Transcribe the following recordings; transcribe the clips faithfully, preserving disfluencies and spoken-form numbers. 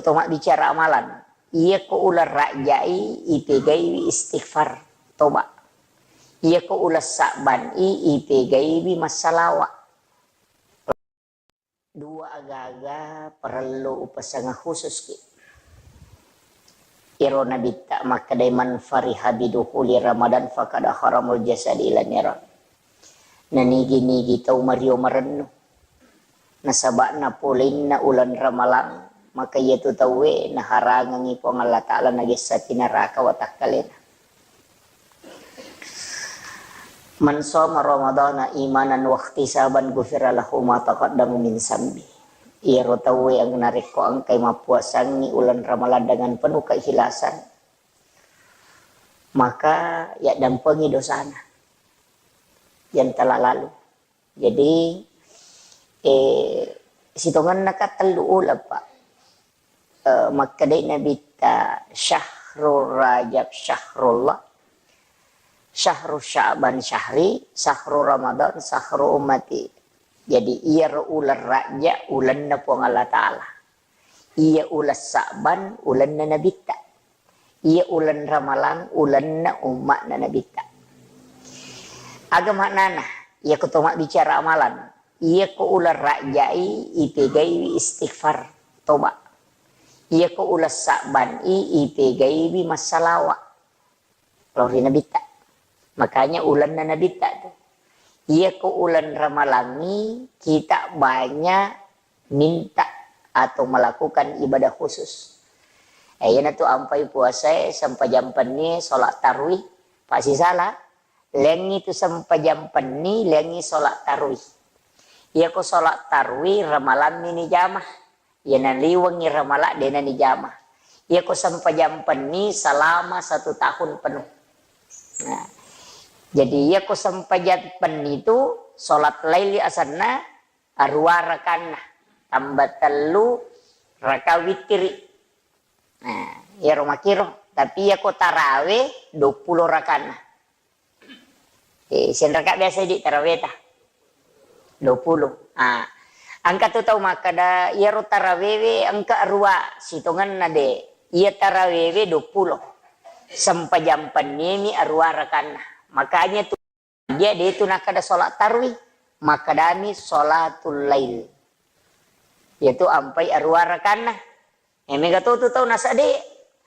To mabbicara amalan, iyako uleng Rajai ipegaiwi istighfar, toba. Iyako uleng Sa'ban i ipegaiwi massalawa. Dua agaga parellu upasengeng khususki. Iro Nabitta makkedai, "Man fariha bidukhuli Ramadan faqad haramul jasadi ilan niran." Nanigi-nigi tau mario marennu nasaba'na poleinna uleng Ramalang, maka iyatu tauwe naharangengngi Puang Allah Ta'ala nagessapi naraka watakkalena. "Man shoma Ramadana imanan wahtisaban ghufira lahu ma taqaddama min zambi." Iyaro tauwe yang narekko engkai mappuasangngi uleng Ramalang dengan penuh keikhlasan, maka yaddampengi dosana yang telah lalu. Jadi, eh, sitongenna ka tellu uleng, Pak. Eh, makkedai Nabitta, "Syahrul Rajab syahrullah, syahru Sya'ban syahri, syahru Ramadan syahru ummati." Jadi, iyaro uleng Rajab ulenna Puang Allah Ta'ala. Iya uleng Sa'ban ulenna Nabitta. Iya uleng Ramalang ulenna umma'na Nabitta. Aga maknana? Iyako to mabbicara amalan, iyako uleng Rajai ipegaiwi istighfar, toba. Iyako uleng Sa'ban i ipegaiwi massalawa lao ri Nabitta. Makanya ulenna Nabitta tu. Iyako uleng Ramalangngi kita banyak minta atau melakukan ibadah khusus. Eh, iyanatu ampai puasae, sempajang penni, sholat tarwih, pasti salah. Lengngi tu sempajang penni, lengngi sholat tarwih. Iyako sholat tarwih Ramalammi ni jama. Iyana liwengngi Ramala, dena ni jama. Iyako sempajang penni selama satu tahun penuh. Nah, jadi iyako sempajang penni tu sholat laili asenna, arua rakanna, tambah tellu raka witiri. Nah, iyaro makiro. Tapi iyako tarawe duappulo rakanna. Eh, sianraka biasa di taraweta? Duappulo. Ah, engka tu tau makkeda, iyaro tarawewe engka arua, sitongenna de. Iya tarawewe duappulo. Sempajang pennimi arua rakanna. Makanya tu dia de tu nakkeda sholat tarwih, makkedami sholatul lail. Yaitu ampai arua rakanna. Eh, mega to tu tau nasade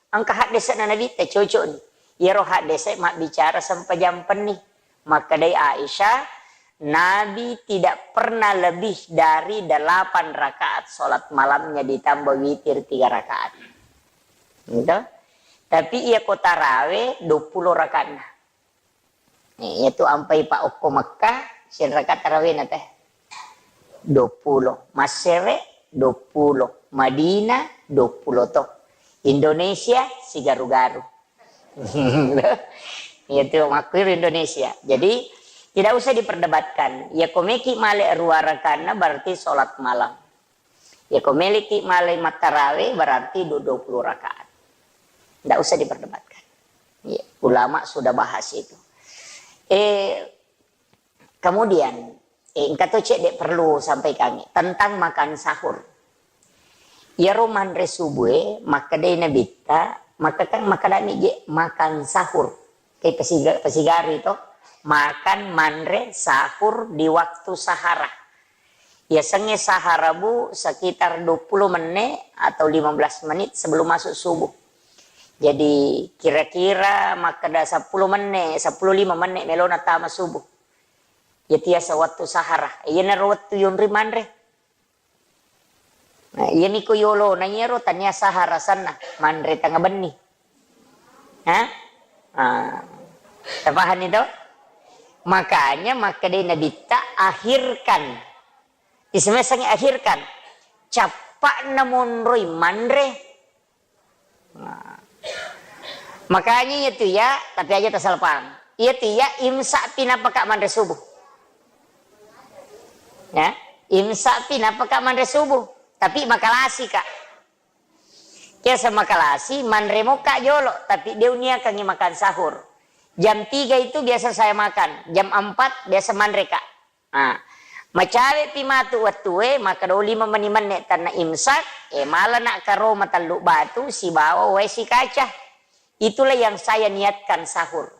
engka haddese'na Nabitta cocokni. Iyaro haddese mabbicara sempajang penni. Makkedai Aisyah, Nabi tidak pernah lebih dari delapan rakaat sholat malamnya ditambah witir tiga rakaat. Gitu. Tapi iyako tarawe duappulo rakanna. Iyatu ampai pa okko Mekkah, sianraka tarawena teh? Duappulo. Massere, duappulo. Madinah, duappulo to. Indonesia, sigaru-garu. Iyatu makkuiro Indonesia. Jadi, tidak usah diperdebatkan. Iyako meki male rua rakanna, berarti sholat malam. Iyako meleki malai mattarawe berarti du-, dua puluh rakaat. Ndak usah diperdebatkan. Iya, ulama sudah bahas itu. Eh, kemudian, eh, engka to cedde perlu sampaikan tentang makan sahur. Iyaro manre subuhe, makkedai Nabitta, makkekang makkedami je makan sahur. Ke pasiga-, pasigari to, makan manre sahur di waktu sahara. Yasengnge sahara, Bu, sekitar dua puluh menit atau lima belas menit sebelum masuk subuh. Jadi, kira-kira makkeda seppulo menne, seppulo lima menne melona tama subuh. Iya tiasa wettu sahara. Iyanaro wettu yonri manre. Nah, iyami ko yolona iyaro tania sahara asenna, manre tengnga benni. Hah? Ah. Tapahanni to? Makanya makkedai Nabitta, "Akhirkan." Isemesangi akhirkan. Cappa'na monroi manre. Nah. Makanya iya tu ya, tapi aja tasalpang. Iya tu ya, imsak pi napaka manre subuh. Ya, imsak pi napaka manre subuh. Tapi makalasi ka. Biasa makalasi, manre moka jolo, tapi de uniakangi makan sahur. Jam tiga itu biasa saya makan, jam empat biasa manre ka. Nah, Macawe'pi matu wettue, makkeda lima meni menne' tenna imsak, e, malana karoma tellu batu sibawa wae sikaca. Itulah yang saya niatkan sahur.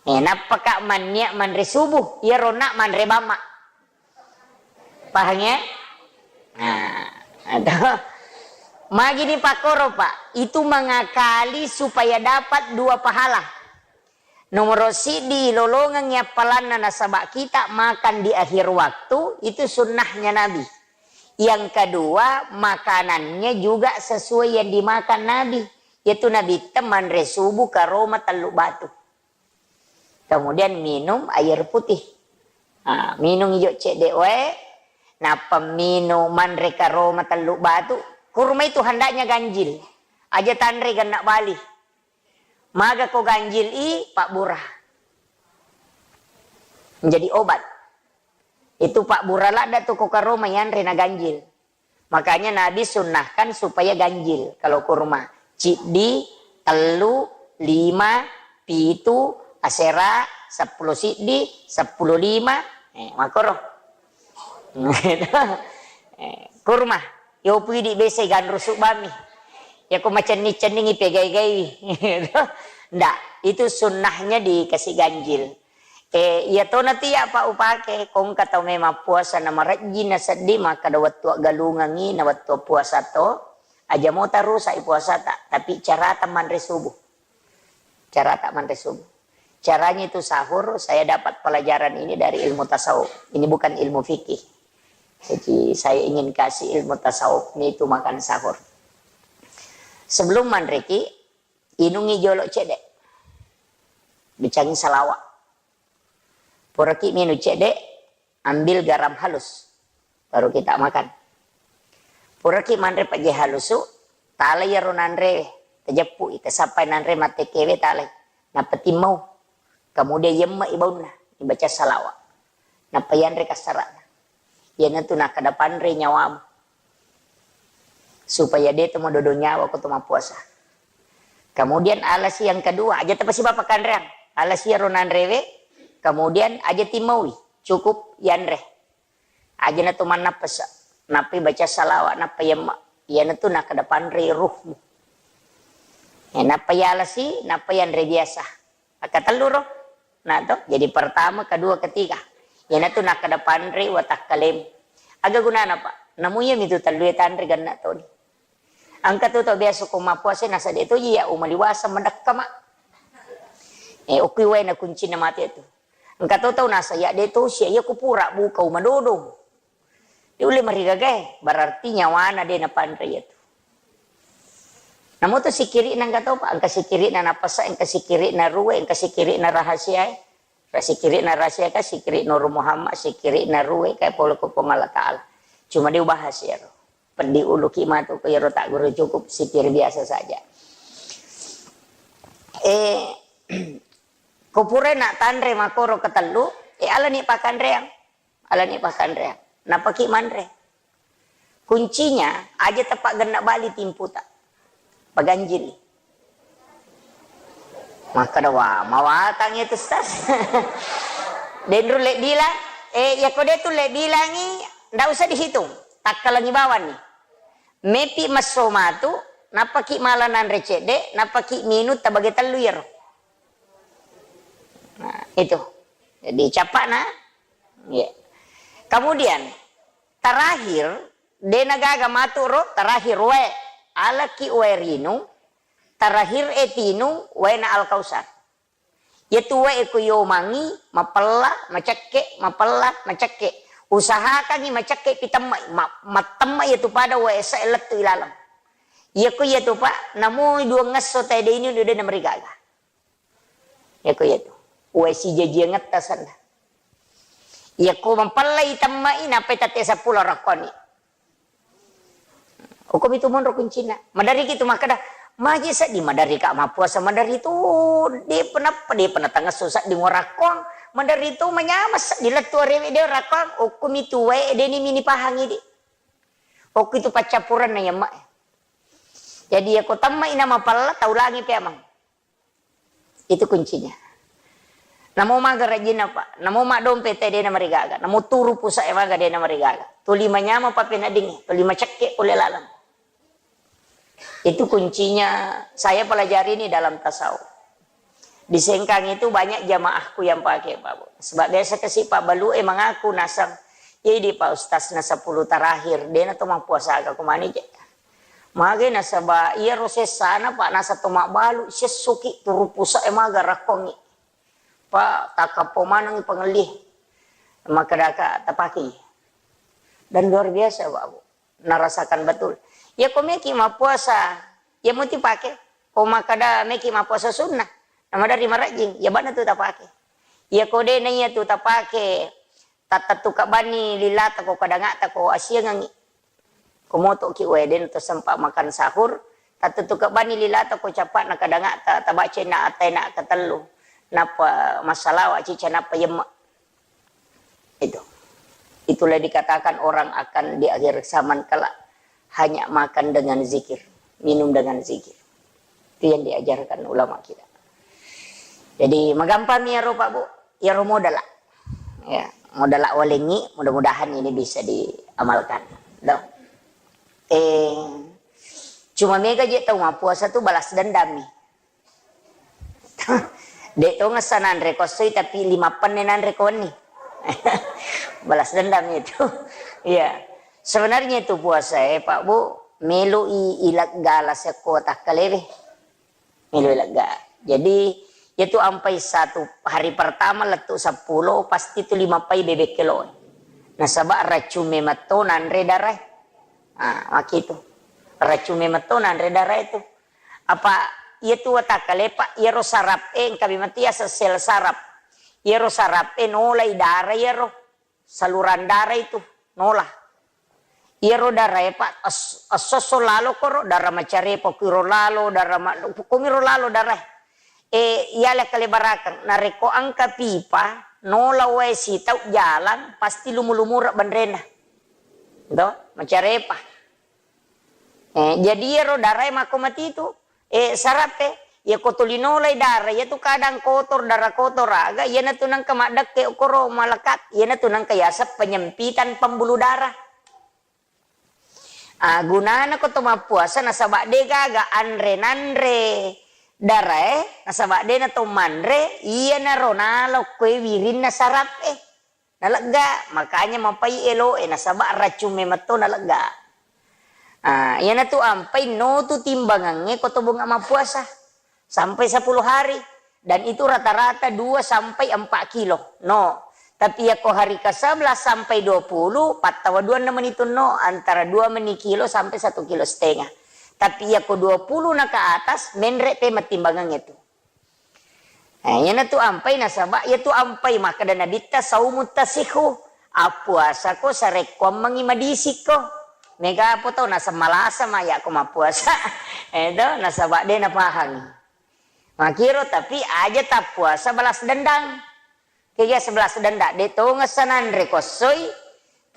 E, nappaka mannia manre subuh, iyaro na manre bamma. Paham ya? Nah, atau magini pakkoro, Pak, itu mengakali supaya dapat dua pahala. Nomoro siddi, lolongengngi appalanna nasaba kita makan di akhir waktu, itu sunnahnya Nabi. Yang kedua, makanannya juga sesuai yang dimakan Nabi. Yaitu Nabitta manre subuh karoma tellu batu. Kemudian minum air putih. Ah, minum ijo cedde wae, nappa minum manre karoma tellu batu. Kurma itu hendaknya ganjil. Aja tanre genna bali. Maga ko ganjil i, pabbura. Menjadi obat. Itu pabbura ladda tu ko karoma yanre na ganjil. Makanya Nabi sunnahkan supaya ganjil kalau kurma. Ciddi, tellu, lima, pitu, asera, seppulo siddi, seppulo lima, eh, makkoro. Eh, kurma. Yo pui di bese ganru subami. Ya ko macenning-cenningi pegai-gaiwi. Ndak, itu sunnahnya dikasih ganjil. Eh, iya tona tu ya, Pak, upake, kongka tau memang puasa na marejji na seddi, maka da wettu aggalungengi na wettu puasa to, aja mo tarusak i puasata, tapi carata manre subuh. Carata manre subuh. Caranya itu sahur, saya dapat pelajaran ini dari ilmu tasawuf. Ini bukan ilmu fikih. Jadi saya ingin kasih ilmu tasawuf ini itu makan sahur. Sebelum manreki, inungi jolo cedde. Bicangi salawa. Puraki minum cedde, ambil garam halus. Baru kita makan. Puraki manre pejje halusu, talai iyaro nanre, tajeppu i, tasappai nanre mattekewe talai. Nappa timmau. Kemudian yemme i baunna, ibaca salawa. Nappa yanre kassarana. Iyanatu nakkeda panre nyawamu. Supaya de to madodo nyawa ko to mappuasa. Kemudian alasi yang kedua, aja tapasiba pakkanreang. Alasi iyaro nanrewe, kemudian aja timmaui, cukup yanre. Aja na to mannappasa, nappai baca salawa, nappa yemma. Iyanatu nakkeda panre ruhmu. Eh, nappa yalasi, nappa yanre biasa. Akkatellu ro. Nah, to, jadi pertama, kedua, ketiga. Iyanatu nakkeda panre watakkalemu. Aga gunana, Pak? Namu iyami tu tellue tanre genna toni. Engka tu tau biasa ko mappuasa nasa de to iya umaliwasa madekka, Mak. Eh, okki wae na kuncinna mate tu. Engka to tau nasa iya de to sia iya ko pura buka umadodo. De ulle marigagae, berarti nyawana de napanre iyatu. Namo to sikiri'na engka to, Pak, engka sikiri'na napasa, engka sikiri'na ruwe, engka sikiri'na rahasiae. Ra sikiri'na rahasia ka, sikiri Nur Muhammad, sikiri'na ruwe ka pole ko Puang Allah Ta'ala. Cuma de ubahas iyaro. Peddi uluki matu ko iyaro tagguru, cukup sikir biasa saja. Eh, ko pura na tanre makkoro ketellu, eh, alani pakkanreang. Alani pakkanreang. Napaki manre. Kuncinya, aja tapaggenna bali timputa. Paganjili. Makkeda, "Wah, mawatang itu, Ustaz." Denru le bilang, eh, ya ko de tu le bilangi, ndak usah dihitung. Takkalangi bawanni. Mepi messo matu, nappaki mala nanre cedde, nappaki minung tabage tellu iyaro. Nah, itu. Jadi, capakna. Iya. Kemudian, terakhir, de nagaga matu ro, terakhir wae. Alaki wae rinung, terakhir e tinung, waena Al-Kausar. Iyatu wae ko yomangi, mapella, macekke, mapella, macekke. Usahakangi macekke pi temmai, ma-, mattemma iyatu pada wae esa lettu ilaleng. Iyako iyatu, Pak, namoi duangngesso tae de inung, de namarigaga. Iyako iyatu. Wae sijajiangetta sanna. Iyako mapellai temmai, nappai tette seppulo rakkoni. Okkomi tu monro kuncinna. Maderiki tu makkeda, maje seddi maderika mappuasa, maderi tu depa nappa, depa natangesso seddi ngorakkong, maderi tu manyameng seddi lettu arewe de rakkong, okkomi tu wae deni mini pahangi di. Okko itu paccappurenna yamma. Jadi iyako temmai na mapella, taulangi pi amang. Itu kuncinya. Namo maga rajinna, Pak. Namo maddompe te dena marigaga. Namo turu pusa e maga dena marigaga. Tuli manyama papeneddingnge, tuli macekke pole laleng. Itu kuncinya saya pelajari ini dalam tasawuf. Di Sengkang itu banyak jamaahku yang pakai, Pak Bu. Sebab biasa kasi Pak Balu e mengaku nasang, "Iya di Pak Ustaz na sepuluh terakhir, dena to mappuasa ka kumani je." Mage nasaba iya ro sessana, Pak, nasa to mabbalu, sessoki turu pusa e maga rakkongi. Pak, takappo manengi pangelli. Makkedaka tapakei. Dan luar biasa, Pak Bu. Narasakan betul. Iya ko meki mappuasa, iya muti pake. Ko makkeda meki mappuasa sunnah, namadari marajing, iya bana tu tapake. Iya ko de na iya tu tapake, tattettu kabbanni lilata ko kadangata ko asiangengi. Ko motoki wae den to sempat makan sahur, tattettu kabbanni lilata ko capakna kadangata, tabaca inna ataina ketellu. Nappa massalawa cica nappa yemme. Itu. Itulah dikatakan orang akan di akhir zaman kelak hanya makan dengan zikir, minum dengan zikir. Itu yang diajarkan ulama kita. Jadi, magampang mi iyaro, Pak Bu, iyaro modala. Ya, modala walengi, mudah-mudahan ini bisa diamalkan. Tuh. Eh, cuma mega je tau mappuasa tu balas dendam nih. De' to ngessa nanre ko essoi, tapi lima penne nanre ko wenni. Balas dendam itu. Iya. Sebenarnya itu puasa e, Pak Bu, meloi ilegga la sekko takkalewe. Meloi ilegga. Jadi, itu ampai satu hari pertama lettu seppulo, pasti tu lima pai bebek kelo. Nasaba racung memetto nanre darae. Ah, makitu. Racung memetto nanre darae tu. Apa iya tu watakkale, Pak, iyaro sarap e, engka memang tu yaseng sel sarap. Iyaro sarap e nolai dara iyaro, saluran dara itu nola. Iyaro dara e, Pak, es-, esso-esso lalo koro, dara macarepa kuiro lalo, dara ma-, kumiro lalo dara e. E, iyala kalebarakeng, narekko engka pipa, nola wae sitau jalang, pasti lumu-lumura benrena. Do, macarepa. Eh, jadi iyaro darae makko matitu, eh, sarape, iya ko tuli nolai dara, iya tu kadang kotor, dara kotor aga, iyana tu nengka maddekke okoro malekat, iyana tu nengka yaseng penyempitan pembuluh darah. Ah, gunana ko to mappuasa nasaba de gaga anre nanre darae, nasaba de na to manre, iyanaro nalo koe wirinna sarape. Nalegga, makanya mapai eloe, nasaba racung memetto nalegga. Ah, iyanatu ampai no tu timbangangnge ko to bunga mappuasa sampai sepuluh hari, dan itu rata-rata dua sampai empat kilo. No. Tapi iya ko hari ke sebelas sampai dua puluh, pattawa dua meni tu no, antara dua meni kilo sampai satu kilo setengah. Tapi iya ko dua puluh na ke atas, menre pe mattimbangangnge tu. Eh, iyanatu ampai nasaba, iyatu ampai makkeda Nabitta, "Saumu tasihu." Appuasako sarekkuammengngi madisikko. Mega apa tau naseng malasa ma yakko mappuasa. Eh, to, nasaba de napahangi. Makiro, tapi aja tappuasa balas dendang. Kega sebelas dendang, de tongeng sananre kossoi,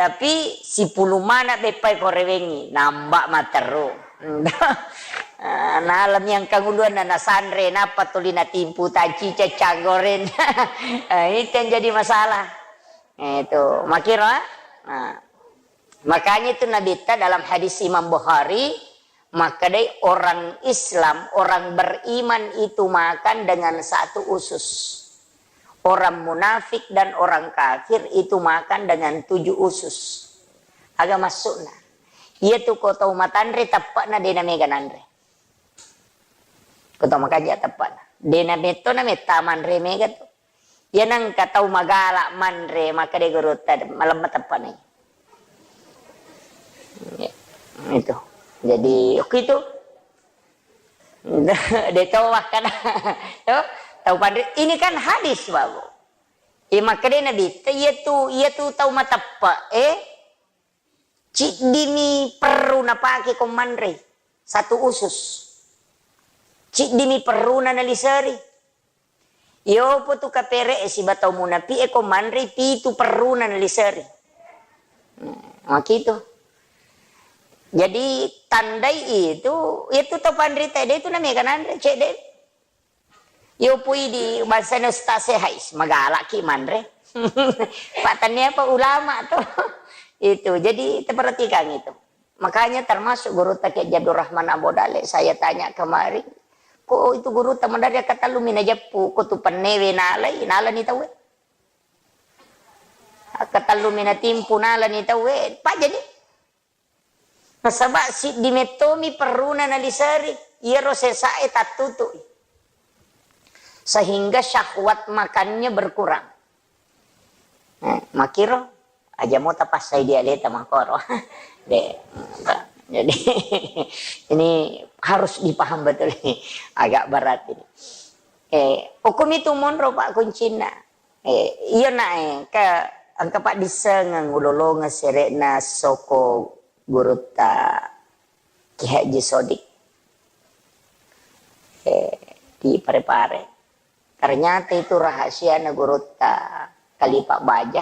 Tapi sipulung maneng beppai ko rewengngi, namba matteru. Ah, nalemi engkang uluanna nasanre, nappa tuli natimpu tacica canggoren. Ah, itu yang jadi masalah. Eh, itu, makiro, ah. Nah, makanya itu Nabitta dalam hadis Imam Bukhari, makkedai orang Islam, orang beriman itu makan dengan satu usus. Orang munafik dan orang kafir itu makan dengan tujuh usus. Aga maksudna? Iyatu ko tau matanre teppe'na de namega nanre. Ko tau makanja teppe'na. De nametto nametta manre mega tu. Iya nengka tau magala manre, maka de gurutta malemma teppe'na. Ya, itu. Jadi, oke itu. De tau wakkada. To, tau panre. Ini kan hadis, Babu. Iya, makkedai Nabitta, iyatu, iyatu tau mateppe, eh, ciddimi perru napake ko manre. Satu usus. Ciddimi perruna naliseri. Iyopo tu kapere e siba tau munapi e ko manre pitu perruna naliseri. Hmm, makitu. Jadi tandai itu, itu tau panrita de itu namega nanre, cedde. Iyo pui di bangsana ustaz e, hais, magalaki manre. Pak, tania apa ulama tuh. Itu. Jadi, perhatikan itu. Makanya termasuk gurutta Kiai Abdul Rahman Ambo Dale, saya tanya kemarin, "Ko itu gurutta madari akkatellu mi najeppu, ko tu pennewe nalai, nalani tauwe. Akkatellu mi natimpu, nalani tauwe." Pak, jadi, nasaba siddi mettomi perruna naliseri, iyaro sesae tattutu'i. Sehingga syahwat makannya berkurang. Eh, makiro, aja mo tapassai dialeta makoro. De, jadi, ini harus dipaham betul ini. Agak berat ini. Eh, hukum itu monro, Pak, kuncinya. Eh, iya, nak, eh, ke, engka, Pak, dissengeng ulolongeng sere'na soko gurutta Ki Haji Sodik. Eh, di Parepare. Ternyata itu rahasiana gurutta Khalifah Baja.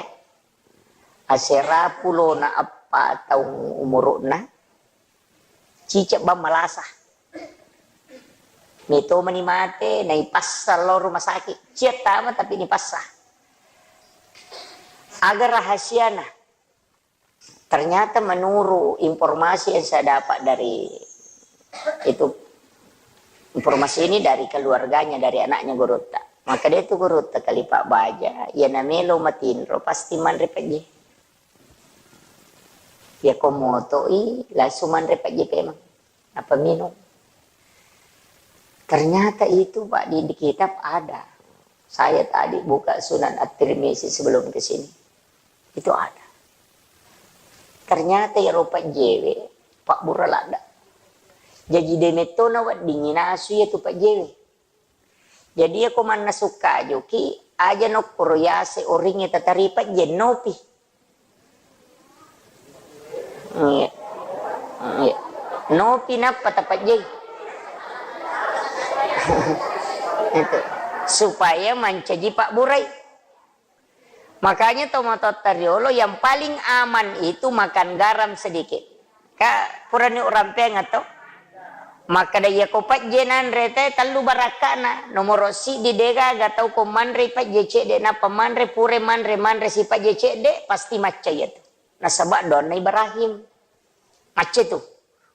Asera pulona eppa taung umuru'na, cicek bang malasa. Metto mani mate, naipassa lao rumah sakit. Cia tama tapi nipassa. Aga rahasiana? Ternyata menurut informasi yang saya dapat dari itu, informasi ini dari keluarganya, dari anaknya gurutta. Maka dia itu gurutta Khalifah Baja, iya namelo matinro, pasti manre pejje. Iya ko motoi, langsung manre pejje pemang. Apa minum? Ternyata itu, Pak, di, di kitab ada. Saya tadi buka Sunan At-Tirmizi sebelum ke sini. Itu ada. Ternyata iyaro pejjewe, Pak, bura ladda. Jaji de metto naweddingi nasu iya tu pejjewe. Jadi iya ko mannasu kajuki, aja nokkoro yase oringnge tatari pejje, nopi. Iya. Iya. Nopi nappa tapajjai. Itu. Supaya mancaji pabburai. Makanya tomatoatta riolo yang paling aman itu makan garam sedikit. Ka purani urampeang atau? Makkeda iya ko pajje nanre te tellu barakka'na. Nomoro siddi, degaga tau ko manre pajje cedde nappa manre, pura manre, manre si pajje cedde, pasti macca iya tu. Nasaba doanna Ibrahim. Macca tu.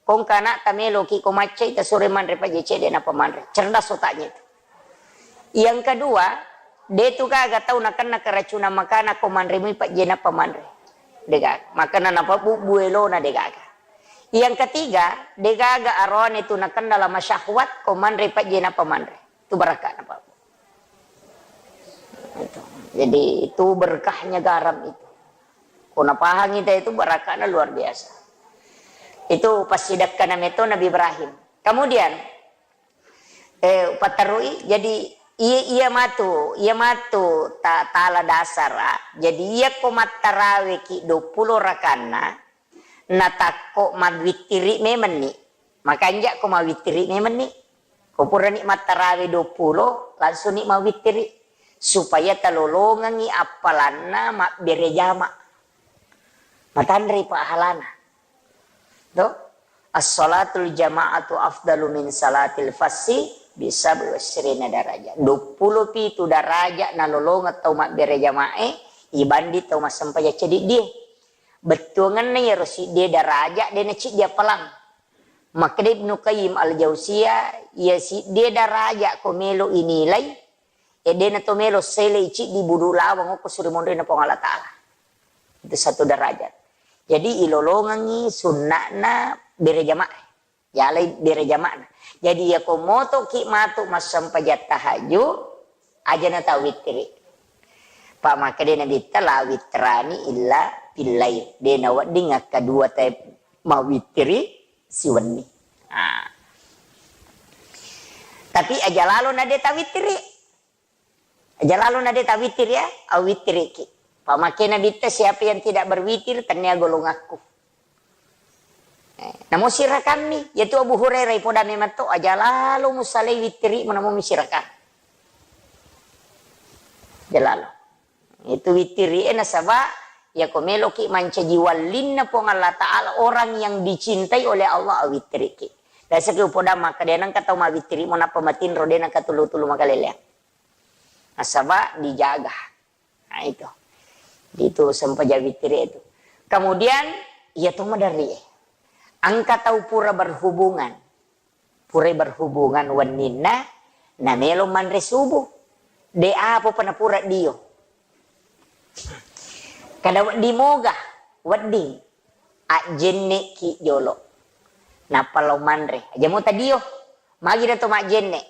Ko engka ana'ta meloki ko maccai, tasuro manre pajje cedde nappa manre. Cerdas otaknya itu. Yang kedua, de tu gaga tau nakenna keracunan makanan ko manre mui pajje nappa manre. De gaga. Makanna nappa bubbu elona de gaga. Yang ketiga, de gaga aroane tu nakenna lama syahwat ko manre pajje nappa manre. Tu barakka'na, Pak. Itu. Jadi, itu berkahnya garam itu. Ko napahangi te itu, barakka'na luar biasa. Itu passidekkana meto Nabi Ibrahim. Kemudian, eh, paterui, jadi iya, iya matu, iya matu ta-, tala dasara. Jadi iya ko mattaraweki duappulo rakanna, natakko mawittiri memenni. Makanja ko mawittiri memenni. Ko purani mattarawe duappulo, langsung ni mawittiri. Supaya talolongengi appalanna mabbere jama. Matanre pahalana. To? As-salatul jama'atu afdalu min salatil fassi bisab'i wasyrina darajah. Duappulo pitu daraja nalolongeng tau mabbere jamae, ibanding tau massempajang cediddie. Bettuangenna iyaro siddie daraja de naciddi appalang. Makkeda Ibnu Qayyim Al-Jauziyah, iya siddie daraja ko melo inilai, e dena to melo selei ciddi budu lawang okko suri monrina Puang Allah Ta'ala. Itu satu derajat. Jadi ilolongengi sunna'na bere jamaah. Yalai bere jama'na. Jadi iya ko motoki matu massempajang tahajud, aja na tawittiri. Pa makkeda Nabitta, "La witrani illa fil lail." De nawedding akkadua te mawittiri siwenni. Ah. Tapi aja lalo na de tawittiri. Aja lalo na de tawittiri ya, awittiriki. Pa makkeda Nabitta, "Siapa yang tidak berwitir, tennia golongakku." Eh, namo sirakammi, yaitu Abu Hurairah ipoda memang to, aja lalo musalai wittiri, namo mi sirakang. Aja lalo. Itu wittiri, eh, nasaba, ya ko meloki mancaji wallinna Puang Allah Ta'ala, orang yang dicintai oleh Allah, awittiriki. Biasa ki upoda makkeda, de nengka tau mawittiri mo nappa matinro, de nengka tulu-tulu makaleleang. Nasaba dijaga. Nah, itu. Itu sempajang witiri itu. Kemudian, iya to maderri. Engka tau pura berhubungan. Purai berhubungan wenninna, namelo manre subuh. De apa pa napura dio. Kada wedding moga, wedding. Ajjenneki jolo. Nappa lao manre. Aja mo tadio. Magi na to majjenne.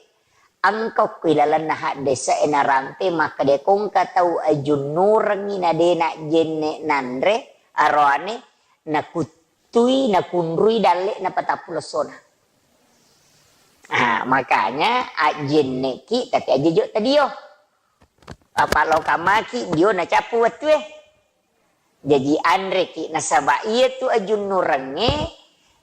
Engka okko ilalenna haddese narampe makkeda ko engka tau ajunnurengngi na de najjenne nanre aroane, nakuttui, nakunrui dalle'na patappulo essona. Ah, makanya ajjenneki tapi aja jo tadio. Apa lao kamaki dio nacappu wettue. Jaji anreki nasaba iyatu ajunnurengnge,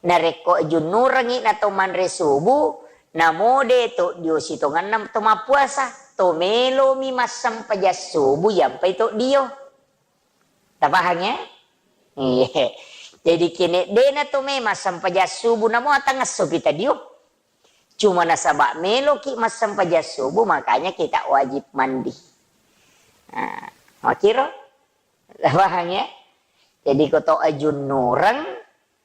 narekko ajunnurengngi na to manre subuh, namo de to dio sitongenna to mappuasa, to melomi massempajang subuh yampai to dio. Tapahang ya? Iya. Jadi kene dena to memang sempajang subuh namo atangesso kita dio. Cuma nasaba meloki massempajang subuh, makanya kita wajib mandi. Nah, makiro? Paham ya? Jadi ko to ajunnureng,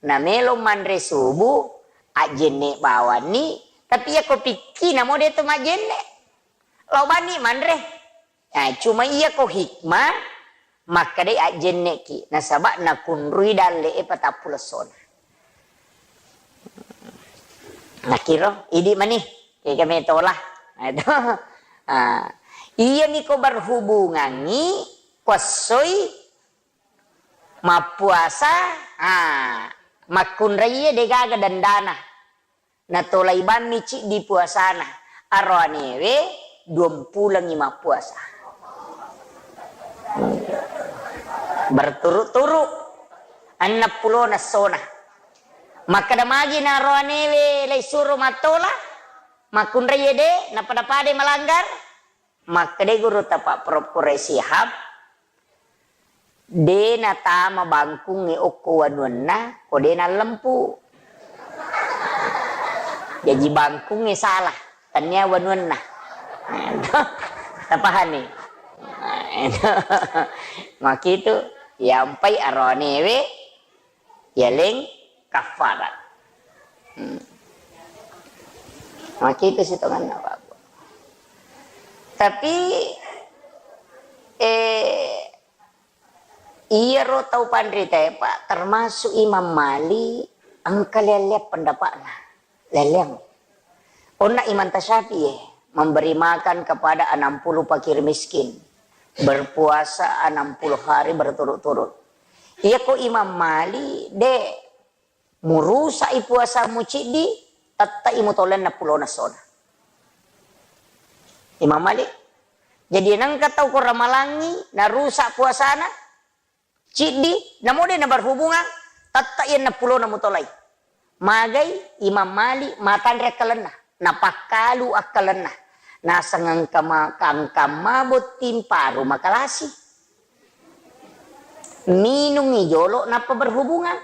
na melo manre subuh, ajjenne bawanni, tapi ya ko pikki namo de to majjenne. Lao banni manre. Nah, cuma iya ko hikmah, makkedai ajjenneki, nasaba nakunrui dalle e patappulo essona. Nakiro, idi mani, kega metola. Nah, itu. Ah, iya mi ko berhubungangi, ko essoi mappuasa, ah, makkunrai e degaga dandana. Natolai bammi ciddi puasana. Aroanewe duampulengngi mappuasa. Berturut-turut. Enneng pulona essona. Makkeda magi na aroanewe laisuro mattola, makkunrai ede, napada-padai malanggar. Makkedai gurutta Pak Prof Quraish Shihab, de natama bangkungnge okko wanuanna, ko de nallempu. Jaji bangkungnge salah, tania wanuanna. Tapahani? Makitu, yampai aroanewe, yaleng kaffarat. Hmm. Makitu sitongenna, Pak. Tapi, eh, iyaro tau panritae, Pak, termasuk Imam Malik, engka leang-leang pendapatna. Leang-leang. Onna Imam Tasyafi'i, memberi makan kepada enam puluh fakir miskin, berpuasa enam puluh hari berturut-turut. Iya ko Imam Malik, de, murusa'i puasamu ciddi, tette'i mutolai enneng pulona essona. Imam Malik. Jadi nengka tau ko ramalangi narusa puasana, ciddi, namo de naberhubungang, tette'i enneng pulona mutolai. Magai Imam Malik matanre akkalenna, napakkalu akkalenna. Naseng engka ma-, engka ma botting paru makalasi. Minungngi jolo nappa berhubungan.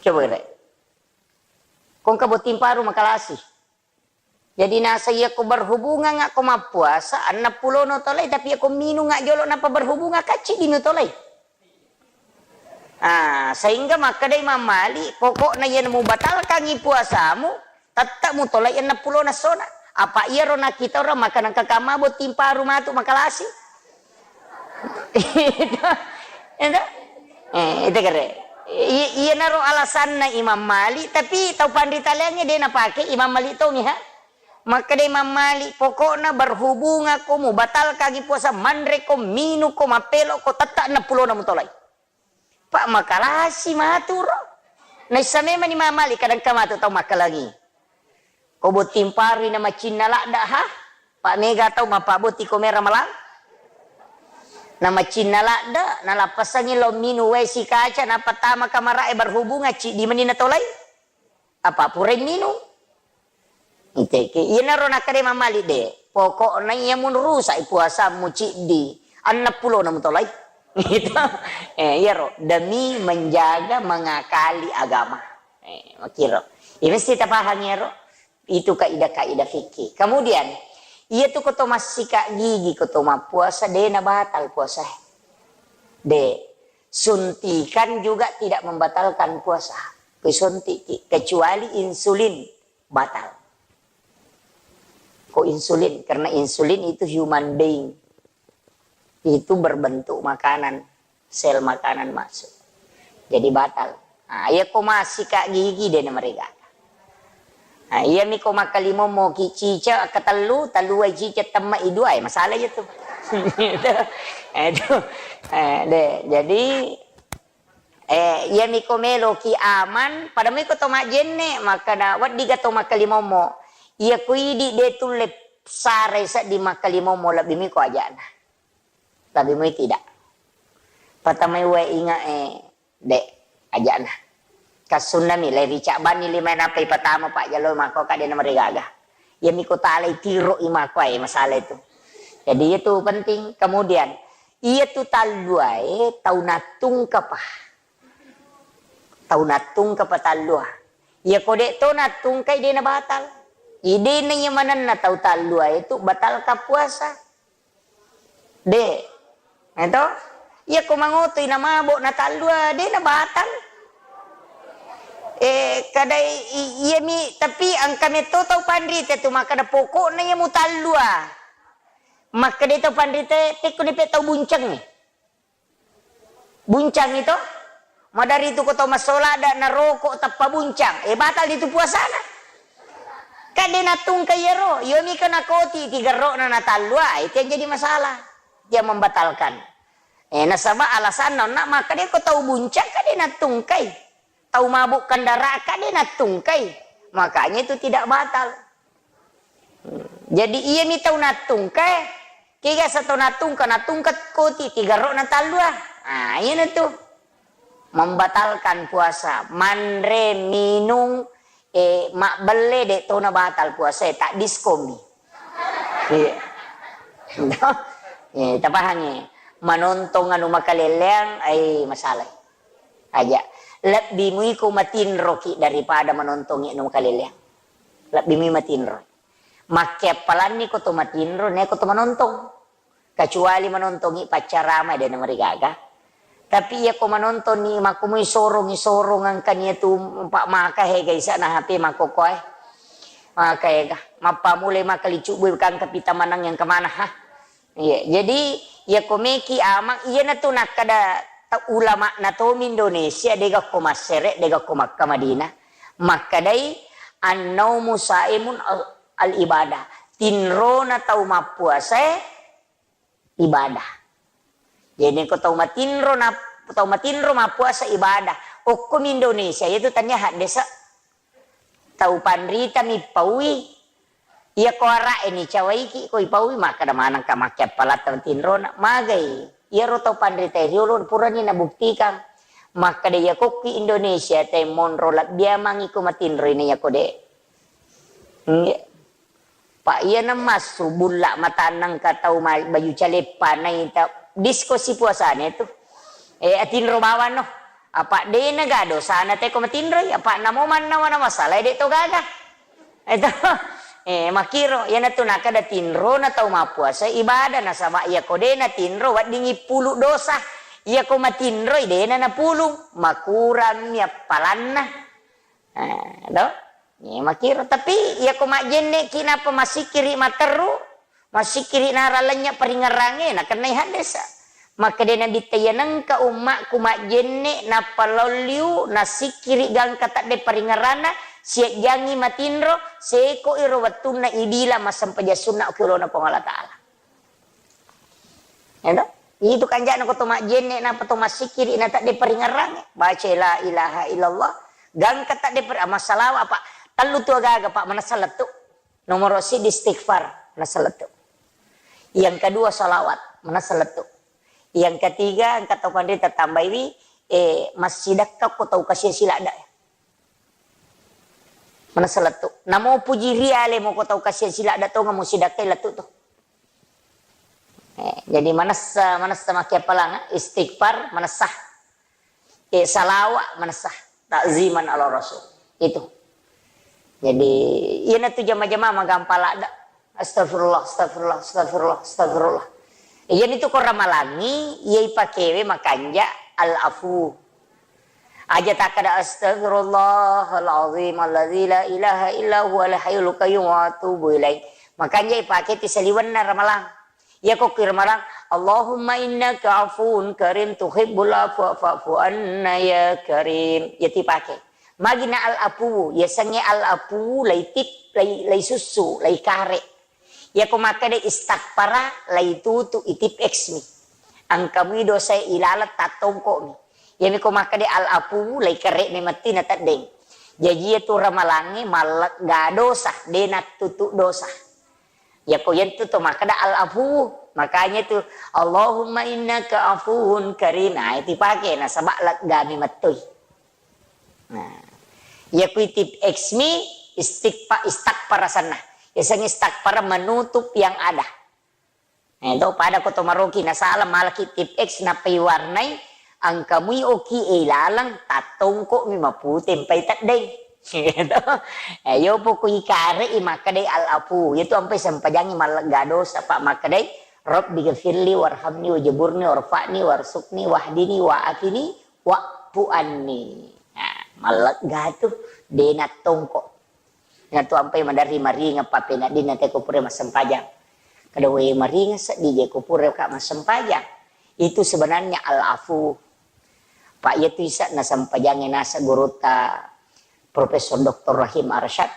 Coba kira. Ko engka botting paru makalasi. Jadi naseng iya ko berhubungang ko mappuasa, enneng pulono tolai, tapi iya ko minung jolo nappa berhubungang, kacci dimi tolai. Ah, sehingga makkeda Imam Malik, pokokna iya mubatalkangi puasamu, tette mutolai enneng pulona essona. Apa iyaro nakkita orang makan engka kamma botting paru matu makalasi. Itu, itu. Eh, itu kere. I-, iyanaro alasanna Imam Malik, tapi tau panrita laingnge de napake Imam Malik tongi, ha? Makkeda Imam Malik, pokokna berhubungan ko, mubatalkangi puasa, manre ko, minung ko, mappelo ko, tette enneng pulona mutolai. Pak, makalasi matu ro. Naissa memang ni mamali kadang ka matu tau makkalangi. Ko botting parui na macinna ladda ha. Pak, mega tau mappabotti ko mera malang. Na macinna ladda, na lappasangi lo minu wae sikaca, na patama kamara e berhubungan ciddi mani na tolai. Apa purai minung? Iteke, iyanaro nakkeda Imam Malik de, pokokna iya munrusa i puasammu ciddi, enneng pulona mutolai. Gitu. Eh, iyaro, demi menjaga, mengakali agama. Eh, makiro. Ya, mesti tapahang iyaro. Itu kaidah-kaidah fikih. Kemudian, Iya tu ko to massika gigi, ko to mappuasa, de na batal puasa. De. Suntikan juga tidak membatalkan puasa. Ko suntik, kecuali insulin, batal. Ko insulin, karena insulin itu human being. Itu berbentuk makanan, sel makanan masuk. Jadi batal. Nah, iya ko massika gigi, de na marigaga. Nah, iya mi ko makkalimommo ki cica ketellu, talluai cica temma i dua, eh, masalah iya tu. Itu, itu, eh, de. Jadi, eh, iya mi ko melo ki aman, pada mi ko to majjenne, makkada weddiga to makkalimommo. Iya ko idi de tulle sarai seddi makkalimommo, lebbi mi ko ajana. Tapi mui tidak. Patamai wae inga, eh, de, ajana. Kassunna mi, le rica bani lima napa ipatama Pak Jalo mako ka de na marigaga. Iya mi ko talai tiro i mako, eh, masalah itu. Jadi itu penting. Kemudian, iya tu talluae tau nattungka pa. Tau nattungka pa tallua. Iya ko de to nattungkai, de na batal. Idena iya manenna tau tallua itu batalka puasa. De. Eto? Iya ko mangotoi na mabo na tallua, de na batal. Eh, kadai i-, iya mi, tapi engka metto tau panrita tu makkada pokokna iya mutallua. Makkada tau panrita, tekko ni pe tau bunceng. Buncang itu, madari tu ko tau massola ada naroko tappa buncang, eh, batal itu puasana. Kan de nattungkai iyaro, iyo mi kena koti tigerrokna na tallua, itu yang jadi masalah. Dia membatalkan. Eh, nasaba alasanna onna maka de ko tau buncang kan de nattungkai. Tau mabuk kendaraan kan de nattungkai. Makanya itu tidak batal. Jadi iya mi tau nattungka, eh. Kega sa tau nattungka, nattungka koti tigerrokna tallua. Ah, iya na tu. Membatalkan puasa, manre, minung, eh, mabbelle de to na batal puasa, eh, tak diskomi. Iya. Eh, tapahangi. Manontong anu makaleleang, ai masalah. Aja. Lebbi mui ko matinroki daripada manontongi anu makaleleang. Lebbi mui matinro. Makkeappalanni ko to matinro, ne ko to manontong. Kecuali manontongi paccarama, de na marigaga. Tapi iya ko manontoni makkumui sorongi sorong engkani tu, Pak, maka hega isana H P makkokoe. Maka hega. Mappamulai maka licubbui kangka pita manang yang kemana, ha? Iya, jadi iya ko meki amang, iya na tu nakkada ta-, ulama na tomi Indonesia, dega ko Massere, dega ko Makkah Madinah. Makkadai, "Annaumu saimun al-, al-ibadah." Tinrona tau mappuasae ibadah. Jadi ko tau matinro na, tau matinro mappuasa ibadah. Okkomi Indonesia, iya tu tania haddesa. Tau panrita mi paui. Iya ko ara'e ni cawaiki ko ipaui, makkada manengka makkeappalatta matinrona. Magai. Iyaro tau panrita riolo purani nabuktikan. Makkada iya kokki Indonesia te monro labbia mangi ko matinroi na iya ko de. Nggih. Pak, iya na massu bulla matanna engka tau ma-, baju caleppa naita disko si puasana tu. Eh, atinro bawang no. Apa dena ga dosana te ko matinroi, apa namo mannawa na masalah de to gaga. Itu. Eh, makiro, iya na tu nakada tinro na tau mappuasa ibadah, nasaba iya ko de na tinro weddingi pulu dosa. Iya ko matinroi de na napulung, makurang mi appalanna. Eh, do? Iya, makiro. Tapi, iya ko majjenne ki napa masikiri materru, masikiri naralanya paringerange, nakennai haddesa. Makkeda Nabitta, "Iya nengka ummakku majjenne, nappa lolliu, nasikiri gangka tadde paringeranna, siajjangi matinro, seko iro wettunna ibila massempajang sunna ki olona Puang Allah Ta'ala." Edo? Itu kanjana ko to majjenne, napa to massikiri, na tadde paringerrangnge. Baca la ilaha illallah. Gangka tadde per-, massalawa apa? Tellu tu agaga, Pak, manessa lettu. Nomoro siddi istighfar, manessa lettu. Yang kedua salawat, manessa lettu. Yang ketiga, engka tau panrita tambaiwi, eh, massidakka ko tau kasia siladda. Manessa lettu. Namo puji riale mo ko tau kasia siladda tonga mo sidakkai lettu tu. Eh, jadi manessa, manessa makkiappalang, istighfar, manessa. Eh, salawa, manessa. Ta'ziman ala Rasul. Itu. Jadi, iyana tu jama-jama magampa ladda. Astagfirullah, astagfirullah, astagfirullah, astagfirullah. Iyanitu ko ramalangngi, iya ipakewe makanja al-afu. Aja takkada, "Astagfirullahal azim alladzi la ilaha illa huwal hayyul qayyum wa atubu ilaih." Makanja ipake ti saliwenna ramalang. Iya ko ki ramalang, "Allahumma innaka afuwun karim tuhibbul afwa fa'fu anna ya karim." Iya ti pake. Magi na al-afu, yasengnge al-afu laitip, lai, laisussu, laikare. Iyako makkeda istakfara, laitutu itip X mi. Engkamui dosae ilaleng tattongko'mi. Iyami ko makkeda al-afu, laikare memetti nateddeng. Jaji iyatu ramalangnge mallegga dosa, de nattutu dosa. Iyako yentu to makkeda al-afu, makanya tu, "Allahumma innaka afuwun karim." Nah, itu pake nasaba leggami mettui. Nah, iya kui tip X mi istighfa-, istakfara sanna. Yasengnge istakfara menutup yang ada. Eh, to pada ko to maroki nasala malaki tip X nappa iwarnai, engkamui oki e ilaleng tattongko mi mapute mpai teddeng. Gitu. Eh, yo poko ikare i makkedai al-afu. Itu ampai sempajangi mallegga dosa, Pak, makkedai, "Rabbi ghafirli warhamni wajaburni warfa'ni warsukni wahdini wa'afini wa'fu anni." Nah, mallegga tu, de nattongko. Natu ampai maderri maringeng pappeneddinna te ko pura massempajang. Kada we maringeng seddi je ko pura ka massempajang. Itu sebenarnya al-afu. Pak, iya tu ise'na sempajangnge naseng gurutta Profesor Doktor Rahim Arsyad.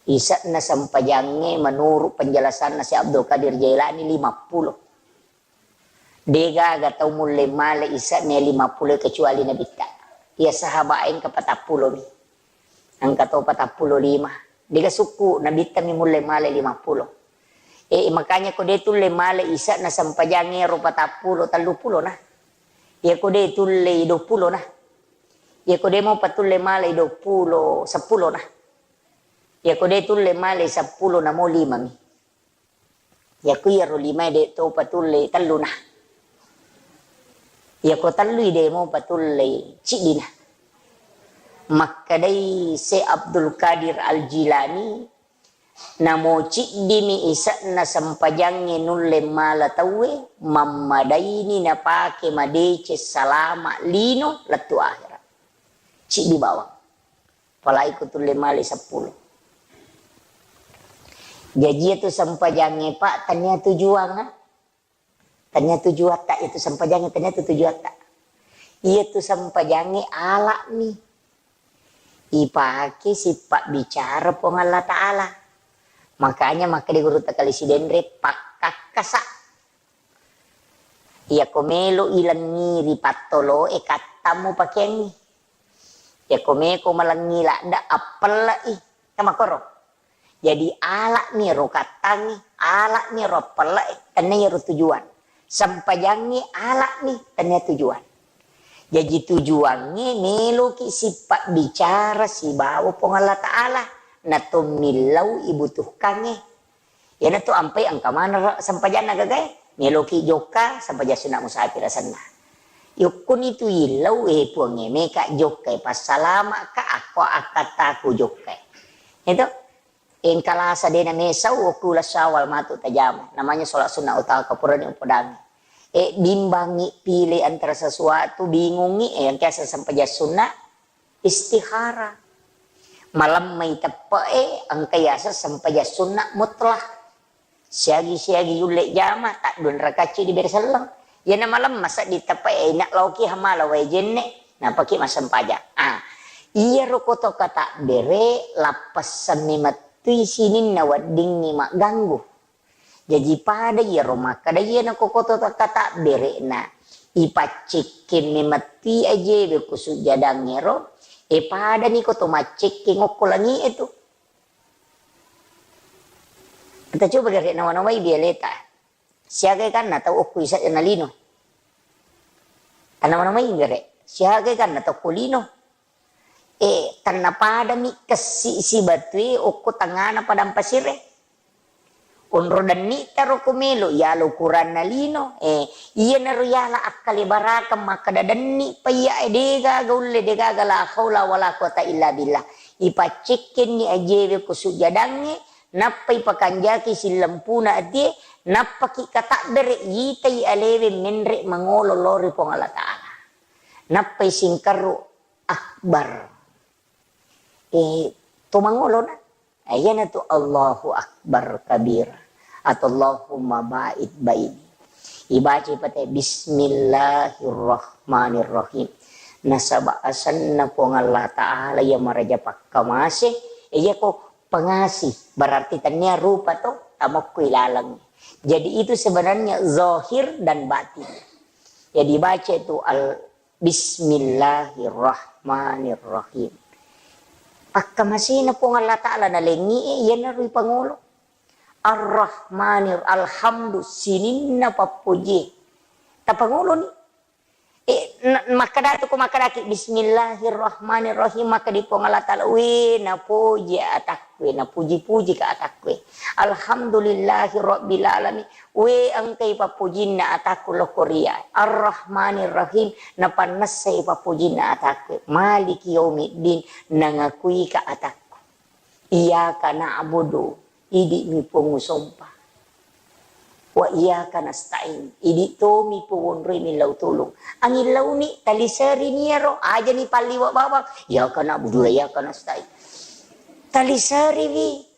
Ise'na sempajangnge menurut penjelasanna Syekh Abdul Qadir Jailani lima puluh. Degaga tau mulle male ise'na lima puluh kecuali Nabitta. Iya sahabat engka patappulo mi. Engka to patappulo lima. Dega sukku Nabitta mi mulle male lima puluh. E, makanya ko de tulle male ise'na sempajangnge ro patappulo, tellu pulo na. Iya ko de tulle dua pulo na. Iya ko de mo patulle male dua pulo, seppulo na. Iya ko de tulle male seppulo na mo lima mi. Iya ko iyaro lima de to patulle tellu na. Iya ko tellu de mo patulle ciddi na. Makkedai Syekh Abdul Qadir Al-Jilani, namo ciddimi ise'na sempajangnge nulle mala tauwe, mammadaini napake madeceng salama lino lettu akhirat. Ciddi bawang. Apalagi ko tulle male seppulo. Jaji itu sempajangnge, Pak, tania tujuang, ah. Tania tujuatta, itu sempajangnge tania tu tujuatta. Iya tu sempajangnge alami. Ipake sipabbicara Puang Allah Ta'ala. Makanya makkeda gurutta Kali Sidenre, pakkakkasa. Iyako melo ilengngi ri pattoloe, kattammu pakeangngi. Iyako meko malengngi ladde, appelle'i. Kan makkoro. Jadi, ala'mi ro kattangngi, ala'mi ro appelle'e, tennia iyaro tujuan. Sempajangngi ala'mi, tennia tujuan. Jaji, tujuangnge meloki sipabbicara sibawa Puang Allah Ta'ala, natommillau ibutuhkangnge. Iyanatu ampai engka maneng sempajanna gagae, meloki jokka, sempajang sunna musafir asenna. Yukkuni tu illau, eh, Puangnge, meka jokka, eh, passalama'ka, akko akkattaku jokka. Itu engka lasa dena mesau, okku uleng Syawal matu tajama. Namanya sholat sunnah utama, kapurani upodangi. Eh, bimbangi pilih antara sesuatu, bingungi, eh, yang biasa sempajang sunna, istihara. Malemmai teppe'e, engka yaseng sempajang sunna mutlak. Siagi-siagi yulle jama, taddua rakacci dibere selleng. Iyana malemma seddi teppe'e, ina laoki hamala wae jenne, napaki massempajang. Ah, iyaro koto katabbere, lappessemmi mettui sininna weddingngi magganggu. Jaji pada iyaro makkeda iyana ko koto katabbere'na ipaccekkeng memetti ajewe ku sujjadangngero, e padani ko to maccekkeng okko langi'e tu. Kita coba gare nawa-nawai bialeta. Siaga kanna tau okko isa na lino. Tanawa-nawai gare. Siaga kanna tau okko lino. Eh, tennapadami kessi sibatue okko tengngana padang pasire. Onro denni'ta ro ko melo, yalo ukuranna lino. Eh, iyanaro yala akkalebarakeng makkeda denni paiya, eh, degaga ulle, degaga la haula wala quwata illa billah. Ipaccekkenni ajewe ko sujjadangnge, Nappai pakanjaki sillempuna atie, nappaki katabbere, yitai alewe menre mangolo lao ri Puang Allah Ta'ala. Nappai singkerru akbar. Eh, to mangolo na. Eh, iyanatu Allahu Akbar kabira atau Allahumma ba'id baini. Ibaca pate Bismillahirrahmanirrahim. Nasaba asenna Puang Allah Ta'ala iya maraja pakkamase, iyako pengasih, berarti tania rupa to, tamokku ilaleng. Jadi itu sebenarnya zahir dan batin. Jadi baca itu al Bismillahirrahmanirrahim. Pakkamasena Puang Allah Ta'ala nalengi e, iyanaro ipangolo. Ar-Rahmanir, alhamdu, sininna pappuji. Tapangoloni. E, na-, makkadatu ko makkadaki, Bismillahirrahmanirrahim, makkadi Puang Allah Ta'ala, we, napoji atakku, napuji-puji ka atakku. Alhamdulillahi Rabbil Alamin. We engkai pappujinna atakku lokko ria. Ar-Rahmanir Rahim, napannessai pappujinna atakku. Maliki yaumiddin, nangakuika atakku. Iyyaka na'budu, idi'mi Puang usompa. Wa iyyaka nasta'in, idi' tomi Puang wonroi millau tulung. Angillauni, taliserini iyaro, ajani palliwa bawang. Iyyaka na'budu wa iyyaka nasta'in. Taliseriwi.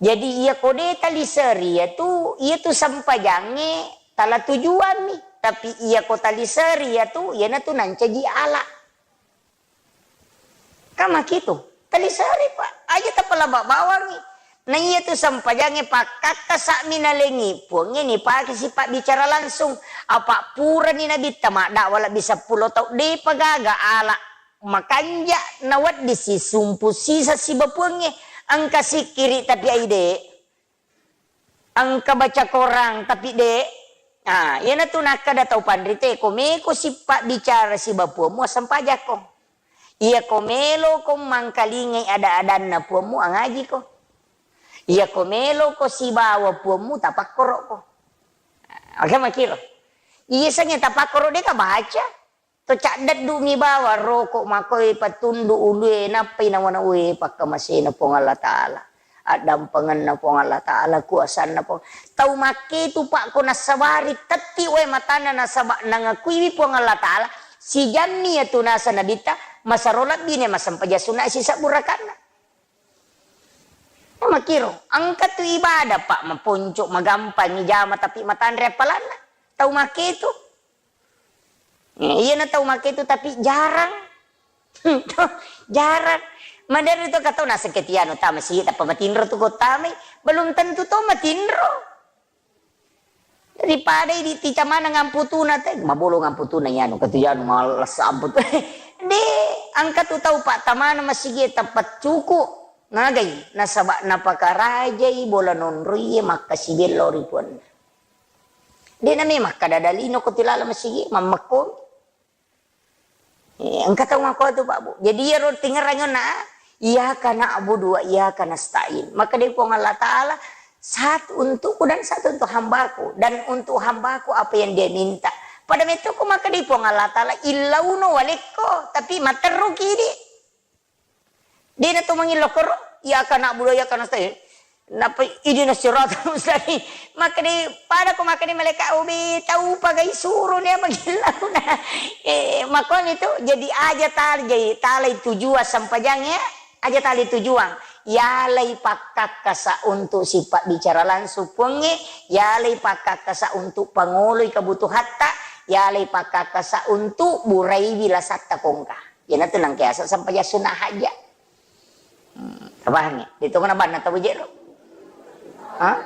Jadi, iyako de taliseri iyatu, iyatu sempajangnge tala tujuammi. Tapi iyako taliseri iyatu, iyanatu nancaji ala. Kan makitu. Taliseri, Pak. Aja tapalaba bawangngi. Na iyatu sempajangnge pakkakkasa'mi nalengi Puangnge nipake sipabbicara langsung. Apa purani Nabitta maddakwa lebbi seppulo tau, depa gaga ala. Makanja nawedding sisumpu sisa siba Puangnge, engka sikkiri tapi ai de, engka baca korang tapi de. Ah, iyanatu nakkada tau panrite, ko meko sipabbicara siba Puammu, assempajakko. Iyako meloko mangkalingai ada-adanna Puammu, angajiko. Iyako meloko sibawa Puammu, tapakkorokko. Oke, makiro. Iya sange tapakkoro deka baca. To caddeddu mi bawang roko makoi patundu ulue nappai nawana ue pakkamasena Puang Allah Ta'ala. Addampengenna Puang Allah Ta'ala, kuasanna Puang. Tau makketu, Pak, ko nassabari tetti wae matanna nasaba nangakuiwi Puang Allah Ta'ala, sijammi iyatu nasa Nabitta, masero lebbine massempajang sunna sisebbu rakanna. Makkiro, engka tu ibadah, Pak, maponco, magampang ijama tapi matanre appalanna. Tau makketu. Eh, iyana tau makketu tapi jarang. Jarang. Maderri to katau naseng ketiano tama sigi tappa matinro tu ko tamai, belum tentu to matinro. Daripada idi tica maneng amputuna te, mabolong amputuna iyanu, katu iyanu males amput. De, engka tu tau pattamana masigi tappa cuku. Nagai, nasaba napakarajai bola nonroie makkasibiang lao ri puanna. De nami makkada dalino ko tilala masigi, mammekko. Eh, engka tau makko tu, Pak, Bu. Jadi, iyaro tingerang na, "Iyyaka na'budu wa iyyaka nasta'in." Makkeda Puang Allah Ta'ala, "Satu untukku dan satu untuk hambaku. Dan untuk hambaku apa yang dia minta." Pada metto ko makkeda Puang Allah Ta'ala, "Illauno walekko," tapi matterruki di. Dena to mangillo koro, "Iyyaka na'budu wa iyyaka nasta'in." Nappa, "Ihdinas siratal mustaqim." Makkeda, pada ko makkeda malaika, "Obe, tau pagai suro nia magillauna." Eh, makkuami tu, jadi aja tal-, jadi talai tujuan sempajang ya, aja talai tujuan. Yalai pakkakkasa untuk sipabbicara langsung Puangnge, yalai pakkakkasa untuk pangoloi kebutuhatta, yalai pakkakkasa untuk buraiwi lasatta kongka. Iyanatu nangkeasa sempajang sunna haja. Hmm, tapahangngi? Ditongana banna tau jero. Hah?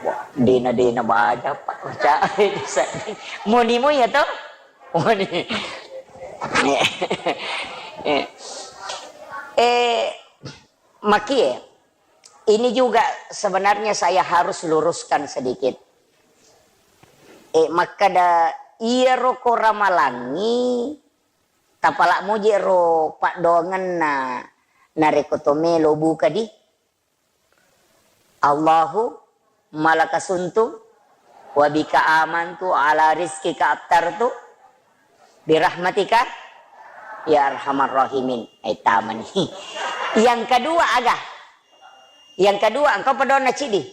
Wah, dena-dena baja, Pak. Baca. Moni mo ya to? Moni. Eh, eh, makie. Ini juga sebenarnya saya harus luruskan sedikit. Eh, makkeda iyaro ko ramalangngi, tapalak muji ro paddoangenna narekko to melo buka di, "Allahumma laka sumtu wa bika amantu ala rizqika aftartu birahmatika ya arhamar rahimin." Eh, tamani. Yang kedua aga? Yang kedua, engkau pedoang na cidi.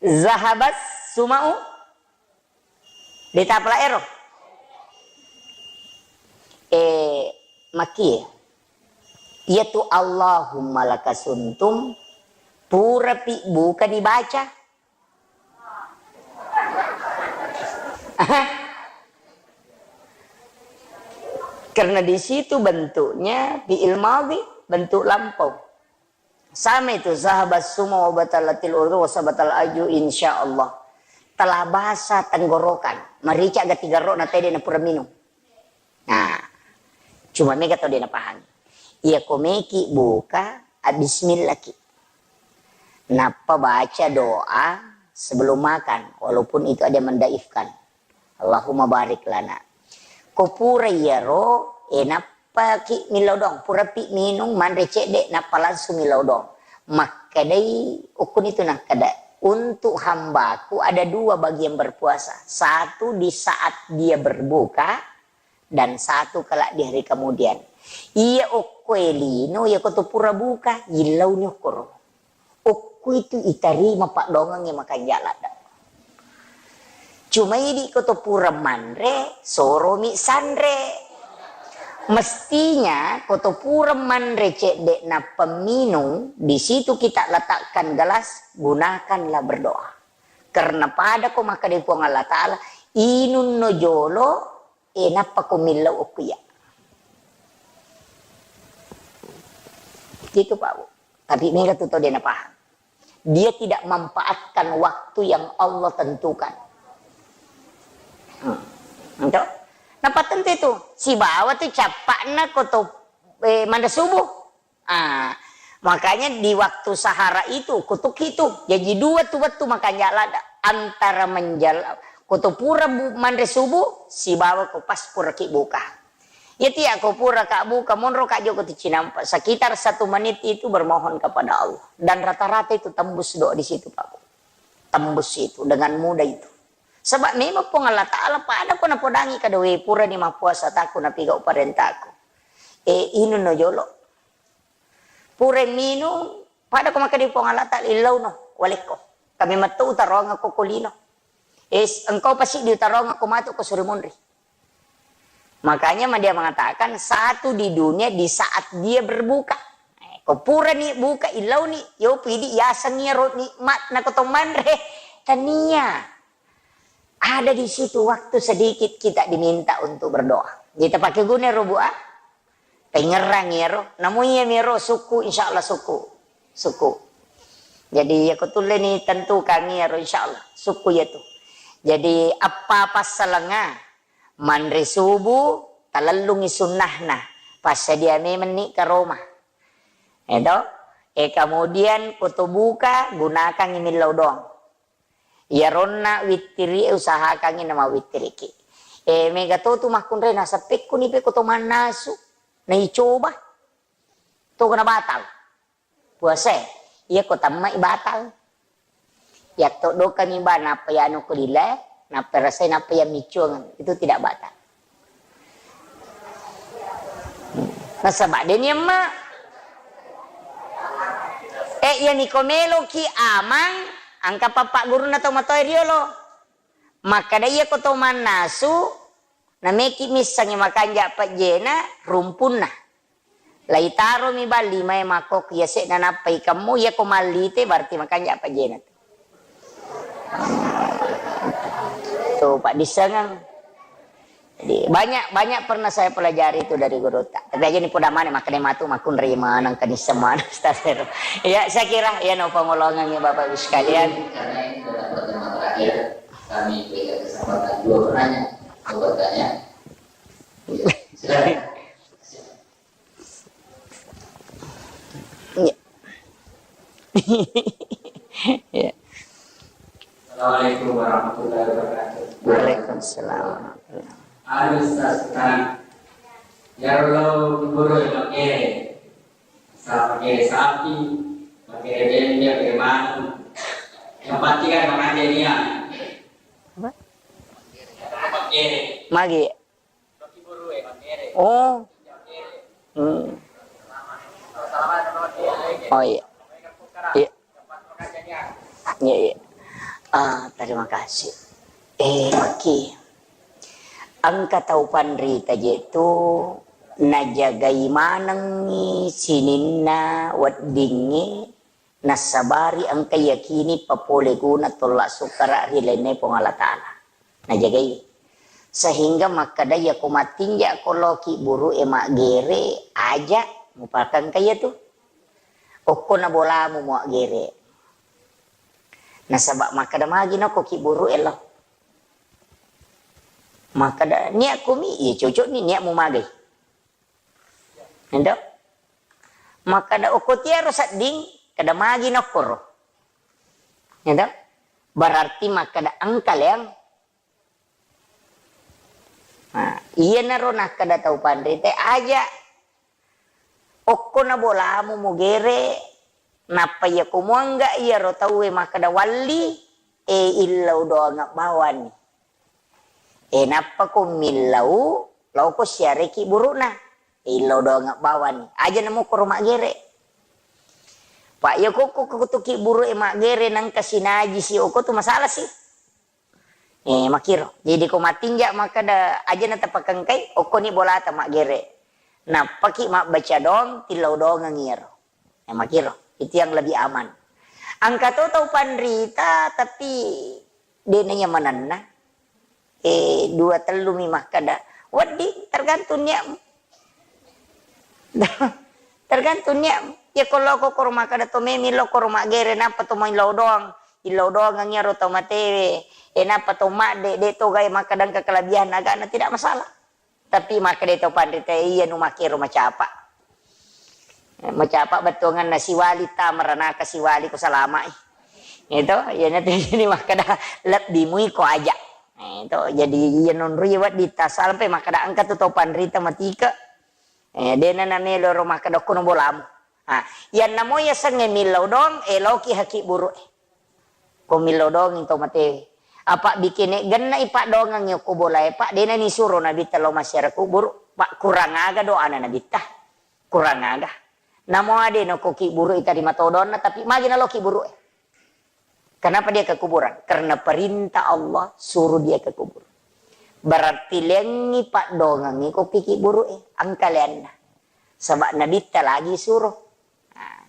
Zahabas sumau. Dita pala ero. Eh, maki. Iya tu Allahumma lakasuntum purapi buka dibaca. Karena di situ bentuknya fi'il madhi, bentuk lampau. Sama itu, zahaba suma wa batalatil uru wa sabatal aju, insya Allah. Telah basah tenggorokan. Marica gati garro na tede na pura minum. Nah, cuma mega tau de napahang. Iya ko meki buka, ah, bismillah ki. Nappa baca doa sebelum makan, walaupun itu ada yang mendaifkan. Allahumma barik lana. Ko pura iyaro, eh, nappa ki millau doang, pura pi minung, manre cedde, nappa langsung millau doang. Makkedai, ukkuni tu nakkeda, untuk hambaku ada dua bagi yang berpuasa. Satu di saat dia berbuka, dan satu kelak di hari kemudian. Iya okko e lino, iya ko to pura buka, yillauni okkoro. Okko itu itarima paddoangengnge makanja ladde. Cuma idi ko to pura manre, soromi sanre. Mestinya ko to pura manre cedde nappa minung, di situ kita letakkan gelas, gunakanlah berdoa. Karena pada ko makkeda Puang Allah Ta'ala, inunno jolo, eh, nappa ko millau okko iya. Gitu, Pak Bu. Tapi mega tu tau de napahang. Dia tidak manfaatkan waktu yang Allah tentukan. Hmm. Ento? Nappa tentu itu. Sibawa tu cappa'na ko to, eh, manre subuh. Ah, makanya di waktu sahara itu, kutuk itu. Jadi dua tu wettu makanja ladde antara menjal-, ko to pura bu-, manre subuh, sibawa ko pas puraki buka. Iya tiya ko pura ka buka, monro ka joko tu cinampa. Sekitar satu menit itu bermohon kepada Allah. Dan rata-rata itu tembus doa di situ, Pak Bu. Tembus itu dengan mudah itu. Sebab memang Puang Allah Ta'ala pada ko napodangi kada we pura ni mappuasa taku napigau parentaku. Eh, inunno jolo. Pura minung, pada ko makkeda Puang Allah Ta'ala, illauno, walekko. Kami metto utaroangko ko lino. Es, engkau pasti diutaroangko matu ko suri munri. Makanya ma dia mengatakan, satu di dunia di saat dia berbuka. Eh, ko purani buka, illauni, yo pidi yaseng iyaro nikmat na ko to manre. Tania. Ada di situ waktu sedikit kita diminta untuk berdoa. Jadi, tapake guna ro, Bu, ah? Pengerang iyaro. Namu iya miro suku, insya Allah suku. Suku. Jadi, iya ko tulle ni tentu kami iyaro, insya Allah. Suku iya tu. Jadi, apa passalenga? Manre subuh, talellungi sunnahna. Passadia memang ni karoma. Eto? E, kemudian ko to buka, gunakan millau doang. Iyaronna wittirie usahakangngi namawittiriki. E, mega to tu makkunrai naseppekkuni pe ko to mannasu, naicoba. To kena batal. Puasae, iya ko tammai batal. Yatto dokani ba nappa yanu ko lile, nappa rasai nappa yamiccuang, itu tidak batal. Nasaba deni emma. Eh, iya niko meloki amang, angka pappa gurunna to matoa riolo. Makkada iya ko to mannasu, nameki missangi makanja pejjena rumpunna. Laitaromi balli mae makkokki yase'na nappa ikemmu, iya ko mallite berarti makanja pejjena tu. Tu paddissengeng. Jadi, banyak, banyak pernah saya pelajari itu dari guru ta. Tapi aja ni poda mane, makanya matu makkunrai maneng kenisseng maneng, Ustaz. Ya, saya kira ya no pengolongan ya Bapak Ibu sekalian. Karena ini adalah pertemuan terakhir, kami berikan kesempatan dua penanya mau bertanya. Silakan. Iya. Iya. Assalamualaikum warahmatullahi wabarakatuh. Waalaikumsalam warahmatullahi wabarakatuh. Anu, Ustaz, nah, ya Allah, guru yang pakai, sa-, pakai sapi, pakai bembe, pakai manu. Yang pasti kan makan dia. Apa? Pakai. Magi. Oh. Hmm. Oh, iya. Iya. Iya, iya. Ah, terima kasih. Eh, Maki. Engka tau panrita je tu najagai manengngi sininna weddingnge, nassabari engka yakini papole guna tolla sukkara ri lainna Puang Allah Ta'ala. Najagai. Sehingga makkeda, iyako mattinja ko loki buru e maggere, aja mupakengka iyatu. Okko na bolamu muaggere. Nasaba makkeda magi nokko ki buru e lo. Makkeda niat komi, iya cocok ni niatmu magai. Ento? Makkeda okko tiaro sedding, kada magi nokkoro. Ento? Berarti makkeda engka leang. Nah, iyanaro nakkeda tau panrita, aja okko na bolamu mugere, nappa iyako muangga iyaro tauwe makkeda walli, e, illau doang bawani. E, nappa ko millau, laoko siareki burukna. E, illau doang bawani. Aja namukkoro maggere. Pak, iyako ko kutuki buru e maggere nangka sinaji si oko tu masalah si. Eh, makkiro. Jadi ko mattinja makkeda aja na tapakengkai, okkoni bolata maggere. Nappaki mabbaca doang, tillau doangeng iyaro. Eh, makkiro. Itu yang lebih aman. Engka to tau panrita, tapi de' na nyamanenna. Eh, dua tellu mi makkeda. Wedding, tergantung niatmu. Tergantung niat. Ya, ko loko koro makkeda to memi lo koro maggere, nappa to maillau doang. Illau doang iyaro tau matewe. E, nappa to madde, de' to gae makkeda engka kelebihan agana, tidak masalah. Tapi makkeda to panrita, iya nu makkero macapa. Eh, macapa bettuanganna siwali ta maranaka siwali ko salamai. Itu, iya natu jadi makkeda lebbi mui ko aja. Eh, itu, jadi iya nonroi wedding ta sampai makkeda engka tu tau panrita matike. Eh, de'na namelo ro makkeda okko no bolamu. Ah, iyanna mo yasengnge millau doang, eh, laoki haki buru e. Ko millau doang to mate. Apa bikene genna ipa doangang okko bola e, Pak, de'na nisuro Nabitta lao massiara kuburu. Pak, kurang aga doana Nabitta. Kurang aga. Namo ade no ko ki buru itarima todonna, tapi magi nalo ki buru e. Kenapa dia ke kuburan? Karena perintah Allah suruh dia ke kubur. Berarti lengi paddoangengngi ko ki buru e, engka leanna. Sebab Nabitta lagi suruh. Nah,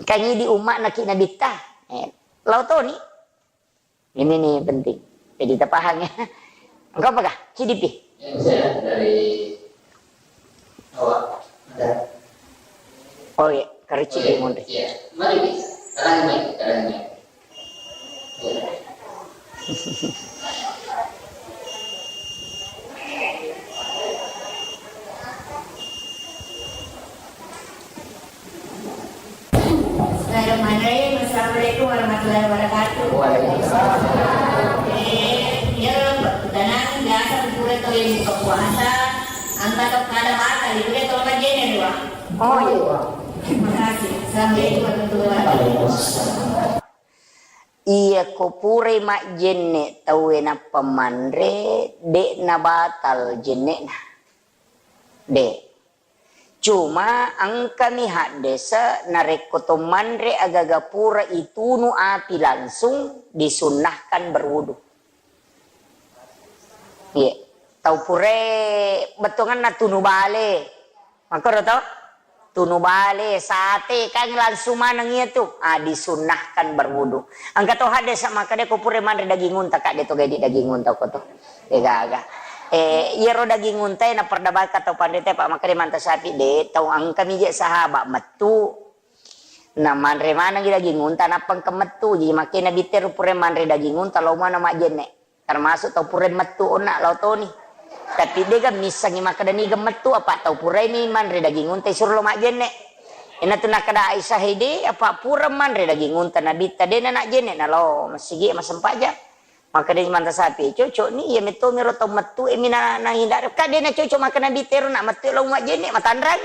kan idi umma'na ki Nabitta. Eh, lao toni. Ini nih penting. Jadi tapahang ya. Engkau apakah? C D P? Ya, saya dari awak. Ada. Oh iya, karici. Oh, iya. Di Monte. Iya. Mari kita. Sekarang ini, sekarang ini. Iya. Bismillahirrahmanirrahim. Assalamualaikum warahmatullahi wabarakatuh. Waalaikumsalam. Eh, ya, tenang, biasa pura to yang buka puasa. Angka to kada batal, itu dia tolong aja nih, Wak. Oh, iya. Terima kasih. Assalamualaikum warahmatullahi wabarakatuh. Waalaikumsalam. Iya ko purai majjenne tauwe nappa manre, de' nabatal jenne'na. De'. Cuma engkami haddese narekko to manre agaga pura itunu api langsung disunnahkan berwudu. Iya. Tau purae bettuanganna tunu bale. Makkoro to? Tunu bale, sate, kan langsung maneng iya tu. Ah, disunnahkan berwudu. Engka to haddese makkeda ko pura manre daging unta, kak, de to gaidi daging unta ko to. Degaga. Eh, iyaro daging unta e naperdabaka tau panrita, Pak, makkeda manta sapi de, tau engka mi je sahabat mettu. Na manre manengi daging unta, nappa engka mettu. Jadi makkeda Nabitta ro pura manre daging unta, lao mana majjenne. Termasuk tau purai mettu onna lao toni. Tapi dega missengi makkeda niga mettu, apa tau purai mi manre daging unta isuro lo majjenne. Ina tu nakkeda Aisyah, "Hede, apa pura manre daging unta Nabitta, de na najjenne na lao masigi masempajang." Makkeda manta sapi, "Cocok ni, iya metto miro tau mettu e mi na, na hindari." Ka de na cocok makkeda Nabitta ero na mettu lao majjenne, matanrang.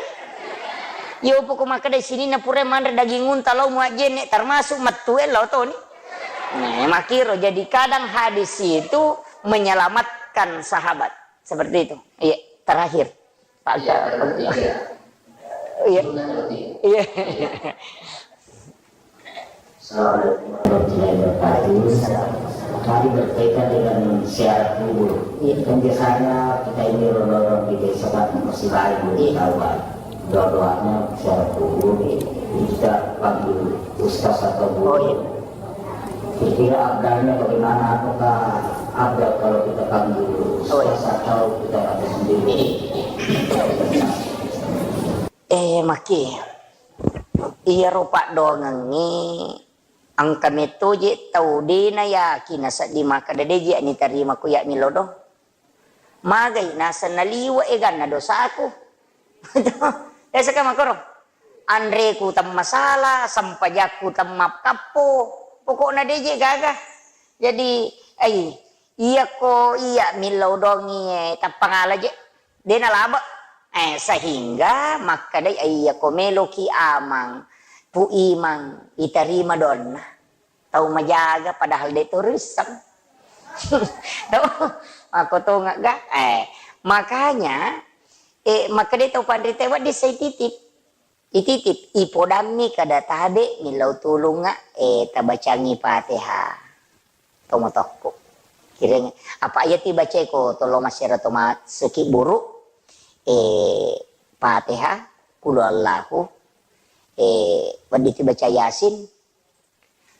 Yo poko makkeda sininna purai manre daging unta lao majjenne, termasuk mettu e lao toni. Nah, makkiro. Jadi kadang hadis itu menyelamatkan sahabat. Seperti itu. Iya, terakhir. Pak. Iya, terakhir. Iya. Iya. Assalamualaikum warahmatullahi wabarakatuh. Mari berkaitan dengan ziarah kubur. Iya, kan biasanya kita ini orang-orang di desa kan masih baik, belum tahu kan. Doa-doanya ziarah kubur. Jadi kita panggil ustaz atau guru. Oh, iya. Kira-kira abdalnya bagaimana? Apakah abdal kalau kita panggil ustaz atau kita baca sendiri? Eh, maki. Iyaro paddoangengnge engka metto je tau de nayakin nasedding makkeda de je nitarima ko iya millau doang. Magai naseng naliwe' eganna dosaku. Biasa ka makkoro. Anreku temmasala, sempajakku temmakkappo. Pokokna de je gaga. Jadi, ai, iyako iya millau doangngi, eh, tappangala je. De nalabe'. Eh, sehingga makkedai, eh, iyako meloki amang, Pu Imang, itarima doanna. Tau majaga padahal de to risseng. Tau, makko tongeng ga? Eh, makanya, eh, makkedai tau panrita wedding sai titip. Ititip, ipodammi kada tabe millau tulungnga, eh, tabacangi Fatihah. Tomotokku. Kiring, apa iya tibacai ko tolo masero to masuki buru, eh, Fatihah, Qul Huwallahu, eh, wedding tibaca Yasin,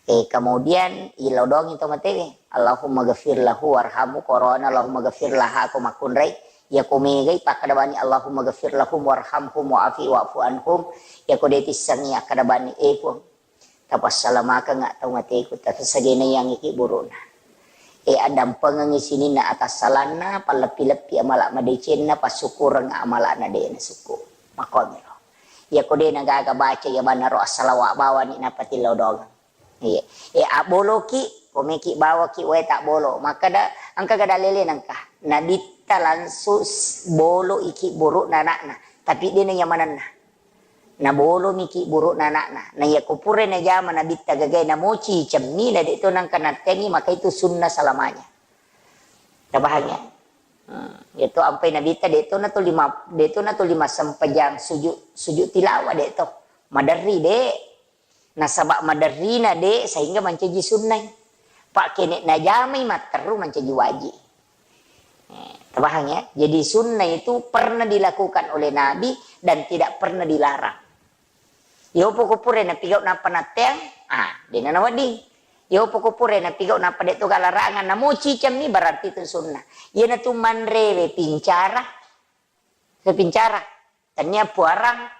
eh, kemudian ilodongi to matewe, Allahumma ghafir lahu warhamhu, korona Allahumma ghafir laha ko makkunrai, iya ko megai pakkada bani Allahumma ghafir lahum warhamhum wa'afi wa'fu anhum, iya ko de tissengi akkada bani, eh, Puang, tapassalamakeng tau mateku, tasagenaiangi ki buruna. Eh, addampengengi sininna atassalanna, palleppi-leppi amala madecenna, passukureng amalana de nasukku. Makkomiro. Iya ko de nagaga baca iya bannaro assalawa bawani napatilodongeng. Iya. Eh, abboloki, pomeki bawaki wae tabbolo. Makkeda, engka gada lele nengka. Nabitta langsung s-, bolo iki burukna anakna. Tapi de naiyamanenna. Nabolomiki burukna anakna. Na iya ko pura najama nabitta gagai namoci cemmi na de to nengka nattengi, maka itu sunnah selamanya. Tabahang ya? Hmm. Itu ampai nabitta de to na to lima, de to na to lima sempajang sujud, sujud tilawah de to. Maderri de. Nasaba maderrina de sehingga mancaji sunnai. Pak kene najamai matteru mancaji wajib. Eh, tabahang ya? Jadi sunnah itu pernah dilakukan oleh Nabi dan tidak pernah dilarang. Yo poko pura napigau napa natteang, ah, dena nawedding. Yo poko pura napigau napa de to galarangan namoci cemmi berarti itu sunnah. Iyana tu manrewe pincara, pincara. Tania puarang,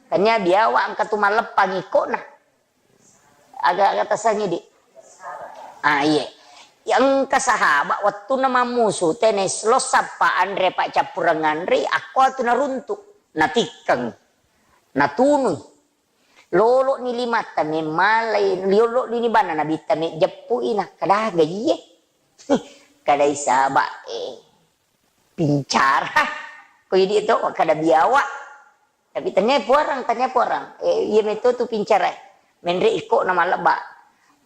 tania biawa engka tu malleppang ikkona. Aga-aga tasangi di. Ah, iye. Engka sahabat wettunna mammusu, tene lo sappa anre paccappureng anre, akko tu naruntu, natikkeng, natunui. Lolo ni limatta memmalai, lolo ni bana nabitta mejjeppui, nakkada gajiye. Kadai sahabat, eh. Pincara. Ko idi to kada biawa. Tapi tania puarang, tania puarang. Eh, iya meto tu pincara. Menre iko na malebba.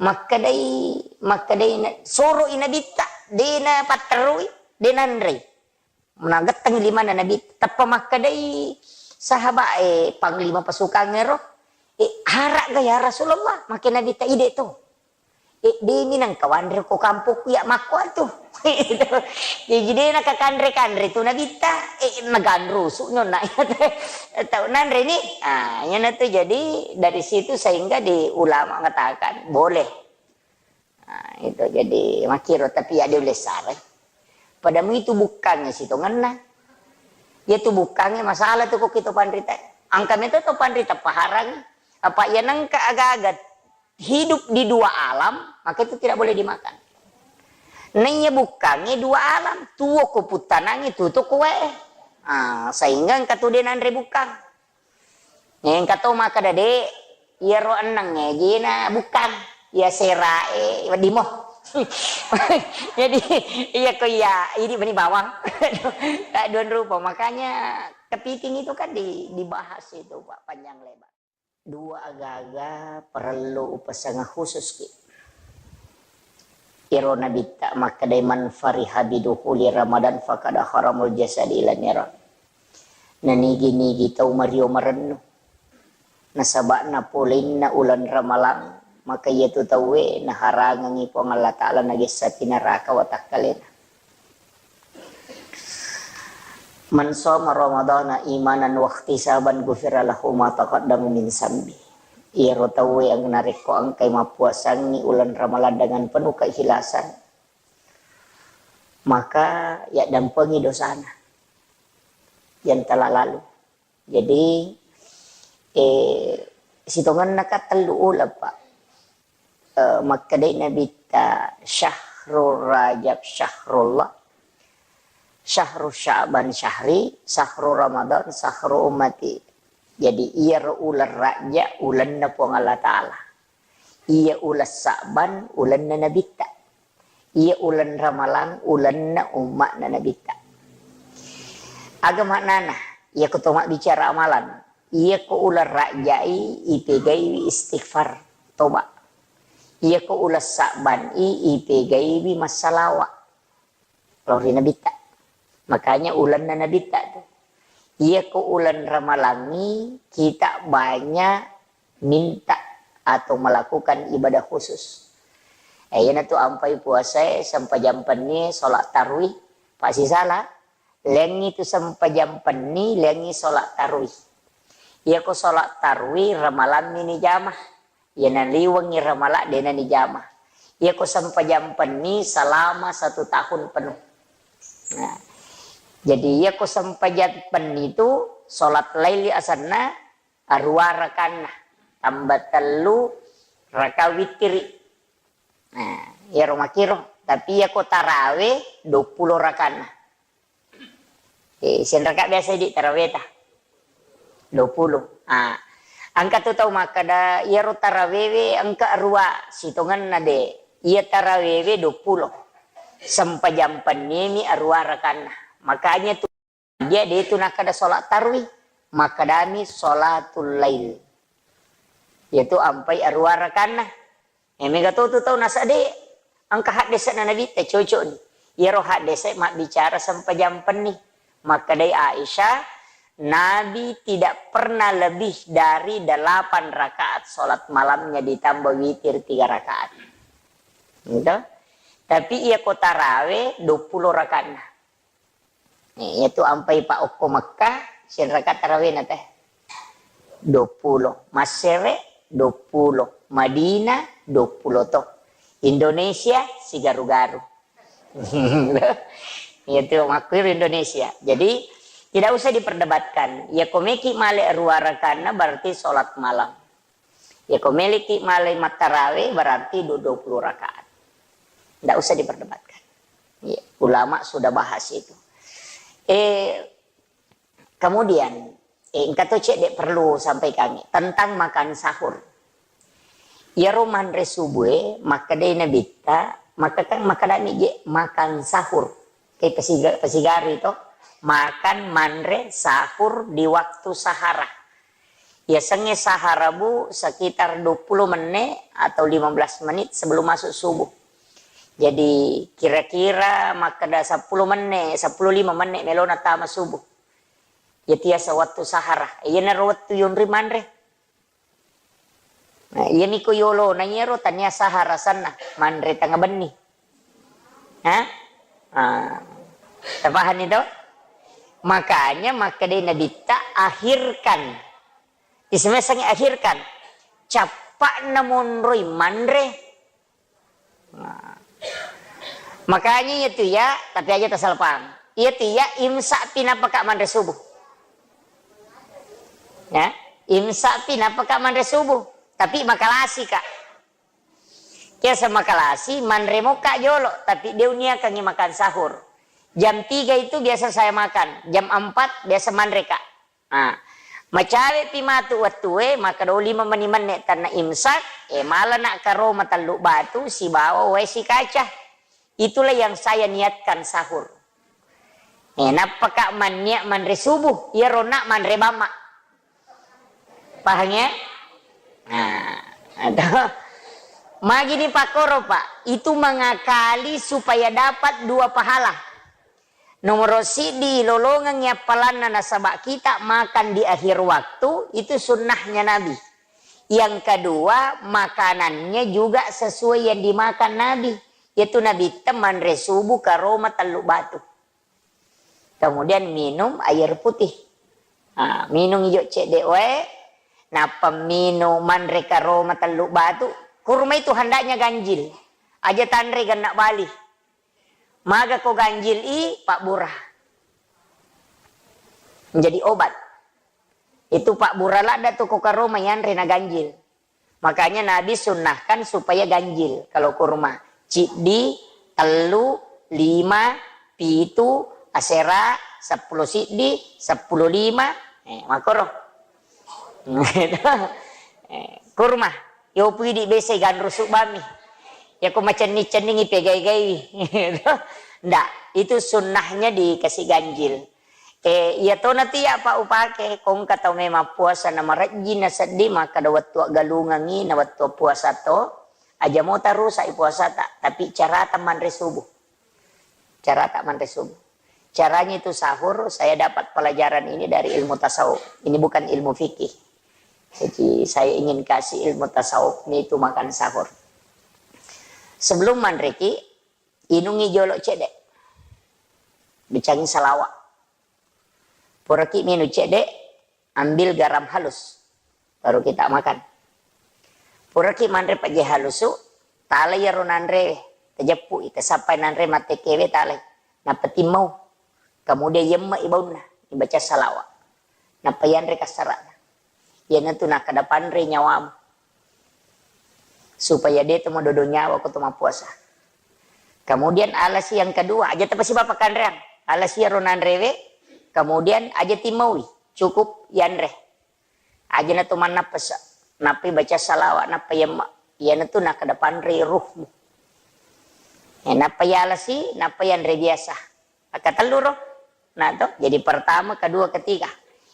Makkedai, makkedai na, soro i nabitta, de na patterui, de nanrei. Nagetteng limana nabi, teppa makkedai sahabat, eh, panglima pasukan ero. Eh, harak ga ya Rasulullah, makke nabitta ide to. Eh, demi nengka wanre ko kampokku ya makko atu. Jadi de nakakanre-kanre tu nabitta, eh, naganrusu nyonna. Tau nanre ni. Ah, yana tu jadi dari situ sehingga di ulama mengatakan boleh. Nah, itu jadi makiro tapi ya dia boleh sarai. Padamu itu bukannya sitongenna. Ya tu bukannya masalah tu kok kita panrita. Angka meto to panrita paharang. Apa ya nengka aga-aga hidup di dua alam, maka itu tidak boleh dimakan. Naiya bukkangnge dua alam, tuo ko puttanangnge, tuo to ko wae. Ah, sehingga engka tu de nanre bukkang. Engka to makkeda de, iyaro ennengnge jena bukkang, iya serae wedding mo. Jadi iya ko iya, idi meni bawang. Tak dua rupa, makanya kepiting itu kan di-, dibahas itu Pak panjang lebar. Dua agaga parellu upasengeng khusus ki. Iro nabitta makkedai, "Man fariha bidukhuli Ramadan faqad haramul jasadi ila niran." Nanigi-nigi tau mario marennu. Nasaba'na polenna uleng Ramalang, maka iyatu tauwe naharangengngi Puang Allah Ta'ala nagessapi naraka watakkalena. "Man shoma Ramadana imanan wahtisaban ghufira lahu ma taqaddama min zambi." Iyaro tauwe yang narekko engkai mappuasangngi uleng Ramalang dengan penuh keikhlasan, maka yaddampengi dosana yang telah lalu. Jadi, eh, sitongenna ka tellu uleng, Pak. Eh, makkedai Nabitta, "Syahrul Rajab syahrullah, syahru Sya'ban syahri, syahru Ramadan syahru ummati." Jadi, iyaro uleng Rajab ulenna Puang Allah Ta'ala. Iya uleng Sa'ban ulenna Nabitta. Iya uleng Ramalang ulenna umma'na Nabitta. Aga maknana? Iyako to mabbicara amalan. Iyako uleng Rajai ipegaiwi istighfar, toba. Iyako uleng Sa'ban i ipegaiwi massalawa lao ri Nabitta. Makanya ulenna Nabitta tu. Iyako uleng Ramalangngi kita banyak minta atau melakukan ibadah khusus. Eh, iyanatu ampai puasae, sempajang pennie, sholat tarwih, pasti salah. Lengngi tu sempajang penni, lengngi sholat tarwih. Iyako sholat tarwih Ramalammi nijama. Iya naliwengngi Ramala, dena nijama. Iyako sempajang penni selama satu tahun penuh. Nah, jadi iyako sempajang penni tu sholat laili asenna arua rakanna, tambah tellu raka witiri. Nah, iyaro makiro. Tapi iyako tarawe duappulo rakanna. Eh, sianraka biasa di taraweta? Duappulo. Ah, engka tu tau makkeda, iyaro tarawewe engka arua, sitongenna de. Iya tarawewe duappulo. Sempajang pennimi arua rakanna. Makanya tu dia de tu nakkeda sholat tarwih, makkedami sholatul lail. Yaitu ampai arua rakanna. Eh, mega to tu tau nasade, engka haddese'na Nabitta cocokni. Iyaro haddese mabbicara sempajang penni. Makkedai Aisyah, Nabi tidak pernah lebih dari delapan rakaat sholat malamnya ditambah witir tiga rakaat. Gitu. Tapi iyako tarawe duappulo rakaatna. Eh, iyatu ampai pa okko Mekkah, sianraka tarawena teh? Duappulo. Massere, duappulo. Madinah, duappulo to. Indonesia, sigaru-garu. Iyatu makkuiro Indonesia. Jadi, tidak usah diperdebatkan. Iyako meki male arua rakanna, berarti sholat malam. Iyako meleki malai mattarawe, berarti du-, duappulo rakaat. Ndak usah diperdebatkan. Iya, ulama sudah bahas itu. Eh, kemudian, eh, engka to cedde perlu sampaikangngi tentang makan sahur. Iyaro manre subue, makkedai Nabitta, maka kan makkedami je makan sahur. Ke pasiga-, pasigari to, makan manre sahur di waktu sahara. Yasengnge sahara, Bu, sekitar duappulo menit atau lima belas menit sebelum masuk subuh. Jadi, kira-kira makkeda seppulo menit, seppulo lima menit melona tama subuh. Yatiasa wettu sahara. Iyanaro wettu yonri manre. Nah, iyani ko yolona iyaro tania sahara asenna, manre tengnga benni. Hah? Ah. Tapahani to? Makanya makkedai Nabitta, "Akhirkan." Isemesengngi akhirkan. Cappa'na monroi manre. Nah. Makanya iyatu ya, tapi aja tasalpang. Iyatu ya, imsak pi napaka manre subuh. Ya, imsak pi napaka manre subuh. Tapi makalasi ka. Biasa makalasi, manre moka jolo, tapi de uniakangngi makan sahur. Jam tiga itu biasa saya makan, jam empat biasa manre ka. Ah, macawepi matu wettue, makkeda lima meni menne tanna imsak, eh, malana karo matellu batu sibawa wae sikaca. Itulah yang saya niatkan sahur. Eh, nappaka manniat manre subuh, iyaro na manre bamma. Paham ya? Nah, atau magini pakkoro, Pak, itu mengakali supaya dapat dua pahala. Nomoro siddi, lolongengngi appalanna nasaba kita makan di akhir waktu, itu sunnahnya Nabi. Yang kedua, makanannya juga sesuai yang dimakan Nabi. Yaitu Nabitta manre subuh karoma tellu batu. Kemudian minum air putih. Ah, minung ijo cedde wae, nappa minung manre karoma tellu batu. Kurma itu hendaknya ganjil. Aja tanre genna bali. Maga ko ganjil i, pabbura. Menjadi obat. Itu pabbura ladda tu ko karoma yanre na ganjil. Makanya Nabi sunnahkan supaya ganjil kalau kurma. Ciddi, tellu, lima, pitu, asera, seppulo siddi, seppulo lima, eh, makoro. Eh, kurma. Yo pui di bese ganru subami. Ya ko macenni-cenningi pegai-gaiwi. Ndak, itu sunnahnya dikasih ganjil. Eh, iya tona tu iya, Pak, upake. Kongka tau memang puasa na marejji na seddi, maka da wettu aggalungengi na wettu puasa to. Aja mota rusak i puasata, tapi carata manre subuh. Carata manre subuh. Caranya itu sahur, saya dapat pelajaran ini dari ilmu tasawuf. Ini bukan ilmu fikih. Jadi saya ingin kasih ilmu tasawuf ini itu makan sahur. Sebelum manreki, inungi jolo cedde. Bicangi salawa. Puraki minum cedde, ambil garam halus, baru kita makan. Puraki manre pejje halusu, talai iyaro nanre, tajeppu i, tasappai nanre mattekewe, talai. Nappa timmau. Kemudian yemme i baunna, dibaca salawa. Nappa yanre kassarana. Iyanatu nakkeda panre nyawamu. Supaya de to madodo nyawa ko to mappuasa. Kemudian alasi yang kedua, aja tapasiba pakkanreang. Alasi iyaro nanrewe, kemudian aja timmaui, cukup yanre. Aja na to mannappasa, nappai baca salawa, nappa yemma. Iyanatu nakkeda panre ruhmu. Eh, nappa yalasi, nappa yanre biasa. Akkatellu ro. Nah, to, jadi pertama, kedua, ketiga.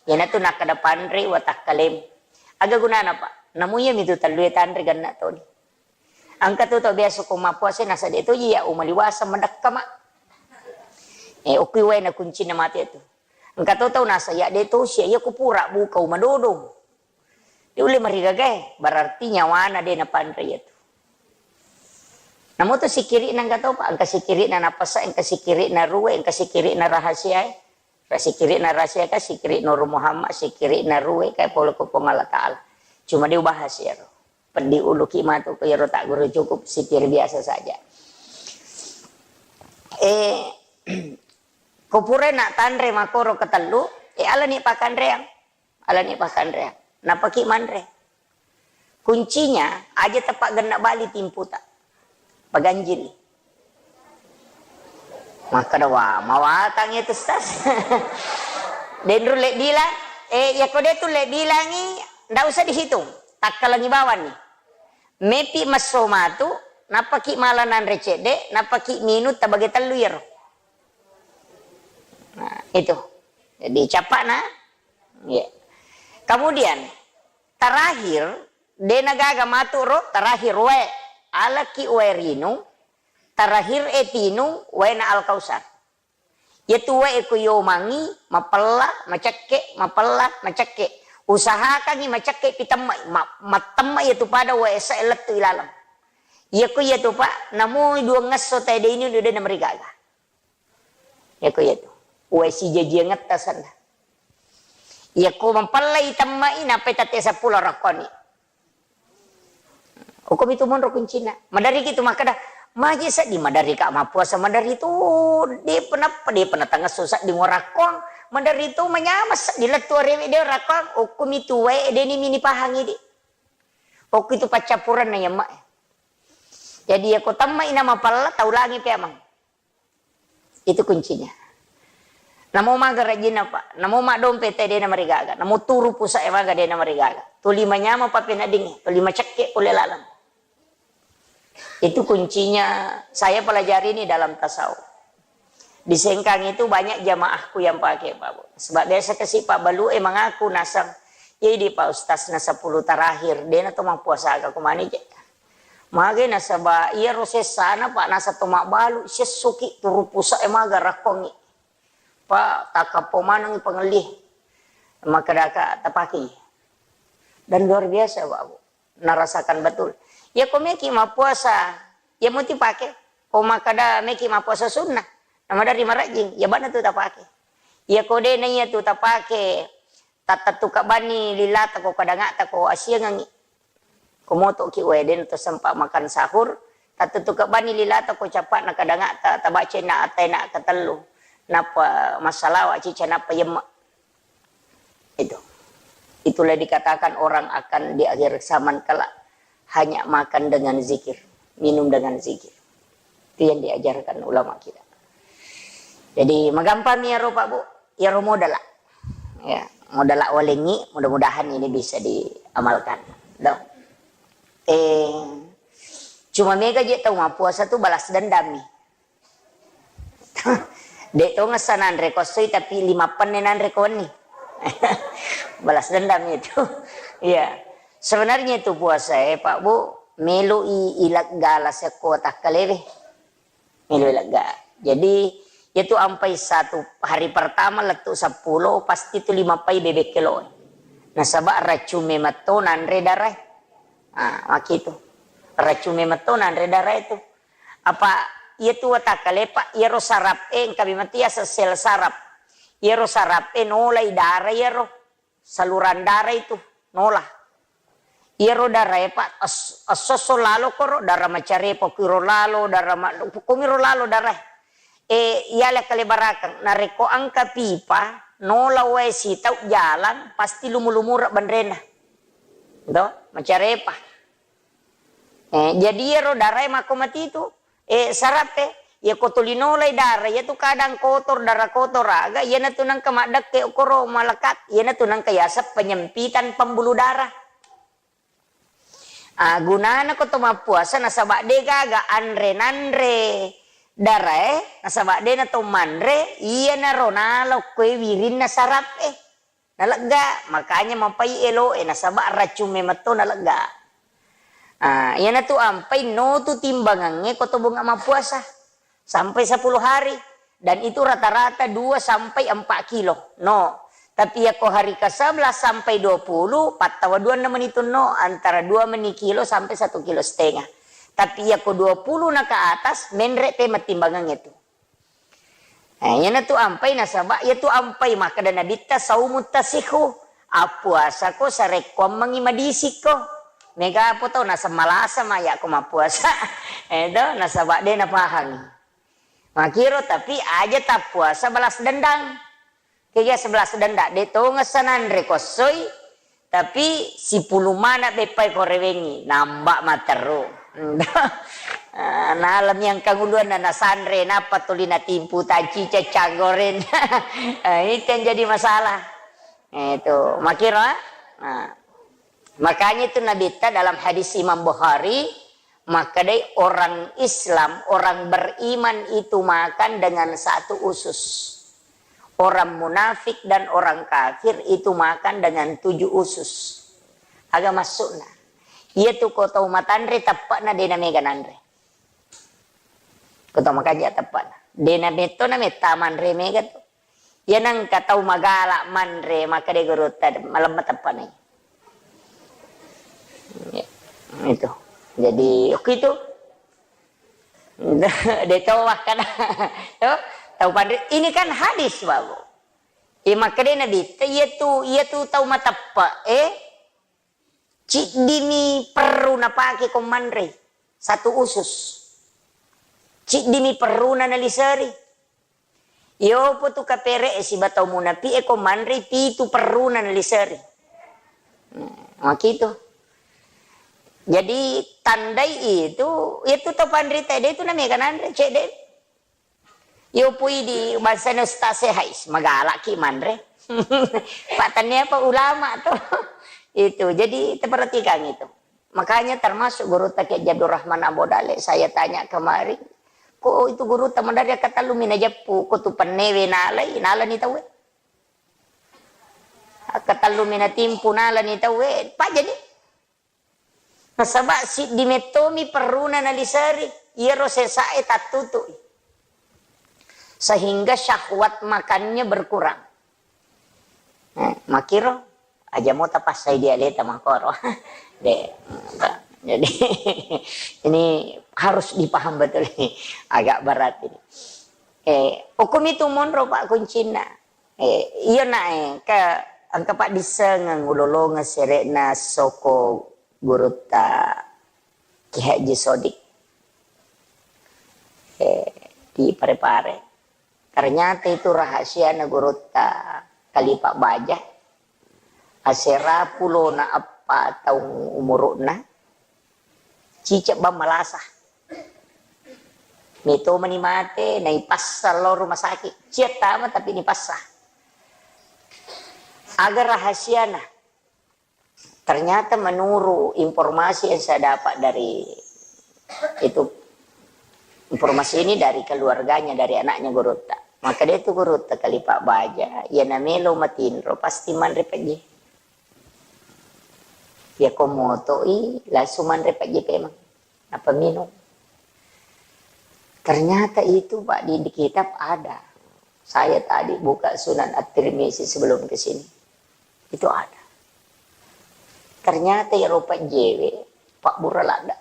Iyanatu nakkeda panre watakkalemu. Aga gunana, Pak? Namu iyami tu tellue tanre genna toni. Engka tu tau biasa ko mappuasa nasa de toji ya umaliwasa madekka, Mak. Eh, okui wae na kuncinna mate tu. Engka to tau nasa ya de tosi ya, iya ko pura buka umadodo. De ulle marigagae, berarti nyawana de napanre iyatu. Namo to sikiri'na engka topa, engka sikiri'na napasa, engka sikiri'na ruwe, engka sikiri'na rahasiae. Ra sikiri'na rahasia ka, sikiri Nur Muhammad, sikiri'na ruwe, kae pole ko Puang Allah Ta'ala. Cuma de ubahas iyaro. Peddi uluki matu ko iyaro tagguru, cukup sikir biasa saja. Eh, ko pura na tanre makoro ketellu, eh, alani pakanreang. Alani pakkanreang. Nappaki manre. Kuncinya, aja tapaggenna bali timputa. Paganjili. Makkeda, "Wah, mawatang itu, Ustaz." Denru le bilang, eh, ya ko de tu le bilangi, ndak usah dihitung. Takkalangi bawani. Mepi masso matu, nappaki mala nanre cedde, nappaki minung tabage tellu iyaro. Nah, itu. Jadi, capakna. Iya. Kemudian, terakhir, de nagaga matu ro, terakhir wae. Alaki wae rinung, terakhir e tinung waena Al-Kausar. Iyatu wae ko yomangi, mapella, macekke, mapella, macekke. Usahakangi macekke pi temmai, ma-, mattemma iyatu pada wae esa lettu ilaleng. Iyako iyatu, Pak, namo duangngesso tae de inung, de namarigaga. Iyako iyatu. Wae sijajiangetta sanna. Iyako mapellai temmai, nappai tette seppulo rakkoni. Okkomi tu monro kuncinna. Maderriki tu makkeda, "Maje seddi maderri ka mappuasa maderri tu, depa nappa, depa natangesso seddi ngo rakkong, maderri tu manyameng seddi lettu arewe de rakkong." Okkomi tu wae deni mini pahangi di. Okko itu paccappurenna yamma. Jadi yako temmai na mapella, taulangi pe amang. Itu kuncinya. Namo maga rajinna, Pak. Namo maddompe te dena marigaga. Namo turu pusa'e maga dena marigaga. Tuli manyameng pappeneddingnge, tuli macekke pole laleng. Itu kuncinya saya pelajari ini dalam tasawuf. Di Sengkang itu banyak jamaahku yang pakai, Pak Bu. Sebab biasa kasi Pak Balu e mengaku nasang, "Iya di Pak Ustaz na sepuluh terakhir, dena to mappuasa ka kumani je." Mage nasaba iyaro sessana, Pak, nasa to mabbalu, sessoki turu pusa'e maga rakkongi. Pak, takappo manengi pangelli. Makkedaka tapaki. Dan luar biasa, Pak Bu. narasakan betul. Iya ko meki mappuasa, iya muti pake. Ko makkada meki mappuasa sunnah, namaderri marajing, iya bana tu tapake. Iya ko de na iya tu tapake, tattettu kabbanni lilata ko kadangata ko asiangengi. Ko motoki wae, de na to sempa makan sahur, tattettu kabbanni lilata ko cappa'na kadangata, tabacai na atai na katellu, nappa massalawa cica, nappa yemma. Itu. Itulah dikatakan orang akan di akhir zaman kelak hanya makan dengan zikir, minum dengan zikir. Itu yang diajarkan ulama kita. Jadi, magampang mi iyaro, Pak Bu, iyaro modala. Ya, modala walengi, mudah-mudahan ini bisa diamalkan. Dong. Eh, cuma mega je tau mappuasa tu balas dendam mi. De' to ngessa nanre ko essoi, tapi lima penne nanre ko wenni. Balas dendam itu. Iya. Sebenarnya itu puasa, eh, Pak Bu, melo i, ilegga la sekko takkalewe. Melo ilegga. Jadi, itu ampai satu hari pertama lettu seppulo, pasti tu lima pai bebek kelo. Nasaba racung memetto nanre darai. Ah, makitu. Racung memetto nanre darai tu. Apa iya tu watakkale, Pak, iyaro sarap e, engka memang tu yaseng sel sarap. Iyaro sarap e nolai dara iyaro, saluran dara itu nola. Iyaro dara e, Pak, es-, esso-esso lalo koro, dara macarepa kiro lalo, dara ma-, kumiro lalo dara e. E, iyala kalebarakeng, narekko engka pipa, nola wae sitau jalang, pasti lumu-lumura benrena. Do, macarepa. Eh, jadi iyaro darae makko matitu, eh, sarappe, iya ko tuli nolai dara, iya tu kadang kotor, dara kotor aga, iyanatu nengka maddekke okoro malekat, iyanatu nengka yaseng penyempitan pembuluh darah. Ah, gunana ko to mappuasa nasaba de gaga anre nanre darae, nasaba de na to manre, iyanaro nalo koe wirinna sarap e. Nalegga, makanya mapai eloe, nasaba racung memetto nalegga. Ah, iyanatu ampai notu timbangangnge ko to bunga mappuasa sampai sepuluh hari, dan itu rata-rata dua sampai empat kilo. No. Tapi yako hari ke sebelas sampai dua puluh, pattawa duanna menitu no, antara dua meni kilo sampai satu kilo setengah. Tapi yako dua puluh na ke atas, menre pe mattimbangangnge tu. Eh, iyanatu ampai nasaba, iyatu ampai makkeda Nabitta, "Saumu tasihu." Appuasako sarekkuammengngi madisikko. Mega apa tau naseng malasa ma iyako mappuasa. Eh, to, nasaba de napahangi. Makiro, tapi aja tappuasa balas dendang. Kega sebelas dendang, de tongeng sananre kossoi, tapi sipulung mana beppai ko rewengi, namba matteru. Ah, nalemi engkang uluanna nasanre, nappa tuli natimpu tacica canggoren. Ah, itu yang jadi masalah. Eh, itu, makiro, ah. Nah, makanya itu Nabitta dalam hadis Imam Bukhari, makkedai orang Islam, orang beriman itu makan dengan satu usus. Orang munafik dan orang kafir itu makan dengan tujuh usus. Aga maksudna? Iyatu ko tau matanre teppe'na de namega nanre. Ko tau makanja teppe'na. De nametto nametta manre mega tu. Iya nengka tau magala manre, makkeda gurutta, malemma teppe'na. Ya, itu. Jadi, oke itu. De tau makkeda. Tuh, tau panre. Ini kan hadis, Babu. Iya makkeda Nabitta, iya tu, iya tu tau mateppe, eh, ciddimi perru napake ko manre. Satu usus. Ciddimi perruna naliseri. Iyopo tu kapere e siba tau munapi e ko manre pitu perruna naliseri. Hmm, makitu. Jadi tandai itu, itu tau panrita de tu namega nanre, cedde. Iyopo idi bangsana ustaz e, hais, magalaki manre. Pak, tania apa ulama tu. Itu. Jadi, perhatikan itu. Makanya termasuk gurutta Kiai Abdul Rahman Ambo Dale, saya tanya kemarin, ko itu gurutta maderri akkatellu mi najeppu, ko tu pennewe nalai, nalani tauwe. Akkatellu mi natimpu, nalani tauwe. Pajani. Nasaba siddi mettomi perruna naliseri, iyaro sesae tattutui. Sehingga syahwat makannya berkurang. Eh, makiro, aja mo tapassai dialeta makoro. Deh, jadi ini harus dipaham betul ini. Agak berat ini. Eh, hukum itu monro, Pak, kuncinna. Eh, iya, nak, eh, ke engka paddissengeng ulolongeng sere'na soko gurutta Ki Haji Sodik. Eh, di Pare-Pare. Ternyata itu rahasiana gurutta Kalipa Baja. Asera pulona eppa taung umuru'na, cicek bang malasa. Meto mani mate, naipassa lao rumah sakit. Cia tama tapi nipassa. Aga rahasiana? Ternyata menurut informasi yang saya dapat dari itu, informasi ini dari keluarganya, dari anaknya gurutta. Maka dia itu gurutta Kalipa Baja, ya namelo matinro pasti manre pejje. Ya ko motoi langsung manre pejje pemang. Apa minum? Ternyata itu, Pak, di, di kitab ada. Saya tadi buka Sunan At-Tirmizi sebelum ke sini. Itu ada. Ternyata ya ro pejjewe, Pak, bura ladda.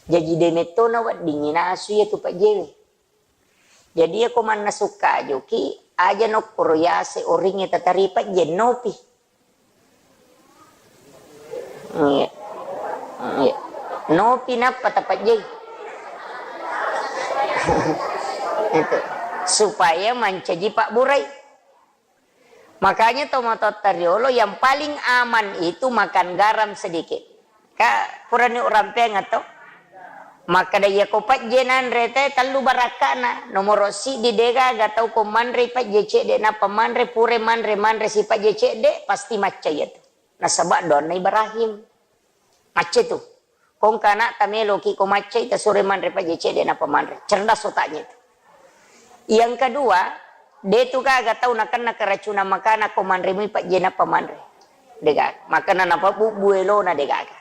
Jaji demettona wedding inasu ya tu pejjewe. Jadi, iya ko mannasu kajuki, aja nokkoro yase oringnge tatari pejje, nopi. Iya. Iya. Nopi nappa tapejjei. Itu. Supaya mancaji pabburai. Makanya tomatoatta riolo yang paling aman itu makan garam sedikit. Ka purani urampeang atau? Makkeda, iya ko pejje nanre te tellu barakka'na. Nomoro siddi, degaga tau ko manre pejje cedde nappa manre, pure manre, manre si pejje cedde, pasti macca iya tu. Nasaba doanna Ibrahim. Macca tu. Ko engka ana'ta meloki ko maccai, tasuro manre pejje cedde nappa manre. Cerdas otaknya itu. Yang kedua, de tu gaga tau nakenna keracunan makanan ko manre mui pejje nappa manre. De gaga. Makana napabubbu elona de gaga.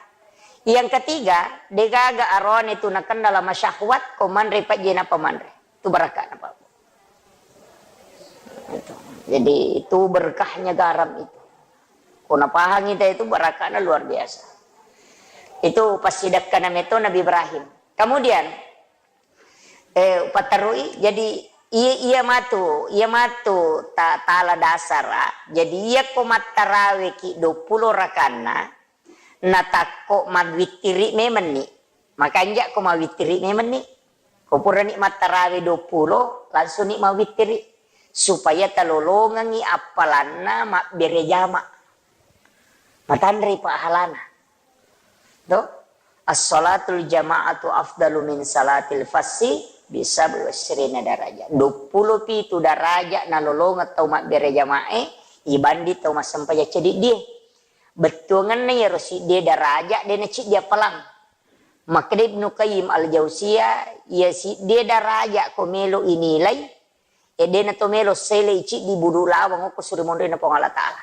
Yang ketiga, de gaga aroane tu nakenna lama syahwat ko manre pejje nappa manre. Tu barakka'na, Pak. Itu. Jadi, itu berkahnya garam itu. Ko napahangi te itu, barakka'na luar biasa. Itu passidekkana meto Nabi Ibrahim. Kemudian, eh, paterui, jadi, iya, iya matu, iya matu ta-, tala dasara. Jadi, iya ko mattaraweki dua puluh rakanna, natakko mawittiri memenni. Makanja ko mawittiri memenni. Ko purani mattarawe dua puluh, langsung ni mawittiri. Supaya talolongengi appalanna mabbere jama. Matanre pahalana. To? As-salatul jama'atu afdalu min salatil fassi bisab'i wasyrina darajah. Dua puluh pitu darajat nalolongeng tau mabbere jama'e, ibanding tau massempajang ceddiddie. Bettuangenna iyaro siddie daraja, de naciddi appalang. Makkeda Ibnu Qayyim Al-Jauziyah, iya siddie daraja ko melo inilai, e de nato melo selei ciddi budu lawang okko suri monrina Puang Allah Ta'ala.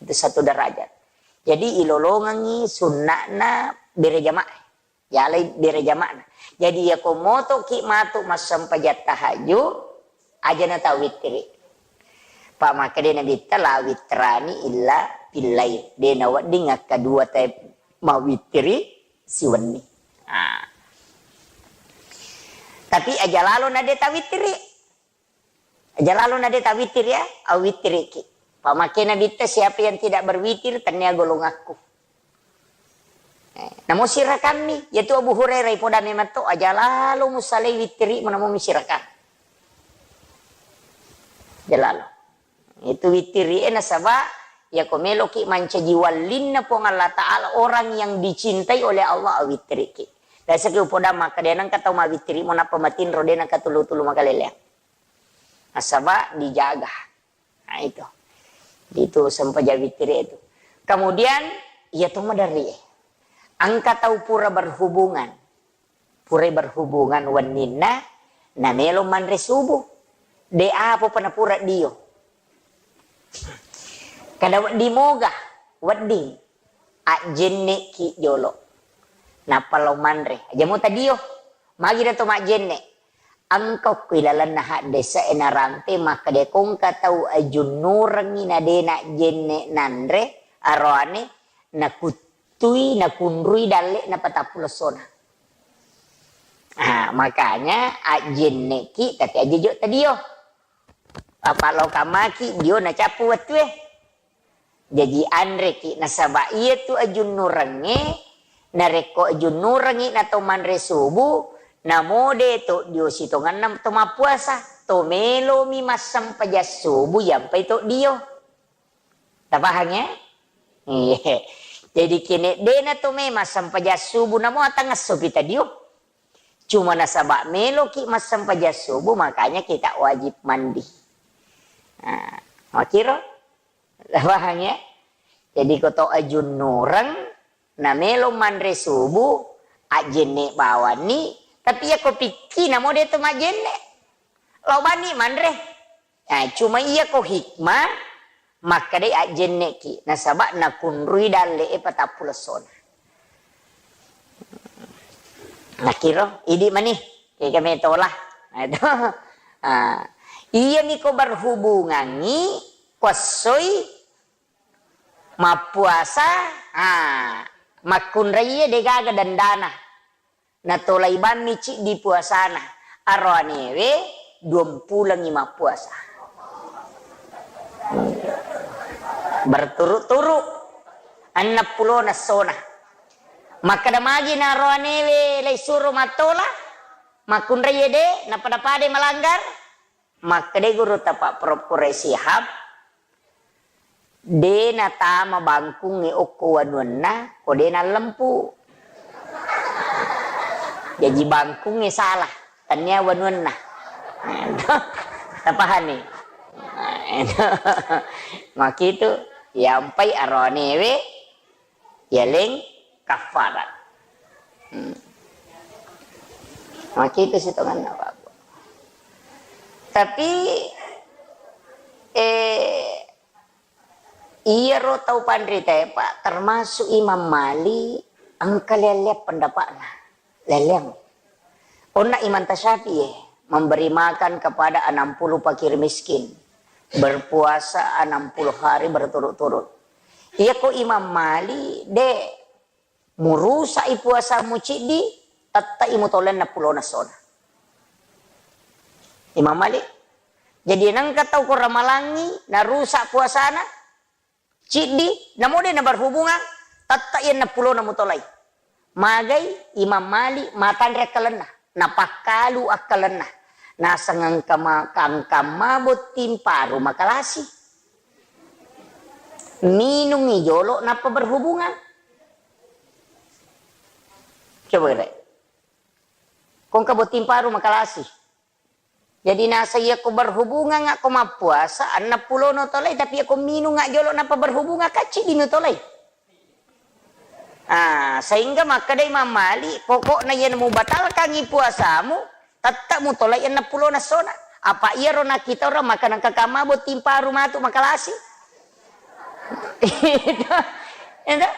Itu satu derajat. Jadi ilolongengi sunna'na bere jamaah. Yalai bere jama'na. Jadi, iya ko motoki matu massempajang tahajud, aja na tawittiri. Pa makkeda Nabitta, "La witrani illa billail." De nawedding akkadua te mawittiri siwenni. Ah. Tapi aja lalo na de tawittiri. Aja lalo na de tawitir ya, awittiriki. Pamake Nabitta, "Siapa yang tidak berwitir, tennia golongakku." Eh, namo sirakammi, yaitu Abu Hurairah, ipoda memang to, aja lalo musalai wittiri, namo misirakang. Aja lalo. Itu wittiri, eh, nasaba, ya ko meloki mancaji wallinna Puang Allah Ta'ala, orang yang dicintai oleh Allah, awittiriki. Biasa ki upoda maka, de nengka tau mawittiri, mo nappa matinro, de nengka tulu-tulu makaleleang. Nasaba dijaga. Nah, itu. Itu sempajang wittiri itu. Kemudian, iya to maderri. Engka tau pura berhubungan. Pura berhubungan wenninna, namelo manre subuh. De apa pa napura dio. Kada wedding moga, wedding. Ajjenne ki jolo. Nappa lao manre. Aja mo tadio. Magi na to majjenne. Engka okko ilalenna haddese'e narampe makkeda, ko engka tau ajunnurengngi na de najjenne nanre aroane, nakut-, nattui, nakunrui dalle'na patappulo essona. Ah, makanya ajjenneki, tapi aja jo tadio. Apa lo kamaki dio nacappu wettue. Jaji anreki, nasaba iyatu ajunnurengnge, narekko ajunnurengngi nato manre subuh, namo de to dio sitongenna to mappuasa, to melomi massempajang subuh yampai to dio. Tapahang ya? Iya. Jadi kene dena to me massempajang subuh, namo atangesso pi tadio. Cuma nasaba meloki massempajang subuh, makanya kita wajib mandi. Nah, makiro? Paham ya? Jadi ko to ajunnureng, na melo manre subuh, ajjenne bawanni, tapi iya ko pikki namo de to majjenne. Lao banni manre. Nah, cuma iya ko hikmah, makkedai ajjenneki, nasaba nakunrui dalle e patappulo essona. Nakiro, idi mani, kega metola. Nah, itu. Ah, iya niko berhubungangi, kuassoi, mappuasa, ah, makkunraiye degaga dandana. Natolai bammi ciddi puasana. Aroanewe duampulengngi mappuasa. Berturut-turut. Enneng pulona essona. Makkeda magi na aroanewe laisuro mattola? Makkunraiye de, napada-pada malanggar? Makkedai gurutta Pak Prof Quraish Shihab, de natama bangkungnge okko wanuanna, ko de nallempu. Jaji bangkungnge salah, tania wanuanna. Tapahani? Makitu, yampai aroanewe, yaleng kaffarat. Hmm. Makitu sitonganna, Pak. Tapi, eh, iyaro tau panritae, Pak, termasuk Imam Malik, engka lea-lea pendapatna. Lea-leang. Onna Imam Tasyafi'i, memberi makan kepada enam puluh fakir miskin, berpuasa enam puluh hari berturut-turut. Iya ko Imam Malik, de, murusa'i puasamu ciddi, tette'i mutolai enneng pulona essona. Imam Malik. Jadi nengka tau ko ramalangngi, narusak puasana, ciddi, namo de naberhubungan, tette'i enneng pulona mutolai. Magai Imam Malik matanre akkalenna, napakkalu akkalenna. Naseng engka ma-, engka mabotting paru makalasi. Minungi jolo nappa berhubungan. Coba kira. Ko engka botting paru makalasi. Jadi naseng iya ko berhubungan ko mappuasa, enneng pulono tolai, tapi iya ko minung jolo nappa berhubungan, kacci di mutolai. Ah, sehingga makkeda Imam Malik, pokokna iya mubatalkangi puasamu, tette'mu tolai enneng pulona essona. Apa iyaro nakkita orang makan engka kamma botting paru matu makalasi? Itu, itu.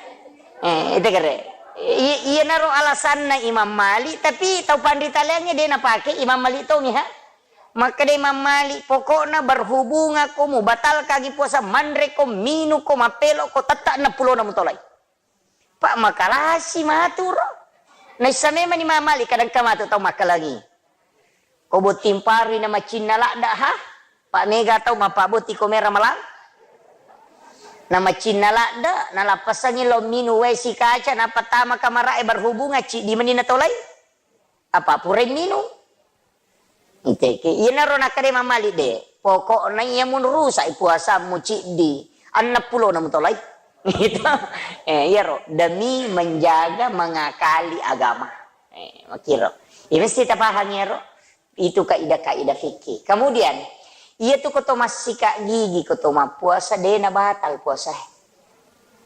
Eh, itu kere. I-, iyanaro alasanna Imam Malik, tapi tau panrita laingnge de napake Imam Malik tongi, ha? Makkeda Imam Malik, pokokna berhubungan ko mubatalkangi puasa, manre ko, minung ko, mappelo ko, tette enneng pulona mutolai. Pak, makalasi matu ro. Naissa memang Imam Malik kadang ka matu tau makkalangi. Ko botting parui na macinna ladde, ha? Pak, mega tau mappabotti ko mera malang. Na macinna ladde, nalappasangi lo minung wae sikaca, napattama kamarae berhubungan, ciddi mani natolai. Apa purai minung? Iteke, iyanaro nakkeda Imam Malik de. Pokokna iya munrusak puasamu ciddi, enneng pulona mutolai. Gitu. Eh, iyaro demi menjaga, mengakali agama. Eh, makiro. Iya mesti tapahang iyaro. Itu kaidah-kaidah fikih. Kemudian, iya tu ko to massika gigi, ko to mappuasa, de na batal puasa.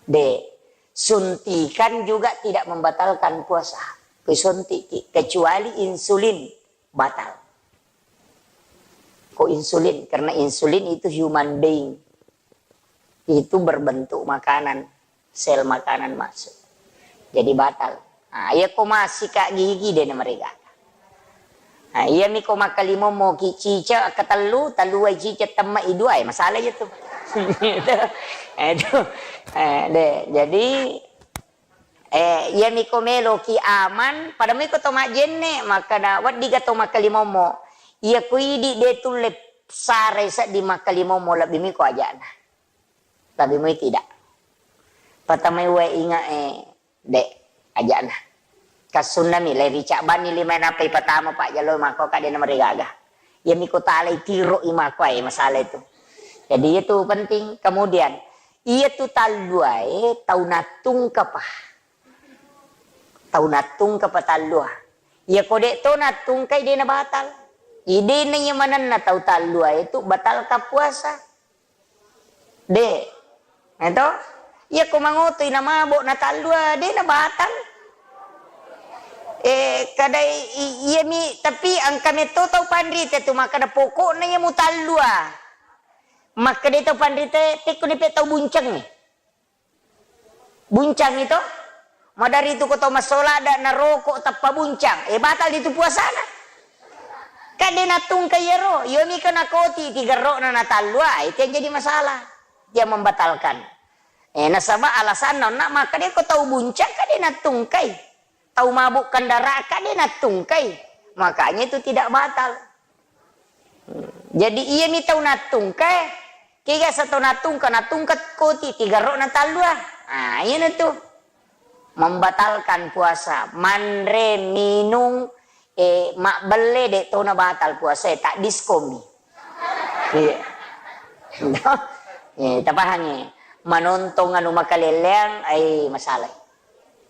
De. Suntikan juga tidak membatalkan puasa. Ko suntiki, kecuali insulin, batal. Ko insulin, karena insulin itu human being. Itu berbentuk makanan, sel makanan masuk. Jadi batal. Nah, iya ko massika gigi de na merega. Nah, iya mi ko makkalimommo ki cica ketellu, tellu ai cica temma i dua, eh, masalah aja tuh. Itu, itu. Eh, de. Jadi Eh, iyami ko meloki aman, pada mui ko to majjenne, makkada, weddiga to makkalimommo. Iya ko idi de tulle sarai sedding makkalimommo, lebbi mui ko ajana. Lebbi mui tidak. Patamai wae inga, eh, de, ajana. Kassunnami, le ricabbanni lima nappa ipatama pajjalo mako ka de namarigaga. Iyami ko talai tiro i mako, eh, masalah itu. Jadi itu penting. Kemudian, iya tu talluae tau nattungkapa. Tau nattungka patallua. Iya ko de to nattungkai, de na batal. Idena iya manenna tau tallua itu batalka puasa. De. Eto? Iya ko mangotoi na mabo na tallua, de na batal. Eh, kadai i-, iyami, tapi engka metto tau panrita tu makkada pokokna iya mutallua. Makkada tau panrita, tekko ni pe tau bunceng. Buncang itu, madari tu ko tau massola ada naroko tappa buncang, eh, batal itu puasana. Kan de nattungka iyaro, iyomi ke nakoti tigerrokna natallua, itu yang jadi masalah. Dia membatalkan. Eh, nasaba alasanna onna maka de ko tau buncang kan de nattungkai. Tau mabuk kendaraan kan de nattungkai. Makanya itu tidak batal. Jadi iyami tau nattungka, kega sa tau nattungka, nattungka koti tigerrokna tallua. Ah, iyana tu. Membatalkan puasa, manre, minung, eh, mabbelle, de tona batal puasa, eh, tak diskomi. Iya. Eh, tapahangi. Manontong anu makaleleang, ai masalah.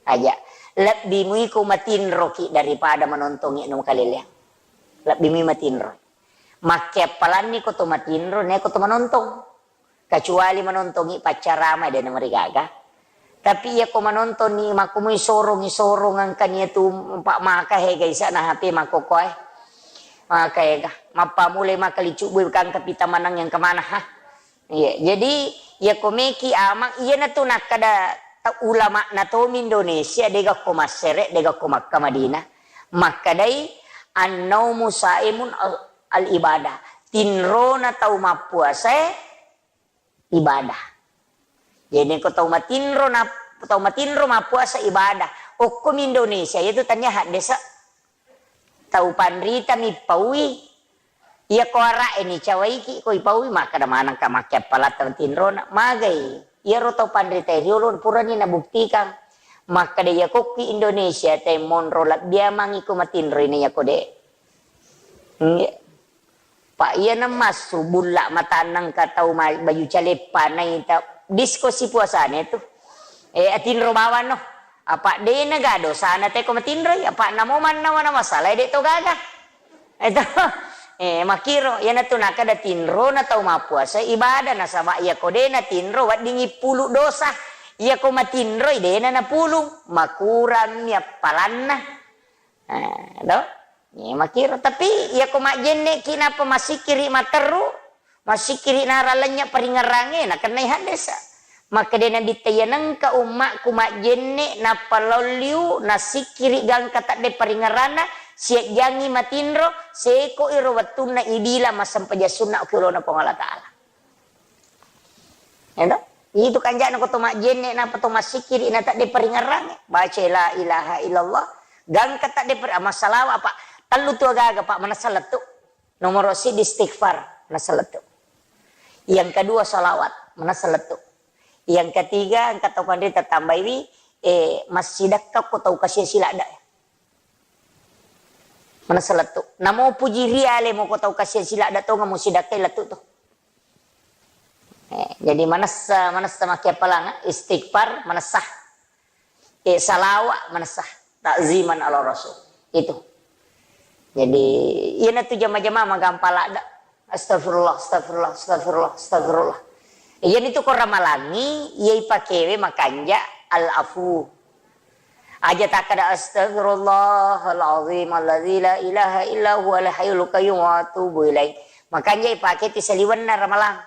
Aja. Lebbi muiko matinroki daripada manontongi anu makaleleang. Lebbi mui matinro. Makkeappalanni ko to matinro, ne ko to manontong. Kecuali manontongi paccarama, de namarigaga. Tapi iya ko manontonni, makko mui sorong-sorong engkani tu, pak maka hega isana H P makko koe. Maka hega. Mappamulai maka licubbu kangka pita manang yang kemana, ha? Iya, jadi iya ko meki amang, iyana tu nakkada ta-, ulama natomi Indonesia, dega ko Massere, dega ko Makkah Madinah. Makkadai, "An-naumu saimun al-, al-ibadah." Tinrona tau mappuasae ibadah. Jadi ko tau matinro na, tau matinro mappuasa ibadah. Okkomi Indonesia, iya tu tania haddesa. Tau panrita mi paui. Iya ko ara'e ni cawaiki ko ipaui, makkada manengka makkeappalatta matinrona. Magai. Iyaro tau panrita riolo purani nabuktikan. Makkada iya kokki Indonesia te monro labbiamangi ko matinro ini iya ko de. Nggih. Pak, iyana massu bulla matanna engka tau ma-, baju caleppa naita disko si puasane tu. Eh, atinro bawang no. Apa dena ga dosana te ko matinroi, apa namo mannawa na masalah de to gaga. Eto. Eh, makiro, iyana tu nakada tinro na tau mappuasa ibadah, nasaba iya ko dena tinro weddingi pulu dosa. Iya ko matinroi dena napulung, makurang mi appalanna. Eh, do? Eh, makiro. Tapi iya ko majjenne ki napa masikiri materru, masikiri naralanya paringerange, nakennai haddesa. Makkeda Nabitta, "Iya nengka ummakku majjenne nappa lao liu nasikiri gangka tadde paringeranna, siajjangi matinro, seko iro wettunna ibila massempajang sunna ki olona Puang Allah Ta'ala." Edo? Itu kanjana ko to majjenne napa to masikiri na tadde paringerange. Baca la ilaha illallah, gangka tadde per-, ama salawa apa? Tellu tu agaga, Pak, manessa lettu. Nomoro siddi istighfar, manessa lettu. Yang kedua salawat, manessa lettu. Yang ketiga, engka tau panrita tambaiwi, eh, massidakka ko tau kasiang siladda. Manessa lettu. Namo puji riale mo ko tau kasiang siladda tonga mo sidakkai lettu tu. Eh, jadi manessa, manessa makkeappalang, istighfar, manessa. Eh, salawa, manessa. Ta'ziman ala Rasul. Itu. Jadi, iyana tu jama-jama magampang ladda. Astagfirullah, astagfirullah, astagfirullah, astagfirullah. Eh, iyana tu ko ramalangi, iya ipakewe makanja al-afu. Aja takkada, "Astagfirullahal azim alladzi la ilaha illa huwal hayyul qayyum wa atubu ilaih." Makanja ipake ti saliwenna ramalang.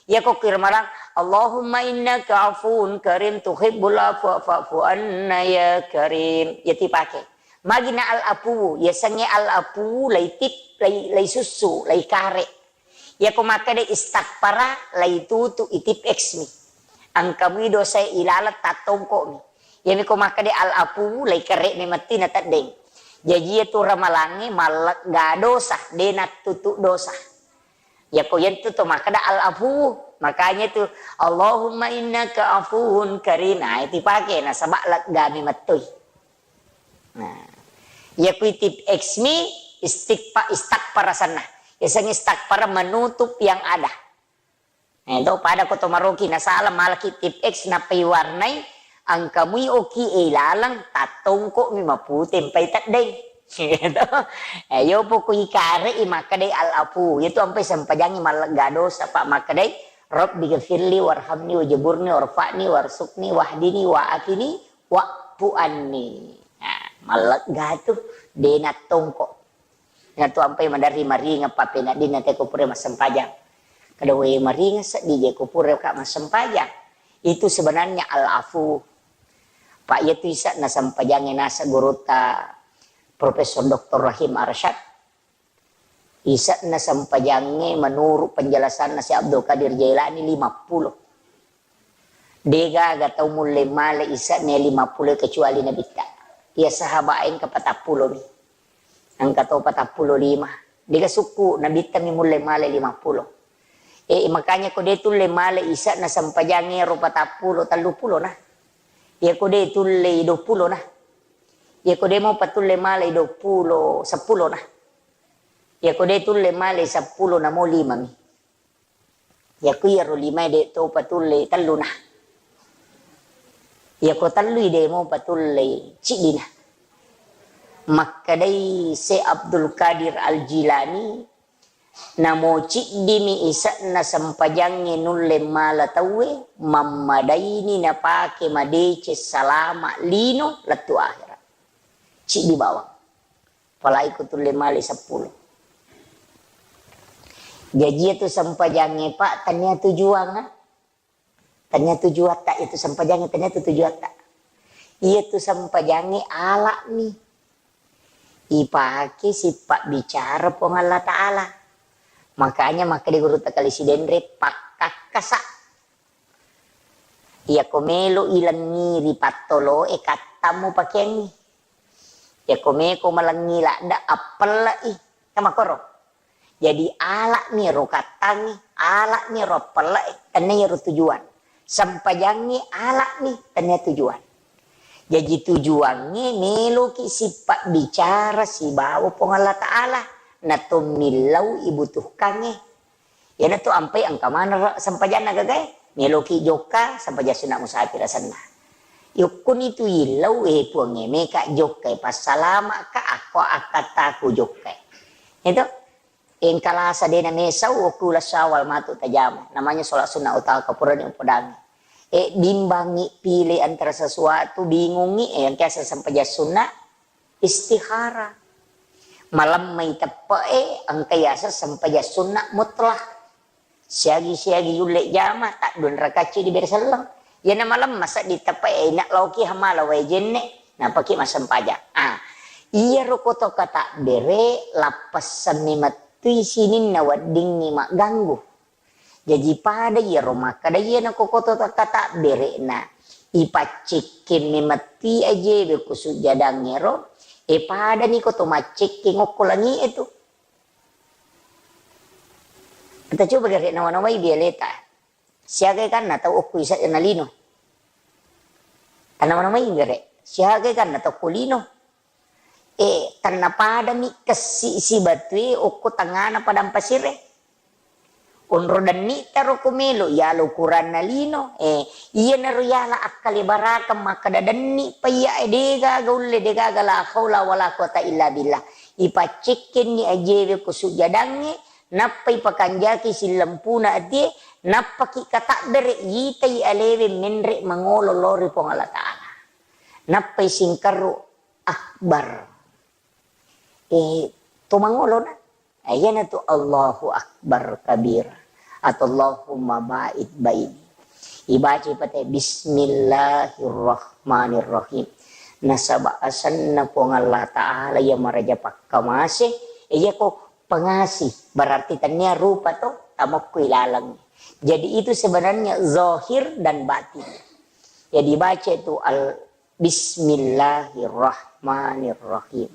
Iya ko ki ramalang, "Allahumma innaka afuwun karim tuhibbul afwa fa'fu anna ya karim." Iya ti pake. Magi na al-afuwu, yasengnge al-afuwu laitip, lai, laisussu, laikare. Iya ko makkeda istaghfara, laitutu, itip X mi. Engka mui dosae ilaleng tattongko mi. Iyami ko makkeda al-afu, lai kere memetti na teddeng. Jaji iyatu ramalangnge mallegga dosa, de nattutu dosa. Yako yentu to makkeda al-afu. Makanya tu, "Allahumma innaka afuwun karim." Nah, itu pake nasaba legga memettui. Nah, iya kui tip X mi istighfa-, istakfara sanna. Yasengnge istakfara menutup yang ada. Eh, to pada ko to maroki nasala malaki tip X nappai warnai, engka mui oki e laleng tattongko mi mapute mpai teddeng. Gitu. Eh, yo poko ikare i makkedai al-afu. Itu ampai sempajangi mallegga dosa, Pak, makkedai, "Rabbi ghafirli warhamni wajaburni warfa'ni warsukni wahdini wa'afini wa'fu anni." Nah, mallegga tu de nattongko. Natu ampai maderri maringeng pappeneddinna te ko pura massempajang. Kada we maringeng seddi je ko pura ka massempajang. Itu sebenarnya al-afu. Pak, iya tu ise'na sempajangnge naseng gurutta Profesor Doktor Rahim Arsyad. Ise'na sempajangnge menurut penjelasanna si Abdul Qadir Jailani lima puluh. Degaga tau mulle male ise'na lima puluh kecuali Nabitta. Iya sahabat engka patappulo mi. Engka to patappulo lima. Dega sukku Nabitta mi mulle male lima puluh. Eh, makanya ko de tulle male ise'na sempajangnge ro patappulo, tellu pulo na. Iya ko de tulle dua puluh na. Iya ko de mo patulle male dua puluh, seppulo na. Iya ko de tulle male seppulo na mo lima mi. Iya ko iyaro lima de to patulle tellu na. Iya ko tellu de mo patulle ciddi na. Makkedai Syekh Abdul Qadir Al-Jilani, "Namo ciddimi ise'na sempajangnge nulle mala tauwe, mammadaini napake madeceng salama lino lettu akhirat." Ciddi bawang. Apalagi ko tulle male seppulo. Jaji itu sempajangnge, Pak, tania tujuanna. Tania tujuatta itu sempajangnge, tania tu tujuatta. Iya tu sempajangnge alami. Ipake sipabbicara Puang Allah Ta'ala. Makanya makkeda gurutta Kali Sidenre, pakkakkasa. Iya ko melo ilengngi ri pattolo e, kattammu pakeangngi. Iya ko meko malengngi ladda, appelle'i. Kan makkoro. Jadi, ala'mi ro kattangnge, ala'mi ro pelle'e, tennia iyaro tujuan. Sempajangnge ala'mi, tennia tujuan. Jaji, tujuangnge meloki sipabbicara sibawa Puang Allah Ta'ala, na to millau ibutuhkangnge. Iyanatu ampai engka maneng sempajanna gagae, meloki jokka, sempajang sunna musafir asenna. Yokkuni tu illau, eh, Puangnge, meka jokkai, passalama'ka, akko akkattaku jokkai. Itu. Engka lasa dena mesau okko uleng Syawal matu tajama. Namanya sholat sunnah utama, kapurani upodangi. Eh, bimbangi pilih antara sesuatu, bingungi, eh, yang biasa sempajang sunnah, istikharah. Malemmai teppe'e, engka yaseng sempajang sunnah mutlak. Siagi-siagi yulle jama, taddua rakaat ceddi bere selleng. Iyana malemma seddi teppe'e, ina laoki hamala wae jenne, napaki massempajang. Ah, iyaro koto katabbere, lappessanni mettui sininna weddingngi magganggu. Jaji pada iyaro makkeda iyana ko koto katabbere na ipaccekkenni mettui ajewe ku sujjadangngero, e padani koto maccekkeng okko langi'e tu. Kita coba gare nawa-nawai bialeta. Siaga kanna tau okko isa na lino. Tanawa-nawai gare. Siaga kanna tau okko lino. Eh, tennapadami kessi sibatue okko tengngana padang pasire. Onro dennitta ro ko melo, yalo ukuranna lino. Eh, iyanaro yala akkalebarakeng makkeda denni paiya e, degaga ulle, degaga la haula wala quwata illa billah. Ipaccekkenni ajewe ko sujjadangnge, nappai pakanjaki sillempuna atie, nappaki katabbere, yitai alewe menre mangolo lao ri Puang Allah Ta'ala. Nappai singkerru akbar. Eh, to mangolo na. Eh, iyanatu Allahu Akbar kabira. Atau Allahumma ba'id baini. Ibaca pate Bismillahirrahmanirrahim. Nasaba asenna Puang Allah Ta'ala iya maraja pakkamase, eh, iya ko pengasih, berarti tennia rupa to, tamokko ilaleng. Jadi itu sebenarnya zahir dan batin. Jadi baca itu al Bismillahirrahmanirrahim.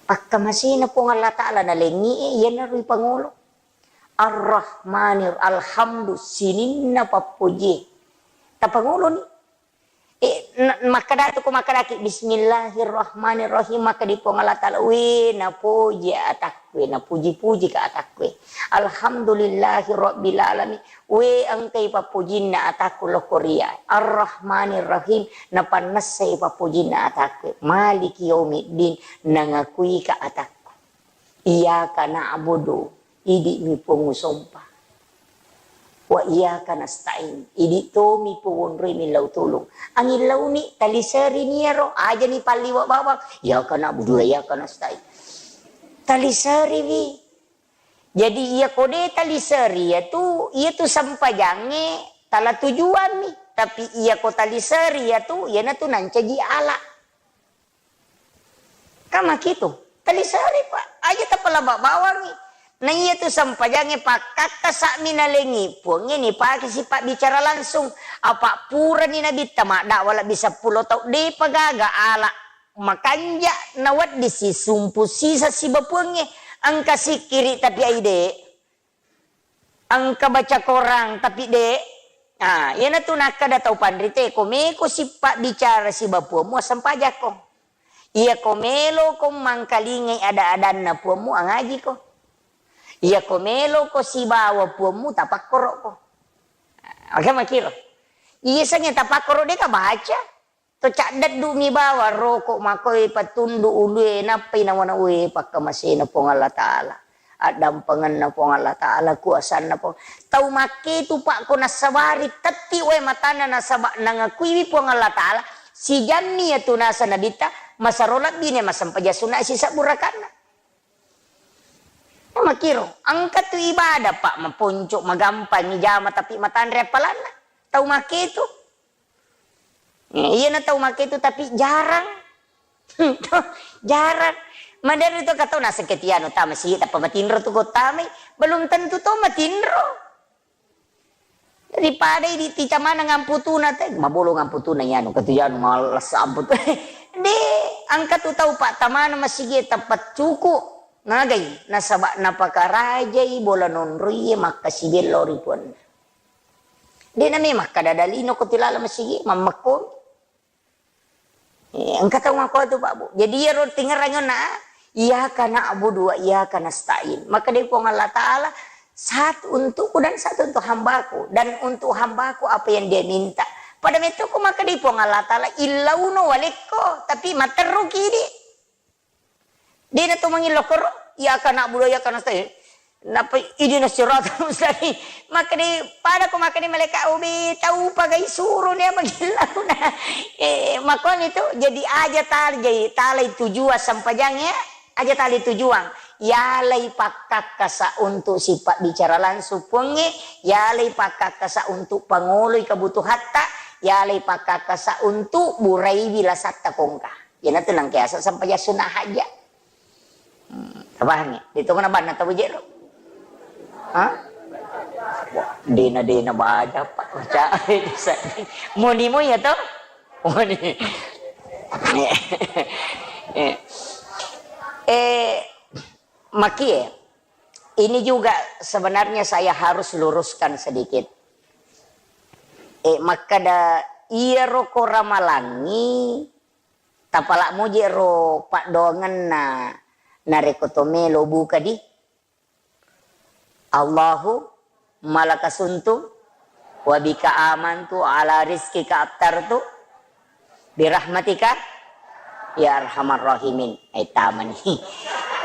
Pakkamasena Puang Allah Ta'ala nalengngi e, iyanaro ipangolo. Ar-Rahmanir-, alhamdu, sininna pappojie. Tapangoloni. E, na-, makkadatu ko makkadaki, "Bismillahirrahmanirrahim," makkadi Puang Allah Ta'ala, "We, napoji atakku e, napuji-puji ka atakku e. Alhamdulillahi rabbil alamin, we, engkai pappojinna atakku lokko ria. Ar-Rahmanirrahim, napannessai pappojinna atakku e. Maliki yaumiddin, nangakui ka atakku. Iyyaka na'budu, idi'mi Puang usompa. Wa iyyaka nasta'in, idi' tomi Puang wonroi millau tulung. Angillauni, taliserini iyaro, ajani palliwa bawang. Iyyaka na'budu wa iyyaka nasta'in. Taliseriwi. Jadi, iyako de' taliseri iyatu, iyatu sempajangnge tala tujuammi. Tapi iyako taliseri iyatu, iyanatu nancaji ala. Kan makitu. Taliseri, Pak. Aja tapalaba bawangngi. Na iyatu sempajangnge pakkakkasa'mi nalengngi Puangnge nipake sipabbicara langsung. Apa purani Nabitta maddakwa lebbi seppulo tau, de'pa gaga ala makanja nawedding sisumpu sisa siba Puangnge. Engka sikkiri tapi ai de'. Engka baca korang tapi de'. Ah, iyanatu nakkada tau panrite, ko meko sipabbicara siba Puammu, assempajakko. Iyako meloko mangkalingai ada-adanna Puammu, angajiko. Iyako meloko sibawa Puammu, tapakkorokko. Aga makiro. Iya sange tapakkoro de' ka baca. To caddeddu mi bawang roko makoi patundu ulue, nappai nawana, "We, pakkamasena Puang Allah Ta'ala. Addampengenna Puang Allah Ta'ala, kuasanna Puang." Tau makketu, Pak, ko nassabari tetti wae matanna nasaba nangakuiwi Puang Allah Ta'ala, sijammi iyatu nasa Nabitta, masero lebbini massempajang sunna sisebbu rakaatna. Makiro, engka tu ibadah, Pak, maponco, magampang ijama, tapi matanre appalanna. Tau makketu. Eh, iyana tau makketu, tapi jarang. Jarang. Maderri to katau naseng ketiano tama sigi tappa matinro tu ko tamai. Belum tentu to matinro. Daripada idi tica maneng amputuna te, mabolong amputuna iyanu, katu iyanu mallessa amput. De, engka tu tau pattamana masigi tappa cuku. Nagai, nasaba napakarajai bola nonroie makkasibiang lao ri puanna. De name makkada dalino ko tilala masigi, mammekko. Eh, engka tau makkuatu, Pak, Bu. Jadi, iyaro tingerang onna, "Iyyaka na'budu wa iyyaka nasta'in." Maka dari Puang Allah Ta'ala, "Satu untukku dan satu untuk hambaku. Dan untuk hambaku apa yang dia minta." Pada metto ko maka dari Puang Allah Ta'ala, illauno walekko, tapi matterru kidi. Dena to mangillo koro, "Iyyaka na'budu wa iyyaka nasta'in." Nappa, "Ihdinas siratal mustaqim." Makkeda, pada ko makkeda malaika, "Obe, tau pagai suro nia magillauna." Eh, makkuami tu, jadi aja tal-, jadi talai tujuan sempajang ya, aja talai tujuan. Yalai pakkakkasa untuk sifat bicara langsung Puangnge, yalai pakkakkasa untuk pangoloi kebutuhatta, yalai pakkakkasa untuk buraiwi lasatta kongka. Iyanatu nangkeasa sempajang sunna hajja. Hmm, tapahangngi? Ditongeng banna tau jero. Ha? Wah, dena-dena baja, Pak. Baca. Moni mo ya to? Moni. Eh, makie, ini juga sebenarnya saya harus luruskan sedikit. Eh, makkada iyaro ko ramalangngi, tapalak moje ro paddoangenna narekko to melo buka di, "Allahumma laka sumtu, wa bika amantu, ala rizqika aftartu, birahmatika ya arhamar rahimin." Eh, tamani.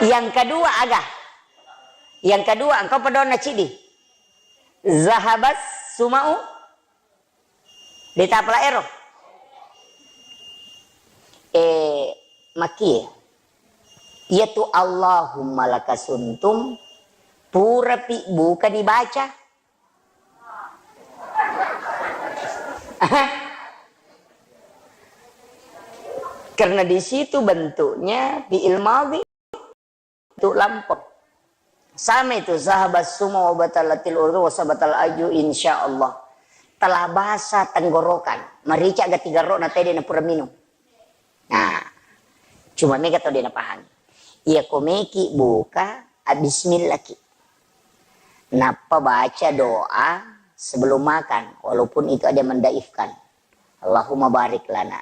Yang kedua aga? Yang kedua, engkau paddoanna cidi. Zahabas sumau. Deta pala ero. Eh, makie. Iyatu Allahumma laka sumtum purapi buka dibaca. Karena di situ bentuknya fi'il madhi. Tu lampeng. Sama itu, zahabas sumau wa batalatil urdu wa sabatal aju, insyaallah. telah basah tenggorokan, marica ga tigerro na tede na pura minum. Nah, cuma mega tau de' napahangi. Iya ko meki buka, a, bismillah ki. Nappa baca doa sebelum makan, walaupun itu ada yang mendaifkan. Allahumma barik lana.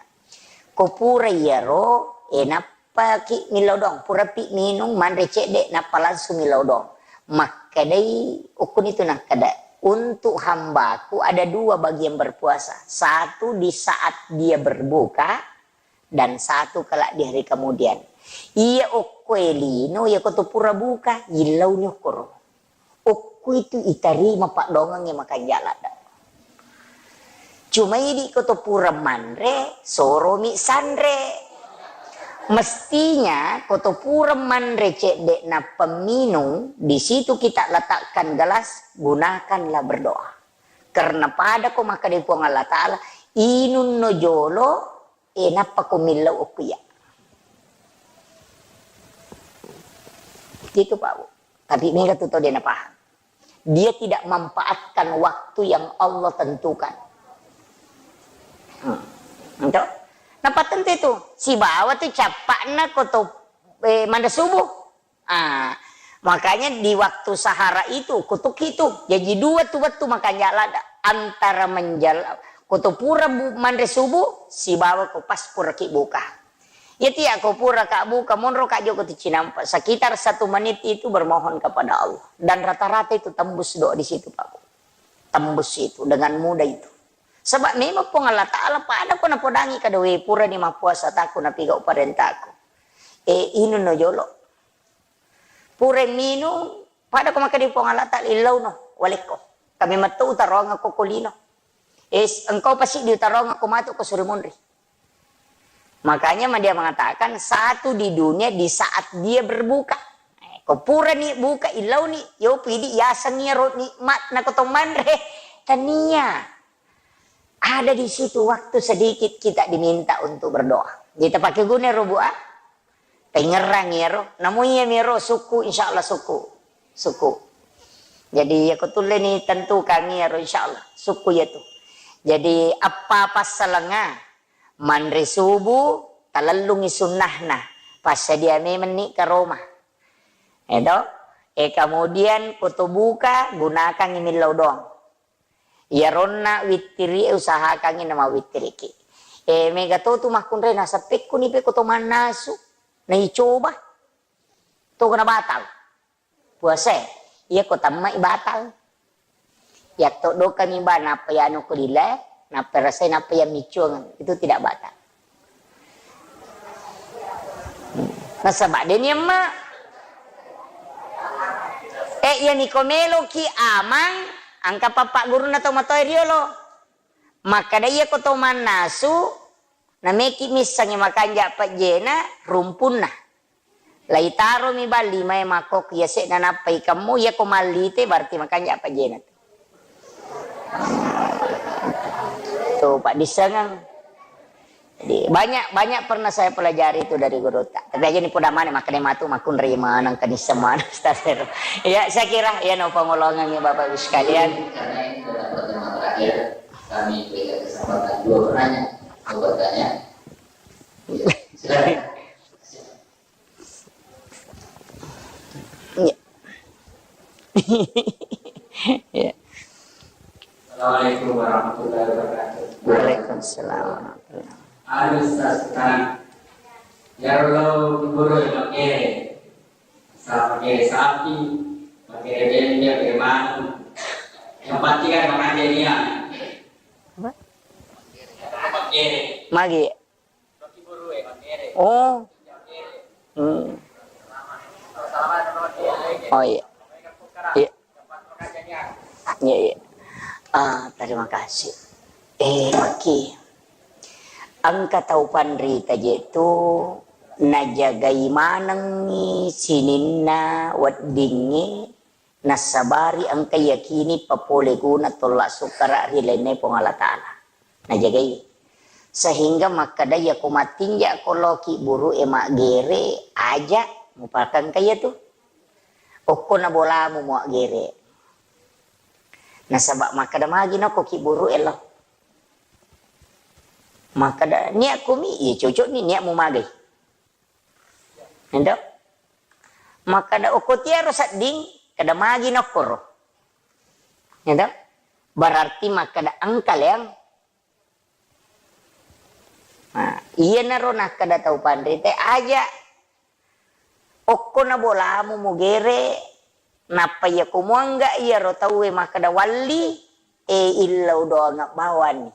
Ko pura iyaro, e, nappa ki millau doang, pura pi minung, manre cedde, nappa langsung millau doang. Makkedai, ukkuni tu nakkeda, untuk hambaku ada dua bagi yang berpuasa. Satu di saat dia berbuka, dan satu kelak di hari kemudian. Iya okko e lino, iya ko to pura buka, illauni okkoro. Okko itu itarima paddoangengnge makanja ladde. Cuma idi ko to pura manre, soromi sanre. Mestinya ko to pura manre cedde nappa minung, di situ kita letakkan gelas, gunakanlah berdoa. Karena pada ko makkeda Puang Allah Ta'ala, inunno jolo, e, nappa ko millau okko iya. Gitu, Pak Bu. Tapi mega tu tau de' napahang. Dia tidak manfaatkan waktu yang Allah tentukan. Hmm. Ento? Napattentu itu. Sibawa tu cappa'na ko to, e, manre subuh. Ah, makanya di waktu sahara itu, kutuk itu. Jadi dua tu wettu makanja ladde. Antara menjal-, ko to pura bu-, manre subuh, sibawa ko pas pura ki buka. Iya tiya ko pura ka buka, monro ka joko tu cinampa. Sekitar satu menit itu bermohon kepada Allah. Dan rata-rata itu tembus doa di situ, Pak Bu. Tembus itu dengan mudah itu. Sebab memang Puang Allah Ta'ala pada ko napodangi kada we pura ni mappuasa taku napigau parentaku. E, inunno jolo. Pura minung, pada ko makkeda Puang Allah Ta'ala, illauno, walekko. Kami metto utaroangko ko lino. Es, engkau pasti diutaroangko matu ko suri munri. Makanya ma dia mengatakan, satu di dunia di saat dia berbuka. Eh, ko purani buka, illauni, yo pidi yaseng iyaro nikmat na ko to manre. Tania. Ada di situ waktu sedikit kita diminta untuk berdoa. Jadi pakai guna ro, Bu, ah? Pengerang iyaro. Namu iya miro sukku, insya Allah sukku. Sukku. Jadi ya ko tulle ni tentu kami iyaro, insya Allah. Sukku ya tu. Jadi apa passalenga? Manre subuh, talellungi sunnahna. Passadia memang ni ke Roma. Edo? E, kemudian ko to buka, gunakan millau doang. Iyaronna wittiri e usahakangngi namawittiriki. E, mega to tu makkunrai naseng pekkuni pe ko to mannasu. Naicoba. To kena batal. Puasa e. Iya ko tamma i batal. Yatto dokami ba nappa yanu ko lila, nappa rasai nappa yang micuang. Itu tidak batal. Nasaba deni emma. Eh, iya niko meloki amang, angka pappa gurunna to matoa riolo. Makkada iya ko to mannasu, nameki missangi makanja pejjena rumpunna. Laitaromi ba limae makkokko yase'na nappa ikemmu, iya ko mallite berarti makanja pejjena. Tuh, Pak, dissengang. Jadi, banyak, banyak pernah saya pelajari itu dari gurutta. Tapi aja ni poda maneng, makanya matu makkunrai maneng, kenisseng maneng, Ustaz. Ya, saya kira, ya, no pengolongan ya, Bapak Ibu sekalian. Karena ini adalah pertemuan terakhir, kami berikan kesempatan dua penanya mau bertanya. Silakan. Iya. Iya. Assalamualaikum warahmatullahi wabarakatuh. Waalaikumsalam warahmatullahi wabarakatuh. Anu, Ustaz, nah, iyaro lao kuburu makkere. Sa-, makkere sapi, makkere bembe, makkere manu. Yang penting kan makan dia. Apa? Makkere. Magi. Oh. Hmm. Oh, iya. Iya. Iya, iya. Ah, terima kasih. Eh, Maki. Engka tau panrita je tu najagai manengngi sininna weddingnge. Nassabari engka yakini papole guna tolla sukkara ri lainna Puang Allah Ta'ala. Najagai. Sehingga makkada, iyako mattinja ko loki buru e maggere, aja mupakengka iyatu. Okko na bolamu muaggere. Nasaba makkeda magi nokko ki buru elo. Makkeda niat kumi, iya cocok ni niatmu magai. Ento? Makkeda okko tiaro sedding, kada magi nokkoro. Ento? Berarti makkeda engka leang. Nah, iyanaro nakkeda tau panrita, aja okko na bolamu mugere, nappa iya ko muangga iyaro tauwe makkeda walli, e illau doang bawani.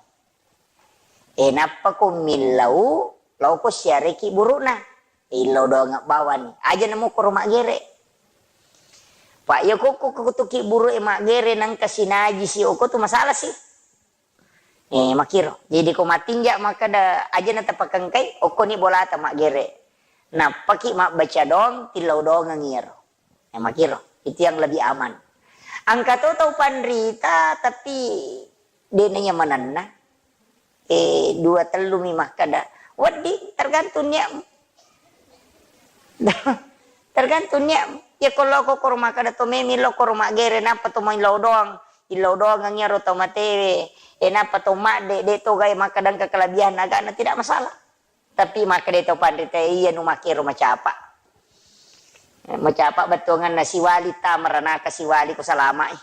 E nappa ko millau, loko siareki burukna. E illau doang bawani. Aja namu koro maggere. Pak, iya ko, ko, ko tuki buru e maggere nangka sinaji si oko tu masalah si. Eh, makkiro. Jadi ko matinja makkeda aja na tapakengkai, okkoni bolata maggere. Nappaki mabbaca doang, tillau doang iyaro. Eh, makkiro. Itu yang lebih aman. Engka to tau panrita, tapi de naiya manenna. Eh, dua tellu mi makkeda. Wedding, tergantung niatmu. Tergantung niat. Ya ko loko koro makkeda to memi lo koro maggere, nappa to maillau doang. Illau doang iyaro tau matewe. E nappa to madde, de to gai makkeda engka kelebihan agana, tidak masalah. Tapi makkeda to panrita, iya nu makkero macapa. Eh, macapa bettuanganna siwali ta meranaka siwali ko salamai.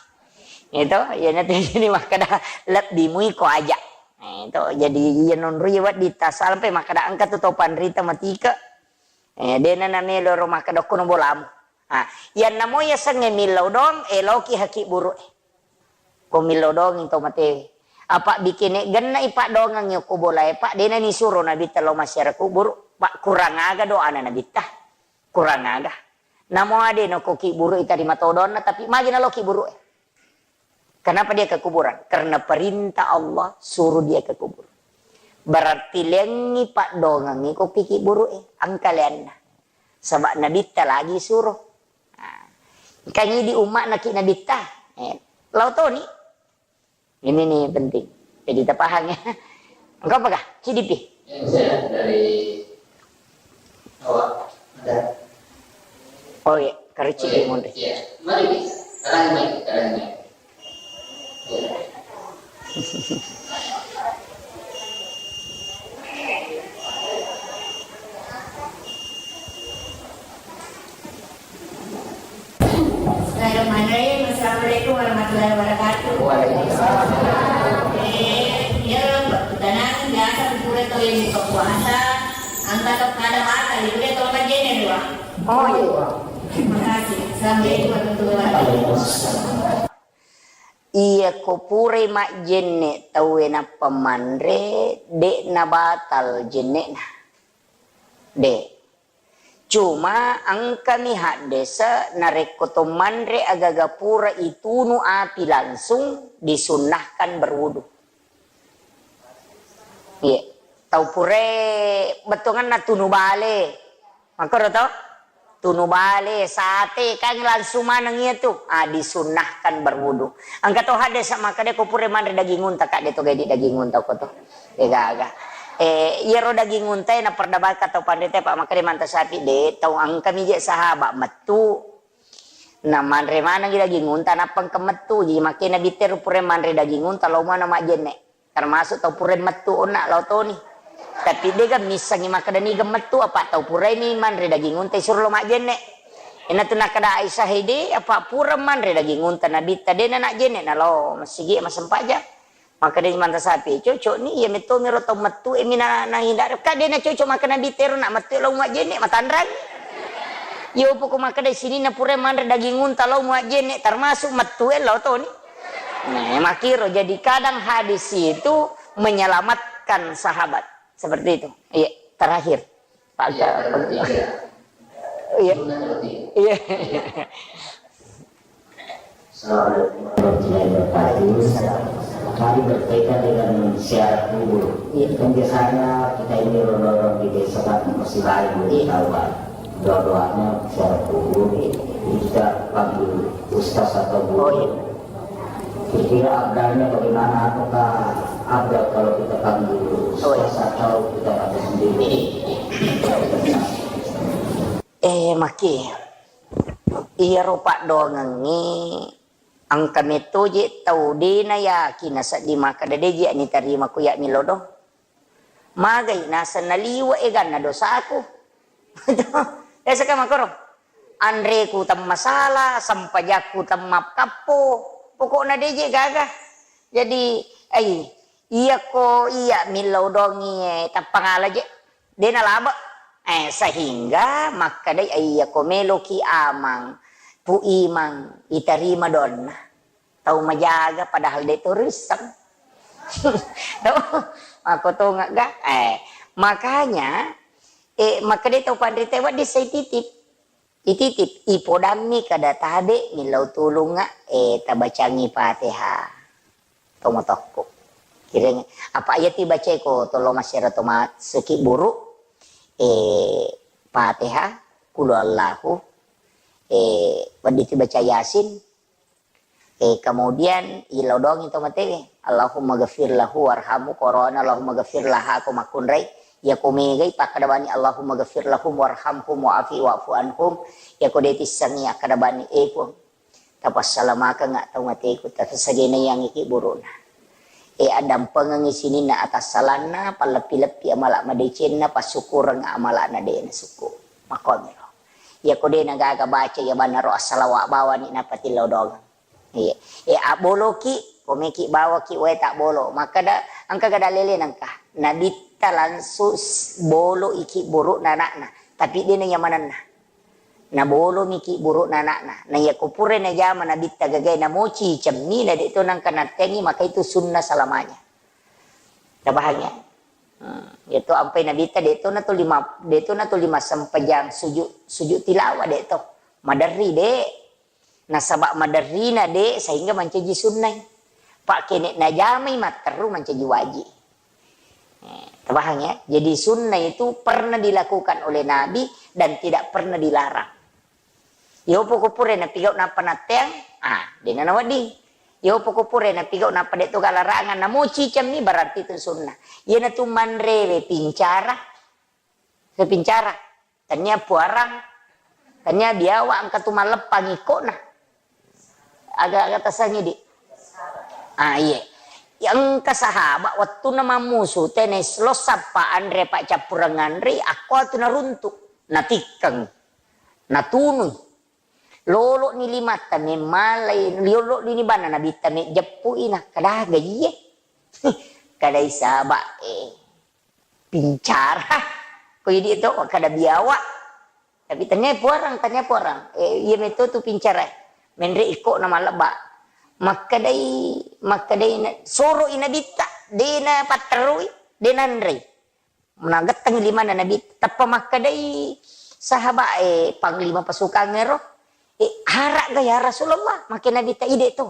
Itu, iya nanti jadi makkeda lebbi mui ko aja. Eh, itu jadi iya nonroi wedding ta sampai makkeda engka tu tau panrita matike. Eh, dena namelo ro makkeda okkono bolamu. Ah, iyanna mo yasengnge millau doang, eh, loki haki buru, eh. Ko millau doang to mate. Apa bikene genna ipa doangang ko bolae, Pak, dena ni suro Nabitta lao massiara kuburu, Pak, kurang aga doana Nabitta. Kurang aga. Namo ade no ko ki buru itarima todonna, tapi magi na loki buru, eh. Kenapa dia ke kuburan? Karena perintah Allah suruh dia ke kubur. Berarti lengi paddoangengngi ko kiki buru e, engka leanna. Sebab Nabitta lagi suruh. Nah, kan ini di umat naki Nabitta. Eh, lao toni. Ini nih penting. Jadi tapahang ya. Engkau apakah? C D P? Yang saya dari awak ada. Oh iya, karici. Oh, iya. Di Monte. Iya. Mari, Bi. Sekarang, Bi. Sekarang, Bi. Iya. Bismillahirrahmanirrahim. Assalamualaikum warahmatullahi wabarakatuh. Waalaikumsalam. Eh, ya, tenang, biasa pura to yang buka puasa. Angka to kada batal, itu dia tolong aja nih, Wak. Oh, iya. Terima kasih. Assalamualaikum warahmatullahi wabarakatuh. Iya ko purai majjenne tauwe nappa manre, de nabatal jennena. De. Cuma engkami haddese narekko to manre agaga pura itunu api langsung disunnahkan berwudu. Iya. Tau purae bettuanganna tunu bale. Makkoro to? Tunu bale, sate, kan langsung maneng iya tu. Ah, disunnahkan berwudu. Engka to hadis makkeda ko pura manre daging unta, kak, de to gaidi daging unta ko to. Degaga. Eh, iyaro daging unta e na perdabaka tau panrita, Pak, makkeda manta sapi de, tau engka mi je sahabat mettu. Na manre manengi daging unta, nappa engka mettu. Jadi makkeda Nabitta ro pura manre daging unta, lao mana majjenne. Termasuk tau pura mettu onna lao toni. Tapi dega missengi makkeda niga mettu, apa tau purai mi manre daging unta isuro lao majjenne. Ina tu nakkeda Aisyah, "Hede, apa pura manre daging unta Nabitta, dena najjenne nalao masigi massempajang." Makkeda manta sapi, "Cocok ni, iya metto mi ro tau mettu e mi na, na hindari." Ka dena cocok makkeda Nabitta ro na mettu lao majjenne, matanrang. Iya, poko makkeda sininna pura manre daging unta lao majjenne, termasuk mettu e lao toni. Nah, makkiro. Jadi kadang hadis itu menyelamatkan sahabat. Seperti itu. Iya, terakhir. Pak. Iya, terakhir. Iya. Iya. Assalamualaikum warahmatullahi wabarakatuh. Mari berkaitan dengan ziarah kubur. Iya. Kan biasanya kita ini orang-orang di desa kan masih lain belum tahu kan. Doa-doanya ziarah kubur. Iya. Jadi kita panggil ustaz atau guru. Oh, iya. Kira-kira abdalnya bagaimana? Apakah abdal kalau kita panggil ustaz atau kita baca sendiri? Eh, maki. Iyaro paddoangengngi Engka metto je tau de na yakin nasedding makkeda de je nitarima ku ya millau doang. Magai naseng naliwe eganna dosaku. Biasa kan makkoro. Anreku temmasala, sempajakku temmakkappo. Pokokna de je gaga. Jadi, ai, iyako iya millau dongi, eh, tappangala je. De nalabe. Eh, sehingga makkedai, eh, iyako meloki amang, Pu Imang, itarima donna. Tau majaga padahal de to risseng. Tau, makko tongegga. Eh, makanya, eh, makkeda tau panrita wedding sai titip. Ititip, ipodammi kada tabe millau tulunga, eh, tabacangi Fatihah. Tomotokku. Kiring, apa iya tibacai ko tolo masyarakat to masuki buru, eh, Fatihah, Qul Huwallahu, eh, wedding tibaca Yasin, Eh, kemudian, ilodongi to matewe, "Allahumma ghafir lahu warhamhu," korona, "Allahumma ghafir laha," ko makkunrai, iya ko megai pakkada bani, "Allahumma ghafir lahum warhamhum wa'afi wa'fu anhum," iya ko de tissengi akkada bani, "Eh, Puang, tapassalamakeng tau mateku, tapassagena yang iki buruna." Eh, addampengengi sininna atassalanna, palleppi-leppi amala madecenna, passukureng amalana de nasukku. Makkomiro. Iya ko de nagaga baca iya bannaro assalawa bawani napatilodongeng. Iya. Eh, abboloki, komeki bawaki wae tabbolo. Makkeda, engka gada lele nengka. Nabitta langsung s-, bolo iki burukna anakna. Tapi de na nyamanenna. Nabolo miki burukna anakna. Na iya ko pura najama nabitta gagai namoci cemmi na de to nengka nattengi, maka itu sunnah selamanya. Tabahang ya. Hmm. Itu ampai nabitta de to na to lima, de to na to lima sempajang sujud, sujud tilawah de to. Maderri de. Nasaba maderrina de sehingga mancaji sunnai. Pakkene najamai matteru mancaji waji. Eh, tabahang ya. Jadi sunnah itu pernah dilakukan oleh Nabi dan tidak pernah dilarang. Yo poko pura napigau napa natteang, ah, dena nawedding. Yo poko pura napigau napa de to galarangan namoci cemmi berarti itu sunnah. Iyana tu manrewe pincara, sepincara. Tania puarang, tania biawa engka tu malleppang ikkona. Aga-aga tasangi di. Ah, iye. Engka sahabat wettunna mammusu tene lo sappa anre paccappureng anre, akko tu naruntu, natikkeng, natunui. Lolo ni limatta memmalai, lolo ni bana nabitta mejjeppui na kadaga iye. Kadai sahabat eh. Pincara. Ko idi to kada biawa. Tapi tania puarang, tania puarang. Eh, iya meto tu pincara. Menre iko na malebba. Makkedai, makkedai na, soro i nabitta, de na patterui, de nanrei. Nagetteng limana nabi, teppa makkedai sahabat, eh, panglima pasukan ero. Eh, harak ga ya Rasulullah, make nabitta ide to.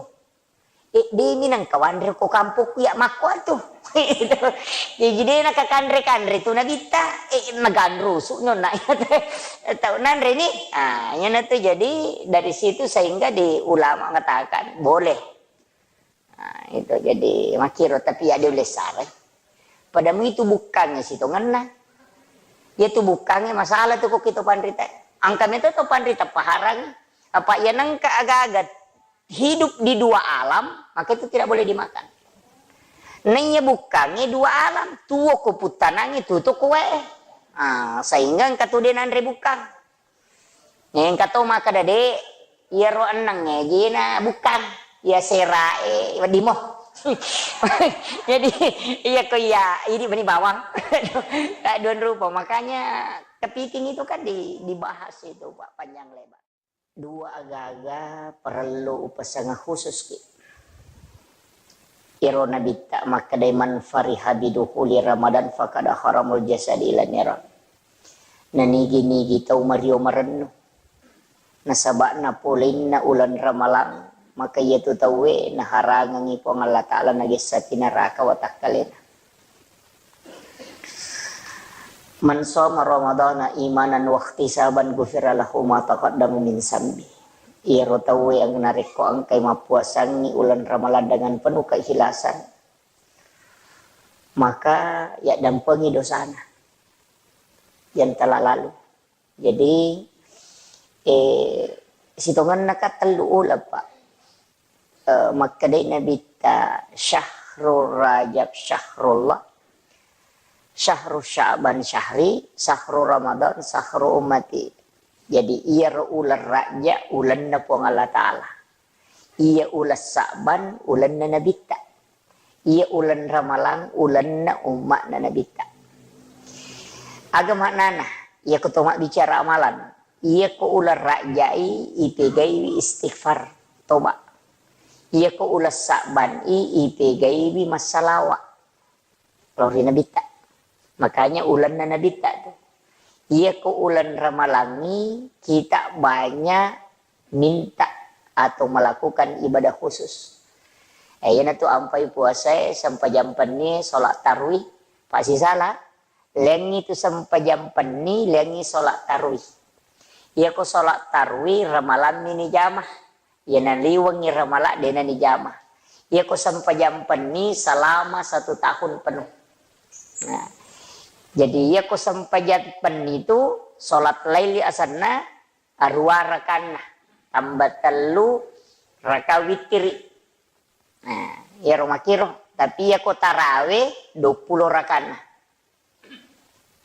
Eh, demi nengka wanre ko kampokku ya makko atu. Jadi de nakakanre-kanre tu nabitta, eh, naganrusu nyonna. Tau nanre ni. Ah, yana tu jadi dari situ sehingga di ulama mengatakan boleh. Nah, itu jadi makiro tapi ya dia ulesare. Padamu itu bukannya sitongenna. Ya tu bukannya masalah tu kok kita panrita. Angka meto to panrita paharang. Apa ya nengka agagat hidup di dua alam, maka itu tidak boleh dimakan. Naiya bukkangnge dua alam, tuo ko puttanangnge, tutu ko wae. Ah, sehingga engka tu de nanre bukkang. Engka to makkeda de, iyaro ennengnge jena bukkang, iya serae wedding mo. Jadi iya ko iya, idi meni bawang. Tak dua rupa, makanya kepiting itu kan di-, dibahas itu Pak panjang lebar. Dua agaga parellu upasengeng khusus ki. Iro nabitta makkedai, "Man fariha bidukhuli Ramadan faqad haramul jasadi ila niran." Nanigi-nigi tau mario marennu nasaba'na pole'na uleng Ramalang, maka iyatu tauwe naharangengngi Puang Allah Ta'ala nagessati naraka watakkalena. "Man shoma Ramadhana imanan wahtisaban ghufira lahu ma taqaddama min zambi." Iyaro tauwe yang narekko engkai mappuasangngi uleng Ramalang dengan penuh keikhlasan, maka yaddampengi dosana yang telah lalu. Jadi, eh, sitongenna ka tellu uleng, Pak. Eh, makkedai Nabitta, "Syahrul Rajab syahrullah, syahru Sya'ban syahri, syahru Ramadan syahru ummati." Jadi, iyaro uleng Rajab ulenna Puang Allah Ta'ala. Iya uleng Sa'ban ulenna Nabitta. Iya uleng Ramalang ulenna umma'na Nabitta. Aga maknana? Iyako to mabbicara amalan. Iyako uleng Rajai ipegaiwi istighfar, toba. Iyako uleng Sa'ban i ipegaiwi massalawa lao ri Nabitta. Makanya ulenna Nabitta tu. Iyako uleng Ramalangi kita banyak minta atau melakukan ibadah khusus. Eh, iyanatu ampai puasae, sempajang penni, sholat tarwih, pasti salah. Lengi tu sempajang penni, lengi sholat tarwih. Iyako sholat tarwih, Ramalammi ni jamah. Iya naliwengngi Ramala, dena ni jamah. Iyako sempajang penni selama satu tahun penuh. Nah, jadi iyako sempajang penni tu sholat laili asenna, arua rakanna, tambah tellu raka witiri. Nah, iyaro makiro. Tapi iyako tarawe, dua puluh rakanna.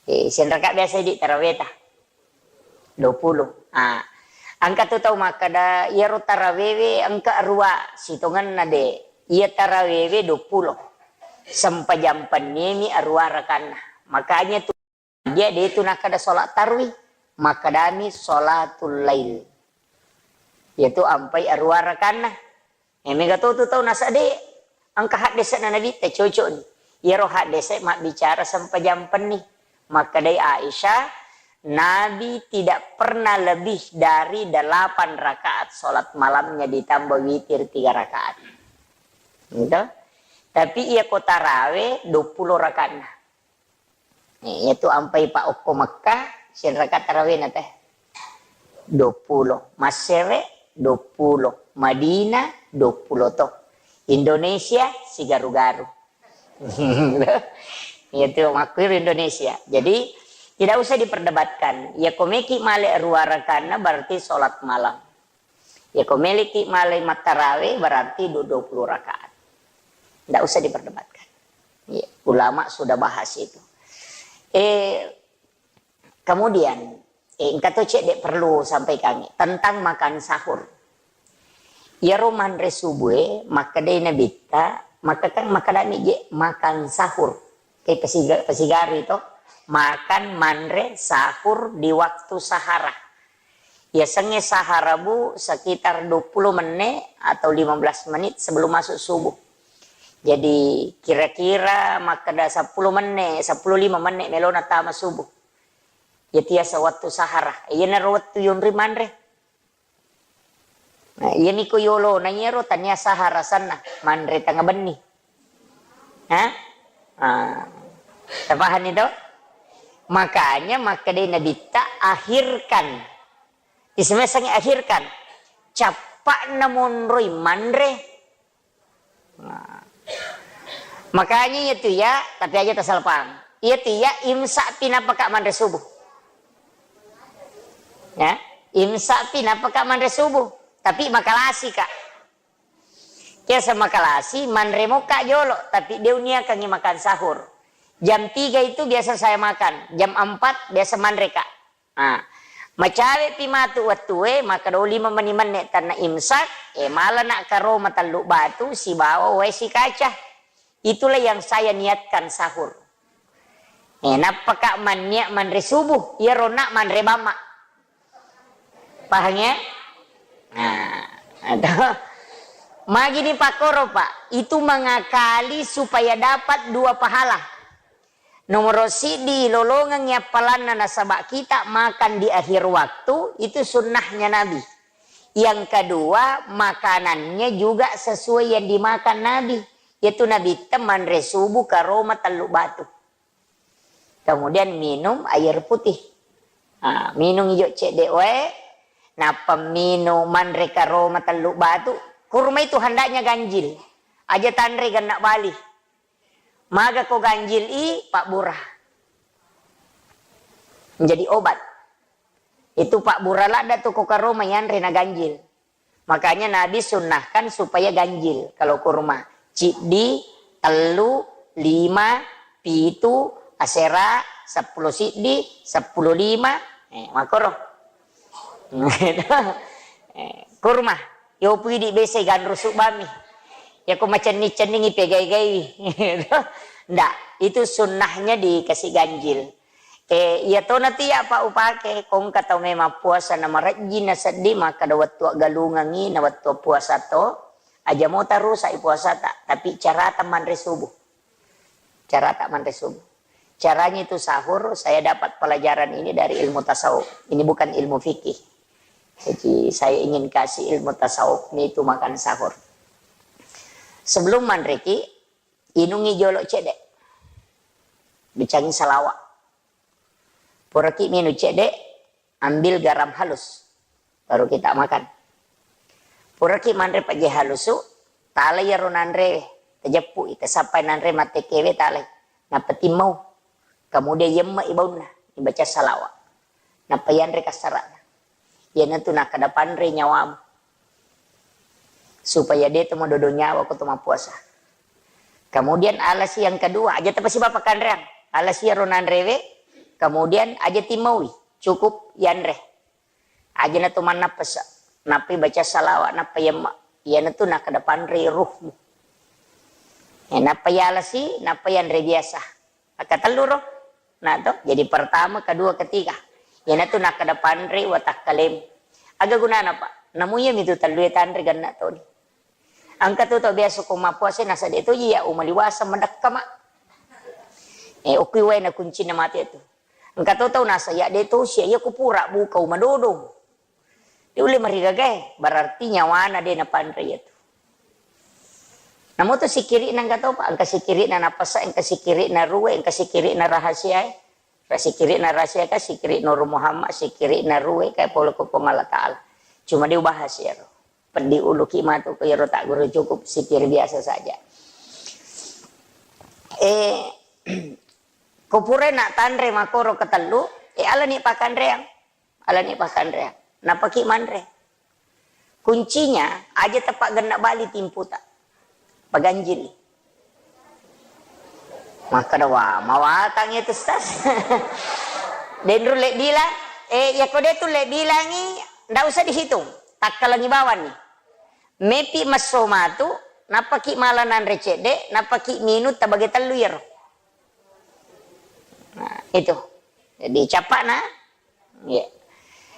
Eh, sianraka biasa di taraweta? Dua puluh. Ah, engka tu tau makkeda, iyaro tarawewe engka arua, sitongenna de. Iya tarawewe dua puluh. Sempajang pennimi arua rakanna. Makanya tu dia de tu nakkeda sholat tarwih, makkedami sholatul lail. Yaitu ampai arua rakanna. Eh, mega to tu tau nasade engka haddese'na Nabitta cocok ni. Iyaro haddese mabbicara sempajang penni. Makkedai Aisyah, Nabi tidak pernah lebih dari delapan rakaat sholat malamnya ditambah witir tiga rakaat. Gitu. Tapi iyako tarawe dua puluh rakaatna. Eh, iyatu ampai pa okko Mekkah, sianraka tarawena teh? Dua puluh. Massere, dua puluh. Madinah, dua puluh to. Indonesia, sigaru-garu. Iyatu makkuiro Indonesia. Jadi, tidak usah diperdebatkan. Iyako meki male rua rakanna, berarti sholat malam. Iyako meleki malai mattarawe, berarti du-, dua puluh rakaat. Ndak usah diperdebatkan. Iya, ulama sudah bahas itu. Eh, kemudian, eh, engka to cedde perlu sampaikan tentang makan sahur. Iyaro manre subuhe, makkedai Nabitta, maka kan makkedami je makan sahur. Ke pasiga-, pasigari to, makan manre sahur di waktu sahara. Yasengnge sahara, Bu, sekitar dua puluh menit atau lima belas menit sebelum masuk subuh. Jadi, kira-kira makkeda seppulo menne, seppulo lima menne melona tama subuh. Iya tiasa wettu sahara. Iyanaro wettu yonri manre. Nah, iyani ko yolona iyaro tania sahara sanna, manre tengnga benni. Hah? Ah, tapahani to? Makanya makkedai Nabitta, "Akhirkan." Isemesengngi akhirkan. Cappa'na monroi manre. Nah. Makanya iya tu ya, tapi aja tasalpang. Iya tu ya, imsak pi napaka manre subuh. Ya, imsak pi napaka manre subuh. Tapi makalasi ka. Biasa makalasi, manre moka jolo, tapi de uniakangi makan sahur. Jam tiga itu biasa saya makan, jam empat biasa manre ka. Ah, macawe pi matu wettue, maka do lima meni menne tanna imsak, eh, mala na karoma tellu batu sibawa wae sikaca. Itulah yang saya niatkan sahur. Eh, nappaka manniat manre subuh, iyaro na manre bamma. Paham ya? Nah, atau magini pakkoro, Pak, itu mengakali supaya dapat dua pahala. Nomor siddi, lolongengngi appalanna nasaba kita makan di akhir waktu, itu sunnahnya Nabi. Yang kedua, makanannya juga sesuai yang dimakan Nabi, yaitu Nabitta manre subuh karoma tellu batu. Kemudian minum air putih. Ah, minum ijo cedde wae, nappa minum manre karoma tellu batu. Kurma itu hendaknya ganjil. Aja tanre genna bali. Maga ko ganjil i, pabbura. Menjadi obat. Itu pabbura ladda tu ko karoma yanre na ganjil. Makanya Nabi sunnahkan supaya ganjil kalau kurma. Ciddi, tellu, lima, pitu, asera, seppulo siddi, seppulo lima, eh, makoro. Eh, kurma. Yo pidi bese ganru subami. Ya ko macenning-cenningi pegai-gai. Ndak, itu sunnahnya dikasih ganjil. Eh, iya tona tu ya, Pak, upake, kongka tau memang puasa na marejjing na seddi, maka da wettu aggalungengi, na wettu puasa to, aja mota rusak i puasata, tapi carata manre subuh. Carata manre subuh. Caranya itu sahur, saya dapat pelajaran ini dari ilmu tasawuf. Ini bukan ilmu fikih. Jadi saya ingin kasih ilmu tasawuf ini itu makan sahur. Sebelum manreki, inungi jolo cedde. Bicangi salawa. Puraki minung cedde, ambil garam halus, baru kita makan. Puraki manre pejje halusu, talai iyaro nanre, tajeppu i, tasappai nanre mattekewe, talai. Nappa timmau. Kemudian yemme i baunna, ibaca salawa. Nappa yanre kassarana. Iyanatu nakkeda panre nyawamu. Supaya de to madodo nyawa ko to mappuasa. Kemudian alasi yang kedua, aja tapasiba pakkanreang. Alasi iyaro nanrewe, kemudian aja timmaui, cukup yanre. Aja na to mannappasa. Nappai baca salawa, nappa yemma. Iyanatu nakkeda panre ruhmu. Eh, nappa yalasi, nappa yanre biasa. Akkatellu ro. Nah, to, jadi pertama, kedua, ketiga. Iyanatu nakkeda panre watakkalemu. Aga gunana, Pak? Namu iyami tu tellue tanre genna toni. Engka tu tau biasa ko mappuasa nasa de to iya umaliwasa madekka, Mak. Eh, okui wae na kuncinna mate tu. Engka to tau nasa ya de to sia iya ko pura buka umadodo. De ulle marigagae, berarti nyawana de napanre iyatu. Namo to sikiri'na engka topa, engka sikiri'na napasa, engka sikiri'na ruwe, engka sikiri'na rahasiae. Ra sikiri'na rahasia ka, sikiri' Nur Muhammad, sikiri'na ruwe, kae pole ko Puang Allah Ta'ala. Cuma de ubahas iyaro. Peddi uluki matu ko iyaro tagguru, cukup sikiri biasa saja. Eh, ko pura na tanre makoro ketellu, eh, alani pakanreang. Alani pakkanreang. Nappaki manre. Kuncinya, aja tapaggenna bali timputa. Paganjili. Makkeda, "Wah, mawatang itu, Ustaz." Denru le bilang, eh, ya ko de tu le bilangi, ndak usah dihitung. Takkalangi bawani. Mepi messo matu, nappaki mala nanre cedde, nappaki minung tabage tellu iyaro. Nah, itu. Jadi, capakna. Ya.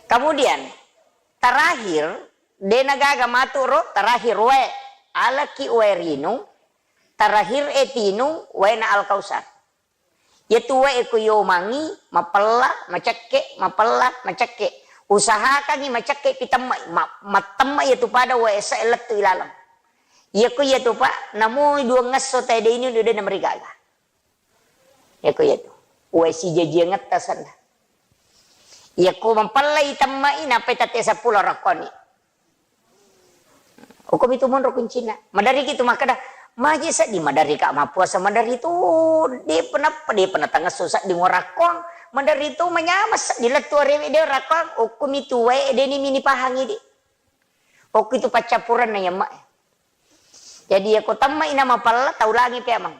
Kemudian, terakhir, de nagaga matu ro, terakhir wae. Alaki wae rinung, terakhir e tinung waena Al-Kausar. Iyatu wae ko yomangi, mapella, macekke, mapella, macekke. Usahakangi macekke pi temmai, ma-, mattemma iyatu pada wae esa lettu ilaleng. Iyako iyatu, Pak, namo duangngesso tae de inung de namarigaga. Iyako iyatu. Wae sijajiangetta sanna. Iyako mapellai temmai, nappai tette seppulo rakkoni. Okkomi tu monro kuncina. Maderiki tu makkeda, maje seddi maderika mappuasa, maderi tu depa nappa, depa natangesso seddi ngorakkong, maderi tu manyama seddi lettu arewe de rakkong, okkomi tu wae deni mini pahangi di. Okko itu paccappurenna yamma. Jadi yako temmai na mapella, taulangi pe amang.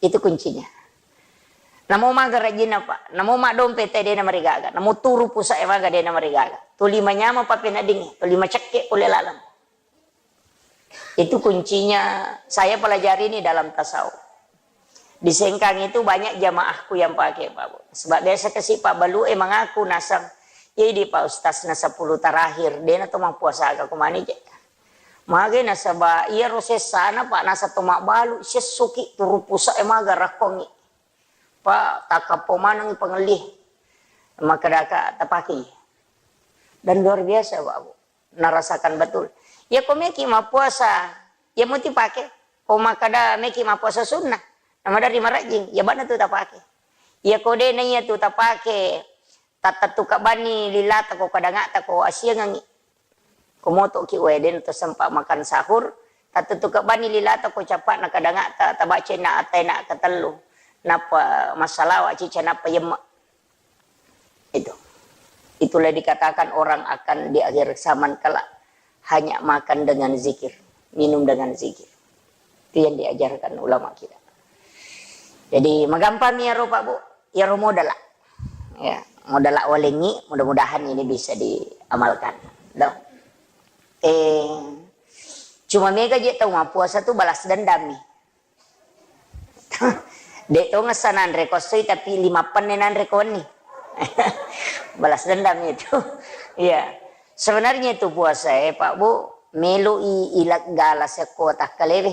Itu kuncinya. Namo maga rajinna, Pak. Namo maddompe te dena marigaga. Namo turu pusa e maga dena marigaga. Tuli manyama papeneddingi, tuli macekke pole laleng. Itu kuncinya saya pelajari ini dalam tasawuf. Di Sengkang itu banyak jamaahku yang pakai, Pak Bu. Sebab biasa kasi Pak Balu e mangaku nasang, "Iya di Pak Ustaz na sepuluh terakhir, dena to mappuasa aga kumani je." Mage nasaba iyaro sessana, Pak, nasa to mabbalu, sessoki turu pusa e maga rakkongi. Pak, takkappo manengi pangelli. Makkedaka tapakei. Dan luar biasa, Pak Bu. Narasakan betul. Iya ko meki mappuasa, iya muti pake. Ko makkeda meki mappuasa sunnah, na maderri marajing, iya bana tu tapake. Iya ko de na iya tu tapake, tattettu kabbanni lilata ko kadangata ko asiangengi. Ko motoki wae den to sempat makan sahur, tattettu kabbanni lilata ko capakna kadangata, tabacenna atena katellu. Nappa massalawa cica nappa yemma. Itu. Itulah dikatakan orang akan di akhir zaman kelak hanya makan dengan zikir, minum dengan zikir. Itu yang diajarkan ulama kita. Jadi, magampang mi iyaro, Pak Bu, iyaro modala. Ya, modala walengngi, mudah-mudahan ini bisa diamalkan. Dong. Eh, cuma mega je tau mappuasa tu balas dendam nih. Dek to ngessa nanre ko essoi, tapi lima penne nanre ko wenni. Balas dendam itu. Iya. Sebenarnya itu puasa, eh, Pak Bu, melo i, ilegga la sekko takkalewe.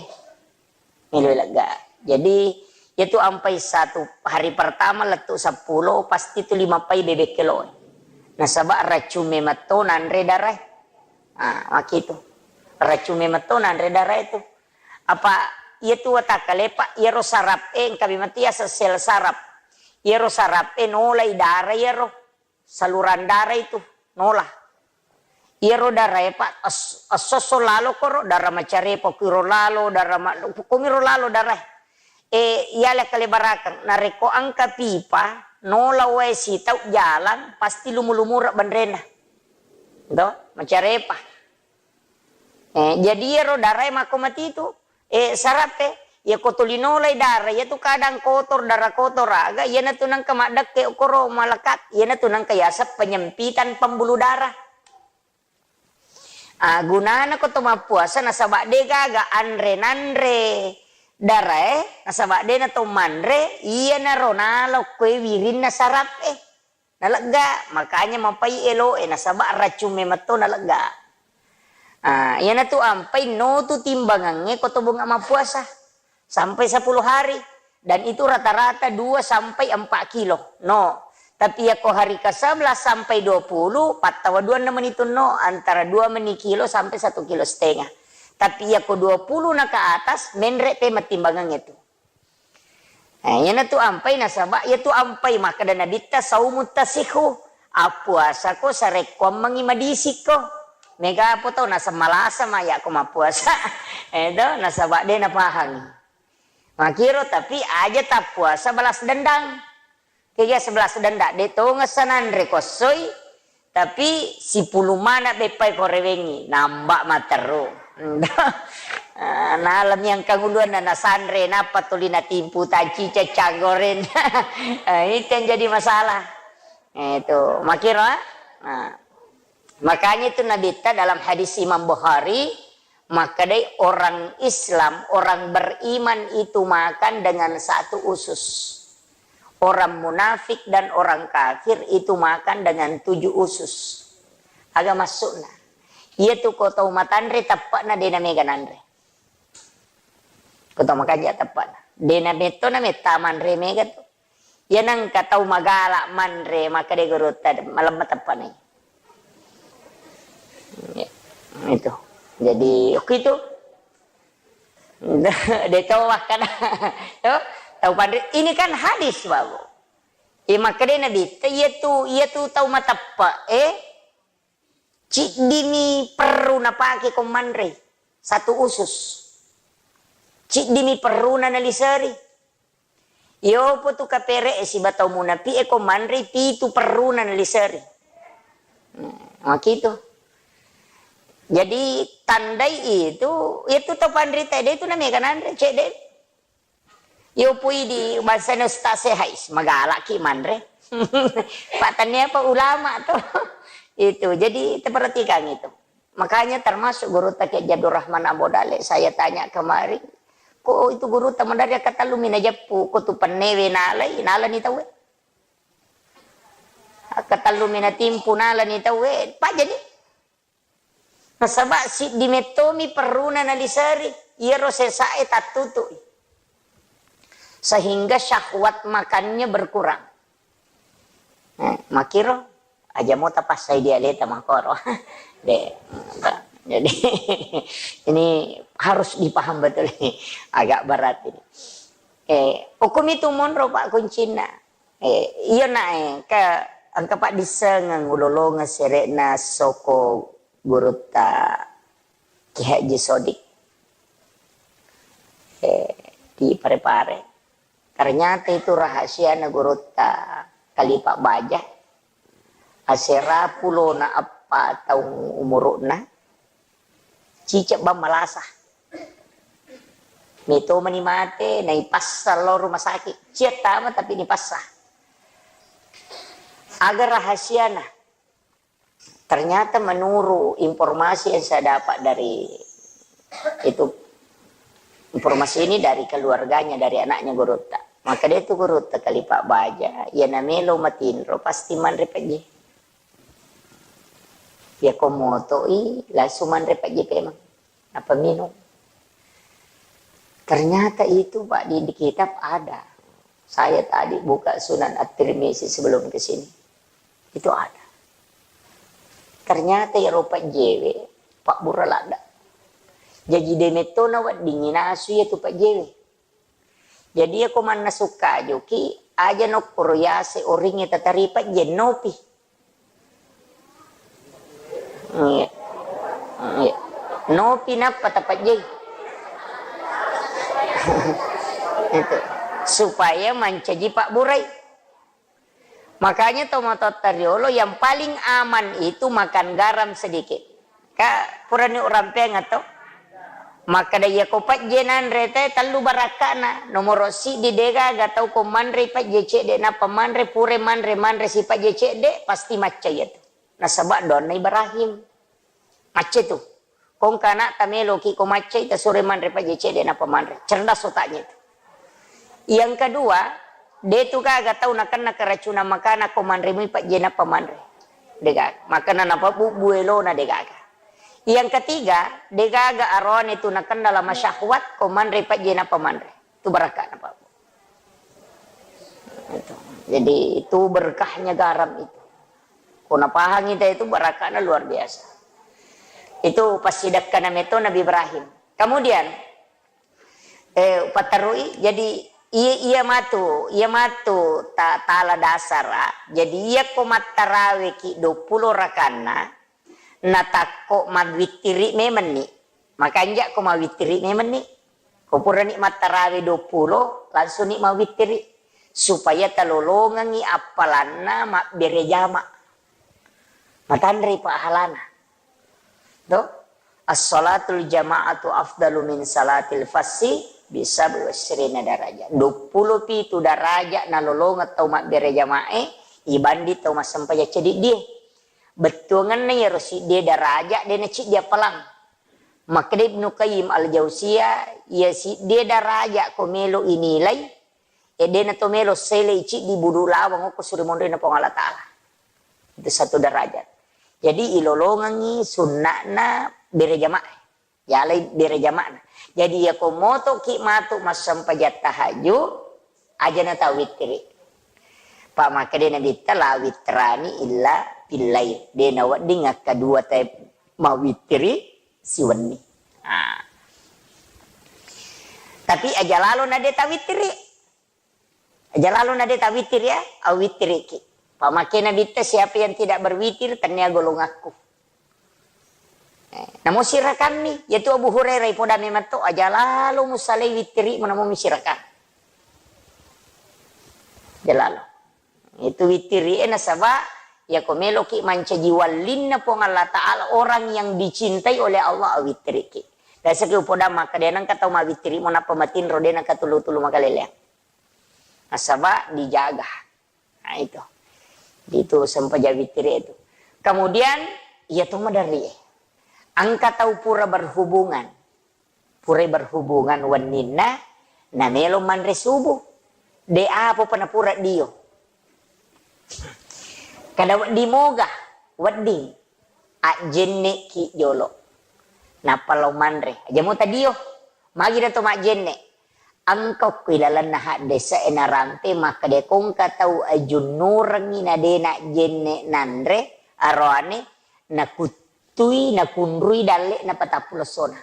Melo ilegga. Jadi, itu ampai satu hari pertama lettu seppulo, pasti tu lima pai bebek kelo. Nasaba racung memetto nanre darai. Ah, makitu. Racung memetto nanre darai tu. Apa iya tu watakkale, Pak, iyaro sarap e, engka memang tu yaseng sel sarap. Iyaro sarap e nolai dara iyaro, saluran dara itu nola. Iyaro dara e, Pak, es-, esso-esso lalo koro, dara macarepa kuiro lalo, dara ma-, kumiro lalo dara e. E, iyale kalebarakeng, narekko engka pipa, nola wae sitau jalang, pasti lumu-lumura benrena. Do, macarepa. Eh, jadi iyaro darae makko matitu, eh, sarappe, iya ko tuli nolai dara, iya tu kadang kotor, dara kotor aga, iyanatu nengka maddekke okoro malekat, iyanatu nengka yaseng penyempitan pembuluh darah. Ah, gunana ko to mappuasa nasaba de gaga anre nanre darae, nasaba de na to manre, iyanaro nalo koe wirinna sarappe. Nalegga, makanya mapai eloe, nasaba racung memetto nalegga. Ah, iyanatu ampai notu timbangangnge ko to bunga mappuasa sampai sepuluh hari. Dan itu rata-rata dua sampai empat kilo. No. Tapi yako hari ke sebelas sampai dua puluh, pattawa dua meni tu no, antara dua meni kilo sampai satu kilo setengah. Tapi yako dua puluh na ke atas, menre pe mattimbangangnge tu. Eh, iyanatu ampai nasaba, iyatu ampai makkeda Nabitta, "Saumu tasihu." Appuasako sarekkuammengngi madisikko. Mega apa tau naseng malasa ma yakko mappuasa. Eh, to, nasaba de napahangi. Makiro, tapi aja tappuasa balas dendang. Kega sebelas denda, de tongeng sananre ko essoi, tapi sipulung mana beppai ko rewengngi, namba materru. Ah, nalemi engkang uluanna nasanre, nappa tuli natimpu tancica canggoren. Ah, itu yang jadi masalah. Eh, itu, makiro, ah. Nah, makanya itu Nabitta dalam hadis Imam Bukhari, makkedai orang Islam, orang beriman itu makan dengan satu usus. Orang munafik dan orang kafir itu makan dengan tujuh usus. Aga maksudna? Iyatu ko tau matanre teppe'na de namega nanre. Ko tau makanja teppe'na. De nametto nametta manre mega tu. Iya nengka tau magala manre, makkeda gurutta, malemma teppe'na. Ya, itu. Jadi, oke itu. De to wakkada. To, tau panre, ini kan hadis, Babu. Iya, makkeda Nabitta, iya tu, iya tu tau mateppe, eh, ciddimi perru napake ko manre, satu usus. Ciddimi perruna naliseri. Iyopo tu kapere e siba tau munapi e ko manre pitu perruna naliseri. Hmm, makitu. Jadi tandai itu, itu tau panrita de tu namega nanre, cedde. Yo pui di bangsana ustaz e, hais, magalaki manre. Pak tania apa ulama tu. Itu. Jadi, perhatikan itu. Makanya termasuk gurutta Kiai Abdul Rahman Ambo Dale, saya tanya kemarin, ko itu gurutta madari katellu mi najeppu, ko tu pennewe nalai, nalani tauwe. Katellu mi natimpu nalani tauwe, pajani. Nasaba siddi mettomi perruna naliseri, iyaro sesae tattutu'i. Sehingga syahwat makannya berkurang. Eh, makiro, aja mo tapassai dialeta makoro. De, jadi, ini harus dipaham betul ini. Agak berat ini. Eh, hukum itu monro, Pak, kuncinna. Eh, iya, nak, eh, ke, engka paddissengeng ulolongeng sere'na soko gurutta Ki Haji Sodik. Eh, di Parepare. Ternyata itu rahasiana gurutta Khalifah Baja. Asera pulona eppa taung umuru'na. Cicak bang malasa. Metto mani mate, naipassa lao rumah sakit. Cia tama tapi nipassa. Aga rahasiana? Ternyata menurut informasi yang saya dapat dari itu, informasi ini dari keluarganya, dari anaknya gurutta. Maka dia itu gurutta kali Pak Baja, ya namelo matinro pasti manre pejje. Ya ko motoi langsung manre pejje pemang. Apa minum? Ternyata itu, Pak, di, di kitab ada. Saya tadi buka Sunan At-Tirmizi sebelum ke sini. Itu ada. Ternyata iyaro pejjewe, Pak, bura ladda. Jaji demettona weddingi nasu iya tu pejjewe. Jadi iya ko mannasu kajuki, aja nokkoro yase oringnge tatari pejje, nopi. Iya. Iya. Nopi nappa tapajjai. Itu. Supaya mancaji pabburai. Makanya tomatoatta riolo yang paling aman itu makan garam sedikit. Ka purani urampeang atau? Makkeda iya ko pajje nanre te tellu barakka'na. Nomoro siddi, degaga tau ko manre pajje cedde nappa manre, pure manre, manre si pajje cedde, pasti macca iya tu. Nasaba doanna Ibrahim. Macca tu. Kongka anakta meloki ko maccai, tasuro manre pajje cedde nappa manre. Cerdas otaknya itu. Yang kedua, de tu gaga tau nakenna keracunan makanan ko manre mui pajje nappa manre. Degaga. Makana napabubbu elona degaga. Yang ketiga, degaga aroane tu nakenna lama syahwat ko manre pajje nappa manre. Tu barakka'na, Pak. Itu. Jadi itu berkahnya garam itu. Ko napahangi te itu barakka'na luar biasa. Itu passidekkana meto Nabi Ibrahim. Kemudian, eh, paterui, jadi iya, iya matu, iya matu ta-, tala dasara. Jadi iya ko mattaraweki dua puluh rakanna, natakko mawittiri memenni. Makanja ko mawittiri memenni. Ko purani mattarawe dua puluh, langsung ni mawittiri. Supaya talolongengi appalanna mabbere jama. Matanre pahalana. To? As-salatul jama'atu afdalu min salatil fassi bisa berwasrina darajat. Dua puluh pitu darajat nalolongeng tau mabbere jamae, ibanding tau massempajang cedidie. Bettuangenna iyaro siddie daraja de naciddi appalang. Makkeda Ibnu Qayyim Al-Jauziyah, iya siddie daraja ko melo inilai, e de nato melo selei ciddi budu lawang okko suri monrina Puang Allah Ta'ala. Itu satu derajat. Jadi ilolongengi sunna'na bere jamaah. Yalai bere jama'na. Jadi iya ko motoki matu massempajang tahajud, aja na tawittiri. Pa makkeda Nabitta, "La witrani illa billail." De nawedding akkadua te mawittiri siwenni. Ah. Tapi aja lalo na de tawittiri. Aja lalo na de tawitir ya, awittiriki. Pamake Nabitta, "Siapa yang tidak berwitir, tennia golongakku." Eh, namo sirakammi, yaitu Abu Hurairah, ipoda memang to, aja lalo musalai wittiri, namo mi sirakang. Aja lalo. Itu wittiri, eh, nasaba, ya ko meloki mancaji wallinna Puang Allah Ta'ala, orang yang dicintai oleh Allah, awittiriki. Biasa ki upoda maka, de nengka tau mawittiri, mo nappa matinro, de nengka tulu-tulu makaleleang. Nasaba dijaga. Nah, itu. Itu sempajang wittiri itu. Kemudian, iya to maderri. Engka tau pura berhubungan. Pura berhubungan wenninna, namelo manre subuh. De apa pa napura dio. Kada wedding moga, wedding. Ajjenneki jolo. Nappa lao manre. Aja mo tadio. Magi dato majjenne. Engka okko ilalenna haddese'e narampe makkeda, ko engka tau ajunnurengngi na de najjenne nanre aroane, nakuttui, nakunrui dalle'na patappulo essona.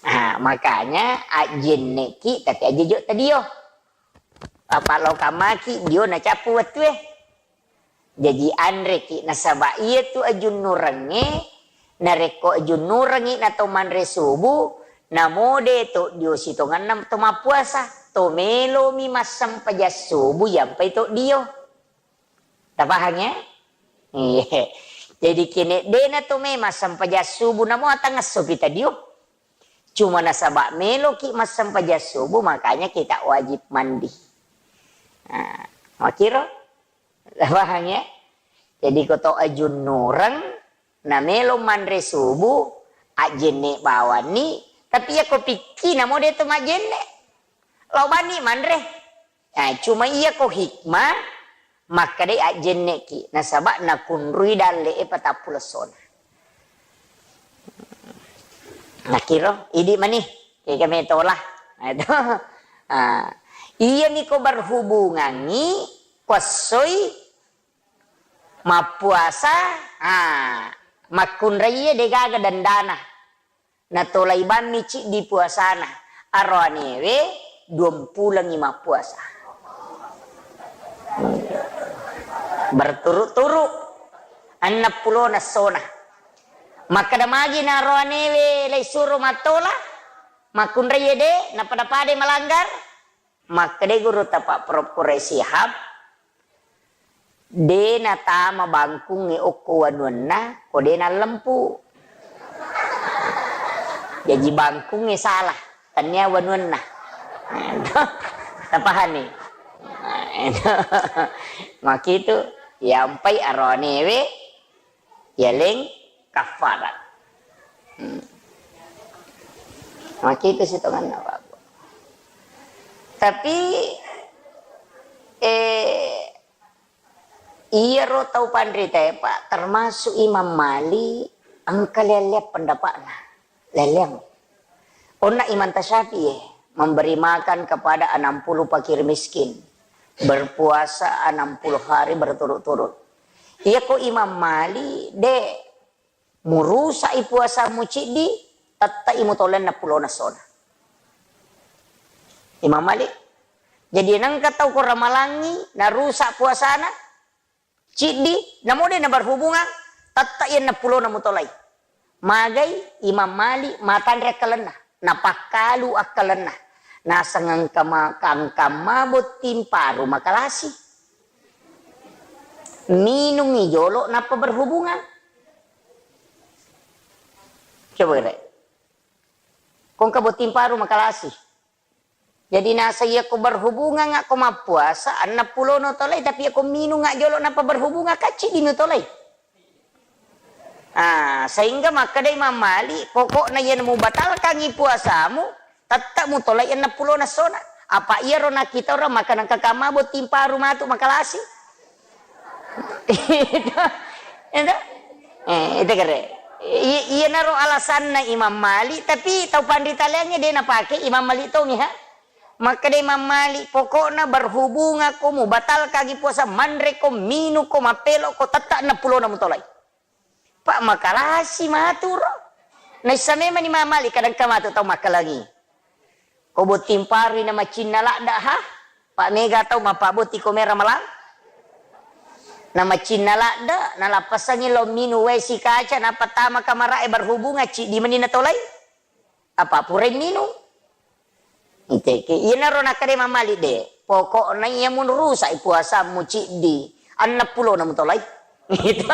Ah, makanya ajjenneki, tapi aja jo tadio. Apa lao kamaki dio nacappu wettue. Jaji anreki, nasaba iyatu ajunnurengnge, narekko ajunnurengngi na to manre subuh, namo de to dio sitongenna to mappuasa, to melomi massempajang subuh yampai to dio. Tapahang ya? Iya. Jadi kene dena to me massempajang subuh namo atangesso pi tadio. Cuma nasaba meloki massempajang subuh, makanya kita wajib mandi. Nah, makiro? Paham ya? Jadi ko to ajunnureng, na melo manre subuh, ajjenne bawanni, tapi ya ko pikki namo de to majjenne. Lao banni manre. Nah, cuma iya ko hikmah, makkedai ajjenneki, nasaba nakunrui dalle e patappulo essona. Nakiro, idi mani, kega metola. Nah, itu. Ah, iya niko berhubungangi, kuassoi, mappuasa, ah, makkunraiye degaga dandana. Natolai bammi ciddi puasana. Aroanewe duampulengngi mappuasa. Berturut-turut enneng pulona essona. Makkeda magi na aroanewe laisuro mattola, makkunraiye de, napada-padai malanggar. Makkedai gurutta Pak Prof Quraish Shihab, de natama bangkungnge okko wanuanna ko de nallempu. Jaji bangkungnge salah, tania wanuanna. Tapahanni? Makitu, yampai aroanewe yaleng kafarat. Hmm. Makitu sitonganna, Pak. Tapi, eh, iyaro tau panritae, Pak, termasuk Imam Malik, engka lea-lea pendapatna. Lea-leang. Onna Imam Tasyafi'i, memberi makan kepada enam puluh fakir miskin, berpuasa enam puluh hari berturut-turut. Iya ko Imam Malik, de, murusa'i puasamu ciddi, tette'i mutolai enneng pulona essona. Imam Malik. Jadi nengka tau ko ramalangi, narusak puasana, ciddi, namo de naberhubungan, tette'i enneng pulona mutolai. Magai Imam Malik matanre akkalenna, napakkalu akkalenna. Naseng engka ma-, engka ma botting paru makalasi. Minungi jolo nappa berhubungan. Coba kira. Ko engka botting paru makalasi. Jadi nasa iya ko berhubungan ko mappuasa, enneng pulono tolai, tapi iya ko minung jolo nappa berhubungan, kacci dinu tolai. Ah, sehingga makkeda Imam Malik, pokokna iya mubatalkangi puasamu, tette mutolai enneng pulona essona. Apa iyaro nakkita orang makan engka kamma botting paru matu makalasi. Itu, itu. Eh, itu kere. I-, iyanaro alasanna Imam Malik, tapi tau panrita laingnge de napake Imam Malik tongi, ha? Makkeda Imam Malik, pokokna berhubungan ko, mubatalkangi puasa, manre ko, minung ko, mappelo ko, tette enneng pulona mutolai. Pak, makalasi matu ro. Naissa memang Imam Malik, kadang ka matu tau makkalangi. Ko botting parui na macinna ladde, ha? Pak, mega tau mappabotti ko mera malang. Na macinna ladde, na lappasangi lo minung wae sikaca, na pertama kamarae berhubungan, ciddi meni natolai. Apa purai minung? Iteke, iyanaro nakkeda Imam Malik de. Pokokna iya murusak puasamu ciddi, enneng pulona mutolai. Gitu.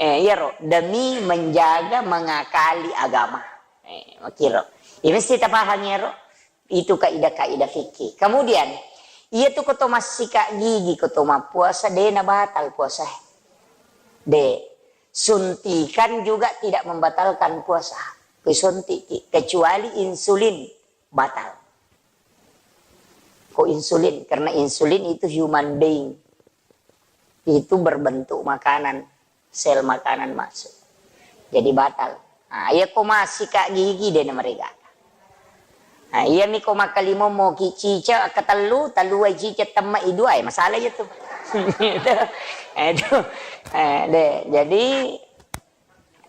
Eh, iyaro demi menjaga, mengakali agama. Eh, makiro. Iya mesti tapahang iyaro. Itu kaidah-kaidah fikih. Kemudian, iya tu ko to massika gigi, ko to mappuasa, de na batal puasa. De. Suntikan juga tidak membatalkan puasa. Kusuntik, kecuali insulin, batal. Ko insulin, karena insulin itu human being. Itu berbentuk makanan, sel makanan masuk. Jadi batal. Nah, iya ko massika gigi de na merega. Nah, iya mi ko makkalimommo ki cicak ketellu, tellu ai cicak temma i dua, eh, masalah iya tu. Itu, itu, eh, de. Jadi,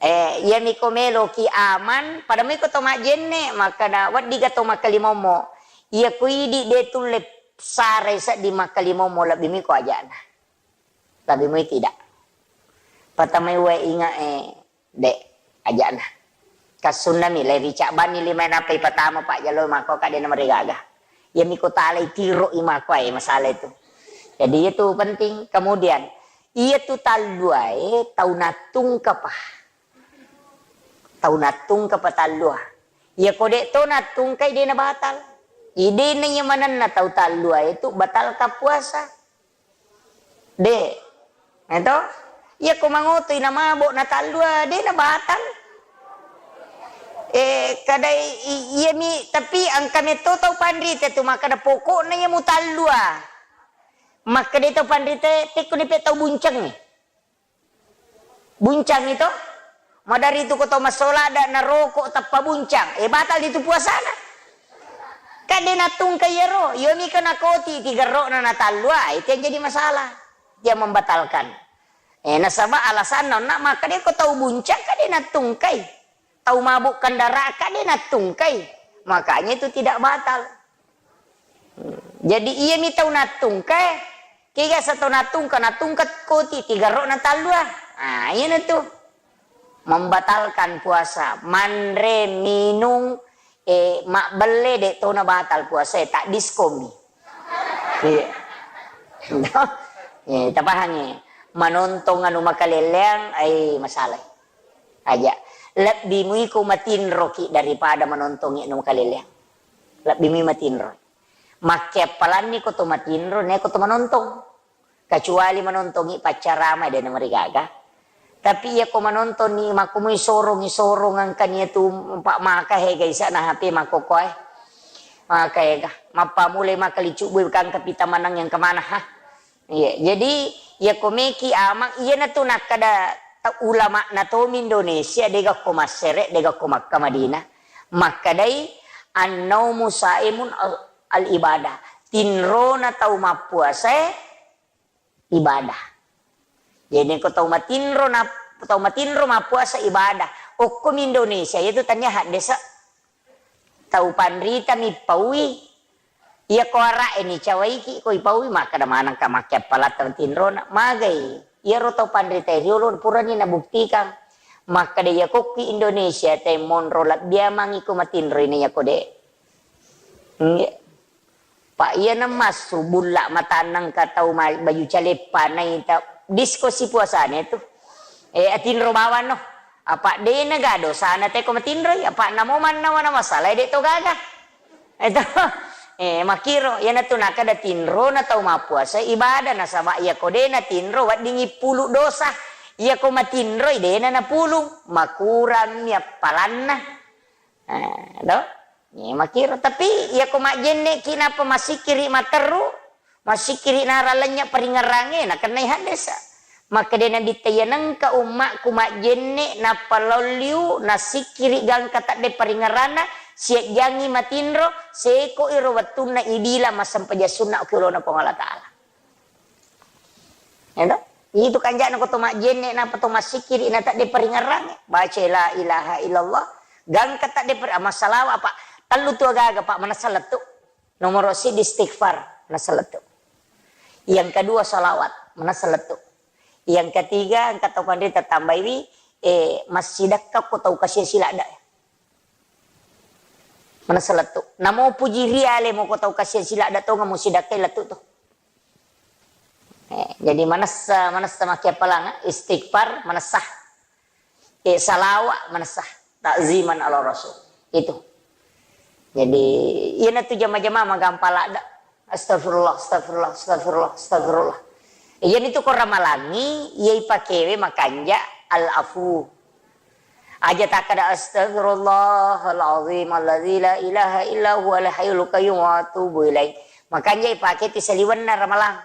eh, iya mi ko melo ki aman, pada mi ko to majjenne, makkeda wedding ga to makkalimommo. Iya ko idi de tulle sarai seddi makkalimommo, lebbi mi ko ajana. Tapi mui tidak. Pertama wae inga, eh, de, ajana. Kassunna mi, le ricabani lima nappa ipatama Pak Jalo mako ka de na marigaga. Iya mi ko talai tiro i mako, eh, masalah itu. Jadi itu penting. Kemudian, Iyatu talluae tau nattungkapa. Tau nattungkapa tallua. Iyako de' to nattungkai de' nabatal. Idena iya manenna tau talluae tu batalka puasa. De'. Eto? Iyako mangotoi namabo natallua de' nabatal. Eh, kadai i-, iyami, tapi engka metto tau panrita tu makkada pokokna iya mutallua. Makkeda tau panrita, tekkoni pe tau buncangngi. Buncang itu, madari tu ko tau massola ada naroko tappa buncang, eh, batal itu puasana. Kan de' nattungkai iyaro, iyomi ka nakoti tigerro'na natallua, itu yang jadi masalah. Dia membatalkan. Eh, nasaba alasanna onna makkeda ko tau buncang kan de' nattungkai. Tau mabuk kendaraan kan de' nattungkai. Makanya itu tidak batal. Jadi iyami tau nattungka, kega sa tau nattungka, nattungka koti tigerro natallua. Ah, iyana tu. Membatalkan puasa, manre, minung, eh, mabbelle de' to nabatal puasa, eh, tak diskomi. Iya. Eh, tapahangi. Manontong anu makaleleang, ai masalah. Aja. Lebbi muiko matinroki daripada manontongi anu makaleleang. Lebbi mui matinro. Makkeappalanni ko to matinro, neko to manontong. Kecuali manontongi paccarama de' namarigaga. Tapi iya ko manontonni makkumui sorong-sorong engkani tu pak maka hega isana H P makkokoe. Maka hega. Mappamulai maka licubbu kangka pita manang yang kemana ha. Iya, jadi iya ko meki amang, iyana tu nakkeda ta-, ulama natomi Indonesia, dega ko Massere, dega ko Makkah Madinah. Makkedai, "Annaumu saimun al-, al-ibadah." Tinrona tau mappuasae ibadah. Jadi ko tau matinro na, tau matinro mappuasa ibadah. Okkomi Indonesia, itu tania haddesa. Tau panrita mi paui. Iya ko ara'e ni cawaiki ko ipaui, makkeda manengka makkeappalatta tinrona. Magai. Iyaro tau panrita riolo purani nabuktikan. Makkeda iya kokki Indonesia te monro labbia mangi ko matinro ini iya ko de'. Nggih. Pak iyana massu bulla matanna engka tau ma-, baju caleppa naita disko sipuasana itu. Eh, atinro bawang no. Apa de'na ga dosana te ko matinroi, apa namo mannawa na masalah de' to gaga. Itu. Eh, makiro, iyana tu nakkeda tinrona tau mappuasa ibadah nasaba iya ko de'na tinro weddingi pulu dosa. Iya ko matinroi de'na napulung, makurangmi appalanna. Eh, do? Eh, makiro. Tapi iya ko majjenne ki napa masikiri materru, masikiri naralanya paringerange, nakennai haddesa. Makkeda Nabitta, "Iya nengka ummakku majjenne nappa lolliu nasikiri gangka tadde paringeranna, siajjangi matinro, seko iro wettunna ibila massempajang sunna ki olona Puang Allah Ta'ala." Eto? Itu kanjana ko to majjenne napa to masikiri na tadde paringerange. Baca la ilaha illallah. Gangka tadde per-, massalawa apa? Tellu tu agaga, Pak, manessa lettu. Nomoro siddi istighfar, manessa lettu. Yang kedua salawat, manessa lettu. Yang ketiga, engka tau panrita tambaiwi, eh, massidakka ko tau kasia siladda. Manessa lettu. Namo puji riale mo ko tau kasia siladda tonga mo sidakkai lettu tu. Eh, jadi manessa, manessa makkeappalang, istighfar, manessa. Eh, salawa, manessa. Ta'ziman ala Rasul. Itu. Jadi, iyana tu jama-jama magampang ladda. Astagfirullah, astagfirullah, astagfirullah, astagfirullah. Eh, iyana tu ko ramalangi, iya ipakewe makanja al-afu. Aja takkada, "Astagfirullahal azim alladzi la ilaha illa huwal hayyul qayyum wa atubu ilaih." Makanja ipake ti saliwenna ramalang.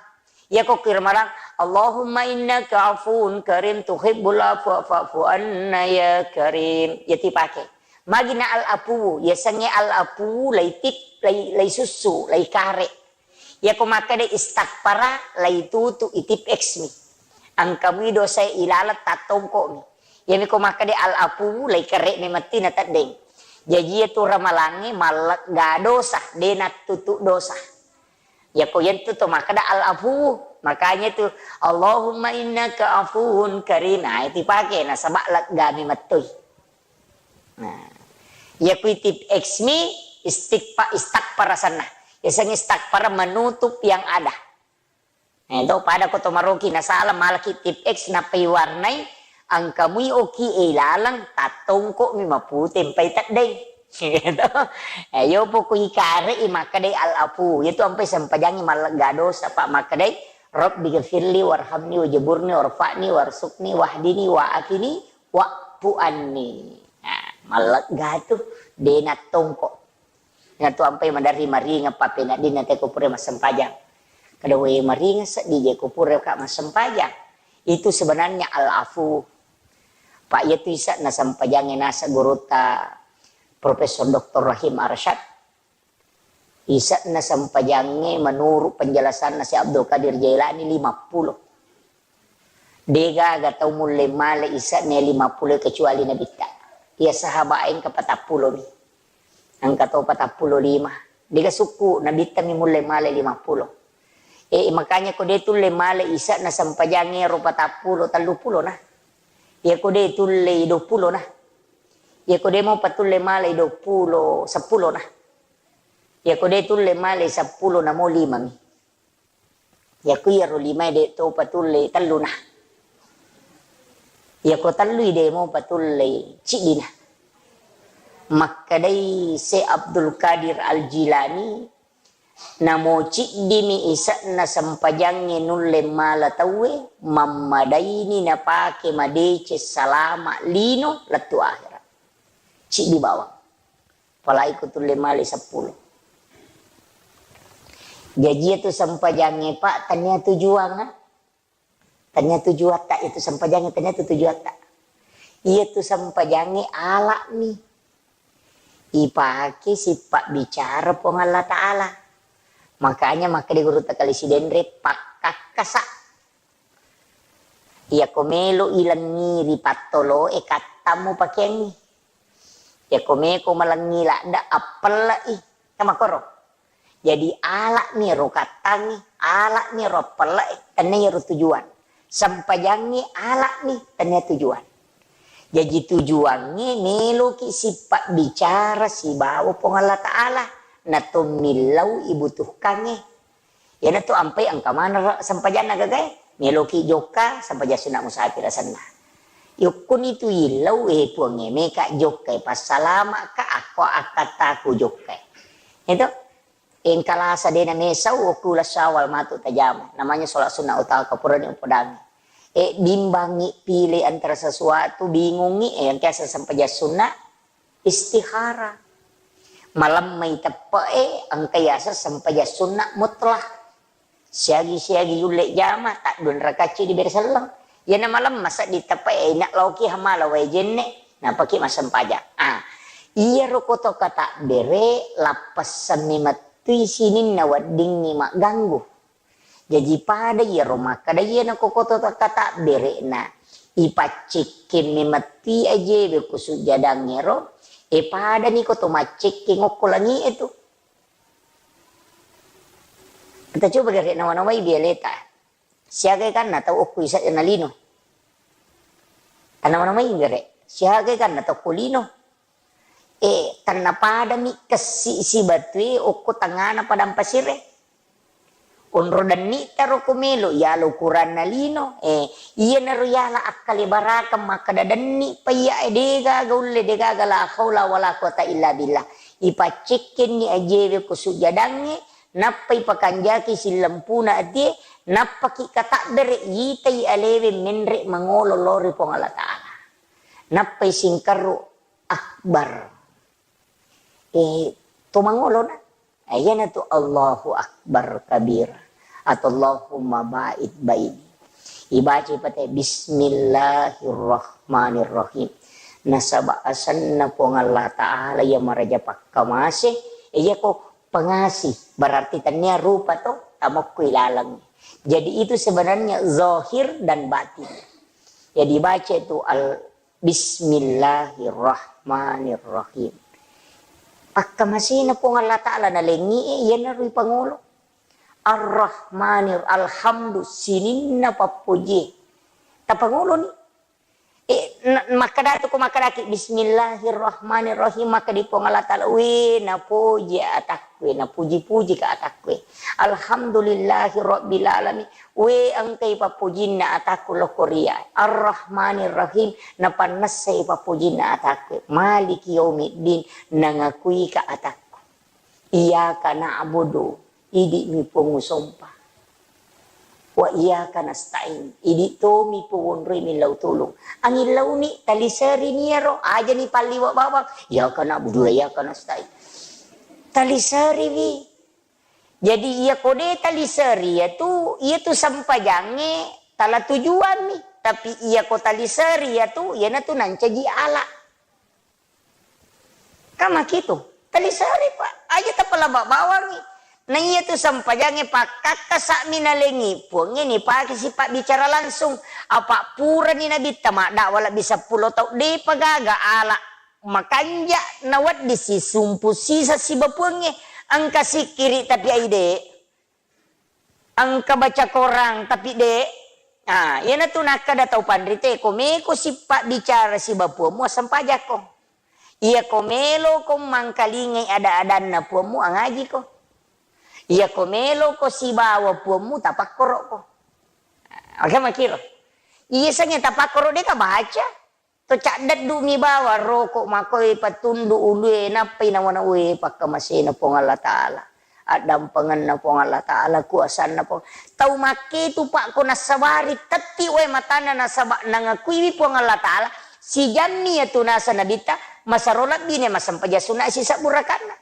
Iya ko ki ramalang, "Allahumma innaka afuwun karim tuhibbul afwa fa'fu anna ya karim." Iya ti pake. Magina al-afuwu, yasengnge al-afuwu laitip, lai, laisussu, laikare. Iya ko makkeda istakfara, laitutu itip eksmi. Engkamui dosae ilaleng tattongko'mi. Iyami ko makkeda al-afuwu, laikere'mi metti nateddeng. Jaji iya tu ramalangnge mallegga dosa, de nattutu dosa. Iya ko yentu to makkeda al-afuwu. Makanya tu, "Allahumma innaka afuwun karim." Nah, itu pake nasaba leggami mettui. Nah, iya kuitip eksmi istighfa-, istakfar asenna. Yasengnge istakfar menutup yang ada. Eh, to, pada ko to maroki nasala malaki tip X nappai warnai, engka mui oki e ilaleng, tattongko mi mapute mpai teddeng. Gitu. Eh, yo poko ikare i makkedai al-afu. Itu ampai sempajangi mallegga dosa, Pak, makkedai, "Rabbi ghfirli warhamni wajaburni warfa'ni warsukni wahdini wa'afini wa'fu anni." Nah, mallegga tu, de nattongko. Natu ampai maderri maringeng pappeneddinna te ko pura massempajang. Kada we maringeng seddi je ko pura ka massempajang. Itu sebenarnya al-afu. Pak, iya tu ise'na sempajangnge naseng gurutta Profesor Doktor Rahim Arsyad. Ise'na sempajangnge menurut penjelasanna Syekh Abdul Qadir Jailani lima puluh. Degaga tau mulle male ise'na lima puluh kecuali Nabitta. Iya sahabat engka patappulo mi. Engka to patappulo lima. Dega sukku Nabitta mi mulle male lima puluh. Eh, makanya ko de tulle male ise'na sempajangnge ro patappulo, telluppulo na. Iya ko de tulle dua puluh na. Iya ko de mo patulle male dua puluh, seppulo na. Iya ko de tulle male seppulo na mo lima mi. Iya ko iyaro limae de to patulle tellu na. Iya ko tellui de mo patulle ciddi na. Makkedai Syekh Abdul Qadir Al-Jilani, namo ciddimi ise'na sempajangnge nulle mala tauwe, mammadaini napake madeceng salama lino lettu akhirat. Ciddi bawang. Apalagi ko tulle male seppulo. Jaji itu sempajangnge, Pak, tania tujuanna. Tania tujuatta itu sempajangnge, tania tu tujuatta. Iya tu sempajangnge alami. Ipake sipabbicara Puang Allah Ta'ala. Makanya makkeda gurutta Kali Sidenre, pakkakkasa. Iyako melo ilengngi ri pattoloe, kattammu pakeangngi. Iyako meko malengngi ladde, appelle'i. Kan makkoro. Jadi ala'mi ro kattangngi, ala'mi ro appelle'e, tennia iyaro tujuan. Sempajangngi ala'mi, tennia tujuan. Jaji tujuangnge meloki sipabbicara sibawa Puang Allah Ta'ala, natommillau ibutuhkangnge. Iyanatu ampai engka maneng sempajanna gagae, meloki jokka sempajang sunna musafir asenna. Yokkuni tu illau, eh, Puangnge, meka jokkai, passalama'ka, akko akkattaku jokkai. Itu engka lasa dena mesau okku uleng Syawal matu tajama. Namanya sholat sunnah utama, purani upodangi. Eh, bimbangi pilih antara sesuatu, bingungi, eh, yang biasa sempajang sunna, istihara. Malemmai teppe'e, engka yaseng sempajang sunna mutlak. Siagi-siagi yulle jama, taddua rakacci dibere selleng. Iyana malemma seddi teppe'e, ina laoki hamala wae jenne, napaki massempajang. Ah, iyaro koto katabbere, lappessemmi mettui sininna weddingngi magganggu. Jaji pada iyaro makkeda iyana ko koto katabbere'na, ipaccekkemmi metti ajewe ku sujjadangngero, e padani ko to maccekkeng okko langi'e tu. Kita coba gare nawa-nawai bialeta. Siaga kanna tau okko isa na lino. Tanawa-nawai gare. Siaga kanna tau ko lino. Eh, tennapadami kessi sibatue okko tengngana padang pasire. Onro denni'ta ro ko melo, yala ukuranna lino. Eh, iyanaro yala akkalebarakeng makkeda denni paiya, eh, degaga ulle, degaga la haula wala quwata illa billah. Ipaccekkenni ajewe ko sujjadangnge, nappa ipakanjaki sillempuna atie, nappaki katabbere, yitai alewe menre mangolo lao ri Puang Allah Ta'ala. Nappai singkerru akbar. Eh, to mangolona. Eh, iyanatu Allahu Akbar kabira. Atau Allahumma ba'id baini. Ibaca pate Bismillahirrahmanirrahim. Nasaba asenna Puang Allah Ta'ala iya maraja pakkamase, eh, iyako pengasih. Berarti tennia rupa to, tamokku ilaleng. Jadi itu sebenarnya zahir dan batin. Jadi baca itu al Bismillahirrahmanirrahim. Pakkamasena Puang Allah Ta'ala nalengngi e, iyanaro ipangolo. Ar-Rahmanir, alhamdu, sininna pappojie. Tapangoloni. Eh, na-, makkadatu ko makkadaki, "Bismillahirrahmanirrahim," makkadi Puang Allah Ta'ala, "We, napoji atakku, napuji-puji ka atakku. Alhamdulillahi rabbil alamin. We, engkai pappujinna atakku lokkoria. Arrahmanirrahim, napannessai pappujinna atakku. Maliki yaumiddin, nangakui ka atakku. Iyyaka na'budu, idi'mi Puang usompa. Wa iyyaka nasta'in, idi' tomi Puang wonroi millau tulung." Angillauni, taliserini iyaro, ajani palliwa bawang, "Iyyaka na'budu wa iyyaka nasta'in." Taliseriwi. Jadi, iya ko de taliseri iyatu, iyatu sempajangnge tala tujuammi. Tapi iya ko taliseri iyatu, iyanatu nancaji ala. Kan makitu. Taliseri, Pak. Aja tapalaba bawangngi. Na iyatu sempajangnge pakkakkasa'mi nalengngi Puangnge nipake sipabbicara langsung. Apa purani Nabitta maddakwa lebbi seppulo tau, depa gaga ala makanja nawedding sisumpu sisa siba Puangnge. Engka sikkiri tapi aide. Engka baca korang, tapi de. Ah, iyanatu nakkada tau panrite, ko meko sipabbicara siba Puammu, assempajakko. Iya ko meloko mangkalingai ada-adanna Puammu, angajiko. Iya ko meloko sibawa Puammu, tapakkorokko. Aga makiro. Iya sange tapakkoro deka baca. To caddeddu mi bawang roko makoi patundu ulue nappai nawana ue pakkamasena Puang Allah Ta'ala. Addampengenna Puang Allah Ta'ala, kuasanna Puang. Tau makketu, Pak, ko nassabari tetti wae matanna nasaba nangakuiwi Puang Allah Ta'ala, sijammi yatu nasa Nabitta, masaro lebbine massempajang sunna sisebbu rakanna.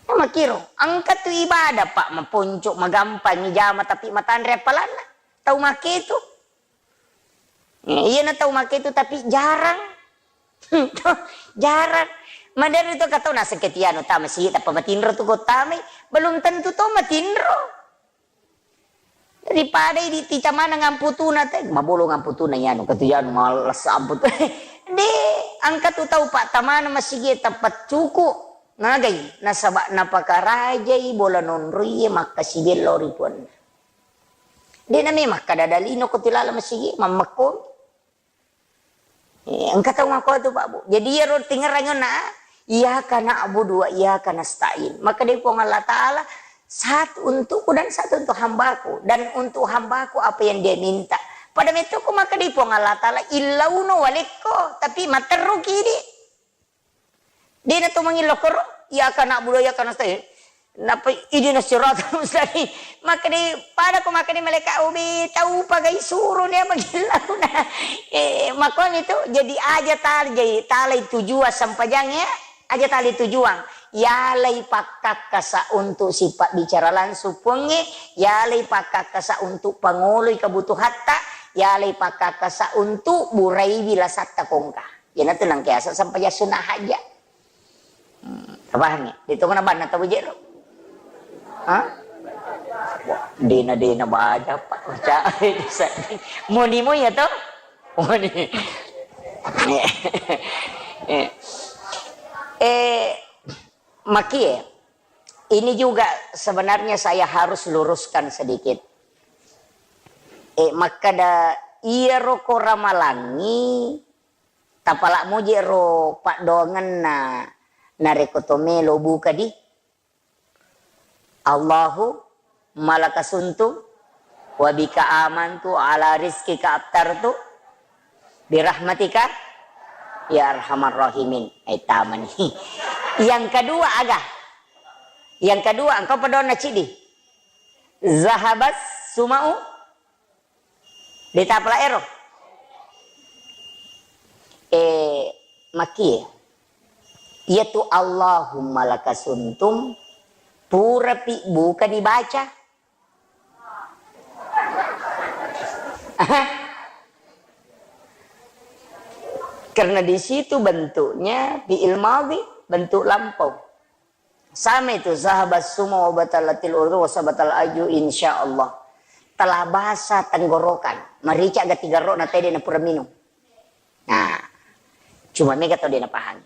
Makiro, engka tu ibadah, Pak, maponco, magampang ijama tapi matanre appalanna. Tau makketu. Eh, iyana tau makketu tapi jarang. Jarang. Maderi to katau naseng ketiano tama sigi tappa matinro tu ko tamai, belum tentu to matinro. Daripada idi ticamana ngamputuna te, mabolo ngamputuna iyanu, katu iyanu males amput. De, engka tu tau pattamana masigi tappa cuku. Nagai, nasaba napakarajai bola nonroie makkasibiang lao ri puanna. De name makkada dalino ko tilala masigi, mammekko. Eh, engka tau makko tu, Pak, Bu. Jadi, iyaro tingerang na, "Iyyaka na'budu wa iyyaka nasta'in." Maka dari Puang Allah Ta'ala, "Satu untukku dan satu untuk hambaku. Dan untuk hambaku apa yang dia minta." Pada metuku maka dari Puang Allah Ta'ala, "Illauno walekko, tapi matteru kidi." Dena to mangillo koro, "Iyyaka na'budu wa iyyaka nasta'in." Nappa, "Ihdinas siratal mustaqim." Makkeda, pada ko makkeda malaika, "Obe, tau pagai suro nia magillauna." Eh, makoni tu, jadi aja tal-, jadi talai tujuan sempajang ya, aja talai tujuan. Yalai pakkakkasa untuk sipabbicara langsung Puangnge, yalai pakkakkasa untuk pangoloi kebutuhatta, yalai pakkakkasa untuk buraiwi lasatta kongka. Iyanatu nangkeasa sempajang sunna hajja. Hmm, tapahangngi? Ditongana banna tau jero. Ha? Wah, dena-dena baja, Pak. Baca. Moni mo ya to? Moni. Eh, eh, makie. Ini juga sebenarnya saya harus luruskan sedikit. Eh, makkada iyaro ko ramalangngi, tapalak moje ro paddoangenna narekko to melo buka di, "Allahumma laka sumtu wa bika amantu ala rizqika aftartu birahmatika ya arhamar rahimin." Eh, tamani. Yang kedua aga? Yang kedua, engkau paddoanna cidi. Zahabas sumau. Deta pala ero. Eh, makie. Iyatu Allahumma laka sumtu purapi buka dibaca. Karena di situ bentuknya fi'il madhi, bentuk lampau. Sama itu, zahabas sumau wa batalatil uru wa sabatal aju, insya Allah. Telah basah tenggorokan. Marica ga tiga ro na tede na pura minum. Nah, cuma mega tau de na pahami.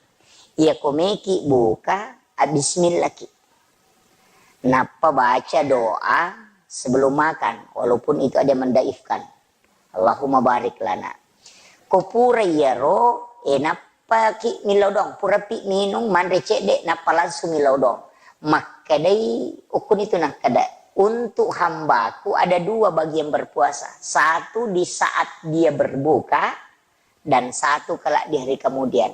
Iya ko meki buka, ah, bismillah ki. Nappa baca doa sebelum makan, walaupun itu ada yang mendaifkan. Allahumma barik lana. Ko pura iyaro, e, nappaki millau doang, purapi minung, manre cedde, nappa langsung millau doang. Makkedai, ukkunitu nakkeda, untuk hambaku ada dua bagi yang berpuasa. Satu di saat dia berbuka, dan satu kelak di hari kemudian.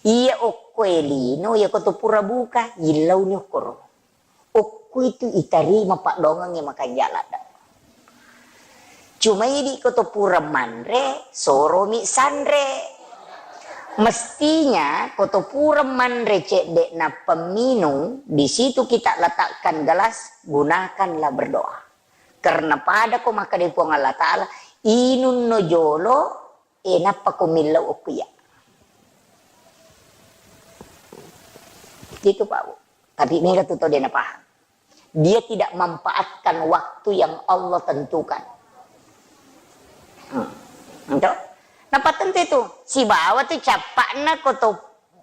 Iya okko e lino, iya ko to pura buka, illauni okkoro. Okko itu itarima paddoangengnge makanja ladde. Cuma idi ko to pura manre, soromi sanre. Mestinya ko to pura manre cedde nappa minung, di situ kita letakkan gelas, gunakanlah berdoa. Karena pada ko makkeda Puang Allah Ta'ala, inunno jolo, e, nappa ko millau okko iya. Itu, Pak Bu. Tapi mega tu tau de napahang. Dia tidak manfaatkan waktu yang Allah tentukan. Hmm. Ento? Nappa tentu itu. Sibawa tu cappa'na ko to,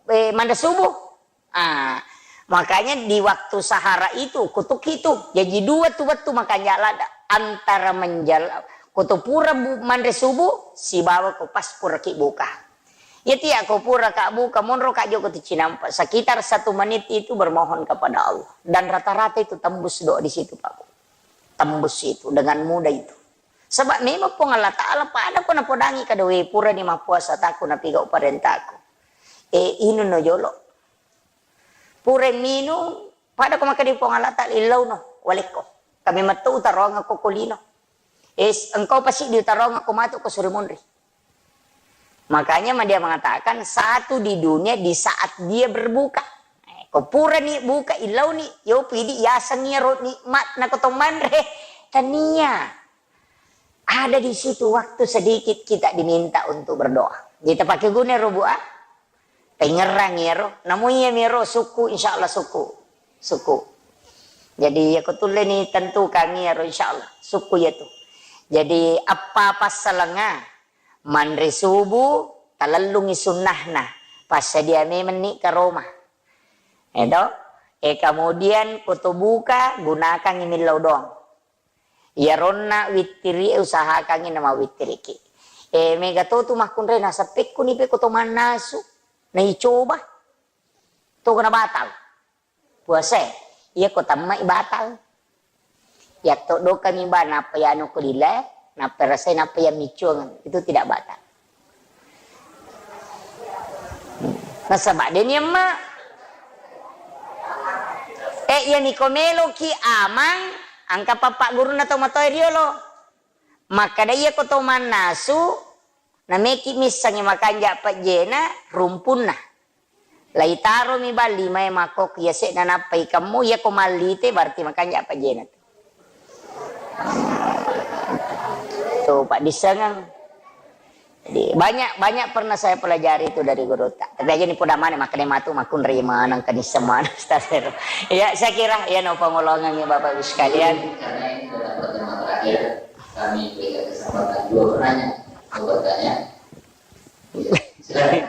e, manre subuh. Ah, makanya di waktu sahara itu, kutuk itu. Jadi dua tu wettu makanja ladde. Antara menjal-, ko to pura bu-, manre subuh, sibawa ko pas puraki buka. Iya tiya ko pura ka buka, monro ka joko tu cinampa. Sekitar satu menit itu bermohon kepada Allah. Dan rata-rata itu tembus doa di situ, Pak Bu. Tembus itu, dengan mudah itu. Sebab memang Puang Allah Ta'ala pada ko napodangi kada we pura ni mappuasa taku napigau parentaku. E, inunno jolo. Pura minung, pada ko makkeda Puang Allah Ta'ala, illauno, walekko. Kami metto utaroangko ko lino. Es, engkau pasti diutaroangko matu ko suri munri. Makanya ma dia mengatakan, satu di dunia di saat dia berbuka. Eh, ko purani buka, illauni, yopi idi yaseng iyaro nikmat na ko to manre. Tania. Ada di situ waktu sedikit kita diminta untuk berdoa. Jadi tapake guna ro, Bu, ah? Pengerang iyaro. Namu iya miro sukku, insya Allah sukku. Sukku. Jadi, iya ko tulle ni tentukan iyaro, insya Allah. Sukku iya tu. Jadi, apa passalenga? Manre subuh, talellungi sunnahna. Passadia memenni karoma. Edo? E, kemudian ko to buka, gunakan millau doang. Iyaronna wittiri e usahakangngi namawittiriki. E, mega to tu makkunrai naseppekkuni pe ko to mannasu. Naicoba. To kena batal. Puasa e. Iya ko tamma i batal. Yatto dokami ba nappa yanu ko lila, nappa rasai nappa yamiccuang. Itu tidak batal. Nasaba deni emma. Eh, iya niko meloki amang, angka pappa gurunna to matoa riolo. Makkada iya ko to mannasu, nameki missangi makanja pejjena rumpunna. Laitaromi balli mae makkokko yase'na nappa ikemmu, iya ko mallite berarti makanja pejjena tu. Tu paddissengeng. Jadi, banyak, banyak pernah saya pelajari itu dari gurutta. Tapi aja ni poda maneng, makkedai matu makkunrai maneng, kenisseng maneng, astagfirullah. Ya, saya kira, ya, no pengolongan ya Bapak Ibu sekalian. Karena ini adalah pertemuan terakhir, kami berikan kesempatan dua penanya mau bertanya. Ya, silakan.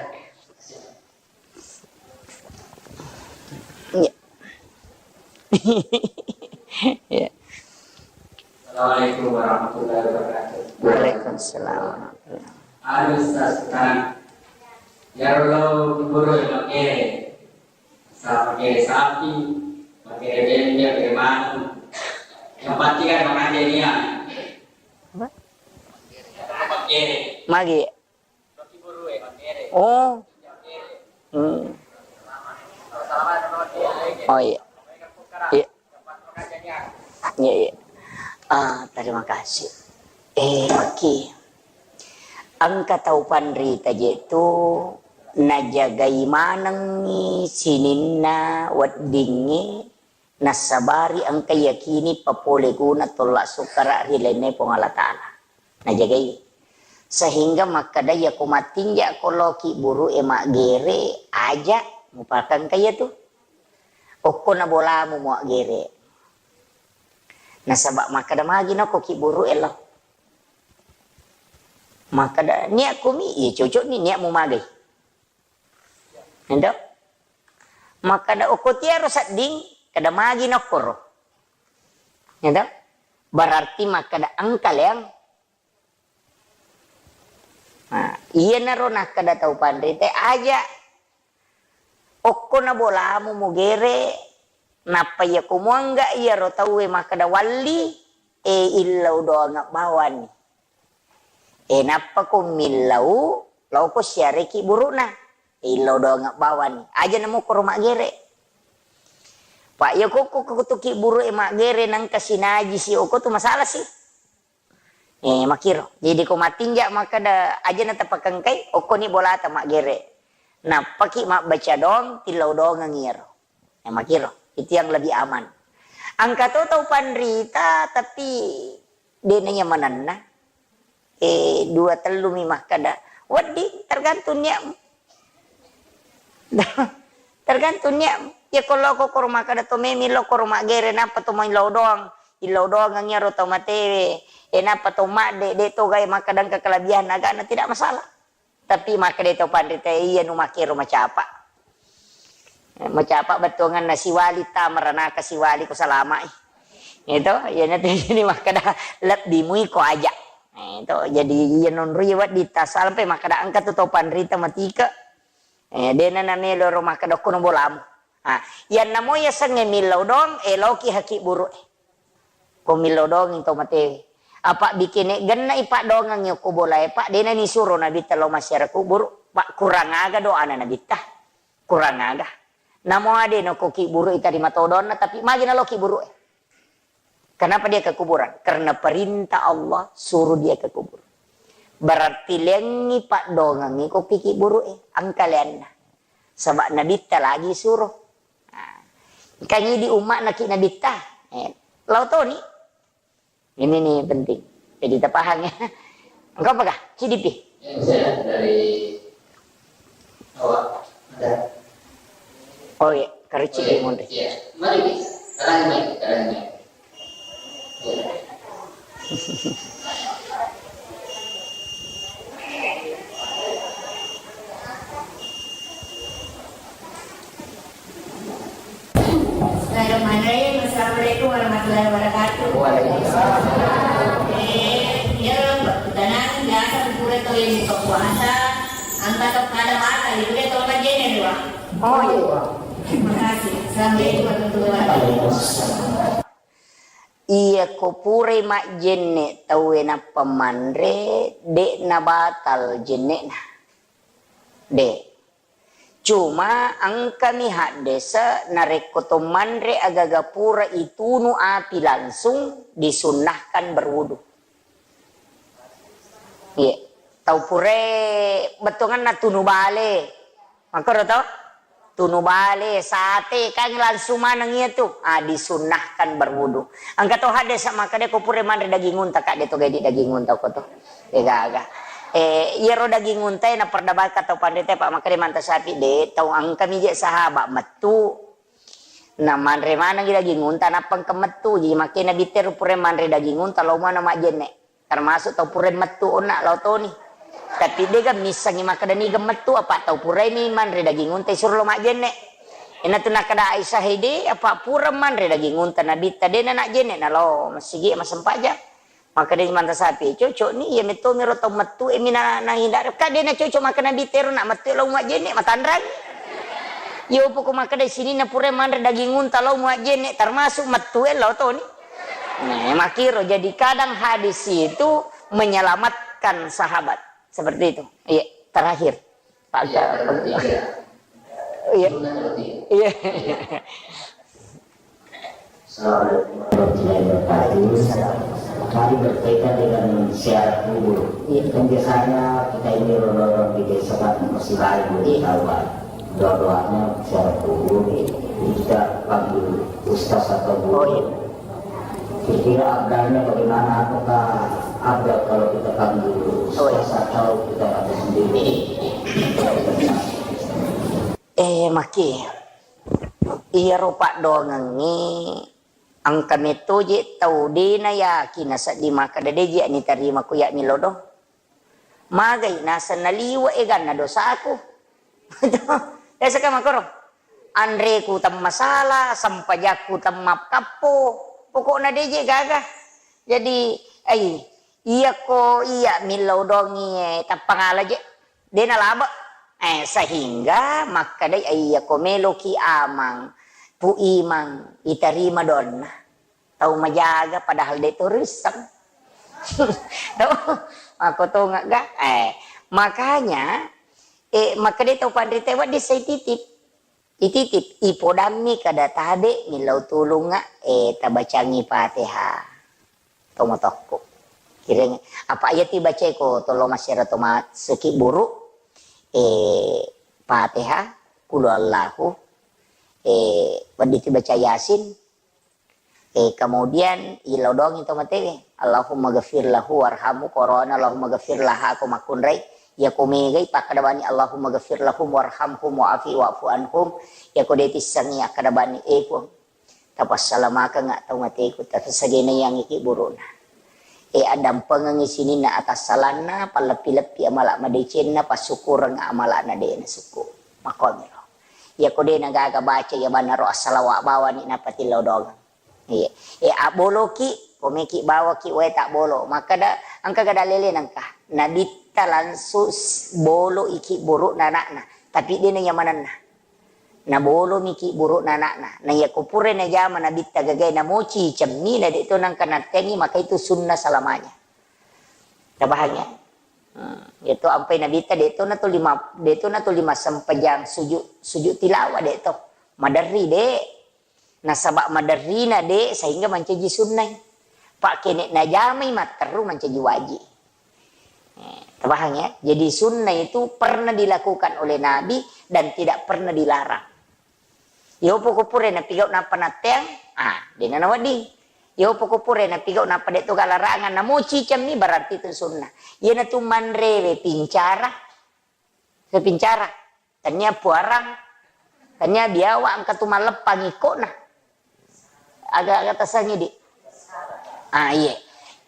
Iya. Iya. Assalamualaikum warahmatullahi wabarakatuh. Waalaikumsalam warahmatullahi wabarakatuh. Anu, Ustaz, nah, iyaro lao kuburu e makkere. Sa-, makkere sapi, makkere bembe, makkere maneng. Yang penting kan makanja nia. Apa? Makkere. Magi. Oh. Hmm. Oh, iya. Iya. Iya, iya. Ah, terima kasih. Eh, Maki. Engka tau panrita je tu najagai manengngi sininna weddingnge. Nassabari engka yakini papole guna tolla sukkara ri lainna Puang Allah Ta'ala. Najagai. Sehingga makkada yako mattinja ko loki buru e maggere, aja mupakengka iya tu. Okko na bolamu muaggere. Nasaba makkada magi nokko ki buru e lo. Makkada niat kumi, iya cocok ni niat mu magai. Endo? Makkada okko tiaro sedding, kada magi nokkoro. Endo? Berarti makkada engka leang. Nah, Iyanaro nakkeda tau panrita, aja okko na bolamu mugere, nappa iyako muangga iyaro tauwe makkeda walli, e, illau doang bawani. E, nappa ko millau, laoko siareki burukna. E, illau doang bawani. Aja namukkoro maggere. Pak, iyako ko kutuki buruk e maggere nangka sinaji si oko tu masalah si. Eh, makkiro. Jadi ko matinja makkeda aja na tapakengkai, okkoni bolata maggere. Nappaki mabbaca doang, tillau doangang iyaro. Eh, makkiro. Itu yang lebih aman. Engka to tau panrita, tapi de' na nyamananna. Eh, dua tellu mi makkeda. Wedding, tergantung niatmu. Tergantung niatmu. Ya, ko lao ko koro makkeda to memi lao koro maggere, nappa to mai lao doang. Illau doangang iyaro tau matewe. Eh, nappa to madde, de' to gae makkeda engka kelebihan agana, tidak masalah. Tapi makkeda tau panrita, iya nu makkero macapa. Eh, macapa bettuanganna siwali ta maranaka siwali ko salamai. Itu, iya nanti jadi makkeda lebbi mui ko aja. Eh, itu, jadi iya nonroi wedding ta sampai makkeda engka tu tau panrita matike. Eh, de'na namelo ro makkeda okkono bolamu. Ah, iyanna mo yasengnge millau doang, eh, laoki haki buruk, eh. Ko millau doang to mate. Apa bikene genna ipaddoangang okko bolae, Pak, de'na nisuro Nabitta lao massiara kuburu, Pak, kurang aga doana Nabitta. Kurang aga. Namo ade no ko ki buruk itarima todonna, tapi magi nalo ki buruk, eh. Kenapa dia ke kuburan? Karena perintah Allah suruh dia ke kubur. Berarti lengi paddoangangi ko ki buruk, eh, angkaleanna. Sebab Nabitta lagi suruh. Nah, kan ini di umat naki Nabitta. Eh, lao toni. Ini nih penting. Jadi tapahang ya. Engkau apakah? C D P? Saya dari awak. Ada. Oh iya, karici. Oh, iya. Di Monte. Iya. Mari, Bi. Sekarang ini, sekarang ini. Iya. Bismillahirrahmanirrahim. Assalamualaikum warahmatullahi wabarakatuh. Waalaikumsalam. Eh, ya, tenang, biasa pura to yang buka puasa. Angka to kada batal, itu dia to majene dua. Oh, iya. Terima kasih. Assalamualaikum warahmatullahi wabarakatuh. Iya, ko purai majjenne tauwe nappa manre, de' nabatal jenne'na. De'. Cuma engkami haddese narekko to manre agaga pura itunu api langsung disunnahkan berwudu. Iya. Tau purae bettuanganna tunu bale. Makkoro to? Tunu bale, sate, kan langsung maneng iya tu. Ah, disunnahkan berwudu. Engka to hadis makkeda ko pura manre daging unta, kak, de to gaidi daging unta ko to. Degaga. Eh, iyaro daging unta na perdebatkan tau panrita, Pak, makkeda manta sapi de, tau engka mi je sahabat mettu. Na manre manengi daging unta nappa engka mettu. Jadi makkeda Nabitta ro pura manre daging unta, lao mana majjenne. Termasuk tau pura mettu onna lao toni. Tapi dega missengi makkeda niga mettu, apa tau purai mi manre daging unta isuro lao majjenne. Ina tu nakkeda Aisyah, "Hede, apa pura manre daging unta Nabitta, de na najjenne na lao masigi masempajang." Makkeda manta sapi, "Cocok ni, iya metto mi ro tau mettu e mi na, na hindari." Ka de na cocok makkeda Nabitta ro na mettu lao majjenne, matanrang. Yo poko makkeda sininna pura manre daging unta lao majjenne, termasuk mettu e lao toni. Nah, makkiro. Jadi kadang hadis itu menyelamatkan sahabat. Seperti itu. Iya, terakhir. Pak. Iya, terakhir. Iya. Sunnah berarti. Iya. Assalamualaikum warahmatullahi wabarakatuh. Mari berkaitan dengan ziarah kubur. Iya. Kan biasanya kita ini orang-orang di desa kan masih baik, belum tahu kan. Doa-doanya ziarah kubur, kita panggil ustaz atau guru. Oh, iya. Kira-kira abdalnya bagaimana? Apakah abdal kalau kita panggil ustaz atau kita baca sendiri? Eh, maki. Iyaro paddoangengnge engka metto je tau de na yakin nasedding makkeda de je nitarima ku ya millau do. Magai naseng naliwe' eganna dosaku. Biasa kan makkoro. Anreku temmasala, sempajakku temmakkappo. Pokokna de je gaga. Jadi, ai, iyako iya millau dongi, eh, tappangala je. De' nalabe'. Eh, sehingga makkedai, "Ai, iyako meloki amang, Pu Imang, itarima doanna tau majaga, padahal de' to risseng." Tau, makko tongeng ga? Eh, makanya, eh, makkedai tau panrita, "Wedding sai titip." Ititip, ipodammi kada tabe' millau tulungnga, eh, tabacangi Fatihah. Tomotokku. Kiring, apa iya tibacai ko tolo masyarakat to ma-, sukiburu, eh, Fatihah, Qul Huwallahu, eh, wedding tibaca Yasin, Eh, kemudian, ilodongi to matewe, "Allahumma ghafir lahu warhamhu," korona, "Allahumma ghafir laha," ko makkunrai, iya ko megai, pakkada bani, "Allahumma ghafir lahum warhamhum wa'afi wa'fu anhum," iya ko de' tissengi, akkada bani, "Eh, Puang, tapassalamakeng tau mateku, tapassagena yang iki buruna. Eh, addampengengi sininna atassalanna, palleppi-leppi amala madecenna, passukureng amalana de' nasukku." Makkoniro. Iya ko de' nagaga baca iya bannaro assalawa bawani napatilodongeng. Iya. E, abboloki, komeki bawa ki wae tabbolo. Makkeda, engka gada lele nengka. Nabitta langsung s-, bolo iki burukna anakna. Tapi de' na nyamanenna. Nabolomi ki burukna anakna. Na iya ko pura najama nabitta gagai namoci cemmi na de' to nengka nattengi, maka itu sunnah selamanya. Tabahang ya? Hmm. Itu ampai nabitta de' to na tuli ma-, de' to na tuli massempajang sujud, sujud tilawah de' to. Maderri de'. Nasaba maderrina de' sehingga mancaji sunnai. Pak kene najamai matteru mancaji wajib. Eh, tabahang ya? Jadi sunnah itu pernah dilakukan oleh Nabi dan tidak pernah dilarang. Yo poko pura napigau napa natteang, ah, de' na nawedding. Yo poko pura napigau napa de' to galarangan namoci cemmi berarti itu sunnah. Iyana tu manrewe pincara, sepincara. Tania puarang, tania biawa engka tu malleppang ikkona. Aga-aga tasangi di. Ah, iye.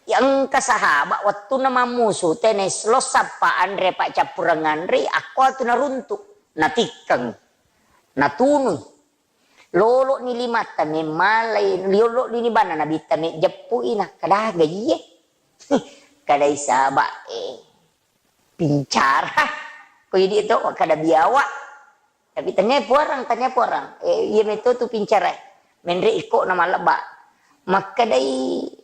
Ya, engka sahabat wettunna mammusu, tene lo sappa anre paccappureng anre, akko tu naruntu, natikkeng, natunui. Lolo ni limatta memmalai, lolo ni bana nabitta mejjeppui, nakkada ga iye. Kadai sahabat, eh. Pincara. Ko idi to, kada biawa. Tapi tania puarang, tania puarang. Eh, iya meto tu pincara. Menre iko na malebba. Makkedai,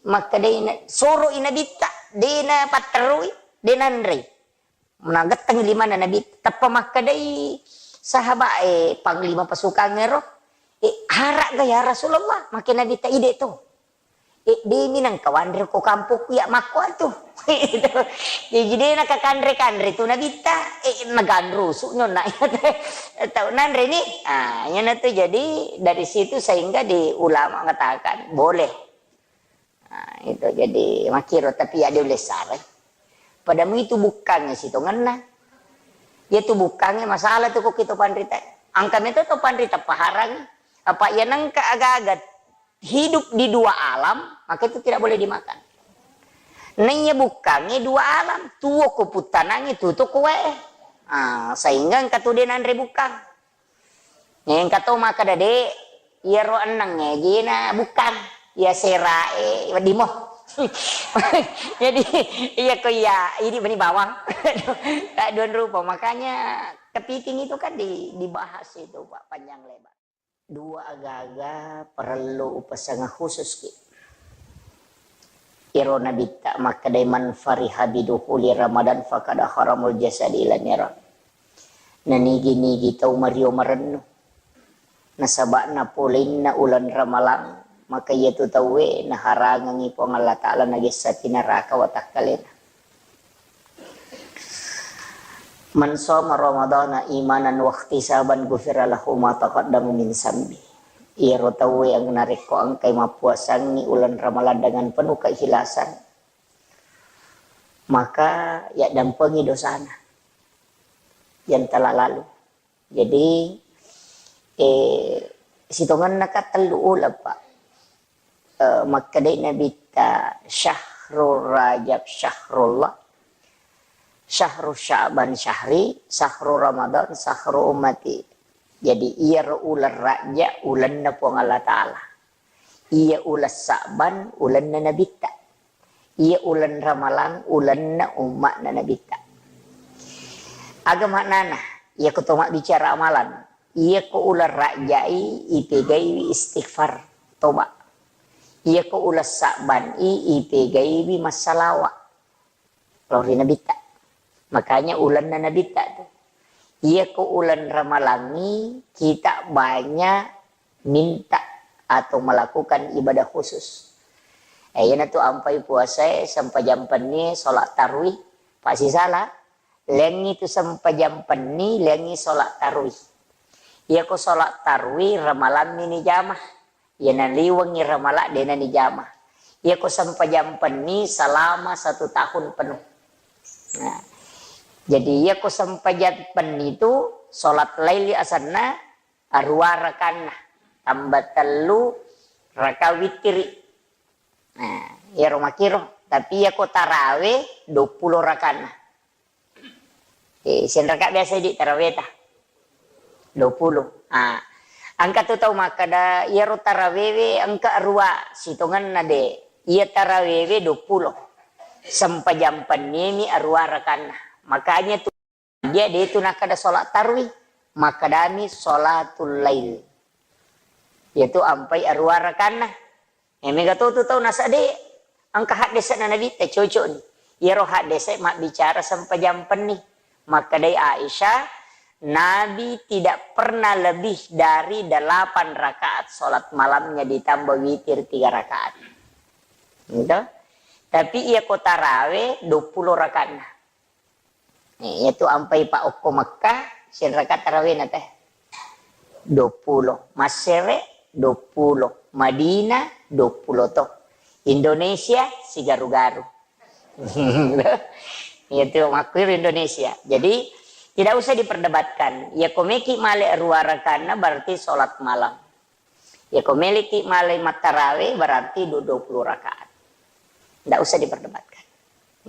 makkedai na, soro i nabitta, de' na patterui, de' nanrei. Nagetteng limana nabitta, teppa makkedai sahabat, eh, panglima pasukan ero. Eh, harap ga ya Rasulullah, make nabitta ide to. Eh, de' mi nengka wanre ko kampokku ya makko atu. Jaji de' nakakanre-kanre tu nabitta, eh, naganrusu nyonna. Tau nanre ni. Ah, iyana tu jadi dari situ sehingga di ulama mengatakan boleh. Nah, itu jadi makiro tapi ya diulessare. Padamu itu bukkangnge sitongenna. Ya tu bukkangnge masalah tu ko kita panrita. Angka meto to panrita paharangi. Apa ya nengka aga-aga hidup di dua alam, maka itu tidak boleh dimakan. Naiya bukkangnge dua alam, tuo ko puttanangnge, tutu ko wae. Ah, sehingga engka tu de' nanre bukkang. Engka to makkeda de', iyaro ennengnge jena bukkang, iya serae wedding mo. Jadi, iya ko iya, idi meni bawang. Tak dua rupa, makanya kepiting itu kan di-, dibahas itu, Pak, panjang lebar. Dua aga-aga parellu upasanga khusus ki. Iro nabitta makkedai, "Man fariha bidukhuli Ramadan faqad haramul jasadi ila niran." Nanigi-nigi tau mario marennu nasaba napoleina uleng Ramalang, maka iyatu tauwe naharangengi Puang Allah Ta'ala nagessati naraka watakkalena. "Man shoma Ramadhana imanan wahtisaban ghufira lahu ma taqaddama min zambi." Iyaro tauwe yang narekko engkai mappuasangngi uleng Ramalang dengan penuh keikhlasan, maka yaddampengi dosana yang telah lalu. Jadi, eh, sitongenna ka tellu uleng, Pak. Eh, makkedai Nabitta, "Syahrul Rajab syahrullah, syahru Sya'ban syahri, syahru Ramadan syahru ummati." Jadi, iyaro uleng Rajab ulenna Puang Allah Ta'ala. Iya uleng Sa'ban, ulenna Nabitta. Iya uleng Ramalang, ulenna umma'na Nabitta. Aga maknana? Iyako to mabbicara amalan, iyako uleng Rajai ipegaiwi istighfar, toba. Iyako uleng Sa'ban i ipegaiwi massalawa lao ri Nabitta. Makanya ulenna Nabitta tu. Iyako uleng Ramalangngi kita banyak minta atau melakukan ibadah khusus. Eh, iyanatu ampai puasae, sempajang pennie, sholat tarwih, pasti salah. Lengngi tu sempajang penni, lengngi sholat tarwih. Iyako sholat tarwih, ramalammi nijama. Iyana liwengngi ramala, dena nijama. Iyako sempajang penni, selama satu tahun penuh. Nah, jadi iyako sempajang penni tu, sholat laili asenna, arua rakanna, tambah tellu raka witiri. Nah, iyaro makiro. Tapi iyako tarawe, duappulo rakanna. Eh, sianraka biasa idi taraweta? Duappulo. Ah, engka tu tau makkeda, iyaro tarawewe engka arua, sitongenna de. Iya tarawewe duappulo. Sempajang penniemi arua rakanna. Makanya tu dia de tu nakkeda sholat tarwih, makkedami sholatul lail. Iyatu ampai arua rakanna. Eh, mega to tu tau nasade, engka haddese'na Nabitta cocokni. Iyaro haddese mabbicara sempajang penni. Makkedai Aisyah, Nabi tidak pernah lebih dari delapan rakaat sholat malamnya ditambah witir tiga rakaat. Gitu. Tapi iyako tarawe, duappulo rakanna. Eh, iyatu ampai pa okko Mekkah, sianraka tarawena teh? Duappulo. Massere, duappulo. Madinah, duappulo to. Indonesia, sigaru-garu. Iyatu makkuiro Indonesia. Jadi, tidak usah diperdebatkan. Iyako meki male arua rakanna, berarti sholat malam. Iyako meleki male mattarawe, berarti du-, duappulo rakaat. Ndak usah diperdebatkan.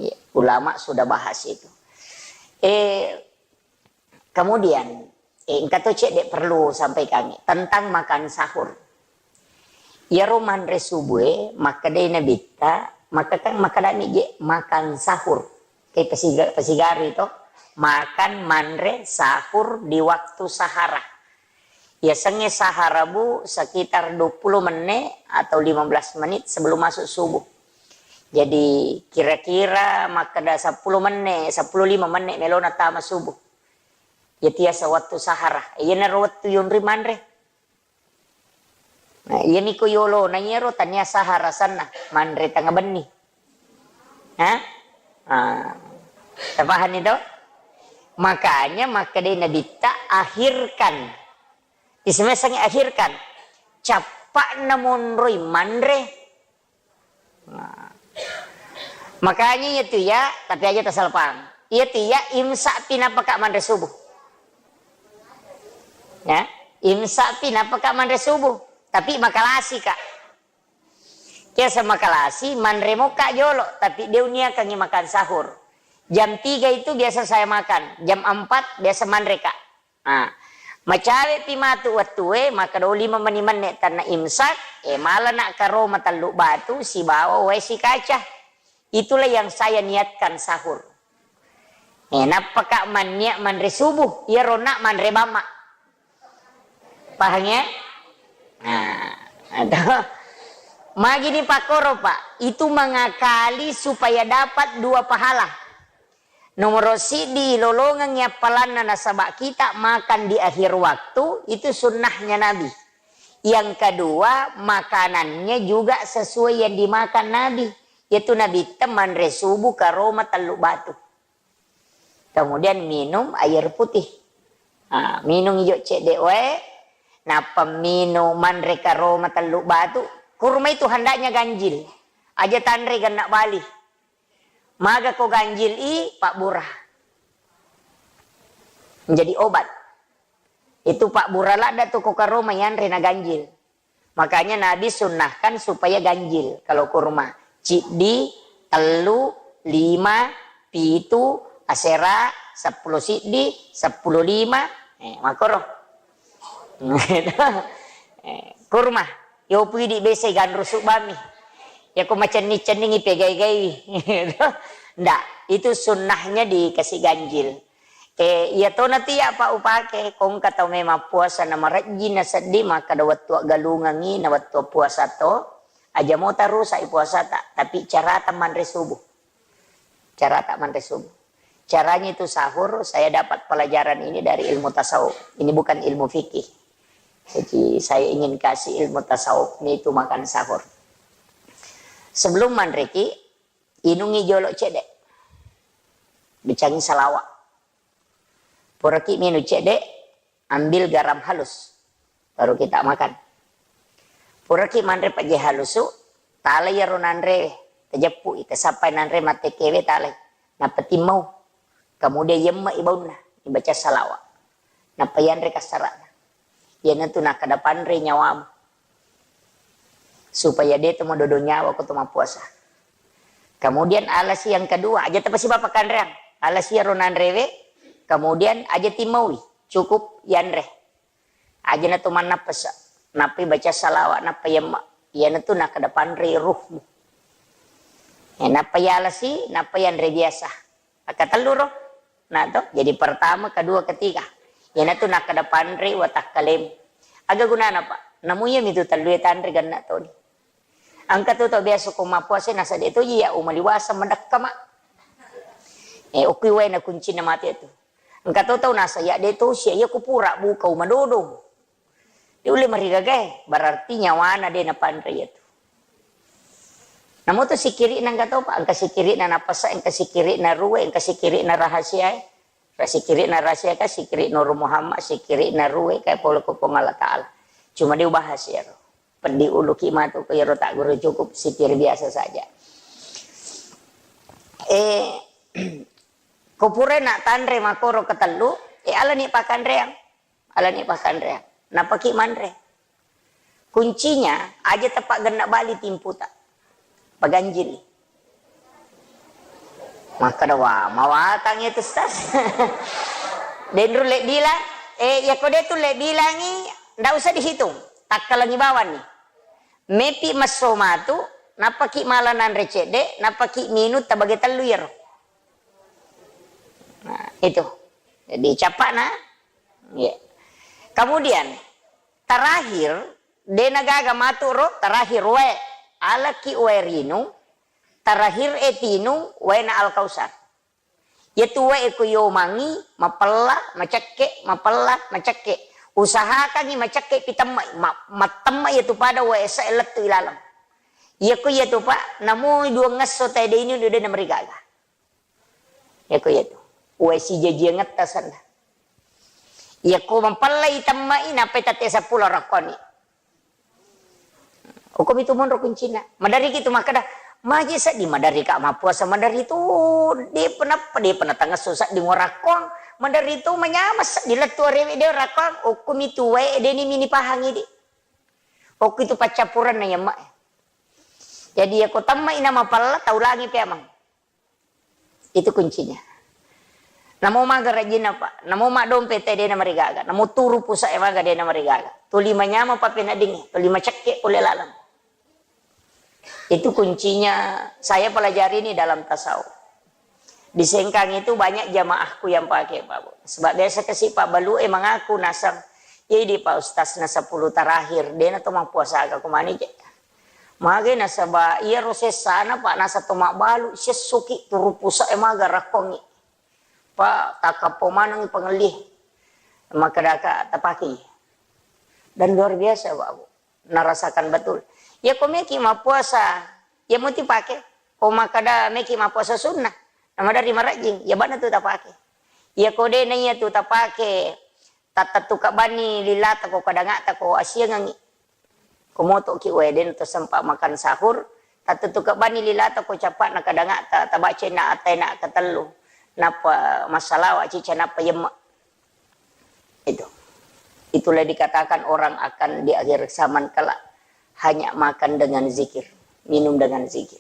Iya, ulama sudah bahas itu. Eh, kemudian, eh, engka to cedde perlu sampaikan tentang makan sahur. Iyaro manre subuhe, makkedai Nabitta, maka kan makkedami je makan sahur. Ke pasiga-, pasigari to, makan, manre, sahur di waktu sahara. Yasengnge sahara, Bu, sekitar duappulo menit atau lima belas menit sebelum masuk subuh. Jadi, kira-kira makkeda seppulo menit, seppulo lima menit melona tama subuh. Iyatu yaseng wettu sahara. Iyanaro wettu yonri manre. Nah, iyami ko yolona iyaro tania sahara asenna, manre tengnga benni. Hah? Ah, tapahani to? Makanya makkedai Nabitta, "Akhirkan." Isemesengngi akhirkan. Cappa'na monroi manre. Nah. Makanya iyatu ya, tapi aja tasalpang. Iyatu ya, imsak pi napaka manre subuh. Ya, imsak pi napaka manre subuh. Tapi makalasi ka. Biasa makalasi, manre moka jolo, tapi de uniakangi makan sahur. Jam tiga itu biasa saya makan, jam empat biasa manre ka. Ah, macawe pi matu wettue, makkeda lima meni menne tanna imsak, eh, malana karoma tellu batu sibawa wae sikaca. Itulah yang saya niatkan sahur. Eh, nappaka manniat manre subuh, iyaro nak manre bamma. Pahang ya? Nah, atau magini pakkoro, Pak, itu mengakali supaya dapat dua pahala. Nomoro siddi, lolongengngi appalanna nasaba kita makan di akhir waktu, itu sunnahnya Nabi. Yang kedua, makanannya juga sesuai yang dimakan Nabi. Yaitu Nabitta manre subuh karoma tellu batu. Kemudian minum air putih. Ah, minum ijo cedde wae, nappa minum manre karoma tellu batu. Kurma itu hendaknya ganjil. Aja tanre genna bali. Maga ko ganjil i, pabbura. Menjadi obat. Itu pabbura ladda tu ko karoma yanre na ganjil. Makanya Nabi sunnahkan supaya ganjil kalau kurma. Ciddi, tellu, lima, pitu, asera, seppulo siddi, seppulo lima, eh, makkoro. Eh, kurma. Yopu idi bese ganrusu bami. Yako macenning-cenningi pegai-gaiwi. Ndak, itu sunnahnya dikasih ganjil. Eh, iya tona tu iya, Pak, upake, kongka tau memang puasa na marejjing na seddi, makkada wettu aggalungengngi na wettu puasa to, aja mo tarusak i puasata, tapi carata manre subuh. Carata manre subuh. Caranya itu sahur, saya dapat pelajaran ini dari ilmu tasawuf. Ini bukan ilmu fikih. Jadi saya ingin kasih ilmu tasawuf ini itu makan sahur. Sebelum manreki, inungi jolo cedde. Bicangi salawa. Puraki minung cedde, ambil garam halus. Baru kita makan. Puraki manre pejje halusu, tala iyaro nanre, tajeppu i, tasappai nanre mattekewe talai. Nappa timmau. Kemudian yemme i baunna, ibaca salawa. Nappa yanre kassarana. Iyanatu nakkeda panre nyawamu. Supaya de to madodo nyawa ko to mappuasa. Kemudian alasi yang kedua, aja tapasiba pakanreang. Alasi iyaro nanrewe, kemudian aja timmaui, cukup yanre. Aja na to mannappasa, nappai baca salawa, nappa yemma. Iyanatu nakkeda panre ruhmu. Eh, nappa yalasi, nappa yanre biasa. Akkatellu ro. Nah to, jadi pertama, kedua, ketiga. Iyanatu nakkeda panre watakkalemu. Aga gunana, Pak? Namu iyami tu tellue tanre genna toni. Engka tu tau biasa ko mappuasa nasa de toji ya umaliwasa madekka, Mak. Eh, okui wae na kuncinna mate tu. Engka to tau nasa ya de tosi ya, iya ko pura buka umadodo. De ulle marigagae, berarti nyawana de napanre iyatu. Namo to sikiri'na engka to, Pak, engka sikiri'na napasa, engka sikiri'na ruwe, engka sikiri'na rahasiae. Ra sikiri'na rahasia ka, sikiri Nur Muhammad, sikiri'na ruwe, kae pole ko Puang Allah Ta'ala. Cuma de ubahas iyaro. Peddi uluki matu ko iyaro tagguru, cukup sikir biasa saja. Eh, ko pura na tanre makoro ketellu, eh, alani pakanreang. Alani pakanreang. Napaki manre. Kuncinya, aja tapaggenna bali timputa. Paganjili. Makkeda, "Wah, mawatang itu, Ustaz." Denru le bilang, eh, ya ko de tu le bilangi, ndak usah dihitung. Takkalangi bawang ni. Mepi messo matu, napaki mala nanre cedde, napaki minung tabage tellu iyaro. Nah, itu. Jadi, capakna. Ya. Kemudian, terakhir, dena gaga matu ro, terakhir wae. Alaki wae rinung, terakhir e tinung, waena Al-Kausar. Iyatu wae ko yomangi, mapella, macekke, mapella, macekke. Usahakangi macekke pi temmai, ma-, mattemma iyatu pada wae ese lettu ilaleng. Iyako iyatu, Pak, namo duangngesso tae de inung, de namarigaga. Iyako iyatu. Wae sijajiangetta senna. Iyako mapellai temmai, nappai tette seppulo rakkoni. Okkomi tu monro kuncina. Maderiki tu makkeda, maje seddi maderika mappuasa maderi tu, depa nappa, depa natangesso seddi ngorakkong, maderi tu manyameng seddi lettu arewe de rakkong, okkomi tu wae deni mini pahangi di. Okko itu paccappurenna yamma. Jadi yako temmai na mapella, taulangi pe amang. Itu kuncinya. Namo maga rajinna, Pak. Namo maddompe te dena marigaga. Namo turu pusa'e maga dena marigaga. Tuli manyameng pappeneddingnge, tuli macekke pole laleng. Itu kuncinya saya pelajari ini dalam tasawuf. Di Sengkang itu banyak jamaahku yang pakai, Pak Bu. Sebab biasa kasi Pak Balu e mengaku nasang, "Iya di Pak Ustaz na sepuluh terakhir, dena to mappuasa aga kumani je." Mage nasaba iyaro sessana, Pak, nasa to mabbalu, sessoki turu pusa'e maga rakkongngi. Pak, takkappo manengngi pangelli. Makkedaka tapakei. Dan luar biasa, Pak, Bu. Narasakan betul. Ya, ko meki mappuasa, ya muti pake. Ko makkeda meki mappuasa sunnah, namadari marajing, ya bana tu tapake. Ya ko de na iya tu tapake, tattettu kabbanni lilata ko kadangata ko asiangengi. Ko motoki wae, den to sempa makan sahur, tattettu kabbanni lilata ko capakna kadangata, tabaca inna ataina katellu, nappa massalawa cica, nappa yemma. Itu. Itulah dikatakan orang akan di akhir zaman kelak hanya makan dengan zikir, minum dengan zikir.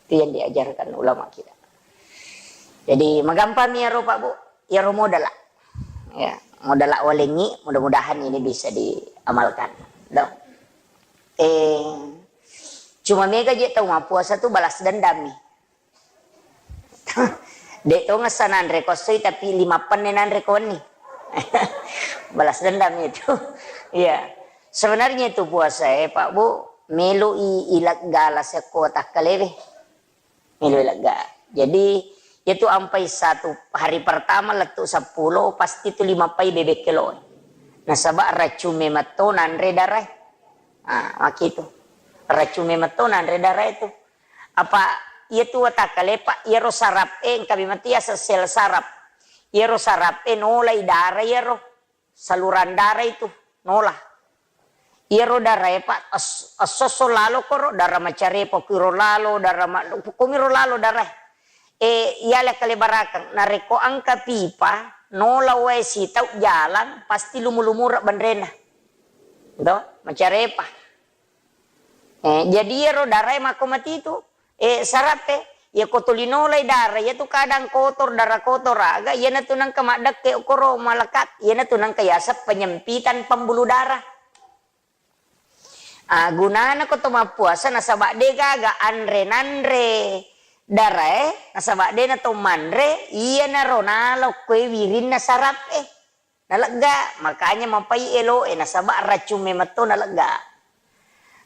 Itu yang diajarkan ulama kita. Jadi, magampang mi iyaro, Pak Bu. Iyaro modala. Ya, modala walengngi, mudah-mudahan ini bisa diamalkan. Dong. Eh, cuma mega je tau mappuasa tu balas dendam mi. De' tongessa nanre ko essoi, tapi lima penne nanre ko wenni. Balas dendam itu. Iya. Sebenarnya itu puasa, eh, Pak Bu, meloi ilegga la sekko takkalewe. Melo lega. Jadi, itu ampai satu hari pertama lettu seppulo, pasti tu lima pai bebek kelo. Nasaba racung memetto nanre darai. Ah, makitu. Racung memetto nanre darai tu. Apa iya tu watakkale, Pak, iyaro sarap e, engka memang tu yaseng sel sarap. Iyaro sarap e nolai dara iyaro. Saluran dara itu nola. Iyaro darae, Pak, es-, esso-esso lalo koro, dara macarepa kuiro lalo, dara ma-, kumiro lalo darae. E, iyale kalebarakeng, narekko engka pipa, nola wae sitau jalang, pasti lumu-lumura benrena. Do, macarepa. Eh, jadi iyaro darae makko matitu, eh, sarappe, iyako tuli nolai dara, iyatu kadang kotor, dara kotor aga, iyanatu nengka maddekke okoro malekat, iyanatu nengka yaseng penyempitan pembuluh darah. Ah, gunana ko to mappuasa nasaba de gaga anre nanre darae, nasaba de na to manre, iyanaro nalo koe wirinna sarappe. Nalegga, makanya mapai eloe, nasaba racung memetto nalegga.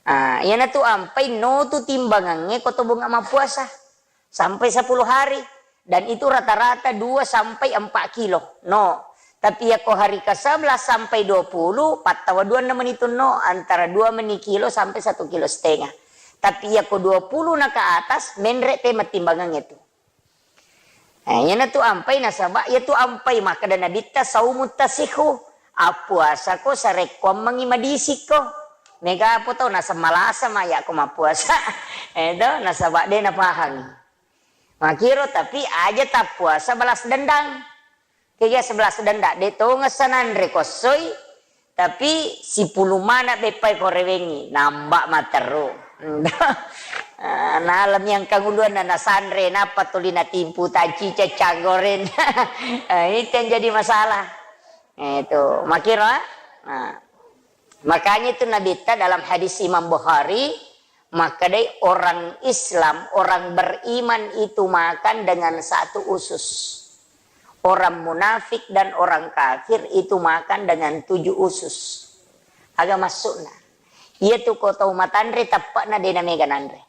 Ah, iyanatu ampai no tu timbangangnge ko to bunga mappuasa sampai sepuluh hari. Dan itu rata-rata dua sampai empat kilo. No. Tapi yako hari ke sebelas sampai dua puluh, pattawa dua enam menit no, antara dua meni kilo sampai satu kilo setengah. Tapi yako dua puluh na ke atas, menre pe mattimbangangnge tu. Eh, iyanatu ampai nasaba, iyatu ampai makkeda Nabitta, "Saumu tasihu." Appuasako sarekkuammengngi madisikko. Mega apa tau naseng malasa ma iyako mappuasa. Eh, to, nasaba de napahangi. Makiro, tapi aja tappuasa balas dendam. Kega sebelas denda, de tongessa nanre kossoi, tapi sipulung mana beppai ko rewengi, namba materru. Ah, nalemi engkang uluanna nasanre, nappa tuli natimpu tancica canggoren. Ah, itu yang jadi masalah. Eh, itu, makiro, ah. Nah, makanya itu Nabitta dalam hadis Imam Bukhari, makkedai orang Islam, orang beriman itu makan dengan satu usus. Orang munafik dan orang kafir itu makan dengan tujuh usus. Aga maksudna? Iyatu ko tau matanre teppe'na de namega nanre.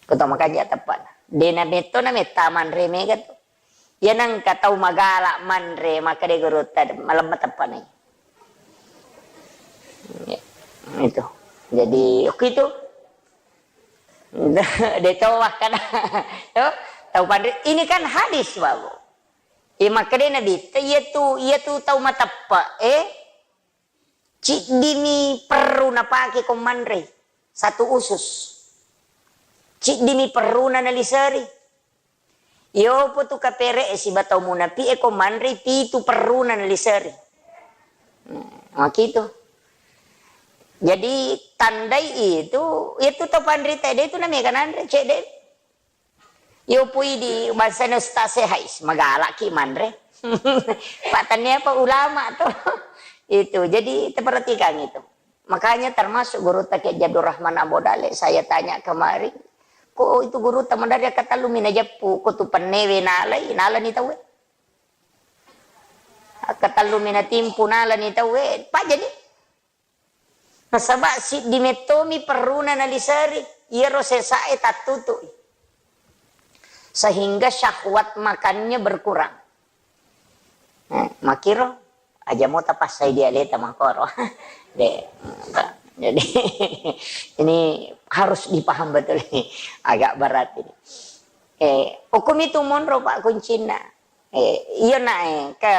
Ko tau makanja teppe'na. De nametto nametta manre mega tu. Iya nengka tau magala manre, makkeda gurutta, malemma teppe'na. Ya, itu. Jadi, oke itu. De tau makkeda. To, tau panre. Ini kan hadis, Babu. Iya makkeda Nabitta, iya tu, iya tu tau mateppe, eh, ciddimi perru napake ko manre. Satu usus. Ciddimi perruna naliseri. Iyopo tu kapere e siba tau munapi e ko manre pitu perruna naliseri. Nah, makitu. Jadi tandai itu, itu tau panrita de tu namega nanre, cedde. Iyopo idi bangsana ustaz e, hais, magalaki manre. Pak tania apa ulama tu. Itu. Jadi, perhatikan itu. Makanya termasuk gurutta Kiai Haji Abdurrahman Ambo Dale, saya tanya kemarin, ko itu gurutta madari akkatellu mi najeppu, ko tu pennewe nalai, nalani tauwe. Akkatellu mi natimpu, nalani tauwe, pajani. Nasaba siddi mettomi perruna naliseri, iyaro sesae tattutui. Sehingga syahwat makannya berkurang. Eh, makiro, aja mo tapassai dialeta makoro. De, jadi, ini harus dipaham betul ini. Agak berat ini. Eh, hukum itu monro, Pak, kuncinya. Eh, iya, nak, eh, ke,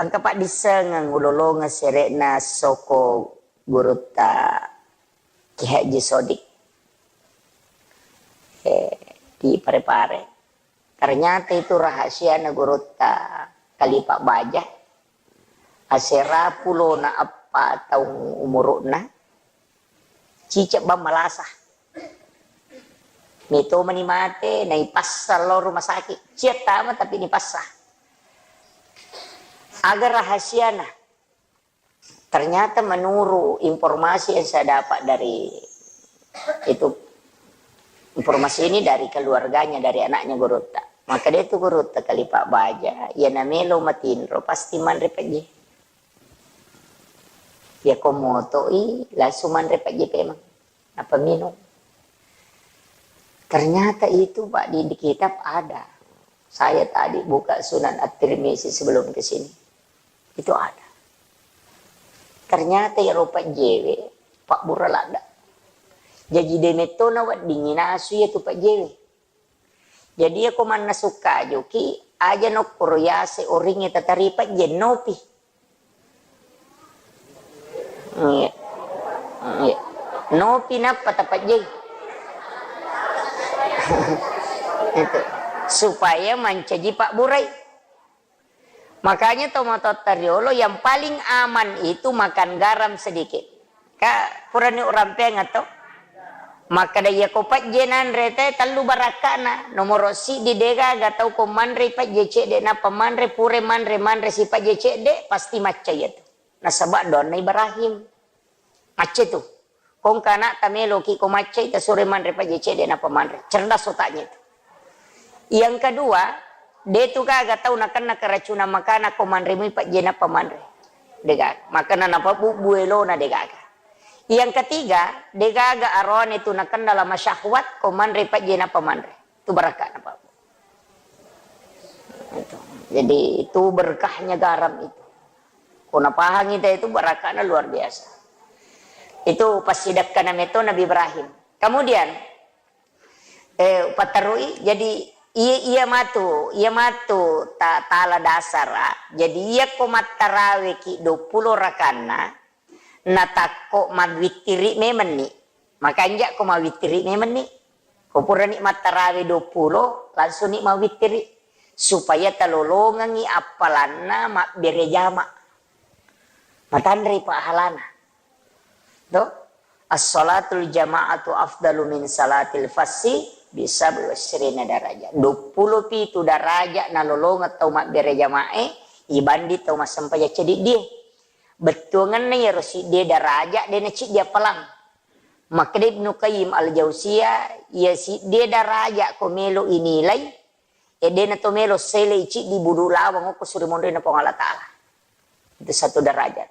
engka, Pak, disengeng ulolongeng sere'na soko gurutta Ki Haji Sodik. Eh, di Pare-Pare. Ternyata itu rahasiana gurutta Kalipa Baja. Asera pulona eppa taung umuru'na, cicek bang malasa. Meto mani mate, naipassa lo rumah sakit. Cia tama tapi nipassa. Aga rahasiana? Ternyata menurut informasi yang saya dapat dari itu, informasi ini dari keluarganya, dari anaknya gurutta. Makkeda tu gurutta Khalifah Baja, iya namelo matinro pasti manre pejje. Iya ko motoi langsung manre pejje pemeng. Apa minum? Ternyata itu, Pak, di, di kitab ada. Saya tadi buka Sunan At-Tirmizi sebelum ke sini. Itu ada. Ternyata iyaro pejjewe pabbura ladda. Jaji de mettona weddingngi nasu iya tu pejjewe. Jadi iya ko mannasu kajuki, aja nokkoro yase oringnge tatari pejje, nopi. Iya. Iya. Nopi nappa tapejjei. Itu. Supaya mancaji pabburai. Makanya tomatoatta riolo yang paling aman itu makan garam sedikit. Ka purani urampeang atau? Makkeda iya ko pejje nanre te tellu barakka'na, nomoro siddi degaga tau ko manre pejje cedde nappa manre, pura manre, manre si pejje cedde, pasti macca iya tu. Nasaba doanna Ibrahim. Macca tu. Ko engka ana'ta meloki ko maccai, tasuro manre pejje cedde nappa manre. Cerdas otaknya itu. Yang kedua, de tu gaga tau nakenna keracunan makanan ko manre mui pejje nappa manre. De gaga. Makanna napabubbu elona de gaga. Yang ketiga, de gaga aroane tu nakenna lama syahwat ko manre pejje nappa manre. Tu barakka'na pabbu. Itu. Jadi itu berkahnya garam itu. Ko napahangi te itu barakka'na luar biasa. Itu passidekkana meto Nabi Ibrahim. Kemudian, eh, paterui, jadi iya, iya matu, iya matu ta-, tala dasara. Jadi iya ko mattaraweki dua puluh rakanna, natakko mawittiri memenni. Makanja ko mawittiri memenni. Ko purani mattarawe dua puluh, langsung ni mawittiri. Supaya talolongengi appalanna mabbere jama. Matanre pahalana. To? As-salatul jama'atu afdalu min salatil fassi bisab'i wasyrina darajah. Dua puluh pitu darajat nalolongeng tau mabbere jamae, ibanding tau massempajang cediddie. Bettuangenna iyaro siddie darajat de naciddi appalang. Makkeda Ibnu Qayyim Al-Jauziyah, iya siddie darajat ko melo inilai, e dena to melo selei ciddi budu lawang okko suri monrina Puang Allah Ta'ala. Itu satu derajat.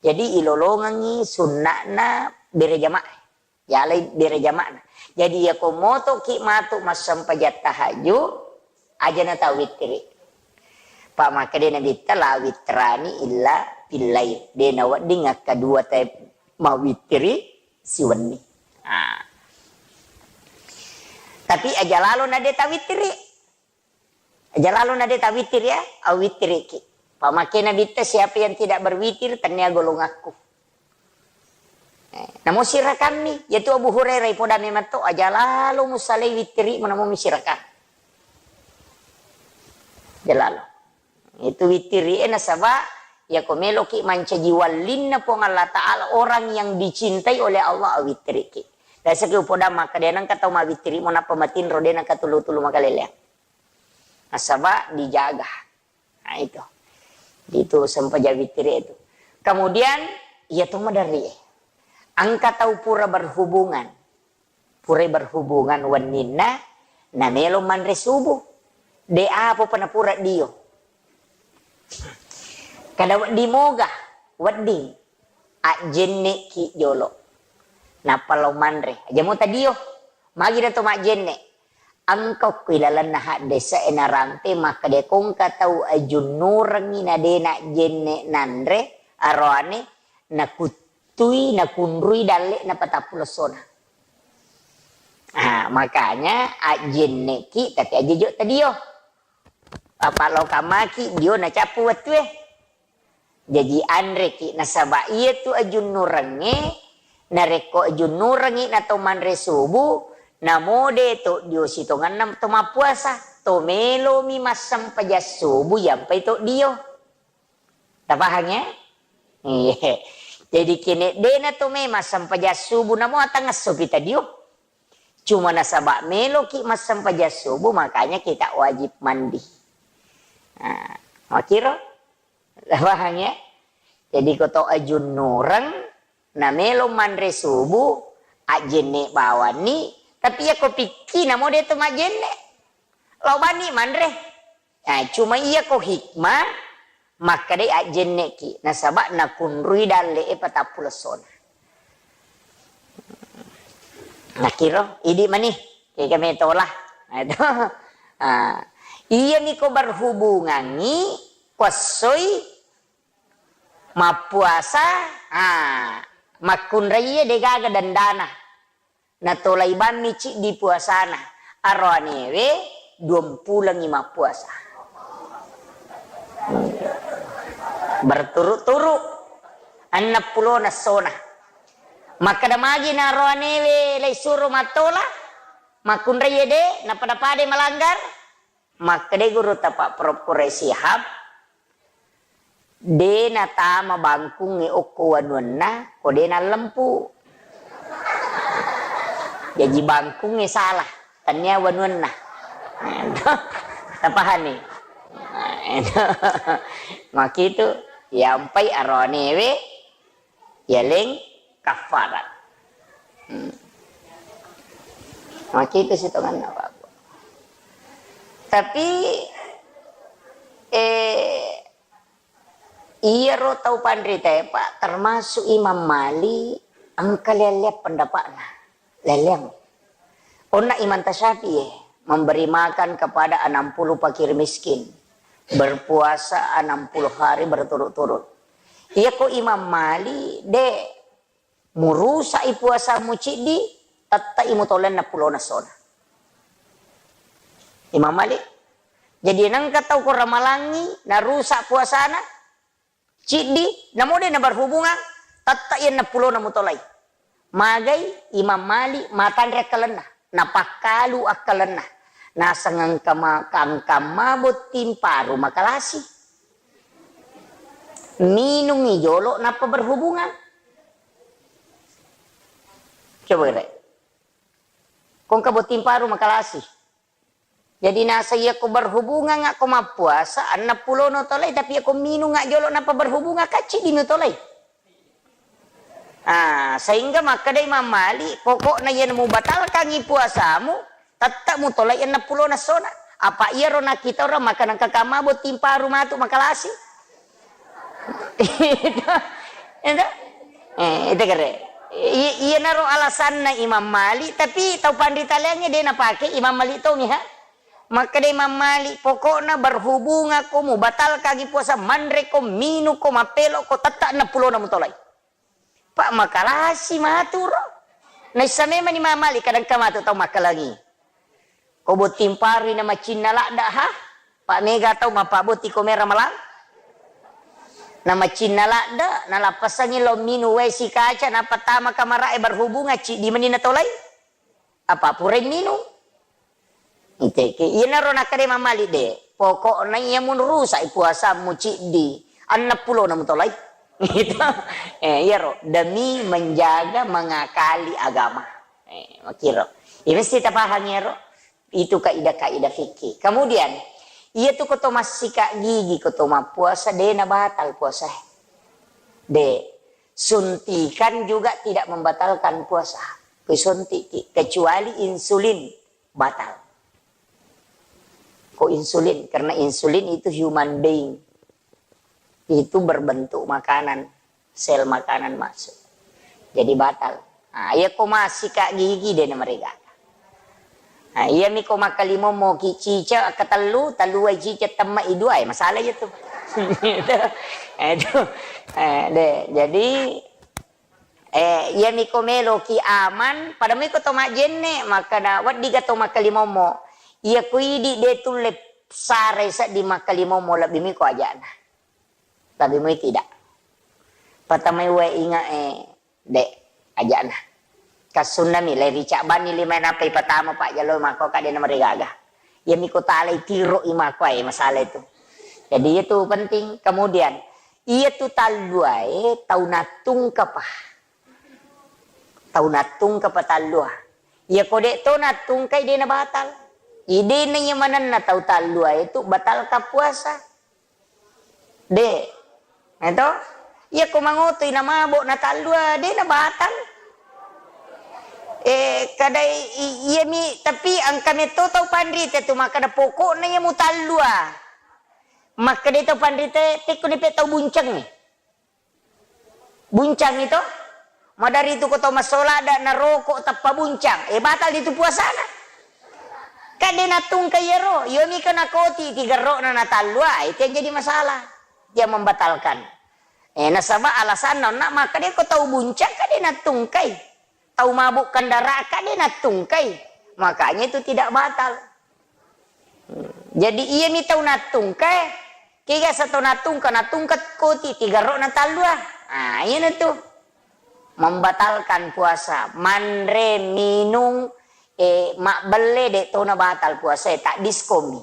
Jadi ilolongengi sunna'na bere jamaah. Yalai bere jamaahna. Jadi iya ko motoki matu massempajang tahajud, aja na tawittiri. Pa makkeda Nabitta, "La witrani illa fil lail." De nawedding akkadua te mawittiri siwenni. Ah. Tapi aja lalo na de tawittiri. Aja lalo na de tawittiri ya, awittiriki. Pa makkeda Nabitta, "Siapa yang tidak berwitir, tennia golongakku." Eh, namo sirakammi, yatu Abu Hurairah ipoda memang to, aja lalo musalai wittirimu namo mi sirakang. Aja lalo. Itu wittiri e nasaba, yako meloki mancaji wallinna Puang Allah Ta'ala, orang yang dicintai oleh Allah, awittiriki. Biasaki upoda makkeda, de nengka tau mawittiri mo nappa matinro, de nengka tulu-tulu makaleleang. Nasaba dijaga. Nah, itu. Itu sempajang wittiri itu. Kemudian, iya to maderri e. Engka tau pura berhubungan. Purai berhubungan wenninna, namelo manre subuh. De apa pa napura dio. Kada wedding moga, wedding. Ajjenneki jolo. Nappa lao manre. Aja mo tadio. Magi na to majjenne. Engka okko ilalenna haddese e narampe makkeda ko engka tau ajunnurengngi na de najjenne nanre aroane, nakuttui, nakunrui dalle'na patappulo essona. Ah, makanya ajjenneki tapi aja jo tadio. Apa lao kamaki dio nacappu wettue. Jaji anreki nasaba iyatu ajunnurengnge, narekko ajunnurengngi na to manre subuh, namo de to dio sitongenna to mappuasa, to melomi massempajang subuh yampai to dio. Tapahang ya? Iya. Jadi kene dena to me massempajang subuh namo atangesso pi tadio. Cuma nasaba meloki massempajang subuh, makanya kita wajib mandi. Nah, makiro? Paham ya? Jadi ko to ajunnureng, na melo manre subuh, ajjenne bawanni, tapi ya ko pikki namo de to majjenne. Lao banni manre. Nah, cuma iya ko hikmah, makkedai ajjenneki, nasaba nakunrui dalle'e patappulo essona. Nakiro, idi mani, kega metola. Nah, itu. Ah, iyani ko berhubungangi, kuassoi mappuasa, ah, makkunraiye degaga dandana. Natolai bammi ciddi puasana. Aroanewe duampulengngi mappuasa. Berturut-turut. Enneppulona essona. Makkeda magi naroanewe laisuro mattola? Makkunraiye de, napada-padai malanggar? Makkedai gurutta Pak Prof Quraish Shihab, de natama bangkungnge okko wanuanna, ko de nallempu. Jaji bangkungnge salah, tania wanuanna. Tapahani? Makitu, yampai aroanewe, yaleng kaffarat. Hmm. Makitu sitonganna, Pak. Tapi, eh, iyaro tau panritae, Pak, termasuk Imam Malik, engka lea-lea pendapatna. Lea-leang. Onna Imam Tasyafi'i, memberi makan kepada enam puluh fakir miskin, berpuasa enam puluh hari berturut-turut. Iya ko Imam Malik, de, murusa'i puasamu ciddi, tette'i mutolai enneppulona essona. Imam Malik. Jadi nengka tau ko ramalangi, narusa puasana, ciddi, namo de naberhubungan, tette'i enneppulona mutolai. Magai Imam Malik matanre akkalenna, napakkalu akkalenna. Naseng engka ma-, engka mabotting paru makalasi. Minungngi jolo nappa berhubungan. Coba kira. Ko engka botting paru makalasi. Jadi nasa iya ko berhubungan ko mappuasa, enneppulona tolai, tapi iya ko minung jolo nappa berhubungan, kacci di mutolai. Ah, sehingga makkeda Imam Malik, pokokna iya mubatalkangi puasamu, tette'mu tolai enneppulona essona. Apa iyaro nakkita orang makan engka kamma botting paru matu makalasi? Itu, itu. Eh, itu kere. I-, iyanaro alasanna Imam Malik, tapi tau panrita laingnge de napake Imam Malik tongi, ha? Makkeda Imam Malik, pokokna berhubungan ko, mubatalkangi puasa, manre ko, minung ko, mappelo ko, tette enneppulona mutolai. Pak, makalasi matu ro. Naissa memang Imam Malik kadang ka matu tau makkalangi. Ko botting parui na macinna ladda, ha? Pak, mega tau mappabotti ko mera malang. Na macinna ladda, nalappasangi lo minung wae sikaca, nappa tama kamarae berhubungan, ciddi meni natolai. Apa purai minung? Iteke, iyanaro nakkeda Imam Malik de, pokokna iya munrusa puasamu ciddi, enneppulona mutolai. Gitu. Eh, iyaro, demi menjaga, mengakali agama. Eh, makiro. Iya mesti tapahang iyaro. Itu kaidah-kaidah fikih. Kemudian, iya tu ko to massika gigi, ko to mappuasa, de na batal puasa. De, suntikan juga tidak membatalkan puasa. Ko suntik, kecuali insulin, batal. Ko insulin, karena insulin itu human being. Itu berbentuk makanan, sel makanan masuk. Jadi batal. Nah, iya ko massika gigi de na merega. Nah, iya mi ko makkalimomo ki cica, ketellu, tellu ai cica temma i dua, eh, masalah iya tu. Itu. Eh, de. Jadi, eh, iya mi ko melo ki aman, pada mi ko to majenne, makkeda weddi ga to makkalimomo. Iya ko idi de tulle sarai seddi makkalimomo, lebbi mi ko ajana. Tapi mui tidak. Patamai wae inga, eh, de, ajana. Kassunna mi, le rica bani lima nappa ipatama pajjalo mako ka de na marigaga. Iya mi ko talai tiro i mako, eh, masalah itu. Jadi itu penting. Kemudian, iya tu talluae tau nattungka pa. Tau nattungka pa tallua. Iya ko de to nattungkai de na batal. Idena iya manenna tau tallua itu batal ka puasa. De. Eto? Iya ko mangotoi na mabo na tallua, de na batal. Eh, kadai i-, iyami, tapi engka metto tau panrita tu makkeda pokokna iya mutallua. Makkeda tau panrita, tekko ni pe tau buncengngi. Buncang itu, madari tu ko tau massola ada naroko tappa buncang, eh, batal itu puasana. Kan de nattungka iyaro, iyomi ke nakoti tigerrokna natallua, itu yang jadi masalah. Dia membatalkan. Eh, nasaba alasanna onna makkeda ko tau buncang kan de nattungkai. Tau mabuk kendaraan kan de nattungkai. Makanya itu tidak batal. Jadi iyami tau nattungka, kega sa tau nattungka, nattungka koti tigerrokna tallua. Ah, iyana tu. Membatalkan puasa, manre, minung, eh, mabbelle de tona batal puasa, eh, tak diskomi.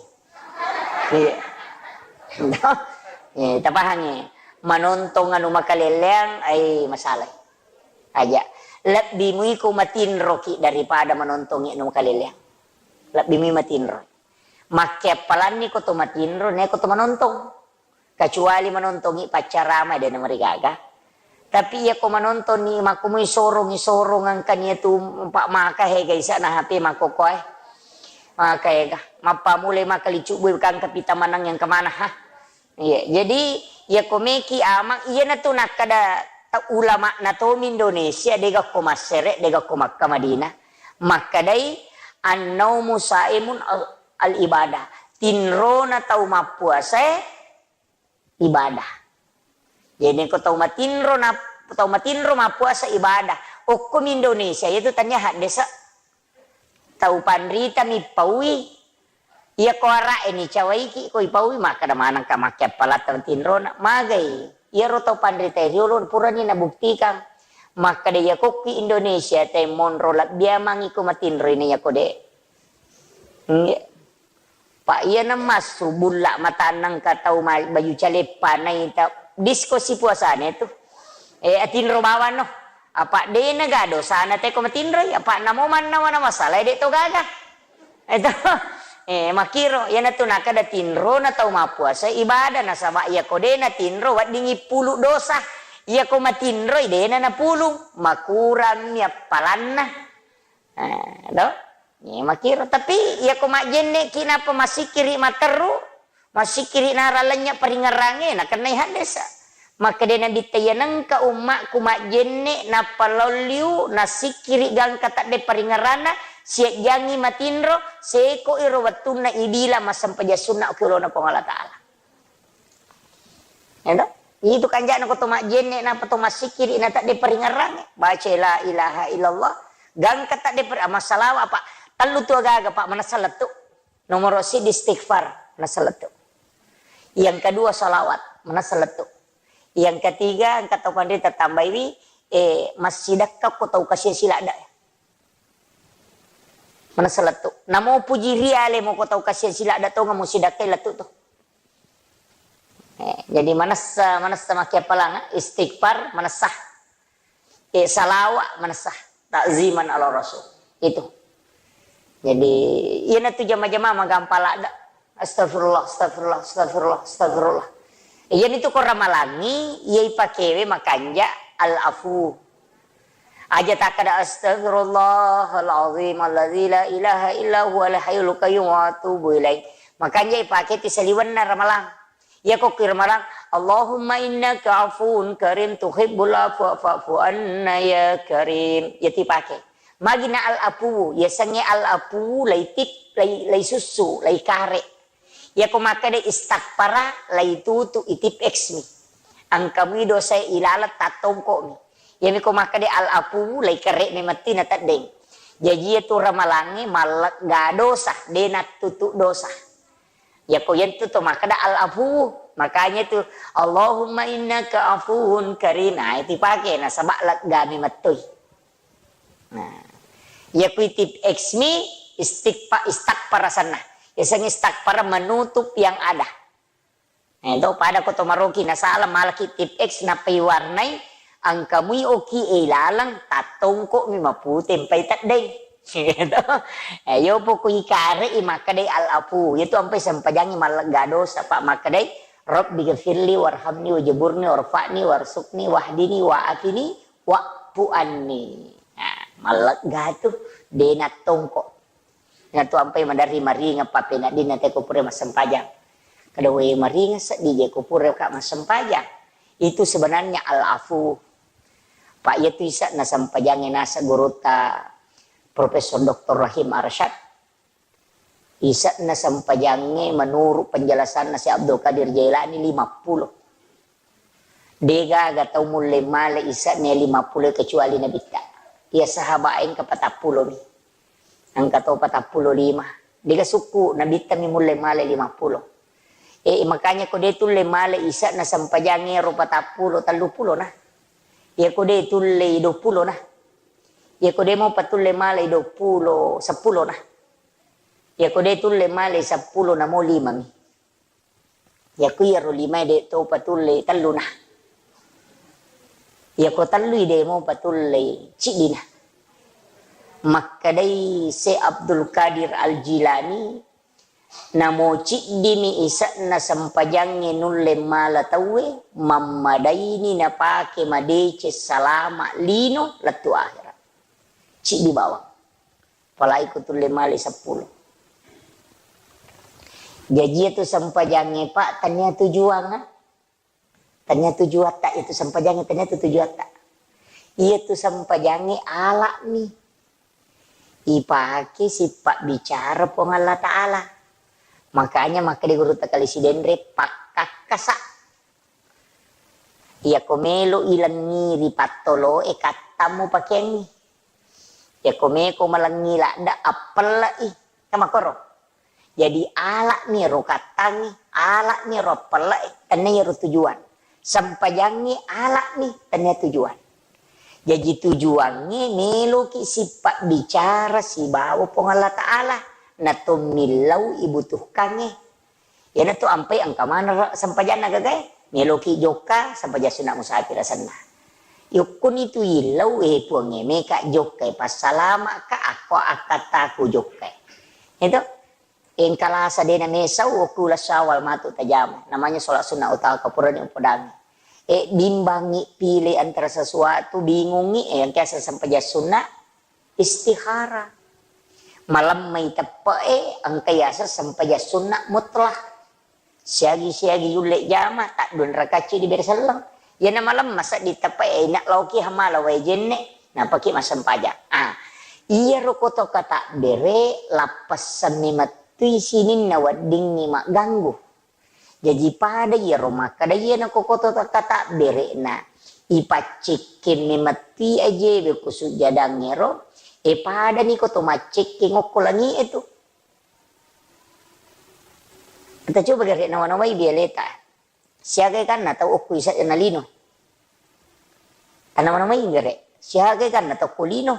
Iya. Eh, tapahangi. Manontong anu makaleleang, ai masalah. Aja. Lebbi mui ko matinroki daripada manontongi anu makaleleang. Lebbi mui matinro. Makkeappalanni ko to matinro, ne ko to manontong. Kecuali manontongi paccarama de namarigaga. Tapi iya ko manontoni makkumui sorong-sorong engkani tu pak maka he gaisa na H P makkokoe. Maka ega. Mappa mulai maka licubbu kangka pita manang yang kemana ha. Iya, jadi iya ko meki amang, iyana tu nakkeda ta-, ulama na tomi Indonesia, dega ko Massere, dega ko Makkah Madinah. Makkedai, "Annaumu saimun al-, al-ibadah." Tinrona tau mappuasae ibadah. Jadi ko tau matinro na, tau matinro mappuasa ibadah. Okkomi Indonesia, itu tanya haddesa. Tau panrita mi paui. Iya ko ara'e ni cawaiki ko ipaui, makkeda manengka makkeappalatta tinrona. Magai. Iyaro tau panrita riolo purani nabuktikan. Makkeda iya kokki Indonesia te monro labbia mangi ko matinro ini iya ko de. Nggih. Pak iya namassu bulla matanna engka tau ma-, baju caleppa naita disko si puasane tu. Eh, atinro bawang no. Apa dena ga dosana te ko matinroi, apa namo mannawa na masalah de to gaga. Itu. Eh, makiro, iyana tu nakkeda tinro na tau mappuasa ibadah nasaba iya ko dena tinro weddingi pulu dosa. Iya ko matinroi dena napulung, makurang mi appalanna. Eh, do? Iya makiro. Tapi iya ko majjenne ki napa masikiri materru, masikiri nara lenya paringerange, nakennai haddesa. Makkeda Nabitta, "Iya nengka ummakku majjenne nappa lolliu nasikiri gangka tadde paringeranna, siajjangi matinro, seko iro wettunna ibila massempajang sunna ki olona Puang Allah Ta'ala." Edo? Itu kanjana ko to majjenne napa to masikiri na tadde paringerange. Baca la ilaha illallah, gangka tadde per-, ama salawa apa? Tellu tu agaga, Pak, manessa lettu. Nomoro siddi istighfar, manessa lettu. Yang kedua salawat, manessa lettu. Yang ketiga, engka tau panrita tambaiwi, eh, massidakka ko tau kasiang siladda. Manessa lettu. Namo puji riale mo ko tau kasiang siladda tonga mo sidakkai lettu tu. Eh, jadi manessa, manessa makkeappalang, istighfar, manessa. Eh, salawa, manessa. Ta'ziman ala Rasul. Itu. Jadi, iyana tu jama-jama magampang ladda. Astagfirullah, astagfirullah, astagfirullah, astagfirullah. Iyana tu ko ramalangi, iya ipakewe makanja al-afu. Aja takkada, "Astagfirullahal azim alladzi la ilaha illa huwal hayyul qayyum wa atubu ilaih." Makanja ipake ti saliwenna ramalang. Iya ko ki ramalang, "Allahumma innaka afuwun karim tuhibbul afwa fa'fu anna ya karim." Iya ti pake. Magina al-afuwu, yasengnge al-afuwu laitip, lai, laisussu, laikare. Iya ko makkeda istakfara, laitutu itip X mi. Engkamui dosae ilaleng tattongko mi. Iyami ko makkeda al-afuwu, laikere mi metti na teddeng. Jaji iya tu ramalangnge mallegga dosa, de nattutu dosa. Iya ko yentu to makkeda al-afuwu. Makanya tu, "Allahumma innaka afuwun karim." Nah, itu pake nasaba legga mi mettui. Nah, iya ku itip X mi istighfa-, istakfar asenna. Yasengnge istakfar menutup yang ada. Eh, to pada ko to maroki nasala malaki tip X nappai warnai engkamui oki e ilaleng tattongko mi mapute mpai teddeng. Gitu. Eh, yo poko ikare i makkedai al-afu. Itu ampai sempajangi mallegga dosa, Pak, makkedai, "Rabbi ghafirli warhamni wajaburni warfa'ni warsukni wahdini wa'afini wa'fu anni." Nah, Mallegga tu, de nattongko. Natu ampai maderri maringeng pappeneddinna te ko pura massempajang. Kada we maringeng seddi je ko pura ka massempajang. Itu sebenarnya al-afu. Pak, iya tu ise'na sempajangnge naseng gurutta Profesor Doktor Rahim Arsyad. Ise'na sempajangnge menurut penjelasanna Syekh Abdul Qadir Jailani lima puluh. Degaga tau mulle male ise'na lima puluh kecuali Nabitta. Iya sahabat engka patappulo mi. Engka to patappulo lima. Dega sukku Nabitta mi mulle male lima puluh. E, makanya ko de tulle male ise'na sempajangnge ro patappulo, telluppulo na. Iya ko de tulle dua puluh na. Iya ko de mo patulle male dua puluh, seppulo na. Iya ko de tulle male seppulo namo lima mi. Iya ko iyaro lima de to patulle tellu na. Iya ko tellui de mo patulle ciddi na. Makkedai Syekh Abdul Qadir Al-Jilani, namo ciddimi ise'na sempajangnge nulle mala tauwe, mammadaini napake madeceng salama lino lettu akhirat. Ciddi bawang. Apalagi ko tulle male seppulo. Jaji itu sempajangnge, Pak, tania tujuanna. Tania tujuatta itu sempajangnge, tania tu tujuatta. Iya tu sempajangnge alami. Ipake sipabbicara Puang Allah Ta'ala. Makanya makkeda gurutta Kali Sidenre, pakkakkasa. Iyako melo ilengngi ri pattoloe, kattammu pakeangngi. Iyako meko malengngi ladde, appelle'i. Kan makkoro. Jadi ala'ni ro kattangngi, ala'ni ro appelle'e, tennia iyaro tujuan. Sempajangngi ala'ni, tennia tujuan. Jaji tujuangnge meloki sipabbicara sibawa Puang Allah Ta'ala, na to millau ibutuhkangnge. Iyanatu ampai engka maneng sempajanna gagae, meloki jokka, sempajang sunna musafir asenna. Yokkuni tu illau, eh, Puangnge, meka jokkai, passalama'ka, akko akkattaku jokkai. Itu. Engka lasa dena mesau, okku uleng Syawal matu tajama. Namanya sholat sunnah utama, kapurani upodangi. Eh, bimbangi, pilih antara sesuatu, bingungi, eh, yang kiasa sempajang sunna, istihara. Malemmai teppe'e, engka yaseng sempajang sunna mutlak. Siagi-siagi yulle jama, taddua rakacci dibere selleng. Iyana malemma seddi teppe'e, ina laoki hamala wae jenne, napaki massempajang. Ah, iyaro koto katabbere, lappessanni mettui sininna weddingngi magganggu. Jaji pada iyaro makkeda iyana ko koto katabbere na ipaccekkenni mettui ajewe ko sujjadangngero, e padani koto maccekkeng okko langi'e tu. Kita coba gare nawa-nawai bialeta. Siaga kanna tau okko isa na lino. Tanawa-nawai gare. Siaga kanna tau okko lino.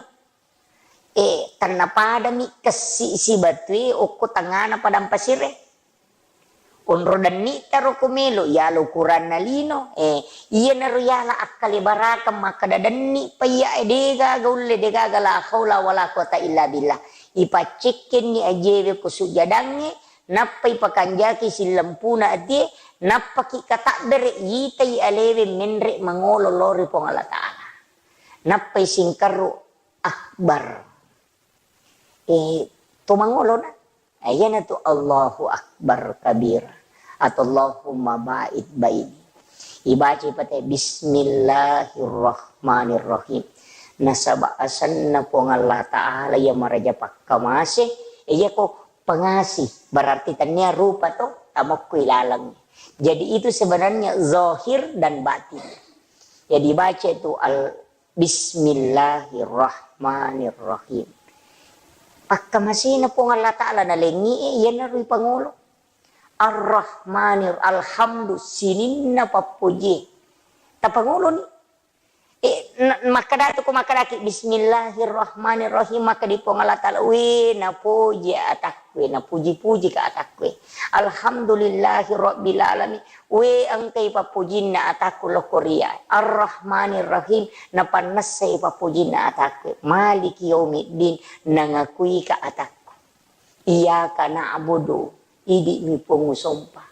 Eh, tennapadami kessi sibatue okko tengngana padang pasire. Onro denni'ta ro ko melo, yala ukuranna lino. Eh, iyanaro yala akkalebarakeng makkeda denni paiya, eh, degaga ulle, degaga la haula wala quwata illa billah. Ipaccekkenni ajewe ko sujjadangnge, nappa ipakanjaki sillempuna atie, nappaki katabbere yitai alewe menre mangolo lao ri Puang Allah Ta'ala. Nappai singkarru akbar. Eh, to mangolona. Eh, iyanatu Allahu Akbar kabira atau Allahumma ba'id baini. Ibaca pate Bismillahirrahmanirrahim. Nasaba asenna Puang Allah Ta'ala iya maraja pakkamase, eh, iyako pengasih, berarti tennia rupa to tamokku ilaleng. Jadi itu sebenarnya zahir dan batin. Jadi baca itu al Bismillahirrahmanirrahim. Pakkamasena Puang Allah Ta'ala nalengngi e, iyanaro ipangolo. Ar-Rahmanir, alhamdu, sininna pappoji. Tapangoloni. E, na-, makkadatu ko makkadaki, Bismillahirrahmanirrahim, makkadi Puang Allah Ta'ala, we, napoji atakku, napuji-puji ka atakku. Alhamdulillahi Rabbil Alamin. We, engkai pappojinna atakku lokko ria. Ar-Rahmanir Rahim, napannessai pappojinna atakku. Maliki yaumiddin, nangakuika atakku. Iyyaka na'budu, idi'mi Puang usompa.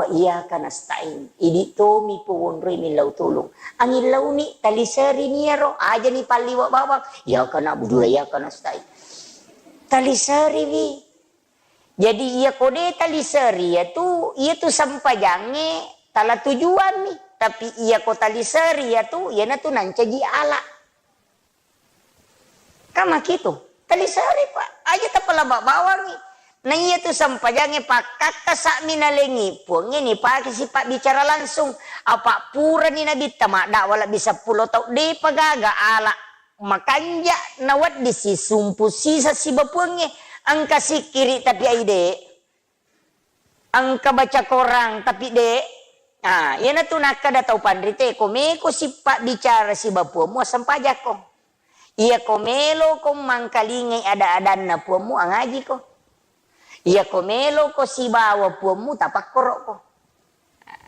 Wa iyyaka nasta'in. Idi tomi Puang wonroi millau tulung. Angin launi taliserini iyaro, ajani palliwa bawang. Iyyaka na'budu wa iyyaka nasta'in. Taliseriwi. Jadi iyako de taliseri iyatu, iyatu sempajangnge tala tujuammi. Tapi iyako taliseri iyatu, iyanatu nancaji ala. Kan makitu, taliseri, Pak. Aja tapalaba bawangngi. Na iyatu sempajangnge pakkakkasa'mi nalengngi Puangnge nipake sipabbicara langsung. Apa purani Nabitta maddakwa lebbi seppulo tau, depa gaga ala makanja nawedding sisumpu sisa siba Puangnge. Engka sikkiri tapi aide. Engka baca korang, tapi de. Ah, iyanatu nakkeda tau panrite, ko meko sipabbicara siba Puammu, assempajakko. Iyako meloko mangkalingai ada-adanna Puammu, angajiko. Iyako meloko sibawa Puammu, tapakkorokko.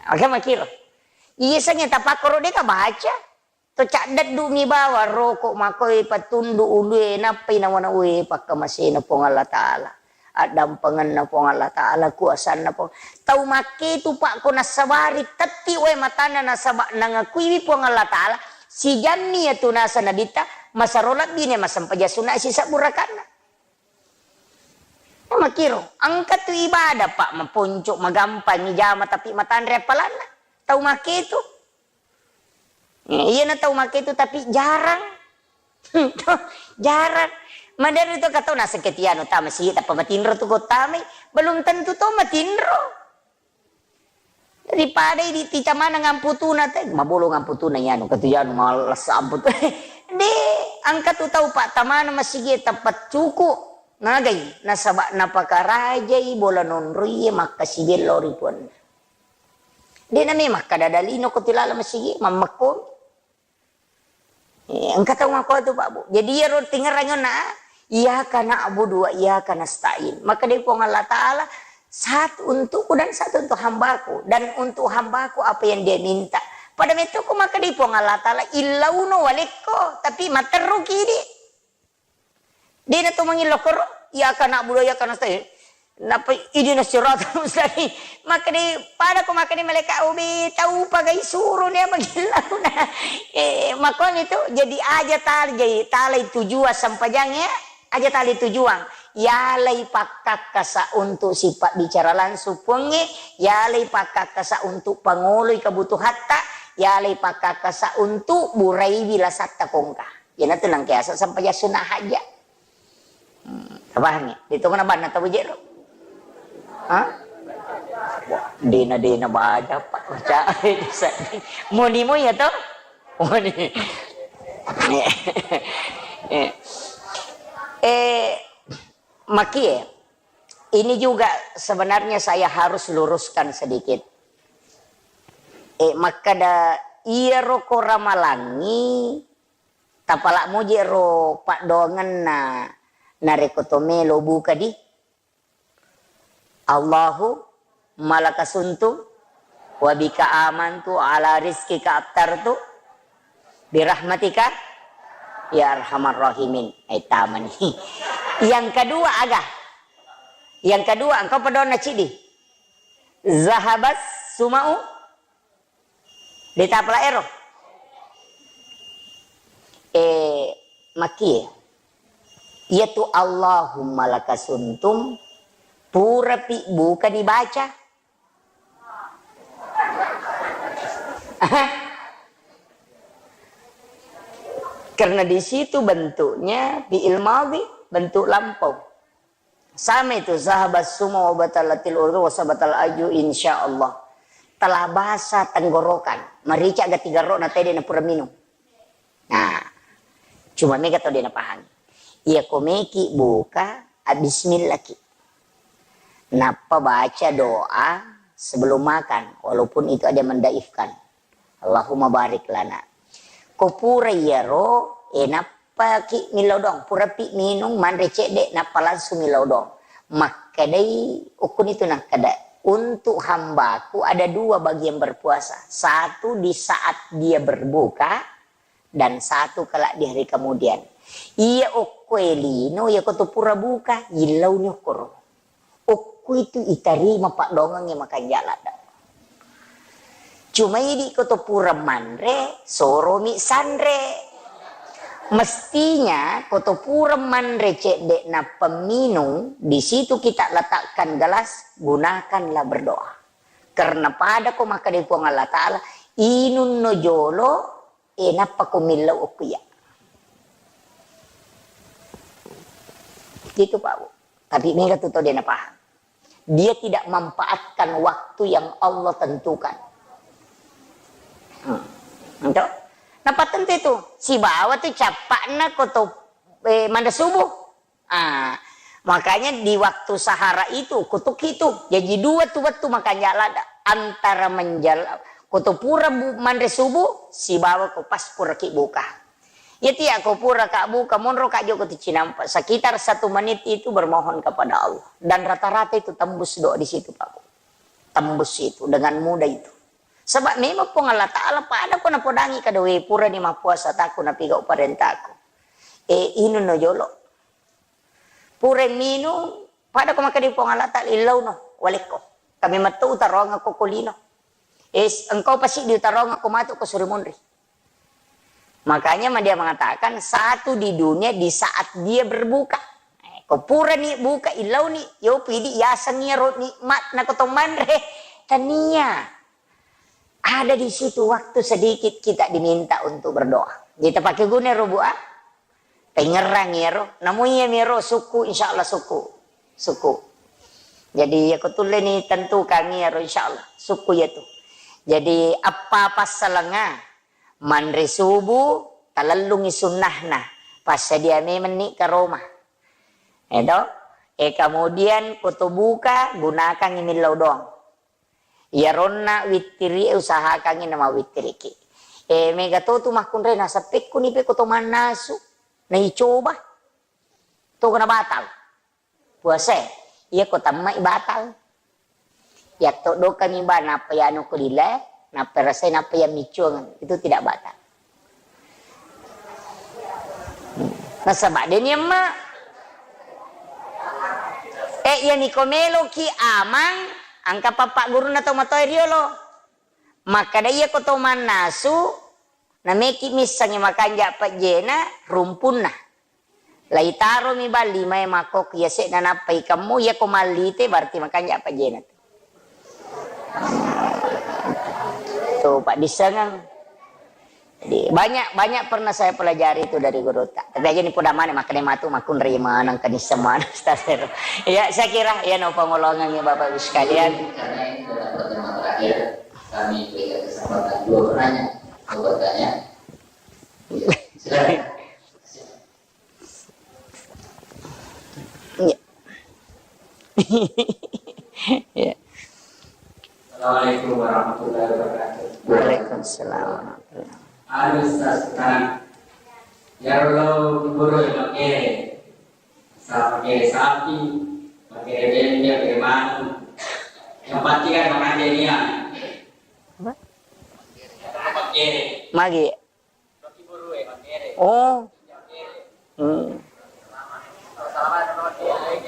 Aga makiro. Iya sengnge tapakkoro deka baca. To caddeddu mi bawang roko makoi patundu ulue nappai nawana ue pakkamasena Puang Allah Ta'ala. Addampengenna Puang Allah Ta'ala, kuasanna Puang. Tau makketu, Pak, ko nassabari tetti wae matanna nasaba nangakuiwi Puang Allah Ta'ala, sijammi iyatu nasa Nabitta, masero lebbine massempajang sunna sisebbu rakaatna. Makiro, engka tu ibadah, Pak, maponco, magampang ijama tapi matanre appalanna. Tau makketu. Eh, iyana tau makketu tapi jarang. Jarang. Maderi to katau naseng ketiano tama sigi tappa matinro tu ko tamai, belum tentu to matinro. Daripada idi tica maneng amputuna te, mabolo ngamputuna iyanu, katu iyanu mallessa amputu. De, engka tu tau pattamana masigi tappa cuku. Nagai, nasaba napakarajai bola nonroie makkasibiang lao ri Puanna. De name makkada dalino ko tilala masigi, mammekko. Eh, engka tau makko tu, Pak, Bu. Jadi, iyaro tingerang na, iyyaka na'budu wa iyyaka nasta'in. Maka dari Puang Allah Ta'ala, satu untukku dan satu untuk hambaku. Dan untuk hambaku apa yang dia minta. Pada metto ko maka dari Puang Allah Ta'ala, illauno walekko, tapi materru kidi. Dena to mangillo koro, iyyaka na'budu wa iyyaka nasta'in. Nappa ihdinas siratal mustaqim. Makkedai, pada ko makkedai malaika, obe, tau pagai suro nia magillauna. Eh, makkuami tu, jadi aja tal-, jadi talai tujuan sempajang ya, aja talai tujuan. Yalai pakkakkasa untuk sifat bicara langsung Puangnge, yalai pakkakkasa untuk pangoloi kebutuhatta, yalai pakkakkasa untuk buraiwi lasatta kongka. Iyanatu nangkeasa sempajang sunna hajja. Hmm, tapahangngi? Ditongeng banna tau jero. Ha? Wah, dena-dena baja, Pak. Baca. Moni mo ya to? Moni. Eh, makie, ini juga sebenarnya saya harus luruskan sedikit. Eh, makkada iyaro ko ramalangngi, tapala moje ro paddoangenna narekko to melo buka di. Allahumma laka sumtu wa bika amantu ala rizqika aftartu birahmatika ya arhamar rahimin. Eh, tamani. Yang kedua aga? Yang kedua, engka paddoanna ciddi. Zahabas sumau. Dé tapala éro. Eh, makkié. Iyatu Allahumma laka suntum purapi buka dibaca. Karena di situ bentuknya fi'il madhi, bentuk lampau. Sama itu, zahabas suma wa batalatil uru wa sabatal aju, insya Allah. Telah basah tenggorokan. Marica ga tiga ro na tede na pura minum. Nah, cuma mega tau de na pahami. Iya ko meki buka, ah, bismillah ki. Nappa baca doa sebelum makan, walaupun itu ada yang mendaifkan. Allahumma barik lana. Ko pura iyaro, eh, nappaki millau doang, purapi minung, manre cedde, nappa langsung millau doang. Makkedai, ukkunitu nakkeda, untuk hambaku ada dua bagi yang berpuasa. Satu di saat dia berbuka, dan satu kelak di hari kemudian. Iya okkoe lino, iya ko tu pura buka, yillauni okkoro. Okko itu itarima paddoangengnge makanja ladde. Cuma idi ko to pura manre, soromi sanre. Mestinya ko to pura manre cedde nappa minung, di situ kita letakkan gelas, gunakanlah berdoa. Karena pada ko makkeda Puang Allah Ta'ala, inunno jolo, e nappa ko millau okko iya. Gitu, Pak Bu. Tapi mega tu tau dia napaham. Dia tidak manfaatkan waktu yang Allah tentukan. Hmm. Untuk? Napa tentu itu? Sibawa tu cappakna ko to, eh, manre subuh. Ah, makanya di waktu sahara itu, kutuk itu. Jadi dua tu waktu makanja lada antara menjal-, ko to pura bu-, manre subuh, sibawa ko pas pura ki buka. Ya tiya ko pura ka buka, monro ka joko tu cinampa. Sekitar satu menit itu bermohon kepada Allah. Dan rata-rata itu tembus doa di situ, Pak Bu. Tembus itu dengan mudah itu. Sebab memang Puang Allah Ta'ala pada ko napodangi kada we pura ni mappuasa taku napigau parentaku. E, inunno jolo. Pura minung, pada ko makkeda Puang Allah Ta'ala, illauno, walekko. Kami metto utaroangko ko lino. E, engkau pasti diutaroangko matu ko suri munri. Makanya ma dia mengatakan satu di dunia di saat dia berbuka. Eh, ko purani buka, illauni, yo pidi yaseng iyaro nikmat na ko to manre. Tania. Ada di situ waktu sedikit kita diminta untuk berdoa. Kita pakai guna ro, Bu, ah? Pengerang iyaro. Namu iya miro suku, insya Allah suku. Suku. Jadi ya ko tulle ni tentu kami iyaro, insya Allah. Suku ya tu. Jadi apa passalenga? Manre subuh, talellungi sunnahna. Passadia memenni karoma. Edo? E, kemudian ko to buka, gunakangi millau doang. Iyaronna wittiri e usahakangi nama wittiriki. E, mega to tu makkunrai naseppekkuni pe ko to mannasu. Naicoba. To kena batal. Puasae, iya ko tamma'i batal. Yatto dokami ba, nappa yanu ko lila, nappa rasai, nappa yang miccuang, itu tidak batal. Hmm. Nasaba deni emma. Eh, iya niko meloki amang, angka pappa gurunna to matoe riolo. Makkada iya ko to mannasu, nameki missangi makanja pejjena rumpunna. Laitaromi bang limae makkokko yase'na nappa ikemmu, iya ko mallite berarti makanja pajena tu. Tu paddissengeng. Jadi, banyak, banyak pernah saya pelajari itu dari guru tak. Tapi aja ni poda mane makkeda matu makkunrai maneng kenisseng maneng, Ustaz. Ya, saya kira ya no pengolongan ya Bapak Ibu sekalian. Karena ini adalah pertemuan terakhir, kami berikan kesempatan dua penanya mau bertanya. Silakan. Iya. Iya. Assalamualaikum warahmatullahi wabarakatuh. Waalaikumsalam warahmatullahi wabarakatuh. Anu, Ustaz, nah, ya Allah, guru yang pakai, sa-, pakai sapi, pakai bembe, pakai manu. Yang pasti kan makan dia. Apa? Pakai. Magi. Oh. Hmm.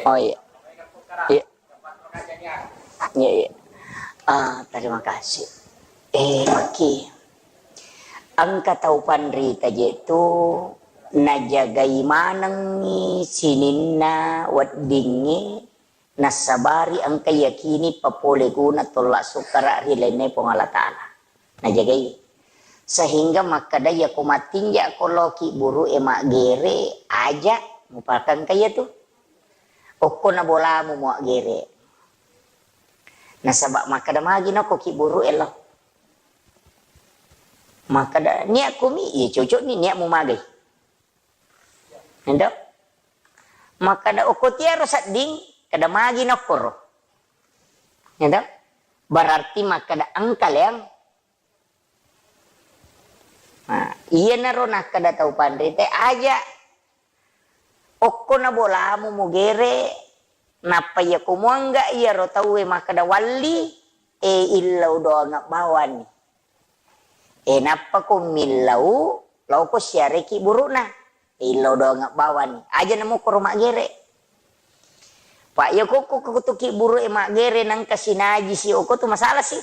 Oh, iya. Iya. Iya, iya. Ah, terima kasih. Eh, Maki. Engka tau panrita je tu najagai manengngi sininna weddingnge, nassabari engka yakini papole guna tolla sukkara ri lainna Puang Allah Ta'ala. Najagai. Sehingga makkeda, iyako mattinja ko loki buru'e maggere, aja mupakengka iyatu. Okko na bolamu muaggere. Nasaba makkeda magi nokko ki buru'e lo. Makkeda niat kumi, iya cocok ni niat mu magai. Endo? Makkeda okko tiaro sedding, keda magi nokkoro. Endo? Berarti makkeda engka leang. Nah, iyanaro nakkeda tau panrita, aja okko na bolamu mugere, nappa iyako muangga iyaro tauwe makkeda walli, e, illau doangeng bawani. E, nappa ko millau, laoko siareki buru'na. E, illau doangeng bawani. Aja namukkoro maggere. Pak, iyako ko kutuki buru'e maggere nangka sinajisi okko tu masalah si.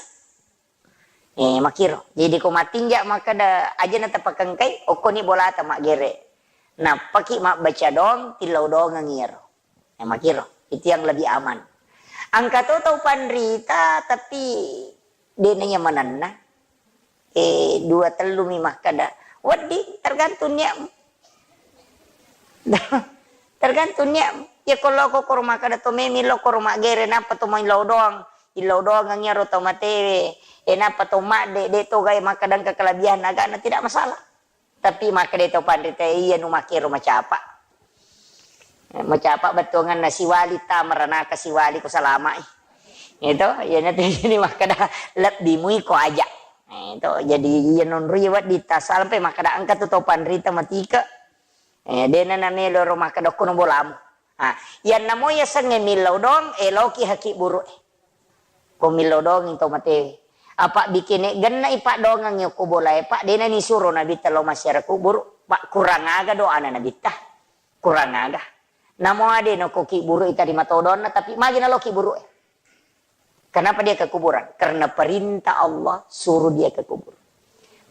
Eh, makiro. Jadi ko matinja makkeda aja na tapakengkai, okkoni bolata maggere. Nappaki mabbaca doang, tillau doangengi iyaro. Eh, makiro. Itu yang lebih aman. Engka to tau panrita, tapi de naiya manenna. Eh, dua tellu mi makkeda. Wedding, tergantung niatmu. Tergantung niatmu. Ya, ko lao ko koro makkeda to memi lao koro maggere, nappa to maillau doang. Illau doangengi iyaro tau matewe. Eh, nappa to madde, de to gae makkeda engka kelebihan agana, tidak masalah. Tapi makkeda to panrita, iya nu makkero macapa. Eh, macapa bettuanganna siwali ta meranaka siwali ko salamai. Itu, iya na jadi makkeda lebbi mui ko aja. Eh, itu, jadi iya nonroi wedding ta sampai makkeda engka tu to panrita matike. Eh, dena namelo ro makkeda okkono bolamu. Ah, iyanna mo yasengnge millau doang, eloki haki buru'e. Ko millau doang to matewe. Apa bikene genna ipaddoangengngi ko bolae, Pak, dena nisuro Nabitta lao massiara kuburu, Pak, kurang aga doana Nabitta. Kurang aga. Namo ade no ko ki buru itarima todonna, tapi magi nalo ki buru'e. Kenapa dia ke kuburan? Karena perintah Allah suruh dia ke kubur.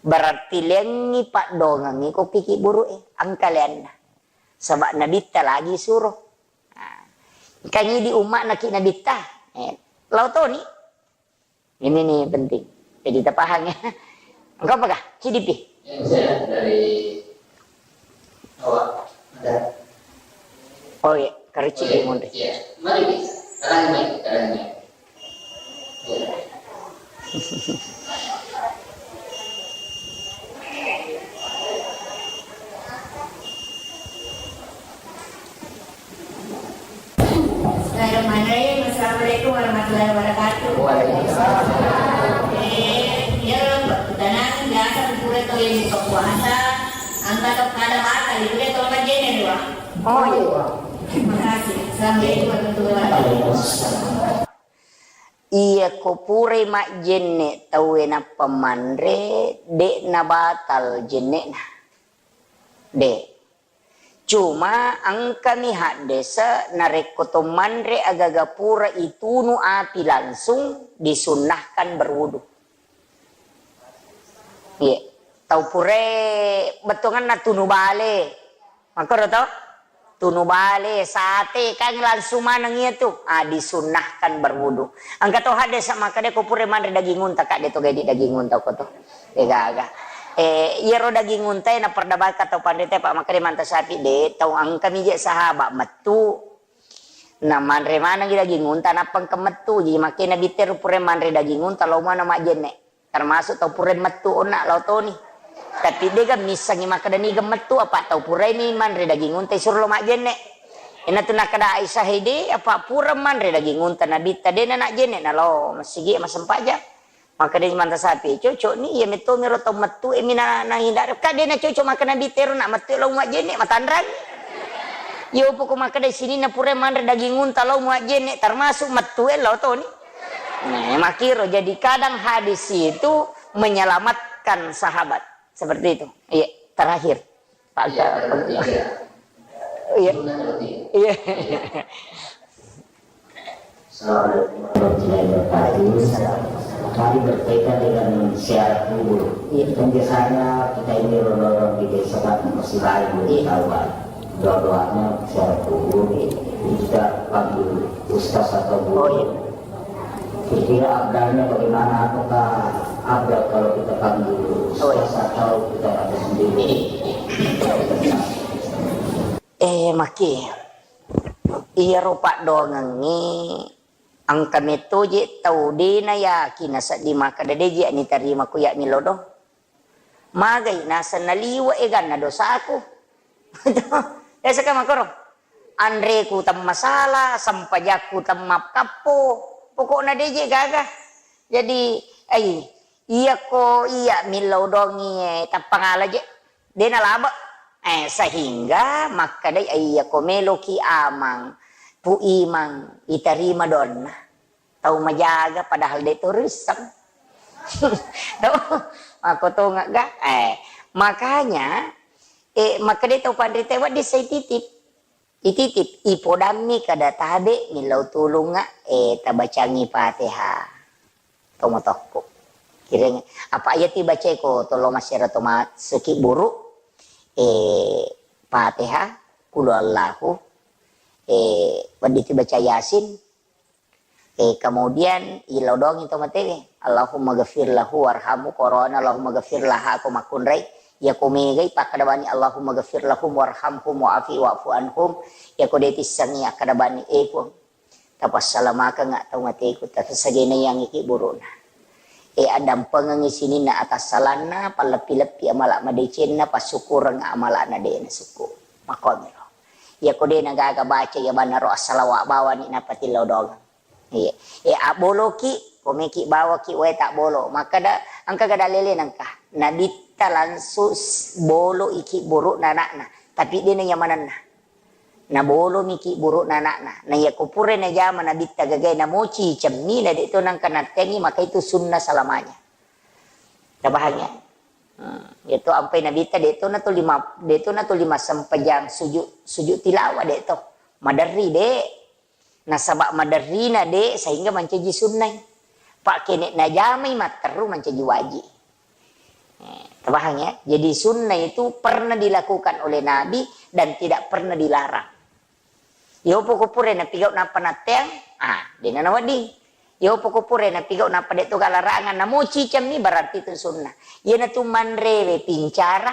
Berarti lengi paddoangengngi ko ki buru'e, angkaleanna. Sebab Nabitta lagi suruh. Nah, kan ini di umma'na ki Nabitta. Eh, lao toni. Ini nih penting. Jadi tapahang ya. Engkau apakah? C D P? Yang saya dari awak ada. Oh iya, karici. Oh, iya. Di munri. Iya. Mari kita. Sekarang ini, sekarang ini. Iya. Bismillahirrahmanirrahim. Assalamualaikum warahmatullahi wabarakatuh. Waalaikumsalam. Eh, ya, perkenalan biasa, pura tau yang buka puasa, angka tau kada batal, itu dia tau majene dua. Oh, iya. Terima kasih. Assalamualaikum warahmatullahi wabarakatuh. Iya, ko purai majjenne tauwe nappa manre, de nabatal jenne'na. De. Cuma engkami haddese narekko to manre agaga pura itunu api langsung disunnahkan berwudu. Iya. Tau purae bettuanganna tunu bale. Makkoro to? Tunu bale, sate, kan langsung maneng iya tu. Ah, disunnahkan berwudu. Engka to haddese makkeda ko pura manre daging unta, Kak, de to gaidi daging unta ko to. Degaga. Eh, iyaro daging unta e naperdabaika tau panrita, Pak, makkeda manta sapi de, tau engka mi je sahabat mettu. Na manre manengi daging unta nappa engka mettu. Jadi makkeda Nabitta ero pura manre daging unta, lao maneng majjenne. Termasuk tau purai mettu onna lao toni. Tapi dega missengi makkeda niga mettu, apa tau purai mi manre daging unta isuro lao majjenne. Ina tu nakkeda Aisyah, "Hede, apa pura manre daging unta Nabitta, dena najjenne nalao masigi massempajang." Makkeda manta sapi, "Cocok ni, iya metto miro tau mettu e mi na, na hindari." Ka dena cocok makkeda Nabitta ero na mettu e lao majjenne, matanrang. Yo poko makkeda sininna purai manre daging unta lao majjenne, termasuk mettu e lao toni. Nah, makkiro. Jadi kadang hadis itu menyelamatkan sahabat. Seperti itu. Iya, terakhir. Pak. Iya, terakhir. Iya. Iya. Assalamualaikum warahmatullahi wabarakatuh. Mari berkaitan dengan ziarah kubur. Iya. Kan biasanya kita ini orang-orang di desa kan masih lain belum tahu kan. Doa-doanya ziarah kubur. Jadi kita panggil ustaz atau guru. Oh, iya. Kira-kira abdalnya bagaimana? Apakah abdal kalau kita panggil ustaz atau kita baca sendiri? Eh, maki. Iyaro paddoangengnge engka metto je tau de nayakin nasedding makkeda de je nitarima ku ya millau do. Magai naseng naliwe' eganna dosaku. Biasa ka makkoro. Anreku temmasala, sempajakku temmakkappo. Pokokna de je gaga. Jadi, ai, iyako iya millau dongi, eh, tappangala je. De nalabe'. Eh, sehingga makkedai, eh, iyako meloki amang, Pu Imang, itarima donna. Tau majaga padahal de to risseng. Tau, makko tongeng ga? Eh, makanya, eh, makkedai tau panrita wedding sai titip. Ititip, ipodammi kada tabe millau tulungnga, eh, tabacangi Fatihah. Tomotokko. Kireng, apa ayat ibacai ko tolo masero to masuki buru, eh, Fatihah, Qul Huwallahu, eh, wedding tibaca Yasin, eh, kemudian ilodongi to matewe, Allahumma ghafir lahu warhamhu, korona Allahumma ghafir laha ko makkunrai, ya ko megai pakkada bani Allahumma ghafir lahum warhamhum wa'afi wa'fu anhum, ya ko de tissengi akkada bani, eh, Puang, tapassalamakeng tau mateku, tapassagena yang iki buruna. E, addampengengngi sininna atassalanna, palleppi-leppi amala madecenna, passukureng amalana de nasukku. Makkuamiro. Iyako de nagaga baca iya bannaro assalawa bawani napatillau dongeng. Iya. E, abboloki, komeki bawaki wae tabbolo. Makkada, engka gada lele nengka. Nabitta langsung s-, bolo iki burukna anakna. Tapi de na yamanenna. Nabolomiki burukna anakna. Na iyako pura najama nabitta gagae namoci cemmi, na de to nangka natteangi, maka itu sunnah selamanya. Tabahang ya? Hmm, itu ampai nabitta de to na tuli ma-, de to na tuli massempajang sujud, sujud tilawah de to. Maderri de. Nasaba maderrina de sehingga mancaji sunnai. Pak kene najamai matteru mancaji wajib. Eh, tabahang ya? Jadi sunnah itu pernah dilakukan oleh Nabi dan tidak pernah dilarang. Yo poko pura napigau nappa natteang, ah, dena nawedding. Yo poko pura napigau nappa de to galarangan namoci cemmi, berarti itu sunnah. Iyana tu manrewe pincara,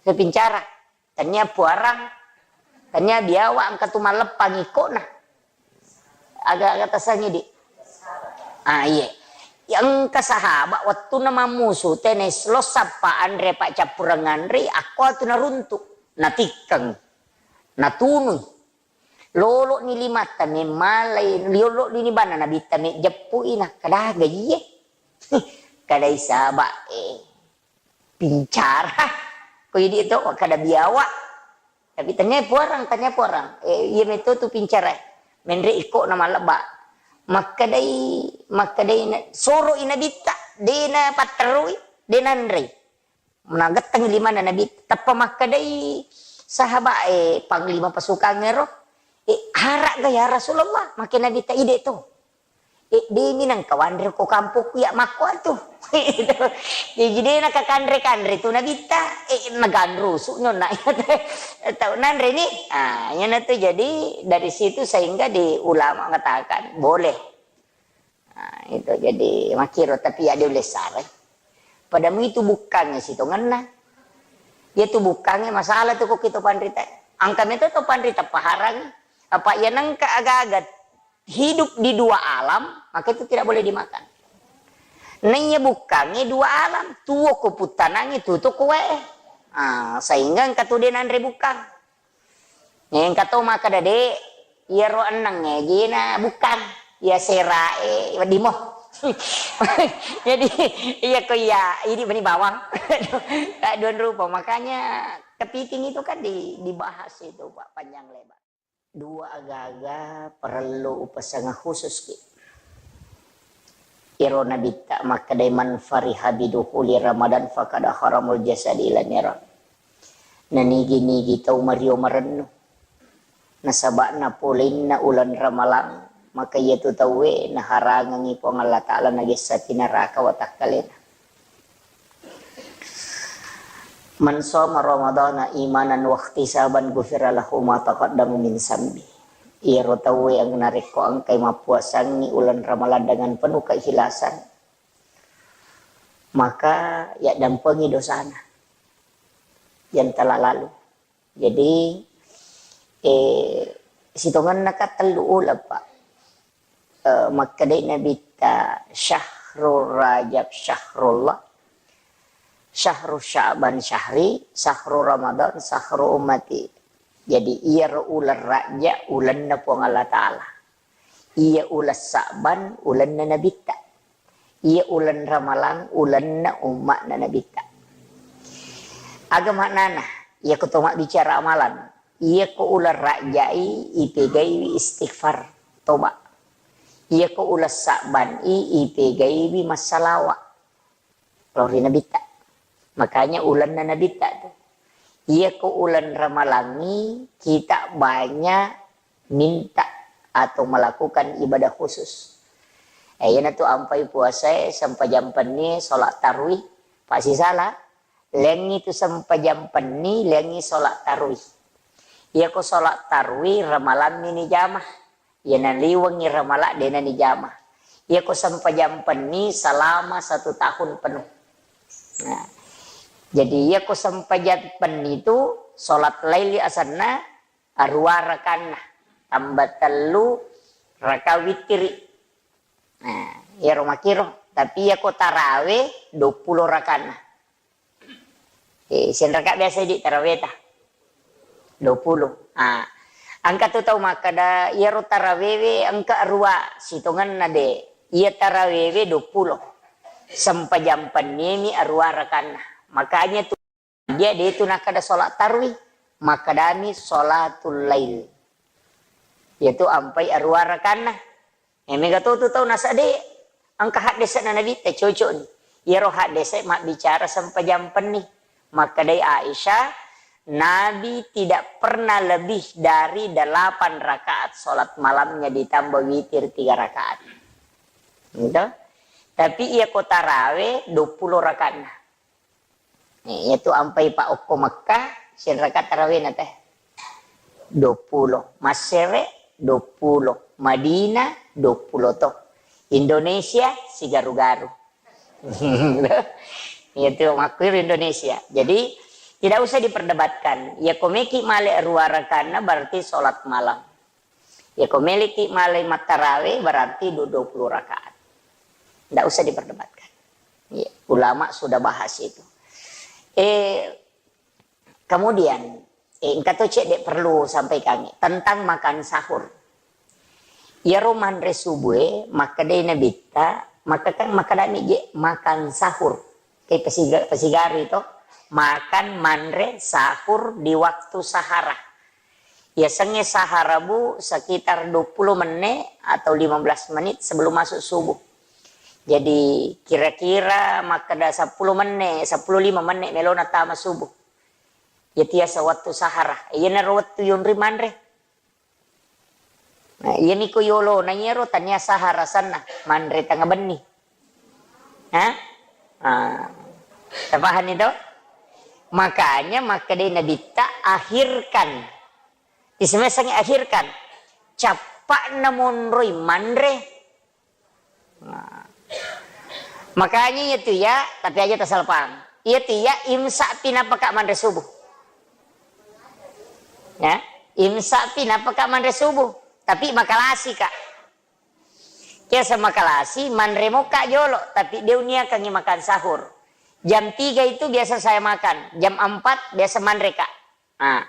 pincara. Tania puarang, tania biawa engka tu malleppang ikkona. Aga-aga tasangi di. Ah, iye. Ya, engka sahabat wettunna mammusu, tene lo sappa anre paccappureng anre, akko atu naruntu, natikkeng, natunui. Lolo ni limatta memmalai, lolo ni bana nabitta mejjeppui, nakkadaga iye. Kadai sahabat, eh, pincara. Ko idi to, kada biawa. Tapi tania puarang, tania puarang. Eh, iya meto tu pincara. Menre iko na malebba. Makkedai, makkedai na, soro i nabitta, de na patterui, de nanrei. Nagetteng limana nabi, teppa makkedai sahabat, eh, panglima pasukan ero. Eh, harak ga ya Rasulullah, make nabitta ide to. Eh, demi nengka wanre ko kampokku ya makko atu. Jadi de nakakanre-kanre tu nabitta, eh, naganrusu nyonna. Tau nanre ni. Ah, yana tu jadi dari situ sehingga di ulama mengatakan boleh. Ah, itu jadi makiro tapi ya de ulessare. Padamu itu bukkangnge sitongenna. Ya tu bukkangnge masalah tu ko kito panrita. Angka meto to panrita paharangi. Apa ya nengka aga-aga hidup di dua alam, maka itu tidak boleh dimakan. Naiya bukkangnge dua alam, tuo ko puttanangnge, tutu ko wae. Ah, sehingga engka tu de nanre bukkang. Engka to makkeda de, iyaro ennengnge jena bukkang, iya serae weddimo. Jadi iya ko iya, idi meni bawang. Dua rupa, makanya kepiting itu kan di-, dibahas itu, Pak, panjang lebar. Dua aga-aga parellu upasengeng khusus ki. Iyaro nabitta makkedai, "Man fariha bidukhuli Ramadan faqad haramul jasadi ila niran." Nanigi-nigi tau mario marennu nasaba napolinna uleng Ramalang, maka iyatu tauwe naharangengngi Puang Allah Ta'ala nagessati naraka watakkalena. "Man shoma Ramadana imanan wahtisaban ghufira lahu ma taqaddama min zambi." Iyaro tauwe yang narekko engkai mappuasangngi uleng Ramalang dengan penuh keikhlasan, maka yaddampengi dosana yang telah lalu. Jadi, eh, sitongenna ka tellu uleng, Pak. Eh, makkedai Nabitta, "Syahrul Rajab syahrullah, syahru Sya'ban syahri, syahru Ramadan syahru ummati." Jadi, iyaro uleng Rajab, ulenna Puang Allah Ta'ala. Iya uleng Sa'ban, ulenna Nabitta. Iya uleng Ramalang, ulenna umma'na Nabitta. Aga maknana? Iyako to mabbicara amalan. Iyako uleng Rajai, ipegaiwi istighfar, toba. Iyako uleng Sa'ban i, ipegaiwi massalawa lao ri Nabitta. Makanya ulenna Nabitta tu. Iyako uleng Ramalangi, kita banyak minta atau melakukan ibadah khusus. Eh, iyanatu ampai puasae, sempajang penni, sholat tarwi, pasti salah. Lengngi tu sempajang penni, lengngi sholat tarwi. Iyako sholat tarwi, ramalammi nijama. Iyana liwengngi ramala, dena nijama. Iyako sempajang penni selama satu tahun penuh. Nah, jadi iyako sempajang penni tu sholat laili asenna, arua rakanna, tambah tellu raka witiri. Nah, iyaro makiro. Tapi iyako tarawe, duappulo rakanna. Eh, sianraka biasa di taraweta? Duappulo. Ah, engka tu tau makkada, iyaro tarawewe engka arua, sitongenna de. Iya tarawewe duappulo. Sempajang pennimi arua rakanna. Makanya tu dia, de tu nakkada sholat tarwi, makkadami sholatul lail. Iyatu ampai arua rakanna. Eh, mega to tu tau nasa de, engka haddese'na Nabitta cocok ni. Iyaro haddese mabbicara sempajang penni. Makkedai Aisyah, Nabi tidak pernah lebih dari delapan rakaat sholat malamnya ditambah witir tiga rakaat. Gitu. Tapi iyako tarawe duappulo rakaatna. Eh, iyatu ampai pa okko Mekkah, sianraka tarawena teh? Duappulo. Massere, duappulo. Madinah, duappulo to. Indonesia, sigaru-garu. Iyatu makkuiro Indonesia. Jadi, tidak usah diperdebatkan. Iyako meki male arua rakanna berarti sholat malam. Iyako meleki male mattarawe berarti du-, duappulo rakaat. Ndak usah diperdebatkan. Iya, ulama sudah bahas itu. Eh, kemudian, eh, engka to cedde perlu sampaikan tentang makan sahur. Iyaro manre subuhe, makkedai Nabitta, maka kan makkadami je makan sahur. Kayak pesiga-, pesigari to, makan manre sahur di waktu sahara. Yasengnge sahara, Bu, sekitar duappulo menne atau lima belas menit sebelum masuk subuh. Jadi, kira-kira makkeda seppulo menne, seppulo lima menne melona tama subuh. Iyatu yaseng wettu sahara. Iyanaro wettu yonri manre. Nah, iyami ko yolona iyaro tania sahara asenna, manre tengnga benni. Hah? Ah. Tapahani to? Makanya makkedai Nabitta, "Akhirkan." Isemesengngi akhirkan. Cappa'na monroi manre. Nah. Makanya iyatu ya, tapi aja tasalpang. Iyatu ya, imsak pi napaka manre subuh. Ya, imsak pi napaka manre subuh. Tapi makalasi ka. Biasa makalasi, manre moka jolo, tapi de uniakangi makan sahur. Jam tiga itu biasa saya makan, jam empat biasa manre ka. Ah,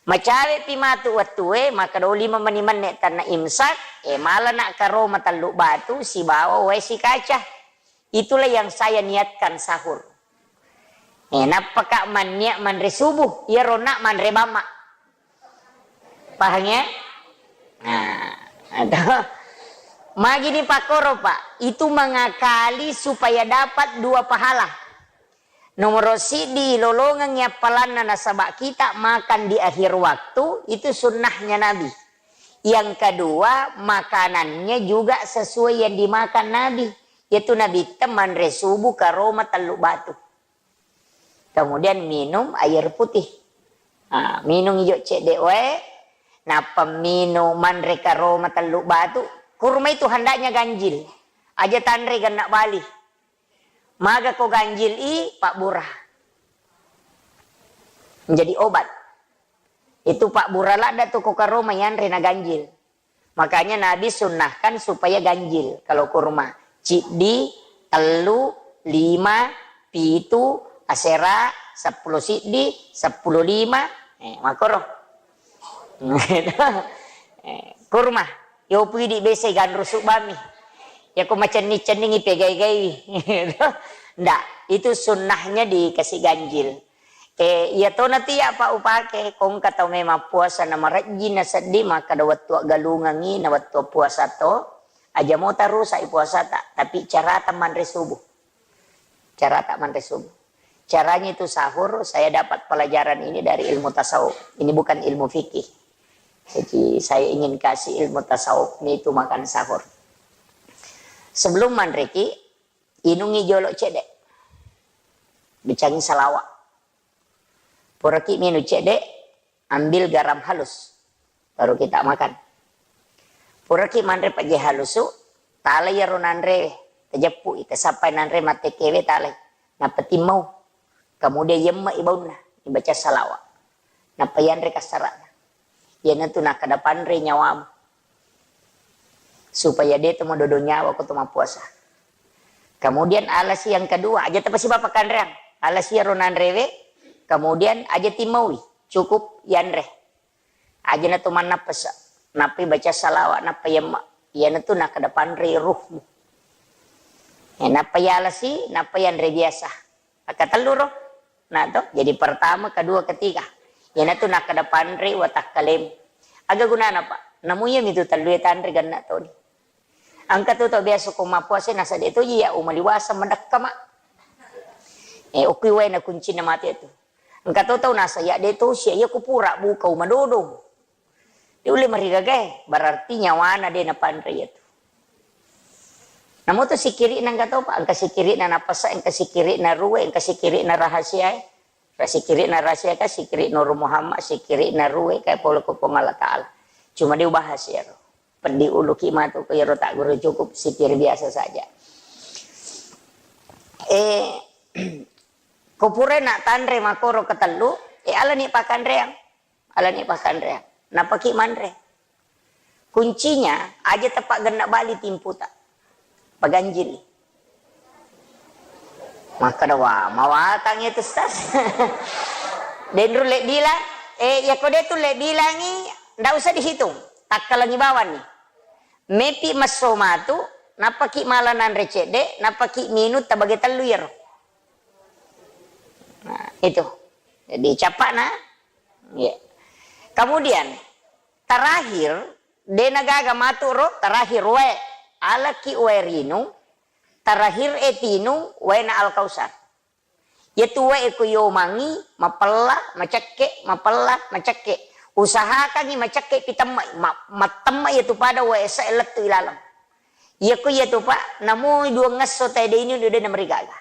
macawepi matu wettue, makkeda lima meni menne tanna imsak, eh, malana karoma tellu batu sibawa wae sikaca. Itulah yang saya niatkan sahur. Eh, nappaka manniat manre subuh, iyaro na manre bamma. Paham ya? Nah, atau magini pakkoro, Pak, itu mengakali supaya dapat dua pahala. Nomoro siddi, lolongengngi appalanna nasaba kita makan di akhir waktu, itu sunnahnya Nabi. Yang kedua, makanannya juga sesuai yang dimakan Nabi. Yaitu Nabitta manre subuh karoma tellu batu. Kemudian minum air putih. Ah, minum ijo cedde wae, nappa minum manre karoma tellu batu. Kurma itu hendaknya ganjil. Aja tanre genna bali. Maga ko ganjil i, pabbura. Menjadi obat. Itu pabbura ladda tu ko karoma yanre na ganjil. Makanya Nabi sunnahkan supaya ganjil. Kalau kurma, ciddi, tellu, lima, pitu, asera, seppulo siddi, seppulo lima, eh, makoro. Eh, kurma. Yo pui di bese ganru subami. Ya ko macenning-cenningi pegai-gaiwi. Ndak, itu sunnahnya dikasih ganjil. Eh, iya tona tu ya, Pak, upake, kongka tau memang puasa na marejjing na seddi, maka da wettu aggalungengi na wettu puasa to, aja mota rusak i puasata, tapi carata manre subuh. Carata manre subuh. Caranya itu sahur, saya dapat pelajaran ini dari ilmu tasawuf. Ini bukan ilmu fikih. Jadi, saya ingin kasih ilmu tasawuf ini itu makan sahur. Sebelum manreki, inungi jolo cedde. Bicangi salawa. Puraki minung cedde, ambil garam halus. Baru kita makan. Puraki manre pejje halusu, talai iyaro nanre, tajeppu, tasappai nanre mattekewe, talai. Nappa timmau. Kemudian yemme i baunna, ibaca salawa. Nappa yanre kassarana. Iyanatu nakkeda panre nyawamu. Supaya de to madodo nyawa ko to mappuasa. Kemudian alasi yang kedua, aja tapasiba pakkanreang. Alasi iyaro nanrewe, kemudian aja timmaui, cukup yanre. Aja na to mannappasa, nappai baca salawa, nappa yemma. Iyanatu nakkeda panre ruhmu. Eh, nappa yalasi, nappa yanre biasa. Akkatellu ro. Nah to, jadi pertama, kedua, ketiga. Iyanatu nakkeda panre watakkalemu. Aga gunana, Pak? Namu iyami tu tellue tanre genna toni. Engka tu tau biasa ko mappuasa nasa de to iya umaliwasa madekka, Mak. Eh, okui waena kuncinna mate tu. Engka to tau nasa iya de to sia iya ko pura buka umadodo. De ulle marigagae, berarti nyawana de napanre iyatu. Namo to sikiri'na engka to, Pak, engka sikiri'na napasa, engka sikiri'na ruwe, engka sikiri'na rahasiae. Ra sikiri'na rahasia ka, sikiri Nur Muhammad, sikiri'na ruwe, kae pole ko Puang Allah Ta'ala. Cuma de ubahas iyaro. Peddi uluki matu ko iyaro tagguru, cukup sikir biasa saja. Eh, ko pura na tanre makoro ketellu, eh, alani pakkanreang. Alani pakkanreang. Nappaki manre. Kuncinya, aja teppa genna bali timputa. Paganjili. Makkeda, "Wah, mawatang itu, Ustaz." Denru le bilang, eh, ya ko de tu le bilangi, ndak usah dihitung. Takkalangi bawanni. Mepi messo matu, nappaki mala nanre cedde, nappaki minung tabage tellu iyaro. Nah, itu. Jadi, capakna. Ya. Kemudian, terakhir, de nagaga matu ro, terakhir wae. Alaki wae rinung, terakhir e tinung waena Al-Kausar. Iyatu wae ko yomangi, mapella, macekke, mapella, macekke. Usahakangi macekke pi temmai, ma-, mattemma iyatu pada wae ese lettu ilaleng. Iyako iyatu, Pak, namo duangngesso tae de inung, de namarigaga.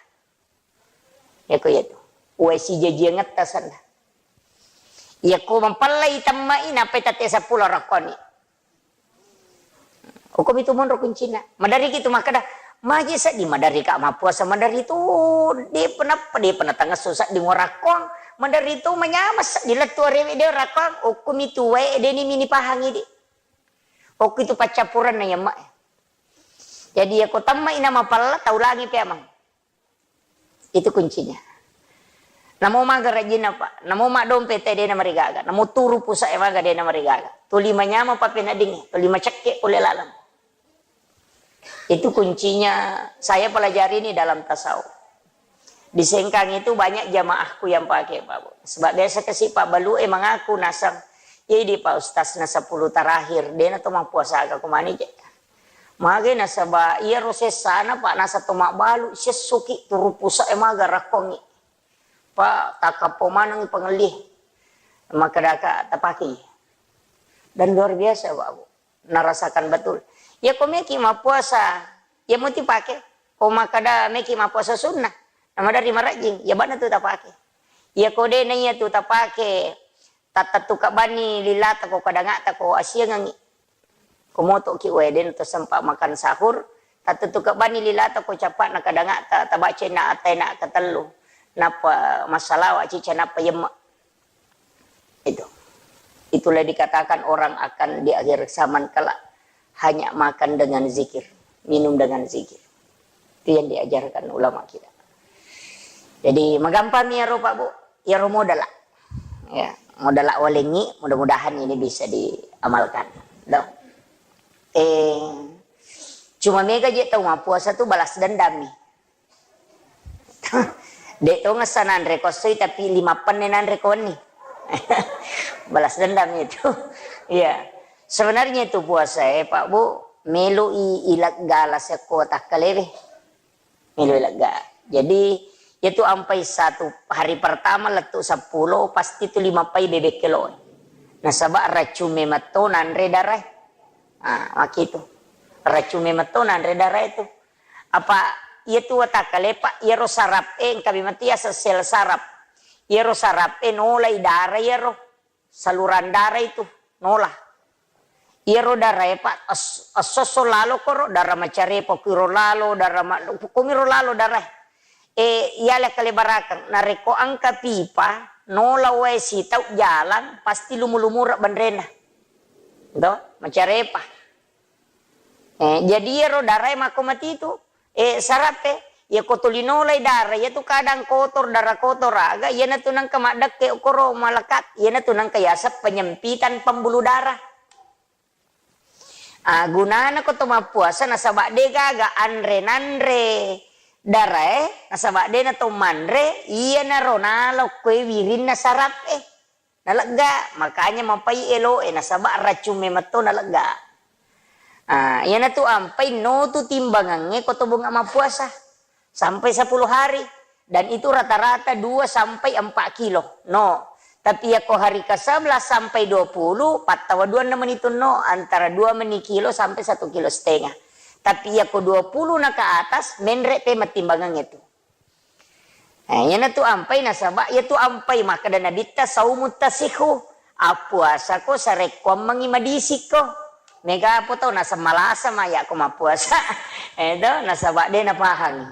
Iyako iyatu. Wae sijajiangetta senna. Iyako mapellai temmai, nappai tette seppulo rakkoni. Okkomi tu monro kuncinna. Maderiki tu makkeda, maje seddi maderika mappuasa, maderi tu depa nappa, depa natangesso seddi ngorakkong, maderi tu manyameng seddi lettu arewe de rakkong, okkomi tu wae deni mini pahangi di. Okko itu paccappurenna yamma. Jadi iyako temmai na mapella, taulangi pe amang. Itu kuncinya. Namo maga rajinna, Pak. Namo maddompe te dena marigaga. Namo turu pusa'e maga dena marigaga. Tuli manyameng pappeneddingnge, tuli macekke pole laleng. Itu kuncinya saya pelajari ini dalam tasawuf. Di Sengkang itu banyak jamaahku yang pakai, Pak Bu. Sebab biasa kasi Pak Balu e mengaku nasang, "Iya di Pak Ustaz na sepuluh terakhir, dena to mappuasa aga kumani je." Mage nasaba iyaro sessana, Pak, nasa to mabbalu, sessoki turu pusa'e maga rakkongi. Pak, takkappo manengi pangelli. Makkedaka tapakei. Dan luar biasa, Pak, Bu. Narasakan betul. Iya ko meki mappuasa, iya muti pake. Ko makkeda meki mappuasa sunnah, na madari marajing, iya bana tu tapake. Iya ko de na iya tu tapake, tattettu kabbanni lilata ko kadangata ko asiangengi. Ko motoki wae, den to sempat makan sahur, tattettu kabbanni lilata ko capakna kadangata, tabaca inna atena ketellu, nappa massalawa cica, nappa yemma. Itu. Itulah dikatakan orang akan di akhir zaman kelak hanya makan dengan zikir, minum dengan zikir. Itu yang diajarkan ulama kita. Jadi, magampang mi iyaro, Pak, Bu. Iyaro modala. Ya, modala walengi, mudah-mudahan ini bisa diamalkan. Loh. Eh, cuma mega je tau mappuasa tu balas dendam mi. De to ngessa nanre ko essoi, tapi lima penne nanre ko wenni. Balas dendam itu. Iya. Sebenarnya itu puasa, eh, Pak Bu, melo i ilegga la sekko takkalewe. Melo ilegga. Jadi, itu ampai satu hari pertama lettu seppulo, pasti tu lima pai bebek kelo. Nasaba racung memetto nanre darai. Ah, makitu. Racung memetto nanre darai tu. Apa iyatu watakkale, Pak, iyaro sarap e engka memang tu yaseng sel sarap. Iyaro sarap e nolai dara iyaro, saluran dara itu nola. Iyaro dara e, Pak, es-, esso-esso lalo koro, dara macarepa kuiro lalo, dara ma-, kumiro lalo dara e. E, iyale kalebarakeng, narekko engka pipa, nola wae sitau jalang, pasti lumu-lumura benrena. To, macarepa. Eh, jadi iyaro darae makko matitu, eh, sarape, iyako tuli nolai dara, iyatu kadang kotor, dara kotor aga, iyanatu nengka maddekke okoro malekat, iyanatu nengka yaseng penyempitan pembuluh darah. Ah, gunana ko to mappuasa nasaba de gaga anre nanre darae, nasaba de na to manre, iyanaro nalo koe wirinna sarape. Nalegga, makanya mapai eloe, nasaba racung memang to nalegga. Ah, iyanatu ampai notu timbangangnge ko to bunga mappuasa sampai sepuluh hari, dan itu rata-rata dua sampai empat kilo. No. Tapi yako hari ke sebelas sampai dua puluh, pattawa duanna menitu no, antara dua meni kilo sampai satu kilo setengah. Tapi yako dua puluh na ke atas, menre pe mattimbangangnge tu. Eh, iyanatu ampai nasaba iyatu ampai makkeda Nabitta, "Saumu tasihu." Appuasako sarekkuammengngi madisikko. Mega apa tau naseng malasa ma iyako mappuasa. Eh, to, nasaba de napahangi.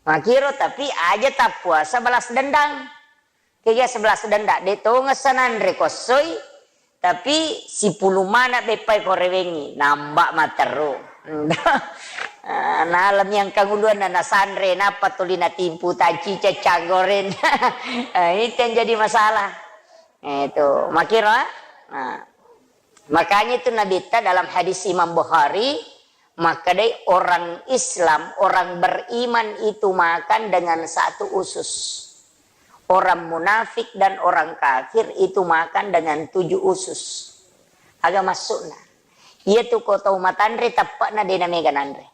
Makiro tapi aja tappuasa balas dendang. Kega sebelas dendang, de tongeng sananre kossoi, tapi sipulung mana beppai ko rewengngi, namba matteru. Ah, nalami engkang uluanna nasanre, nappa tuli natimpu tancica canggoren. Ah, itu yang jadi masalah. Eh, itu, makiro, ah. Nah, makanya itu Nabitta dalam hadis Imam Bukhari, makkedai orang Islam, orang beriman itu makan dengan satu usus. Orang munafik dan orang kafir itu makan dengan tujuh usus. Aga maksudna? Iyatu ko tau matanre teppe'na de namega nanre.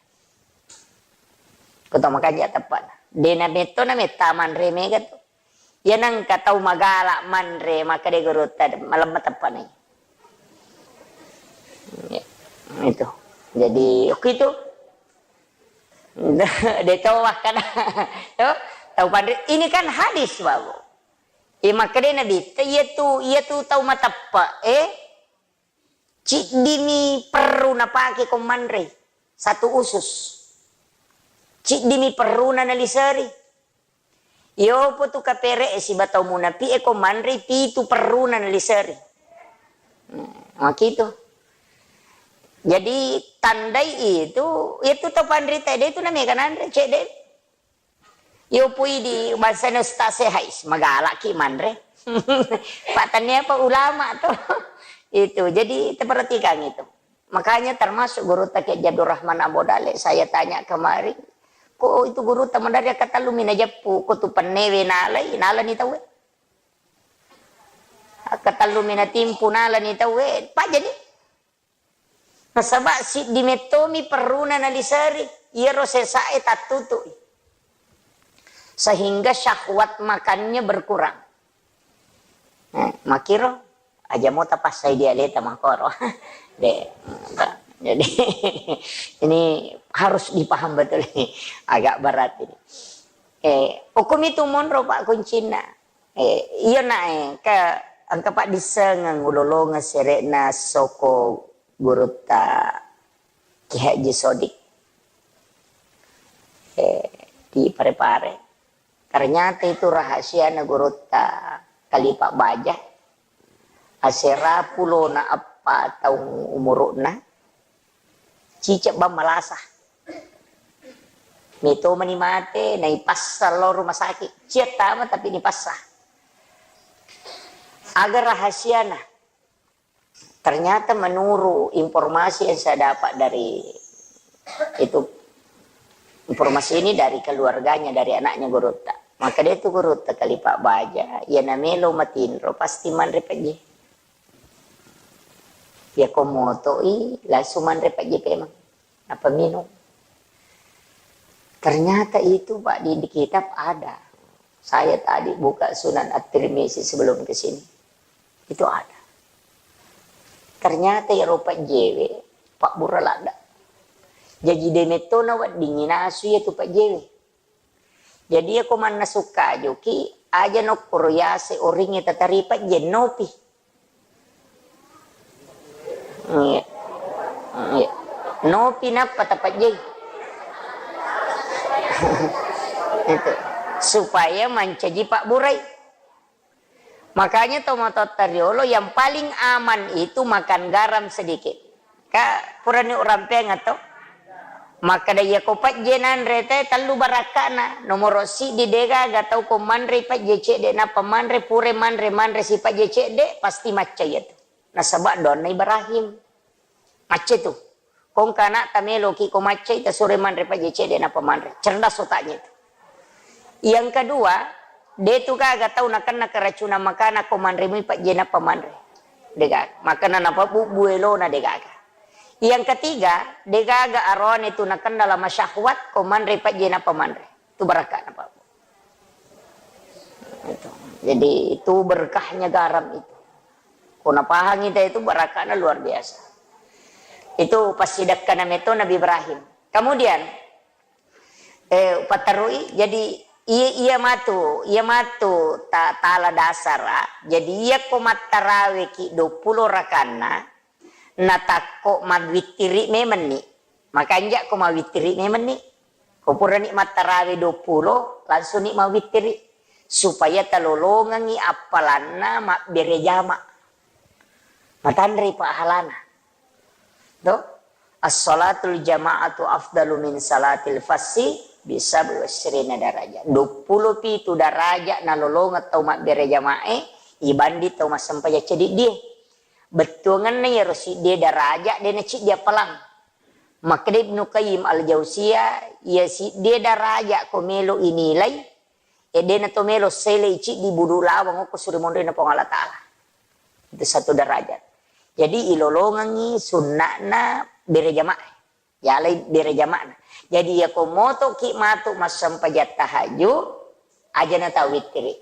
Ko tau makanja teppe'na. De nametto nametta manre mega tu. Iya nengka tau magala manre, makkeda gurutta, malemma teppe'na. Ya, itu. Jadi, oke itu. De tau wakkada. Tuh, tau panre. Ini kan hadis, Babu. Iya makkeda Nabitta, iya tu, iya tu tau mateppe, eh, ciddimi perru napake ko manre. Satu usus. Ciddimi perruna naliseri. Iyopo tu kapere e siba tau munapi e ko manre pitu perruna naliseri. Hmm, makitu. Jadi tandai itu, itu tau panrita de tu namega nanre, cedde. Iyopo idi bangsana ustaz e, hais, magalaki manre. Pak tania apa ulama tu. Itu. Jadi, perhatikan itu. Makanya termasuk gurutta Kiai Abdul Rahman Ambo Dale, saya tanya kemarin, ko itu gurutta maderri akkatellu mi najeppu, ko tu pennewe nalai, nalani tauwe. Akkatellu mi natimpu, nalani tauwe, pajani. Nasaba siddi mettomi perruna naliseri, iyaro sesae tattutui. Sehingga syahwat makannya berkurang. Eh, makiro, aja mo tapassai dialeta makoro. De, jadi, ini harus dipaham betul ini. Agak berat ini. Eh, hukum itu monro, Pak, kuncinna. Eh, iya, nak, eh, ke, engka, Pak, dissengeng ulolongeng sere'na soko gurutta Ki Haji Sodik. Eh, di Pare-Pare. Ternyata itu rahasiana gurutta Kalipa Baja. Asera pulona eppa taung umuru'na, cicek bang malasa. Meto mani mate, naipassa lao rumah sakit. Cia tama tapi nipassa. Aga rahasiana? Ternyata menurut informasi yang saya dapat dari itu, informasi ini dari keluarganya, dari anaknya gurutta. Maka dia itu gurutta Kalipa Baja, iya namelo matinro, pasti manre pejje. Iya ko motoi, langsung manre pejje pemang. Apa minum? Ternyata itu, Pak, di, di kitab ada. Saya tadi buka Sunan At-Tirmizi sebelum ke sini. Itu ada. Ternyata iyaro pejjewe, pabbura ladda. Jaji de metto naweddingngi nasu iyatu pajjewe. Jadi iyako mannasu kajuki, aja nokkoro yase oringnge tatari pajje, nopi. Iya. Iya. Nopi nappa tapajjei. Itu. Supaya mancaji pabburai. Makanya tomatoatta riolo yang paling aman itu makan garam sedikit. Ka purani urampeang atau? Makkeda iyako pajje nanre te tellu barakka'na. Nomoro siddi, degaga tau ko manre pajje cedde nappa manre, pura manre, manre si pajje cedde, pasti macca iyatu. Nasaba doanna Ibrahim. Macca tu. Ko engka ana'ta meloki ko maccai, tasuro manre pajje cedde nappa manre. Cerdas otaknya itu. Yang kedua, de tu gaga tau nakenna keracunan makanan ko manre mui pajje nappa manre. Degaga. Makana napabubbu elona degaga. Yang ketiga, degaga aroane tu nakenna lama syahwat ko manre pajje nappa manre. Tu barakka napabbu. Itu. Jadi itu berkahnya garam itu. Ko napahangi te itu barakkana luar biasa. Itu passidekkana metto Nabi Ibrahim. Kemudian, eh, paterui, jadi iya, iya matu, iya matu ta-, tala dasara. Jadi iya ko mattarawe ki dua puluh rakanna, natakko mawittiri memenni. Makanja ko mawittiri memenni. Ko purani mattarawe dua puluh, langsung ni mawittiri. Supaya talolongengi appalanna mabbere jama. Matanre pahalana. To? As-salatul jama'atu afdalu min salatil fassi bisab'i wasyrina darajah. Dua puluh pitu darajat nalolongeng tau mabbere jamae, ibanding tau massempajang ceddiddie. Bettuangenna iyaro siddie darajat de naciddi appalang. Makkeda Ibnu Qayyim Al-Jauziyah, iya siddie darajat ko melo inilai, e de nato melo selei ciddi budu lawang okko suri monrina Puang Allah Ta'ala. Itu satu darajat. Jadi ilolongengi sunna'na bere jamaah. Yalai bere jama'na. Jadi iyako motoki matu massempajang tahajud, aja na tawittiri.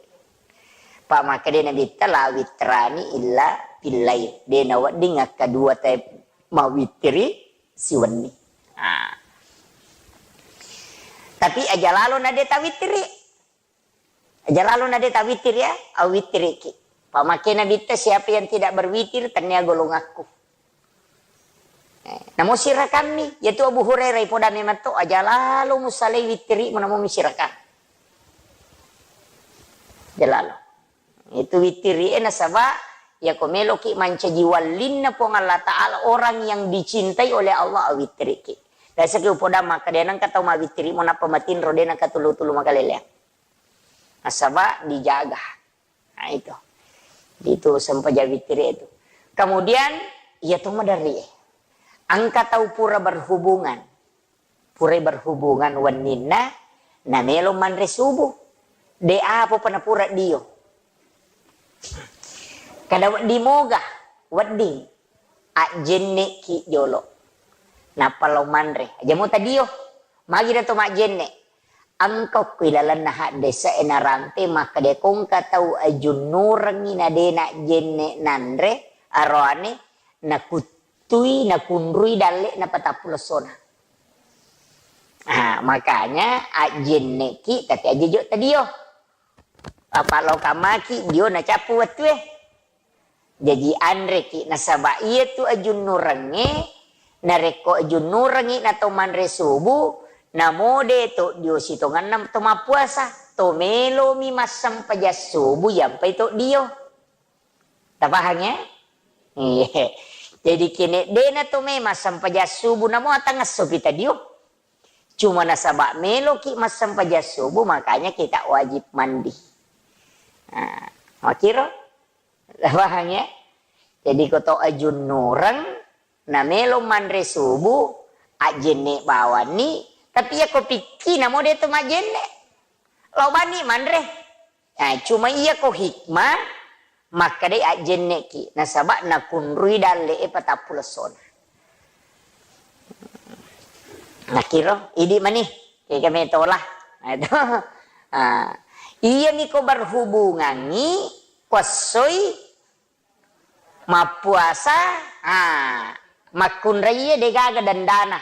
Pa makkeda Nabitta, "La witrani illa fil lail." De nawedding akkadua te mawittiri siwenni. Ah. Tapi aja lalo na de tawittiri. Aja lalo na de tawittiri ya, awittiriki. Pa makkeda Nabitta, "Siapa yang tidak berwitir, tennia golongakku." Eh, namo sirakammi, yaitu Abu Hurairah ipoda memang to, aja lalo musalai wittirimu namo misirakang. Aja lalo. Itu wittiri e nasaba, yako meloki mancaji wallinna Puang Allah Ta'ala, orang yang dicintai oleh Allah, awittiriki. Biasaki upoda makkeda, nengka tau mawittirimu nappa matinro, de nengka tulu-tulu makaleleang. Nasaba dijaga. Nah, itu. Itu sempajang wittiri itu. Kemudian, iya tu maderri e. Engka tau pura berhubungan. Purai berhubungan wenninna, namelo manre subuh. De apa pa napura dio. Kada wedding moga, wedding. Ajjenneki jolo. Nappa lao manre. Aja mo tadio. Magi na to majjenne. Engka okko ilalenna haddese'e narampe makkeda ko engka tau ajunnurengngi na de najjenne nanre, aroane nakuttui, nakunrui dalle'na patappulo essona. Ah, makanya ajjenneki tapi aja jo tadio. Apa lo kamaki dio nacappu wettue. Jaji anreki nasaba iyatu ajunnurengnge, narekko ajunnurengngi na to manre subuh, namo de to dio sitongenna to mappuasa, to melomi massempajang subuh yampai to dio. Tapahang ya? Iya. Jadi kene dena to me massempajang subuh namo atangesso pi tadio. Cuma nasaba meloki massempajang subuh, makanya kita wajib mandi. Nah, makiro? Paham ya? Jadi ko to ajunnureng, na melo manre subuh, ajjenne bawanni, tapi ya ko pikki namo de to majjenne. Lao bani manre. Nah, cuma iya ko hikmah, makkedai ajjenneki, nasaba nakunrui dalle'e patappulo essona. Nakiro, idi mani, kega metola. Nah, itu. Ah, iyami ko berhubungangi, kuassoi, mappuasa, ah, makkunraie degaga dandana.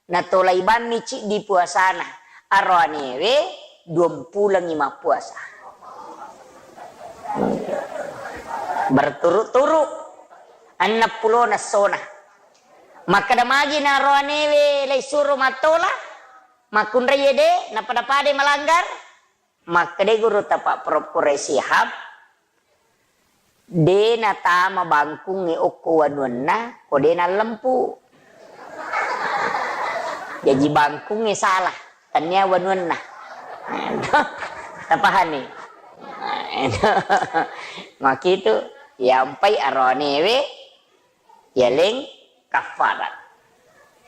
Natolai bammi ciddi puasana. Aroanewe duampulengngi mappuasa. Berturut-turut. Enneppulona essona. Makkeda magi na aroanewe laisuro mattola? Makkunrai ede, napada-padai malanggar? Makkedai gurutta Pak Prof Quraish Shihab, de natama bangkungnge okko wanuanna, ko de nallempu. Jaji bangkungnge salah, tania wanuanna. Tapahanni? Makitu, yampai aroanewe, yaleng kafarat.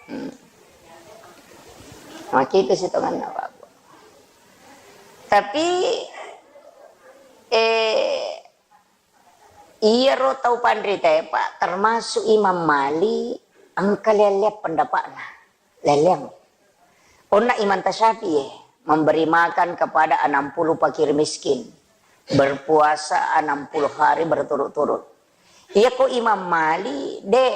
Hmm. Makitu sitonganna, Pak. Tapi, eh, iyaro tau panritae, Pak, termasuk Imam Malik, engka lea-lea pendapatna. Lea-leang. Onna Imam Tasyafi'i, memberi makan kepada enam puluh fakir miskin, berpuasa enam puluh hari berturut-turut. Iyako Imam Malik, de,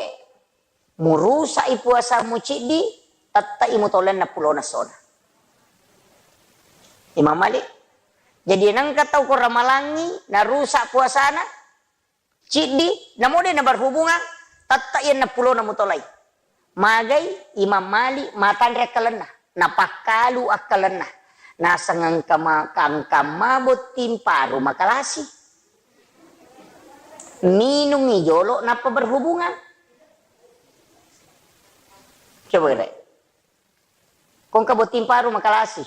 murusa'i puasamu ciddi, tette'i mutolai enneppulona essona. Imam Malik. Jadi nengka tau ko ramalangngi narusa puasana, ciddi, namo de naberhubungan, tette'i enneppulona mutolai. Magai Imam Malik matanre akkalenna, napakkalu akkalenna. Naseng engka ma-, engka mabotting paru makalasi. Minungngi jolo nappa berhubungan. Coba kira. Ko engka botting paru makalasi.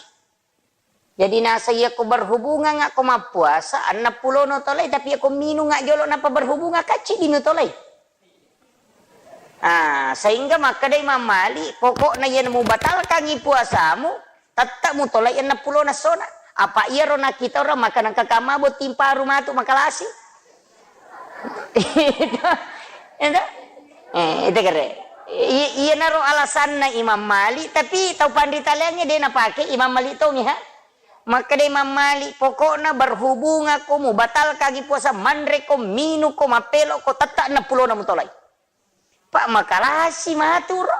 Jadi naseng iyako berhubungan ako mappuasa, enneppulona tolai, tapi iyako minung jolo nappa berhubungan, kan ciddi mutolai. Ah, sehingga makkeda Imam Malik, pokokna iyana mubatalkangngi puasamu, tette'i mutolai enneppulona essona. Apa iyaro nakkita orang makan engka kamma botting paru matu makalasi. Itu, itu, eh, itu kere. I-, iyanaro alasanna Imam Malik, tapi tau panrita laingnge de napake Imam Malik tongi, ha? Makkeda Imam Malik, pokokna berhubungako, mubatalkangngi puasa, manreko, minungko, mappelokko, tette'i enneppulona mutolai. Pak, makalasi maturo.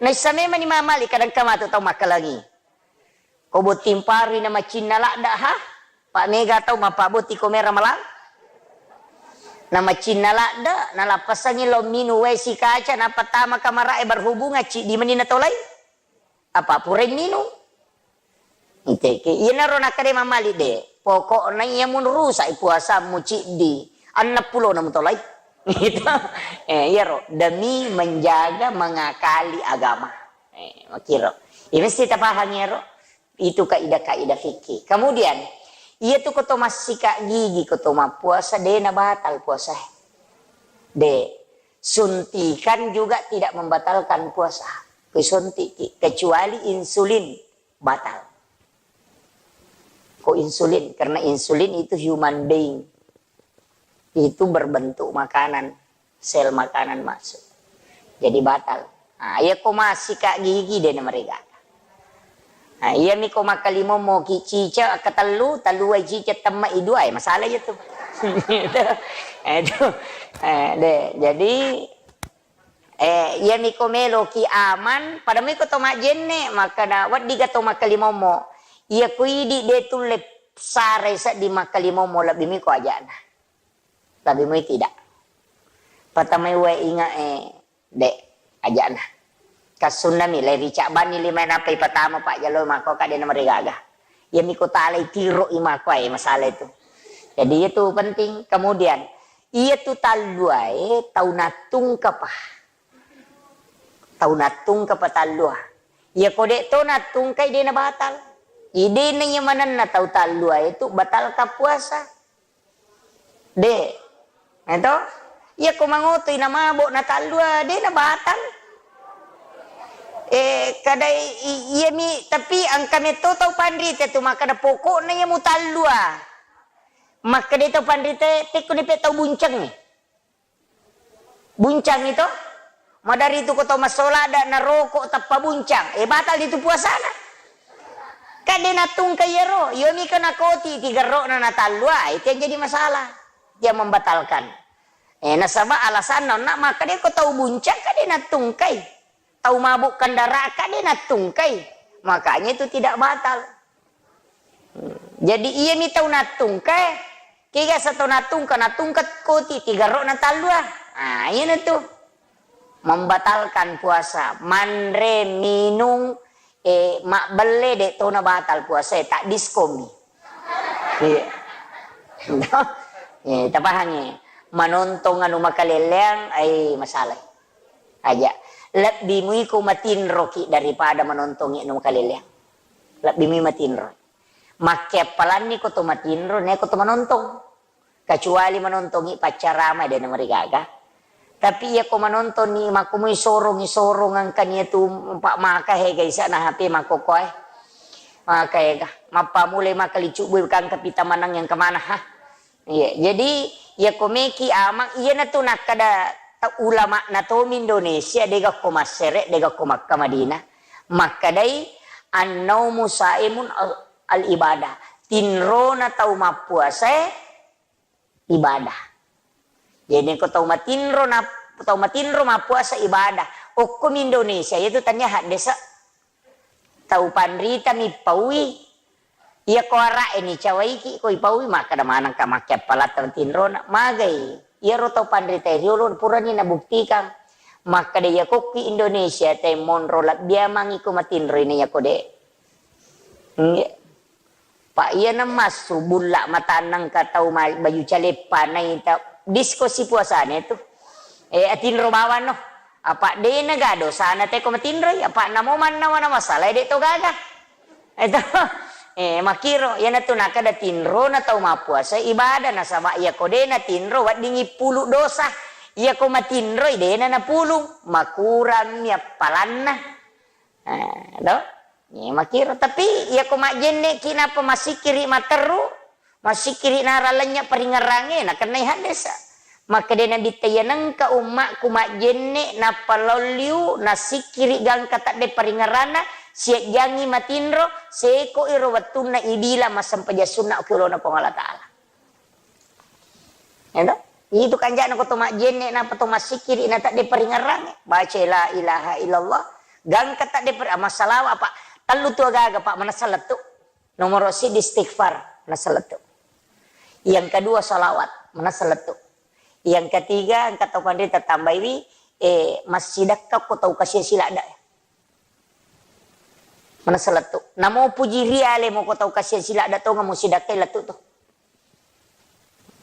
Naissa memang Imam Malik kadang ka matu tau makkalangi. Ko botting parui na macinna ladde, ha? Pak, mega tau mappabotti ko mera malang. Na macinna ladde, na lappasangi lo minung wae sikaca, na pertama kamarae berhubungan, ciddi meni natolai. Apa purai minung? Iteke, iyanaro nakkeda Imam Malik de, pokokna iya munrusa'i puasammu ciddi, enneppulona mutolai. Gitu. Eh, iyaro, demi menjaga, mengakali agama. Eh, makiro. Iya mesti tapahang iyaro. Itu kaidah-kaidah fikih. Kemudian, iya tu ko to massika gigi, ko to mappuasa, de nabatal puasa. De. Suntikan juga tidak membatalkan puasa. Kusuntik ki, kecuali insulin. Batal. Ko insulin, karena insulin itu human being. Itu berbentuk makanan, sel makanan masuk. Jadi batal. Nah, iya ko massika gigi de na merega. Nah, iya mi ko makkalimommo ki cica ketellu, tellu ai cica temma i dua, eh, masalah aja tuh. Itu, itu, eh, de. Jadi, Eh, iyami ko meloki aman, pada mui ko to majjenne, makkeda, weddiga to makkalimommo. Iya ko idi de tulle sarai sedding makkalimommo, lebbi mui ko ajana. Lebbi mui tidak. Patamai wae inga, eh, de, ajana. Kassunnami, le ricabbanni lima nappa ipatama pajjalo mako kade na marigaga. Iyami ko talai tiro i mako, eh, masalah itu. Jadi itu penting. Kemudian, iya tu talluae tau nattungkapa. Tau nattungka pa tallua. Iya ko de to nattungkai, de na batal. Idena iya manenna tau tallua itu batalka puasa. De. Eto? Iya ko mangotoi na mabo na tallua, de na batal. Eh, kadai i-, iya mi, tapi engka metto tau panrita tu makkeda pokokna iya mutallua. Makkeda tau panrita, tekko ni pe tau buncengngi. Buncang itu, madari tu ko to massola ada naroko tappa buncang, eh, batal itu puasana. Kan de nattungka iyaro, iyomi ke nakoti tigerrokna natallua, itu yang jadi masalah. Dia membatalkan. Eh, nasaba alasanna onna maka de ko tau buncang kan de nattungkai. tau mabuk kendaraan kan de nattungkai. Makanya itu tidak batal. Jadi iyami tau nattungka, kega sa tau nattungka, nattungka koti tiga ro na tallu ah. Ah, iyana tu. Membatalkan puasa, manre, minung, eh, mabbelle de tona batal puasa, eh, tak diskomi. Iya. Eh, tapahangi. Manontong anu makaleleang, ai masalah. Aja. Lebbi muiko matinroki daripada manontongi anu makaleleang. Lebbi mui matinro. Makkeappalanni ko to matinro, neko to manontong. Kecuali manontongi paccarama de namarigaga. Tapi iya ko manontongi makkumui sorong-sorong angkani tu pak maka he gaisa na H P makkokoe. Maka ega. Mappa mulai maka licubbu kangka pita manang yang kemana ha. Iya, jadi iya ko meki amang, iyana tu nakkada ta-, ulama na tomi Indonesia, dega ko Masere, dega ko Makkah Madinah. Makkadai, "Annaumu saimun al-, al-ibadah." Tinrona tau mappuasae ibadah. Jadi ko tau matinro na, tau matinro mappuasa ibadah. Okkomi Indonesia, itu tanya haddesa. Tau panrita mi paui. Iya ko ara'e ni cawaiki ko ipaui, makkada manengka makkeappalatta tinrona. Magai. Iyaro tau panrita riolo purani nabuktikan. Makkada iya kokki Indonesia te monro labbiamangi ko matinroi na iya ko de. Nggih. Pak iya namassu bulla matanna engka tau ma-, baju caleppa naita disko sipuasane tu. Eh, atinro bawang no. Apa dena ga dosana te ko matinroi, apa namo mannawa na masalah de to gaga. Itu. Eh, makiro, iyanatu nakada tinrona tau mappuasa ibadah, nasaba iya ko de natinro weddingi pulu dosa. Iya ko matinroi dena napulung, makurang mi appalanna. Eh, do? Eh, makiro. Tapi iya ko majjenne ki napa masikiri materru, masikiri nara lenya paringerange, nakennai haddesa. Makkeda Nabitta, "Iya nengka ummakku majjenne, nappa lao liu, nasikiri gangka tadde paringeranna, siajjangi matinro, seko iro wettunna ibilang massempajang sunna ki olona Puang Allah Ta'ala." Eto? Itu kanjana ko to majjenne, napa to masikiri na tadde paringerange. Baca la ilaha illallah, gangka tadde per-, massalawa apa? Tellu tu agaga, Pak, manessa lettu. Nomoro siddi istighfar, manessa lettu. Yang kedua salawat, manessa lettu. Yang ketiga, engka tau panrita tambaiwi, eh, massidakka ko tau kasia siladda. Manessa lettu. Namo puji riale mo ko tau kasia siladda tonga mo sidakkai lettu to.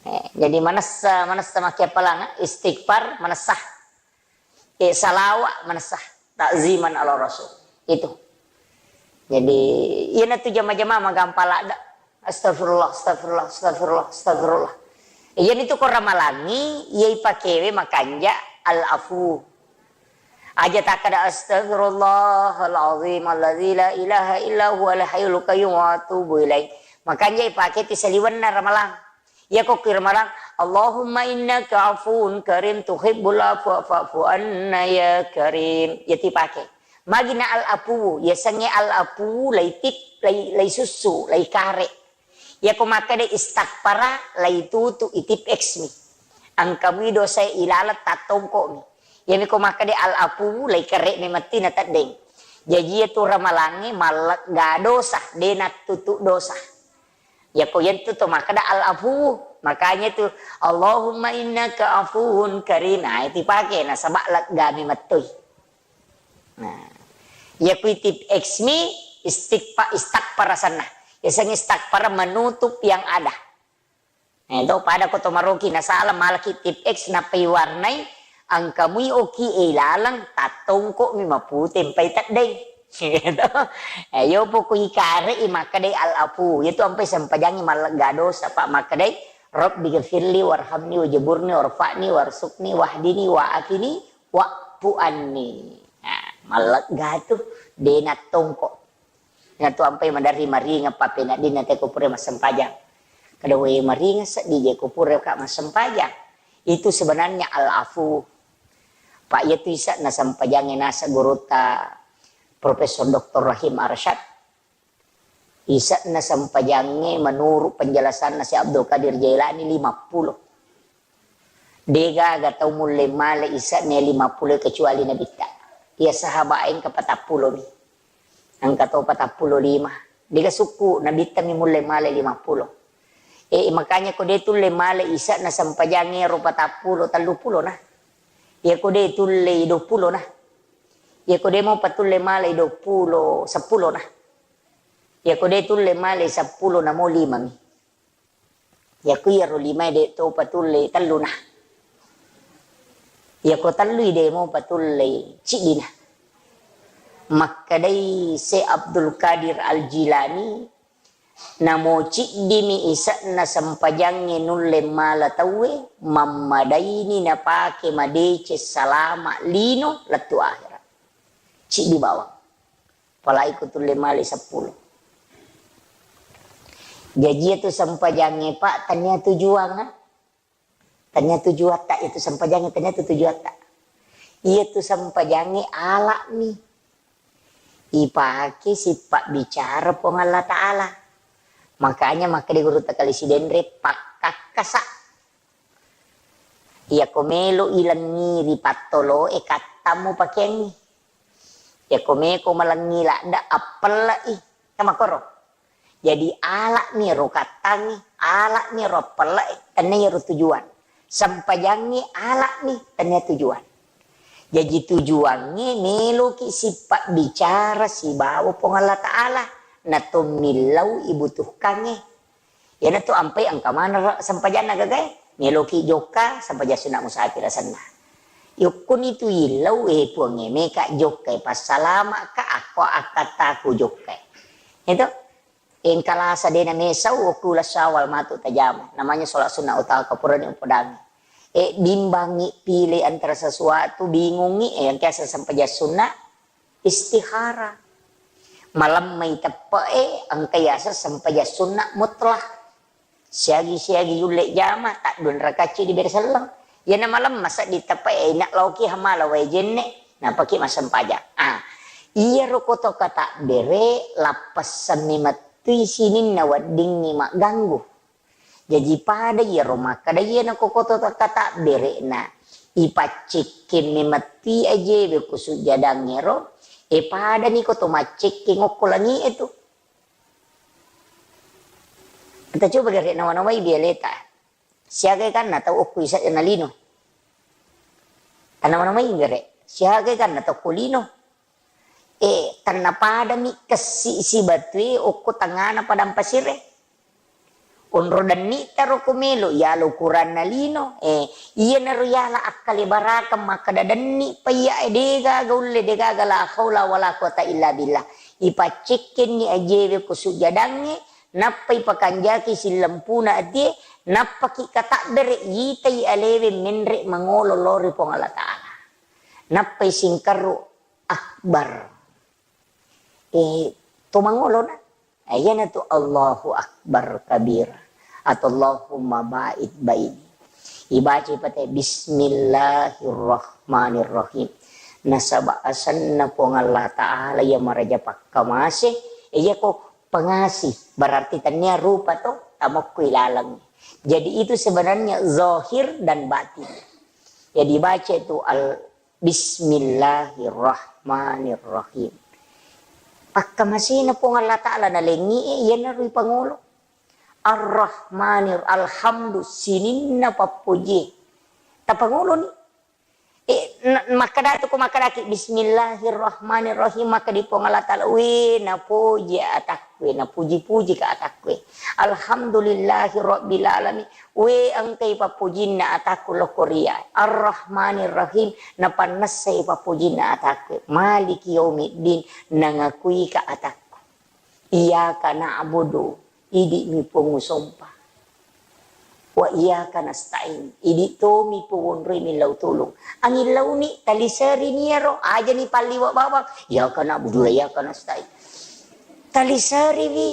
Eh, jadi manessa, manessa makkeappalang, istighfar, manessa. Eh, salawa, manessa. Ta'ziman ala Rasul. Itu. Jadi, iyanatu jama-jama magampang ladda. Astagfirullah, astagfirullah, astagfirullah, astagfirullah. Iyanitu ko ramalangi, iya ipakewe makanja al-afu. Aja takkada, "Astagfirullahal azim alladzi la ilaha illa huwal hayyul qayyum wa atubu ilaih." Makanja ipake ti saliwenna ramalang. Iya ko ki ramalang, "Allahumma innaka afuwun karim tuhibbul afwa fa'fu anna ya karim." Iya ti pake. Magi na al-afuwu, yasengnge al-afuwu laitip, lai, laisussu, laikare. Iya ko makkeda istakfara, laitutu itip X mi. Engka mui dosae ilaleng tattongko mi. Iyami ko makkeda al-afuwu, laikare mi metti na teddeng. Jaji iya tu ramalangnge mallegga dosa, de nattutu dosa. Yako yentu to makkeda al-afuwu. Makanya tu, "Allahumma innaka afuwun karim." Nah, itu pake nasaba leggami mettui. Nah, iya ku itip X mi istighfa-, istakfar asenna. Yasengnge istakfar menutup yang ada. Nah, itu pada ko to maroki nasala malaki tip X nappai warnai, engka mui oki e ilaleng tattongko mi mapute mpai teddeng. Gitu. Eh, yo poko ikare i makkeda al-afu. Itu ampai sempajangi mallegga dosa, Pak, makkeda, "Rabbi ghafirli warhamni wajaburni warfa'ni warsukni wahdini wa'afini wa'fu anni." Nah, mallegga tu de nattongko. Natu ampai maderri maringeng pappeneddinna te ko pura massempajang. Kada we maringeng seddi je ko pura ka massempajang. Itu sebenarnya al-afu. Pak, iya tu ise'na sempajangnge naseng gurutta Profesor Doktor Rahim Arsyad. Ise'na sempajangnge menurut penjelasanna Syekh Abdul Qadir Jailani lima puluh. Degaga tau mulle male ise'na lima puluh kecuali Nabitta. Iya sahabat engka patappulo mi. Engka to patappulo lima. Dega sukku Nabitta mi mulle male lima pulo. E, makanya ko de tulle male isa na sempajangnge ro patappulo, tellu pulo na. Iya ko de tulle i dua pulo na. Iya ko de mo patulle male i dua pulo, seppulo na. Iya ko de tulle male seppulo na mo lima mi. Iya ko iyaro limae de to patulle tellu na. Iya ko tellui de mo patulle ciddi na. Makkedai Syekh Abdul Qadir Al Jilani, namo ciddimi ise'na sempajangnge nulle mala tauwe, mammadaini napake madeceng salama lino lettu akhirat. Ciddi bawang. Apalagi ko tulle male seppulo. Jaji iyatu sempajangnge, Pak, tania tujuang, ah. Tania tujuatta, iyatu sempajangnge tania tu tujuatta. Iyatu sempajangnge alami. Ipake sipabbicara Puang Allah Ta'ala. Makanya makkeda Gurutta Kali Sidenre, pakkakkasa. Iyako melo ilengngi ri pattoloe, kattammu pakeangngi. Iyako meko malengngi ladde, appelle'i. Kan makkoro. Jadi ala'mi ro kattangngi, ala'mi ro appelle'i, tennia iyaro tujuan. Sempajangngi ala'mi, tennia tujuan. Jaji tujuangnge meloki sipabbicara sibawa Puang Allah Ta'ala, na to millau ibutuhkangnge. Iyanatu ampai engka maneng sempajanna gagae, meloki jokka sempajang sunna musafir asenna. Yokkuni tu illau, e Puangnge, meka jokkai, passalama'ka, akko akkattaku jokkai. Itu, engka lasa dena mesau okku uleng Syawal matu tajama. Namanya sholat sunnah utama, purani upodangi. E, bimbangi pile antara sesuatu, bingungi, e, engka asa sempajang sunna, istihara. Malemmai teppe'e, engka yaseng sempajang sunna mutlak. Siagi-siagi yulle jama, taddua rakacci dibere selleng. Iyana malemma sedding teppe'e, ina laoki hamala wae jenne, napaki massempajang. Ah, iyaro koto katabbere, lappessanni mettui sininna weddingngi magganggu. Jaji pada iyaro makkeda iyana ko koto katabbere na ipaccekkenni mettui ajewe ko sujjadangngero, e padani ko to maccekkeng okko langi'e tu. Ita coba gare nawa-nawai bialeta. Siaga kanna tau okko isa na lino. Tanawa-nawai gare. Siaga kanna tau okko lino. E, tennapadami kessi sibatue okko tengngana padang pasire. Onro denni'ta ro ko melo, yala ukuranna lino. E, iyanaro yala akkalebarakeng makkeda denni paiya e, degaga ulle, degaga la haula wala quwata illa billah. Ipaccekkenni ajewe ko sujjadangnge, nappa ipakanjaki sillempuna atie, nappaki katabbere, yitai alewe menre mangolo lao ri Puang Allah Ta'ala. Nappai singkarru akbar. E, to mangolona. E, iyanatu Allahu Akbar kabira atau Allahumma ba'id baini. Ibaca pate Bismillahirrahmanirrahim. Nasaba asenna Puang Allah Ta'ala iya maraja pakkamase, e, iyako pengasih, berarti tennia rupa to tamokku ilaleng. Jadi itu sebenarnya zahir dan batin. Jadi baca itu al Bismillahirrahmanirrahim. Pakkamasena Puang Allah Ta'ala nalengngi e, iyanaro ipangolo. Ar-Rahmanir, alhamdu, sininna pappoji. Tapangoloni. E, na-, makkadatu ko makkadaki, Bismillahirrahmanirrahim, makkadi Puang Allah Ta'ala, we, napoji atakku, napuji-puji ka atakku. Alhamdulillahi Rabbil Alamin. We, engkai pappojinna atakku lokko ria. Ar-Rahmanir Rahim, napannessai pappojinna atakku. Maliki yaumiddin, nangakuika atakku. Iyyaka na'budu, idi'mi Puang usompa. Wa iyyaka nasta'in, idi' tomi Puang wonroi millau tulung. Angillauni, taliserini iyaro, ajani palliwa bawang. Iyyaka na'budu wa iyyaka nasta'in. Taliseriwi.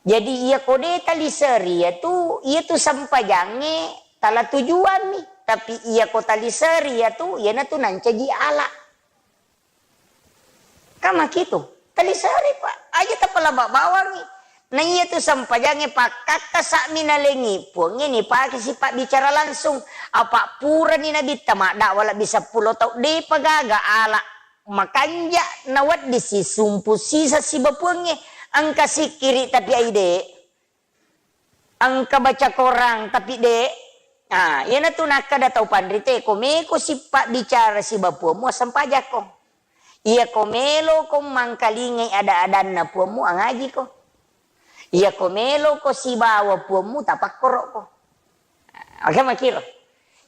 Jadi, iyako de taliseri iyatu, iyatu sempajangnge tala tujuanni. Tapi iyako taliseri iyatu, iyanatu nancaji ala. Kan makitu. Taliseri, Pak. Aja tapalaba bawangngi. Na iyatu sempajangnge pakkakkasa'mi nalengngi Puangnge nipake sipabbicara langsung. Apa purani Nabitta maddakwa lebbi seppulo tau, depa gaga ala. Makanja nawedding sisumpu sisa sibawa Puangnge, engka sikkiri tapi ai de', engka baca korang tapi de'. Ah, iyanatu nakkeda tau panrite, ko meko sipabbicara sibawa Puammu, assempajakko. Iyako meloko mangkalingai ada-adanna Puammu, angajiko. Iyako meloko sibawa Puammu, tapakkorokko. Oke, makkiro.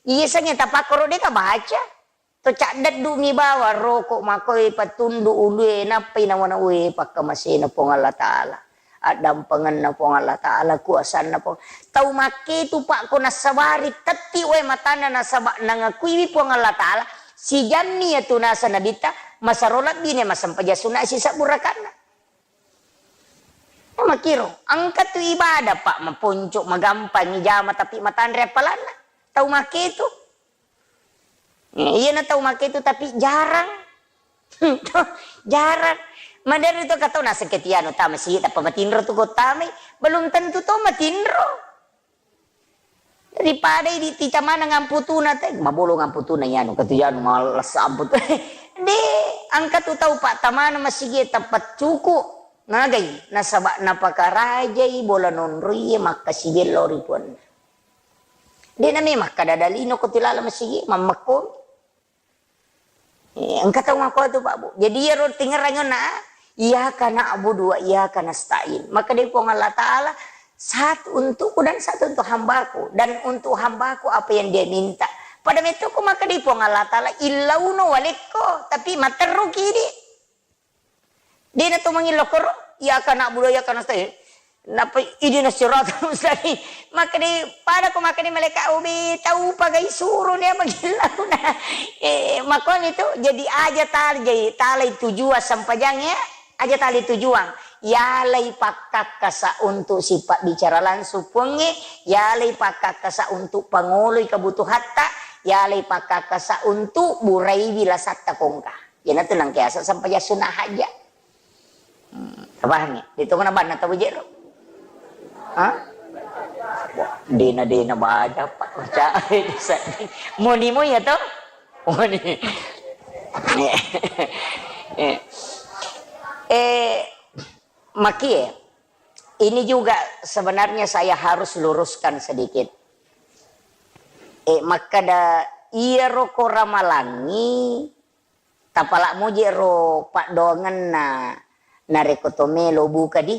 Iya sengnge tapakkoro de' ka baca. To caddeddu mi bawang roko makoe patundu ulue, nappai nawana ue pakkamasena Puang Allah Ta'ala. Addampengenna Puang Allah Ta'ala, kuasanna Puang. Tau makketu, Pak, ko nassabari tetti wae matanna nasaba nangakuiwi Puang Allah Ta'ala, sijammi iyatu nasa Nabitta, masero lebbine massempajang sunna sisebbu rakaatna. Makkiro, engka tu ibadah, Pak, maponco, magampang ijama, tapi matanre appalanna. Tau makketu. Eh, iyana tau makketu, tapi jarang. Jarang. Maderi tu katau naseng ketiano tama sigi, tappa matinro tu ko tamai, belum tentu to matinro. Jadi padai di ticamana ngamputuna te, mabolo ngamputuna iyanu, katu iyanu males amput. De, engka tu tau pattamana masigi tappa cuku, nagai, nasaba napakarajai bola nonroie makkasigi lao ri puanna. De name makkada dalino ko tilala masigi, mammekko. Eh, engka tau makkuatu, Pak, Bu. Jadi, iyaro tingerang onna, "Iyyaka na'budu wa iyyaka nasta'in." Makkedai Puang Allah Ta'ala, "Satu untukku dan satu untuk hambaku. Dan untuk hambaku apa yang dia minta." Pada metto ko makkedai Puang Allah Ta'ala, "Illauno walekko, tapi matterruki di." Dena to mangillau koro, "Iyyaka na'budu wa iyyaka nasta'in." Nappa ihdinas siratal mustaqim. Makkeda, pada ko makkeda malaikat, "Obe, tau pagai suro nia magillau na." Eh, makkoni tu, jadi aja tal-, jadi talai tujuan sempajang ya, aja talai tujuan. Yalai pakkakkasa untuk sipabbicara langsung Puangnge, yalai pakkakkasa untuk pangoloi kebutuhatta, yalai pakkakkasa untuk buraiwi lasatta kongka. Iyanatu nangkeasa sempajang sunna hajja. Hmm, tapahangngi? Ditongeng banna tau jero. Ha? Wah, dena-dena baja, Pak, baca. Moni mo ya to? Moni. Eh, eh, makie, ini juga sebenarnya saya harus luruskan sedikit. Eh, makkeda iyaro ko ramalangngi, tapala moje ro paddoangenna narekko to melo buka di,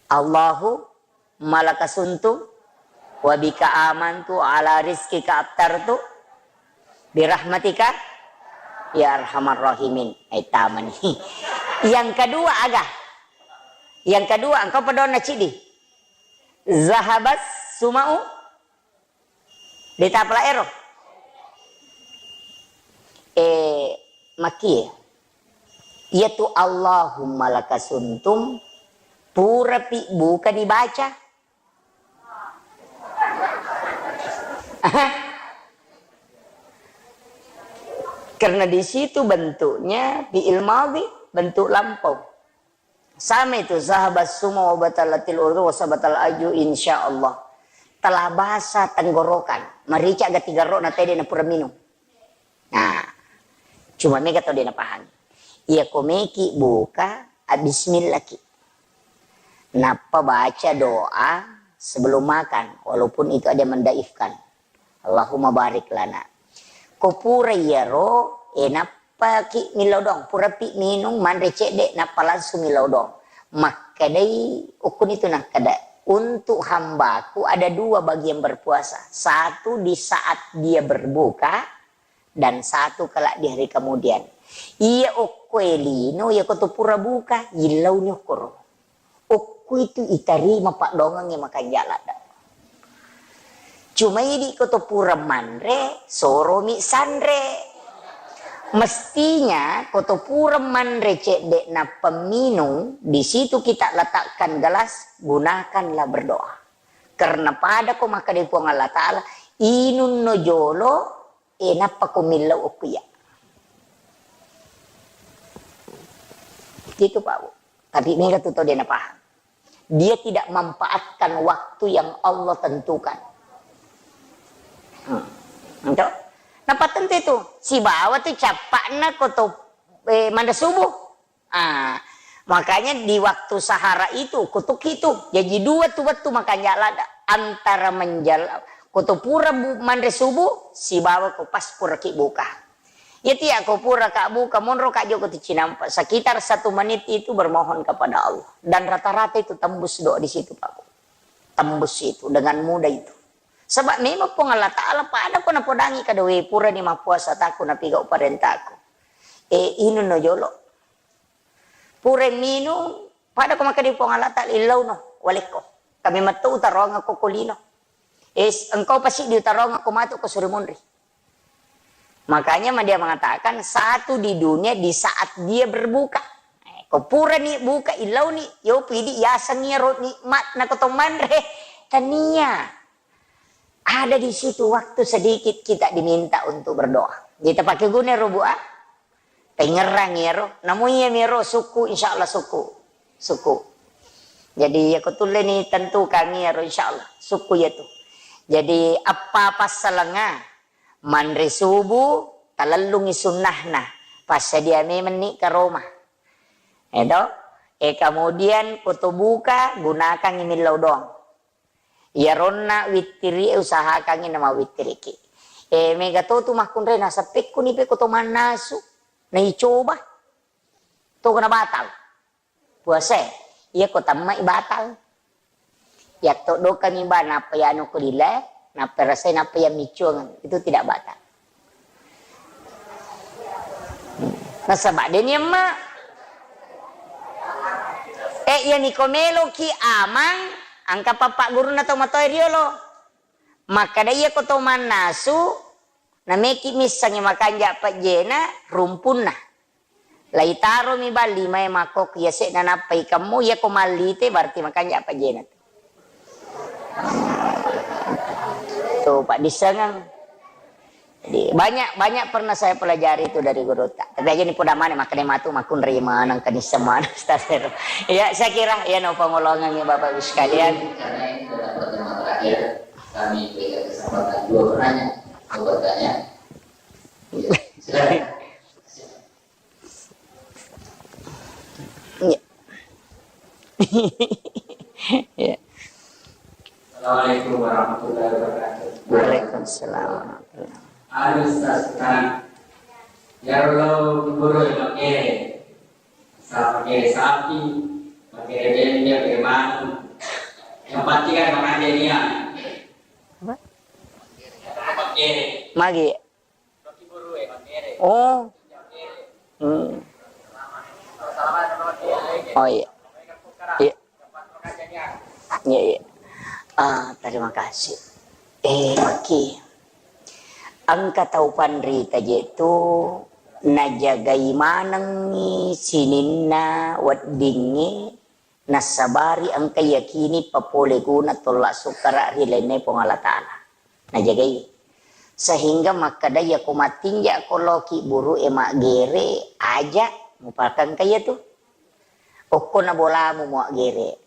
"Allahumma laka sumtu wa bika amantu ala rizqika aftartu birahmatika ya arhamar rahimin." Eh, tamani. Yang kedua aga? Yang kedua, engka paddoanna ciddi. "Zahabas suma'u." Ditapala ero. Eh, makie. Iyatu Allahumma laka sumtu, purapi buka dibaca. Karena di situ bentuknya fi'il madhi, bentuk lampau. Sama itu, "Zahabas suma'u wa batalatil uruq wa sabatal aju, insyaallah." Telah basah tenggorokan. Marica ga tiga ro na tede na pura minum. Nah, cuma mega tau de napahang. Iya ko meki buka, a, bismillah ki. Nappa baca doa sebelum makan, walaupun itu ada yang mendaifkan. Allahumma barik lana. Ko pura iyaro, e, nappaki millau doang, purapi minung, manre cedde, nappa langsung millau doang. Makkedai, ukkuni tu nakkeda, untuk hambaku ada dua bagi yang berpuasa. Satu di saat dia berbuka, dan satu kelak di hari kemudian. Iya okko e lino, iya ko tu pura buka, yillauni okkoro. Okko itu itarima paddoangengnge makanja ladde. Cuma idi ko to pura manre, soromi sanre. Mestinya ko to pura manre cedde nappa minung, di situ kita letakkan gelas, gunakanlah berdoa. Karena pada ko makkeda Puang Allah Ta'ala, inunno jolo, e, nappa ko millau okko iya. Itu, Pak, Bu. Tapi mega tu tau de napahang. Dia tidak manfaatkan waktu yang Allah tentukan. Hmm. Untuk Napattente tu, sibawa tu cappa'na ko to, eh, manre subuh. Ah, makanya di waktu sahara itu, kutuk itu. Jadi dua tu wettu makanja' ladda, antara menjal-, ko to pura bu-, manre subuh, sibawa ko pas puraki buka. Iya tiya ko pura ka buka, monro ka joko tu cinampa, sekitar satu menit itu bermohon kepada Allah. Dan rata-rata itu tembus doa di situ, Pak. Tembus itu dengan mudah itu. Sebab memang Puang Allah Ta'ala pada ko napodangi kada, we purani mappuasa taku napigau parentaku. E, inunno jolo. Pura minung, pada ko makkeda Puang Allah Ta'ala, illauno, walekko. Kami metto utaroangko ko lino. E, engkau pasti diutaroangko matu ko suri munri. Makanya ma dia mengatakan, satu di dunia di saat dia berbuka. Eh, ko purani buka, illauni, yopi idi yaseng iyaro nikmat na ko to manre. Tania. Ada di situ waktu sedikit kita diminta untuk berdoa. Jadi tapake guna ro, Bu, ah. Pengerang iyaro. Namu iya miro suku, insya Allah suku. Suku. Jadi, ya ko tulle ni tentu kami iyaro, insya Allah. Suku ya tu. Jadi, apa passalenga? Manre subuh, talellungi sunnahna, passadia memenni karoma. Edo, e, kemudian ko to buka, gunakangi millau doang. Iyaronna wittiri e, usahakangi namawittiriki. E, mega to tu makkunrai, naseppekku ni pe ko to mannasu, naicoba. To kena batal. Puasae, iya ko tamma'i batal. Yatto dokami ba, nappa yanu ko lile, nappa rasai, nappa yammiccuang, itu tidak batal. Hmm. Nasaba deni emma. Eh, iya niko meloki amang, angka pappa gurunna to matoe riolo. Makkada iya ko to mannasu, nameki missangi makanja pejjena rumpunna. Laitaromi balli mae makkokki yase'na nappa ikemmu, iya ko mallite berarti makanja pejjena tu. Tu paddissengeng. Jadi, banyak, banyak pernah saya pelajari itu dari gurutta. Tapi aja ni poda maneng, makanya matu makkunrai maneng, kenisseng maneng, Ustaz Heru. Ya, saya kira, ya, no pengolongan ya Bapak Ibu sekalian. Karena ini adalah pertemuan terakhir, kami berikan kesempatan dua penanya mau bertanya. Ya, silakan. Iya. Iya. Assalamualaikum warahmatullahi wabarakatuh. Waalaikumsalam warahmatullahi wabarakatuh. Anu, Ustaz, nah, iyaro lo guru yang pakai, sa-, pakai sapi, pakai bembe, pakai manuk. Yang pasti kan makan dia. Apa? Pakai. Magi. Oh. Hmm. Oh, iya. Iya. Iya, iya. Ah, terima kasih. Eh, Maki. Engka tau panrita je tu najagai manengngi sininna weddingnge. Nassabari engka yakini papole guna tolla sukkara ri lainna Puang Allah Ta'ala. Najagai. Sehingga makkeda, iyako mattinja ko loki buru e maggere, aja mupakengka iyatu. Okko na bolamu muaggere.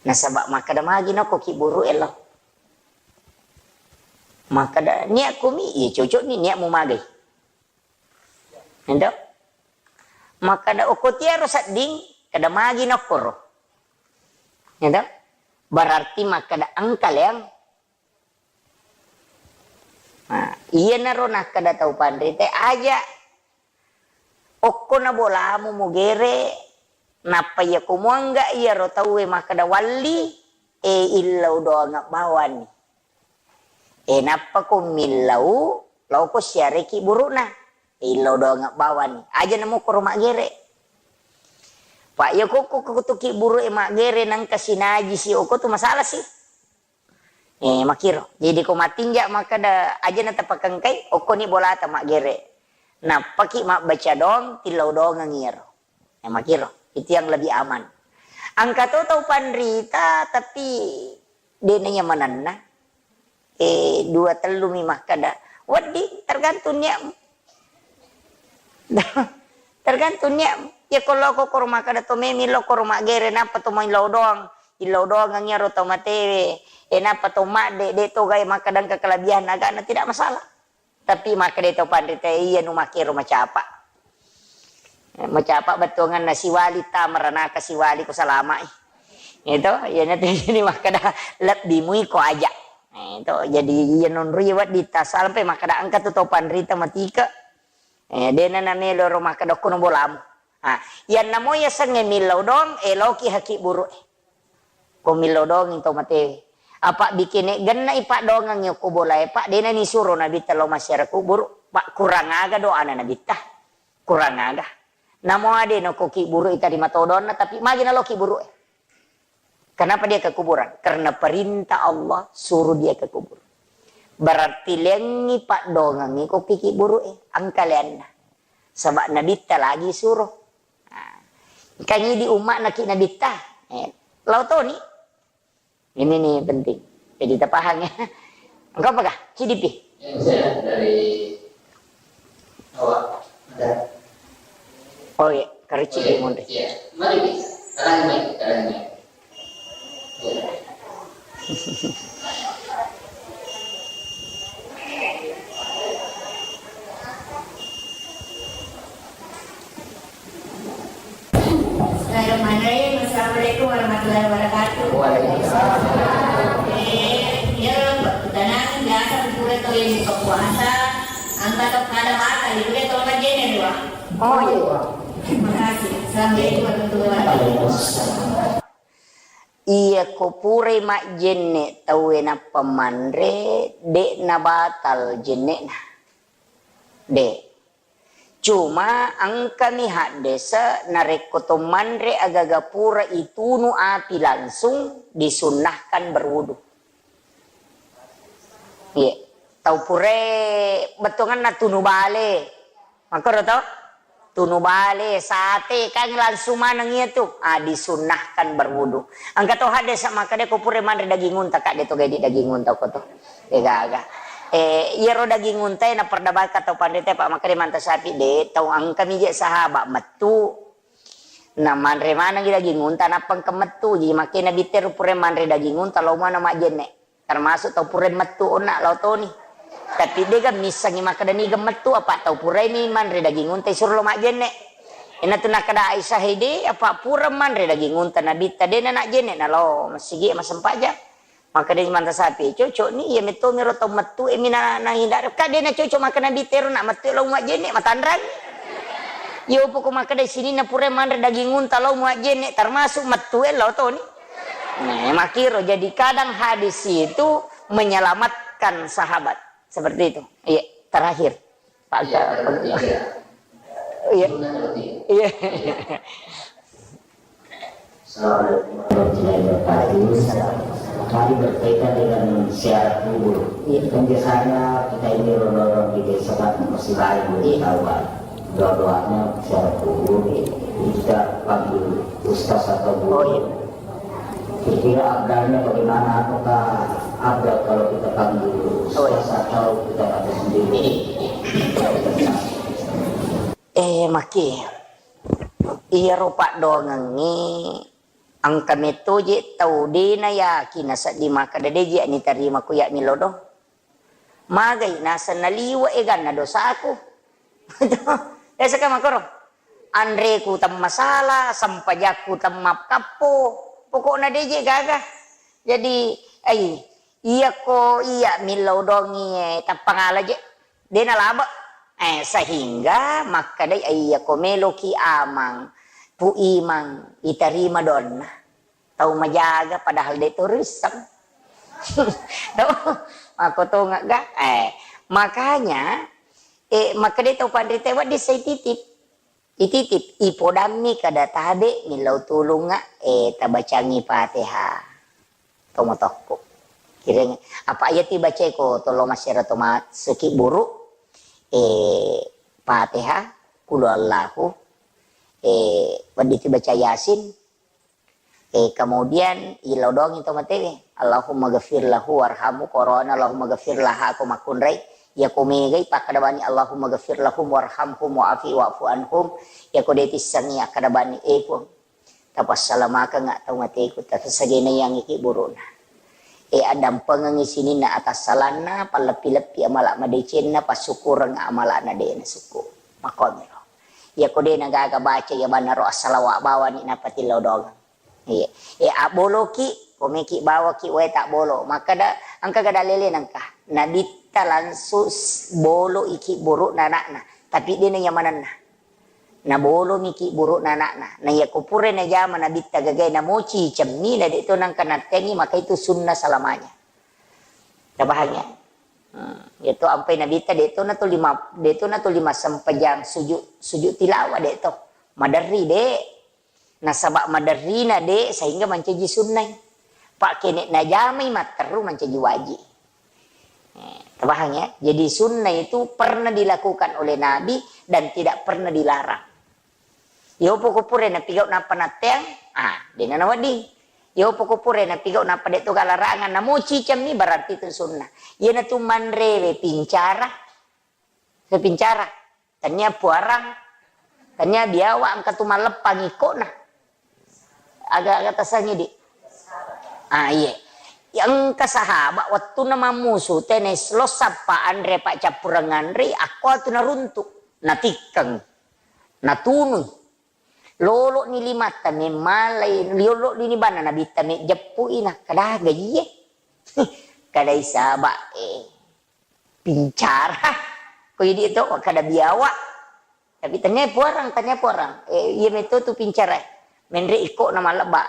Nasaba makkeda magi nokko ki buru e lo. Makkeda niat kumi, iya cocok ni niat mu magai. Ento? Makkeda okko tiaro sedding, kada magi nokkoro. Ento? Berarti makkeda engka leang. Nah, iyanaro nakkeda tau panrita, aja okko na bolamu mugere, nappa iyako muangga iyaro tauwe makkeda walli, e, illau doang bawani. E, nappa ko millau, laoko siareki burukna. E, illau doang bawani. Aja namukkoro maggere. Pak, iya kokko kutuki buruk e maggere nangka sinaji si oko tu masalah si. E, makiro. Jadi ko matinja makkeda aja na tapakengkai, okkoni bolata maggere. Nappaki mabbaca doang, tillau doang iyaro. Ya, makiro. Itu yang lebih aman. Engka to tau panrita, tapi de' na nyamananna. Eh, dua tellu mi makkeda. Wedding, tergantung niatmu. Tergantung niatmu. Ya, kalau kau koro makkeda to memi lo koro maggere, napa to mau illau doang. Illau doang iyaro tau matewe. Eh, napa to madde, de' to gai makkeda engka kelebihan agana, tidak masalah. Tapi makkeda to panrita, iya nu makkero macapa. Eh, macapa bettuanganna siwali ta maranaka siwali ko salama'i. Itu, iya na tadi makkeda lebbi mui ko aja. Eh, itu, jadi iya nonroi wedding ta sampai makkeda engka tu to panrita matike. Eh, dena namelo ro makkeda okkono bolamu. Ah, iyanna mo yasengnge millau doang, eloki haki buru'e. Ko millau doang to matewe. Apa bikine genna ipaddoangengngi okko bolae, Pak, dena nisuro Nabitta lao massiara kuburu, Pak, kurang aga doana Nabitta? Kurang aga. Namo ade no ko kiburu itarima todonna, tapi magi naloki buru'e. Kenapa dia ke kuburan? Karena perintah Allah suruh dia ke kubur. Berarti lengngi paddoangengngi ko kiki buru'e, angka leanna. Sebab Nabitta lagi suruh. Nah, kan ini di umma'na ki Nabitta. Eh, lao toni. Ini nih penting. Jadi tapahang ya. Engkau apakah? C D P? Yang saya dari awak ada. Oh iya, karici. Oh, iya. Di Monte. Iya. Mari, Bi. Sekarang ini, sekarang ini. Iya. Bismillahirrahmanirrahim. Assalamualaikum warahmatullahi wabarakatuh. Waalaikumsalam. Eh, ya, tenang, biasa pura tau yang buka puasa, angka tau kada batal, itu dia tolong aja nih, Wak. Oh, iya. Terima kasih. Assalamualaikum warahmatullahi wabarakatuh. Iya, ko purai majjenne tauwe nappa manre, de' nabatal jenne'na. De'. Cuma engkami haddese, narekko to manre agaga pura itunu api langsung, disunnahkan berwudu. Iya. Tau purae bettuanganna tunu bale. Makkoro to? Tunu bale, sate, kan langsung maneng iya tu. Ah, disunnahkan berwudu. Engka to haddese makkeda ko pura manre daging unta, kak, de to gaidi daging unta ko to. De gaga. Eh, iyaro daging unta e naperdabaka tau panrita, Pak, makkeda manta sapi de, tau engka mije sahabat mettu. Na manre manengi daging unta, nappa engka mettu. Jadi makkeda Nabitta ro pura manre daging unta, lao mana majjenne. Termasuk tau pura mettu onna lao toni. Tapi dega missengi makkeda niga mettu, apa tau purai mi manre daging unta isuro lao majjenne. Ena tu nakkeda Aisyah, "Hede, apa pura manre daging unta Nabitta, dena najjenne nalao masigi masempajang." Makkeda manta sapi, "Cocok ni, iya metto miro tau mettu e mi na, na hindar." Ka dena cocok makkeda Nabitta ero na mettu lao majjenne, matanrang. Yo poko makkeda sininna pura manre daging unta lao majjenne, termasuk mettu e lao toni. Nah, makkiro. Jadi kadang hadis itu menyelamatkan sahabat. Seperti itu. Iya, terakhir. Pak. Iya, terakhir. Iya. Iya. Sunnah berarti. Iya. Assalamualaikum warahmatullahi wabarakatuh. Kami berkaitan dengan ziarah kubur. Iya. Kan biasanya kita ini orang-orang di desa kan masih baik, belum tahu, Pak. Doa-doanya ziarah kubur. Iya. Jadi kita panggil ustaz atau guru. Oh, iya. Kira-kira abdalnya bagaimana? Apakah abdal kalau kita panggil ustaz atau kita baca sendiri? Eh, maki. Iyaro paddoangengnge engka metto je tau de nayakin nasedding makkeda de je nitarima ku ya millau do. Magai naseng naliwe' eganna dosaku. Biasa ka makkoro. Anreku temmasala, sempajakku temmakkappo. Pokokna de je gaga. Jadi, ai, iyako iya millau dongi, eh, tappangala je. De nalabe. Eh, sehingga makkedai, ai, iyako meloki amang, pu imang, itarima donna. Tau majaga padahal de to risseng. Tau, makko tongeng ga? Eh, makanya, eh, makkedai tau panrita wedding sai titip. Ititip, ipodammi kada tabe millau tulungnga, eh, tabacangi Fatihah. Tomotokko. Kiring, apa ayat ibacai ko tolo masyarakat to masuki buru, eh, Fatihah, Qul Huwallahu, eh, wedding tu baca Yasin, Eh, kemudian, ilodongi to matewe, "Allahumma ghafir lahu warhamhu," korona, "Allahumma ghafir laha," ko makkunrai, iya ko megai, pakkadabani, "Allahumma ghafir lahum warhamhum wa'afi wa'fu anhum," iya ko de tissengi, akkadabani, "Eh, Puang, tapassalamakeng tau mateku, tapasagenaiangi ki buruna." E, addampengengngi sininna atassalanna, palleppi-leppi amala madecenna, passukureng amalana de nasukku. Makkuamiro. Iyako de nagaga baca iya bannaro assalawa bawani napatillau doang. Iya. E, abboloki, komeki bawaki wae tabbolo. Makkeda, engka gada lele nengka. Nabitta langsung s-, bolo iki burukna anakna. Tapi de na iya manenna. Nabolomiki burukna anakna. Na iyako pura najama nabitta gagae namoci cemmi, na de to nengka natteangi, maka itu sunnah selamanya. Tabahang ya? Hmm. Itu ampai nabitta de to na to lima, de to na to lima sempajang sujud, sujud tilawah de to. Maderri de. Nasaba maderrina de sehingga mancaji sunnai. Pak kene najamai matteru mancaji wajib. Eh, tabahang ya? Jadi sunnah itu pernah dilakukan oleh Nabi dan tidak pernah dilarang. Yo poko pura napigau nappa natteang, ah, dena nawedding. Yo poko pura napigau nappa de to galarangan namoci cemmi berarti itu sunnah. Iyana tu manrewe pincara, pincara. Tania puarang, tania biawa engka tu malleppang ikkona. Aga-aga tasangi di. Ah, iye. Engka sahabat wettunna mammusu, tene lo sappa anre paccappureng anre, akko tu naruntu, natikkeng, natunui. Lolo ni limatta memmalai, lolo ni bana nabitta mejjeppu ina, kada gajiye. Kadai sahabat, eh. Pincara. Ko idi to kada biawa. Tapi tania puarang, tania puarang. Eh, iya meto tu pincara. Menre iko na malebba.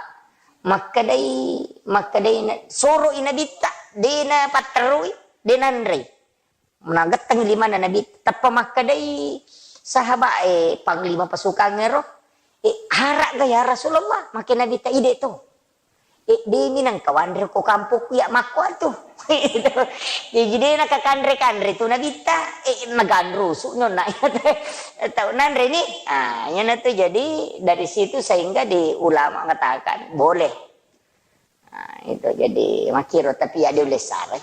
Makkedai, makkedai na, soro i nabitta, de na patterui, de nanrei. Nagetteng limana nabitta. Tappa makkedai sahabat, eh, panglima pasukan ero. Eh, harak ga ya Rasulullah? Make nabitta ide to. Eh, demi nang kawanre ko kampokku ya makko atu. Jadi de nakakanre-kanre tu nabitta, eh, naganrusu nyonna. Tau nanre ni. Ah, yana tu jadi dari situ sehingga di ulama mengatakan boleh. Nah, itu jadi makiro tapi ya de ulessare.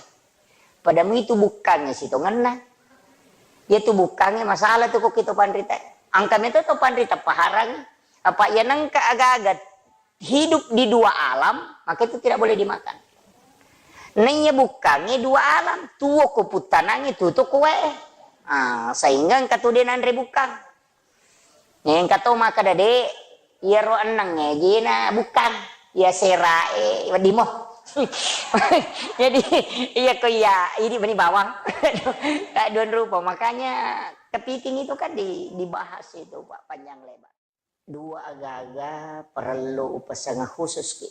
Padamu itu bukannya sitongenna. Ya tu bukannya masalah tu kok kita panrita. Angka meto to panrita paharangi. Apa ya nengka aga-aga hidup di dua alam, maka itu tidak boleh dimakan. Naiya bukkangnge dua alam, tuo ko puttanangnge, tuto ko wae. Ah, sehingga engka tu de nanre bukkang. Engka to makkeda de, iyaro ennengnge jena bukkang, iya serae weddimo. Jadi iya ko iya, idi meni bawang. Tak dua rupa, makanya kepiting itu kan di-, dibahas itu Pak panjang lebar. Dua aga-aga parellu upasengeng khusus ki.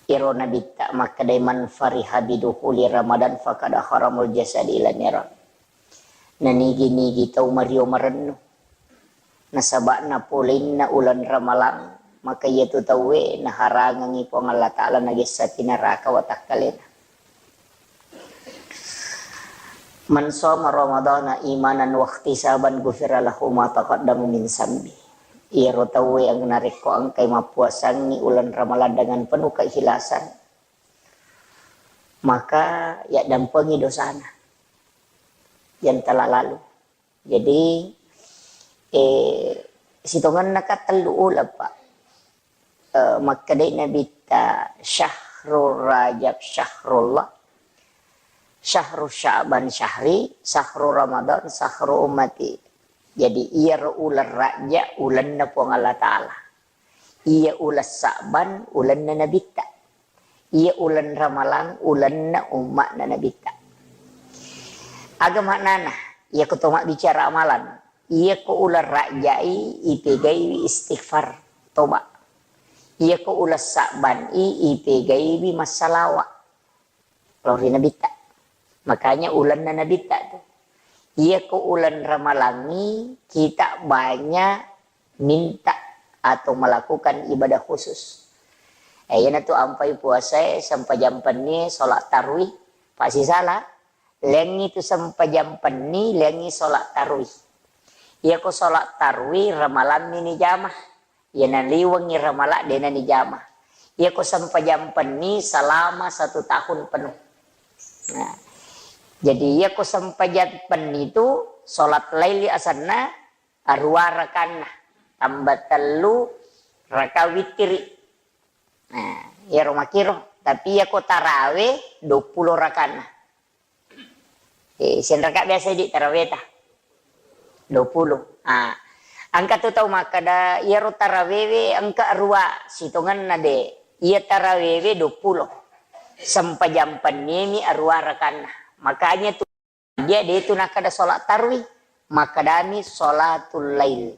Iro nabitta makkedai, "Man fariha bidukhuli Ramadan faqad haramul jasadi ila niran." Nanigi-nigi tau mario marennu nasaba napolenna uleng Ramalang, maka iyatu tauwe naharangengngi Puang Allah Ta'ala nagessati naraka watakkalena. "Man shoma Ramadhana imanan wahtisaban ghufira lahu ma taqaddama min zambi." Iyaro tauwe yang narekko engkai mappuasangngi uleng Ramalang dengan penuh keikhlasan, maka yaddampengi dosana yang telah lalu. Jadi, eh, sitongenna ka tellu uleng, Pak. Eh, makkedai Nabitta, "Syahrul Rajab syahrullah, syahru Sya'ban syahri, syahru Ramadan syahru ummati." Jadi, iyaro uleng Rajab, ulenna Puang Allah Ta'ala. Iya uleng Sa'ban, ulenna Nabitta. Iya uleng Ramalang, ulenna umma'na Nabitta. Aga maknana, iyako to mabbicara amalan, iyako uleng Rajai ipegaiwi istighfar, toba. Iyako uleng Sa'ban i ipegaiwi massalawa lao ri Nabitta. Makanya ulenna Nabitta tu. Iyako uleng Ramalangngi kita banyak minta atau melakukan ibadah khusus. Eh, iyanatu ampai puasae, sempajang penni, sholat tarwih, pasti salah. Lengngi tu sempajang penni, lengngi sholat tarwih. Iyako sholat tarwih, Ramalammi ni jama. Iyana liwengngi Ramala, dena ni jama. Iyako sempajang penni selama satu tahun penuh. Nah, jadi iyako sempajang penni tu sholat laili asenna, arua rakanna, tambah tellu raka wittiri. Nah, iyaro makiro. Tapi iyako tarawe duappulo rakanna. Eh, sianraka biasa idi taraweta? Duappulo. Ah, engka tu tau makkeda, iyaro tarawewe engka arua, sitongenna de. Iya tarawewe duappulo. Sempajang penniemi arua rakanna. Makanya tu dia de tu nakkeda sholat tarwi, makkedami sholatul lail.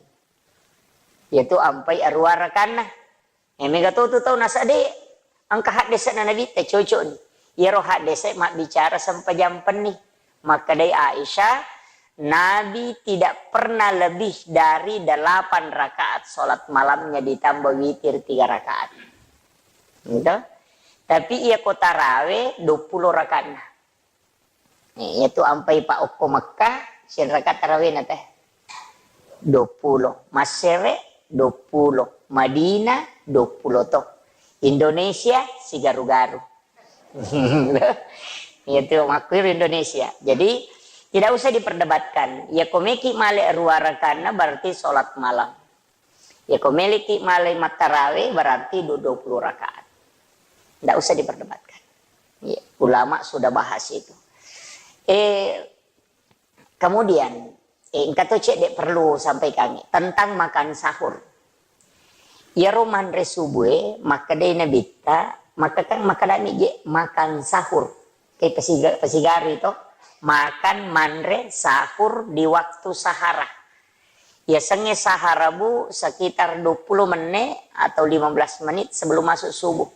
Iyatu ampai arua rakanna. Eh, mega to tu tau nasade, engka haddese'na Nabitta cocok ni. Iyaro haddese mabbicara sempajang penni. Makkedai Aisyah, Nabi tidak pernah lebih dari delapan rakaat sholat malamnya ditambah witir tiga rakaat. Gitu. Tapi iyako tarawe duappulo rakaatna. Eh, iyatu ampai pa okko Mekkah, sianraka tarawena teh? Duappulo. Massere, duappulo. Madinah, duappulo to. Indonesia, sigaru-garu. Iyatu makkuiro Indonesia. Jadi, tidak usah diperdebatkan. Iyako meki male arua rakanna berarti sholat malam. Iyako meleki male mattarawe berarti du-, duappulo rakaat. Ndak usah diperdebatkan. Iya, ulama sudah bahas itu. Eh, kemudian, eh, engka to cedde perlu sampaikan tentang makan sahur. Iyaro manre subuh e, makkedai Nabitta, maka kan makkedami je makan sahur. Kayak pasiga-, pasigari to, makan manre sahur di waktu sahara. Yasengnge sahara, Bu, sekitar duappulo menne atau lima belas menit sebelum masuk subuh.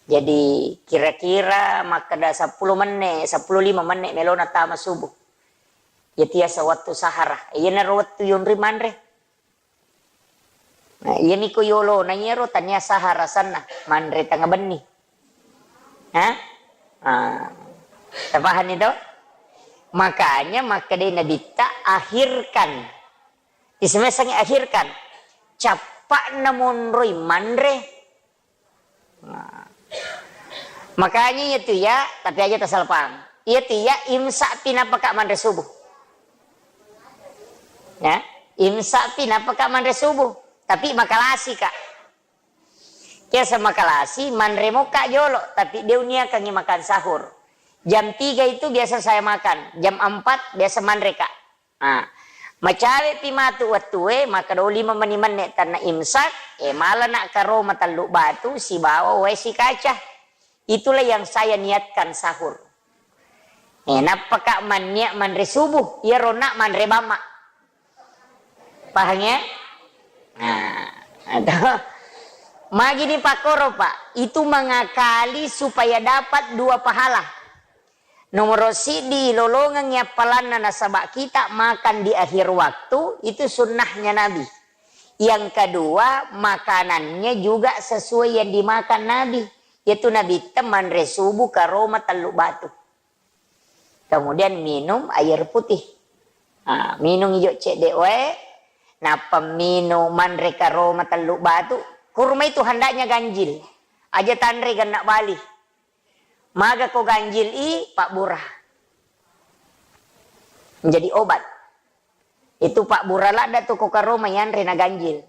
Jadi, kira-kira makkeda seppulo menne, seppulo lima menne melona tama subuh. Iya tiasa wettu sahara. Iyanaro wettu yonri manre. Nah, iyami ko yolona iyaro tania sahara sanna, manre tengnga benni. Hah? Ah, tapahanni to? Makanya makkedai Nabitta, "Akhirkan." Isemesengngi akhirkan. Cappa'na monroi manre. Nah. Makanya iya tu ya, tapi aja tasalpang. Iya tu ya, imsak pi napaka manre subuh. Ya, imsak pi napaka manre subuh. Tapi makalasi ka. Biasa makalasi, manre moka jolo, tapi de uniakangi makan sahur. Jam tiga itu biasa saya makan, jam empat biasa manre ka. Ah, macawepi matu wettue, makkeda lima meni menne tanna imsak, eh, malana karoma tellu batu sibawa wae sikaca. Itulah yang saya niatkan sahur. Eh, nappaka manniat manre subuh, iyaro na manre bamma. Paham ya? Nah, atau magini pakkoro, Pak, itu mengakali supaya dapat dua pahala. Nomoro siddi, ilolongengngi appalanna nasaba kita makan di akhir waktu, itu sunnahnya Nabi. Yang kedua, makanannya juga sesuai yang dimakan Nabi. Yaitu Nabitta manre subuh karoma tellu batu. Kemudian minum air putih. Ah, minung ijo cedde wae, nappa minung manre karoma tellu batu. Kurma itu hendaknya ganjil. Aja tanre genna bali. Maga ko ganjil i, pabbura. Menjadi obat. Itu pabbura ladda tu ko karoma yanre na ganjil.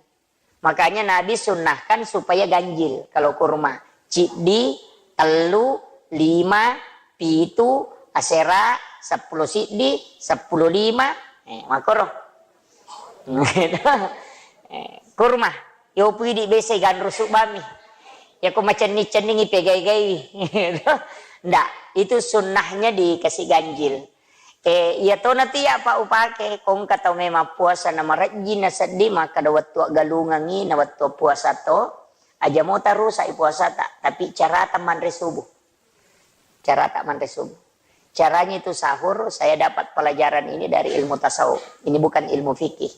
Makanya Nabi sunnahkan supaya ganjil kalau kurma. Ciddi, tellu, lima, pitu, asera, seppulo siddi, seppulo lima, eh, makoro. Eh, kurma. Yo pui di bese ganru subami. Ya ko macenning-cenningi pegai-gaiwi. Ndak, itu sunnahnya dikasih ganjil. Eh, iya tona tu ya, Pak, upake, kongka tau memang puasa na marejjing na seddi, makkada wettu aggalungengngi na wettu puasa to, aja mota rusak i puasata, tapi carata manre subuh. Carata manre subuh. Caranya itu sahur, saya dapat pelajaran ini dari ilmu tasawuf. Ini bukan ilmu fikih.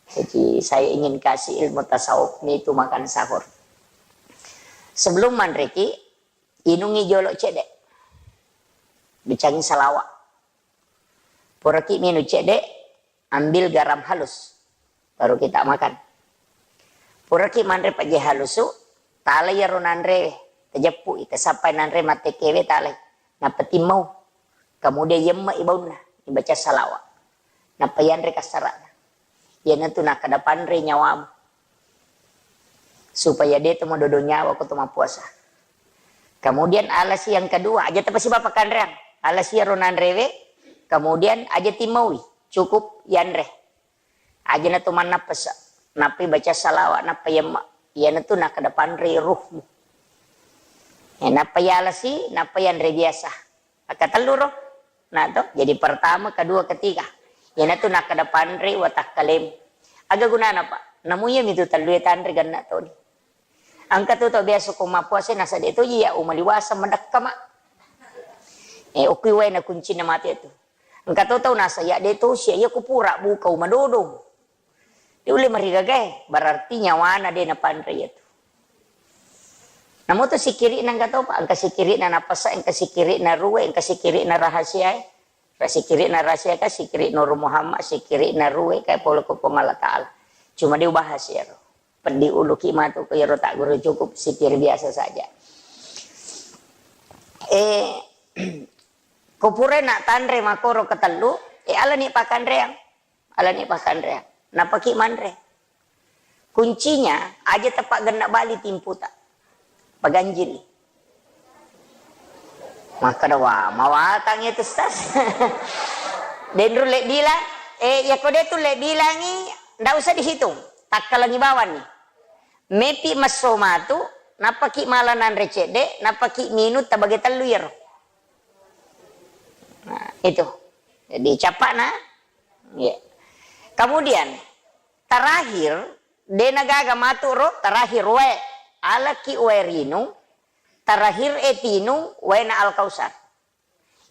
Jadi, saya ingin kasih ilmu tasawuf ini itu makan sahur. Sebelum manreki, inungi jolo cedde. Bicangi salawa. Puraki minung cedde, ambil garam halus. Baru kita makan. Puraki manre pejje halusu, talai iyaro nanre, tajeppu i, tasappai nanre mattekewe, talai. Nappa timmau. Kemudian yemme i baunna, ibaca salawa. Nappa yanre kassarana. Iyanatu nakkada panre nyawamu. Supaya de to madodo nyawa ko to mappuasa. Kemudian alasi yang kedua, aja tapasiba pakkanreang. Alasi iyaro nanrewe, kemudian aja timmaui, cukup yanre. Aja na to mannappa sa-, nappai baca salawat, nappa yamma. Iyanatu nakkeda panrei ruhmu. Eh, nappa yalasi, nappa yanre biasa. Akkatellu ro. Nah, to, jadi pertama, kedua, ketiga. Iyanatu nakkeda panrei watakkalemu. Aga gunana, Pak? Namu iyami tu tellue tanre genna toni. Engka tu tau biasa ko mappuasa nasa de to iya umaliwasa madekka, Mak. Eh, okui waena kuncinna mate tu. Engka to tau nasa iya de to sia iya ku pura buka uma dodong. De ulle marigagae, berarti nyawana de napanre iya tu. Namo to sikiri'na engka to, Pak, engka sikiri'na napasa, engka sikiri'na ruwe, engka sikiri'na rahasiae. Ra sikiri'na rahasia ka, sikiri Nur Muhammad, sikiri'na ruwe, kae pole ko Puang Allah Ta'ala. Cuma de ubahas iyaro. Peddi uluki matu ko iyaro tagguru, cukup sikir biasa saja. Eh, ko pura na tanre makkoro ketellu, eh, alani pakkanreang. Alani pakkanreang. Nappaki manre. Kuncinya, aja tapaggenna bali timputa. Paganjili. Makkeda, "Wah, mawatang itu, Ustaz." Denru le bilang, eh, ya ko de tu le bilangi, ndak usah dihitung. Takkalangi bawang ni. Mepi messo matu, nappaki mala nanre cedde, nappaki minum tabage tellu iyaro. Nah, itu. Jadi, capakna. Ya. Kemudian, terakhir, de nagaga matu ro, terakhir wae. Alaki wae rinung, terakhir e tinung waena Al-Kausar.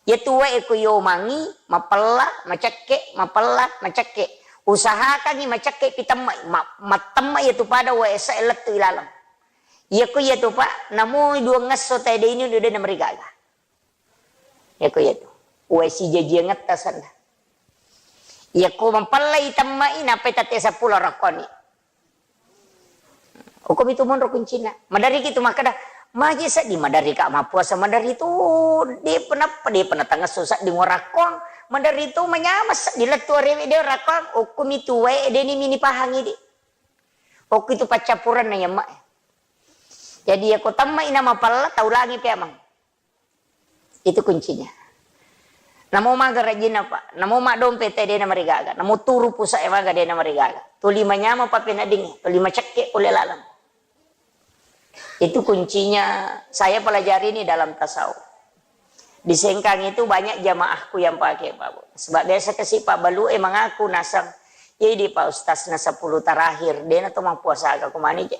Iyatu wae ko yomangi, mapella, macekke, mapella, macekke. Usahakangi macekke pitemma, ma-, mattemma iyatu pada wae esa lettu ilaleng. Iyako iyatu, Pak, namo duangngesso tae de inung, de namarigaga. Iyako iyatu. Wae sijajiangetta senna. Iyako mapellai temmai, nappai tette seppulo rakkoni. Okkomi tu monro kuncinna. Maderriki tu makkeda, "Maje seddi maderri ka mappuasa maderri tu, depa nappa, depa natangesso seddi ngorakkong, maderri tu manyameng seddi lettu arewe de rakkong." Okkomi tu wae deni mini pahangi di. Okko itu paccappurenna yamma. Jadi yako temmai na mapella, taulangi pe amang. Itu kuncinya. Namo maga rajinna, Pak. Namo maddompe te dena marigaga. Namo turu pusa'e maga dena marigaga. Tuli manyameng pappeneddingnge, tuli macekke pole laleng. Itu kuncinya saya pelajari ini dalam tasawuf. Di Sengkang itu banyak jamaahku yang pakai, Pak Bu. Sebab biasa kasi Pak Balu e mengaku nasang, "Jadi Pak Ustaz na sepuluh terakhir, dena to mappuasa aga kumani je."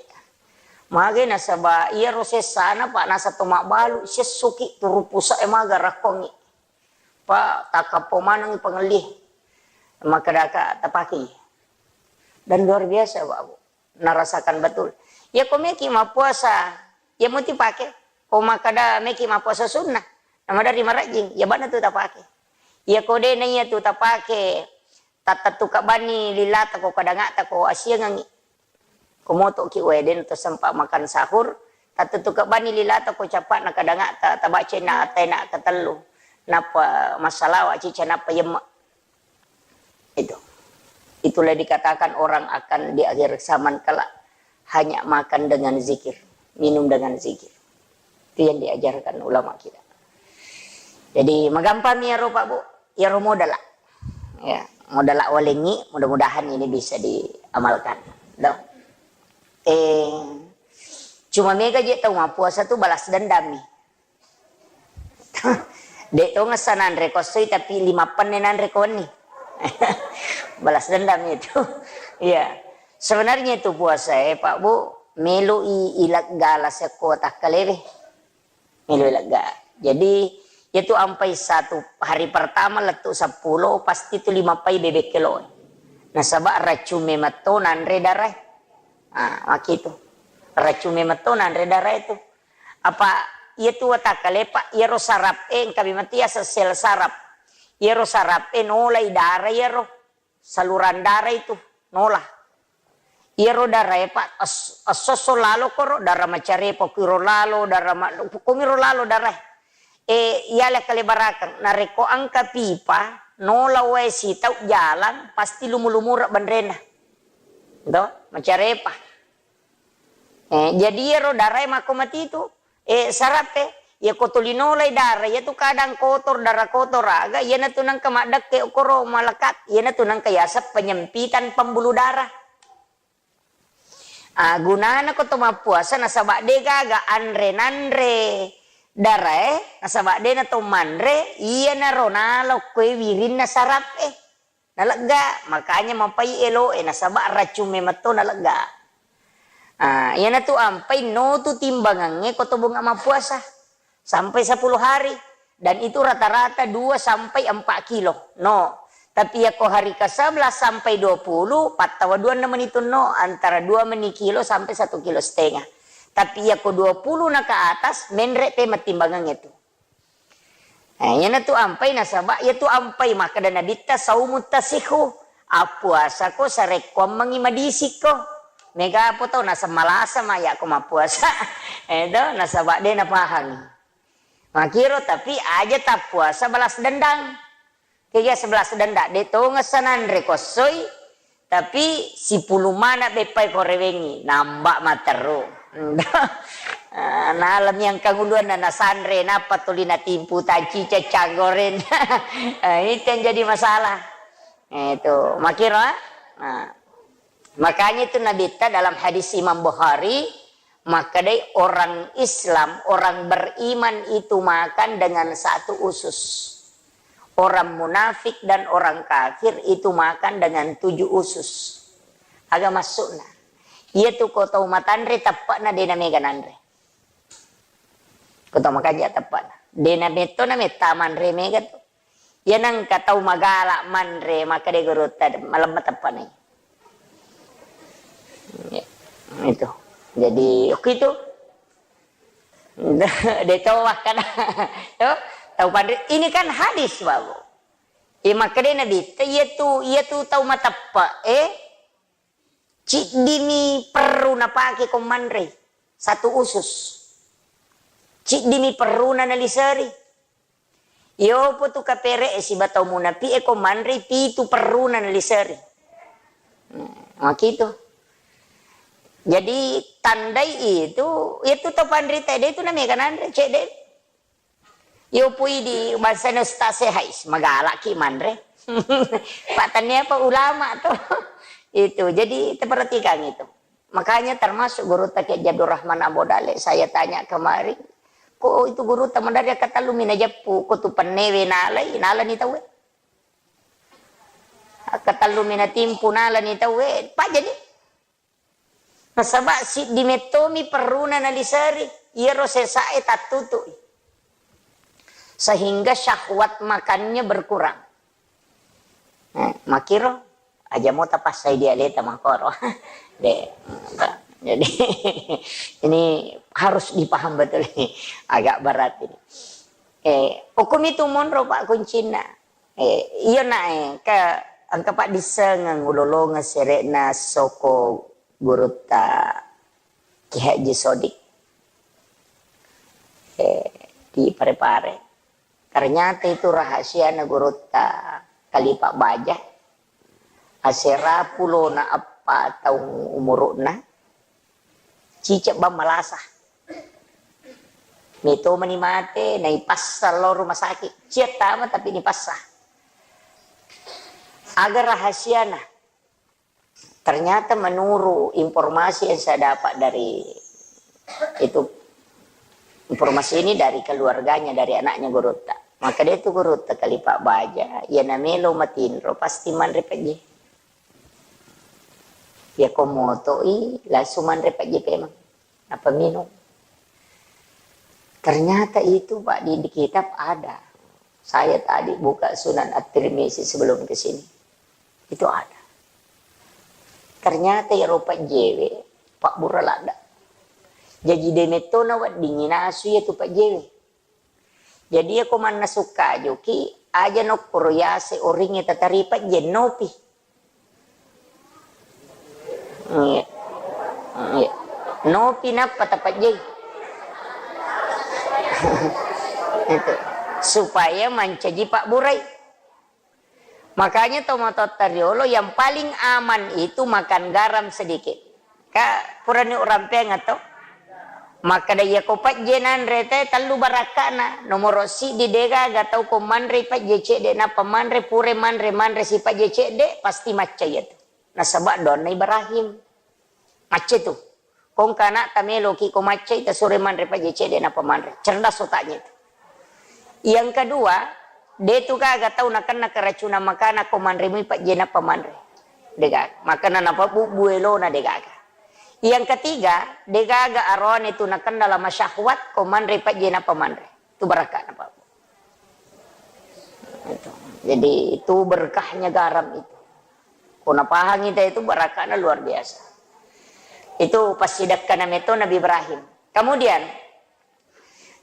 Mage nasaba iyaro sessana, Pak, nasa to mabbalu, sessoki turu pusa'e maga rakkongi. Pak, takkappo manengi pangelli. Makkedaka tapakei. Dan luar biasa, Pak, Bu. Narasakan betul. Iya ko meki mappuasa, iya muti pake. Ko makkeda meki mappuasa sunnah, na maderri marajing, iya bana tu tapake. Iya ko de na iya tu tapake, tattettu kabbanni lilata ko kadangata ko asiangengi. Ko motoki wae den to sempat makan sahur, tattettu kabbanni lilata ko capakna kadangata, tabaca inna ataina ketellu. Nappa massalawa cica nappa yemma. Itu. Itulah dikatakan orang akan di akhir zaman kelak hanya makan dengan zikir, minum dengan zikir. Itu yang diajarkan ulama kita. Jadi, magampang iyaro, Pak, Bu. Iyaro modala. Ya, modala walengi, mudah-mudahan ini bisa diamalkan. Do. Eh, cuma mega je tau mappuasa tu balas dendam mi. De to ngessa nanre ko essoi, tapi lima penne nanre ko wenni. Balas dendam itu. Iya. Sebenarnya itu puasa, eh, Pak Bu, melo i ilegga la sekko takkalewe. Melo ilegga. Jadi, itu ampai satu hari pertama lettu seppulo, pasti tu lima pai bebek kelo. Nasaba racung memetto nanre darai. Ah, makitu. Racung memetto nanre darai tu. Apa iya tu watakkale, Pak, iyaro sarap e, engka memang tu yaseng sel sarap. Iyaro sarap e nolai dara iyaro, saluran dara itu nola. Iyaro dara e, Pak, es-, esso-esso lalo koro, dara macarepa kuiro lalo, dara ma-, kumiro lalo dara e. E, iyala kalebarakeng, narekko engka pipa, nola wae sitau jalang, pasti lumu-lumura benrena. Do, macarepa. Eh, jadi iyaro darae makko matitu, Eh, sarap e. Iya ko tuli nolai dara, iya tu kadang kotor, dara kotor aga, iyanatu nengka maddekke okoro malekat, iyanatu nengka yaseng penyempitan pembuluh darah. Ah, gunana ko to mappuasa nasaba de gaga anre nanre darae, nasaba de na to manre, iyanaro nalo koe wirinna sarap e. Nalegga, makanya mapai eloe, nasaba racung memetto nalegga. Ah, iyanatu ampai notu timbangangnge ko to bunga mappuasa. Sampai sepuluh hari. Dan itu rata-rata dua sampai empat kilo. No. Tapi yako hari ke sebelas sampai dua puluh, pattawa duanna menitu no, antara dua meni kilo sampai satu kilo setengah. Tapi yako dua puluh na ke atas, menre te mattimbangangnge tu. Eh, iyanatu ampai nasaba, iyatu ampai makkeda Nabitta, "Saumu tasihu." Appuasako sarekkuammengngi madisikko. Mega apa tau naseng malasa ma yako mappuasa. Eh, to, nasaba de napahangi. Makiro, tapi aja tappuasa balas dendang. Kega sebelas dendang, de tongeng sananre kossoi, tapi sipulung mana beppai ko rewengngi, namba materru. Ah, nalami engkang uluanna nasanre, nappa tuli natimpu tancica canggoren. Ah, itu yang jadi masalah. Eh, itu, makiro, ah. Nah, makanya itu Nabitta dalam hadis Imam Bukhari, makkedai orang Islam, orang beriman itu makan dengan satu usus. Orang munafik dan orang kafir itu makan dengan tujuh usus. Aga maksudna? Iya tu ko tau matanre teppe'na de namega nanre. Ko tau makanja teppe'na. De nametto nametta manre mega tu. Iya nengka tau magala manre, makkeda gurutta, malemma teppe'na. Ya, itu. Jadi, oke itu. De tau makkeda. Tuh, tau panre. Ini kan hadis, Babu. Iya makkeda Nabitta, iya tu, iya tu tau mateppe, eh, ciddimi perru napake ko manre, satu usus. Ciddimi perruna naliseri. Iyopo tu kapere e siba tau munapi e ko manre pitu perruna naliseri. Hmm, makitu. Jadi tandai itu, itu tau panrita de tu namega nanre, cedde. Yo pui di bangsana ustaz e, hais, magalaki manre. Pak tania apa ulama tu. Itu, jadi kita perhatikan itu. Makanya termasuk gurutta Kiai Abdul Rahman Abu Dale, saya tanya kemarin, ko itu gurutta madari katellu mi najeppu, ko tu pennewe nalai, nalani tauwe. Katellu mi natimpu nalani tauwe, pajani. Nasaba siddi mettomi perruna naliseri, iyaro sesae tattutui. Sehingga syahwat makannya berkurang. Eh, makiro, aja mo tapassai dialeta makoro. De, jadi, ini harus dipaham betul ini. Agak berat ini. Eh, hukum itu monro, Pak, kuncinna. Eh, iya, nak, eh, ke, engka paddissengeng ulolongeng sere'na soko gurutta Ki Haji Sodik. Eh, di Pare-Pare. Ternyata itu rahasiana gurutta Kalipa Baja. Asera pulona eppa taung umuru'na, cicek bang malasa. Meto mani mate, naipassa lao rumah sakit. Cia tama tapi nipassa. Aga rahasiana? Ternyata menurut informasi yang saya dapat dari itu, informasi ini dari keluarganya, dari anaknya gurutta. Maka dia itu gurutta Kalipa Baja, ya namelo matinro, pasti manre pejje. Ya ko motoi, langsung manre pejje pemang. Apa minum? Ternyata itu, Pak, di, di kitab ada. Saya tadi buka Sunan At-Tirmizi sebelum ke sini. Itu ada. Ternyata iyaro pejjewe, pabbura ladda. Jaji de metto na weddingngi nasu iya tu pejjewe. Jadi iya ko mannasu kajuki, aja nokkoro yase oringnge tatari pejje, nopi. Iya. Iya. Nopi nappa tapajjai. Itu. Supaya mancaji pabburai. Makanya tomatoatta riolo yang paling aman itu makan garam sedikit. Ka purani urampeang atau? Makkeda, iyako pejje nanre te tellu barakka'na. Nomoro siddi, degaga tau ko manre pejje cedde nappa manre, pura manre, manre si pejje cedde, pasti macca iyatu. Nasaba doanna Ibrahim. Macca tu. Ko engka ana'ta meloki ko maccai, tasuro manre pejje cedde nappa manre. Cerdas otaknya itu. Yang kedua, de tu gaga tau nakenna keracunan makanan ko manre mui pejje nappa manre. Degaga. Makana napabubbu elona degaga. Yang ketiga, degaga aroane tu nakenna lama syahwat ko manre pejje nappa manre. Tu barakka napabbu. Itu. Jadi itu berkahnya garam itu. Ko napahangi te itu barakkana luar biasa. Itu passidekkana meto Nabi Ibrahim. Kemudian,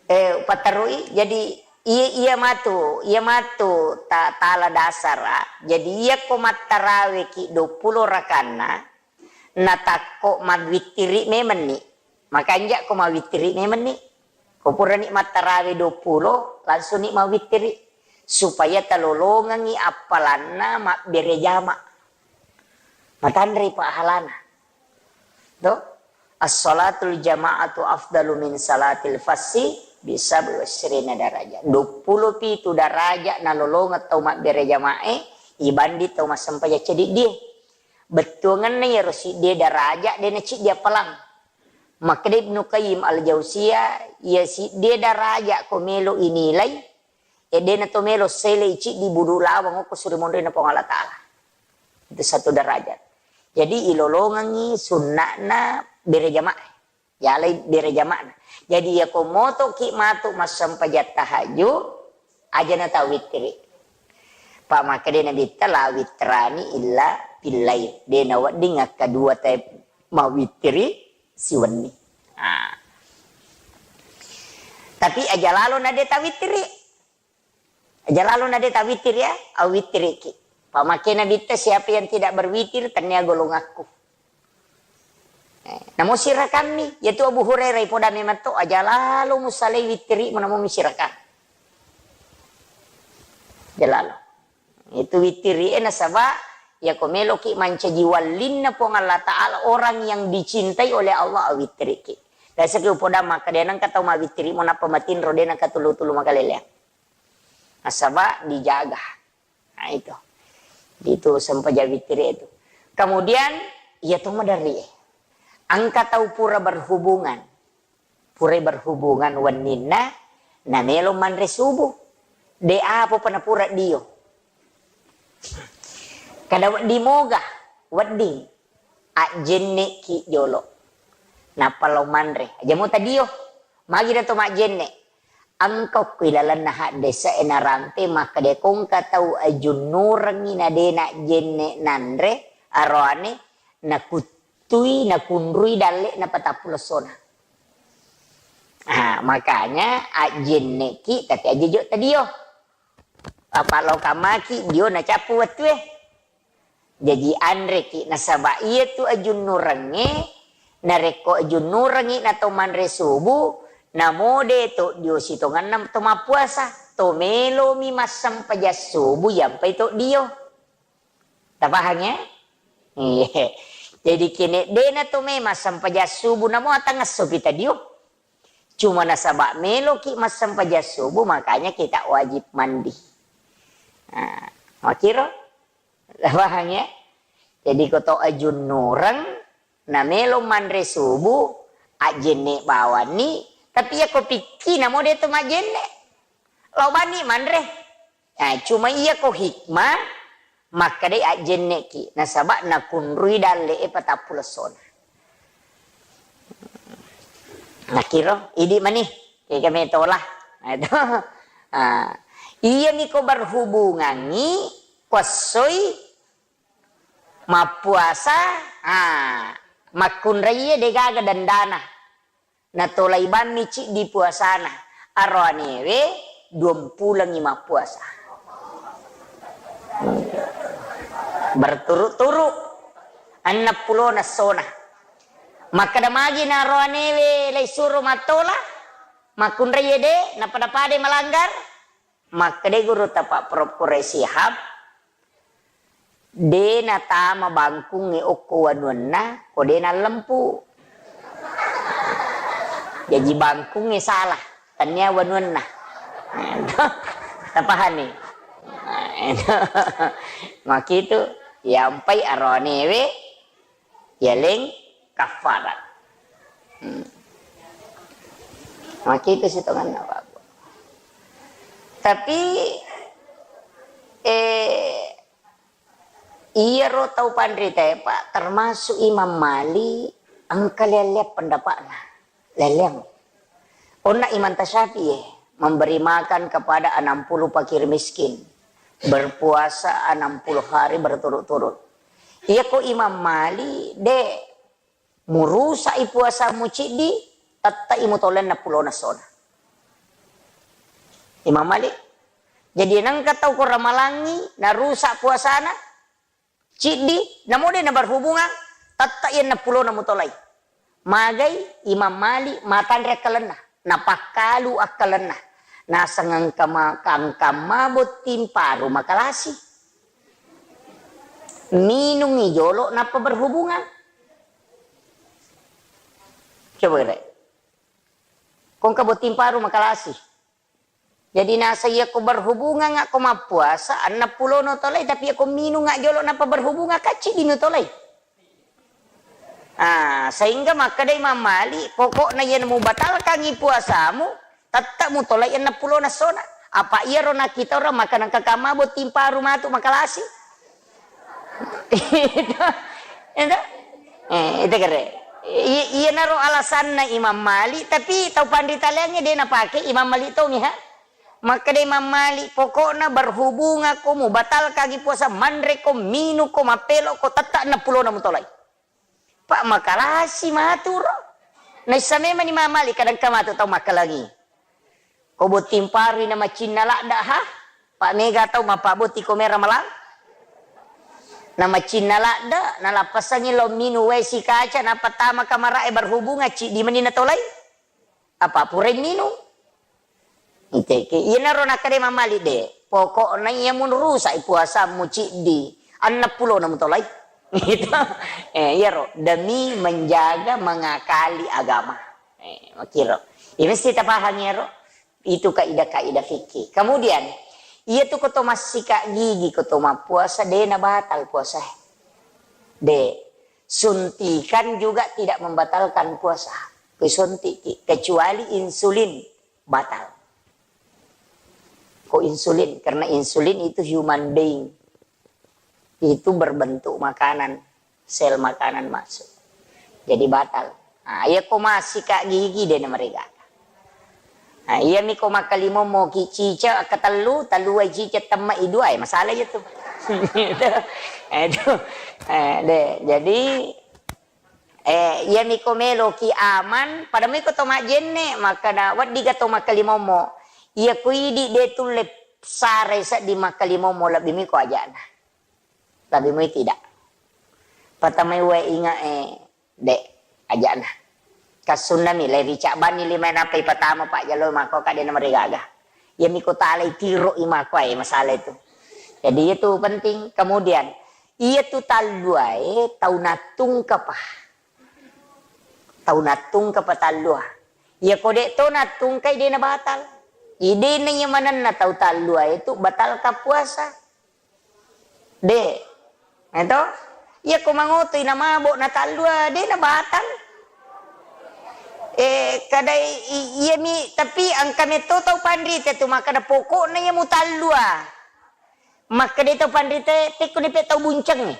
eh, paterui, jadi iya, iya matu, iya matu ta-, tala dasara. Jadi iya ko mattarawe ki dua puluh rakanna, natakko mawittiri memenni. Makanja ko mawittiri memenni. Ko purani mattarawe dua puluh, langsung ni mawittiri. Supaya talolongengi appalanna mabbere jama. Matanre pahalana. To? As-salatul jama'atu afdalu min salatil fassi bi sab'i wa isyrina darajah. Dua puluh pitu darajat nalolongeng tau mabbere jamae, ibanding tau massempajang ceddiddie. Bettuangenna iyaro siddie darajat, de naciddi appalang. Makkeda Ibnu Qayyim Al-Jauziyah, iya siddie darajat ko melo inilai, e de nato melo selei ciddi budu lawang okko suri monrina Puang Allah Ta'ala. Itu satu derajat. Jadi ilolongengi sunna'na bere jamaah. Yalai bere jamaahna. Jadi iyako motoki matu massempajang tahajud, aja na tawittiri. Pa makkeda Nabitta, "La witrani illa fil lail." De nawedding akkadua te mawittiri siwenni. Ah. Tapi aja lalo na de tawittiri. Aja lalo na de tawittiri ya, awittiriki. Pa makkeda Nabitta, "Siapa yang tidak berwitir, tennia golonganku." Eh, namo sirakammi, yaitu Abu Hurairah ipoda memang to, aja lalo musalai wittirimu namo misirakang. Aja lalo. Itu wittiri e nasaba, yako meloki mancaji wallinna Puang Allah Ta'ala, orang yang dicintai oleh Allah, awittiriki. Biasaki upoda makkeda, nengka tau mawittiri mo nappa matinro, de nengka tulu-tulu makaleleang. Nasaba dijaga. Nah, itu. Itu sempajang wittiri itu. Kemudian, iya to maderri e. Engka tau pura berhubungan. Purai berhubungan wenninna, namelo manre subuh. De apa pa napura dio. Kada wedding moga, wedding. Ajjenneki jolo. Nappa lao manre. Aja mo tadio. Magi na to majjenne. Engka okko ilalenna haddese e narampe makkeda ko engka tau ajunnurengngi na de najjenne nanre aroane, nakuttui, nakunrui dalle na patappulo essona. Ah, makanya ajjenneki tapi aja jo tadio. Apa lao kamaki dio nacappu wettue. Jaji anreki nasaba iyatu ajunnurengnge, narekko ajunnurengngi na to manre subuh, namo de to dio sitongenna to mappuasa, to melomi massempajang subuh yampai to dio. Tapahang ya? Iya. Jadi kene dena to me massempajang subuh namo atangesso pi tadio. Cuma nasaba meloki massempajang subuh, makanya kita wajib mandi. Nah, makiro? Paham ya? Jadi ko to ajunnureng, na melo manre subuh, ajjenne bawanni, tapi ya ko pikki namo de to majjenne. Lao bani manre. Nah, cuma iya ko hikmah, makkedai ajjenneki, nasaba nakunrui dalle e patappulo essona. Nakiro, idi mani, kega metola. Nah, itu. Ah, iya miko berhubungangi, kuassoi, mappuasa, ah, makkunraie degaga dandana. Natolai bammi ciddi puasana. Aroanewe duampulengngi mappuasa. Berturut-turut enneng pulona essona. Makkeda magi na aroanewe laisuro mattola, makkunraie de, napada-padai malanggar. Makkedai gurutta Pak Prof Quraish Shihab, de natama bangkungnge okko wanuanna ko de nallempu. Jaji bangkungnge salah, tania wanuanna. Tapahani? Makitu, yampai aroanewe, yaleng kaffarat. Hmm. Makitu sitonganna, Pak. Tapi, eh, iyaro tau panritae, Pak, termasuk Imam Malik, engka lelleang pendapatna. Lelleang. Onna Imam Tasyafi'i, memberi makan kepada enam puluh fakir miskin, berpuasa enam puluh hari berturut-turut. Iyako Imam Malik, de, murusa'i puasamu ciddi, tette'i mutolai enneng pulona essona. Imam Malik. Jadi nengka tau ko ramalangi, narusak puasana, ciddi, namo de naberhubungan, tette'i enneng pulona mutolai. Magai Imam Malik matanre akkalenna, napakkalu akkalenna. Naseng engka ma-, engka mabotting paru makalasi. Minungngi jolo nappa berhubungan. Coba kira. Ko engka botting paru makalasi. Jadi naseng iyako berhubungan ako mappuasa, enneng pulono tolai, tapi iyako minung jolo nappa berhubungan, kacci dinu tolai. Ah, sehingga makkeda Imam Malik, pokokna iyana mubatalkangngi puasamu, tette'mu tolai enneng pulona essona. Apa iyaro nakkita orang makan engka kamma botting paru matu makalasi. Itu, itu, eh, itu kere. I-, iyanaro alasanna Imam Malik, tapi tau panritaleangnge de napake Imam Malik tongi, ha? Makkeda Imam Malik, pokokna berhubungako, mubatalkangngi puasa, manreko, minungko, mappeloko, tette enneng pulona mutolai. Pak, makalasi maturo. Naissa memang Imam Malik kadang ka matu tau makkalangi. Ko botting parui na macinna ladde, ha? Pak, mega tau mappabotti ko mera malang. Na macinna ladde, nalappasangi lo minung wae sikaca, nappa tama kamarae berhubungan, ciddi meni natolai. Apa purai minung? Iteke, iyanaro nakkeda Imam Malik de, pokokna iya munrusai puasammu ciddi, enneng pulona mutolai. Gitu. Eh, iyaro, demi menjaga, mengakali agama. Eh, makiro. Iya mesti tapahang iyaro. Itu kaidah-kaidah fikih. Kemudian, iya tu koto massika gigi, koto mappuasa, de nabatal puasa. De. Suntikan juga tidak membatalkan puasa. Kusuntik, kecuali insulin. Batal. Ko insulin, karena insulin itu human being. Itu berbentuk makanan, sel makanan masuk. Jadi batal. Nah, iya ko massika gigi de na mereka. Nah, iya mi ko makkalimommo ki cicak ketellu, tellu ai cicak temma i dua, eh, masalah iya tu. Itu, itu, eh, de. Jadi, Eh, iyami ko meloki aman, pada mui ko to majjenne, makkeda, weddiga to makkalimommo. Iya ko idi de tulle sarai seddi makkalimommo, lebbi mui ko ajana. Lebbi mui tidak. Patamai wae inga, eh, de, ajana. Kassunnami, lai ricabbanni lima nappa ipatama pajjalo mako kade na marigaga. Iyami ko talai tiro i mako, eh, masalah itu. Jadi itu penting. Kemudian, iya tu talluae tau nattungkapa. Tau nattungka pa tallua. Iya ko de to nattungkai, de na batal. Idena iya manenna tau tallua itu batalka puasa. De. Eto? Iya ko mangotoi na mabo na tallua, de na batal. Eh, kadai i-, iya mi, tapi engka metto tau panrita tu makkeda pokokna iya mutallua. Makkeda tau panrita, tekko ni pe tau buncengngi.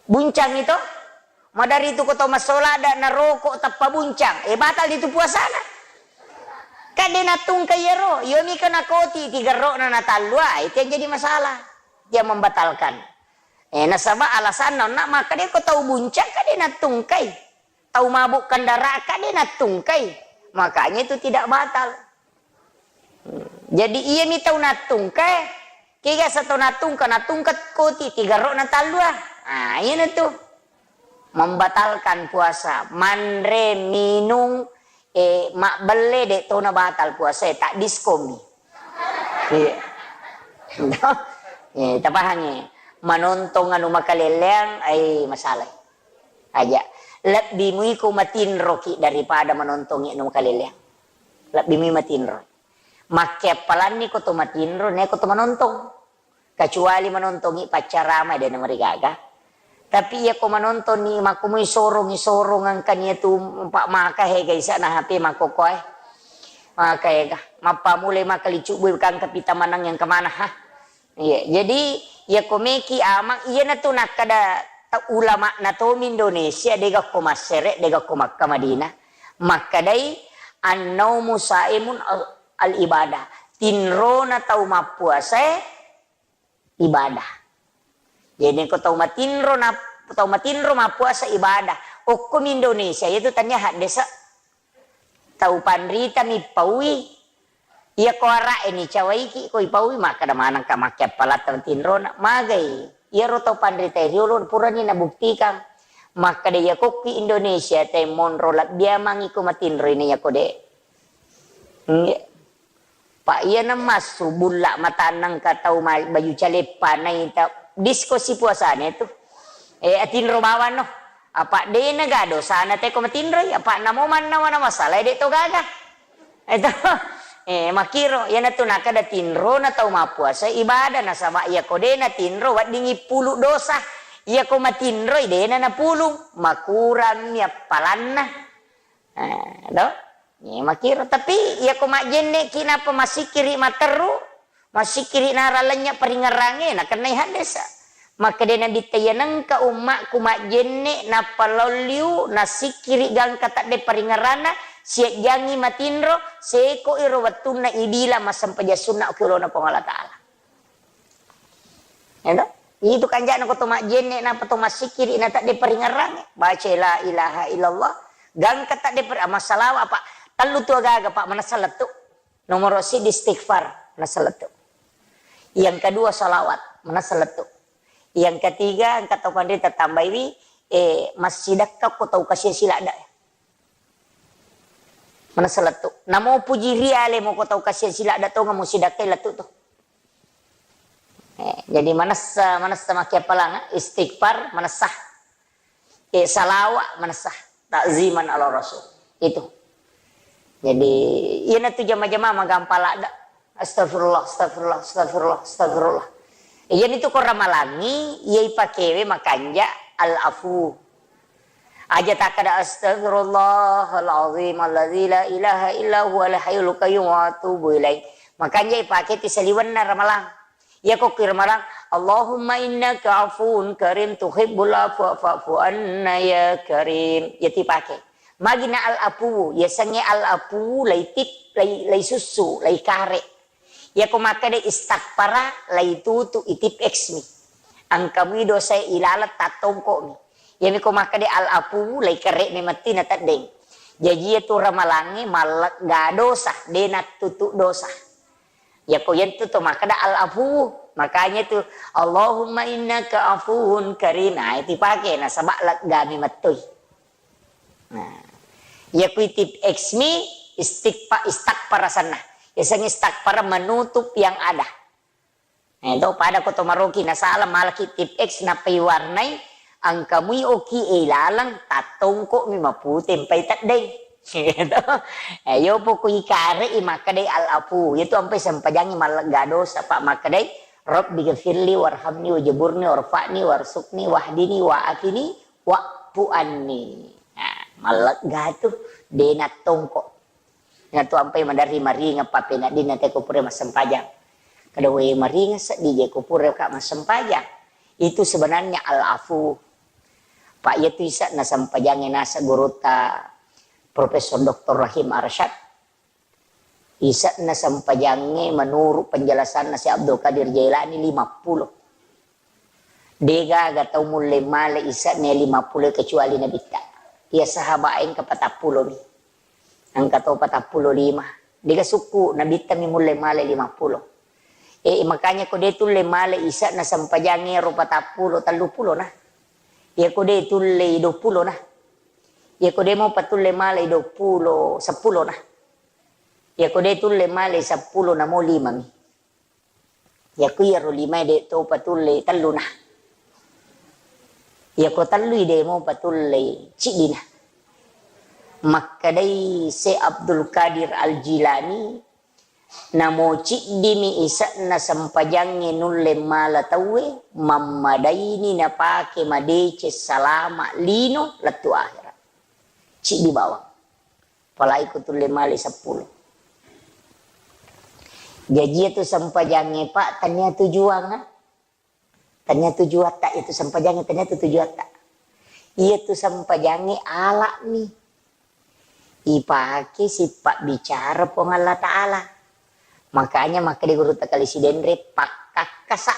Buncang itu, madari tu ko to massola da naroko tappa buncang, eh, batal itu puasana. Kan de nattungka iyaro, iyomi ka nakoti tigerrokna natallua, itu yang jadi masalah. Dia membatalkan. Eh, nasaba alasanna onna maka de ko tau buncang kan de nattungkai. Tau mabuk kendaraan kan de nattungkai. Makanya itu tidak batal. Jadi, iyami tau nattungka, kega sa tau nattungka, nattungka koti tigerrokna tallua. Ah, iyana tu. Membatalkan puasa, manre, minung, eh, mabbelle, de tona batal puasa, eh, tak diskomi. Iya. Eh, tapahangi. Manontong anu makaleleang, ai masalah. Aja. Lebbi mui ko matinroki daripada manontongi anu makaleleang. Lebbi mui matinro. Makkeappalanni ko to matinro, neko to manontong. Kecuali manontongi paccarama, de namarigaga. Tapi iya ko manontoni, makkumui sorongi sorong engkani tu, pak maka he gaisa na H P makkokoe. Maka ega, mappa mulai maka licubbu kangka pita manang yang kemana ha. Iya, jadi iya ko meki amang, iya natu nakkada ta-, ulama na tomi Indonesia, dega ko Massere, dega ko Makkah Madinah. Makkadai, "Annaumu saimun al-, al-ibadah." Tinrona tau mappuasae ibadah. Jadi ko tau matinro na, tau matinro mappuasa ibadah. Okkomi Indonesia, itu tania haddesa. Tau panrita mippaui. Iya ko ara'e ni cawaiki ko ipaui, makkada manengka makkeappalatta tinrona. Magai. Iyaro tau panrita riolo purani nabuktikan. Makkada iya kokki Indonesia te monro labbiamangi ko matinroi na iya ko de. Iya. Pak iya namassu bulla matanna engka tau ma-, baju caleppa naita disko sipuasana tu. Eh, atinro bawang no. Apa dena ga dosana te ko matinroi, apa namo mannawa na masalah de to gaga. Itu. Eh, makiro, iyanatu nakada tinrona tau mappuasa ibadah, nasaba iya ko dena tinro weddingi pulu dosa. Iya ko matinroi dena napulung, makurang mi appalanna. Eh, do? Iya makiro. Tapi iya ko majjenne ki napa masikiri materru, masikiri naralanya paringerange, nakennai haddesa. Makkeda Nabitta, "Iya nengka ummakku majjenne nappa lolliu, nasikiri gangka tadde paringeranna, siajjangi matinro, seko iro wettunna ibila massempajang sunna ki olona Puang Allah Ta'ala." Edo? Itu kanjana ko to majjenne napa to masikiri na tadde paringerange. Baca la ilaha illallah, gangka tadde per-, massalawa apa? Tellu tu agaga, Pak, manessa lettu. Nomoro siddi istighfar, manessa lettu. Yang kedua salawat, manessa lettu. Yang ketiga, engka tau panrita tambaiwi, eh, massidakka ko tau kasia siladda. Manessa lettu. Namo puji riale mo ko tau kasia siladda tonga mo sidakkai lettu to. Eh, jadi manessa, manessa makkeappalang, istighfar, manessa. Eh, salawa manessa, ta'ziman ala Rasul. Itu. Jadi, iyanatu jama-jama magampang ladda. Astagfirullah, astagfirullah, astagfirullah, astagfirullah. Iyanitu ko ramalangi, iya ipakewe makanja al-afu. Aja takkada, "Astagfirullahal azim alladzi la ilaha illa huwal hayyul qayyum wa atubu ilaih." Makanja ipake ti saliwenna ramalang. Iya ko ki ramalang, "Allahumma innaka afuwun karim tuhibbul afwa fa'fu anna ya karim." Iya ti pake. Magi na al-afuwu, yasengnge al-afuwu laitip, lai, laisussu, laikare. Iya ko makkeda istakfara, laitutu itip X mi. Engkamui dosae ilaleng tattongko mi. Iyami ko makkeda al-afuwu, laikare mi metti na teddeng. Jaji iya tu ramalangnge mallegga dosa, de nattutu dosa. Yako yentu to makkeda al-afu. Makanya tu, "Allahumma innaka afuwun karim." Nah, itu pake nasaba leggami mettoi. Nah, yako itip X mi istighfa-, istakfar asenna. Yasengnge istakfar menutup yang ada. Nah, itu pada ko to maroki nasala malaki tip X nappai warnai, engka mui oki e laleng tattongko mi mapute mpai teddeng. Gitu. Eh, yo poko ikare i makkedai al-afu, itu ampai sempajangi mallegga dosa, Pak, makkedai, "Rabbi ghafirli warhamni wajaburni warfa'ni warsukni wahdini wa'afini wa'fu anni." Nah, mallegga tu de nattongko. Natu ampai maderri maringeng pappeneddinna te ko pura massempajang. Kada we maringeng seddi je ko pura ka massempajang. Itu sebenarnya al-afu. Pak, iya tu ise'na sempajangnge naseng gurutta Profesor Doktor Rahim Arsyad. Ise'na sempajangnge menurut penjelasanna Syekh Abdul Qadir Jailani lima puluh. Degaga tau mulle male ise'na lima puluh kecuali Nabitta. Iya sahabat engka patappulo mi. Engka to patappulo lima. Dega sukku Nabitta mi mulle male lima puluh. Eh, makanya ko de tulle male ise'na sempajangnge ro patappulo, tellu pulo na. Iya ko de tulle dua pulo na. Iya ko de mo patulle male dua pulo, seppulo na. Iya ko de tulle male seppulo na mo lima mi. Yaku iyaro limae de to patulle tellu na. Iyako tellui de mopa tullei, ciddina. Makkedai Syekh Abdul Qadir Al-Jilani, namo ciddimi ise'na sempajangnge nulle mala tauwe, mammadaini napake madeceng salama lino lettu akhirat. Ciddi bawang. Apalagi ko tulle male seppulo. Jaji iyatu sempajangnge, Pak, tania tujuanna. Tania tujuatta, iyatu sempajangnge tania tu tujuatta. Iyatu sempajangnge ala'mi. Ipake sipabbicara Puang Allah Ta'ala. Makanya makkeda Gurutta Kali Sidenre, pakkakkasa.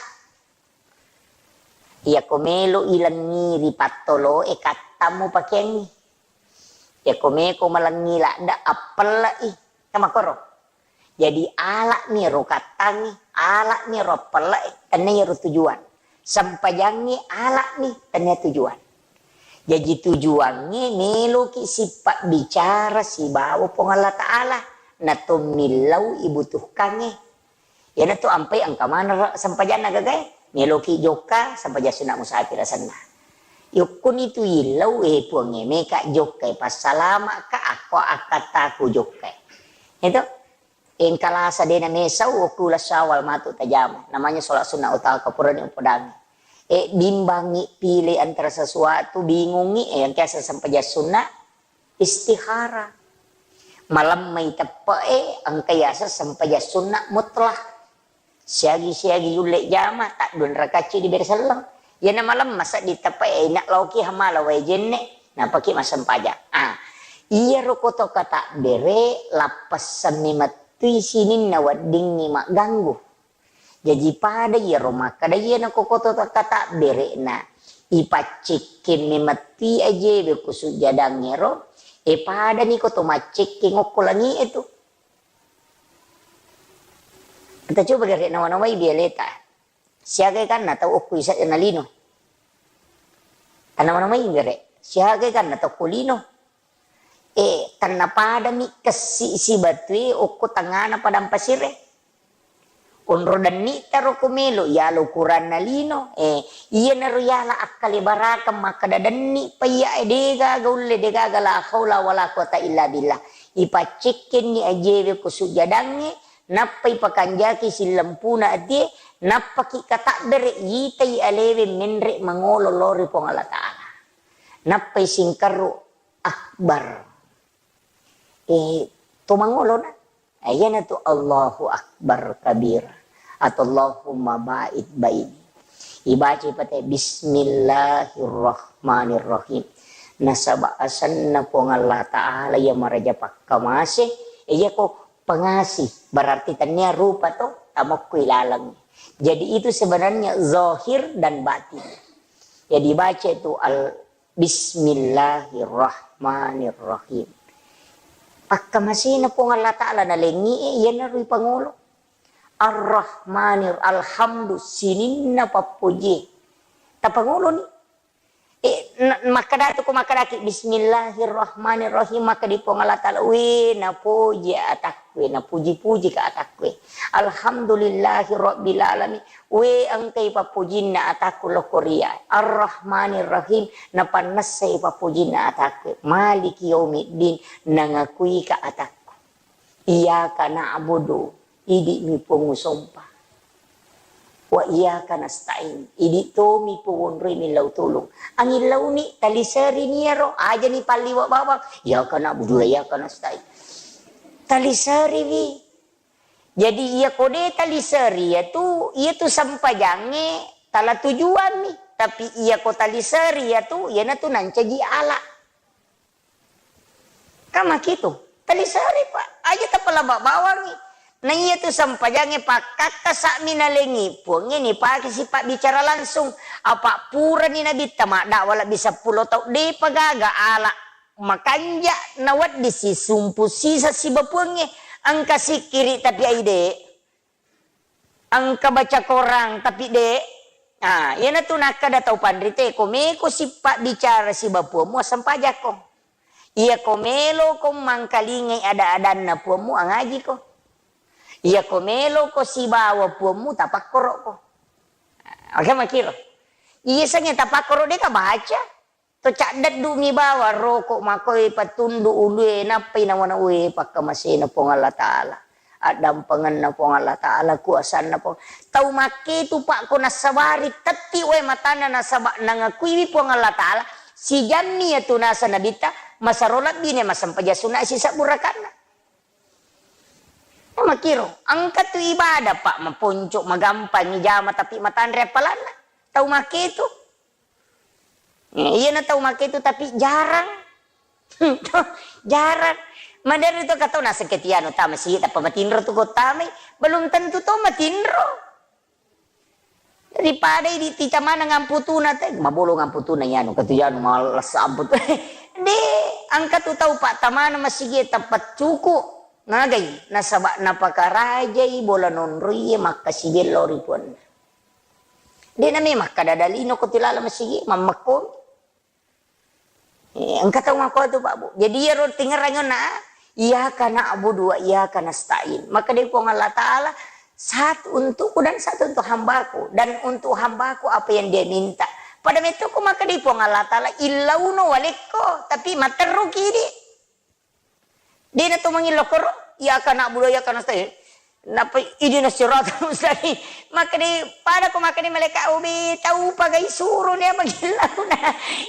Iyako melo ilengngi ri pattoloe, kattang mupakeangngi. Iyako meko malengngi ladde, appelle'i. Kan makkoro. Jadi ala'mi ro kattangngi, ala'mi ro appelle'e, tennia iyaro tujuan. Sempajangngi ala'mi, tennia tujuan. Jaji tujuangnge meloki sipabbicara sibawa Puang Allah Ta'ala, na to millau ibutuhkangnge. Iyanatu ampai engka maneng sempajanna gagae, meloki jokka, sempajang sunna musafir asenna. Yokkuni tu illau, eh, Puangnge, meka jokkai, passalama'ka, akko akkattaku jokkai. Itu. Engka lasa dena mesau, okku uleng Syawal matu tajama. Namanya sholat sunnah utama, purani upodangi. E, bimbangi pilih antara sesuatu, bingungi, e, engka yaseng sempajang sunnah istikharah. Malemmai teppe'e, engka yaseng sempajang sunnah mutlak. Siagi-siagi yulle jama, taddua rakacci dibere selleng. Iyana malemma seddi teppe'e, ina laoki hamala wae jenne, napaki massempajang. Ah, iyaro ko to katabbere, lappessanni mettui sininna weddingngi magganggu. Jaji pada iyaro makkeda iyana ko koto katabbere na ipaccekkenni mettui ajewe ko sujjadangngero, e padani ko to maccekkeng okko langi'e tu. Kita coba gare nawa-nawai bialeta. Siaga kanna tau okko isa na lino. Tanawa-nawai gare. Siaga kanna tau ko lino. E, tennapadami kessi sibatue okko tengngana padang pasire. Onro denni'ta ro ko melo, yala ukuranna lino. E, iyanaro yala akkalebarakeng makkeda denni paiya e, degaga ulle, degaga la haula wala quwata illa billah. Ipaccekkenni ajewe ko sujjadangnge, nappa ipakanjaki sillempuna atie, nappaki katabbere, yitai alewe menre mangolo lao ri Puang Allah Ta'ala. Nappai singkerru akbar. Eh, to mangolona. Eh, iyanatu Allahu Akbar kabir. Atau Allahumma ba'id baini. Ibaca pate Bismillahirrahmanirrahim. Nasaba asenna Puang Allah Ta'ala iya maraja pakkamase, eh, iyako pengasih, berarti tennia rupa to, tamokku ilaleng. Jadi itu sebenarnya zahir dan batin. Jadi baca itu al Bismillahirrahmanirrahim. Pakkamasena Puang Allah Ta'ala nalengngi e, iyanaro ipangolo. Ar-Rahmanir, alhamdu, sininna pappoji. Tapangoloni. E, na-, makkadatu ko makkadaki, Bismillahirrahmanirrahim, makkadi Puang Allah Ta'ala, we, napoji atakku. Kuwe, napuji-puji ka atakku e. Alhamdulillahi rabbil alamin. We, engkai pappujinna atakku lokko ria. Arrahmanirrahim, napannessai pappujinna atakku e. Maliki yaumiddin, nangakui ka atakku. Iyyaka na'budu, idi mi Puang usompa. Wa iyyaka nasta'in. Idi tomi Puang wonroi millau tulung. Angin launi, taliserini iyaro, ajani palliwa bawang. Iyyaka na'budu wa iyyaka nasta'in. Taliseriwi. Jadi, iyako de taliseri iyatu, iyatu sempajangnge tala tujuanni. Tapi iyako taliseri iyatu, iyanatu nancaji ala. Kan makitu. Taliseri, Pak. Aja tapalaba bawangngi. Na iyatu sempajangnge pakkakkasa'mi nalengngi Puangnge nipake sipabbicara langsung. Apa purani Nabitta maddakwa lebbi seppulo taung, depa gaga ala makanja nawedding sisumpu sisa siba Puangnge. Engka sikkiri tapi aide. Engka baca korang, tapi de. Ah, iyanatu nakkeda tau panrite, ko meko sipabbicara siba Puammu, assempajakko. Iyako meloko mangkalingai ada-adanna Puammu, angajiko. Iyako meloko sibawa Puammu, tapakkorokko. Oke, makiro. Iya sengnge tapakkoro deka baca. To caddeddu mi bawang roko makoi patundu ulue nappai nawa-nawa pakkamasena Puang Allah Ta'ala. Addampengenna Puang Allah Ta'ala, kuasanna Puang. Tau makketu, Pak, ko nassabari tetti wae matanna nasaba nangakuiwi Puang Allah Ta'ala, sijammi yatu nasa nabitta, masaro lebbine massempajang sunna sisebbu rakanna. Makiro, engka tu ibadah, Pak, maponco, magampang ijama, tapi matanre appalanna. Tau makketu. Eh, iyana tau makketu, tapi jarang. Jarang. Maderi to katau naseng ketiano tama sigi, tappa matinro tu ko tamai, belum tentu to matinro. Daripada idi tica maneng amputuna te, mabolo ngamputuna iyanu, katu iyanu males amput. De, engka tu tau pattamana masigi tappa cuku. Nagai, nasaba napakarajai bola nonroie makkasigello ri puanna. De nami makkada dalino ko tilala masigi, mammekko. Eh, engka tau makko tu, Pak, Bu. Jadi, iyaro tingerang na, "Iyyaka na'budu wa iyyaka nasta'in." Maka dé Puang Allah Ta'ala, "Satu untukku dan satu untuk hambaku. Dan untuk hambaku apa yang dia minta." Pada metto ko maka dé Puang Allah Ta'ala, "Illauno walekko," tapi matterruki di. Dé na to mangillo koro, "Iyyaka na'budu wa iyyaka nasta'in." Nappa, "Ihdinas siratal mustaqim." Makkeda, pada ko makkeda malaika, "Obe, tau pagai suro nia magillau na."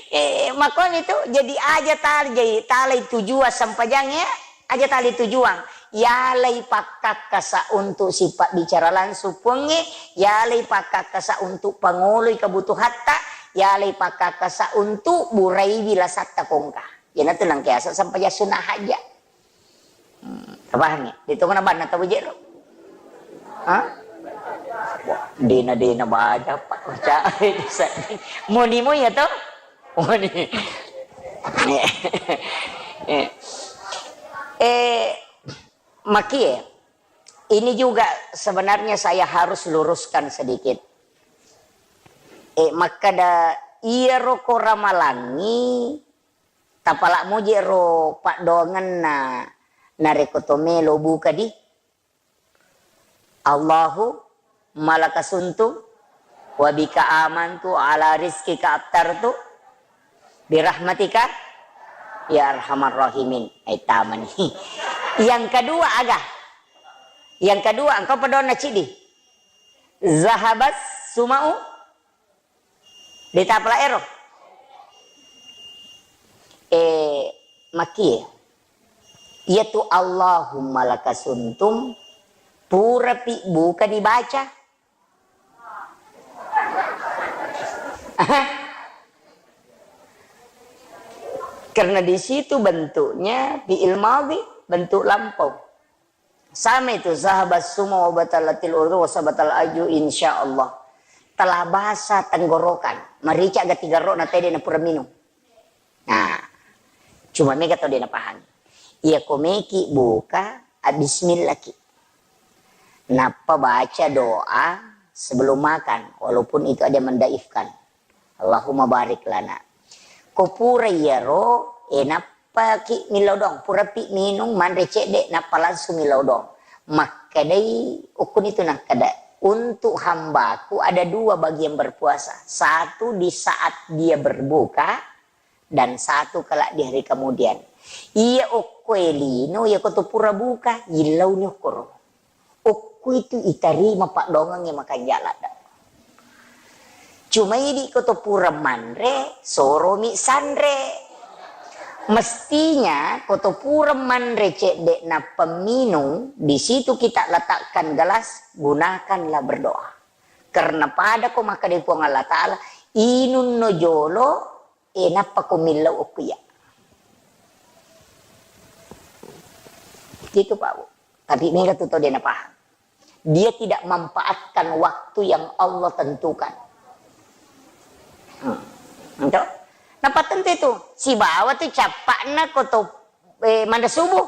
Eh, makkuami tu, jadi aja tali, jadi talai tujuan sempajang ya, aja tali tujuan. Yalai pakkakkasa untuk sipabbicara langsung Puangnge, yalai pakkakkasa untuk pangoloi kebutuhatta, yalai pakkakkasa untuk buraiwi lasatta kongka. Iyanatu nangkeasa sempajang sunna hajja. Hmm, tapahangngi? Ditongana banna tau jero. Hah? Wah, dena-dena baja, Pak. Baca. Moni mo ya to? Moni. Eh, eh, makie. Ini juga sebenarnya saya harus luruskan sedikit. Eh, makkada iyaro ko ramalangngi, tapala moje ro paddoangenna narekko to melo buka di, "Allahumma laka sumtu wa bika amantu ala rizqika aftartu birahmatika ya arhamar rahimin." Eh, tamani. Yang kedua aga? Yang kedua, engka paddoanna ciddi. Zahabas sumau. Dé tapala ero. Eh, makie. Iyatu Allahumma laka sumtu purapi buka dibaca. Karena di situ bentuknya fi'il madhi, bentuk lampau. Sama itu, "Zahabas sumau wa batalatil uruq wa sabatal aju insyaallah." Telah basah tenggorokan, marica gati garro na tede na pura minum. Nah, cuma mega tau dé napahang. Iya ko meki buka, ah, bismillah ki. Nappa baca doa sebelum makan, walaupun itu ada yang mendaifkan. Allahumma barik lana. Ko pura iyaro, eh, nappaki millau doang, purapi minung, manre cedde, nappa langsung millau doang. Makkedai, ukkunitu nakkeda, "Untuk hambaku ada dua bagi yang berpuasa. Satu di saat dia berbuka, dan satu kelak di hari kemudian." Iya okkoe lino, iya ko to pura buka, yillauni okkoro. Okko itu itarima paddoangengnge makanja ladde. Cuma idi ko to pura manre, soromi sanre. Mestinya ko to pura manre cedde nappa minung, di situ kita letakkan gelas, gunakanlah berdoa. Karena pada ko makkeda Puang Allah Ta'ala, "Inunno jolo, eh, nappa ko millau okko iya." Gitu, Pak Bu. Tapi mega tu tau dé napahang. Dia tidak manfaatkan waktu yang Allah tentukan. Hmm. Ento? Nappa tentu itu, sibawa tu cappa'na ko to, eh, manre subuh.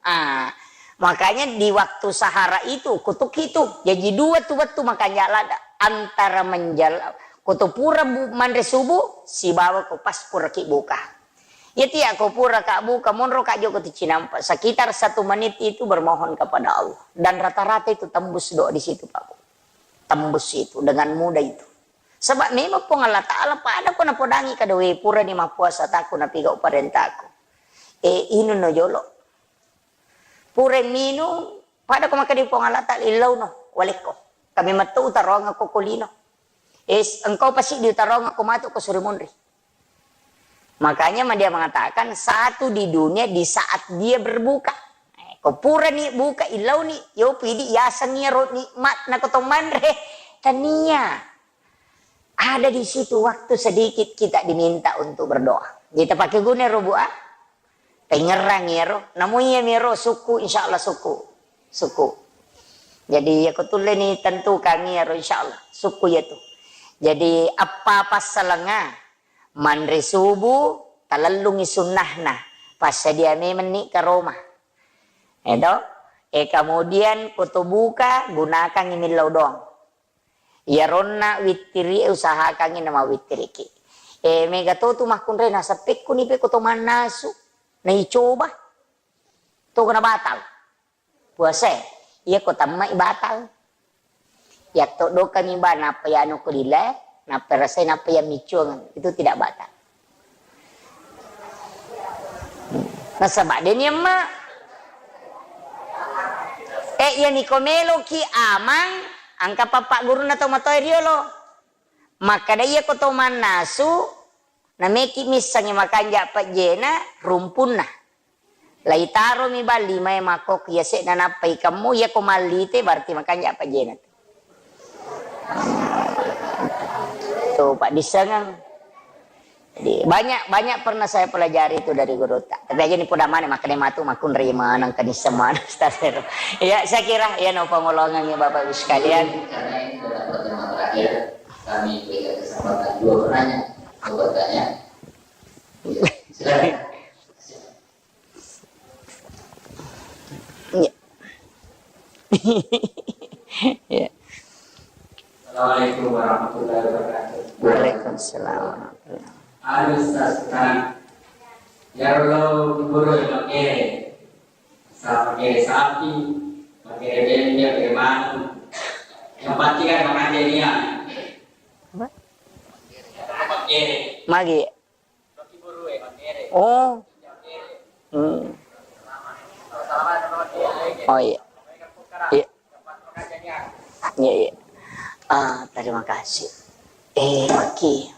Ah, makanya di waktu sahara itu kutuk itu. Jadi dua tu wettu makanja ladde antara menjal-, ko to pura bu-, manre subuh, sibawa ko pas puraki buka. Ya tiya ko pura ka buka, monro ka joko tu cinampa. Sekitar satu menit itu bermohon kepada Allah. Dan rata-rata itu tembus doa di situ, Pak Bu. Tembus itu dengan mudah itu. Saba memang Puang Allah Ta'ala pada ko napodangi kada, we purani mappuasa taku napigau parentaku. E, inunno jolo. Pura minung, pada ko makkeda Puang Allah Ta'ala, illauno, walekko. Kami metto utaroangko ko lino. Es, engkau pasti diutaroangko matu ko suri munri. Makanya ma dia mengatakan satu di dunia di saat dia berbuka. Eh, ko purani buka, illauni, yo pidi yaseng iyaro nikmat na ko to manre. Tania. Ada di situ waktu sedikit kita diminta untuk berdoa. Jadi tapake guna ro, Bu, ah? Pengerang iyaro. Namu iya miro suku, insya Allah suku. Suku. Jadi ya ko tulle ni tentukan iyaro, insya Allah. Suku ya tu. Jadi apa passalenga? Manre subuh, talellungi sunnahna. Passadia memenni ke Roma. Edo? E, kemudian ko to buka, gunakan millau doang. Iyaronna wittiri e, usahakangngi namawittiriki. E, mega to tu makkunrai, naseppekku ni pe ko to mannasu, naicoba. To kena batal. Puasa e, iya ko tammai batal. Yatto dokami ba, nappa yanu ko lila, nappa rasai, nappa ya miccuang, itu tidak batal. Nasaba deni emma. Eh, iya niko meloki amang, angka papa guruna to matoe riolo. Makkada iya ko to mannasu, nameki missangi makanja pejjena rumpunna. Laitaromi ba limae makkok yase'na nappa ikemmu, iya ko mallite berarti makanja pejjena. Tu paddissengeng. Jadi, banyak, banyak pernah saya pelajari itu dari guru ta. Tapi aja ni poda maneng, makanya matu makkunrai maneng, kenisseng maneng, Ustaz Heru. Ya, saya kira, ya, no pengolongan ya Bapak Ibu sekalian. Karena ini adalah pertemuan terakhir, kami berikan kesempatan dua penanya mau bertanya. Silakan. Iya. Iya. Assalamualaikum warahmatullahi wabarakatuh. Waalaikumsalam warahmatullahi wabarakatuh. Anu, Ustaz, kan, ya Allah, guru yang pakai, sa-, pakai sapi, pakai bembe, pakai manu. Yang pasti kan makan dia. Apa? Pakai. Magi. Oh. Hmm. Oh, iya. Iya. Iya, iya. Ah, terima kasih. Eh, Maki.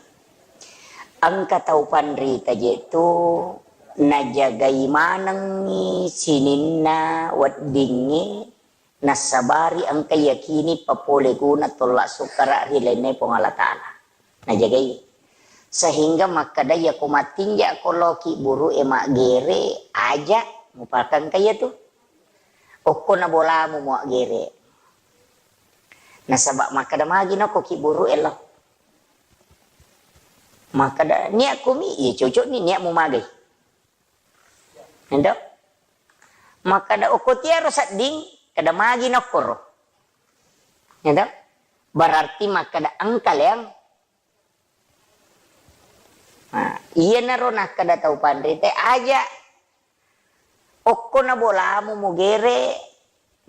Engka tau panrita je tu najagai manengngi sininna weddingnge, nassabari engka yakini papole guna tolla sukkara ri lainna Puang Allah Ta'ala. Najagai. Sehingga makkeda, iyako mattinja ko loki buru'e maggere, aja mupakengka iyatu. Okko na bolamu muaggere. Nasaba makkeda magi nokko ki buru'e lo. Makkeda niat kumi, iya cocok ni niat mu magai. Endo? Makkeda okko tiaro sedding, keda magi nokkoro. Endo? Berarti makkeda engka leang. Nah, iyanaro nakkeda tau panrita, aja okko na bolamu mugere,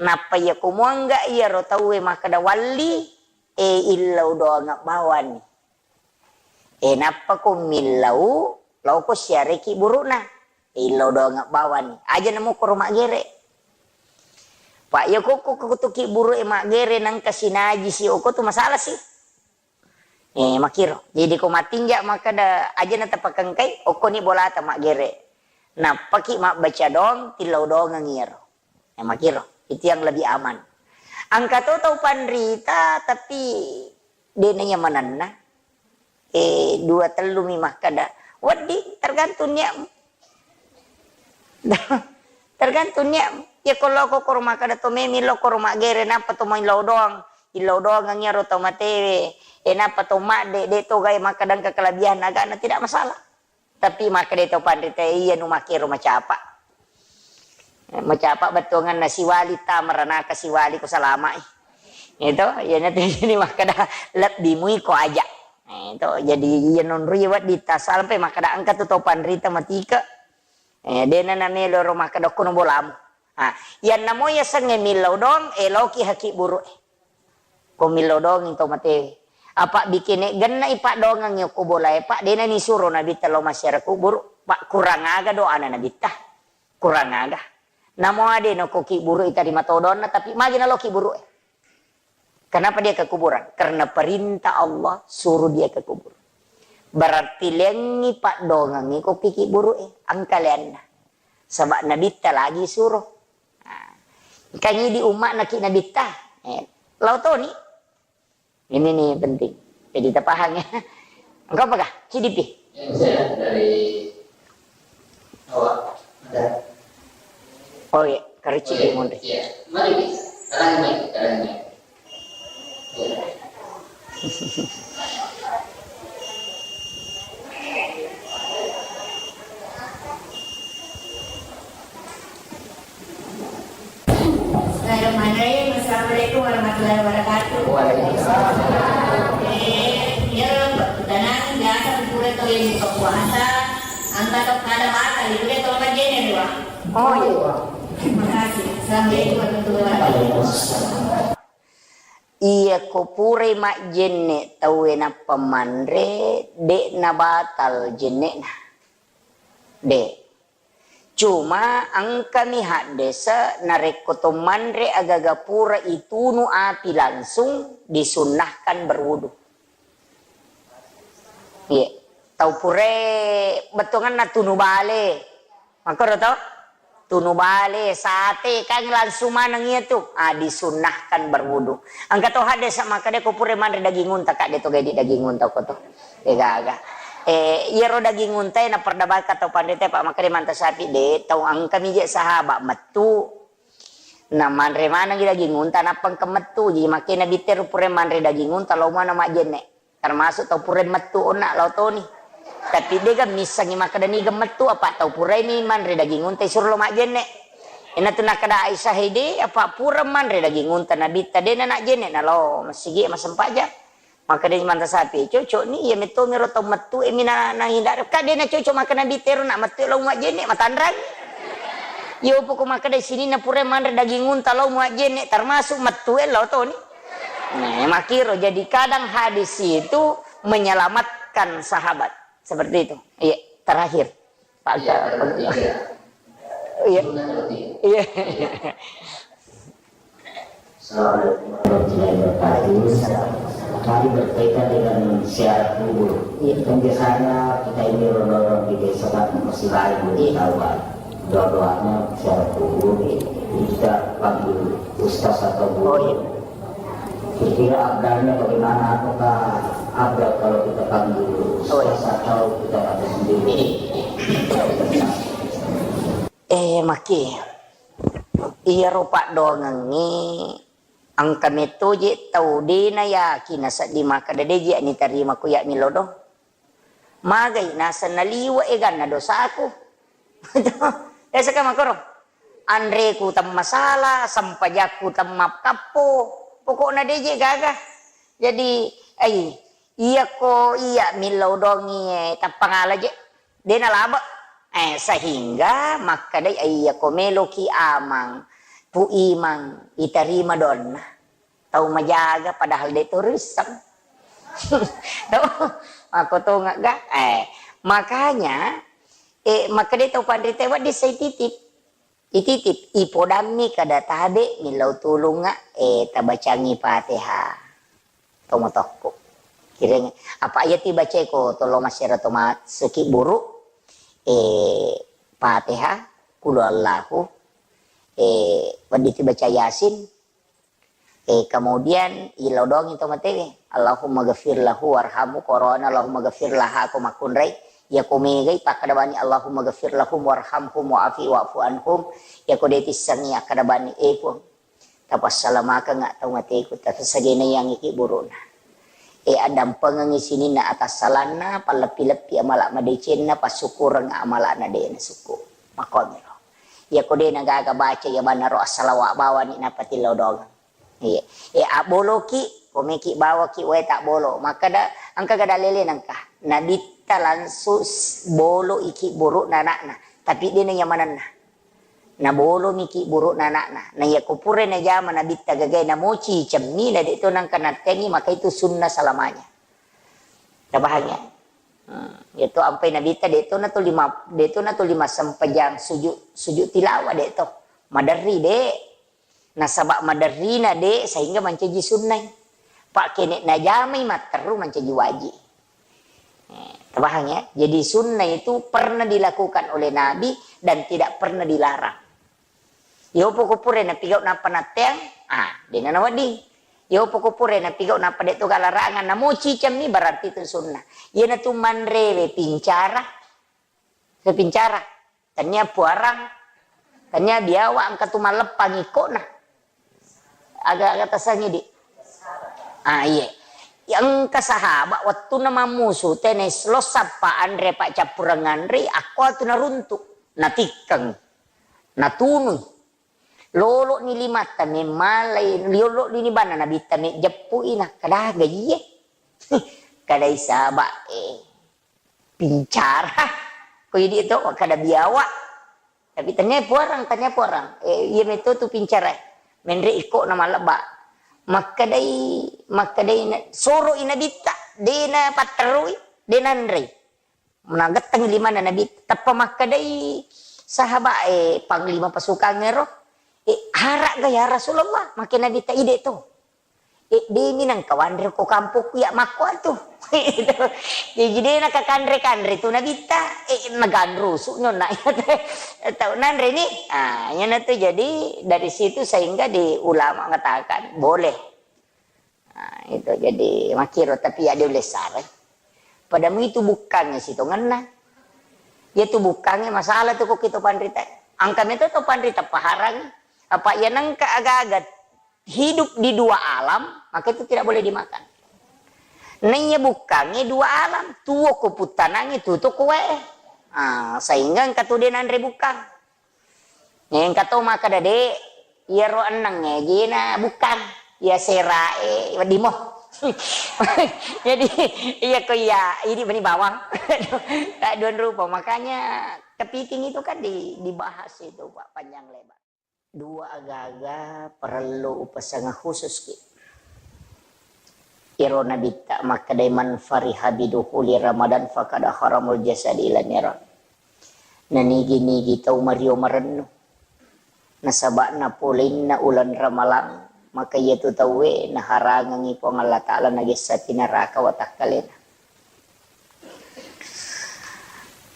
nappa iyako muangga iyaro tauwe makkeda walli, e, illau doang bawani. E, nappa ko millau, laoko siareki buru'na. E, illau doang bawani. Aja namukkoro maggere. Pak, iyako ko kutuki buru'e maggere nangka sinaji si oko tu masalah si. Eh, makiro. Jadi ko mattinja makkeda aja na tapakengkai, okkoni bolata maggere. Nappaki mabbaca doang, tillau doangeng iyaro. Eh, makiro. Itu yang lebih aman. Engka to tau panrita, tapi de naiya manenna. Eh, dua tellu mi makkeda. Wedding, tergantung niatmu. Tergantung niat. Iya ko loko koro makkeda to memi lo koro maggere, nappa to maillau doang. Illau doang iyaro tau matewe. E, nappa to madde, de to gae makkeda engka kelebihan agana, tidak masalah. Tapi makkeda tau panrita, iya nu makkero macapa. Macapa bettuanganna siwali ta meranaka siwali ko salamai. Itu, iya natu jadi makkeda lebbi mui ko aja. Itu, jadi iya nonroi wedding ta sampai makkeda engka tu tau panrita matike. Eh, dena namelo ro makkeda okkono bolamu. Ah, iyanna mo yasengnge millau doang, eloki haki buru'e. Ko millau doang to matewe. Apa bikin gennai paddoangengngi okko bolae, Pak, dena nisuro Nabitta lao massiara kuburu, Pak, kurang aga doana Nabitta? Kurang aga. Namo ade noko kiburu itarima todonna, tapi magi nalo kiburu e. Kenapa dia ke kuburan? Karena perintah Allah suruh dia ke kubur. Berarti lengi paddoangengngi ko ki kiburu e, angkaleanna. Sebab Nabitta lagi suruh. Nah, engka ni di umma'na ki Nabitta. Eh, lao toni. Ini nih penting. Jadi terpaham ya. Engkau apakah? C D P? Yang saya dari awak ada. Oh iya, kerici. Oh, iya. Di Monde. Iya. Mari kita. Sekarang ini, sekarang ini. Iya. Bismillahirrahmanirrahim. Assalamualaikum warahmatullahi wabarakatuh. Waalaikumsalam. Eh, ya, tenang, biasa pura tau yang buka puasa, angka tau kada batal, itu dia tau majene dua. Oh, iya. Terima kasih. Assalamualaikum warahmatullahi wabarakatuh. Iya, ko purai majjenne tauwe nappa manre, de' nabatal jenne'na. De'. Cuma engkami haddese narekko to manre agaga pura itunu api langsung, disunnahkan berwudu. Iya. Tau purae bettuanganna tunu bale. Makkoro to? Tunu bale, sate, kan langsung maneng iya tu. Ah, disunnahkan berwudu. Engka to haddese makkeda ko pura manre daging unta, Kak, de to gaidi daging unta ko to. Degaga. Eh, iyaro daging unta e naperdebaka tau panrita, Pak, makkeda manta sapi de, tau engka mi je sahabat mettu. Na manre manengi daging unta, nappa engka mettu. Jadi makkeda Nabitta ro pura manre daging unta, lao mana majjenne. Termasuk tau purai mettu onna lao toni. Tapi dega missengi makkeda niga mettu, apa tau purai mi manre daging unta isuro lo majjenne. Ena tu nakkeda Aisyah, "Hede, apa pura manre daging unta Nabitta, dena najjenne nalao masigi masempajang." Makkeda manta sapi, "Cocok ni, iya metto miro tau mettu e mi na, na hindar." Ka dena cocok makkeda Nabitta ro nak mettu e lao majjenne, matanrang. Yo poko makkeda sininna purai manre daging unta lao majjenne, termasuk mettu e lao toni. Nah, makkiro. Jadi kadang hadis itu menyelamatkan sahabat. Seperti itu. Iya, terakhir. Pak, iya, terakhir. Iya. Iya. Assalamualaikum warahmatullahi wabarakatuh. Mari berkaitan dengan ziarah kubur. Iya. Kan biasanya kita ini orang-orang di desa kan masih lain, belum tahu, Pak. Doa-doanya ziarah kubur. Jadi kita panggil ustaz atau guru. Oh, iya. Kira-kira abdalnya bagaimana? Apakah abdal kalau kita panggil ustaz atau kita baca sendiri? Eh, maki. Iyaro paddoangengnge engka metto je tau de na yakin nasedding makkeda de je ni tarima ku ya millau do. Magai naseng naliwe' e ganna dosaku. Biasa ka makkoro. Anreku temmasala, sempajakku temmakkappo. Pokokna de je gaga. Jadi, ai, iyako iya millau dongi, eh, tappangala je. De nalabe. Eh, sehingga makkedai, ai, iyako meloki amang, pu imang, itarima donna. Tau majaga padahal de to risseng. Tau, makkotongeng ga? Eh, makanya, eh, makkedai tau panrita wedding sai titip. Ititip, ipodammi kada tabe millau tulungnga, eh, tabacangi Fatihah. Tomotokko. Kireng, apa iya tibacaiko tolo masyarakat to masuki buru, eh, Fatihah, Qul Huwallahu, eh, wedding tibaca Yasin, Eh, kemudian, ilodongi to matewe. Allahumma ghafir lahu warhamhu, korona, Allahumma ghafir laha, ko makkunrai. Iya ko megai, pakkadabani, Allahumma ghafir lahum warhamhum wa'afi wa'fu anhum. Iya ko de tissengi, akkadabani, eh, Puang. Tapassalamakengnga tau mateku, tapasagenaiangi ki buruna. Eh, addampengengi sininna atassalanna, palleppi-leppi amala madecenna, passukureng amala na de nasukku. Makomiro. Iya ko de nagaga baca iya bannaro assalawa bawani napatilodongeng. Iya. E, abboloki, komeki bawaki wae tabbolo. Makkeda, engka gada lele nengka. Nabitta langsung s-, bolo iki burukna anakna. Tapi de na nyamanenna. Nabolomiki burukna anakna. Na iya ko pura najama Nabitta gagae namoci cemmi, na de to nangka natteangi, maka itu sunnah selamanya. Tapahang ya? Hmm, itu ampai Nabitta de to na to lima, de to na to lima sempajang sujud, sujud tilawah de to. Maderri de. Nasaba maderrina de sehingga mancaji sunnai. Pak kene najamai matteru mancaji wajib. Eh, terpaham ya? Jadi sunnah itu pernah dilakukan oleh Nabi dan tidak pernah dilarang. Yo poko pura napigau nappa natteang, ah, dena nawedding. Yo poko pura napigau nappa de to galarangan namoci cemmi, berarti itu sunnah. Iyana tu manrewe pincara, pincara. Tania puarang, tania biawa engka tu malleppang ikkona. Aga-aga tasangi di. Ah, iye. Engka sahabat wettunna mammusu, tene lo sappa anre paccappureng anre, akko tu naruntu, natikkeng, natunui. Lolo ni limatta memmalai, lolo ni bana Nabitta mejjeppu i, nakkadaga iye. Kadai sahabat e. Pincara. Ko idi to kada biawa. Tapi tania puarang, tania puarang. Eh, iya meto tu pincara. Menre iko na malebba. Makkedai, makkedai na, soro i Nabitta, de na patterui, de nanrei. Nagetteng limana Nabi, teppa makkedai sahabat e, panglima pasukan ero, eh, harak ga ya Rasulullah, make Nabitta ide to. Eh, demi nang kawanre ko kampokku ya makko atu. Jadi de na kakanre-kanre tu Nabitta, eh, naganrusu nyonna. Tau nanre ni. Ah, yana tu jadi dari situ sehingga di ulama mengatakan boleh. Nah, itu jadi makiro tapi ya de ulessare. Pada mu itu bukkangnge sitongenna. Ya tu bukkangnge masalah tu ko kita panrita. Angka meto to panrita paharangi. Apa ya nengka aga-aga hidup di dua alam, maka itu tidak boleh dimakan. Naiya bukkangnge dua alam, tuo ko puttanangnge, tuto ko wae. Ah, sehingga engka tu de nanre bukkang. Engka to makkeda de, iyaro ennengnge jena bukkang, iya serae wedding mo. Jadi iya ko iya idi meni bawang. Tak dua rupa, makanya kepiting itu kan di, dibahas itu Pak panjang lebar. Dua aga-aga parellu upasengeng khusus ki. Iro Nabitta makkedai, "Man fariha bidukhuli Ramadan faqad haramul jasadi ila niran." Nanigi-nigi tau mario marennu nasaba'na polenna uleng Ramalang, maka iyatu tauwe naharangengngi Puang Allah Ta'ala nagessapi naraka watakkalena.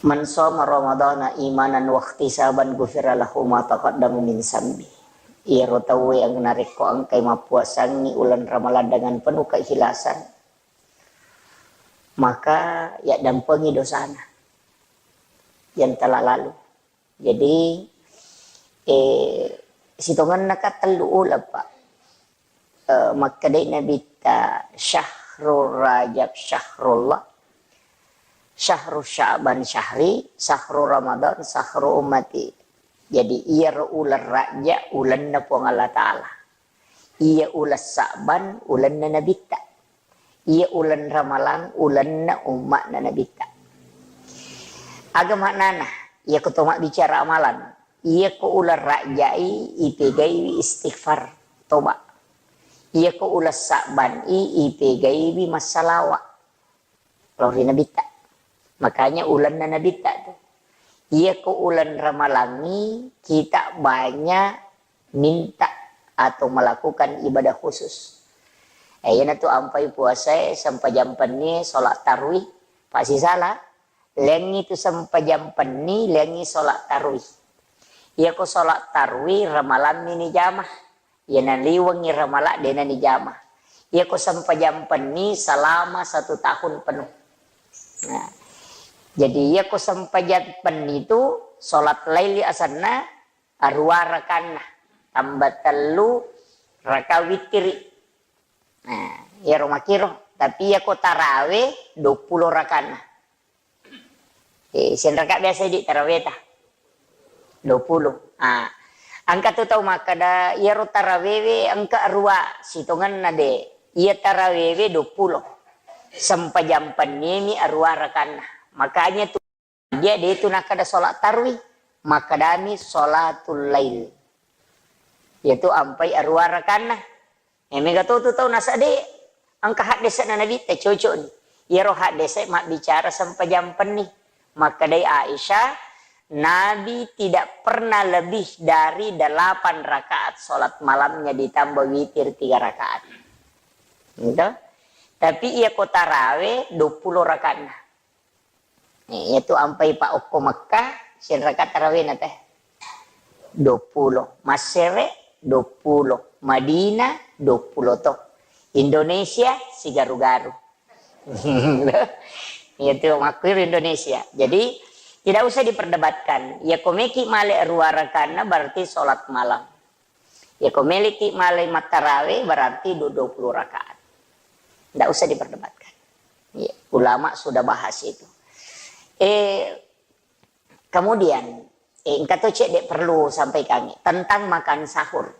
"Man shoma Ramadhana imanan wahtisaban ghufira lahu ma taqaddama min zambi." Iyaro tauwe yang narekko engkai mappuasangngi uleng Ramalang dengan penuh keikhlasan, maka yaddampengi dosana yang telah lalu. Jadi, eh, sitongenna ka tellu uleng, Pak. Eh, makkedai Nabitta, "Syahrul Rajab syahrullah, syahru Sya'ban syahri, syahru Ramadan syahru ummati." Jadi, iyaro uleng Rajab ulenna Puang Allah Ta'ala. Iya uleng Sa'ban ulenna Nabitta. Iya uleng Ramalang ulenna umma'na Nabitta. Aga maknana? Iyako to mabbicara amalan, iyako uleng Rajai ipegaiwi istighfar, toba. Iyako uleng Sa'ban i ipegaiwi massalawa lao ri Nabitta. Makanya ulenna Nabitta tu. Iyako uleng Ramalangngi kita banyak minta atau melakukan ibadah khusus. Eh, iyanatu ampai puasae, sempajang pennie, sholat tarwih, pasisala, lengngi tu sempajang penni, lengngi sholat tarwih. Iyako sholat tarwih, ramalammi ni jama. Iyana liwengngi ramala, dena ni jama. Iyako sempajang penni selama satu tahun penuh. Nah, jadi iyako sempajang penni tu sholat laili asanna, arua rakanna, tambah tellu raka witiri. Nah, iyaro makiro. Tapi iyako tarawe, duappulo rakanna. Eh, sianraka biasa di taraweta? Duappulo. Ah, engka tu tau makkeda, iyaro tarawewe engka arua, sitongenna de. Iya tarawewe duappulo. Sempajang pennimi arua rakanna. Makanya tu Dia de tu nakkeda sholat tarwih. Makkedami sholatul lail. Yaitu ampai arua rakanna. Eh, mega to tu tau nasade engka haddese'na Nabitta cocok ni. Iyaro haddese mabbicara sempajang penni. Makkedai Aisyah, Nabi tidak pernah lebih dari delapan rakaat sholat malamnya ditambah witir tiga rakaat. Gitu. Tapi iya ko tarawe dua puluh rakaatna. Eh, iyatu ampai pa okko Mekkah, siaga rakaat tarawena teh? Dua puluh. Massere dua puluh. Madinah dua puluh to. Indonesia sigaru-garu. Iyatu makkuiru Indonesia. Jadi tidak usah diperdebatkan. Ya komeki male rua rakanna berarti sholat malam. Ya ko meleki malai mattarawe berarti du-, dua puluh rakaat. Ndak usah diperdebatkan. Ya, ulama sudah bahas itu. Eh, kemudian, eh, engka to cedde perlu sampaikan tentang makan sahur.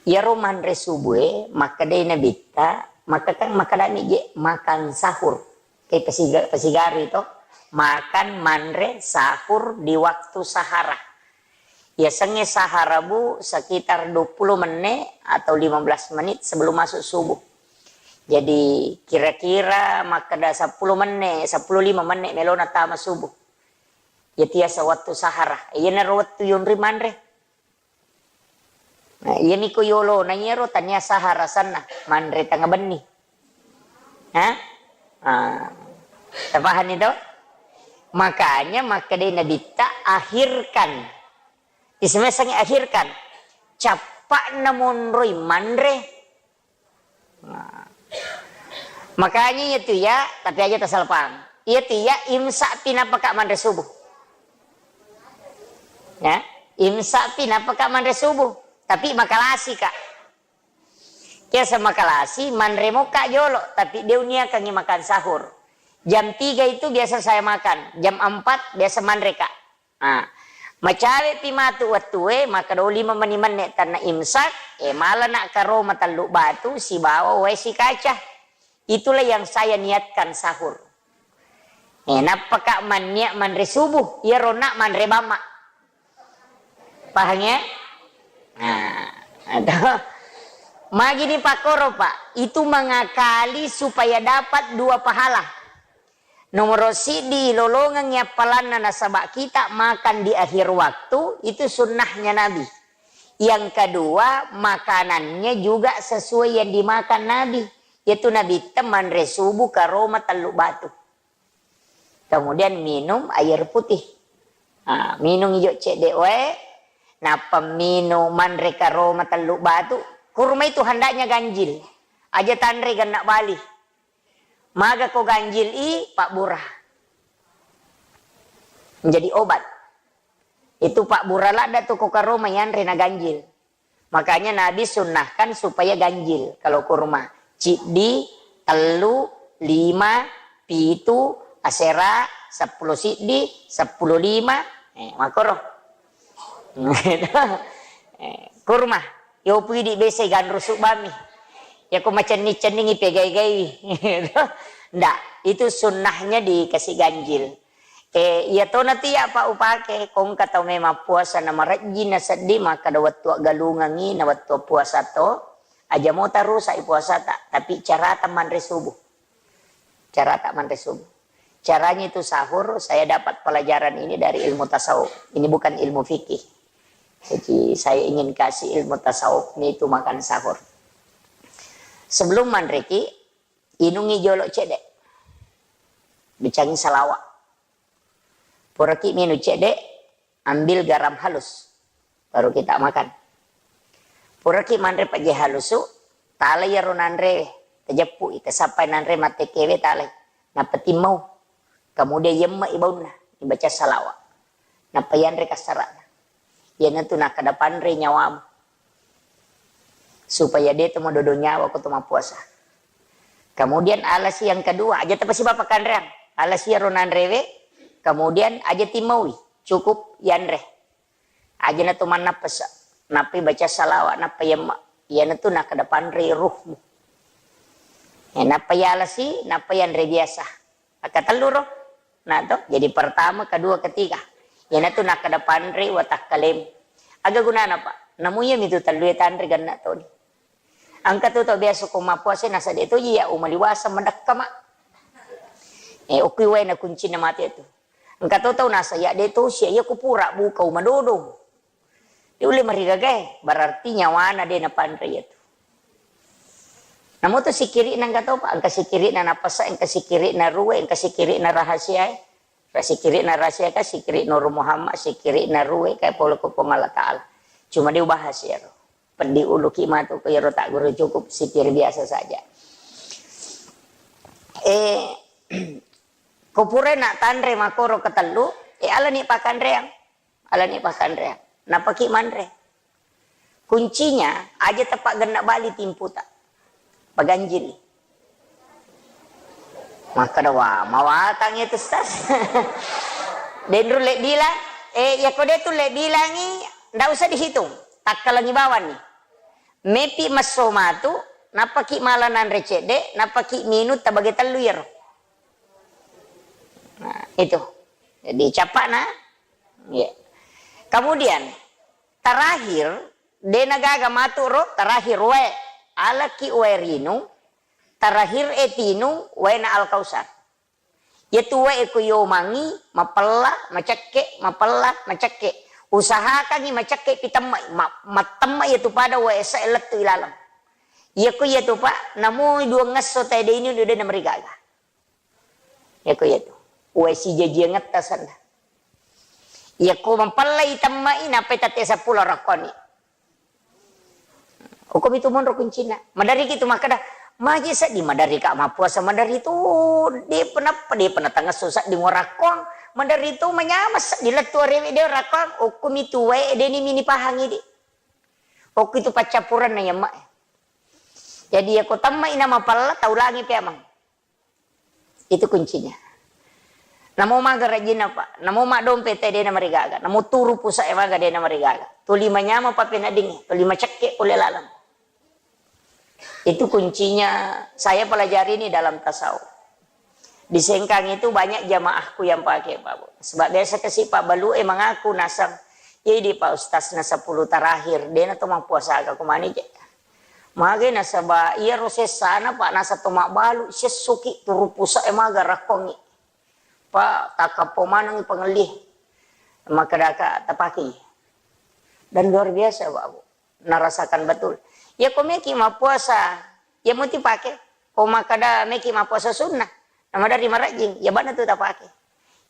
Iyaro manre subuh e, makkedai Nabitta, maka kan makkedani je makan sahur. Kayak pesiga-, pesigari to, makan manre sahur di waktu sahara. Yasengnge sahara, Bu, sekitar dua puluh menit atau lima belas menit sebelum masuk subuh. Jadi kira-kira makkeda sepuluh menit, sepuluh lima menit melona tama subuh. Iya tiasa wettu sahara. Iyanaro wettu yonri manre. Nah, iyami ko yolona iyaro tania sahara sanna, manre tengnga benni. Hah? Ah. Tapahani to? Makanya makkedai Nabitta, "Akhirkan." Isemesangi akhirkan. Cappa'na monroi manre. Nah. Makanya iyatu ya, tapi aja tasalpang. Iyatu ya, imsak pi napaka manre subuh. Ya, imsak pi napaka manre subuh. Tapi makalasi ka. Biasa makalasi, manre moka jolo, tapi de uniakangi makan sahur. Jam tiga itu biasa saya makan, jam empat biasa manre ka. Ah, macawe pi matu wettue, maka do lima meni menne tanna imsak, eh, mala na karo matellu batu sibawa wae sikaca. Itulah yang saya niatkan sahur. Eh, nappaka manniat manre subuh, iyaro na manre bamma. Paham ya? Nah, atau magini pakkoro, Pak, itu mengakali supaya dapat dua pahala. Nomor siddi, lolongengngi appalanna nasaba kita makan di akhir waktu, itu sunnahnya Nabi. Yang kedua, makanannya juga sesuai yang dimakan Nabi. Yaitu Nabi manre subuh karoma tellu batu. Kemudian minum air putih. Ah, minum ijo cedde wae, nappa minum manre karoma tellu batu. Kurma itu hendaknya ganjil. Aja tanre genna bali. Maga ko ganjil i, pabbura. Menjadi obat. Itu pabbura ladda tu ko karoma yanre na ganjil. Makanya Nabi sunnahkan supaya ganjil kalau kurma. Ciddi, tellu, lima, pitu, asera, seppulo siddi, seppulo lima. Eh, makoro. Eh, kurma. Yo pui di bese ganru subami. Ya ko macenning-cenningi pegai-gaiwi. Ndak, itu sunnahnya dikasih ganjil. Eh, iya tona tu ya, Pak, upake, kongka tau memang puasa na marejjing na seddi, makkada wettu aggalungengngi na wettu puasa to, aja mota rusak i puasata, tapi carata manre subuh. Carata manre subuh. Caranya itu sahur, saya dapat pelajaran ini dari ilmu tasawuf. Ini bukan ilmu fikih. Jadi saya ingin kasih ilmu tasawuf ini itu makan sahur. Sebelum manreki, inungi jolo cedde. Bicangi salawa. Puraki minung cedde, ambil garam halus, baru kita makan. Puraki manre pejje halusu, talai iyaro nanre, tajeppu i, tasappai nanre mattekewe, talai. Nappa timmau. Kemudian yemme i baunna, ibaca salawa. Nappa yanre kassarana. Iyanatu nakkada panre nyawamu. Supaya de to madodo nyawa ko to mappuasa. Kemudian alasi yang kedua, aja tapasiba pakkanreang. Alasi iyaro nanrewe, kemudian aja timmaui, cukup yanre. Aja na to mannappasa, nappai baca salawa, nappa yamma. Iyanatu nakkada panre ruhmu. Eh, nappa yalasi, nappa yanre biasa. Akkatelluro. Nah, to. Jadi pertama, kedua, ketiga. Iyanatu nakkeda panrei watakkalemu. Aga gunana, Pak? Namu iyamitu tellue tanre genna toni. Engka tu tau biasa ko mappuasa nasa de' toji ya umali waseng madekka, Mak. Eh, okui waena kuncinna mate tu. Engka to tau nasa ya de' tosi ya, iya ku pura buka uma dodong. De' ulle marigagae, berarti nyawana de' napanre iyatu. Namo tu sikiri'na engka to, Pak, engka sikiri'na napasa, engka sikiri'na ruwe, engka sikiri'na rahasiae. Ra sikiri'na rahasiaka, sikiri' Nur Muhammad, sikiri'na ruwe, kae pole ko Puang Allah Ta'ala. Cuma de' ubahas iyaro. Peddi uluki matu ko iyaro tagguru, cukup sikir biasa saja. Eh, ko pura na tanre makkoro ketellu, eh, alani pakkanreang. Alani pakkanreang. Nappaki manre. Kuncinya, aja tapaggenna bali timputa. Paganjili. Makkeda, "Wah, mawatang itu, Ustaz." Denru le bilang, eh, ya ko de' tu le bilangi, ndak usah dihitung. Takkalangi bawang ni. Mepi messo matu, nappaki mala nanre cedde, nappaki minung tabage tellu iyaro. Nah, itu. Jadi, capakna. Ya. Kemudian, terakhir, de' na gaga matu ro, terakhir wae. Alaki wae rinung, terakhir e tinung waena Al-Kausar. Iyatu wae ko yomangi, mapella, macekke, mapella, macekke. Usahakangi macekke pitemma, ma-, mattemma iyatu pada wae esa lettu ilaleng. Iyako iyatu, Pak, namo duangngesso tae de' ini de' na marigaga. Iyako iyatu. Wae sijajiangetta sanna. Iyako mapellai temmai, nappai tette seppulo rakkoni. Okkomi tu monro kuncinna. Maderri ki tu makkeda, "Maje seddi maderri ka mappuasa maderri tu, de' penappa, de' pena tangesso seddi ngorakkong, maderri tu manyameng seddi lettu arewe de' rakkong." Okkomi tu wae de' ni mini pahangi di. Okko itu paccappurenna yamma. Jadi yako temmai na mapella taulangi pe amang. Itu kuncinya. Namo maga rajinna, Pak. Namo maddompe te de' na marigaga. Namo turu pusa e maga de' na marigaga. Tuli manyameng papeneddingnge, tuli macekke pole laleng. Itu kuncinya saya pelajari ini dalam tasawuf. Di Sengkang itu banyak jamaahku yang pakai, Pak Bu. Sebab biasa kasi Pak Balu e mengaku nasang, "Jadi Pak Ustaz na sepuluh terakhir, de' na to mappuasa aga kumani je." Mage nasaba iyaro sessana, Pak, nasa to mabbalu, sessoki turu pusa e maga rakkongi. Pak, takkappo manengi pangelli. Makkedaka tapakei. Dan luar biasa, Pak Bu. Narasakan betul. Iya ko meki mappuasa, iya muti pake. Ko makkeda meki mappuasa sunnah, namaderri marajing, iya bana tu tapake.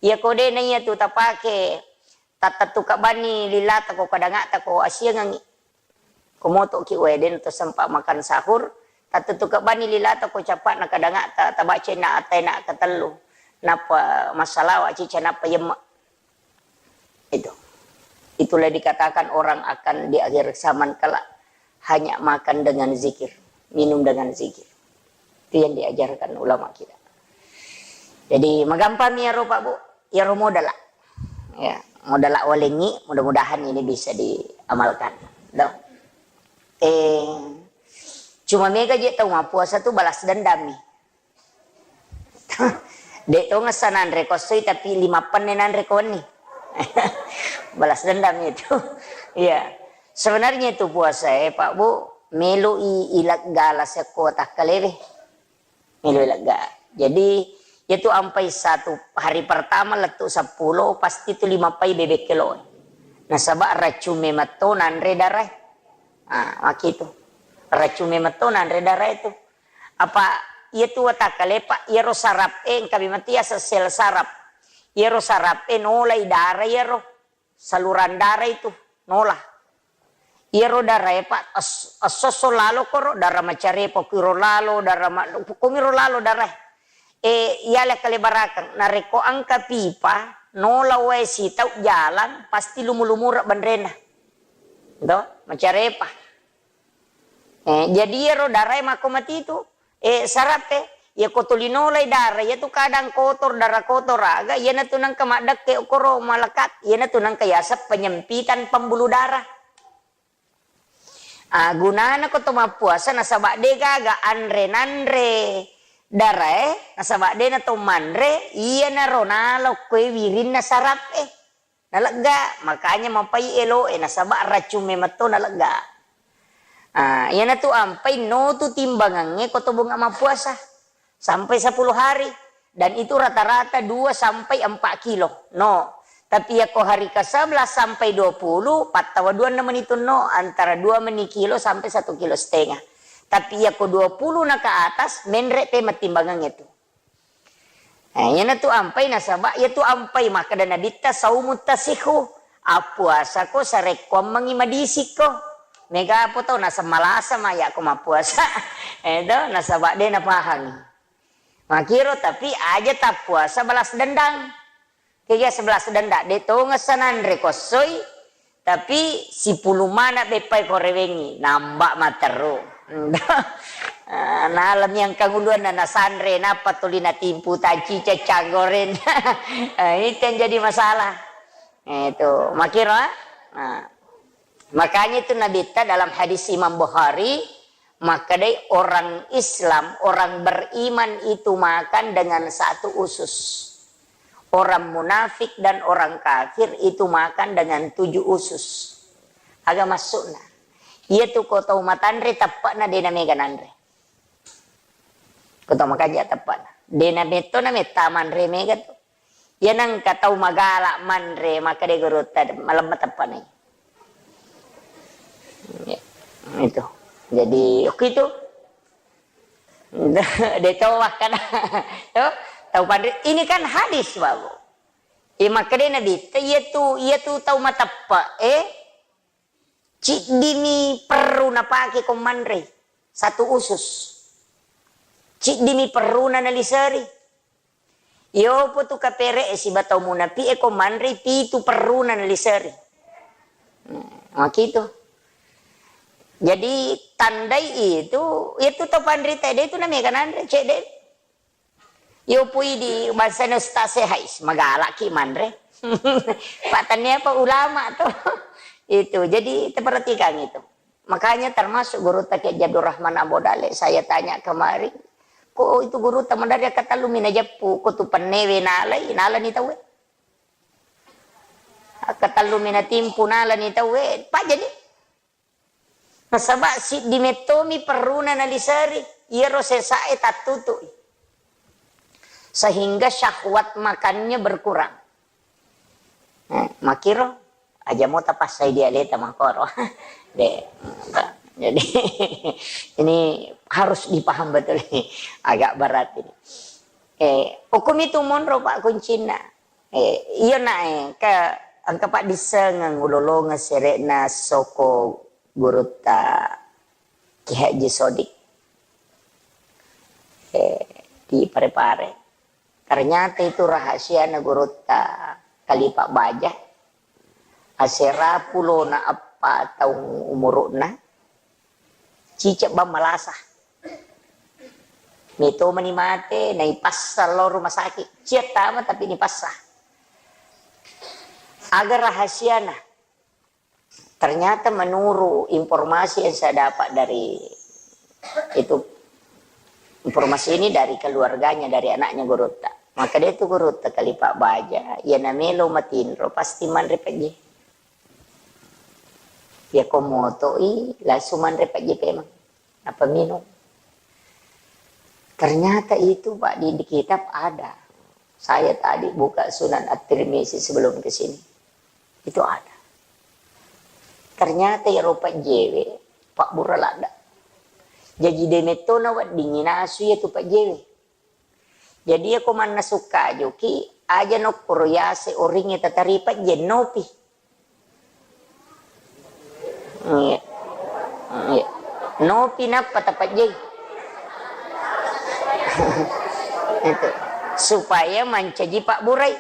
Iya ko de' na iya tu tapake, tattettuka bani lilata ko kadangata ko asiangengi. Ko motoki wae de' na to sempat makan sahur, tattettuka bani lilata ko capa'na kadangata, tabaca na atena katellu. Nappa massalawa cica nappa yemma. Itu. Itulah dikatakan orang akan di akhir zaman kelak hanya makan dengan zikir, minum dengan zikir. Itu yang diajarkan ulama kita. Jadi, magampang iyaro, Pak Bu, iyaro modala. Ya, modala walengi, mudah-mudahan ini bisa diamalkan. Do. Eh, cuma mega je tau mappuasa tu balas dendam nih. De' to ngessa nanre ko essoi, tapi lima penne nanre ko wenni. Balas dendam itu. Iya. Sebenarnya itu puasa e, Pak Bu, melo i ileggala sekko takkalewe. Melo ilegga. Jadi, itu ampai satu hari pertama lettu seppulo, pasti tu lima pai bebek kelo. Nasaba racung memetto nanre darae. Ah, makitu. Racung memetto nanre darae tu. Apa iya tu watakkale, Pak, iyaro sarap e, engka memang tu yaseng sel sarap. Iyaro sarap e nolai dara iyaro, saluran dara itu nola. Iyaro dara e, Pak, es-, esso-esso lalo koro, dara macarepa kuiro lalo, dara ma-, kumiro lalo dara e. E, iyale kalebarakeng, narekko engka pipa, nola wae sitau jalan, pasti lumu-lumura benrena. Do, macarepa. Eh, jadi iyaro darae makko matitu, eh, sarappe. Iyako tuli nolai dara, iyatu kadang kotor, dara kotor aga, iyanatu nengka maddekke okoro malekat, iyanatu nengka yaseng penyempitan pembuluh darah. Ah, gunana ko to mappuasa nasaba de gaga anre nanre darae, nasaba de na to manre, iyanaro nalo koe wirinna sarappe. Nalegga, makanya mapai eloe, nasaba racung memetto nalegga. Ah, iyanatu ampai notu timbangangnge ko to bunga mappuasa sampai sepuluh hari. Dan itu rata-rata dua sampai empat kilo. No. Tapi yako hari ke sebelas sampai dua puluh, pattawa dua meni tu no, antara dua meni kilo sampai satu kilo setengah. Tapi yako dua puluh na ke atas, menre te mattimbangangnge tu. Eh, iyanatu ampai nasaba, iyatu ampai makkeda Nabitta, "Saumu tasihu." Appuasako sarekkuammengngi madisikko. Mega apa tau naseng malasa mayakko mappuasa. Eh, to, nasaba de napahangi. Makiro, tapi aja tappuasa balas dendang. Kega sebelas dendang, de tongeng sananre kossoi, tapi sipulung mana beppai ko rewengngi, namba materru. Ah, nalani engkang uluanna nasanre, nappa tuli natimpu tacica canggoren. Ah, itu yang jadi masalah. Itu, makiro, ah. Nah, makanya itu Nabitta dalam hadis Imam Bukhari, makkedai orang Islam, orang beriman itu makan dengan satu usus. Orang munafik dan orang kafir itu makan dengan tujuh usus. Aga maksudna? Iyatu ko tau matanre teppe'na de namega nanre. Ko tau makanja teppe'na. De nametto nametta manre mega tu. Iya nengka tau magala manre, makkeda gurutta, malemma teppe'na. Ya, itu. Jadi, oke itu. De tau makkeda. Tuh, tau panre. Ini kan hadis, Babu. Iya makkeda Nabitta, iya tu, iya tu tau mateppe, eh, ciddimi perru napake ko manre. Satu usus. Ciddimi perruna naliseri. Iyopo tu kapere e siba tau munapi e ko manre pitu perruna naliseri. Hmm, makitu. Jadi tandai itu, itu tau panrita de itu namega nanre, cedde. Iyopo idi bangsana ustaz e, hais, magalaki manre. Pak tania apa ulama tu. Itu. Jadi taperhatikan itu. Makanya termasuk gurutta Kiai Abdurrahman Ambo Dale, saya tanya kemarin, ko itu gurutta madari akkatellu mi najeppu, ko tu pennewe nalai, nalani tauwe. Akkatellu mi natimpu nalani tauwe, pajani. Nasaba siddi mettomi perruna naliseri, iyaro sesae tattutui. Sehingga syahwat makannya berkurang. Eh, makiro, aja mo tapassai dialeta makoro. De, jadi ini harus dipaham betul ini. Agak berat ini. Eh, hukum itu monro, Pak, kuncinna. Eh, iya, nak, eh, ke engka paddissengeng ulolongeng sere'na soko gurutta Ki Haji Sodik. Eh, di Pare-Pare. Ternyata itu rahasiana gurutta Kalipa Baja. Asera pulona eppa taung umuru'na, cicek bang malasa. Meto mani mate, naipassa lao rumah sakit. Cia tama tapi nipassa. Aga rahasiana? Ternyata menurut informasi yang saya dapat dari itu, informasi ini dari keluarganya, dari anaknya gurutta. Maka dia itu gurutta Kalipa Baja, iya namelo matinro pasti manre pejje. Iya ko motoi langsung manre pejje pemang. Apa minum? Ternyata itu, Pak, di, di kitab ada. Saya tadi buka Sunan At-Tirmizi sebelum ke sini. Itu ada. Ternyata iyaro pejjewe pabbura ladda. Jaji de metto naweddingi nasu iyatu pejjewe. Jadi iyako mannasu kajuki, aja nokkoro yase oringnge tatari pejje, nopi. Iya. Iya. Nopi nappa tapajjai. Itu. Supaya mancaji pabburai.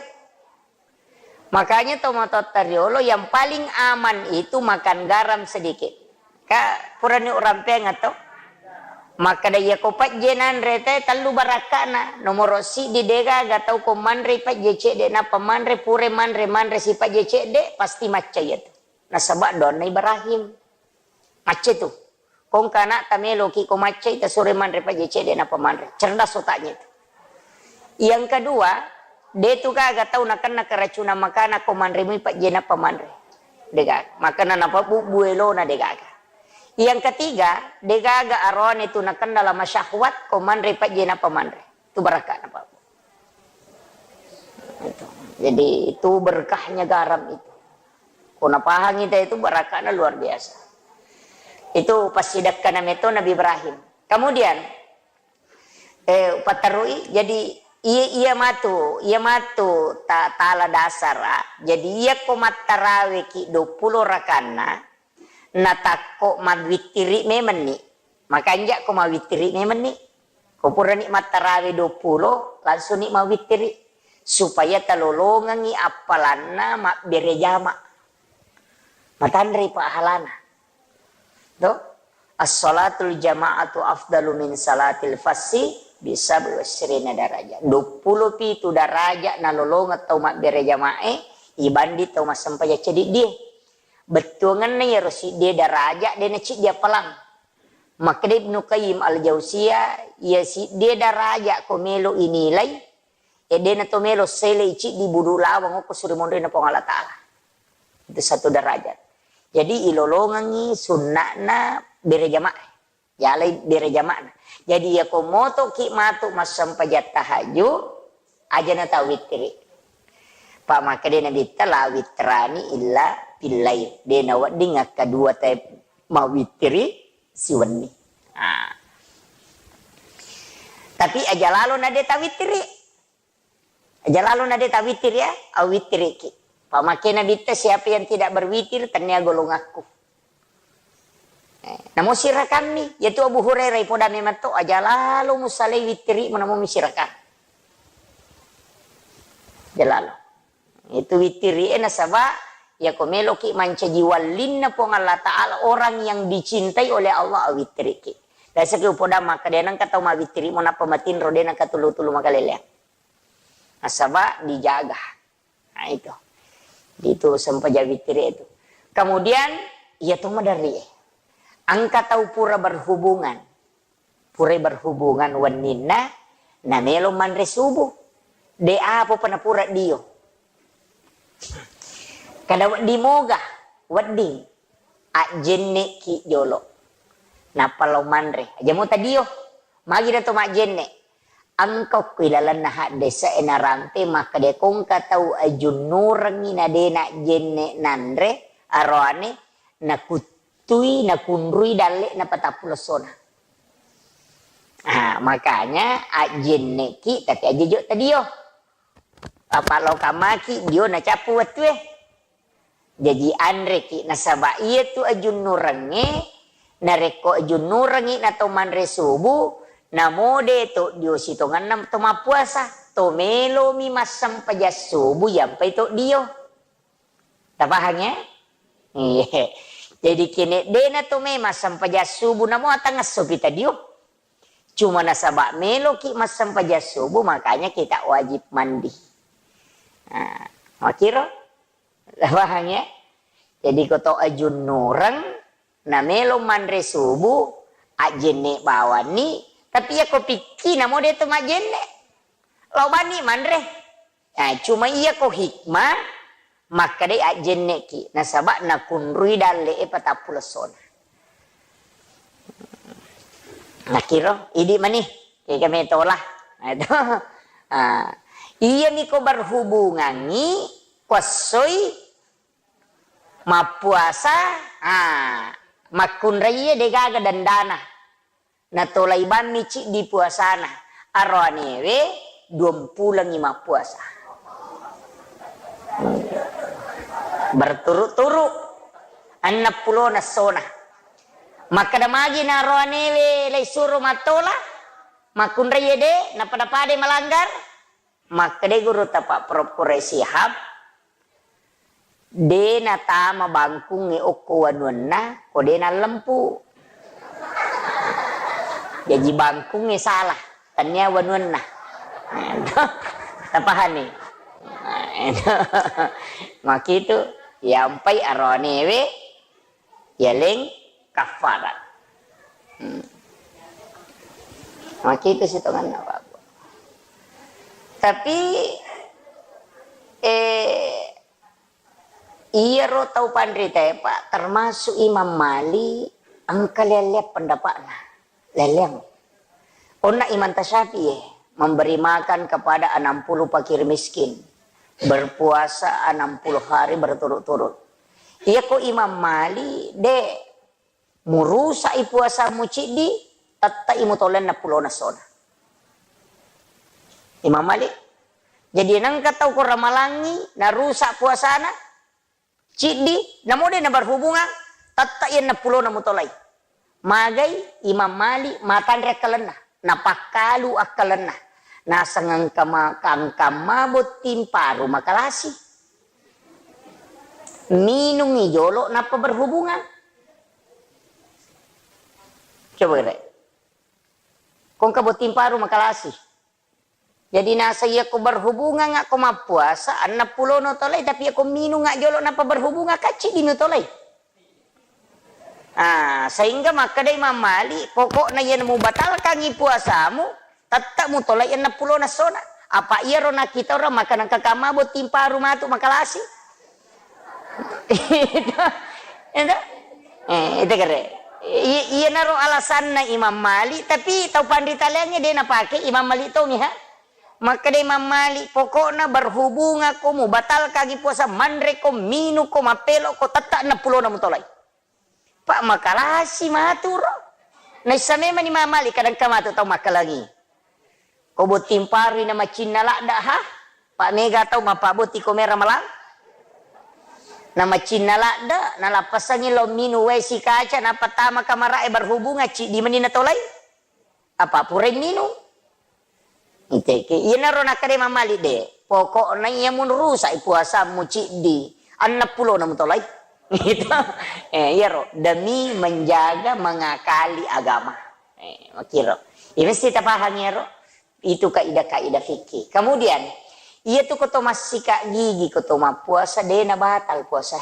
Makanya tomatoatta riolo yang paling aman itu makan garam sedikit. Ka purani urampeang atau? Makkeda iyako pajje nanre te tellu barakka'na. Nomoro siddi degaga tau ko manre pajje cedde nappa manre pure manre manre si pajje cedde pasti macca iyatu. Nasaba doanna Ibrahim. Macca tu. Ko engka anakta meloki ko maccai, tasuro manre pajje cedde nappa manre. Cerdas otaknya itu. Yang kedua, De tu gaga tau nakenna keracunan makanan ko manre mui pajjena pamanre. De gaga. Makana napabbubbu elona de gaga. Yang ketiga, de gaga aroane tu nakenna lama syahwat ko manre pajjena pamanre. Tu barakka napabbu. Itu. Jadi itu berkahnya garam itu. Ko napahangi te itu barakkana luar biasa. Itu passidekkana meto Nabi Ibrahim. Kemudian, eh, paterui, jadi iya, iya matu, iya matu ta-, tala dasara. Jadi iya ko mattarawe ki dua puluh rakanna, natakko mawittiri memenni. Makanja ko mawittiri memenni. Ko purani mattarawe dua puluh, langsung ni mawittiri. Supaya talolongengi appalanna mabbere jama. Matanre pahalana. To? As-salatul jama'atu afdalu min salatil fassi bisa berwasrina darajat. Dua puluh pitu darajat nalolongeng tau mabbere jamae ibanding tau massempajang ceddiddie. Bettuangenna iyaro siddie darajat de naciddi appalang. Makkeda Ibnu Qayyim Al-Jauziyah, iya siddie darajat ko melo inilai, e de nato melo selei ciddi budu lawang okko suri monrinna Puang Allah Ta'ala. Itu satu derajat. Jadi ilolongengi sunna'na bere jamaah. Yalai bere jamaahna. Jadi yako motoki matu massempajang tahajud, aja na tawittiri. Pa makkeda Nabitta, "La witrani illa fil lail." De nawedding akkadua tae mawittiri siwenni. Ah. Tapi aja lalo na de tawittiri. Aja lalo na de tawitir ya, awittiriki. Pamake Nabitta, siapa yang tidak berwitir, tennia golonganku. Eh, namo sirakammi, yaitu Abu Hurairah ipoda memang to, aja lalo musalai wittirimu namo misirakang. Aja lalo. Itu wittiri e nasaba yako meloki mancaji wallinna Puang Allah Ta'ala, orang yang dicintai oleh Allah, awittiriki. Biasaki upoda maka de nengka tau mawittirimu nappa matinro de nengka tulu-tulu makaleleang. Nasaba dijaga. Nah, itu. Itu sempajang wittiri itu. Kemudian, iya to maderri e. Engka tau pura berhubungan. Purai berhubungan wenninna, namelo manre subuh. De apa panapura dio. Kada wedding moga, wedding. Ajjenneki jolo. Nappa lao manre. Aja mo tadio. Magi na to majjenne. Engka okko ilalenna haddese e narampe makkeda ko engka tau ajunnurengngi na de najjenne nanre aroane nakuttui nakunrui dalle na patappulo essona. Ah, makanya ajjenneki tapi aja jo tadio. Apa lo kamaki dio nacappu wettue. Jaji anreki nasaba iyatu ajunnurengnge, narekko ajunnurengngi na to manre subuh, namo de to dio sitongenna to mappuasa, to melomi massempajang subuh yampai to dio. Tapahang ya? Iya. Jadi kene dena to me massempajang subuh namo atangesso pi tadio. Cuma nasaba meloki massempajang subuh, makanya kita wajib mandi. Nah, makiro? Paham ya? Jadi ko to ajunnureng, na melo manre subuh, ajjenne bawanni, tapi iya ko pikki namo de to majjenne. Lao bani manre. Nah, cuma iya ko hikmah, makkedai ajjenneki, nasaba nakunrui dalle e patappulo essona. Nakiro, idi mani, kega metola. Nah, itu. Ah, iya miko berhubungangi, kuassoi, mappuasa, ah, makkunraie degaga dandana. Natolai bammi ciddi puasana. Aroanewe duampulengngi mappuasa. Berturut-turut enneppulona essona. Makkeda magi na aroanewe leisuro mattola, makkunraie de, napada-padai malanggar. Makkedai gurutta Pak Prof Quraish Shihab, de natama bangkungnge okko wanuanna ko de nallempu. Jaji bangkungnge salah, tennia wanuanna. Tapahani? Makitu, yampai aroanewe yaleng kafarat. Hmm. Makitu sitonganna, Pak. Tapi Eh, iyaro tau panritae, Pak, termasuk Imam Malik, engka lelleang pendapatna. Lelleang. Onna Imam Tasyafi'i, memberi makan kepada enam puluh fakir miskin, berpuasa enam puluh hari berturut-turut. Iyako Imam Malik, de, murusa'i puasamu ciddi, tette'i mutolai enneng pulona essona. Imam Malik. Jadi nengka tau ko ramalangi, narusa puasana, ciddi, namo de naberhubungan, tette'i enneng pulona mutolai. Magai Imam Malik matanre akkalenna, napakkalu akkalenna. Naseng engka ma-, engka mabotting paru makalasi. Minungi jolo nappa berhubungan. Coba kira. Ko engka botting paru makalasi. Jadi naseng iyako berhubungan ko mappuasa, enneng pulono tolai, tapi iyako minunga jolo nappa berhubungan, kacci di mutolai. Ah, sehingga makkeda Imam Malik, pokokna iyana mubatalkangi puasamu, tette mutolai enneng pulona essona. Apa iyaro nakkita orang makan engka kamma botting paru matu makalasi. Itu, itu. Eh, itu kere. I-, iyanaro alasanna Imam Malik, tapi tau panrita laingnge de napake Imam Malik tongi, ha? Makkeda Imam Malik, pokokna berhubungako, mubatalkangi puasa, manreko, minuko, mappeloko, tette enneng pulona mutolai. Pak, makalasi matu ro. Naissa memang Imam Malik kadang ka matu tau makkalangi. Ko botting parui na macinna ladde, ha? Pak, mega tau mappabotti ko mera malang. Na macinna ladde, nalappessangi lo minung wae sikaca, nappa tama kamarae berhubungan, ciddi meni natolai. Apa purai minung? Iteke, iyanaro nakkeda Imam Malik de, pokokna iya munrusai puasamu ciddi, enneng pulona mutolai. Gitu. Eh, iyaro, demi menjaga, mengakali agama. Eh, makkiro. Iya mesti tapahang iyaro. Itu kaidah-kaidah fikih. Kemudian, iya tu ko to massika gigi, ko to mappuasa, de nabatal puasa.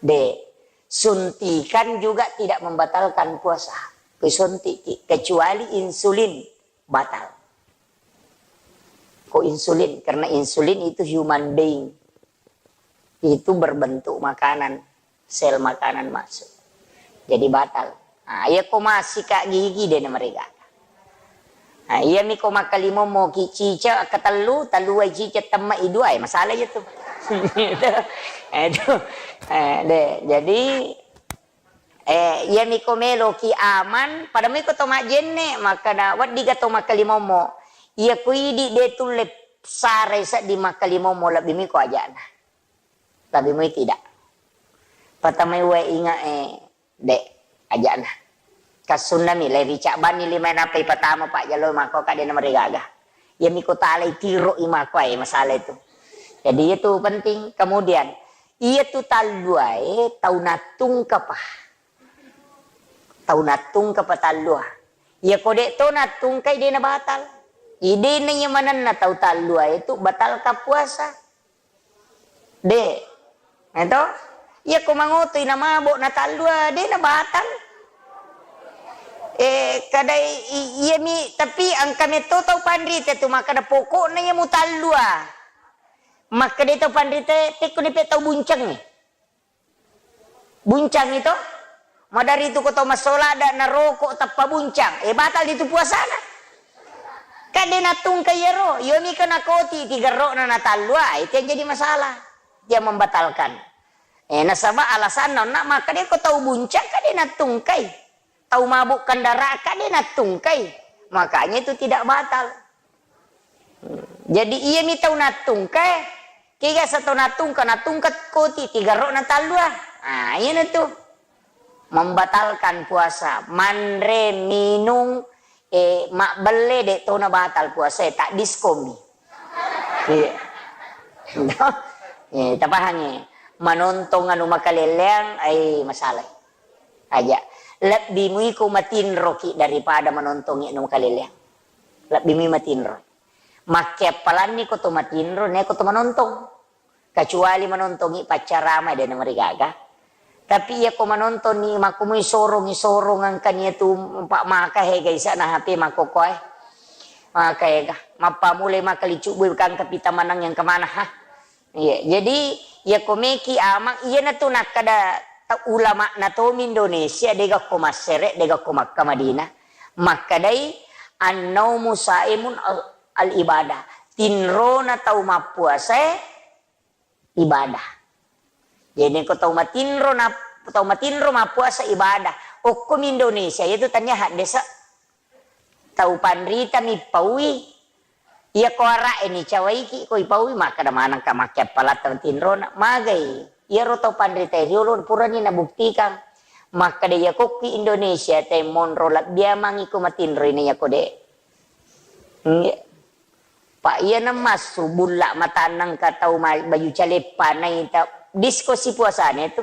De, suntikan juga tidak membatalkan puasa. Kusuntikki, kecuali insulin, batal. Ko insulin, karena insulin itu human being. Itu berbentuk makanan, sel makanan masuk. Jadi batal. Nah, iya ko massika gigi de namarigaga. Nah, iya mi ko makkalimommo ki cicak ketellu, tellu ai cicak temma i dua, eh, masalah iya tu. Itu, itu, eh, de. Jadi, Eh, iyami ko meloki aman, pada mui ko to majjenne, makkeda, weddiga to makkalimommo. Iya ko idi de tulle sarai seddi makkalimommo, lebbi mui ko ajana. Lebbi mui tidak. Patamai wae inga, eh, de, ajana. Kassunnami, le ricabbanni lima nappa ipatama pajjalo mako kade na marigaga. Iyami ko talai tiro i mako, eh, masalah itu. Jadi itu penting. Kemudian, Iyatu talluae tau nattungkapa. Tau nattungkapa tallua. Iya ko de to nattungkai, de nabatal. Idena iya manenna tau talluae tu batalka puasa. De. Eto? Iya ko mangotoi na mabo na tallua, de nabatal. Eh, kadai i-, iyami, tapi engka metto tau panrita tu makkeda pokokna iya mutallua. Makkeda to panrita, tekkoni pe tau buncengngi. Buncang itu, madari tu ko to massola da naroko tappa buncang, eh, batal itu puasana. Kan de nattungka iyaro, iyomi ka nakoti tigerrokna natallua, itu yang jadi masalah. Dia membatalkan. Eh, nasaba alasanna onna maka de ko tau buncang ka de nattungkai. Tau mabuk kendaraan ka de nattungkai. Makanya itu tidak batal. Jadi, iyami tau nattungka, kega sa tau nattungka, nattungka koti tigerrokna tallua. Ah, iyana tu. Membatalkan puasa, manre, minung, eh, mabbelle, de to nabatal puasa, eh, tak diskomi. Iya. Eh, tapahangi. Manontong anu makaleleang, ai masalah. Aja. Lebbi muiko matinroki daripada manontongi anu makaleleang. Lebbi mui matinro. Makkeappalanni ko to matinro, neko to manontong. Kecuali manontongi paccarama, de namarigaga. Tapi iya ko manontonni, makkumui sorongi sorong engkani tu, pak maka hega isana H P makkokoe. Maka hega, mappamulai maka licubbu kangka pita manang yang kemana, ha? Iya, jadi iya ko meki amang, iyanatu nakkada ta-, ulama'na tomi Indonesia, dega ko Massere, dega ko Makka Madinah. Makkedai, "Annaumu saimun al-, al-ibadah." Tinrona tau mappuasae ibadah. Jadi ko tau matinro na, tau matinro mappuasa ibadah. Okkomi Indonesia, iyatu tania haddesa. Tau panrita mi paui. Iya ko ara'e ni cawaiki ko ipaui, makkeda manengka makkeppalatta matinrona. Magai. Iyaro tau panrita riolo purani nabuktikan. Makkeda iya kokki Indonesia te monro labbiamangi ko matinroi na iya ko de. Nggih. Pa iyana massu bulla matanna engka tau ma-, baju caleppa naita disko sipuasana tu.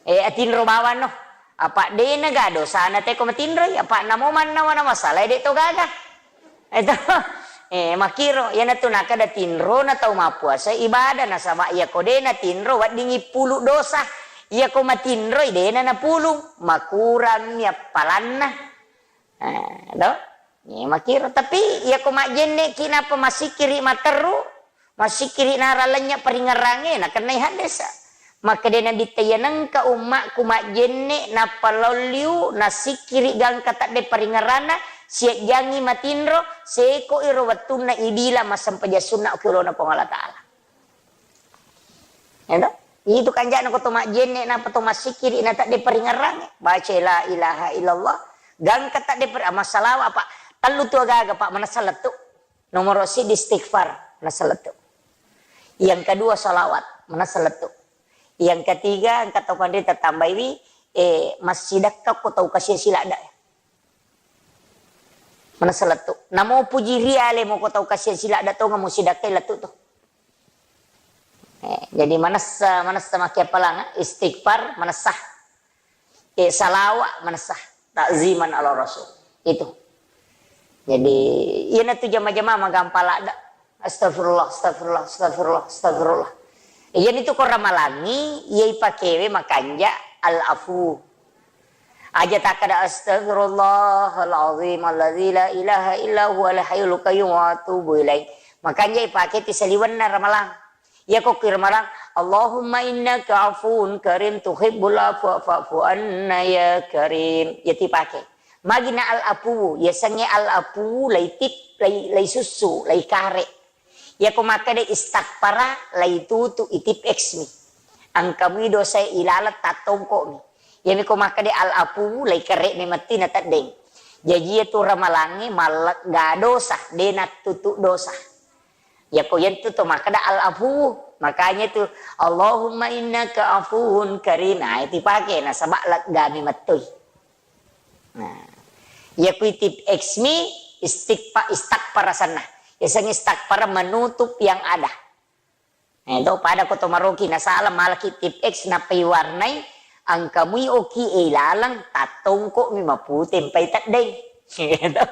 Eh, atinro bawang no. Apa dena ga dosana te ko matinroi, apa namo mannawa na masalah de to gaga. Eto. Eh, makiro, iyanatu nakkeda tinrona tau mappuasa ibadah, nasaba iya ko dena tinro weddingi pulu dosa. Iya ko matinroi dena napulung, makurang mi appalanna. Eh, do? Iya, makiro. Tapi iya ko majjenne ki napa masikiri materru, masikiri naralanya paringerange, nakennai haddesa. Makkeda Nabitta, "Iya nengka ummakku majjenne nappa lolliu nasikiri gangka tadde paringeranna, siajjangi matinro, seko iro wettunna ibila massempajang sunna ki olona Puang Allah Ta'ala." Eto? Itu kanjana ko to majjenne napa to masikiri na tadde paringerange. Baca la ilaha illallah. Gangka tadde per-, massalawa apa? Tellu tu agaga, Pak, manessa lettu. Nomor siddi istighfar, manessa lettu. Yang kedua salawat, manessa lettu. Yang ketiga, engka tau panrita tambaiwi, eh, massidakka ko tau kasiasi ladda. Manessa lettu. Namo puji riale mo ko tau kasiasi ladda tonga mo sidakkai lettu tu. Eh, jadi manessa, manessa makkeappalang, istighfar, manessa. Eh, salawa, manessa. Ta'ziman ala Rasul. Itu. Jadi, iyanatu jama-jama magampang ladda. Astagfirullah, astagfirullah, astagfirullah, astagfirullah. Iyanitu ko ramalangi, iya ipakewe makanja al-afu. Aja takkada, "Astagfirullahal azim alladzi la ilaha illa huwal hayyul qayyum wa atubu ilaih." Makanja ipake ti saliwenna ramalang. Iya ko ki ramalang, "Allahumma innaka afuwun karim tuhibbul afwa fa'fu anna ya karim." Iya ti pake. Magina al-afu, yasengnge al-afu lai tip, lai, lai sussu, lai kare. Iya ko makkeda istakfara, lai tutu itip X mi. Engka mui dosa ilaleng tattongko mi. Iyami ko makkeda al-afu, lai kere mi metti na teddeng. Jaji iya tu ramalangnge mallegga dosa, de nattutu dosa. Yako yentu to makkeda al-afu, makanya tu, "Allahumma innaka afuwun karim." Nah, itu pake nasaba legga mi mettui. Nah, iya ku itip X mi istikfa-, istakfar asenna. Yaseng istakfar menutup yang ada. Nah, itu pada ko to maroki nasala malaki tip X nappai warnai, engka mui oki e laleng tattongko mi mapute mpai teddeng. Gitu.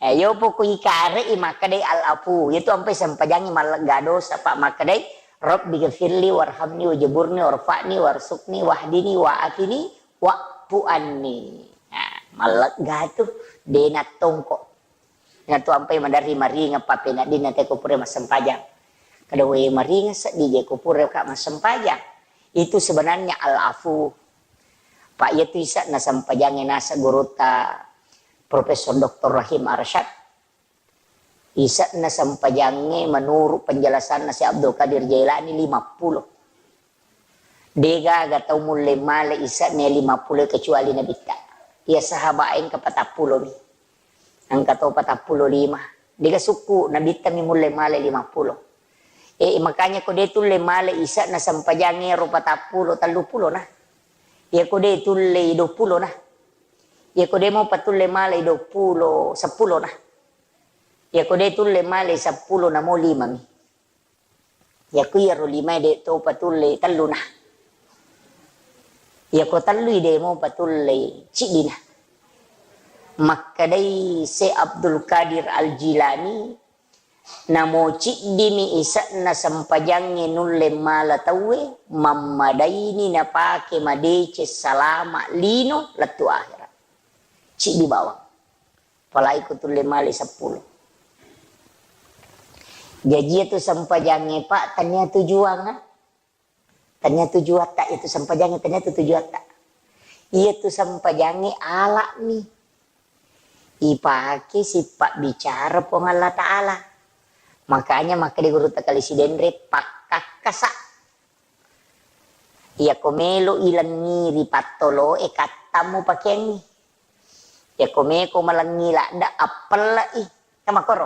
Eh, yo poko ikare i makkedai al-afu. Itu ampai sempajangi mallegga dosa, Pak, makkedai, "Rabbi ghafirli warhamni wajaburni warfa'ni warsukni wahdini wa'afini wa'fu anni." Nah, mallegga tu, de nattongko. Natu ampai maderri maringeng pappeneddinna te ko pura massempajang. Kada we maringeng seddi je ko pura ka massempajang. Itu sebenarnya al-afu. Pak, iya tu ise'na sempajangnge naseng gurutta Profesor Doktor Rahim Arsyad. Ise'na sempajangnge menurut penjelasanna Syekh Abdul Qadir Jailani lima puluh. Degaga tau mulle male ise'na lima puluh kecuali Nabitta. Iya sahabat engka patappulo mi. Engka to patappulo lima. Dega sukku Nabitta mi mulle male lima puluh. Eh, makanya ko de tulle male ise'na sempajangnge ro patappulo, telluppulo na. Iya ko de tulle duappulo na. Iya ko de mo patulle male duappulo, seppulo na. Iya ko de tulle male seppulo na mo lima mi. Iya ko iyaro lima de to patulle tellu na. Iya ko tellui de mo patulle ciddi na. Makkedai Syekh Abdul Qadir Al-Jilani, namo ciddimi ise'na sempajangnge nulle mala tauwe, mammadaini napake madeceng salama lino lettu akhirat. Ciddi bawang. Apalagi ko tulle male seppulo. Jaji iyatu sempajangnge, Pak, tania tujuang, ah. Tania tujuatta, iyatu sempajangnge tania tu tujuatta. Iyatu sempajangnge ala'mi. Ipake sipabbicara Puang Allah Ta'ala. Makanya makkeda Gurutta Kali Sidenre, pakkakkasa. Iyako melo ilengngi ri pattoloe, kattang mupakeangngi. Iyako meko malengngi ladde, appelle'i. Kan makkoro.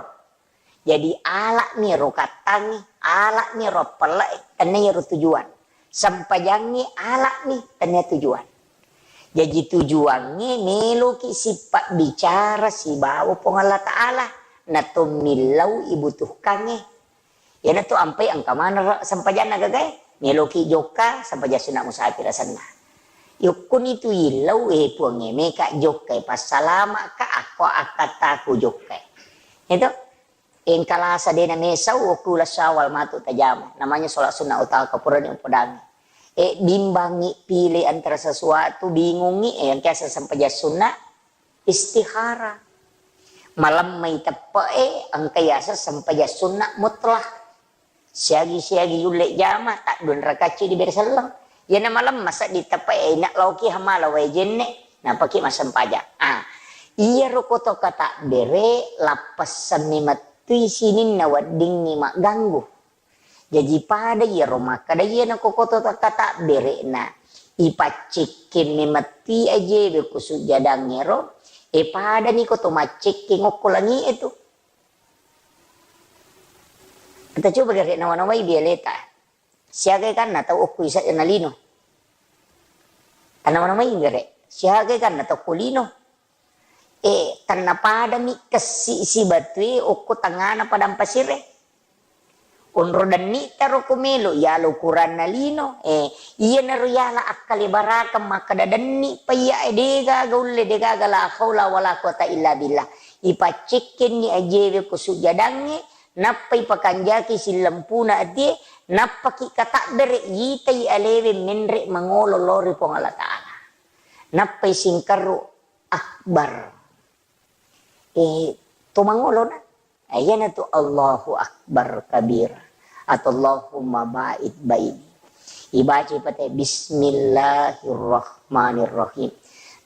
Jadi, ala'mi ro kattangngi, ala'mi ro appelle'e, tennia iyaro tujuan. Sempajangngi ala'mi, tennia tujuan. Jaji, tujuangnge meloki sipabbicara sibawa Puang Allah Ta'ala, na tommillau ibutuhkangnge. Iyanatu ampai engka maneng sempajanna gagae, meloki jokka, sempajang sunna musafir asenna. Yokkuni tu illau, eh, Puangnge, meka jokkai, passalama'ka, akko akkattaku jokkai. Itu, engka lasa dena mesau, okku uleng Syawal matu tajama. Namanya sholat sunnah utama, purani upodangi. Eh, bimbangi pilih antara sesuatu, bingungi, eh, yang kiasa sempajang sunna, istihara. Malemmai teppe'e, engka yaseng sempajang sunna mutlak. Siagi-siagi yulle jama, taddua rakacci dibere selleng. Iyana malemma seddi teppe'e, ina laoki hamala wae jenne, napaki massempajang. Ah, iyaro koto katabbere, lappessanni mettui sininna weddingngi magganggu. Jaji, pada iyaro makkeda iyana ko koto katabbere na ipaccekkenni metti ajewe ko sujjadangngero, e, padani ko to maccekkeng okko langi'e tu. Ata coba gare nawa-nawai bialeta. Siaga kanna tau okko isa na lino. Tanawa-nawai gare. Siaga kanna tau okko lino. Eh, tennapadami kessi sibatue okko tengngana padang pasire. Onro denni'ta ro ko melo, yala ukuranna lino. Eh, iyanaro yala akkalebarakeng makkeda denni paiya, eh, degaga ulle, degaga la haula wala quwata illa billah. Ipaccekkenni ajewe ko sujjadangnge, nappa ipakanjaki sillempuna atie, nappaki katabbere, yitai alewe menre mangolo lao ri Puang Allah Ta'ala. Nappai singkarru akbar. Eh, to mangolona? Eh, iyanatu Allahu Akbar kabira. Atau Allahumma ba'id baini. Ibaca pate Bismillahirrahmanirrahim.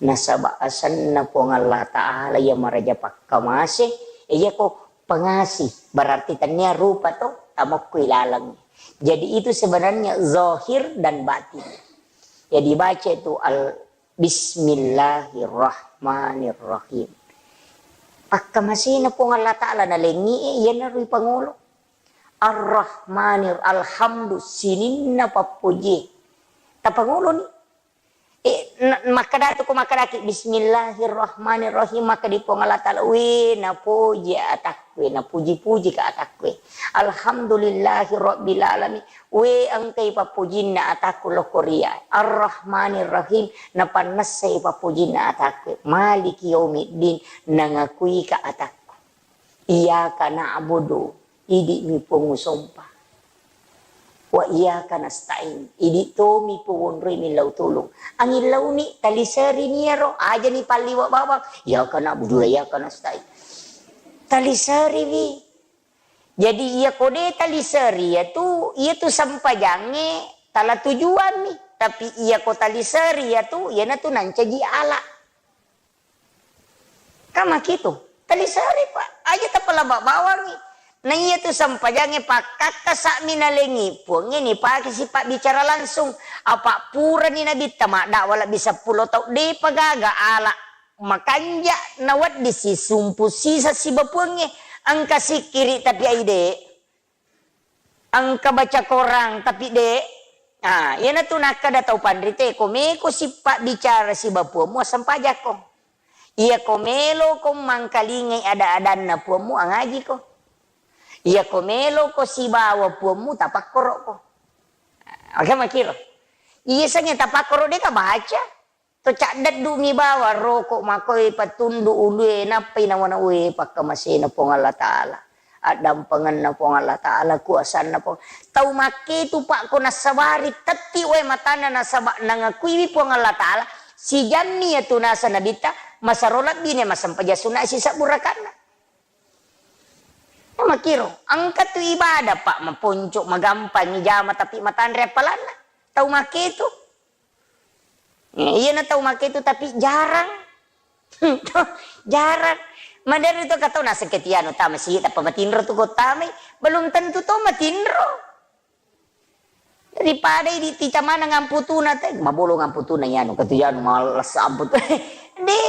Nasaba asenna Puang Allah Ta'ala iya maraja pakkamase, eh, iyako pengasih, berarti tennia rupa to, tamokko ilaleng. Jadi itu sebenarnya zahir dan batin. Jadi baca itu al-, Bismillahirrahmanirrahim. Pakkamasena Puang Allah Ta'ala nalengngi e, iyanaro ipangolo. Ar-Rahmanir-, alhamdu, sininna pappojie. Tapangoloni. E, na-, makkadatu ko makkadaki, Bismillahirrahmanirrahim, makkadi Puang Allah Ta'ala, we, napoji atakku e, napuji-puji ka atakku e. Alhamdulillahi Rabbil Alamin. We, engkai pappojinna atakku lokko ria. Ar-Rahmanir Rahim, napannessai pappojinna atakku. Maliki yaumiddin, nangakuika atakku. Iyyaka na'budu, idi'mi Puang usompa. Wa iyyaka nasta'in, idi' tomi Puang wonroi millau tulung. Angillauni, taliserini iyaro, ajani palliwa bawang. Iyyaka na'budu wa iyyaka nasta'in. Taliseriwi. Jadi, iyako de taliseri iyatu, iyatu sempajangnge tala tujuanni. Tapi iyako taliseri iyatu, iyanatu nancaji ala. Kan makitu. Taliseri, Pak. Aja tapalaba bawangngi. Na iyatu sempajangnge pakkakkasa'mi nalengngi Puangnge nipake sipabbicara langsung. Apa purani Nabitta maddakwa lebbi seppulo taung, depa gaga ala makanja nawedding sisumpu sisa siba Puangnge. Engka sikkiri tapi aide. Engka baca korang tapi de. Ah, iyanatu nakkada tau panrite, ko meko sipabbicara siba Puammu, assempajakko. Iyako meloko mangkalingai ada-adanna Puammu, angajiko. Iyako meloko sibawa Puammu, tapakkorokko. Oke, makiro. Iya sengnge tapakkoro deka baca. To caddeddu'mi bawang roko makoe patundu ulue, nappai nawana, we, pakkamasena Puang Allah Ta'ala, addampengenna Puang Allah Ta'ala, kuasanna Puang. Tau makketu, Pak, ko nassabari tetti wae matanna nasaba nangakuiwi Puang Allah Ta'ala, sijammi iyatu naseng Nabitta, masero lebbini massempajang sunna sisebbu rakaatna. Nama Kiro, engka tu ibadah, Pak, maponco, magampang ijama, tapi matanre appalanna. Tau make tu. Eh, iyana tau make tu, tapi jarang. Jarang. Maderi tu katau naseng ketiano tama sigi tappa matinro tu ko tamai, belum tentu to matinro. Daripada idi ticamana ngamputuna te, mabolo ngamputuna iyanu, katu iyanu males amput. De,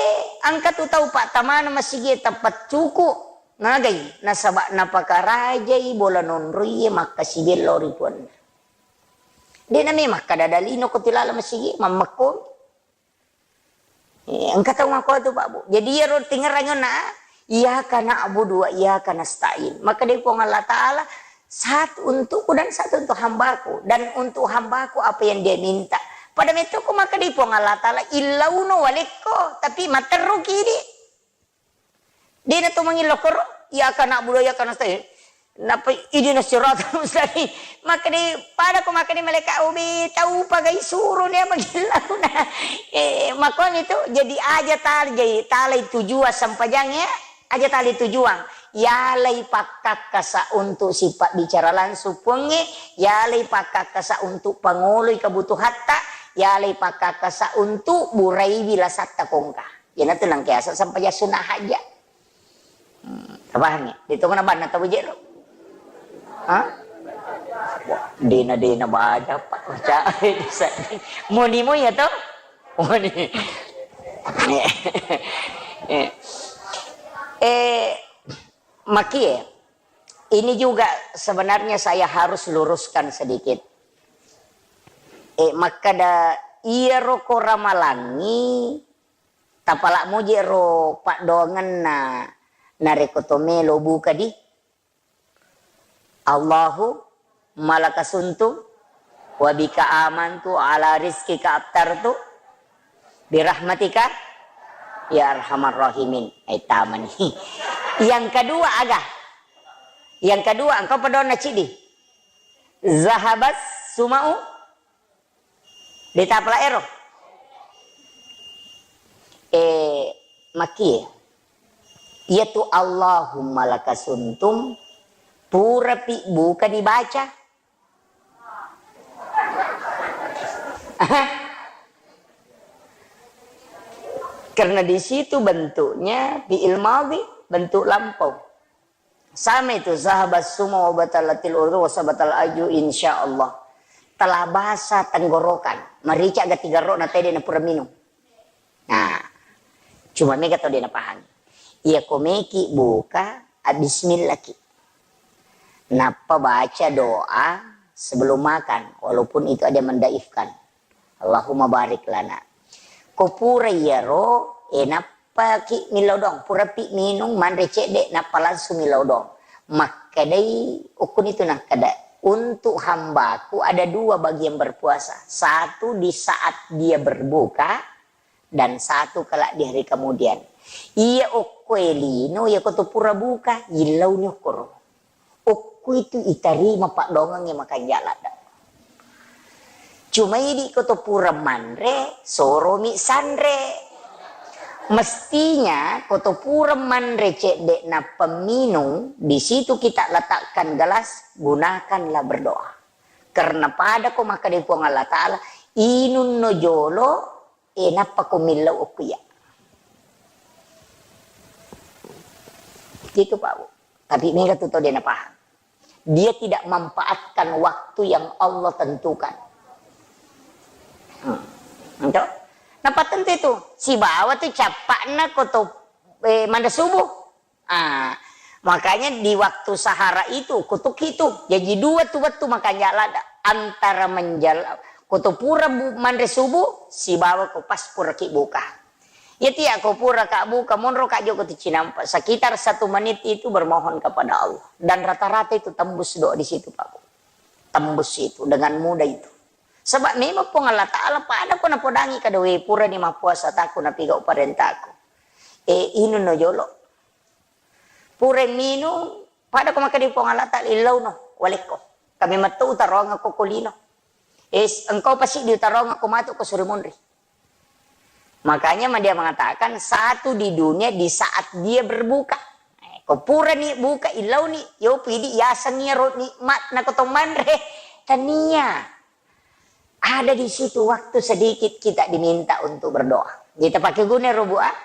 engka tu tau pattamana masigi tappa cuku. Nagai, nasaba napakarajai bola nonroie makkasibiang lao ri puanna. De nami makkada dalino ko tilala masigi, mammekko. Eh, engka tau makkuatu, Pak, Bu. Jadi, iyaro tingerang na, "Iyyaka na'budu wa iyyaka nasta'in." Maka dari Puang Allah Ta'ala, "Satu untukku dan satu untuk hambaku. Dan untuk hambaku apa yang dia minta." Pada metto ko maka dari Puang Allah Ta'ala, "Illauno walekko, tapi materru kidi." Dena to mangillo koro, "Iyyaka na'budu wa iyyaka nasta'in." Napa ihdinas siratal mustaqim. Makkeda, pada ko makkeda malaikat, "Obe, tau pagai suro nia magillau na." Eh, makkuani tu, jadi aja talai, talai tujuan sempajang ya, aja talai tujuan. Yalai pakkakkasa untuk sifat bicara langsung Puangnge, yalai pakkakkasa untuk pangoloi kebutuhatta, yalai pakkakkasa untuk buraiwi lasatta kongka. Iyanatu nangkeasa sempajang sunnah hajat. Hmm, tapahangngi? Ditongeng banna tau jero. Ha? Wah, dena-dena baja, Pak. Baca. Moni mo ya to? Moni. Eh, eh, makie. Ini juga sebenarnya saya harus luruskan sedikit. Eh, makkeda iyaro ko ramalangngi, tapalak moje ro paddoangenna narekko to melo buka di, "Allahumma laka sumtu wa bika amantu ala rizqika aftartu birahmatika ya arhamar rahimin." Eh, tamani. Yang kedua aga? Yang kedua, engkau paddoanna cidi. Zahabas sumau. Dé tapala éro. Eh, makkié? Iyatu Allahumma laka sumtum purapi buka dibaca. Karena di situ bentuknya fi'il madhi, bentuk lampau. Sama itu, zahabas suma wa batalatil uru wa sabatal aju, insyaallah. Telah basah tenggorokan. Marica ga tiga ro na tede na pura minum. Nah, cuma mega tau dé napahangi. Iya ko meki buka, a, bismillahki. Nappa baca doa sebelum makan, walaupun itu ada yang mendaifkan. Allahumma barik lana. Ko pura iyaro, eh, nappaki millau doang, purapi minung, manre cedde, nappa langsung millau doang. Makkedai, ukkuni tu nakkeda, untuk hambaku ada dua bagi yang berpuasa. Satu di saat dia berbuka, dan satu kelak di hari kemudian. Iya okko e lino, iya ko to pura buka, yillauni okkoro. Okko itu itarima paddoangengnge makanja ladde. Cuma idi ko to pura manre, soromi sanre. Mestinya ko to pura manre cedde nappa minung, di situ kita letakkan gelas, gunakanlah berdoa. Karena pada ko makkeda Puang Allah Ta'ala, inunno jolo, eh, nappa ko millau okko iya. Itu, Pak Bu. Tapi mega tu tau dé napahang. Dia tidak manfaatkan waktu yang Allah tentukan. Hmm. Ento? Nappa tentu itu. Sibawa tu cappa'na ko to, eh, manre subuh. Ah, makanya di waktu sahara itu, kutuk itu. Jadi dua tu wettu makanja ladde. Antara menjal-, ko to pura bu-, manre subuh, sibawa ko pas puraki buka. Iya tiya ko pura ka buka, monro ka joko tu cinampa. Sekitar satu menit itu bermohon kepada Allah. Dan rata-rata itu tembus doa di situ, Pak Bu. Tembus itu dengan mudah itu. Sebab memang Puang Allah Ta'ala pada ko napodangi kada, "We, purani mappuasa taku, napigau parentaku." Eh, inunno jolo. Pura minung, pada ko makkeda Puang Allah Ta'ala, "Illauno, walekko. Kami metto utaroangekko ko lino. Eh, engkau pasti diutaroangekko matu ko suri munri." Makanya ma dia mengatakan, satu di dunia di saat dia berbuka. Eh, Ko purani buka, illauni, yopi idi yaseng iyaro nikmatna ko to manre. Tania. Ada di situ waktu sedikit kita diminta untuk berdoa. Jadi tapake guna ro, Bu, ah.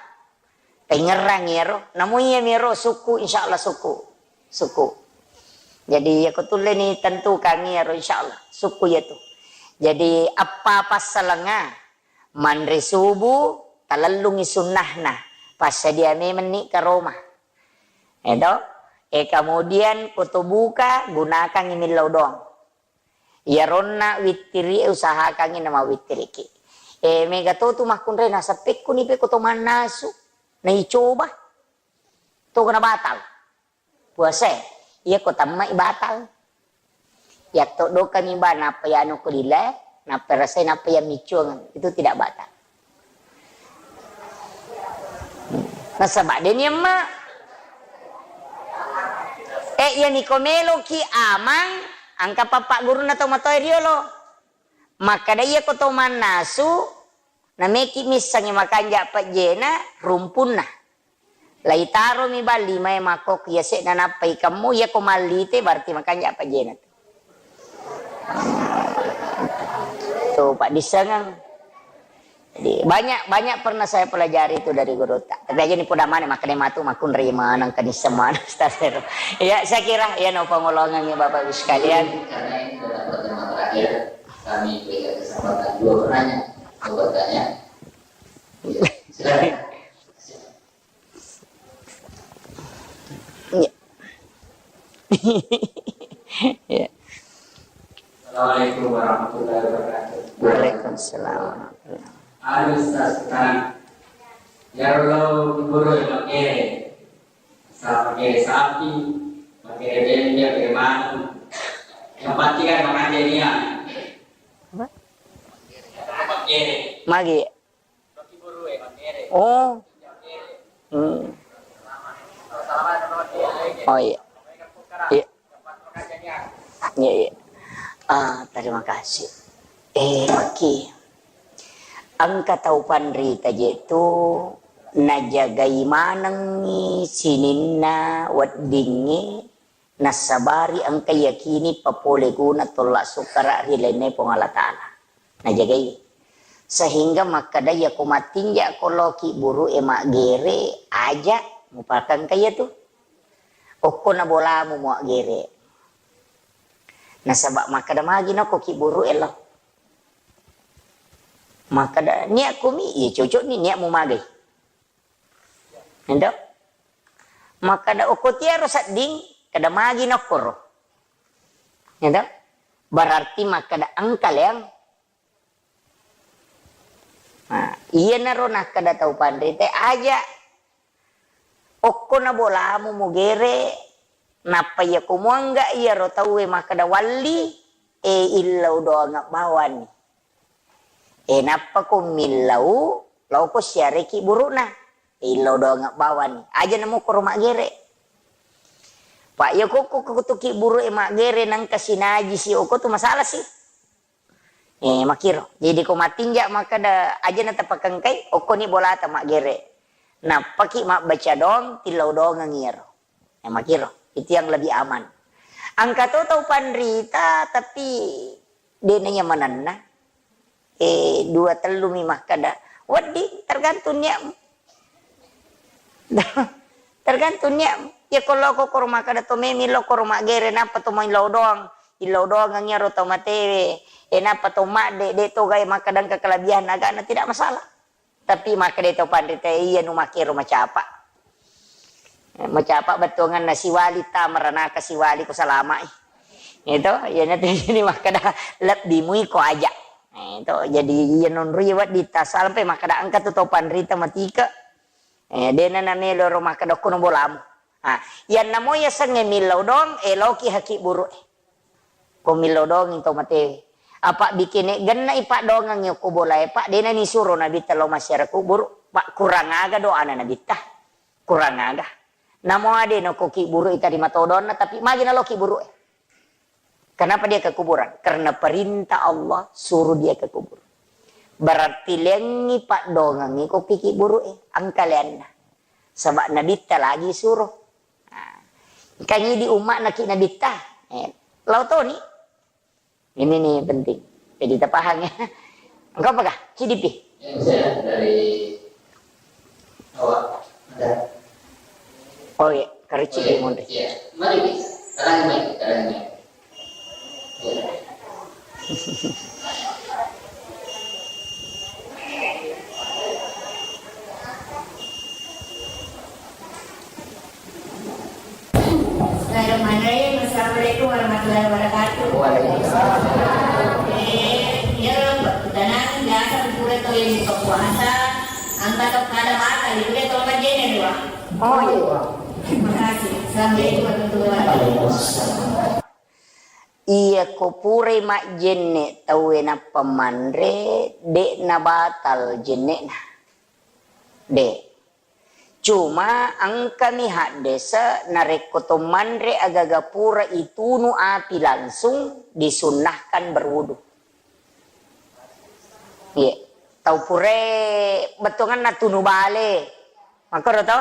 Pengerang iyaro. Namu iya miro suku, insya Allah suku. Suku. Jadi, ya ko tulle ni tentukan iyaro, insya Allah. Suku ya tu. Jadi, apa passalenga? Manre subuh, talellungi sunnahna. Passadia memenni karoma. Edo? E, kemudian ko to buka, gunakangi millau doang. Iyaronna wittiri e, usahakangi namawittiriki. E, mega to tu makkunrai, naseppekku ni pe ko to mannasu, naicoba. To kena batal. Puasa e, iya ko tammai batal. Yatto dokami ba, nappa yanu ko lila, nappa rasai, nappa yamiccuang, itu tidak batal. Nasaba deni emma. E, iya niko meloki amang, angka pappa gurunna to matoa riolo. Makkada iya ko to mannasu, nameki missangi makanja pejjena rumpunna. Laitaromi ba limae makkokki yase'na nappa ikemmu, iya ko mallite berarti makanja pejjena tu. Tu paddissengeng. Jadi, banyak, banyak pernah saya pelajari itu dari gurutta. Tapi aja ni poda maneng, makkeda matu makkunrai maneng, kan isseng maneng, Ustaz Heru. Ya, saya kira, ya, no pengolongan ya, Bapak Ibu sekalian. Karena ini adalah pertemuan terakhir, kami berikan kesempatan dua penanya untuk bertanya. Silakan. Iya. Iya. Assalamualaikum warahmatullahi wabarakatuh. Waalaikumsalam warahmatullahi wabarakatuh. Anu, Ustaz, nah, iyaro lao guru e makkere, sa-, makkere sapi, makkere bembe, makkere maneng. Yang pasti kan makanja nia. Apa? Makkere. Magi. Oh. Hmm. Oh, iya. Iya. Iya, iya. Ah, terima kasih. Eh, Maki. Engka tau panrita je tu najagai manengngi sininna weddingnge, nassabari engka yakini papole guna tolla sukkara ri lainna Puang Allah Ta'ala. Najagai. Sehingga makkeda, iya ko mattinja ko loki buru e maggere, aja mupakengka iya tu. Okko na bolamu muaggere. Nasaba makkeda magi nokko ki buru e lo. Makkeda niat kumi, iya cocok ni niatmu magai. Ento? Makkeda okko tiaro sedding, kada magi nokkoro. Ento? Berarti makkeda engka leang. Nah, iyanaro nakkeda tau panrita, aja okko na bolamu mugere, nappa iya ko muangga iyaro tauwe makkeda walli, e illau doang bawani. E, nappa ko millau, laoko siareki burukna. E, illau doang bawani. Aja namo koro maggere. Pak, iya ko, ko, ko tuki buruk e maggere nangka sinaji si oko tu masalah si. E, makiro. Jadi ko matinja makkeda aja na tapakengkai, okkoni bolata maggere. Nappaki mabbaca doang, tillau doang iyaro. Ya, makiro. Itu yang lebih aman. Engka to tau panrita, tapi de' na nyamananna. Eh, dua tellu mi makkeda. Wedding, tergantung niatmu. Tergantung niatmu. Ya, kalau kau koro makkeda to memi lo koro maggere, nappa to mau illau doang. Illau doang iyaro tau matewe. Eh, nappa to madde, de' to gai makkeda engka kelebihan agana, tidak masalah. Tapi makkeda tau panrita, iya nu makkero macapa. Eh, macapa bettuanganna siwali ta maranaka siwali ko salama'i. Itu, iya na tu jadi makkeda lebbi mui ko aja. Eh, itu, jadi iya nonroi wedding ta sampai makkeda engka tu tau panrita matike. Eh, de' na namelo ro makkeda okko no bolamu. Ah, iyanna mo yasengnge millau doang, eloki haki buruk e. Ko millau doang to matewe. Apa bikene genna i paddoangang ko bola e, Pak, de' na nisuro Nabi ta lao massiara kuburu, Pak, kurang aga doana Nabi ta. Kurang aga. Namo ade no ko ki buruk i tarima todonna, tapi magi na lo ki buruk e. Kenapa dia ke kuburan? Karena perintah Allah suruh dia ke kubur. Berarti lengi paddoangang ko ki buruk e, engka leanna. Sebab Nabi ta lagi suruh. Kan idi umma'na ki Nabitta. Eh, lao toni. Ini nih penting. Jadi tapahang ya. Engkau apakah? C D P? Saya dari awak ada. Oh iya, karici. Oh, iya. Di Monde. Iya. Mari kita. Sekarang ini, sekarang ini. Iya. Bismillahirrahmanirrahim. Assalamualaikum warahmatullahi wabarakatuh. Waalaikumsalam. Eh, ya, tenang, biasa pura tau yang buka puasa, angka tau kada batal, itu dia tolong aja nih, Pak. Oh, iya. Terima kasih. Assalamualaikum warahmatullahi wabarakatuh. Iya, ko purai majjenne tauwe nappa manre, de' nabatal jenne'na. De'. Cuma engkami haddese narekko to manre agaga pura itunu api langsung disunnahkan berwudu. Iya. Tau purae bettuanganna tunu bale. Makkoro to?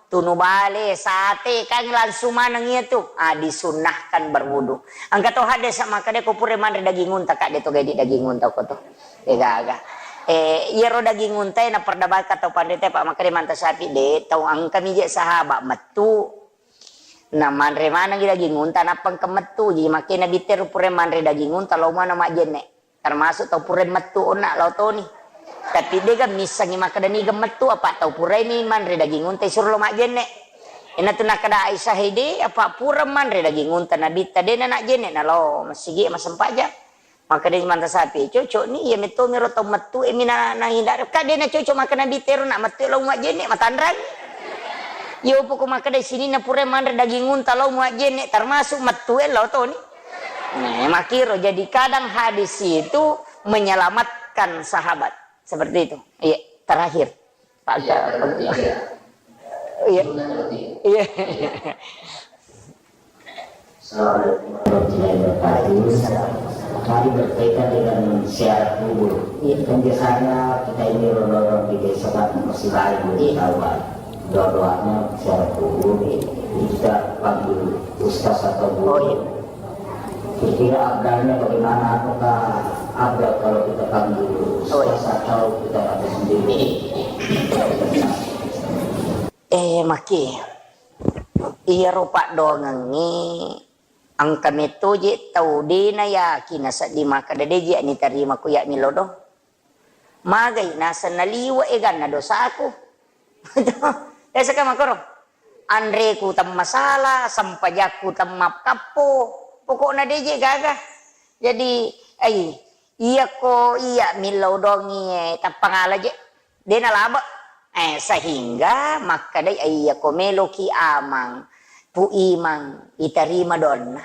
Tunu bale, sate, kan langsung maneng iya tu. Ah, disunnahkan berwudu. Engka to haddese makkeda ko pura manre daging unta, kak, de to gaidi daging unta ko to. Degaga. Eh, iyaro daging untae naperdabaka tau panrita, Pak, makkeda manta sapi de, tau engkami je sahabat mettu. Na manre manengi daging unta nappa engka mettu. Jadi makkeda Nabitta ro pura manre daging unta, lao mana majjenne. Termasuk tau pura mettu onna lao toni. Tapi dega missengi makkeda niga mettu, apa tau purai mi manre daging unta isuro lao majjenne. Ina tu nakkeda Aisyah, "Hede, apa pura manre daging unta Nabitta, de na najjenne, na lao masigi masempajang." Makkeda manta sapi, "Cocok ni, iya metto mi ro tau mettu e mi na, na hindar." Ka de na cocok makkeda Nabitta ro na mettu lao majjenne, matanrang. Yo poko makkeda sininna pura manre daging unta lao majjenne, termasuk mettu e lao toni. Nah, makkiro. Jadi kadang hadis itu menyelamatkan sahabat. Seperti itu. Iya, terakhir. Pak, iya, iya. Iya. Iya. Assalamualaikum warahmatullahi wabarakatuh. Mari berkaitan dengan ziarah kubur. Iya. Kan biasanya kita ini orang-orang di desa kan masih lain, belum tahu, Pak. Doa-doanya ziarah kubur. Iya. Jadi kita panggil ustaz atau guru. Oh, iya. Kira-kira abdalnya bagaimana? Apakah abdal kalau kita panggil ustaz atau kita baca sendiri? Eh, maki. Iyaro paddoangengnge engka metto je tau de na yakin nasedding makkeda de je ni tarima ku ya millau doang. Magai naseng naliwe' eganna dosaku. Biasa ka makkoro. Anreku temmasala, sempajakku temmakkappo. Pokokna de je gaga. Jadi, ai, iyako iya millau dongi, eh, tappangala je. De nalabe. Eh, sehingga makkedai, ai, iyako meloki amang, Pu Imang, itarima donna.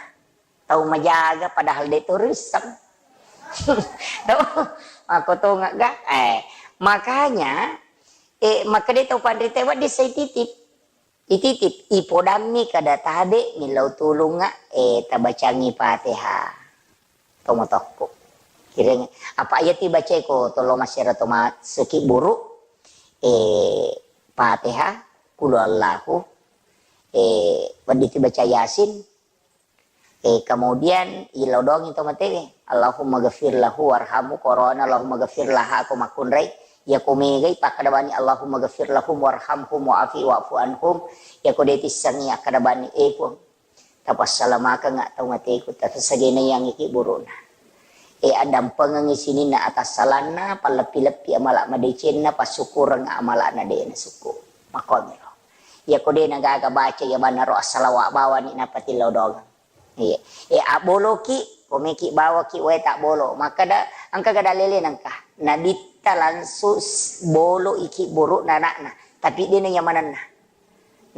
Tau majaga padahal de to risseng. Tau, makko tongeng ga? Eh, makanya, eh, makkeda tau panrita wedding sai titip. Ititip, ipodammi kada tabe millau tulungnga, eh, tabacangi Fatihah. Tomotokko. Kireng, apa iya tibacai ko tolo masero to masuki buru, eh, Fatihah, Qul Huwallahu, eh, wedding tibaca Yasin, Eh, kemudian, ilodongi to matewe. Allahumma ghafir lahu warhamhu, korona Allahumma ghafir laha ko makkunrai. Iya ko megai pakkadabani Allahumma ghafir lahum warhamhum wa'afi wa'fu anhum. Iya ko de tissengi akkadabani, eh, Puang, tapassalamakeng tau mateku, tatasagena yang iki buruna. Eh, addampengengi sininna atassalanna, palleppi-leppi amala madecenna, passukureng amalana de nasukku. Makkomiro. Iya ko de nagaga baca iya bannaro assalawa bawani napatilodongeng. Iya. E, abboloki, komeki bawaki wae tabbolo. Makkeda, engka gada lele nengka. Nabitta langsung s-, bolo iki burukna anakna. Tapi de na nyamanenna.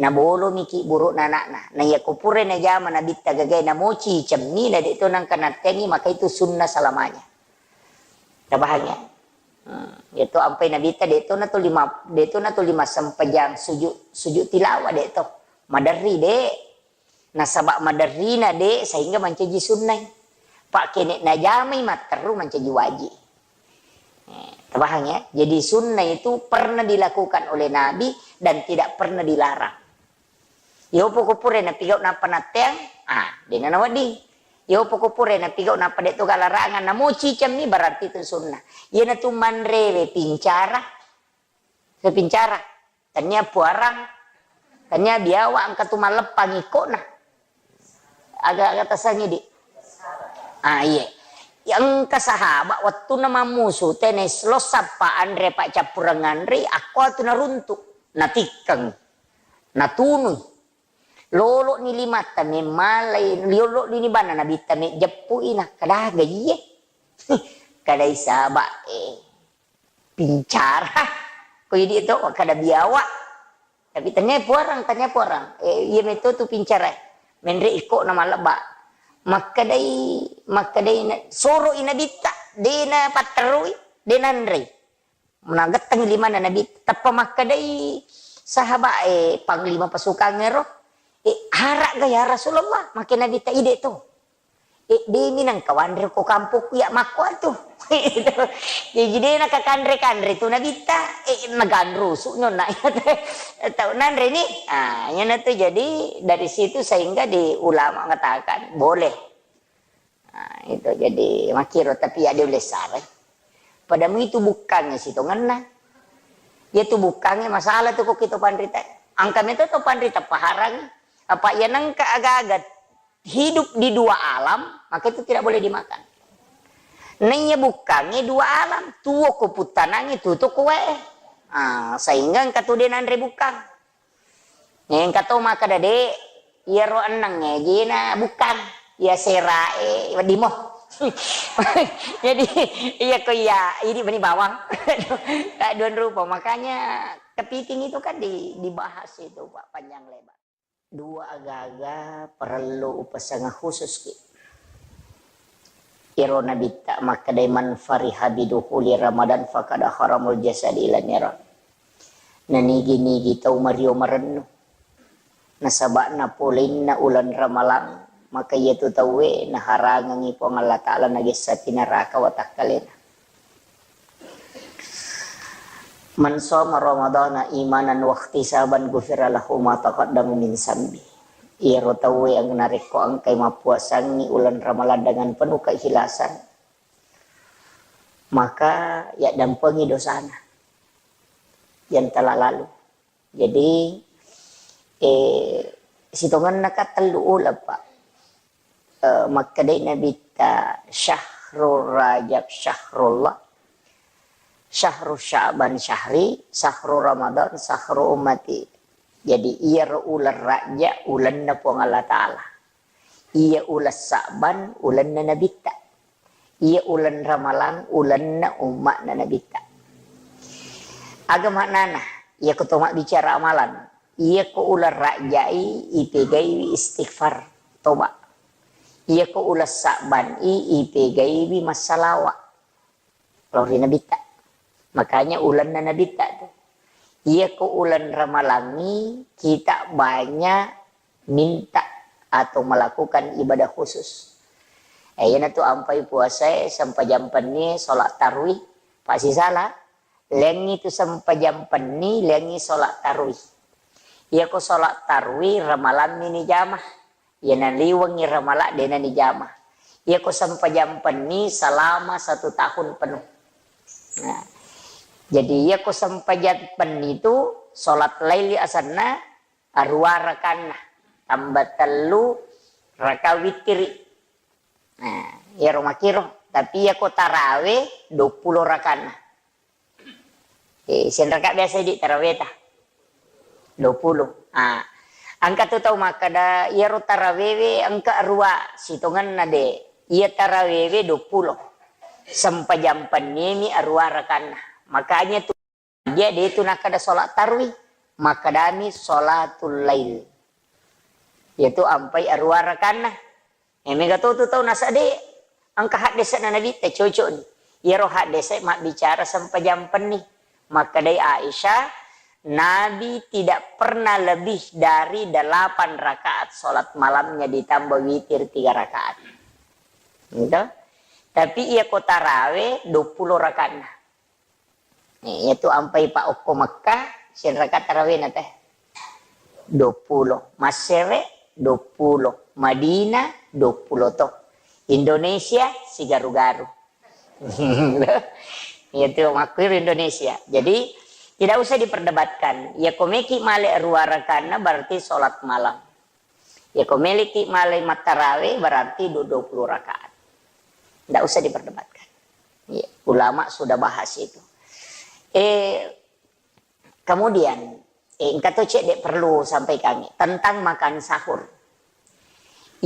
Nabolo miki burukna anakna. Na iya kupure najama nabitta gagai namoci cemmi na de to nengka natteni, maka itu sunnah selamanya. Tabahang ya? Hmm. Itu ampai nabitta de to na to lima, de to na to lima sempajang sujud, sujud tilawah de to. Maderri de. Nasaba maderrina de sehingga mancaji sunnai. Pakkene najamai matteru mancaji waji. Eh, terpaham ya? Jadi sunnah itu pernah dilakukan oleh Nabi dan tidak pernah dilarang. Iyo poko pura napigau nappa natteang, ah, dena nawedding. Iyo poko pura napigau nappa de' to galarangan, namo cicammi, berarti itu sunnah. Iyana tu manrewe pincara, sepincara. Tania puarang, tania biawa engka tu malleppang ikkona. Aga-aga tasangi di. Ah, iye. Engka sahabat wettunna mammusu, tene lo sappa anre paccappureng anre, akko tu naruntu, natikkeng, natunui. Lolo ni limatta memmalai, lolo ni bana nabitta mejjeppu i, nakkadaga iye. Kadai sahabat e. Pincara. Ko idi to, kada biawa. Tapi tania puarang, tania puarang. Eh, iya meto tu pincara. Menre iko na malebba. Makkedai, makkedai na, soro i nabitta, de na patterui, de nanrei. Nagetteng limana nabi, teppa makkedai sahabat e, panglima pasukan ero. Eh, harak ga ya Rasulullah, make nabitta ide to. Eh, demi nang kawanre ko kampokku ya makko atu. Jadi de na kakanre-kanre tu nabitta, eh, naganrusu nyonna. Tau nanre ni. Ah, yana tu jadi dari situ sehingga di ulama mengatakan boleh. Nah, itu jadi makiro tapi ya dia boleh sarai. Pada mu itu bukannya sitongenna. Ya tu bukannya masalah tu kok kita panrita. Angka meto to panrita paharang. Apa ya nengka aga-aga hidup di dua alam, maka itu tidak boleh dimakan. Naiya bukkangnge dua alam, tuo ko puttanangnge, tuto ko wae. Ah, sehingga engka tu de nanre bukkang. Engka to makkeda de, iyaro ennengnge jena bukkang, iya serae weddimo. Jadi iya ko iya idi meni bawang. Tak dua rupa, makanya kepiting itu kan di, dibahas itu Pak panjang lebar. Dua aga-aga parellu upasengeng khususki. Iro nabitta makkedai, "Man fariha bidukhuli Ramadan fakada haramul jasadi ila niran." Nanigi-nigi tau mario marennu nasaba napoleina uleng Ramalang, maka iyatu tauwe naharangengi Puang Allah Ta'ala nagessati naraka watakkalena. "Man shoma Ramadhana imanan wahtisaban ghufira lahu ma taqaddama min zambi." Iyaro tauwe yang narekko engkai mappuasangngi uleng Ramalang dengan penuh keikhlasan, maka yaddampengi dosana yang telah lalu. Jadi, eh, sitongenna ka tellu uleng, Pak. Eh, makkedai Nabitta, "Syahrul Rajab syahrullah, syahru Sya'ban syahri, syahru Ramadan syahru ummati." Jadi, iyaro uleng Rajab ulenna Puang Allah Ta'ala. Iya uleng Sa'ban ulenna Nabitta. Iya uleng Ramalang ulenna umma'na Nabitta. Aga maknana? Iyako to mabbicara amalan, iyako uleng Rajai ipegaiwi istighfar, toba. Iyako uleng Sa'ban i ipegaiwi massalawa lao ri Nabitta. Makanya ulenna Nabitta tu. Iyako uleng Ramalangngi kita banyak minta atau melakukan ibadah khusus. Eh, iyanatu ampai puasae, sempajang pennie, sholat tarwih, pasti salah. Lengi tu sempajang penni, lengi sholat tarwih. Iyako sholat tarwih, Ramalammi ni jama. Iyana liwengngi Ramala, dena ni jama. Iyako sempajang penni selama satu tahun penuh. Nah, jadi iyako sempajang penni tu sholat laili asanna arua rakanna, tambah tellu raka witiri. Nah, iyaro makiro. Tapi iyako tarawe duappulo rakanna. Eh, sianraka biasa idi taraweta? Duappulo. Ah, engka tu tau makkeda, iyaro tarawewe engka arua, sitongenna de. Iya tarawewe duappulo. Sempajang penniemi arua rakanna. Makanya tu dia de tu nakkeda sholat tarwih, makkedami sholatul lail. Iyatu ampai arua rakanna. Eh, mega to tu tau nasade, engka haddese'na Nabitta cocok ni. Iyaro haddese mabbicara sempajang penni. Makkedai Aisyah, Nabi tidak pernah lebih dari delapan rakaat sholat malamnya ditambah witir tiga rakaat. Gitu. Tapi iyako tarawe duappulo rakanna. Nih, iyatu ampai pa okko Mekkah, sianraka tarawena teh. duappulo. Massere, duappulo. Madinah, duappulo to. Indonesia, sigaru-garu. Iyatu makkuiro Indonesia. Jadi, tidak usah diperdebatkan. Ya, ko meki male rua rakaatna berarti sholat malam. Ya, ko meleki male mattarawe berarti du-, dua puluh rakaat. Tidak usah diperdebatkan. Ya, ulama sudah bahas itu. Eh, Kemudian, eh, engka to cedde perlu sampaikangngi tentang makan sahur.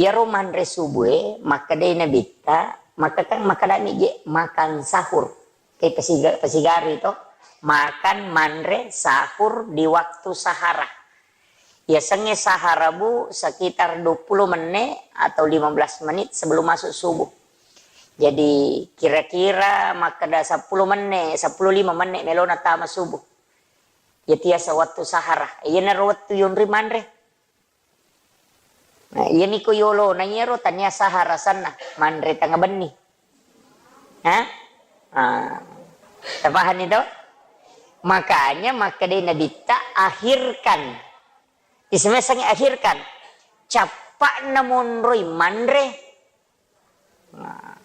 Iyaro manre subuh e, makkedai Nabitta, makkekang, makkedami je makan sahur. Ke pasiga-, pasigari to, makan manre sahur di waktu sahara. Yasengnge sahara, Bu, sekitar dua puluh menit atau lima belas menit sebelum masuk subuh. Jadi, kira-kira makkeda seppulo menne, seppulo lima menne melona tama subuh. Iya tiasa wettu sahara. Iyanaro wettu yonri manre. Nah, iyami ko yolona iyaro tania sahara sanna, manre tengnga benni. Hah? Ah, tapahani to? Makanya makkedai Nabitta, "Akhirkan." Isemesangi akhirkan. Cappa'na monroi manre. Nah.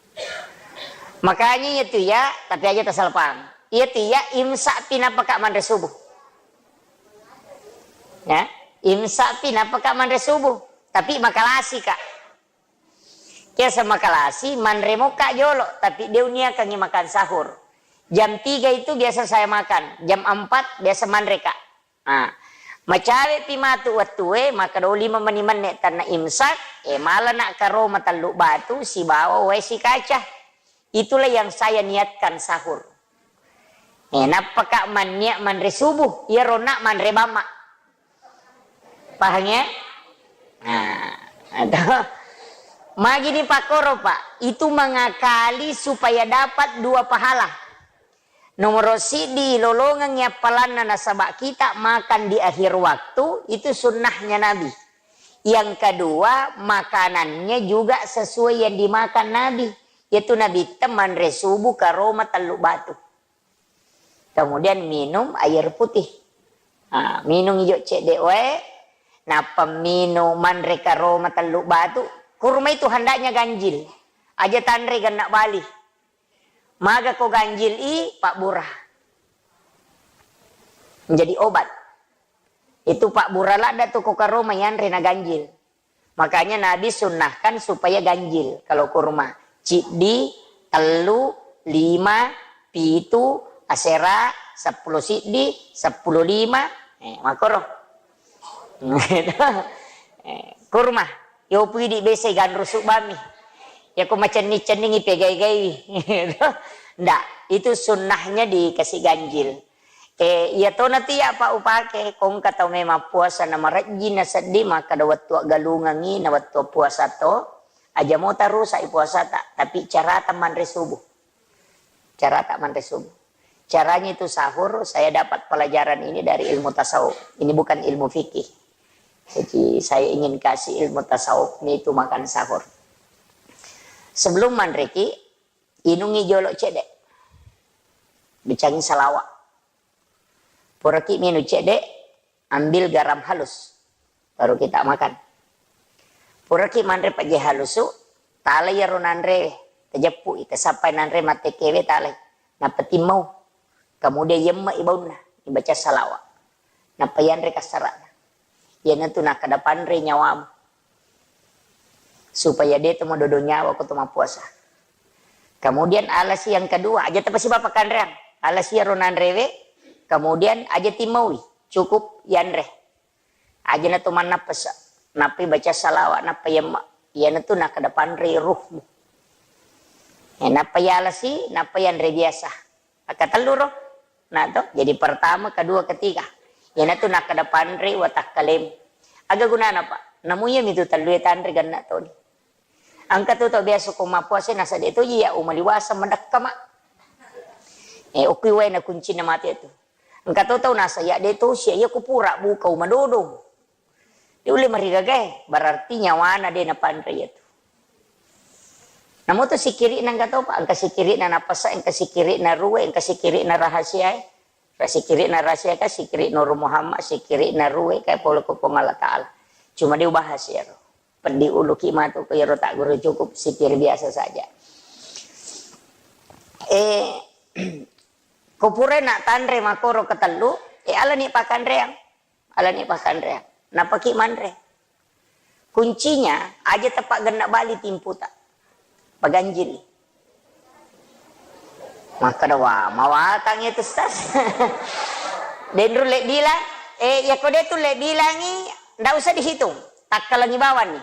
Makanya iyatu iya, tapi aja tasalpang. Iyatu iya imsak pi napaka manre subuh. Ya, imsak pi napaka manre subuh. Tapi makalasi ka. Biasa makalasi, manre moka jolo, tapi de uniakangi makan sahur. Jam tiga itu biasa saya makan, jam empat biasa manre ka. Ah, macawepi matu wettue, makkeda lima meni menne tanna imsak, eh, malana karoma tellu batu sibawa wae sikaca. Itulah yang saya niatkan sahur. Eh, nappaka manniat manre subuh, iyaro na manre bamma. Paham ya? Nah, atau magini pakkoro, Pak, itu mengakali supaya dapat dua pahala. Nomor siddi, lolongengngi appalanna nasaba kita makan di akhir waktu, itu sunnahnya Nabi. Yang kedua, makanannya juga sesuai yang dimakan Nabi, yaitu Nabi manre subuh karoma tellu batu. Kemudian minum air putih. Ah, minum ijo cedde wae, nappa minum manre karoma tellu batu. Kurma itu hendaknya ganjil. Aja tanre genna bali. Maga ko ganjil i, pabbura. Menjadi obat. Itu pabbura ladda tu ko karoma yanre na ganjil. Makanya Nabi sunnahkan supaya ganjil kalau kurma. Ciddi, tellu, lima, pitu, asera, seppulo siddi, seppulo lima. Eh, makoro. Eh, kurma. Yo pui di bese ganru subami. Ya ko macenning-cenningi pegai-gaiwi. Ndak, itu sunnahnya dikasih ganjil. Eh, iya tona tu iya, Pak, upake. Ko engka tau memang puasa na marejjing na seddi, makkeda wettu aggalungengngi na wettu puasa to, aja mota rusak i puasata, tapi carata manre subuh. Carata manre subuh. Caranya itu sahur, saya dapat pelajaran ini dari ilmu tasawuf. Ini bukan ilmu fikih. Jadi, saya ingin kasih ilmu tasawuf ini itu makan sahur. Sebelum manreki, inungi jolo cedde. Bicangi salawa. Puraki minung cedde, ambil garam halus, baru kita makan. Puraki manre pejje halusu, talai iyaro nanre, tajeppu i, tasappai nanre mattekewe, talai. Nappa timmau. Kemudian yemme i baunna, ibaca salawa. Nappa yanre kassarana. Iyanatu nakkeda panre nyawamu. Supaya de to madodo nyawa ko to mappuasa. Kemudian alasi yang kedua, aja tapasiba pakkanreang. Alasi iyaro nanrewe, kemudian aja timmaui, cukup yanre. Aja na to mannappasa, nappai baca salawa, nappa yamma. Iyanatu nakkeda panre ruhmu. Eh, nappa yalasi, nappa yanre biasa. Akkatellu ro. Nah, to, jadi pertama, kedua, ketiga. Iyanatu nakkeda panre watakkalemu. Aga gunana, Pak? Namu iyamitu tellue tanre genna toni. Engka tu tau biasa ko mappuasa nasa de toji ya umali waseng madekka, Mak. Eh, okui waena kuncinna mate tu. Engka to tau nasa ya de tosi, iya ku pura buka umadodo. De ulle marigagae, berarti nyawana de napanre iyatu. Namo tu sikiri'na engka to, Pak, engka sikiri'na napasa, engka sikiri'na ruwe, engka sikiri'na rahasiae. Sikkiri'na rahasia ka, sikkiri Nur Muhammad, sikkiri'na ruwe ka pole ko Puang Allah Ta'ala. Cuma dia bahas iyaro. Peddi uluki matu ko iyaro tagguru, cukup sikkiri biasa saja. Eh, ko pura na tanre makkoro ketellu, eh, alani pakkanreang. Alani pakkanreang. Nappaki manre. Kuncinya, aja tapaggenna bali timputa. Paganjili. Makkeda, "Wah, mawatang itu, Ustaz." Denru le bilang, eh, ya ko de tu le bilangi, ndak usah dihitung. Takkalangi bawang ni.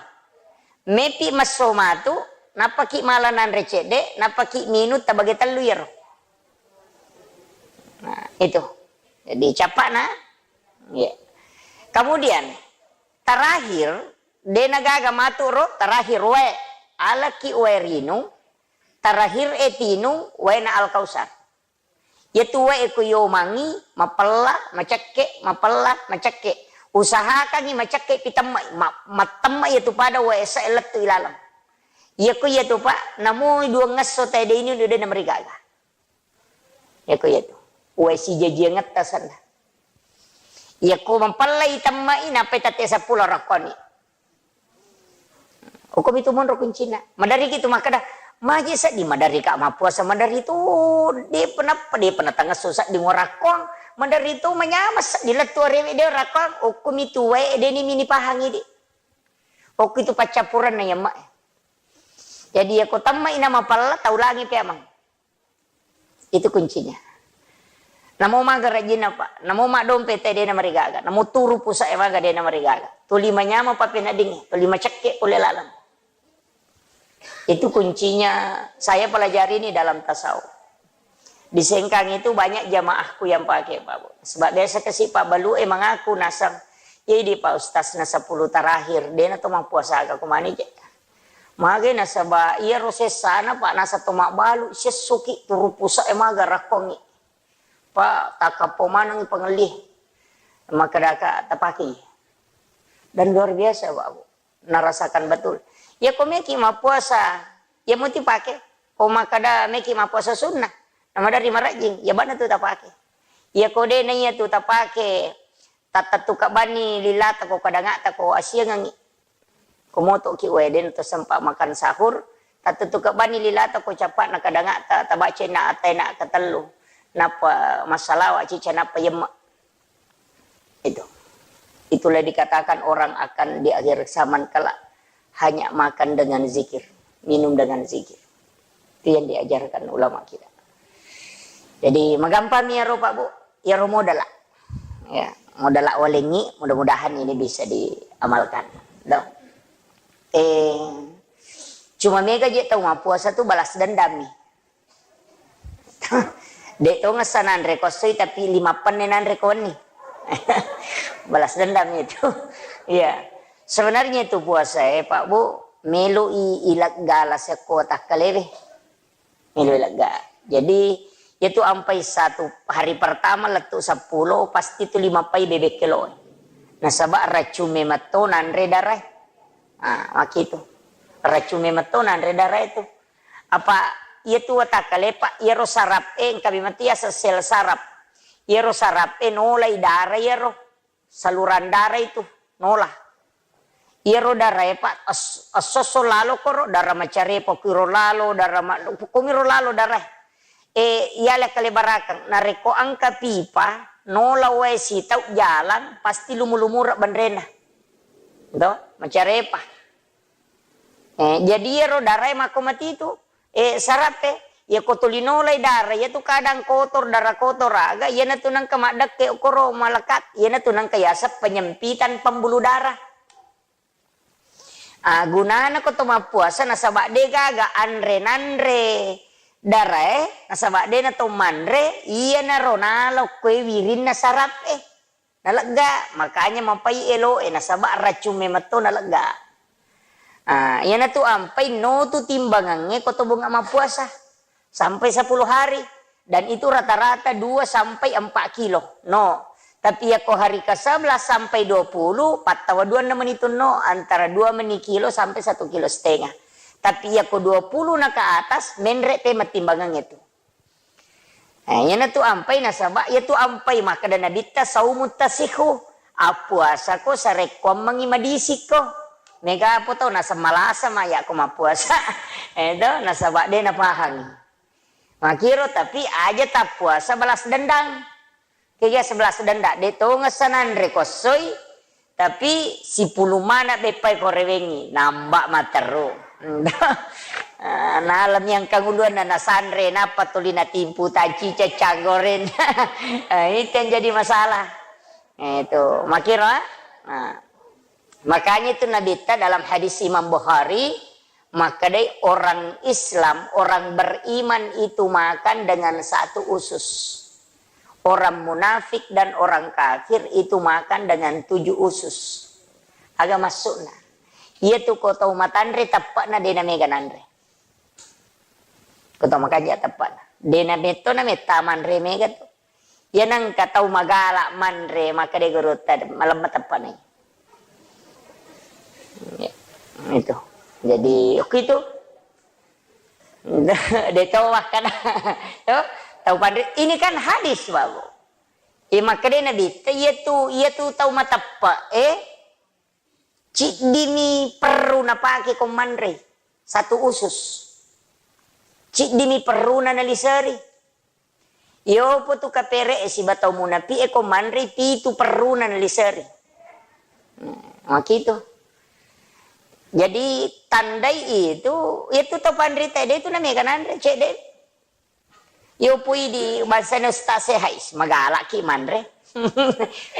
Mepi messo matu, nappaki mala nanre cedde, nappaki minum tabage tellu iyaro. Nah, itu. Jadi, capakna. Ya. Kemudian, terakhir, de nagaga matu ro, terakhir wae. Alaki wae rinu, terakhir e tinu, waena Al-Kausar. Iyatu wae ko yomangi, mapella, macekke, mapella, macekke. Usahakangi macekke pitemma, ma-, mattemma iyatu pada wae esa lettu ilaleng. Iyako iyatu, Pak, namo duangngesso tae de ini de namarigaga. Iyako iyatu. Wae sijajiangetta senna. Iyako mapellai temmai, nappai tette seppulo rakkoni. Okkomi tu monro kuncina. Maderri ki tu makkeda, maje seddi maderri ka mappuasa maderri tu, depa nappa, depa natangesso seddi ngorakkong, maderri tu manyameng seddi lettu arewe de rakkong, okkomi tu wae deni mini pahangi di. Okko itu paccappurenna yamma. Jadi yako temmai na mapella taulangi pe amang. Itu kuncinya. Namo maga rajinna, Pak. Namo maddompe te dena marigaga. Namo turu pusa e maga dena marigaga. Tuli manyameng papeneddingnge, tuli macekke pole laleng. Itu kuncinya saya pelajari ini dalam tasawuf. Di Sengkang itu banyak jamaahku yang pakai, Pak Bu. Sebab biasa kasi Pak Balu e mengaku nasang, "Iya di Pak Ustaz na sepuluh terakhir, dena to mappuasa ka kumani je." Magai nasaba iyaro sessana, Pak, nasa to mabbalu, sessoki turu pusa e maga rakkongi. Pak, takkappo manengi pangelli. Makkedaka tapakei. Dan luar biasa, Pak Bu. Narasakan betul. Iya ko meki mappuasa, iya muti pake. Ko makkeda meki mappuasa sunnah, na maderri marajing, iya bana tu tapake. Iya ko de na iya tu tapake, tattettu kabani lilata ko kadangata ko asiangengi. Ko moto ki wae den to sempat makan sahur, tattettu kabani lilata ko capakna kadangata, tabaca na atena ketellu. Nappa massalawa cica nappa yemma. Itu. Itulah dikatakan orang akan di akhir zaman kelak hanya makan dengan zikir, minum dengan zikir. Itu yang diajarkan ulama kita. Jadi, magampang mi iyaro, Pak Bu, iyaro modala. Ya, modala walengi, mudah-mudahan ini bisa diamalkan. Do. Eh, cuma mega je tau mappuasa tu balas dendam mi. De to ngessa nanre ko essoi, tapi lima penne nanre ko wenni. Balas dendam itu. Iya. Sebenarnya itu puasa e, Pak Bu, melo i ilegga la sekko takkalewe. Melo ilegga. Jadi, itu ampai satu hari pertama lettu seppulo, pasti tu lima pai bebek kelo. Nasaba racung memetto nanre darae. Ah, makitu. Racung memetto nanre darae tu. Apa iya tu watakkale, Pak, iyaro sarap e, engka memang tu yaseng sel sarap. Iyaro sarap e nolai dara iyaro, saluran dara itu nola. Iyaro dara e, Pak, es-, esso-esso lalo koro, dara macarepa kuiro lalo, dara ma-, kumiro lalo dara e. E, iyale kalebarakeng, narekko engka pipa, nola wae sitau jalang, pasti lumu-lumura benrena. To, macarepa. Eh, jadi iyaro darae makko matitu, eh, sarappe, iyako tuli nolai dara, iyatu kadang kotor, dara kotor aga, iyanatu nengka maddekke okoro malekat, iyanatu nengka yaseng penyempitan pembuluh darah. Ah, gunana ko to mappuasa nasaba de gaga anre nanre darae, nasaba de na to manre, iyanaro nala okkoe wirinna sarappe. Nalegga, makanya mapai eloe, nasaba racung memetto nalegga. Ah, iyanatu ampai notu timbangangnge ko to bunga mappuasa sampai sepuluh hari, dan itu rata-rata dua sampai empat kilo. No. Tapi yako hari ke sebelas sampai dua puluh, pattawa duanna meni tu no, antara dua meni kilo sampai satu kilo setengah. Tapi yako dua puluh na ke atas, menre te mattimbangangnge tu. Eh, iyanatu ampai nasaba, iyatu ampai makkeda Nabitta, "Saumu tasihu." Appuasako sarekkuammengngi madisikko. Mega apa tau nasemmalasa mayakko mappuasa. Eh, to, nasaba de napahangi. Makiro, tapi aja tappuasa balas dendang. Kega sebelas dendang, de tongeng sananre kossoi, tapi sipulung mana beppai korewengi, namba materru. Ah, nalani angkang uluanna nasanre, nappa tuli natimpu tancica canggoreng. Ah, itu yang jadi masalah. Eh, itu, makiro, ah. Nah, makanya itu Nabitta dalam hadis Imam Bukhari, makkedai orang Islam, orang beriman itu makan dengan satu usus. Orang munafik dan orang kafir itu makan dengan tujuh usus. Aga maksudna? Iyatu ko tau matanre teppe'na de namega nanre. Ko tau makanja teppe'na. De nametto nametta manre mega tu. Iya nengka tau magala manre, makkeda gurutta, malemma teppe'na. Ya, itu. Jadi, oke itu. De tau makkeda. Tuh, tau panre. Ini kan hadis, Babu. Iya makkeda Nabitta, iya tu, iya tu tau mateppe, eh? Ciddimi perru napake ko manrei, satu usus. Ciddimi perruna naliseri. Iyopo tu kapere e siba tau munapi e ko manrei pitu perruna naliseri. Hmm, makitu. Jadi tandai itu, itu tau panrita de itu namega nanre, cedde. Yo pui di bangsana ustaz e, hais, magalaki manre.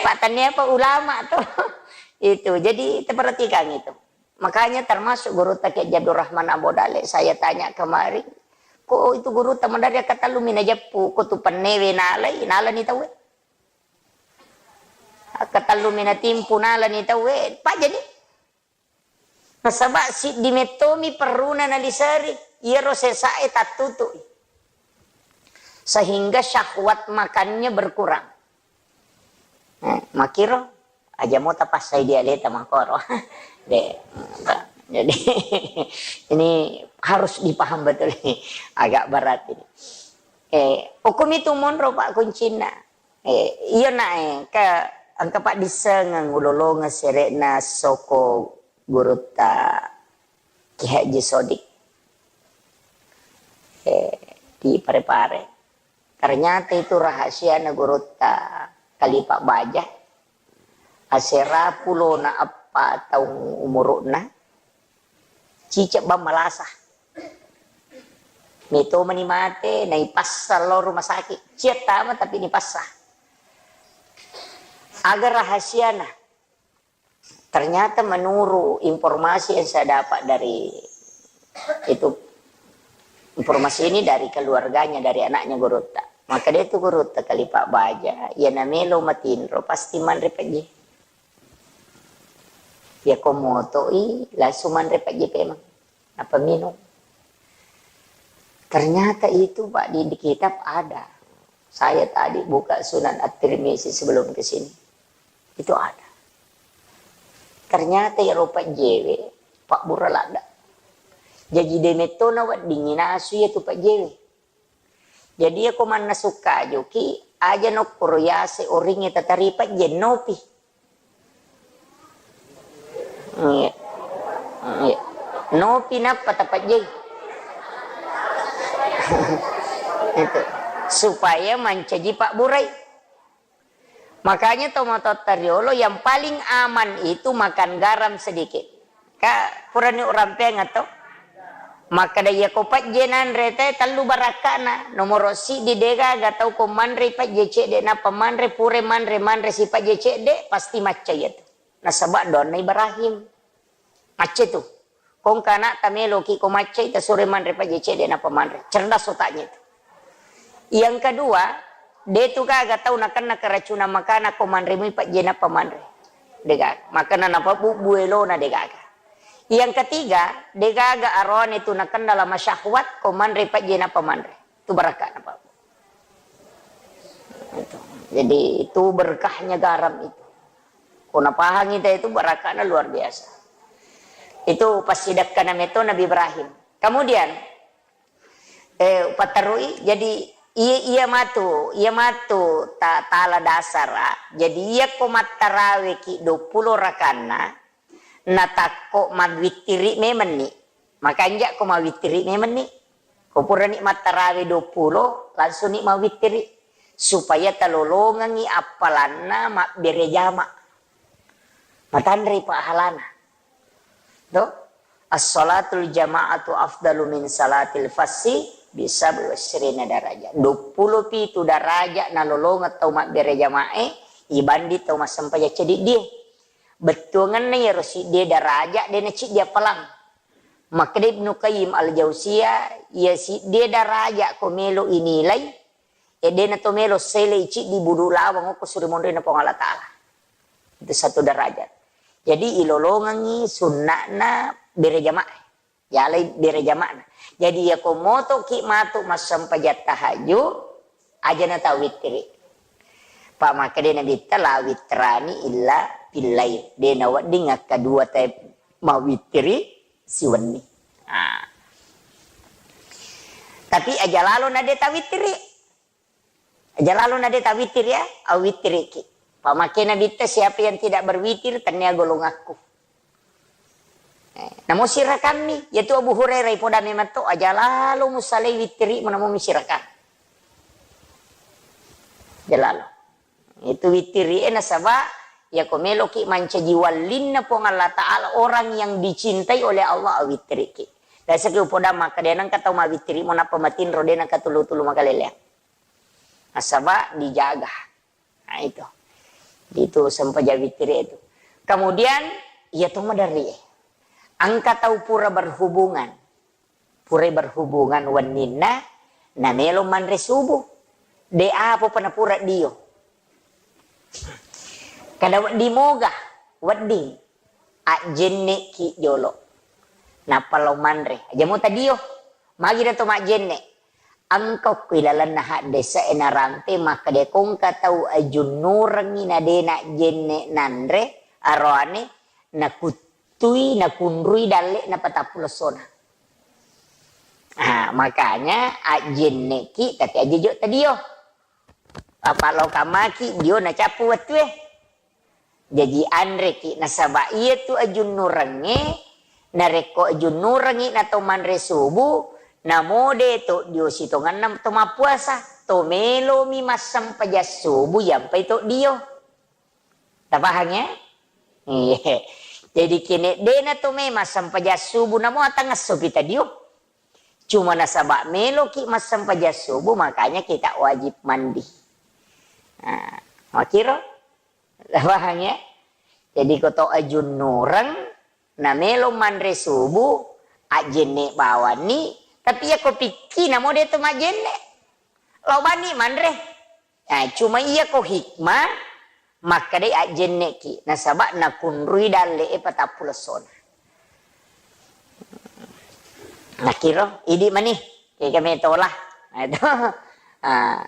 Pak tania apa ulama tuh. Itu, jadi perhatikan itu. Makanya termasuk gurutta Kiai Abdul Rahman Abu Dale, saya tanya kemarin, kok itu gurutta madari katellu mi najeppu, kok tu pennewe nalai, nalani tauwe. Katellu mi natimpu nalani tauwe, pajani. Nasaba siddi mettomi perruna naliseri, iyaro sesae tattutui. Sehingga syahwat makannya berkurang. Eh, makiro, aja mau tapassai dialeta makoro. De, jadi, ini harus dipaham betul ini. Agak berat ini. Eh, hukum itu monro, Pak, kuncinya. Eh, iya, nak, eh, ke, engka paddissengeng ulolongeng sere'na soko gurutta Ki Haji Sodik. Eh, di Pare-Pare. Ternyata itu rahasiana gurutta Kalipa Baja. Asera pulona eppa taung umuru'na, cicek bang malasa. Meto mani mate, naipassa lao rumah sakit. Cia tama tapi nipassa. Aga rahasiana? Ternyata menurut informasi yang saya dapat dari itu, informasi ini dari keluarganya, dari anaknya gurutta. Maka dia itu gurutta Kalipa Baja, ya namelo matinro pasti manre pejje. Ya ko motoi langsung manre pejje pemang. Apa minum? Ternyata itu, Pak, di, di kitab ada. Saya tadi buka Sunan At-Tirmizi sebelum ke sini. Itu ada. Ternyata ya rupa jewe, Pak Bura ladda. Jadi demettona wedding inasu ya tu Pak jewe. Jadi ya ko manna sukka joki, aja nokkoro yase oringnge tataripa jennopi. Iya. Iya. Nopi nappa tapajjai. Itu. Supaya mancaji pabburai. Makanya tomatoatta riolo yang paling aman itu makan garam sedikit. Ka purani urampeang atau? Makkeda iya ko pejje nanre te tellu barakka'na. Nomoro siddi degaga tau ko manre pejje cedde nappa manre pure manre manre si pejje cedde pasti macca iya tu. Nasaba doanna Ibrahim. Macca tu. Ko engka anakta meloki ko maccai tasuro manre pejje cedde nappa manre. Cerdas otaknya itu. Yang kedua, de tu gaga tau nakenna keracunan makanan ko manre mui pejje nappa manre. Degaga. Makana napabubbu elona degaga. Yang ketiga, degaga arone tu nakenna lama syahwat ko manre pejje nappa manre. Tu barakka napabbu. Itu. Jadi itu berkahnya garam itu. Ko napahangi te itu barakkana luar biasa. Itu passidekkana meto Nabi Ibrahim. Kemudian, eh, paterui, jadi Iya, iya matu, iya matu ta-, tala dasara. Jadi, iyako mattaraweki duappulo rakanna, natakko mawittiri memenni. Makanja ko mawittiri memenni. Ko purani mattarawe duappulo, langsungni mawittiri. Supaya talolongengi appalanna mabbere jama. Matanrei pahalana. To? As-salatul jama'atu afdalu min salatil fassi bisab'i wasyrina darajah. Duappulo pitu darajah nalolongeng tau mabbere jama'e, ibanding tau massempajang cediddie. Bettuangenna iyaro siddie darajah, de naciddi appalang. Makkeda Ibnu Qayyim Al-Jauziyah, iya siddie darajah ko melo inilai, e, dena to melo selei ciddi budu lawang okko suri monrinna Puang Allah Ta'ala. Itu satu derajat. Jadi, ilolongengi sunna'na bere jamaah. Yalai bere jamaahna. Jadi, iyako motoki matu massempajang tahajud, aja na tawittiri. Pa makkeda Nabitta, "La witrani illa fil lail." De nawedding akkadua tae mawittiri siwenni. Ah. Tapi aja lalo na de tawittiri. Aja lalo na de tawitir ya, awittiriki. Pamake Nabitta, "Siapa yang tidak berwitir, tennia golongakku." Eh, namo sirakammi, yaitu Abu Hurairah ipoda memang to, aja lalo musalai wittirimu namo misirakang. Aja lalo. Itu wittiri e nasaba, yako meloki mancaji wallinna Puang Allah Ta'ala, orang yang dicintai oleh Allah, awittiriki. Biasaki upoda makkeda, nengka tau mawittirimu nappa matinro, de nengka tulu-tulu makaleleang. Nasaba dijaga. Nah, itu. Itu sempajang wittiri itu. Kemudian, iya to maderri e. Engka tau pura berhubungan. Purai berhubungan wenninna, namelo manre subuh. De apa pa napura dio. Kada wedding moga, wedding. Ajjenneki jolo. Nappa lao manre. Aja mo tadio. Magi dato majjenne. Engka okko ilalenna haddese e narampe makkeda ko engka tau ajunnurengngi na de najjenne nanre aroane, nakuttui, nakunrui dalle'na patappulo essona. Ah, makanya ajjenneki, tapi aja jo tadio. Apa lo kamaki dio nacappu wettue. Jaji anreki, nasaba iyatu ajunnurengnge, narekko ajunnurengngi na to manre subuh, namo de to dio sitongenna to mappuasa, to melomi massempajang subuh yampai to dio. Tapahang ya? Iya. Jadi kene dena to me massempajang subuh, namo atangesso pi tadio. Cuma nasaba meloki massempajang subuh, makanya kita wajib mandi. Nah, makiro? Paham ya? Jadi, ko to ajunnureng, na melo manre subuh, ajjenne bawanni, tapi iya ko pikki namo de to majjenne. Lao bani manre. Nah, cuma iya ko hikmah, makkedai ajjenneki, nasaba nakunrui dalle e patappulo essona. Nakiro, idi mani, kega metola. Nah, itu. Ah,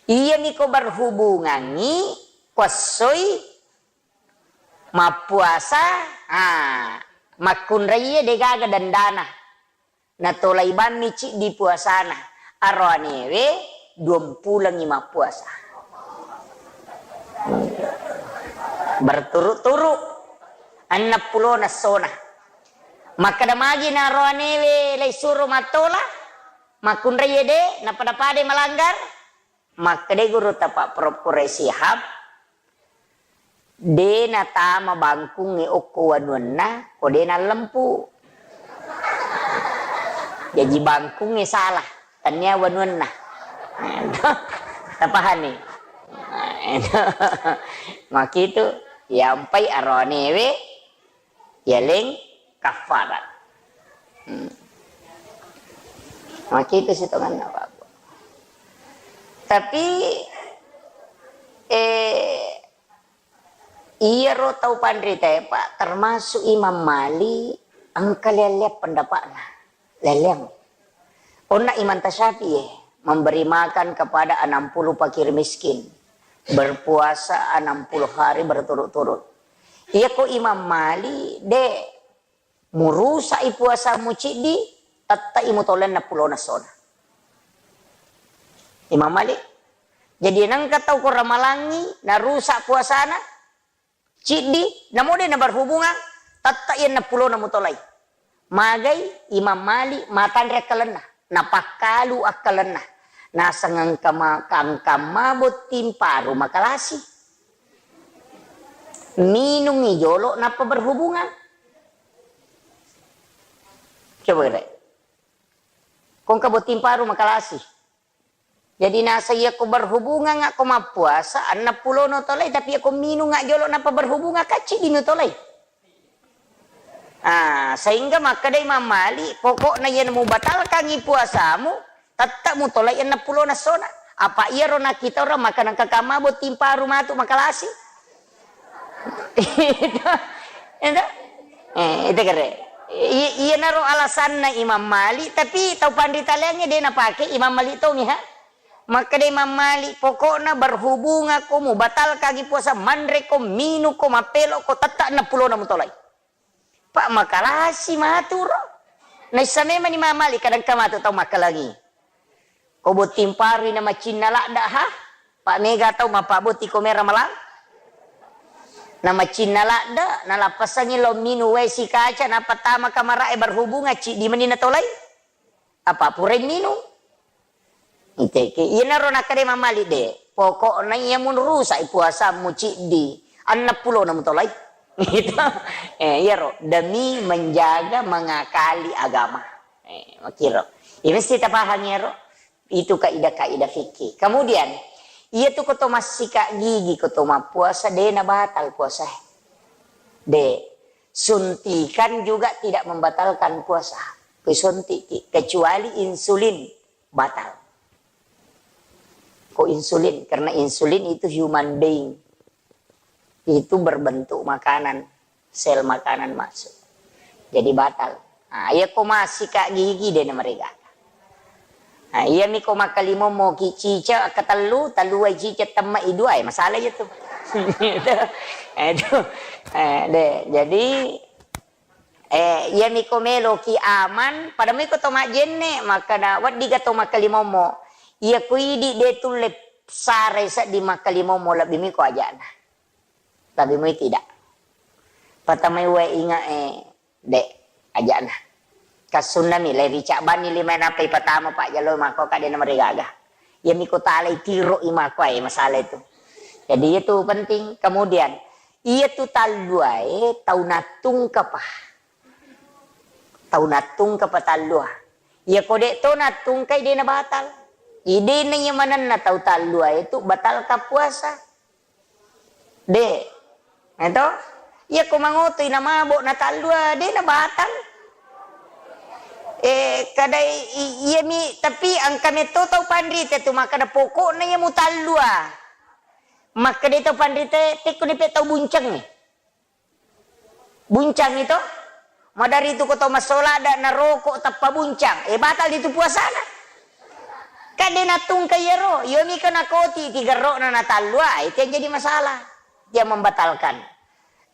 iyami ko berhubungangi, ko essoi, mappuasa, ah, makkunraie degaga dendana. Natolai bammi ciddi puasana. Aroanewe duampulengngi mappuasa. Berturut-turut. Enneppulona essona. Makkeda magi na aroanewe laisuro mattola, makkunraie de, napada-padai malanggar. Makkedai gurutta Pak Prof Quraish Shihab, de natama bangkungnge okko wanuanna, ko de nallempu. Jaji bangkungnge salah, tennia wanuanna. Tapahanni? Makitu, yampai aroanewe, yaleng kafarat. Hmm. Makitu sitongenna, Pak. Tapi, eh, iyaro tau panritae, Pak, termasuk Imam Malik, engka leang-leang pendapatna. Leang-leang. Onna Imam Tasyafi'i, memberi makan kepada enam puluh fakir miskin, berpuasa enam puluh hari berturut-turut. Iyako Imam Malik, de, murusa'i puasamu ciddi, tette'i mutoleng enneppulona essona. Imam Malik. Jadi nengka tau ko ramalangi narusak puasana, ciddi, namo de naberhubungan, tette iya enneng pulona mutolai. Magai Imam Malik matanre akkalenna, napakkalu akkalenna. Naseng engka ma-, engka mabotting paru makalasi. Minungi jolo nappa berhubungan. Coba kira. Ko engka botting paru makalasi. Jadi naseng iya ko berhubungan ko mappuasa, enneng pulono tolai, tapi iya ko minung jolo nappa berhubungan, kan ciddi mutolai. Ah, sehingga makkeda Imam Malik, pokokna iya mubatalkangi puasamu, tette mutolai enneng pulona essona. Apa iyaro nakkita orang makkeda engka kamma botting paru matu makalasi. Itu, itu, eh, itu kere. I-, iyanaro alasanna Imam Malik, tapi tau panrita laingnge de napake Imam Malik tomi, ha? Makkeda Imam Malik, pokokna berhubungan ko, mubatalkangi puasa, manre ko, minung ko, mappelo ko, tette enneng pulona mutolai. Pa makalasi maturo. Naissa memang Imam Malik kadang ka matu tau makkalangi. Ko botting parui na macinna ladda, ha? Pa mega tau mappabotti ko mera malang. Na macinna ladda, nalappasangi lo minung wae sikaca, nappa tama kamarae berhubungan, ciddi meni natolai. Apa purai minung? Iteke, iyanaro nakkeda Imam Malik de. Pokokna iya mun rusak puasamu ciddi, enneng pulona mutolai. Gitu. Eh, iyaro demi menjaga, mengakali agama. Eh, makiro. Iya mesti tapahang iyaro. Itu kaidah-kaidah fikih. Kemudian, iya tu ko to massika gigi, ko to mappuasa, de nabatal puasa. De. Suntikan juga tidak membatalkan puasa. Kusuntik ki, kecuali insulin, batal. Ko insulin, karena insulin itu human being. Itu berbentuk makanan, sel makanan masuk. Jadi batal. Nah, iya ko massika gigi de namarigaga. Nah, iyami ko makkalimommo ki cicak ketellu, tellu ai cicak temma i dua, eh, masalah iya tu. Itu, eh, itu, eh, de. Jadi, eh, iyami ko meloki aman, pada mui ko to majjenne, makkada weddiga to makkalimommo. Iya ko idi de tulle sarai seddi makkalimommo, lebbi mui ko ajana. Lebbi mui tidak. Patamai wae inga, eh, de, ajana. Kassunnami, lai ricabbanni lima nappa ipatama pajjalo mako kade namarigaga. Iyami ko talai tiro i mako, eh, masalah itu. Jadi itu penting. Kemudian, iya tu talluae tau nattungkapa. Tau nattungkapa tallua. Iya ko de to nattungkai de nabatal. Idena iya manenna tau talluae tu batalka puasa. De. Eto? Iya ko mangotoi namabo natallua, de nabatal. Eh, kadai i-, iyami, tapi engka metto tau panrita tu makkada pokokna iya mutallua. Makkada tau panrita, tekko nipe tau bunceng. Buncang itu, madari tu ko tau massola ada naroko tappa buncang, eh, batal itu puasana. Kan de nattungkai iyaro, iyomi ka nakoti tigerrokna natallua, itu yang jadi masalah. Dia membatalkan.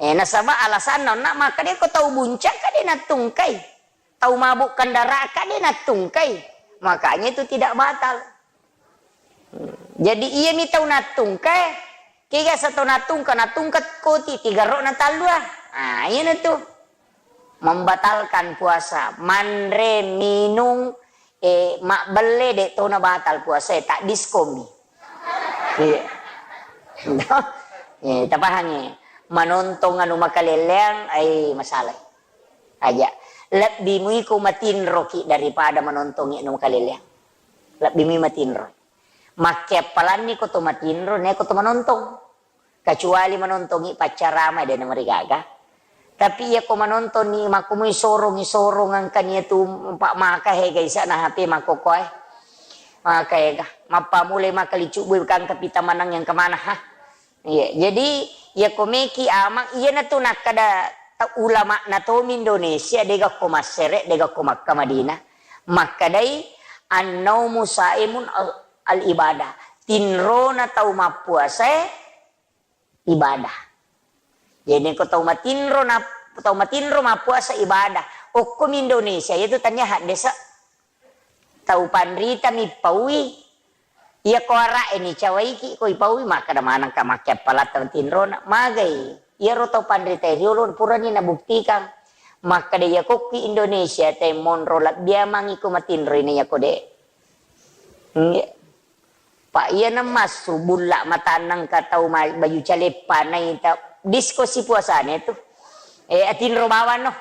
Eh, nasaba alasanna onna maka de ko tau buncang kan de nattungkai. Tau mabuk kendaraan kan de nattungkai. Makanya itu tidak batal. Jadi iyami tau nattungka, kega sa tau nattungka, nattungka koti tigerrokna tallua. Ah, iyana tu. Membatalkan puasa, manre, minung, eh, mabbelle, de to nabatal puasa, eh, tak diskomi. Iya. Eh, tapahangi. Manontong anu makaleleang, ai masalah. Aja. Lebbi mui ko matinroki daripada manontongi anu makaleleang. Lebbi mui matinro. Makkeappalanni ko to matinro, ne ko to manontong. Kecuali manontongi paccarama de namarigaga. Tapi iya ko manontoni makko mui sorongi sorong engkani tu pak maka hega isana H P makko koe. Maka hega. Mappamulai maka licubbu kangka pita manang yang kemana ha. Iya, jadi iya ko meki amang, iyana tu nakkada ta-, ulama na tomi Indonesia, dega ko Massere, dega ko Makkah Madinah. Makkadai, "An-naumu saimun al-, al-ibadah." Tinrona tau mappuasae ibadah. Jadi ko tau matinro na, tau matinro mappuasa ibadah. Okkomi Indonesia, iya tu tania haddesa. Tau panrita mi paui, Iya ko ara'e ni cawaiki ko ipaui, makkeda manengka makkeppalatta matinrona. Magai. Iyaro tau panrita riolo purani nabuktikang. Makkeda iya kokki Indonesia te monro labbiamangi ko matinroi na iya ko de. Nggih. Pak, iyana massu bulla matanna engka tau ma-, baju caleppa naita disko sipuasana tu. Eh, atinro bawang no.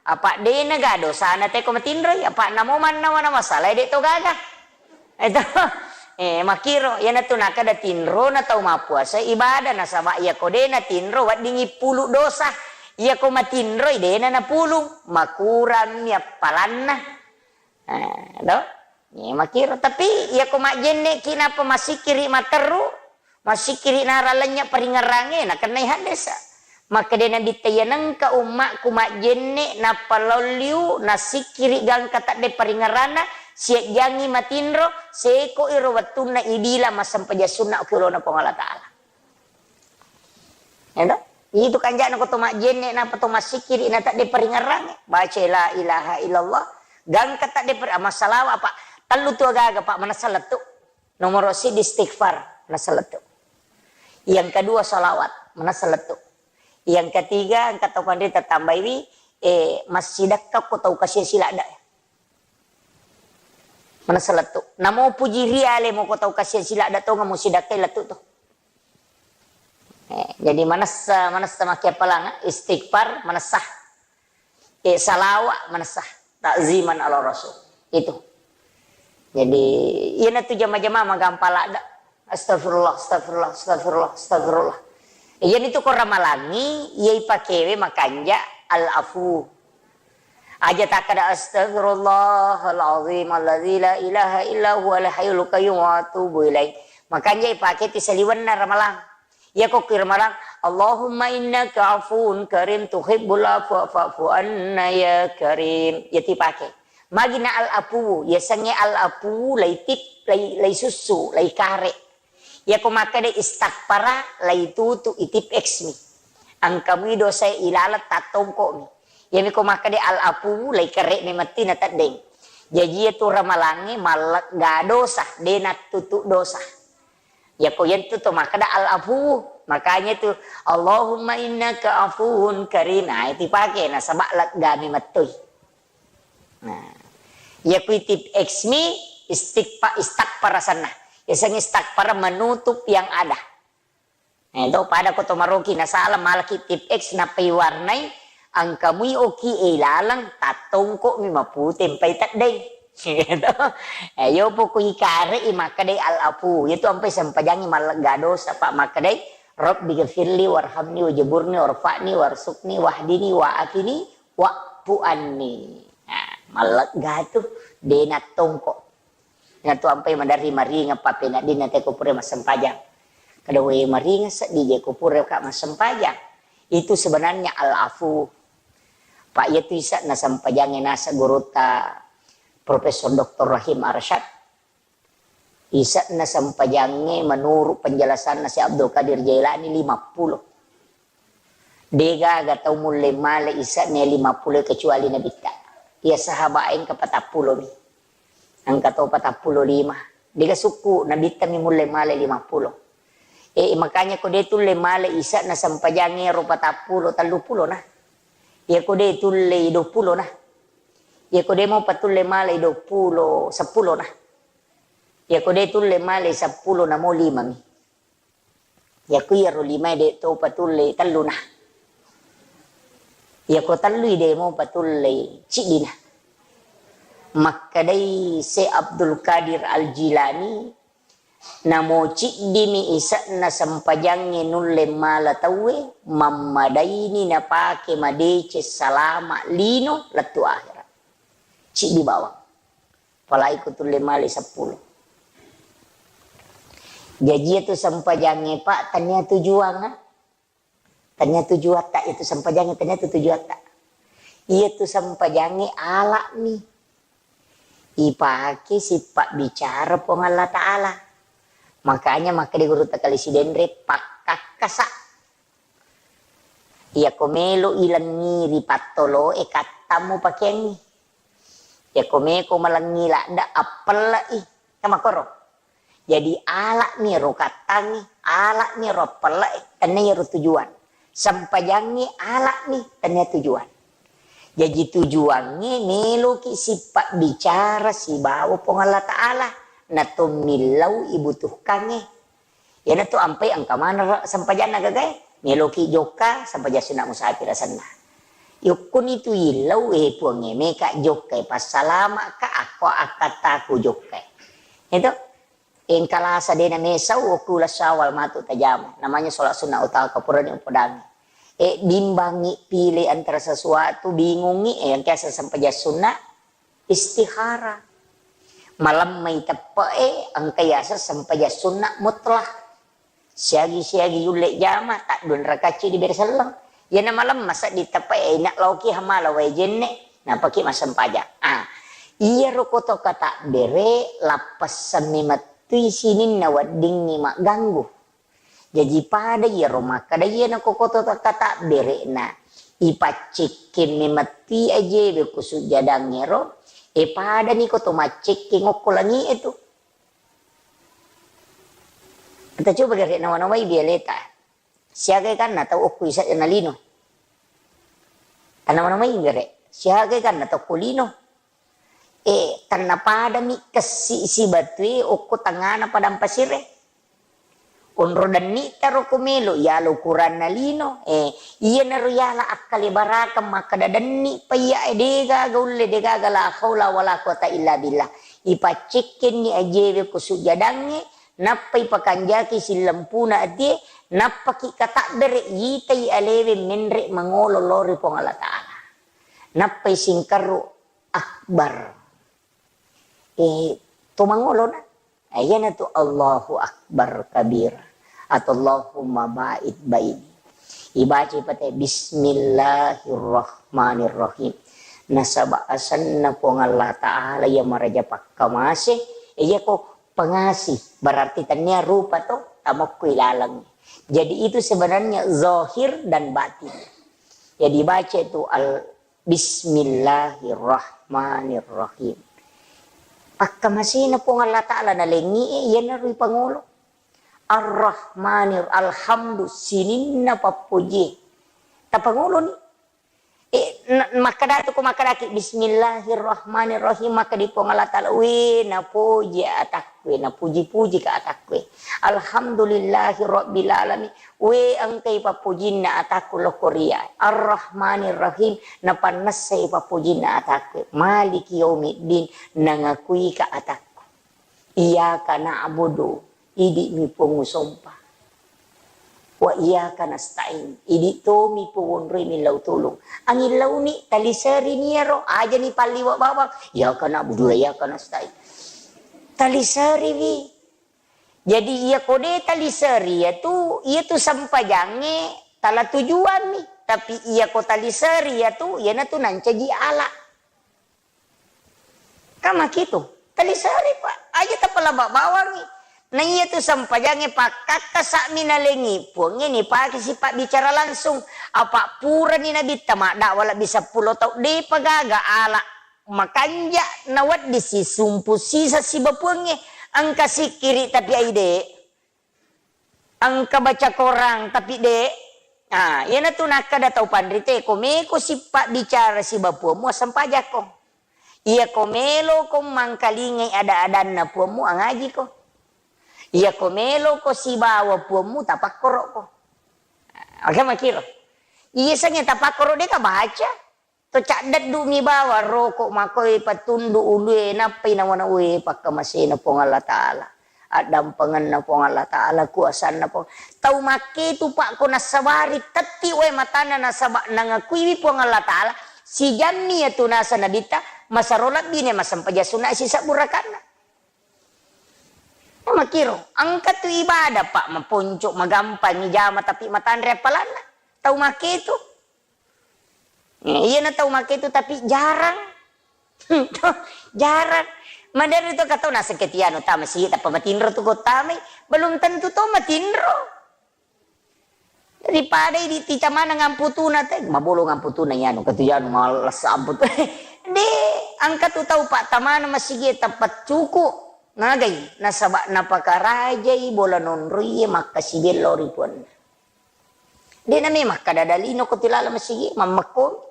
Apa dena ga dosana te ko matinroi, apa namo mannawa na masalah de to gaga. Itu. Eh, makiro, iyana tu nakada tinro na tau mapuasa ibadah, nasaba iya ko dena tinro weddingi pulu dosa. Iya ko matinroi dena napulu, makurang mi appalanna. Eh, do? Ye, makiro. Tapi, iya ko majjenne ki napa masikiri materru, masikiri naralanya paringerange, nakennai haddesa. Makkeda Nabitta, iya nengka ummakku majjenne, nappa lolliu, nasikiri gangka tadde paringeranna, siajjangi matinro, seko iro wettunna ibila massempajang sunna ki olona Puang Allah Ta'ala. Ya toh? Itu kanjana ko to majjenne napa to massikiri na tadde paringerrange. Baca la ilaha illallah. Gangka tadde per-, massalawa apa? Tellu tu agaga, Pak, manessa lettu. Nomor siddi istighfar, manessa lettu. Yang kedua salawat, manessa lettu. Yang ketiga, engka tau panrita tambaiwi, eh, massidakka ko tau kasia siladda. Manessa lettu. Namo puji riale mo ko tau kasia siladda tonga mo sidakkai lettu to. Eh, jadi manessa, manessa makkiappalang, istighfar, manessa. Eh, salawa, manessa. Ta'ziman ala Rasul. Itu. Jadi, iyana tu jama-jama magampang ladda. Astagfirullah, astagfirullah, astagfirullah, astagfirullah. Iyana tu ko ramalangi, iya ipakewe makanja al-afu. Aja takkada, "Astagfirullahal azim alladzi la ilaha illa huwal hayyul qayyum wa atubu ilaih." Makanja ipake ti saliwenna ramalang. Iya ko ki ramalang, "Allahumma innaka afuwun karim tuhibbul afwa fa'fu anna ya karim." Iya ti pake. Magi na al-afuwu, yasengnge al-afuwu laitip, lai, laisussu, laikare. Iya ko makkeda istakfara, laitutu itip X mi. Engka mui dosa ilaleng tattongko mi. Iyami ko makkeda al-afuwu, laikare memetti na teddeng. Jaji iya tu ramalangnge mallegga dosa, de nattutu dosa. Yako yentu to makkeda al-afuwu. Makanya tu, "Allahumma innaka afuwun karim." Nah, itu pake nasaba legga memettoi. Nah, iya kui tip X mi istighfa-, istakfar asenna. Yasengnge istakfar menutup yang ada. Nah, itu pada ko to maroki nasala malaki tip X nappai warnai, engka mui oki e ilaleng tattongko mi mapute mpai teddeng. Gitu. Eh, yo poko ikare i makkedai al-afu. Itu ampai sempajangi mallegga dosa, Pak, makkedai, "Rabbi ghafirli warhamni wajaburni warfa'ni warsukni wahdini wa'afini wa'fu anni." Nah, mallegga tu, de nattongko. Natu ampai maderri maringeng pappeneddinna te ko pura massempajang. Kada we maringeng seddi je ko pura ka massempajang. Itu sebenarnya al-afu. Pak, iya tu ise'na sempajangnge naseng gurutta Profesor Doktor Rahim Arsyad. Ise'na sempajangnge menurut penjelasanna Syekh Abdul Qadir Jailani lima puluh. Degaga tau mulle male ise'na lima puluh kecuali Nabitta. Iya sahabat engka patappulo mi. Engka to patappulo lima. Dega sukku Nabitta mi mulle male lima puluh. Eh, makanya ko de tulle male ise'na sempajangnge ro patappulo, telluppulo na. Iya ko de tulle dua puluh na. Iya ko de mo patulle male dua puluh, seppulo na. Iya ko de tulle male seppulo na mo lima mi. Iya ko iyaro limae de to patulle tellu na. Iya ko tellui de mo patulle ciddi na. Makkedai Syekh Abdul Qadir Al-Jilani, namo ciddimi ise'na sempajangnge nulle mala tauwe, mammadaini napake madeceng salama lino lettu akhirat. Ciddi bawang. Apalagi ko tulle male seppulo. Jaji iya tu sempajangnge, Pak, tania tujuang, ah. Tania tujuatta, iya tu sempajangnge tania tu tujuatta. Iya tu sempajangnge alami. Ipake sipabbicara Puang Allah Ta'ala. Makanya makkeda gurutta Kali Sidenre, pakkakkasa. Iyako melo ilengngi ri pattoloe, kattammu pakeangngi. Iyako meko malengngi ladde, appelle'i. Kan makkoro. Jadi ala'mi ro kattangnge, ala'mi ro pelle'e, tennia ro tujuan. Sempajangnge ala'mi, tennia tujuan. Jaji tujuangnge meloki sipabbicara sibawa Puang Allah Ta'ala, na to millau ibutuhkangnge. Iyanatu ampai engka maneng sempajanna gagae, meloki jokka, sempajang sunna musafir asenna. Yokkuni tu illau, eh, Puangnge, meka jokkai, passalama'ka, akko akkattaku jokkai. Itu. Engka lasa dena mesau, okku uleng Syawal matu tajama. Namanya sholat sunnah utama, purani upodangi. Eh, bimbangi pilih antara sesuatu, bingungi, eh, engka sempajang sunna, istihara. Malemmai teppe'e, engka yaseng sempajang sunna mutlak. Siagi-siagi yulle jama, taddua rakacci dibere selleng. Iyana malemma seddi teppe'e, ina laoki hamala wae jenne, napaki massempajang. Ah, iyaro koto katabbere, lappessanni mettui sininna weddingngi magganggu. Jaji pada iyaro makkeda iyana ko koto katabbere na ipaccekkenni mettui ajewe ko sujjadangngero, e padani koto maccekkeng okko langi'e tu. Kita coba gare nawa-nawai bialeta. Siaga kanna tau okko isa na lino. Tanawa-nawai gare. Siaga kanna tau okko lino. Eh, tennapadami kessi sibatue okko tengngana padang pasire. Onro denni'ta ro ko melo, yala ukuranna lino. Eh, iyanaro yala akkalebarakeng makkeda denni pa iya, eh, degaga ulle, degaga la haula wala quwata illa billah. Ipaccekkenni ajewe ko sujjadangnge, nappa ipakanjaki sillempuna atie, nappaki katabbere, yitai alewe menre mangolo lao ri Puang Allah Ta'ala. Nappai singkarru akbar. Eh, to mangolona? Eh, iyanatu Allahu Akbar kabira. Atau Allahumma ba'id baini. Ibaca pate Bismillahirrahmanirrahim. Nasaba asenna Puang Allah Ta'ala iya maraja pakkamase, iyako pengasih, berarti tennia rupa to, tamokko ilaleng. Jadi itu sebenarnya zahir dan batin. Jadi baca itu al Bismillahirrahmanirrahim. Pakkamasena Puang Allah Ta'ala nalengi, iyanaro ipangolo. Ar-Rahmanir, alhamdu, sininna pappoji. Tapangoloni. Eh, na-, makkadatu ko makkadaki, Bismillahirrahmanirrahim, makkadi Puang Allah Ta'ala, we, napoji atakku, napuji-puji ka atakku. Alhamdulillahi Rabbil Alamin. We, engkai pappojinna atakku lokko ria. Ar-Rahmanir Rahim, napannessai pappojinna atakku. Maliki yaumiddin, nangakuika atakku. Iyyaka na'budu, idi'mi Puang usompa. Wa iyyaka nasta'in, idi' tomi Puang wonroi millau tulung. Angillauni, taliserini iyaro, ajani palliwa bawang. Iyyaka na'budu wa iyyaka nasta'in. Taliseriwi. Jadi, iyako de taliseri iyatu, iyatu sempajangnge tala tujuanni. Tapi iyako taliseri iyatu, iyanatu nancaji ala. Kan makitu. Taliseri, Pak. Aja tapalaba bawangngi. Na iyatu sempajangnge pakkakkasa'mi nalengi Puangnge nipake sipabbicara langsung. Apa purani Nabitta maddakwa lebbi seppulo tau, depa gaga ala. Makanja nawedding sisumpu sisa sibawa Puangnge, engka sikkiri tapi aide, engka baca korang tapi de. Ah, iyanatu nakkada tau panrite, ko meko sipabbicara sibawa Puammu, assempajakko. Iyako meloko mangkalingai ada-adanna Puammu, angajiko. Iyako meloko sibawa Puammu, tapakkoroko. Aga makiro. Iya sange tapakkoro deka baca. To caddeddu'mi bawang roko makoe patundu ulue nappai nawana, we, pakkamasena Puang Allah Ta'ala, addampengenna Puang Allah Ta'ala, kuasanna Puang. Tau makketu, Pak, ko nassabari tetti wae matanna nasaba nangakuiwi Puang Allah Ta'ala, sijammi iyatu nasa Nabitta, masero lebbini massempajang sunna sisebbu rakaatna. Makiro, engka tu ibadah, Pak, maponco, magampang ijama, tapi matanre appalanna. Tau makketu. Eh, iyana tau makketu, tapi jarang. Jarang. Maderi to katau naseng ketiano tama si, tappa matinro tu ko tamai, belum tentu to matinro. Daripada idi ti tamana ngamputuna te, mabolong ngamputuna iyanu, katu iyanu males amputu. De, engka tu tau, Pak, tamana masigi tappa cuku. Magai, nasaba napakarajai bola nonroie makkasibello ri puanna. De name makkada dalino ko tilala masigi, mammekko.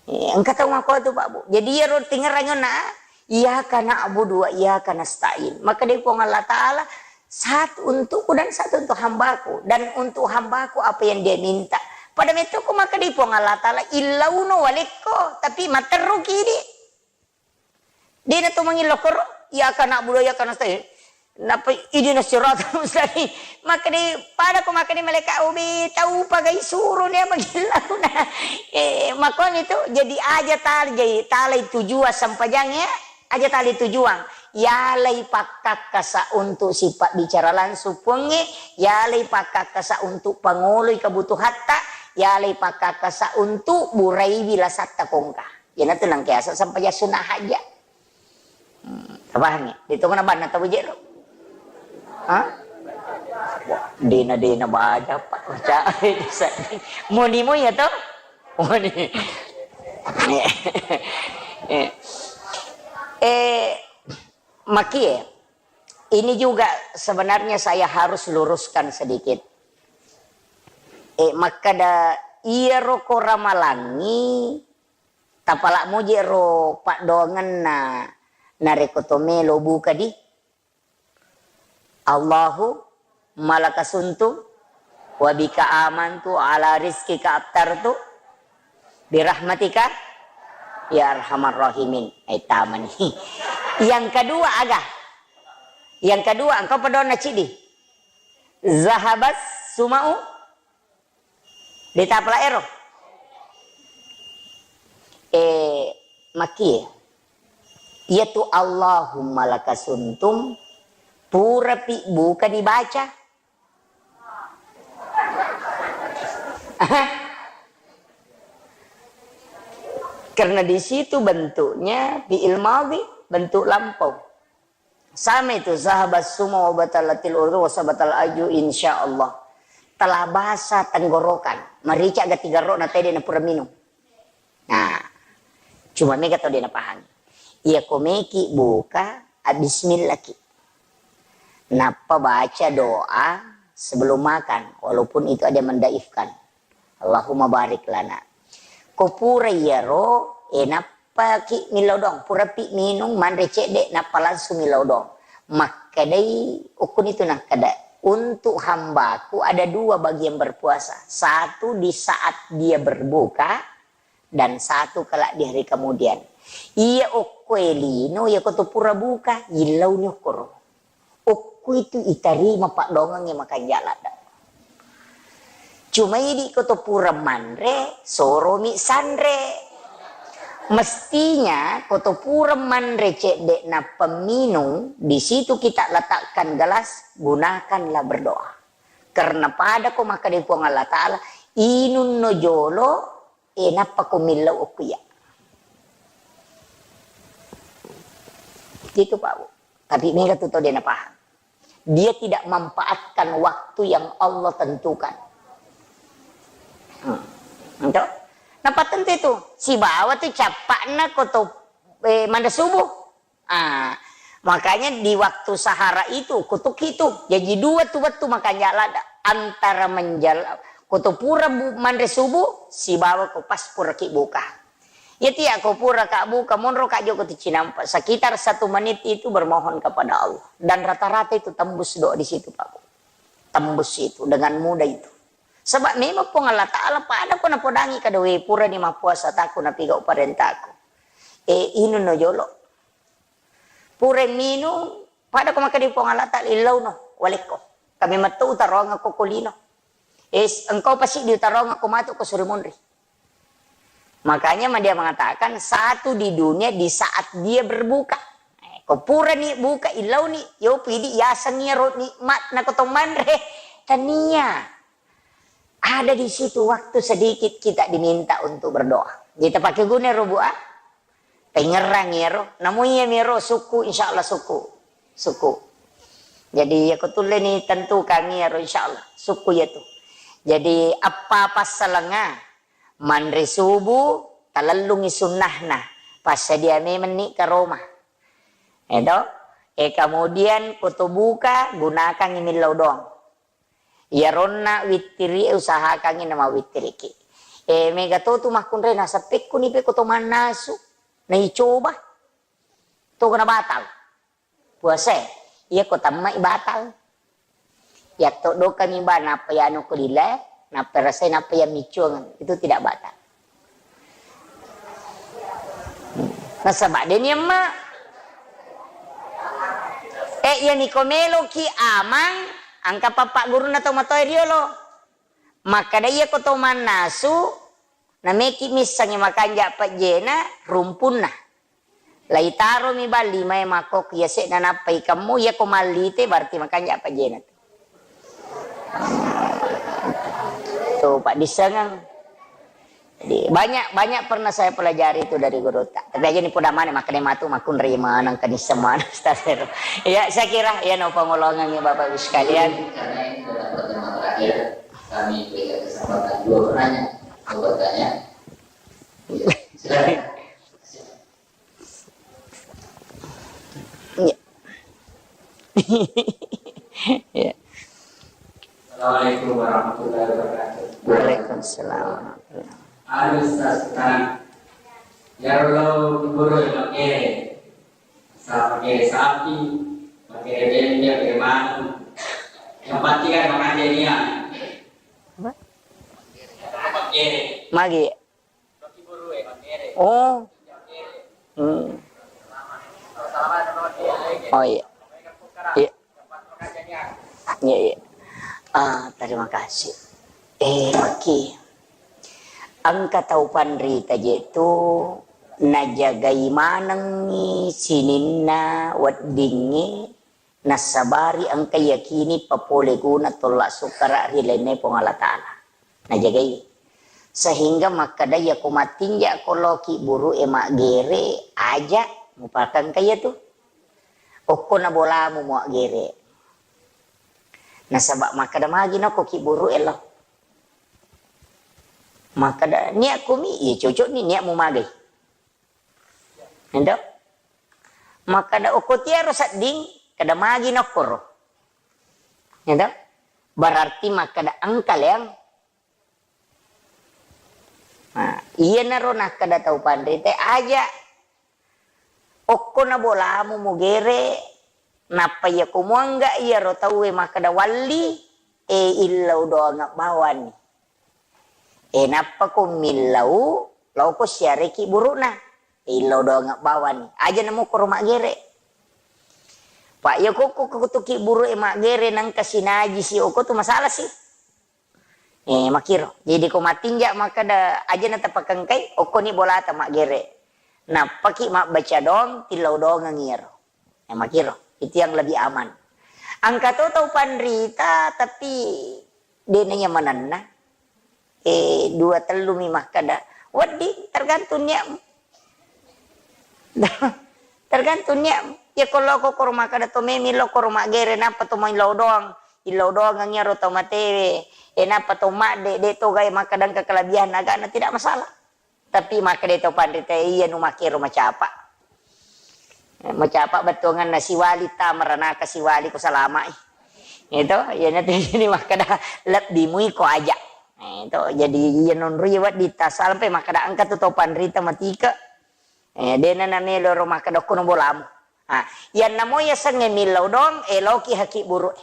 Eh, engka tau makko tu, Pak Bu. Jadi iyaro tingerang na, "Iyyaka na'budu wa iyyaka nasta'in." Maka dari Puang Allah Ta'ala, "Satu untukku dan satu untuk hambaku. Dan untuk hambaku apa yang dia minta." Pada metoko maka dari Puang Allah Ta'ala, "Illauno walekko," tapi matteruki di. Dena to mangillo koro, "Iyyaka na'budu wa iyyaka nasta'in." Napa, "Ihdinas siratal mustaqim." Makkeda, pada ko makkeda malaikat, "Obe, tau pagai suro nia magillau na." Eh, makoni tu, jadi aja tal-, jadi talai tujuan sampajang ya, aja talai tujuan. Yalai pakkakkasa untuk sifat bicara langsung Puangnge, yalai pakkakkasa untuk pangoloi kebutuhatta, yalai pakkakkasa untuk buraiwi lasatta kongka. Iyanatu nangkeasa sampajang sunnah hajat. Hmm, tapahangngi? Ditongeng banna tau jero. Ha? Wah, dena-dena baja, Pak. Baca. Moni mo ya to? Moni. Eh, eh, makie. Ini juga sebenarnya saya harus luruskan sedikit. Eh, makkeda iyaro ko ramalangngi, tapala moje ro paddoangenna narekko to melo buka di. Allahumma laka sumtu wa bika amantu ala rizqika aftartu birahmatika ya arhamar rahimin. Eh, tamani. Yang kedua aga? Yang kedua, engka paddoanna cidi. Zahabas sumau. Deta pala ero. Eh, makie. Iyatu Allahumma laka sumtum purapi buka dibaca. Karena di situ bentuknya fi'il madhi, bentuk lampau. Sama itu, zahabas suma wa batalatil urdu wa sabatal aju, insya Allah. Telah basah tenggorokan. Marica gati garro na tede na pura minum. Nah, cuma mega tau de napahangi. Iya ko meki buka, a, bismillah ki. Nappa baca doa sebelum makan, walaupun itu ada yang mendaifkan. Allahumma barik lana. Ko pura iyaro, eh, nappaki millau doang, purapi minung, manre cedde, nappa langsung millau doang. Makkedai, ukkuni tu nakkeda, untuk hambaku ada dua bagi yang berpuasa. Satu di saat dia berbuka, dan satu kelak di hari kemudian. Iya okko e lino, iya ko to pura buka, yillauni okkoro. Okko itu itarima paddoangengnge makanja ladde. Cuma idi ko to pura manre, soromi sanre. Mestinya ko to pura manre cedde nappa minung, di situ kita letakkan gelas, gunakanlah berdoa. Karena pada ko makkeda Puang Allah Ta'ala, inunno jolo, eh, nappa ko millau okko iya. Gitu, Pak Bu. Tapi mega tu tau de napahang. Dia tidak manfaatkan waktu yang Allah tentukan. Hmm. Ento? Nappa tentu itu. Sibawa tu cappa'na ko to, eh, manre subuh. Ah, makanya di waktu sahara itu, kutuk itu. Jadi dua tu wettu makanja ladde. Antara menjal-, ko to pura bu-, manre subuh, sibawa ko pas puraki buka. Iya tiya ko pura ka buka, monro ka joko tu cinampa. Sekitar satu menit itu bermohon kepada Allah. Dan rata-rata itu tembus doa di situ, Pak Bu. Tembus itu dengan mudah itu. Sebab memang Puang Allah Ta'ala pada ko napodangi kada we pura ni mappuasa taku napigau parentaku. Eh, inunno jolo. Pura minung, pada ko makkeda Puang Allah Ta'ala, illauno, walekko. Kami metto utaroangekko ko lino. Es, engkau pasti diutaroangekko matu ko suri munri. Makanya ma dia mengatakan, satu di dunia di saat dia berbuka. Eh, ko purani buka, illauni, yo pidi yaseng iyaro nikmat na ko to manre. Tania. Ada di situ waktu sedikit kita diminta untuk berdoa. Jadi tapake guna ro, Bu, ah. Pengerang iyaro. Namu iya miro suku, insya Allah suku. Suku. Jadi, ya ko tulle ni tentukan iyaro, insya Allah. Suku iya tu. Jadi, apa passalenga? Manre subuh, talellungi sunnahna. Passadia memang ni ke Roma. Edo, E, kemudian ko to buka, gunakangngi millau doang. Iyaronna wittiri e usahakangngi namawittiriki. E, mega to tu makkunrai nasappekkuni pe ko to mannasu, naicoba. To kena batal. Puasae, iya ko tammai batal. Yatto dokami ba, nappa yanu ko lila, nappa rasai, nappa ya miccuang, itu tidak batal. Nasaba deni emma. Eh, iya niko meloki amang, angka papa gurunna to matoa riolo. Makkada iya ko to mannasu, nameki missangi makanja pejjena rumpunna. Laitaromi ba limae makkokko yase'na nappa ikemmu, iya ko mallite berarti makanja pejjena tu. Tu paddissengeng. Jadi, banyak, banyak pernah saya pelajari itu dari gurutta. Tapi aja ni poda maneng, makanya matu makkunrai maneng, kenisseng maneng, Ustaz Heru. Ya, saya kira, ya, no pengolongan ya Bapak Ibu sekalian. Karena ini adalah pertemuan terakhir, kami berikan kesempatan dua penanya mau bertanya. Ya, silakan. Iya. Iya. Assalamualaikum warahmatullahi wabarakatuh. Waalaikumsalam warahmatullahi wabarakatuh. Anu, Ustaz, sekarang, ya, kalau guru yang pakai, sa-, pakai sapi, pakai bembe, pakai manuk. Yang pasti kan makan dia. Apa? Pakai. Magi. Oh. Hmm. Oh, iya. Iya. Iya, iya. Ah, terima kasih. Eh, Maki. Engka tau panrita je tu najagai manengngi sininna weddingnge. Nassabari engka yakini papole guna tolla sukkara ri lainna Puang Allah Ta'ala. Najagai. Sehingga makkeda, iyako mattinja ko lao kibburu'e maggere, aja mupakengka iyatu. Okko na bolamu muaggere. Nasaba makkeda magi nako kibburu'e lao. Makkeda niakku mi, iya cocok ni niakmu magai. Ento? Makkeda okko tiaro sedding, keda magi nokkoro. Ento? Berarti makkeda engka leang. Nah, iyanaro nakkeda tau panrita, aja okko na bolamu mugere, nappa iyako muangga iyaro tauwe makkeda walli, e illau doang bawani. E, nappa ko millau, laoko siareki buru'na. E, illau doang bawani. Aja namukkoro maggere. Pak, iya kokko kutuki buru'e maggere nangka sinaji si okko tu masalah si. E, makiro. Jadi ko mattinja makkeda aja natapakengkai, okkoni bolata maggere. Nappaki mabbaca doang, tillau doang iyaro. Ya, makiro. Itu yang lebih aman. Engka to tau panrita, tapi de' naiya manenna. Eh, dua tellu mi makkeda. Wedding, tergantung niatmu. Tergantung niatmu. Ya, kalau kau koro makkeda to memi lo koro maggere, nappa to mau illau doang. Illau doang iyaro tau matewe. Eh, nappa to madde, de' to gai makkeda engka kelebihan agana, tidak masalah. Tapi makkeda tau panrita, iya nu makkero macapa. Eh, macapa bettuanganna siwali ta meranaka siwali ko salama'i. Itu, iya natu jadi makkeda lebbi mui ko aja. Eh, itu, jadi iya nonroi wedding ta sampai makkeda engka tu tau panrita matike. Eh, dena namelo ro makkeda okko no bolamu. Ah, iyanna mo yasengnge millau doang, eh, laoki haki buru'e.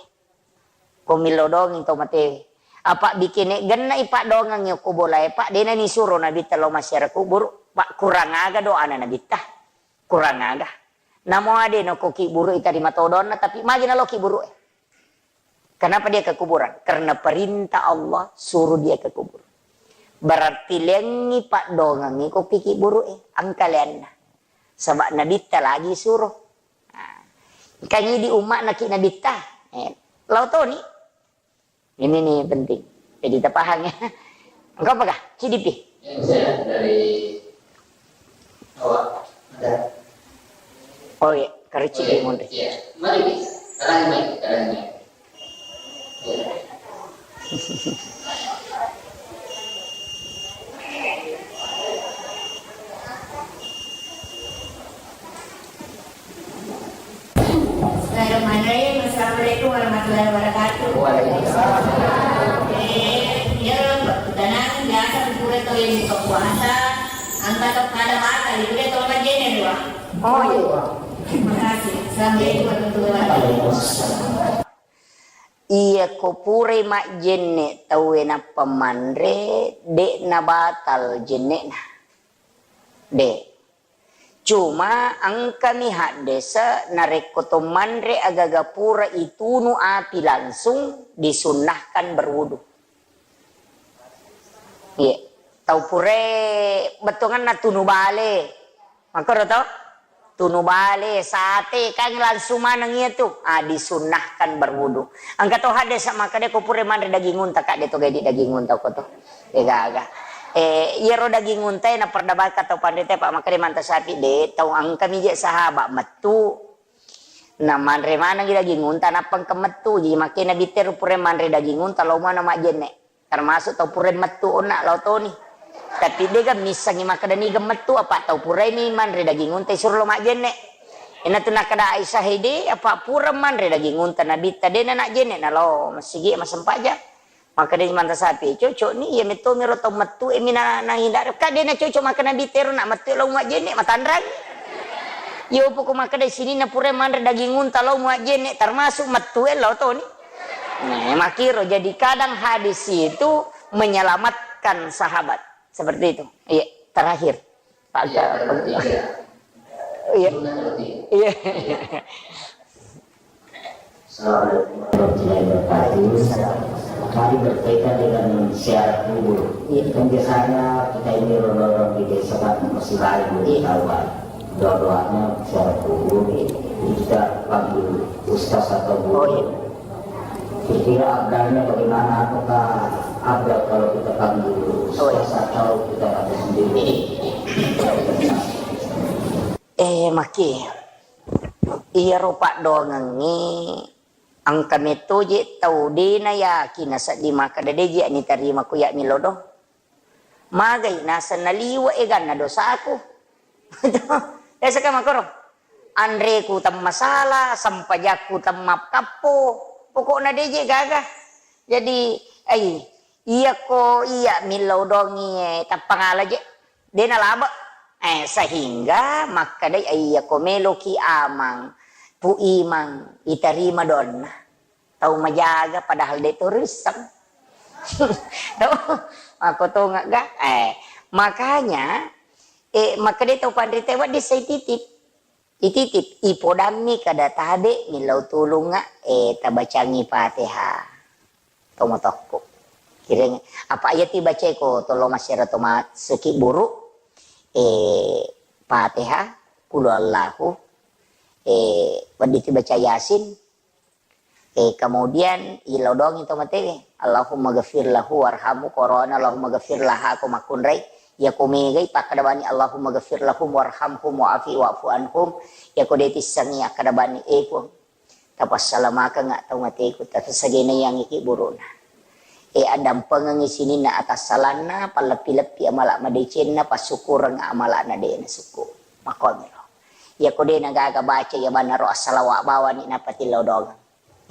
Ko millau doangngi to matewe. Apa bikene genna i paddoangengngi okko bolae, Pak, dena nisuro Nabitta lao massiara kuburu, Pak, kurang aga doana Nabitta? Kurang aga. Namo ade no ko kiburu i tarima todonna, tapi magi nalo kiburu'e. Kenapa dia ke kuburan? Karena perintah Allah suruh dia ke kubur. Berarti lengngi paddoangengngi ko ki kiburu'e, engka leanna. Saba Nabitta lagi suro. Nah, engka ngidi umma'na ki Nabitta. Eh, lao toni. Ini nih penting. Jadi tapahang ya. Engkau apakah? C D P? Ya, saya dari awak. Ada. Oh iya, karici. Oh, iya. Monri. Iya. Mari, Bi. Sekarang ini, sekarang ini. Iya. Warahmatullahi wabarakatuh. Waalaikumsalam. Eh, ya, tenang, biasa pura tau yang buka puasa, angka tau kada makan, itu dia tau majene dua. Oh, iya. Terima kasih. Assalamualaikum warahmatullahi wabarakatuh. Iya, ko purai majjenne tauwe nappa manre, de' nabatal jenne'na. De'. Cuma engkami haddese' narekko to manre agaga pura itunu api langsung, disunnahkan berwudu. Iya. Tau purae bettuanganna tunu bale. Makkoro to? Tunu bale, sate, kan langsung maneng iya tu. Ah, disunnahkan berwudu. Engka to haddese' makkeda ko pura manre daging unta, Kak, de' to gaidi daging unta ko to. Eh, gaga. Eh, iyaro daging unta e naperdabaka tau panrita, Pak, makkeda manta sapi de', tau engkami je' sahaba' mettu. Na manre manengi daging unta nappa engka mettu. Jadi makkeda Nabitta ro pura manre daging unta, lao mana majjenne'. Termasuk tau pura mettu onna lao toni. Tapi de' ga missengi makkeda niga mettu, apa tau puraini manre daging unta isuro lao majjenne'. Ina tu nakkeda Aisyah, "Hede, apa pura manre daging unta Nabitta de' na najjenne', nalao masigi massempajang." Makkeda manta sapi, "Cocok ni, iya metto miro tau mettu e mina nahindari." Ka de' na cocok makkeda Nabitta ero na mettu e lao majjenne', matanrang. Yo poko makkeda sininna pura manre daging unta lao majjenne', termasuk mettu e lao toni. Nah, makkiro. Jadi kadang hadis itu menyelamatkan sahabat. Seperti itu. Iya, terakhir. Pak. Iya, Pak. Iya. Iya. Iya. Assalamualaikum warahmatullahi wabarakatuh. Mari berkaitan dengan ziarah kubur. Iya. Kan biasanya kita ini orang-orang di desa kan masih lain belum tahu kan. Doa-doanya ziarah kubur. Jadi kita panggil ustaz atau guru. Oh, iya. Kira-kira afdalnya bagaimana? Apakah afdal kalau kita panggil ustaz atau kita baca sendiri? Eh, maki. Iyaro paddoangengnge engka metto je tau de' na yakin nasedding makkeda de' je' nitarima ku ya' millau do. Magai naseng naliwe' eganna dosaku. Biasa kan makkoro. Anreku temmasala, sempajakku temmakkappo. Pokokna de' je' gaga. Jadi, ai, iyako iya' millau dongi, eh, tappangala je'. De' nalabe'. Eh, sehingga makkedai, ai, iyako meloki amang, pu imang, itarima doanna. Tau majaga padahal de' to risseng. Tau makkotonga ga? Eh, makanya, eh, makkedai tau panrita wedding sai titip. Ititip, ipodammi kada tabe' millau tulungnga, eh, tabacangi Fatihah. Tomotokko. Kireng, apa iya tibacaiko tollo massero to massuki buru, eh, Fatihah, Qul Huwallahu, eh, wedding tibaca Yasin, Eh, kemudian, ilodongi to matewe. Allahumma ghafir lahu warhamhu, korona, Allahumma ghafir laha, ko makkunrai. Iya ko megai, pakkadabani, Allahumma ghafir lahum warhamhum wa'afi wa'fu anhum. Iya ko de' tissengi, akkadabani, eh, Puang. Tapassalamakengnga tau mateku, tatassagenaiangngi ki buruna. Eh, addampengengngi sininna atassalanna, palleppi-leppi amala madecenna, passukureng amalana de' nasukku. Makkomiro. Iya ko de' nagaga baca, iya bannaro assalawa bawani napatilodongeng.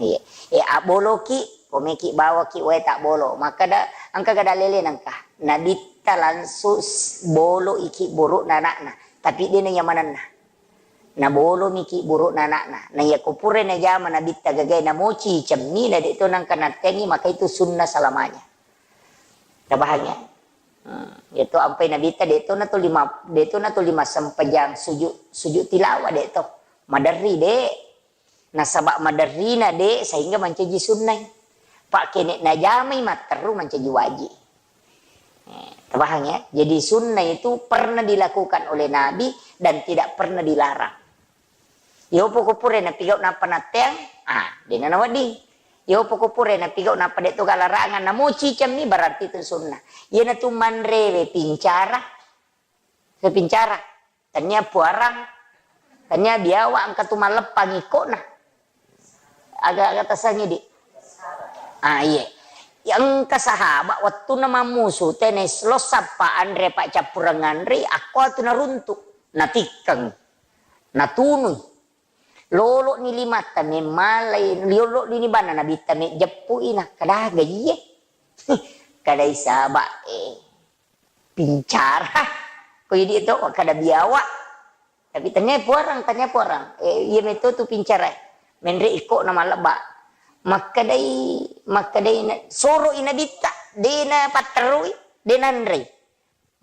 Iya. Eh, abboloki, komeki bawaki wae tabbolo. Makkada, engka gada lele nengka. Nabitta langsung s-, bolo iki burukna anakna. Tapi de' na yamanenna. Nabolomi ki burukna anakna. Na iya ko pura najama Nabitta gagae namoci cemmi, na de' to nengka natteangi, maka itu sunnah selamanya. Tabahang ya? Hmm. Iya to ampai Nabitta de' to na to lima, de' to na to lima sempajang sujud, sujud tilawah de' to. Maderri de'. Nasaba' maderrina de' sehingga mancaji sunnai. Pakkene' najamai matteru mancaji waji. Eh, tabahang ya. Jadi sunnah itu pernah dilakukan oleh Nabi dan tidak pernah dilarang. Yopo ko pura napigau nappa natteang, ah, de'na nawedding. Yopo ko pura napigau nappa de' to galarangan namoci cemmi, berarti itu sunnah. Iyanatu manrewe pincara, sepincara. Tania puarang, tania biawa engka tu malleppang ikkona. Aga-aga tasangi di. Ah, iye. Iya, engka sahaba' wettunna mammusu, tene lo sappa anre paccappureng anre, akko tu naruntu, natikkeng, natunui. Lolo'ni limatta memmalai, lolo'ni limanna nabitta mejjeppu'i, nakkadaga iye. Kadai saba e pincara. Ko idi to kada biawa. Tapi tania puarang, tania puarang. Eh, iya meto tu pincara. Menre iko na malebba. Makkedai, makkedai na, soro i nabitta, de na patterui, de nanrei.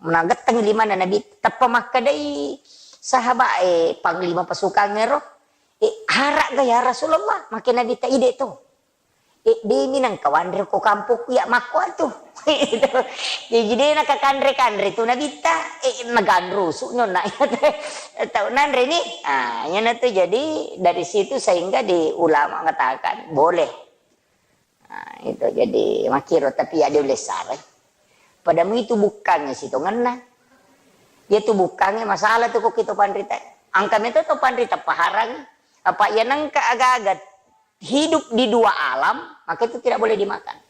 Nagetteng limanna nabi, teppa makkedai sahabat e, panglima pasukan ero, e, harap ga ya Rasulullah, make nabitta ide to. E, demi nang kawanre ko kampokku ya makko atu. Jadi de na kakanre-kanre tu nabitta, e, naganrusu nyonna. Tau nanre ni. Ah, yana tu jadi dari situ sehingga di ulama mengatakan boleh. Nah, itu jadi makiro, tapi ya dia boleh sarai. Pada mu itu bukannya sitongenna. Dia tu bukannya masalah tu kok kita panrita. Angka meto to panrita paharang. Apa ya nengka aga-aga hidup di dua alam, maka itu tidak boleh dimakan.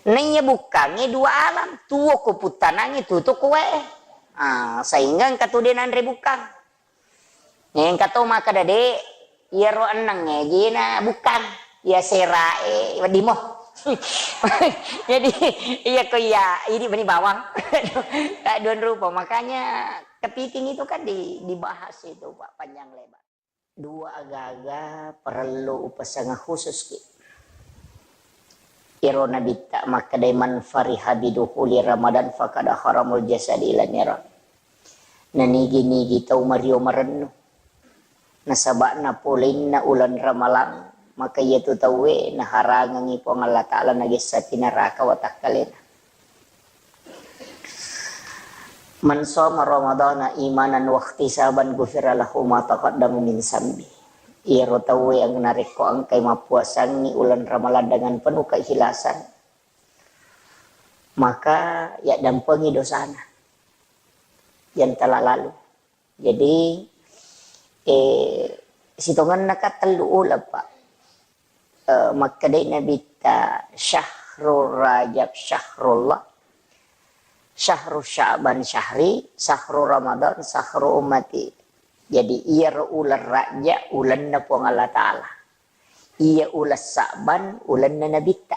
Naiya bukannya dua alam, tuo ko puttanangi tutu ko wae. Ah, sehingga engka tu de nanre bukang. Engka to makkeda, "Dek, iyaro enneng e jena bukkang, iya sera e wedding mo." Jadi, iya ko iya, idi meni bawang. Tak dua rupa. Makanya kepiting itu kan di, dibahas itu, Pak, panjang lebar. Dua agaga perlu upasanga khusus ki. Iro nabitta makkedai, "Man fariha bidukhuli Ramadan fakada haramul jasadi ila niran." Nanigi-nigi tau mario marennu nasaba'na pole'na uleng Ramalang, maka iyatu tauwe naharangengngi Puang Allah Ta'ala nagessapi naraka watakkalena. "Man shoma Ramadana imanan wahtisaban ghufira lahu ma taqaddama min zambi." Iyaro tauwe yang narekko engkai mappuasangngi uleng Ramalang dengan penuh keikhlasan, maka yaddampengi dosana yang telah lalu. Jadi, eh, sitongenna ka tellu uleng, Pak. Eh, makkedai nabitta, "Syahrul Rajab syahrullah, syahru Sya'ban syahri, syahru Ramadan syahru ummati." Jadi, iyaro uleng Rajab ulenna Puang Allah Ta'ala. Iya uleng Sa'ban ulenna nabitta.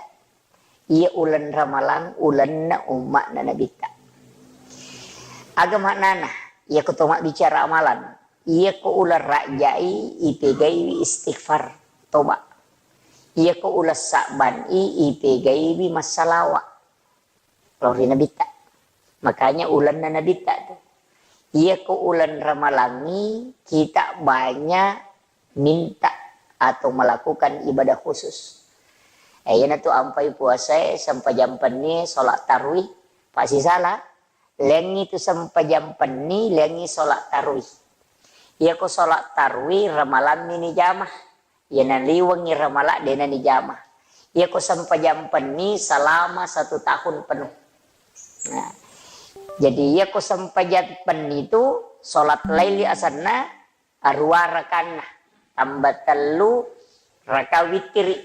Iya uleng Ramalang ulenna umma'na nabitta. Aga maknana? Iyako to mabbicara amalan, iyako uleng Rajai ipegaiwi istighfar, toba. Iyako uleng Sa'ban i ipegaiwi massalawa lao ri nabitta. Makanya ulenna nabitta tu. Iyako uleng Ramalangngi kita banyak minta atau melakukan ibadah khusus. Eh, iyanatu ampai puasae, sempajang penni, sholat tarwih, pasisala. Lengngi tu sempajang penni, lengngi sholat tarwih. Iyako sholat tarwih, ramalammi nijama. Iya naliwengngi ramala, dena nijama. Iyako sempajang penni selama satu tahun penuh. Nah, jadi iyako sempajang penni tu sholat laili asanna, arua rakanna, tambah tellu raka witiri.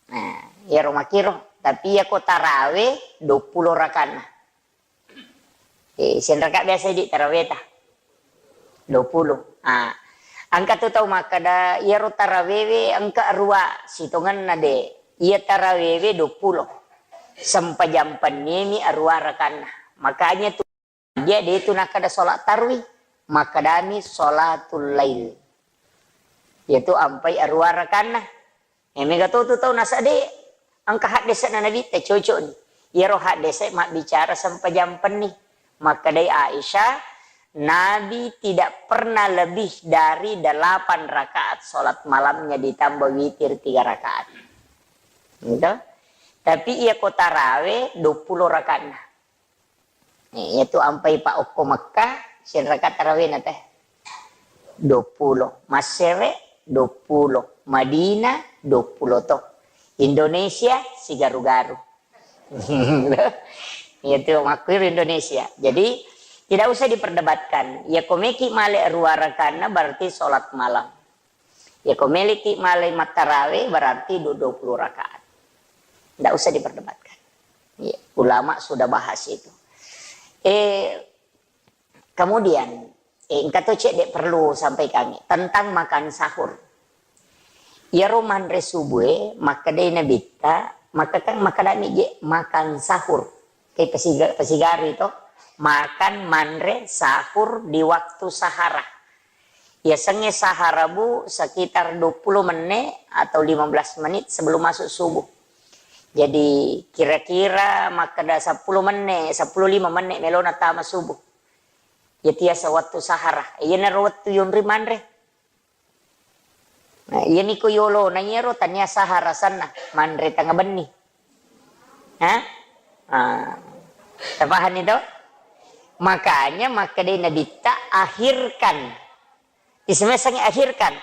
Nah, iyaro makiro. Tapi iyako tarawe, duappulo rakanna. Eh, sianraka biasa idi taraweta? Duappulo. Ah, engka tu tau makkeda, iyaro tarawewe engka arua, sitongenna de. Iya tarawewe duappulo. Sempajang pennimi arua rakanna. Makanya tu dia de tu nakkeda sholat tarwih, makkedami sholatul lail. Iyatu ampai arua rakanna. Eh, mega to tu tau nasade, engka haddese'na Nabitta cocok ni. Iyaro haddese mabbicara sempajang penni. Makkedai Aisyah, Nabi tidak pernah lebih dari delapan rakaat sholat malamnya ditambah witir tiga rakaat. Gitu. Tapi iyako tarawe duappulo rakaatna. Eh, iyatu ampai pa okko Mekkah, sianraka tarawena teh? Duappulo. Massere, duappulo. Madinah, duappulo to. Indonesia, sigaru-garu. Iyatu makkuiro Indonesia. Jadi, tidak usah diperdebatkan. Iyako meki male arua rakanna berarti sholat malam. Iyako meleki malai mattarawe berarti du-, dua puluh rakaat. Ndak usah diperdebatkan. Iya, ulama sudah bahas itu. Eh, kemudian, Eh, engka to cedde perlu sampaikangngi tentang makan sahur. Iyaro manre subuh e, makkedai Nabitta, makkekang, makkedami je makan sahur. Ke pasiga-, pasigarui to, makan manre sahur di waktu sahara. Yasengnge sahara, Bu, sekitar dua puluh menit atau lima belas menit sebelum masuk subuh. Jadi kira-kira makkeda seppulo menne, seppulo lima menne melona tama subuh. Iya tiasa wettu sahara. Iyanaro wettu yonri manre. Nah, iyami ko yolona iyaro tania sahara sanna, manre tengnga benni. Hah? Ah. Tapahanni to? Makanya makkedai Nabitta, "Akhirkan." Isemesangi akhirkan.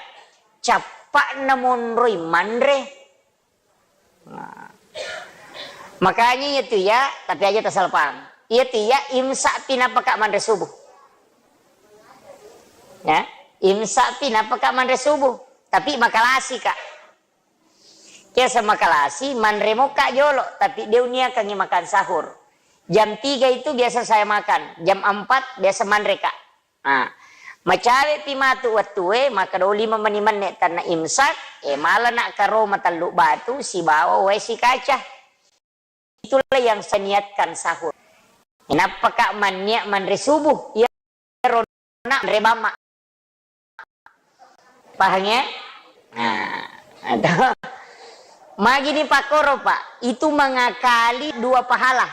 Cappa'na monroi manre. Nah. Makanya iya tu ya, tapi aja tasalpang. Iya tu ya, imsak pi napaka manre subuh. Ya, imsak pi napaka manre subuh. Tapi makalasi ka. Biasa makalasi, manre moka jolo, tapi de uniakangi makan sahur. Jam tiga itu biasa saya makan, jam empat biasa manre ka. Ah, macawepi matu wettue, makkeda lima meni menne tanna imsak, eh, malana karoma tellu batu sibawa wae sikaca. Itulah yang saya niatkan sahur. Nappaka manniat manre subuh, iya rona manre bamma. Paham ya? Nah, itu. Magini pakkoro, Pak, itu mengakali dua pahala.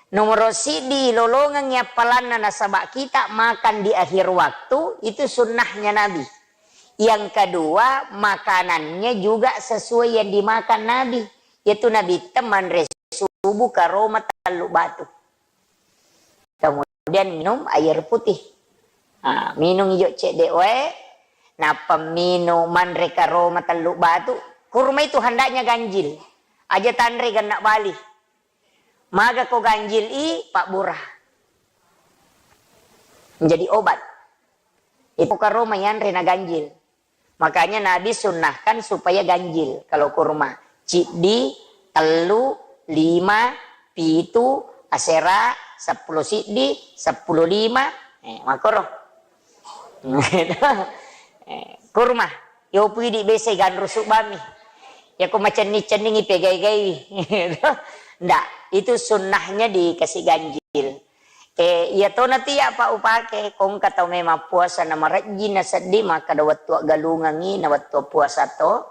Nomoro siddi, lolongengngi appalanna nasaba kita makan di akhir waktu, itu sunnahnya Nabi. Yang kedua, makanannya juga sesuai yang dimakan Nabi, yaitu Nabi manre subuh karoma tellu batu. Kemudian minum air putih. Ah, minung ijo cedde wae, nappa minung manre karoma tellu batu. Kurma itu hendaknya ganjil. Aja tanre genna bali. Maga ko ganjil i, pabbura. Menjadi obat. Itu karoma yanre na ganjil. Makanya Nabi sunnahkan supaya ganjil. Kalau kurma, ciddi, tellu, lima, pitu, asera, seppulo siddi, seppulo lima, eh, makoro. Eh, kurma, yo pidi bese ganru subami. Ya ko macenning-cenningi pegai-gaiwi. Ndak, itu sunnahnya dikasih ganjil. Eh, iya tona tu ya, Pak, upake, kongka tau memang puasa na marejji na seddi, maka da wettu aggalungengi na wettu puasa to,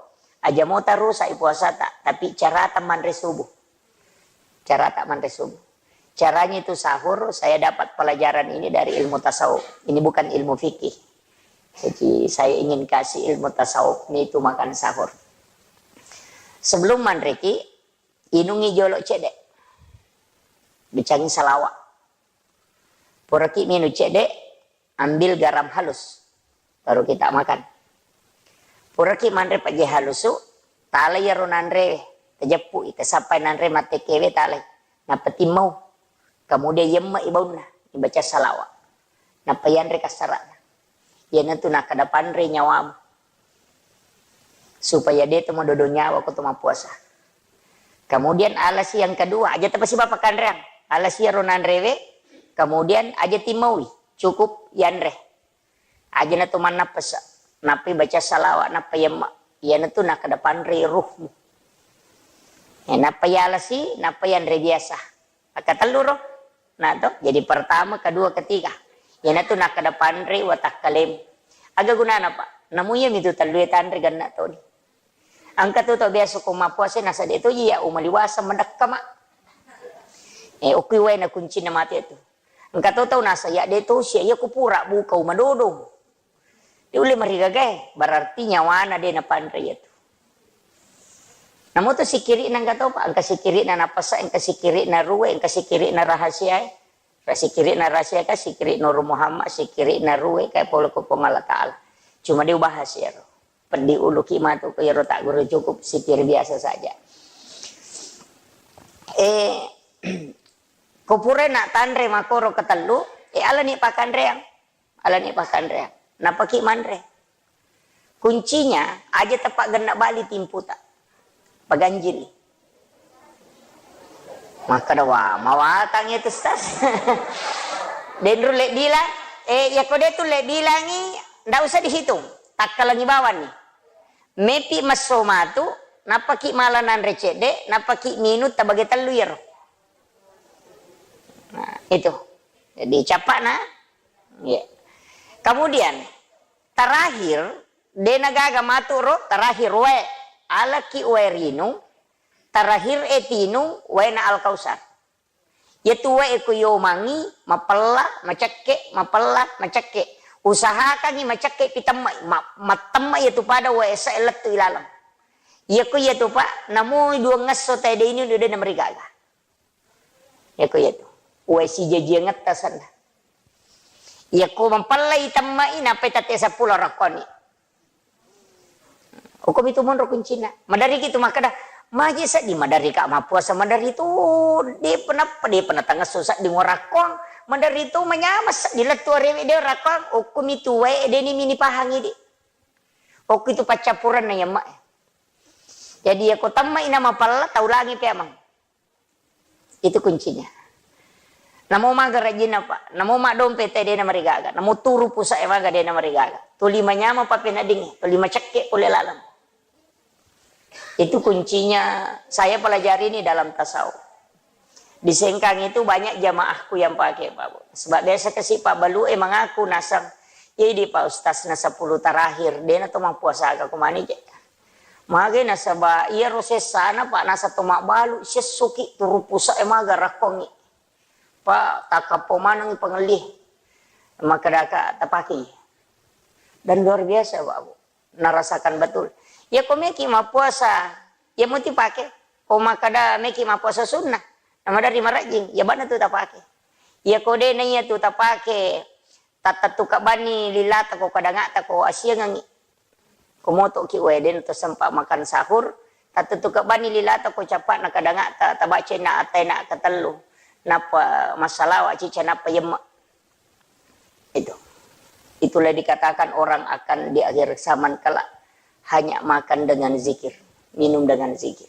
aja mo tarusak i puasata, tapi carata manre subuh. Carata manre subuh. Caranya itu sahur, saya dapat pelajaran ini dari ilmu tasawuf. Ini bukan ilmu fikih. Jadi saya ingin kasih ilmu tasawuf ini itu makan sahur. Sebelum manreki, inungi jolo cedde. Bicangi salawa. Puraki minung cedde, ambil garam halus, baru kita makan. Puraki manre paje halusu, talai iyaro nanre, tajeppu i, tasappai nanre mattekewe, talai. Nappa timmau. Kemudian yemme i baunna, ibaca salawa. Nappa yanre kassarana. Iyanatu nakkeda panre nyawamu. Supaya de to madodo nyawa ko to mappuasa. Kemudian alasi yang kedua, aja tapasiba pakanreang. Alasi iyaro nanrewe, kemudian aja timmaui, cukup yanre. Aja na to mannappasa. Nappai baca salawa, nappa yemma. Iyanatu nakkeda panre ruhmu. Eh, nappa yalasi, nappa yanre biasa. Akkatellu ro. Nah, to, jadi pertama, kedua, ketiga. Iyanatu nakkeda panre watakkalemu. Aga gunana, Pak? Namu iyami tu tellue tanre genna toni. Engka tu tau biasa ko mappuasa nasa de to iya umali waseng madekka, Mak. Eh, okui waena kuncinna mate tu. Engka to tau nasa iya de to sia iya ko pura buka umadodong. De ulle marigagae, berarti nyawana de napanre iyatu. Namo tu sikiri'na engka topa, engka sikiri'na napasa, engka sikiri'na ruwe, engka sikiri'na rahasiae. Ra sikiri'na rahasia ka, sikiri Nur Muhammad, sikiri'na ruwe, ka pole ko Puang Allah Ta'ala. Cuma de ubahas iyaro. Peddi uluki matu ko iyaro tagguru, cukup sikiri biasa saja. Eh, ko pura na tanre makoro ketellu, eh, alani pakanreang. Alani pakanreang. Napaki manre. Kuncinya, aja tepa genna bali timputa. Paganjili. Makkeda, "Wah, mawatang itu, Ustaz." Denru leddila. Eh, yako de tulle bilangi, ndak usah dihitung. Takkalangi bawanni. Mepi messo matu, nappaki mala nanre cedde, nappaki minung tabage tellu yero. Nah, itu. Jadi, cappana. Iya. Kemudian, terakhir, de nagaga matu ro, terakhir wae. Alaki wae rinung, terakhir e tinung, waena Al-Kausar. Yetu wae ko yomangi, mapella, macekke, mapella, macekke. Usahakangi macekke pi temmai, ma-, mattemma yetu pada wae esa lettu ilaleng. Yako yetu, Pak, namo duangngesso tae de inung, de namarigaga. Yako yetu. Wae sijajiangetta sanna. Yako mapellai temmai, nappai tette seppulo rakkoni. Okkomi tu monro kuncinna. Maderri ki tu makkeda, maje seddi maderri ka mappuasa maderri tu, de penappa, de penatangesso seddi ngorakkong, maderri tu manyameng seddi lettu arewe de rakkong, okkomi tu wae de ni mini pahangi di. Okko itu paccappurenna yamma. Jadi yako temmai na mapella taulangi pe amang. Itu kuncinya. Namo maga rajinna, Pak. Namo maddompe te dena marigaga. Namo turu pusa'e maga dena marigaga. Tuli manyameng pappeneddingnge. Tuli macekke pole laleng. Itu kuncinya saya pelajari ini dalam tasawuf. Di Sengkang itu banyak jamaahku yang pakai, Pak Bu. Sebab biasa kasi Pak Balu e mengaku nasang, "Iya di Pak Ustaz na sepuluh terakhir, dena to mappuasa aga kumani je." Mage nasaba iyaro sessana, Pak, nasa to mabbalu, sessoki turu pusa'e maga rakkongi. Pak, takkappo manengi pangelli. Makkedaka tapakei. Dan luar biasa, Pak Bu. Narasakan betul. Iya ko meki mappuasa, iya muti pake. Ko makkeda meki mappuasa sunnah, namaderri marajing, iya bana tu tapake. Iya ko de na iya tu tapake, tattettu kabbanni lilata ko kadangata ko asiangengi. Ko motoki wae den to sempat makan sahur, tattettu kabbanni lilata ko capakna kadangata, tabaca na ataina katellu. Nappa massalawa cica nappa yemma. Itu. Itulah dikatakan orang akan di akhir zaman kelak hanya makan dengan zikir, minum dengan zikir.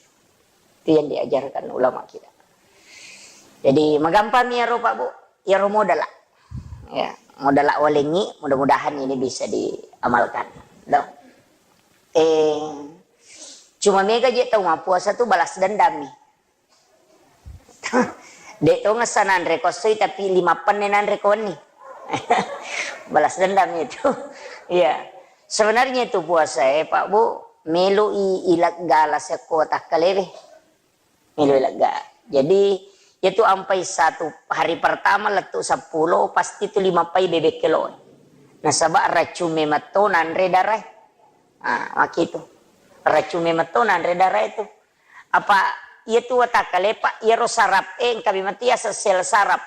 Itu yang diajarkan ulama kita. Jadi, magampang mi iyaro, Pak Bu, iyaro modala. Ya, modala walengi, mudah-mudahan ini bisa diamalkan. Dong. Eh, cuma mega je tau mappuasa tu balas dendam nih. De to ngessa nanre ko essoi, tapi lima penne nanre ko wenni. Balas dendam itu. Iya. Sebenarnya itu puasa, eh, Pak Bu, melo i, ilegga la sekko takkalewe. Melo ilegga. Jadi, itu ampai satu hari pertama lettu seppulo, pasti tu lima pai bebek kelo. Nasaba racung memetto nanre darai. Ah, makitu. Racung memetto nanre darai tu. Apa iya tu watakkale, Pak, iyaro saraf e, engka memang tu yaseng sel saraf.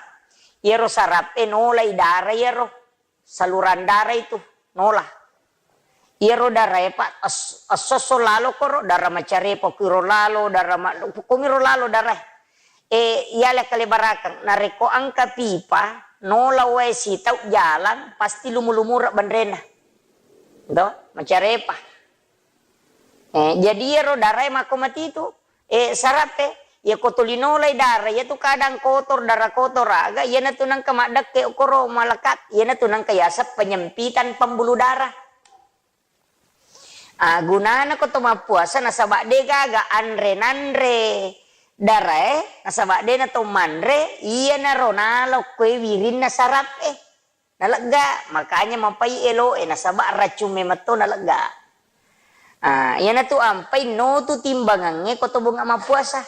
Iyaro saraf e nolai dara iyaro, saluran dara itu nola. Iyaro dara e, Pak, es-, esso-esso lalo koro, dara macarepa kuiro lalo, dara ma-, kumiro lalo dara e. E, iyale kalebarakeng, narekko engka pipa, nola wae sitau jalang, pasti lumu-lumura benrena. Do, macarepa. Eh, jadi iyaro darae makko matitu, eh, sarape, iyako tuli nolai dara, iyatu kadang kotor, dara kotor aga, iyanatu nengka maddekke okoro malekat, iyanatu nengka yaseng penyempitan pembuluh darah. Ah, gunana ko to mappuasa nasaba de gaga anre nanre darae, nasaba de na to manre, iyanaro nalo koe wirinna sarape. Nalegga, makanya mapai eloe, nasaba racung memetto nalegga. Ah, iyanatu ampai no tu timbangangnge ko to bunga mappuasa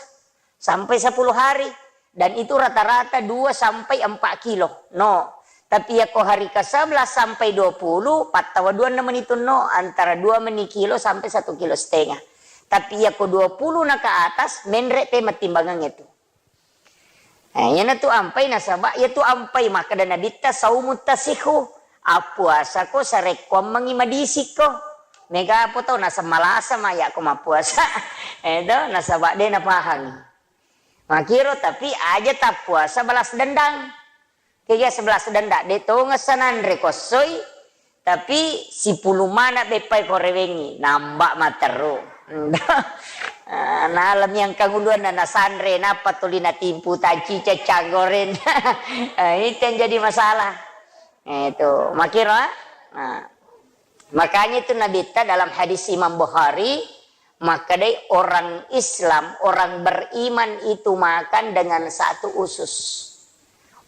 sampai sepuluh hari. Dan itu rata-rata dua sampai empat kilo. No. Tapi yako hari ke sebelas sampai dua puluh, pattawa duanna meni tu no, antara dua meni kilo sampai satu kilo setengah. Tapi yako dua puluh na ke atas, menre pe mattimbangangnge tu. Eh, iyanatu ampai nasaba, iyatu ampai makkeda Nabitta, "Saumu tasihu." Appuasako sarekkuammengngi madisikko. Mega apa tau naseng malasa ma iyako mappuasa. Eh, to, nasaba de napahangi. Makiro, tapi aja tappuasa balas dendang. Kega sebelas dendang, de tongeng sananre kossoi, tapi sipulung mana beppai ko rewengngi, namba matteru. Ah, nalemi engkang uluanna nasanre, nappa tuli natimpu tancica canggoren. Ah, itu yang jadi masalah. Eh, itu, makiro, ah? Nah. Makanya itu Nabitta dalam hadis Imam Bukhari, makkedai orang Islam, orang beriman itu makan dengan satu usus.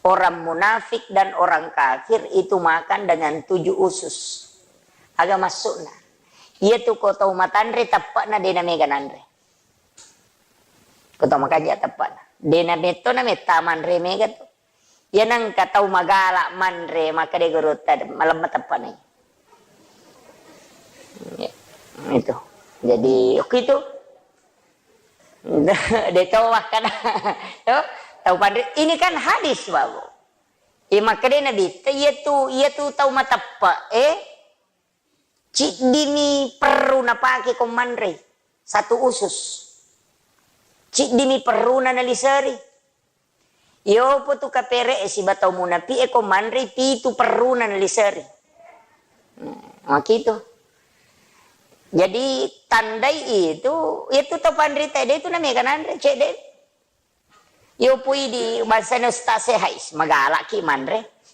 Orang munafik dan orang kafir itu makan dengan tujuh usus. Aga maksudna? Iya tu ko tau matanre teppa'na dena mega nanre. Ko tau makanja teppa'na. Dena metto na metta manre mega tu. Iya nengka tau magala manre, maka de gurutta malemma teppa'na. Ya, itu. Jadi, oke itu. De tau makkada. Tuh, tau panre. Ini kan hadis, Babu. Iya, makkeda Nabitta, iya tu, iya tu tau mateppe, eh, ciddimi perru napake ko manre. Satu usus. Ciddimi perruna naliseri. Iyopo tu kapere e siba tau munapi e ko manre pitu perruna naliseri. Hmm, makitu. Jadi tandai itu, itu tau panrita de tu namega nanre, cedde. Yo pui di bangsana ustaz e, hais, magalaki manre.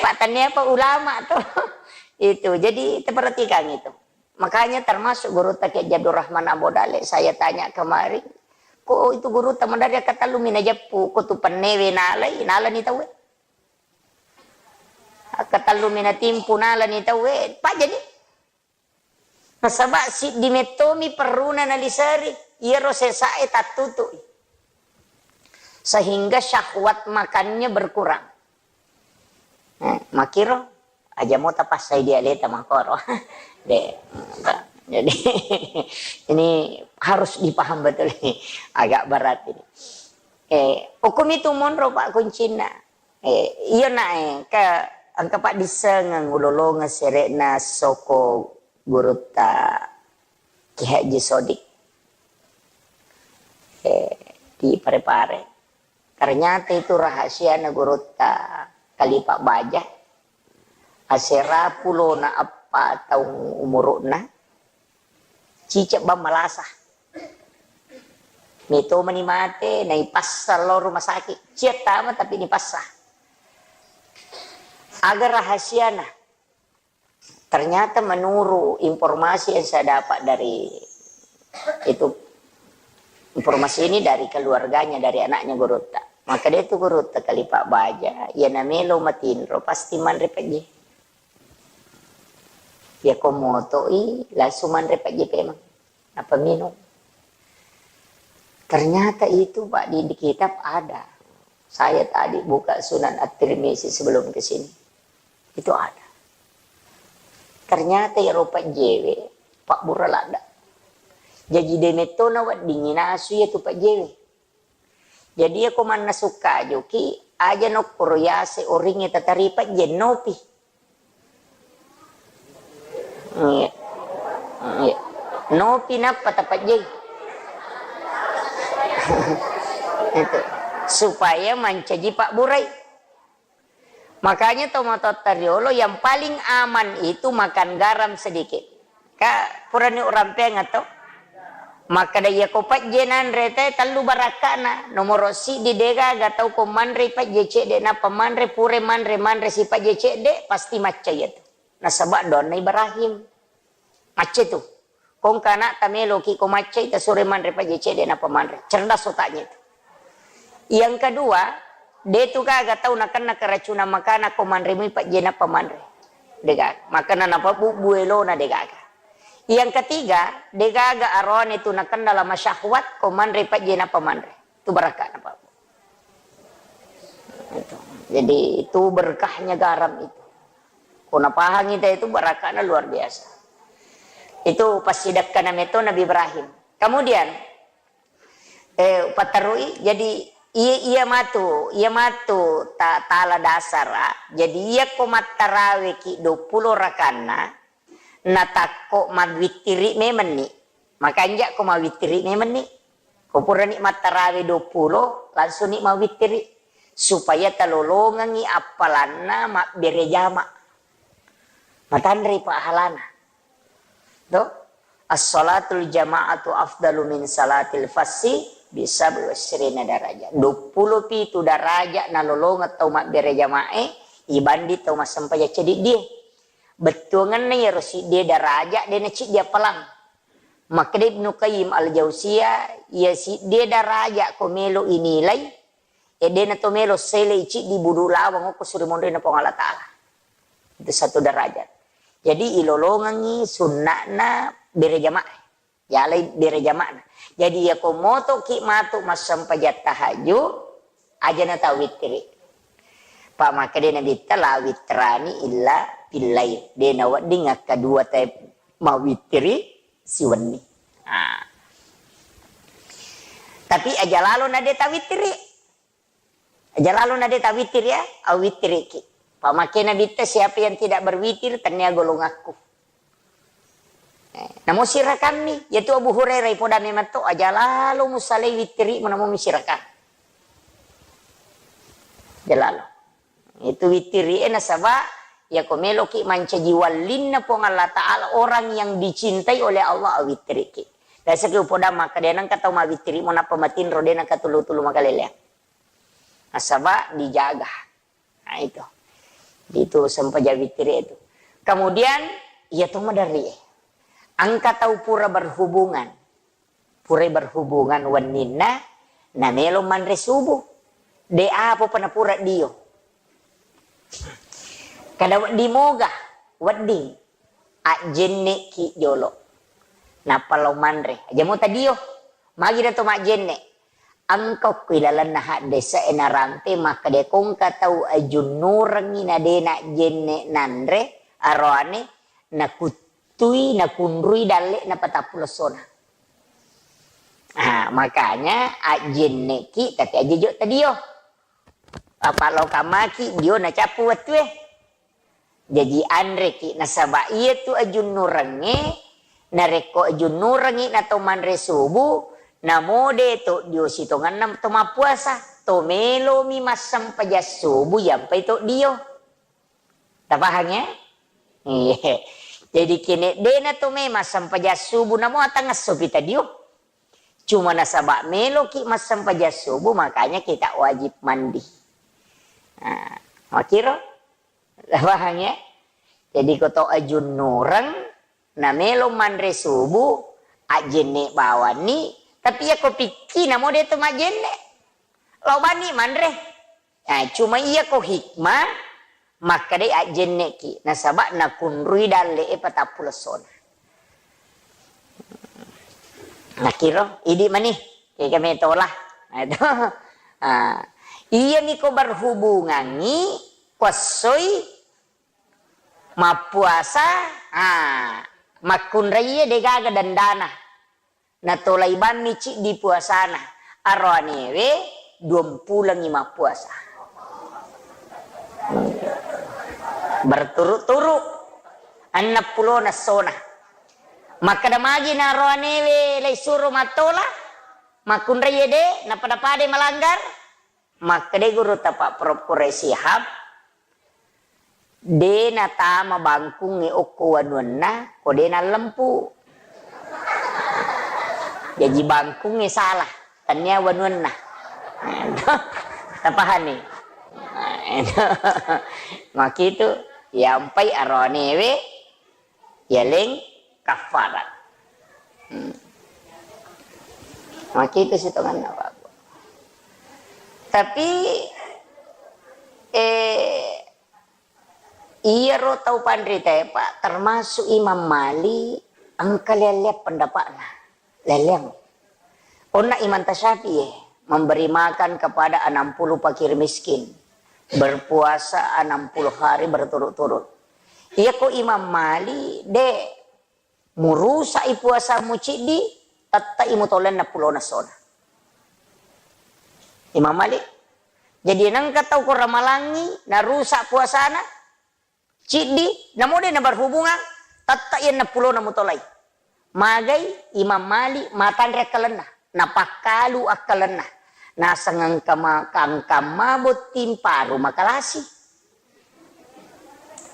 Pak tania apa ulama tu. Itu. Jadi perhatikan itu. Makanya termasuk gurutta Kiai Abdul Rahman Ambo Dale, saya tanya kemarin, ko itu gurutta madari katellu mi najeppu, ko tu pennewe nalai, nalani tauwe. Katellu mi natimpu nalani tauwe, pajani. Nasaba siddi mettomi perruna naliseri, iyaro sesae tattutu'i. Sehingga syahwat makannya berkurang. Eh, makiro aja mau tapassai dialeta makoro. De, jadi ini harus dipaham betul ini. Agak berat ini. Eh, hukum itu monro Pak kuncinna. Eh, iya nak eh, ke engka Pak disengeng ulolonga serekna soko gurutta Ki Haji Sodik. Eh, di Pare-Pare. Ternyata itu rahasiana gurutta Kalipa Baja. Asera pulona eppa taung umuru'na, cicek bang malasa. Meto mani mate, naipassa lo rumah sakit. Cia tama tapi nipassa. Aga rahasiana? Ternyata menurut informasi yang saya dapat dari itu, informasi ini dari keluarganya, dari anaknya gurutta. Maka dia itu gurutta Kalipa Baja, ya namelo matinro pasti manre pejje. Ya ko motoi langsung manre pejje pemang. Apa minum? Ternyata itu Pak di, di kitab ada. Saya tadi buka Sunan At-Tirmizi sebelum ke sini. Itu ada. Ternyata iyaro pejjewe pabbura ladda. Jaji de metto naweddingi nasu iyatu pejjewe. Jadi iyako mannasu kajuki, aja nokkoro yase oringnge tatari pejje, nopi. Iya. Iya. Nopi nappa tapajjai. Itu. Supaya mancaji pabburai. Makanya tomatoatta riolo yang paling aman itu makan garam sedikit. Ka purani urampeang atau? Makkeda iyako pajje nanre te tellu barakka'na. Nomoro siddi degaga tau ko manre pajje cedde nappa manre, pure manre, manre si pajje cedde, pasti macca iyatu. Nasaba doanna Ibrahim. Macca tu. Ko engka ana'ta meloki ko maccai, tasuro manre pajje cedde nappa manre. Cerdas otaknya itu. Yang kedua, de tu gaga tau nakenna keracunan makanan ko manre mui pajje nappa manre. De gaga. Makanna nappa bubbu elona de gaga. Yang ketiga, de gaga aroane tu nakenna lama syahwat ko manre pajje nappa manre. Tu barakka'na, Pak. Itu. Jadi itu berkahnya garam itu. Ko napahangi te itu barakana luar biasa. Itu passidekkana meto Nabi Ibrahim. Kemudian, eh, paterui, jadi iya, iya matu, iya matu ta-, tala dasara. Jadi iya ko mattarawe ki dua puluh rakanna, natakko mawittiri memenni. Makanja ko mawittiri memenni. Ko purani mattarawe dua puluh, langsung ni mawittiri. Supaya talolongengi appalanna mabbere jama. Matanre pahalana. To? As-salatul jama'atu afdalu min salatil fassi bi sab'i wa isyrina darajah. Dua puluh pitu darajat nalolongeng tau mabbere jamae, ibanding tau massempajang ceddiddie. Bettuangenna iyaro siddie daraja de naciddi appalang. Makkeda Ibnu Qayyim Al-Jauziyah, iya siddie daraja ko melo inilai, e de nato melo sele iciddi budu lawang okko suri monrina Puang Allah Ta'ala. Itu satu derajat. Jadi ilolongengi sunna'na bere jamaah. Yalai bere jama'na. Jadi iyako motoki matu massempajang tahajud, aja na tawittiri. Pa makkeda Nabitta, "La witrani illa fil lail." De nawedding akkadua te mawittiri siwenni. Ah. Tapi aja lalo na de tawittiri. Aja lalo na de tawitir ya, awittiriki. Pamake Nabitta, "Siapa yang tidak berwitir, tennia golongakku." Eh, namo sirakammi, yaitu Abu Hurairah ipoda memang to, aja lalo musalai wittirimu namo misirakang. Aja lalo. Itu wittiri e nasaba yako meloki mancaji wallinna Puang Allah Ta'ala, orang yang dicintai oleh Allah, awittiriki. Biasa ki upoda maka de nengka tau mawittiri mo nappa matinro de nengka tulu-tulu makaleleang. Nasaba dijaga. Nah, itu. Itu sempajang wittiri itu. Kemudian, iya to maderri e. Engka tau pura berhubungan. Pura berhubungan wenninna, namelo manre subuh. De apa pa napura dio. Kada wedding moga, wedding. Ajjenneki jolo. Nappa lao manre. Aja mo tadio. Magi na to majjenne. Engka okko ilalenna haddese'e narampe makkeda, ko engka tau ajunnurengngi na de najjenne nanre aroane, nakuttui, nakunrui dalle'na patappulo essona. Ah, makanya ajjenneki, tapi aja jo tadio. Apa lao kamaki dio nacappu wettue. Jaji anreki, nasaba iyatu ajunnurengnge, narekko ajunnurengngi na to manre subuh, namo de to dio sitongenna to mappuasa, to melomi massempajang subuh yampai to dio. Tapahang ya? Iya. Jadi kene de na to me massempajang subuh, namo atangesso pi tadio. Cuma nasaba meloki massempajang subuh, makanya kita wajib mandi. Nah, makiro. Paham ya? Jadi ko to ajunnureng, na melo manre subuh, ajjenne bawanni, tapi yako pikki namo de to majjenne. Lao bani manre. Nah, cuma iya ko hikmah, makkedai ajjenneki, nasaba nakunrui dalle e patappulo essona. Nakiro, idi mani, kega metola. Nah, itu. Ah, iya niko berhubungangi, kuassoi, mappuasa, ah, makkunraiye degaga dandana. Natolai bammi ciddi puasana. Aroanewe duampulengngi mappuasa. Berturut-turut. Enneppulona essona. Makkeda magi na aroanewe laisuro mattola, makkunraiye de, napada-pada malanggar. Makkedai gurutta Pak Prof Quraish Shihab, de natama bangkungnge okko wanuanna, ko de nallempu. Jaji bangkungnge salah, tennia wanuanna. Tapahanni? Makitu, yampai aroanewe, yaleng kaffarat. Hmm. Makitu sitongenna, Pak. Tapi, eh, iyaro tau panritae, Pak, termasuk Imam Malik, engka leang-leang pendapatna. Leang-leang. Onna Imam Syafi'i memberi makan kepada enam puluh fakir miskin, berpuasa enam puluh hari berturut-turut. Iya ko Imam Malik, de murusak i puasamu ciddi, tettai mutolai enneppulona essona. Imam Malik. Jadi nengka tau ko ramalangi, narusak puasana, ciddi, namo de naberhubungan, tettai enneppulona mutolai. Magai Imam Malik matanre akkalenna, napakkalu akkalenna. Naseng engka ma-, engka ma botting paru makalasi.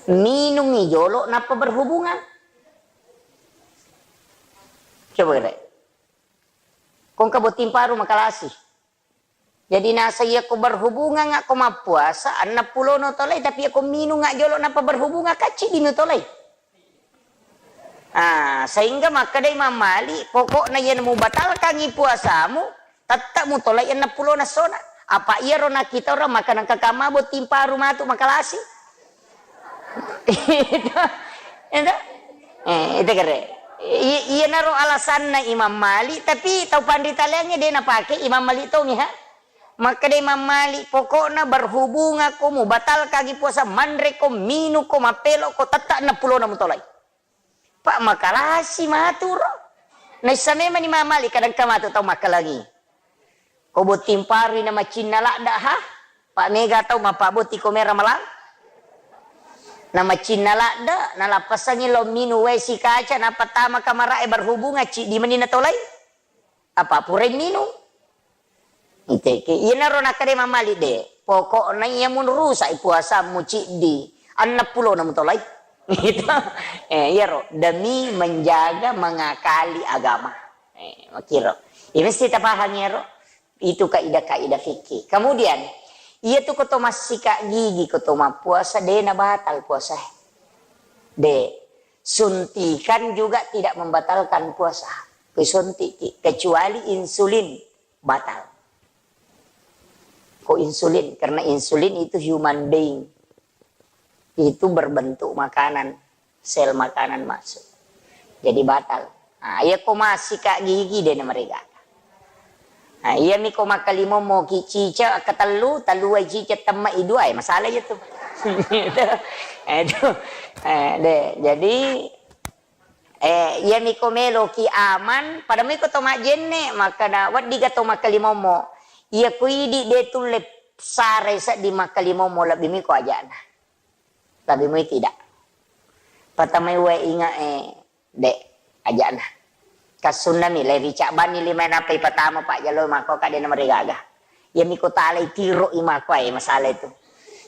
Minungi jolo nappa berhubungan. Coba kira. Ko engka botting paru makalasi. Jadi naseng iyako berhubungang ko mappuasa, enneng pulono tolai, tapi iyako minung jolo nappa berhubungang, kacci dinu tolai. Ah, sehingga makkedai Imam Malik, pokokna iyana mubatalkangngi puasamu, tetteq mutolai enneng pulona sona. Apa iyaro nakkita orang makanang kakama botting paru matu makalasi. Itu, itu, eh, itu kere. I-, iyanaro alasanna Imam Malik, tapi tau panrita laingnge de napake Imam Malik tongi, ha? Makkeda Imam Malik, pokokna berhubungako, mubatalkangngi puasa, manreko, minungko, mappelokko, tetteq enneng pulona mutolai. Pak, makalasi maturo. Naissa memang Imam Malik kadang ka matu tau makkalangi. Ko botting parui na macinna ladda, ha? Pak, mega tau mappabotti ko mera malang. Na macinna ladda, nalappasangi lo minung wae sikaca, nappa tama kamarae berhubungang, ciddi meni natolai. Apa purai minung? Iteke, iyanaro nakkeda Imam Malik de. Pokokna iya mun rusak puasammu ciddi, enneng pulona mutolai. Gitu. Eh, iyaro demi menjaga, mengakali agama. Eh, makiro. Ya mesti tapahang iyaro. Itu kaidah-kaidah fikih. Kemudian, iya tu koto massika gigi, koto mappuasa, de nabatal puasa. De. Suntikan juga tidak membatalkan puasa. Kusuntik, kecuali insulin. Batal. Ko insulin, karena insulin itu human being. Itu berbentuk makanan, sel makanan masuk. Jadi batal. Nah, iya ko massika gigi de namarega. Nah, iya mi ko makkalimommo ki cica ketellu, tellu ai cica temma i dua, eh, masalah iya tu. Itu. Eh, itu. Eh, de. Jadi, Eh, iyami ko meloki aman, pada mui ko to majjenne, makkeda, weddiga to makkalimommo. Iya ko idi de tulle sarai sedding makkalimommo, lebbi mui ko ajana. Lebbi mui tidak. Patamai wae inga, eh, de, ajana. Kassunnami, le ricabbanni lima nappa ipatama pajjalo mako kade na marigaga. Iyami ko talai tiro i mako, eh, masalah itu.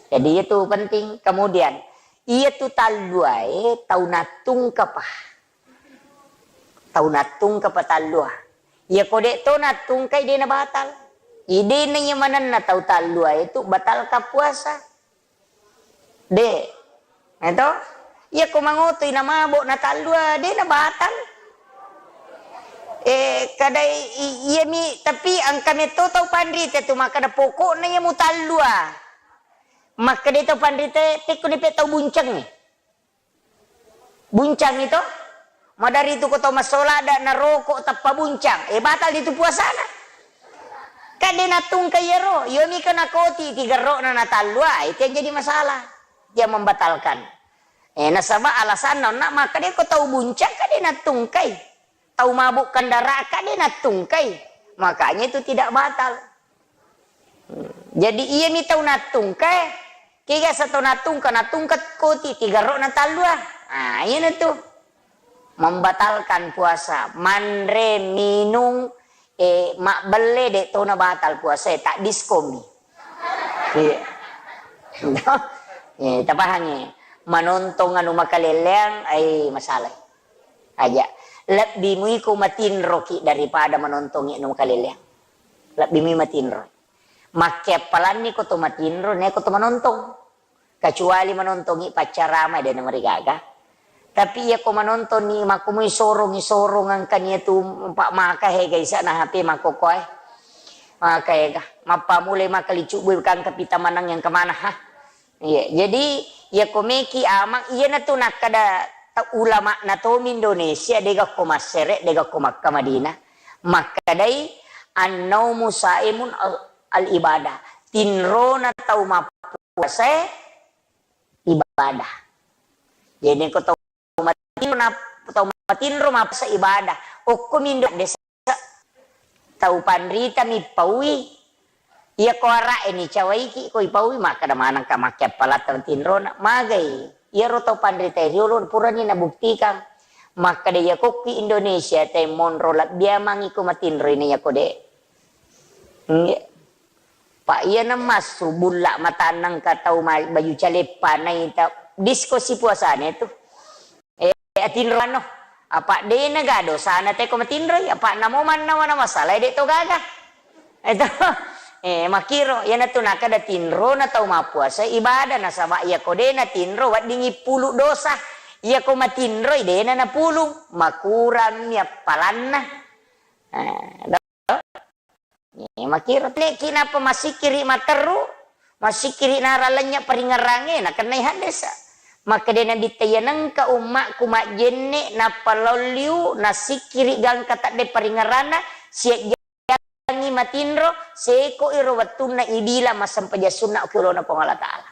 Jadi itu penting. Kemudian, iya tu talluae tau nattungkapa. Tau nattungka patallua. Iya ko de to nattungkai de nabatal. Idena iya manenna tau tallua itu batalka puasa. De. Eto? Iya ko mangotoi namabo natallua de nabatal. Eh, kadai i-, iya mi, tapi engka metto tau panrita tu makkeda pokokna iya mutallua. Makkeda tau panrita, tekko nipe tau buncangngi. Buncang itu, madari tu ko tau massola ada naroko tappa buncang, eh, batal itu puasana. Kan de nattungkai iyaro, iyo mi kena koti tigerrokna natallua, itu yang jadi masalah. Dia membatalkan. Eh, nasaba alasanna onna maka de ko tau buncang kan de nattungkai. Tau mabuk kendaraan kan de nattungkai. Makanya itu tidak batal. Jadi iya mi tau nattungka, kega sa tau nattungka, nattungka koti tigerrokna tallua. Ah, iyana tu. Membatalkan puasa, manre, minung, eh, mabbelle de to nabatal puasa, eh, tak diskomi. Iya. Eh, tapahangi. Manontong anu makaleleang, ai masalah. Aja. Lebbi mui ko matinroki daripada manontongi anu makaleleang. Lebbi mui matinro. Makkeappalanni ko to matinro, ne ko to manontong. Kecuali manontongi paccarama de namarigaga. Tapi iya ko manontongi makko mui sorongi sorong angkani tu pak maka hega isa na H P makko koe. Maka hega. Mappamulai maka licu bui kangka pita manang yang kemana ha. Iya, jadi iya ko meki amang, iyana tu nakkeda ta-, ulama na tomi Indonesia, dega ko Massere, dega ko Makkah Madinah. Makkedai, "An-naumu saimun al-, al-ibadah." Tinrona tau mappuasae ibadah. Jadi ko tau matinro na-, tau matinro mappuasa ibadah. Okko mindo desa tau panrita mi paui. Iya ko ara'e ni cawaiki ko ipaui, makkeda manengka makkeappalatta matinrona. Magai. Iyaro tau panrita riolo purani nabuktikan. Makkeda iya kokki Indonesia te monro lebbiamangi ko matinro ini iya ko de. Nggih. Pak iyana massu bulla matannang ka tau ma-, baju caleppa naita disko sipuasana tu. Eh, atinrono. Apa dena ga dosana teko matinroi, apa namo mannawa na masalah de to gaga. Eto. Eh, makkiro, iyanatu nakkeda tinrona tau mappuasa ibadah, nasaba iyako de natinro weddingngi pulu dosa. Iyako matinroi dena napulung, makurangmi appalanna. Eh, do-, eh, makkiro, neki napa massikkiri materru, massikkiri narallennya paringerrangnge, nakennai haddesa. Makkeda Nabitta, "Iyanengka ummakku majjenne, nappa lolliu, nassikkiri gangka tadde paringerranna, siajjangi matinro, seko iro wettunna ibila massempajang sunna ki olona Puang Allah Ta'ala."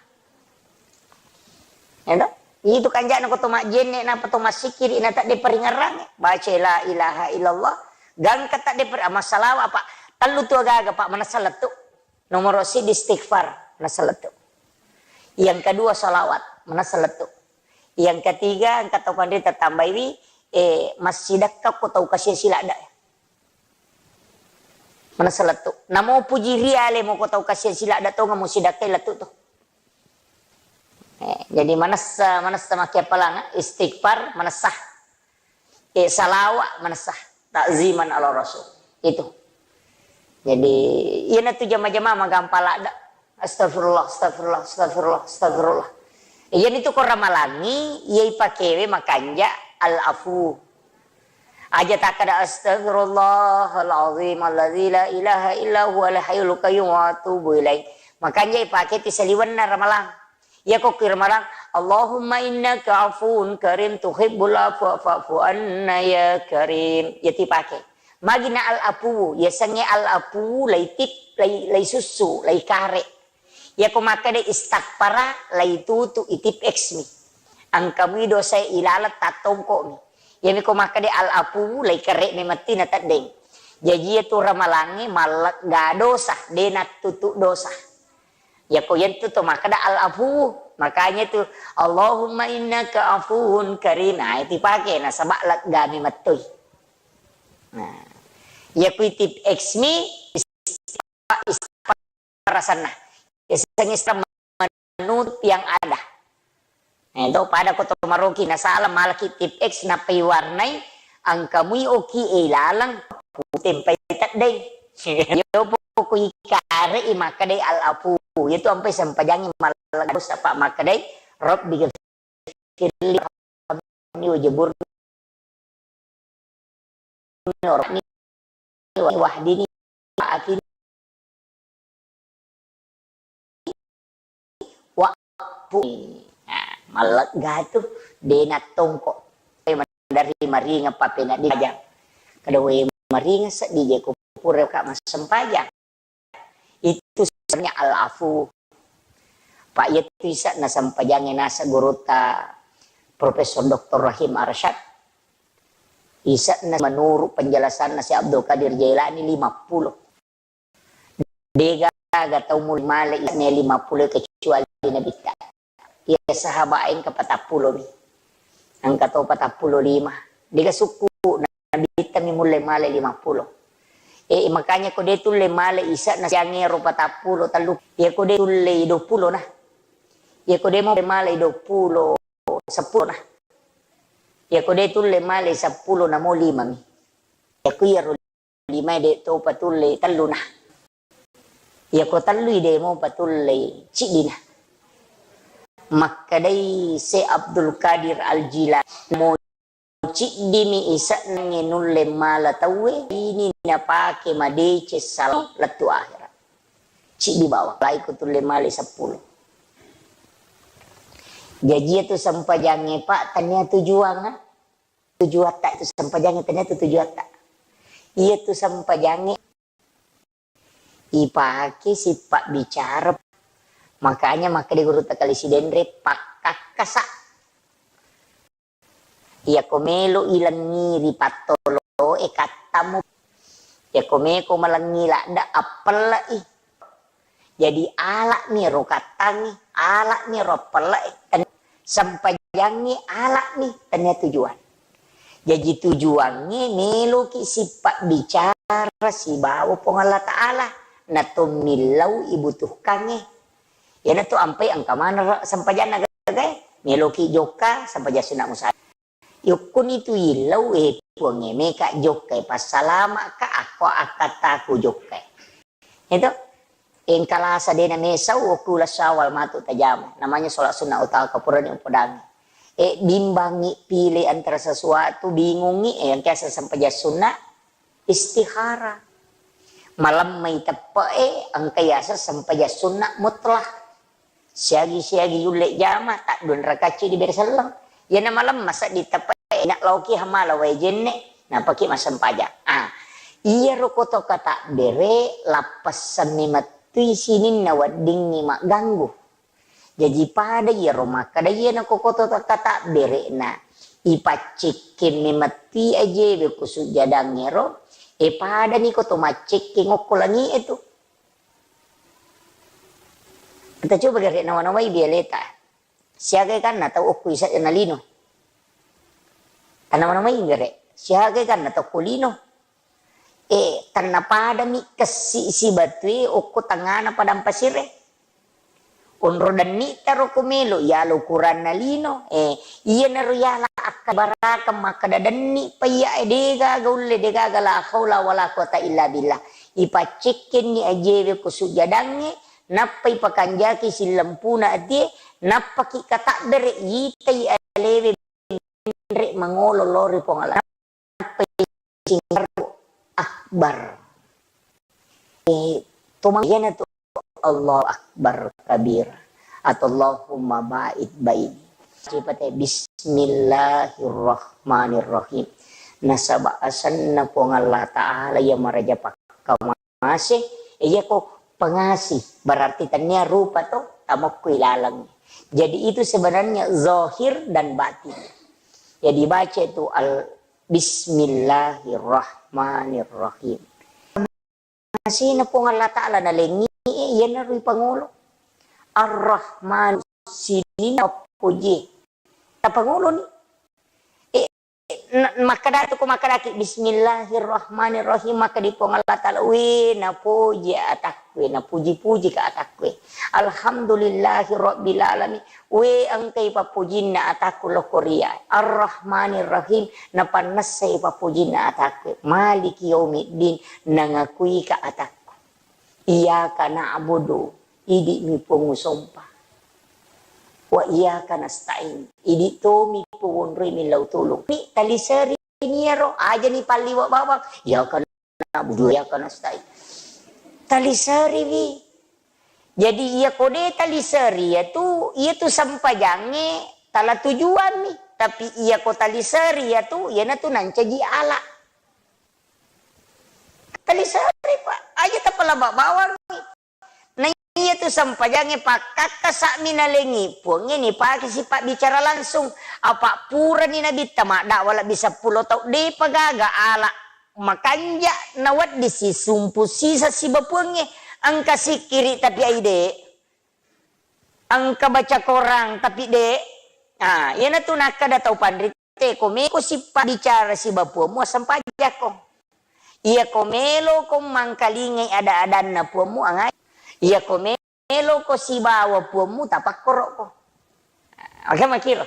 Edo? Itu kanjana ko to majjenne, napa to massikkiri, na tadde paringerrangnge. Baca la ilaha illallah, gangka tadde per-, massalawa apa? Tellu tu agaga, Pak, manessa lettu. Nomoro siddi istighfar, manessa lettu. Yang kedua salawat, manessa lettu. Yang ketiga, engka tau panrita tambaiwi, eh, massidakka ko tau kasiang siladda. Manessa lettu. Namo puji riale mo ko tau kasiang siladda tonga mo sidakkai lettu tu. Eh, jadi manessa, manessa makkiappalang, istighfar, manessa. Eh, salawa, manessa. Ta'ziman ala Rasul. Itu. Jadi, iyanatu jama-jama magampang ladda. Astagfirullah, astagfirullah, astagfirullah, astagfirullah. Eh, iyanitu ko ramalangi, iya ipakewe makanja al-afu. Aja takkeda, "Astagfirullahal azim alladzi la ilaha illa huwal hayyul qayyum wa atubu ilaih." Makanja ipake ti saliwenna ramalang. Iyako ki ramalang, "Allahumma innaka afuwun karim tuhibbul afwa fa'fu anna ya karim." Iya tu ipake. Magi na al-afuwu, yasengnge al-afuwu laitip, lai, laisussu, laikare. Iyako makkeda istaghfara, laitutu, itip X mi. Engkamui dosae ilaleng tattongko'mi. Iyami ko makkeda al-afuwu, laikare memetti na teddeng. Jaji iyatu ramalangnge mallegga dosa, de nattutu dosa. Iyako yentu to makkeda al-afuwu. Makanya tu, "Allahumma innaka afuwun karim." Nah, itu pake nasaba leggami mettoi. Nah, iya kui tip X mi, istighfar, istighfar rasanna. Yasengnge istighfar menutup yang ada. Eh, to pada ko to maroki nasala malaki tip X nappai warnai, engka mui oki e laleng pute mpai teddeng. Yo poko ikare i makkedai al-afu. Itu ampai sempajangi malaka dosa, Pak, makkedai, "Rabbi ghfirli warhamni wajburni wahdini wa'afini wa'fu." Nah, mallegga tu, de nattongko. Dari maringa papena di aja. Kada we maringa seddi je ko pura ka massempajang. Itu sebenarnya al-afu. Pak, iya tu ise'na sempajangnge naseng gurutta Profesor Doktor Rahim Arsyad. Ise'na menurut penjelasanna Syekh Abdul Qadir Jailani lima puluh. Degaga tau mulle male ise'na lima puluh kecuali Nabitta. Iya sahabat engka patappulo mi. Engka to patappulo lima. Dega sukku Nabitta mi mulle male lima puluh. Eh, makanya ko de tulle male ise'na siangero patappulo tellu. Iya ko de tulle dua puluh nah. Iya ko de mo male dua puluh seppulo nah. Iya ko de tulle male seppulo namo lima mi. Iya ko iyaro lima de to patulle tellu nah. Iya ko tellui de mo patulle ciddi nah. Makkedai Syekh Abdul Qadir Al-Jilani, mo ciddimi ise'na nulle mala tauwe, ini napake madeceng salam lettu akhirat. Ciddi bawang, lai ku tulle male seppulo. Jaji iya tu sempajangnge, Pak, tania tujuang, ah. Tujuatta itu sempajangnge, tania tu tujuatta. Iya tu sempajangnge ipake sipabbicara. Makanya makkeda gurutta Kali Sidenre, pakkakkasa. Iyako melo ilengngi ri pattoloe kattamu. Iyako meko malengngi ladde appelle'i. Jadi ala'mi ro kattangnge, ala'mi ro appelle'e. Ten-, sempajangnge ala'mi, tania tujuan. Jaji tujuangnge meloki sipabbicara sibawa Puang Allah Ta'ala, na to millau ibutuhkangnge. Iyanatu ampai engka maneng sempajanna gagae, meloki jokka sempajang sunna musa. Yokkuni tu illau, eh, Puangnge, meka jokkai, passalama'ka, akko akkattaku jokkai. Itu. engka lasa dena mesau, okku uleng Syawal matu tajama. Namanya sholat sunnah utama, kapurani upodangi. E, bimbangi pile antara sesuatu, bingungi, e, engka sempajang sunnah, istikharah. Malemmai teppe'e, engka yaseng sempajang sunnah mutlak. Siagi-siagi yulle jama, taddua rakacci dibere selleng. Iyana malemma sedding teppe'e, na laoki hamala wae jenne, napaki massempajang. Ah, iyaro koto katabbere, lappessanni mettui sininna weddingngi magganggu. Jaji pada iyaro makkeda iyana ko koto katabbere na ipaccekkemmi mettui ajewe ku sujjadangngero, e padani koto maccekkeng okko langi'e tu. Kita coba gare nawa-nawai bialeta. Siaga kanna tau okko isa na lino. Tanawa-nawai gare. Siaga kanna tau ko lino. E, tanna padami kessi sibatue okko tangngana padang pasire. Onro denni taro ko melo, yalo ukuranna lino. E, iyanaro yala akkabarakeng makkeda denni paiya e, degaga ulle, degaga la haula wala quwata illa billah. Ipaccekkenni ajewe ko sujjadangnge, nappa ipakanjaki sillempuna atie, nappaki katabbere yitai alewe menre mangolo lao ri Puang Allah. Nappa singkarku akbar. E, tomang iyana tu Allahu akbar kabir atau Allahumma ba'id baini. Sipate bismillahirrahmanirrahim. Nasaba asenna Puang Allah Ta'ala iya maraja pakkamase, iyako pengasih, berarti tania rupa to, tamokku ilaleng. Jadi itu sebenarnya zahir dan batin. Jadi baca itu al Bismillahirrahmanirrahim. Masina Puang Allah Ta'ala nalengi, iyanaro ipangolo. Ar-Rahman, sininna puji. Tapangoloni. E, na-, makkada tu ko makkadaki, "Bismillahirrahmanirrahim," makkadi Puang Allah Ta'ala, "We, napuji atakku, napuji-puji ka atakku. Alhamdulillahi rabbil alamin." We, engkai pappujinna atakku lokko ria. Ar-Rahmanir Rahim, napannessai pappujinna atakku. Maliki yaumiddin, nangakuika atakku. Iyyaka na'budu, idi'mi Puang usompa. Wa iyyaka nasta'in, idi' tomi Puang wonroi millau tulung. Ni taliseri niaro, aja ni palliwa bawang. Iyyaka na'budu wa iyyaka nasta'in. Taliseriwi. Jadi, iya ko de taliseri iyatu, iyatu sempajangnge tala tujuanni. Tapi iya ko taliseri iyatu, iyanatu nancaji ala. Taliseri, Pak. Aja tapalaba bawangngi. Na iyatu sempajangnge pakkakkasa'mi nalengi Puangnge nipake sipabbicara langsung. Apa purani Nabitta maddakwa lebbi seppulo tau, depa gaga ala. Makanja nawedding sisumpu sisa siba Puangnge. Engka sikkiri tapi ai de. Engka baca korang tapi de. Ah, iyanatu nakkada tau panrite, ko meko sipabbicara siba Puammu, assempajakko. Iya ko meloko mangkalingai ada-adanna Puammu, angai. Iya ko meloko sibawa Puammu, tapakkorokko. Aga makiro.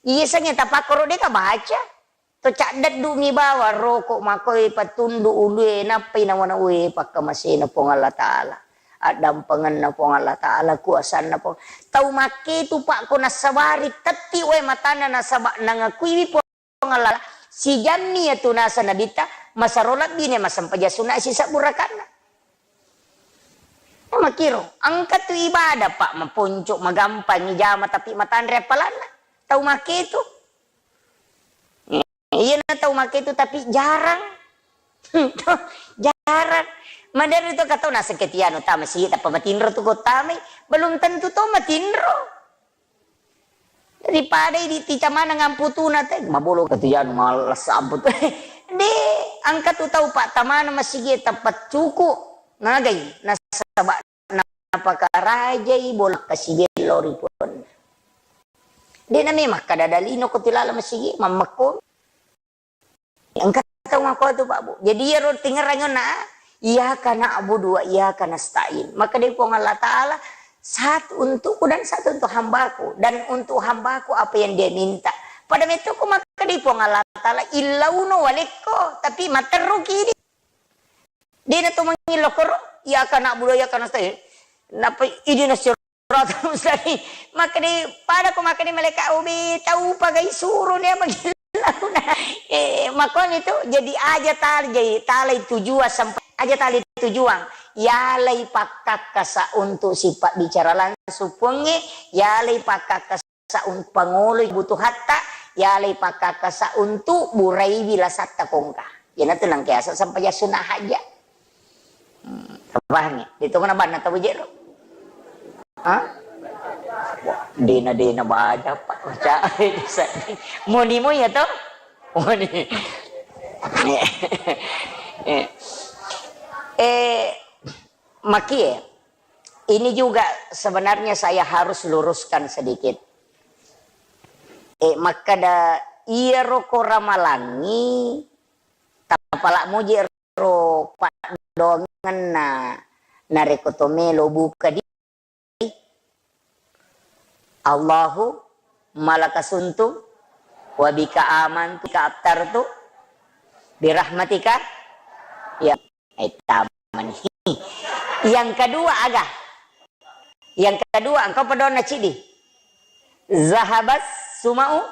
Iya sengnge tapakkoro de ka baca. To caddeddu mi bawang roko makoe patundu ulue nappai nawana ue pakkamasena Puang Allah Ta'ala. Addampengenna Puang Allah Ta'ala, kuasanna Puang. Tau makketu, Pak, ko nassabari tetti wae matanna nasaba nangakuiwi Puang Allah. Sijammi iyatu nasa Nabitta, masero lebbine massempajang sunna sisebbu rakaatna. Makiro, engka tu ibadah, Pak, maponco, magampang ijama tapi matanre appalanna. Tau makketu. Iyana tau makketu tapi jarang. Jarang. Maderri to katau naseng ketianu tama sigi tappa matinro tu ko tamai, belum tentu to matinro. Daripada idi ticamana ngamputuna te, mabolo ketianu males amput. De, engka tu tau pattamana masigi tappa cuku. Nagai nasaba napakarajai bola kasigello ri puanna. De nami makkada dalino ko tilala masigi mammekko. Engka tau makko tu, Pak, Bu. Jadi iyaro tingerang na, "Iyyaka na'budu wa iyyaka nasta'in." Maka dari Puang Allah Ta'ala, "Satu untukku dan satu untuk hambaku. Dan untuk hambaku apa yang dia minta." Pada metto ko maka dari Puang Allah Ta'ala, "Illauno walekko," tapi materruki di. Dena to mangillo koro. Iyyaka na'budu wa iyyaka nasta'in. Nappa ihdinash shiratal mustaqim. Makkeda, pada ko makkeda malaika, obe tau pagai suro ne magillau na. Eh, makoni tu, jadi aja tali, jadi talai tujuan sampai aja tali tujuan. Yalai pakkakkasa untuk sifat bicara langsung Puangnge, yalai pakkakkasa sa un-, pangoloi butuhatta, yalai pakkakkasa untuk buraiwi lasatta kongka. Iyanatu nangkeasa sempajang sunnah hajat. Hmm, pahami? Ditongana banna tau jero. Ha? Wah, dena-dena baja, Pak. Baca. Moni mo ya to? Moni. Eh, eh, makie. Ini juga sebenarnya saya harus luruskan sedikit. Eh, makkeda iyaro ko ramalangngi, tapalak muji ro paddoangenna, narekko to melo buka di Allahu malaka suntu wa bika amantu, bika aftartu, birahmatika ya. Eh, tamani. Yang kedua aga? Yang kedua, engkau padonna cidi. Zahabas sumau.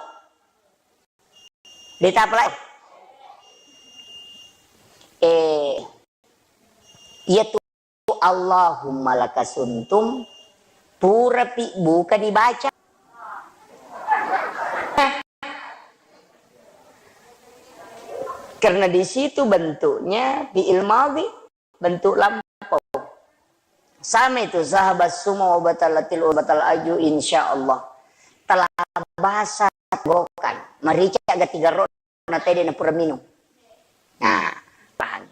Ditapalai. Eh, iya tu Allahumma lakasuntum purapi buka dibaca. Karena di situ bentuknya fi'il madhi, bentuk lampau. Sama itu, zahabas suma wa batalatil batal aju, insya Allah. Telah basah tenggorokan, merica gati garo na tede na pura minum. Nah, paham.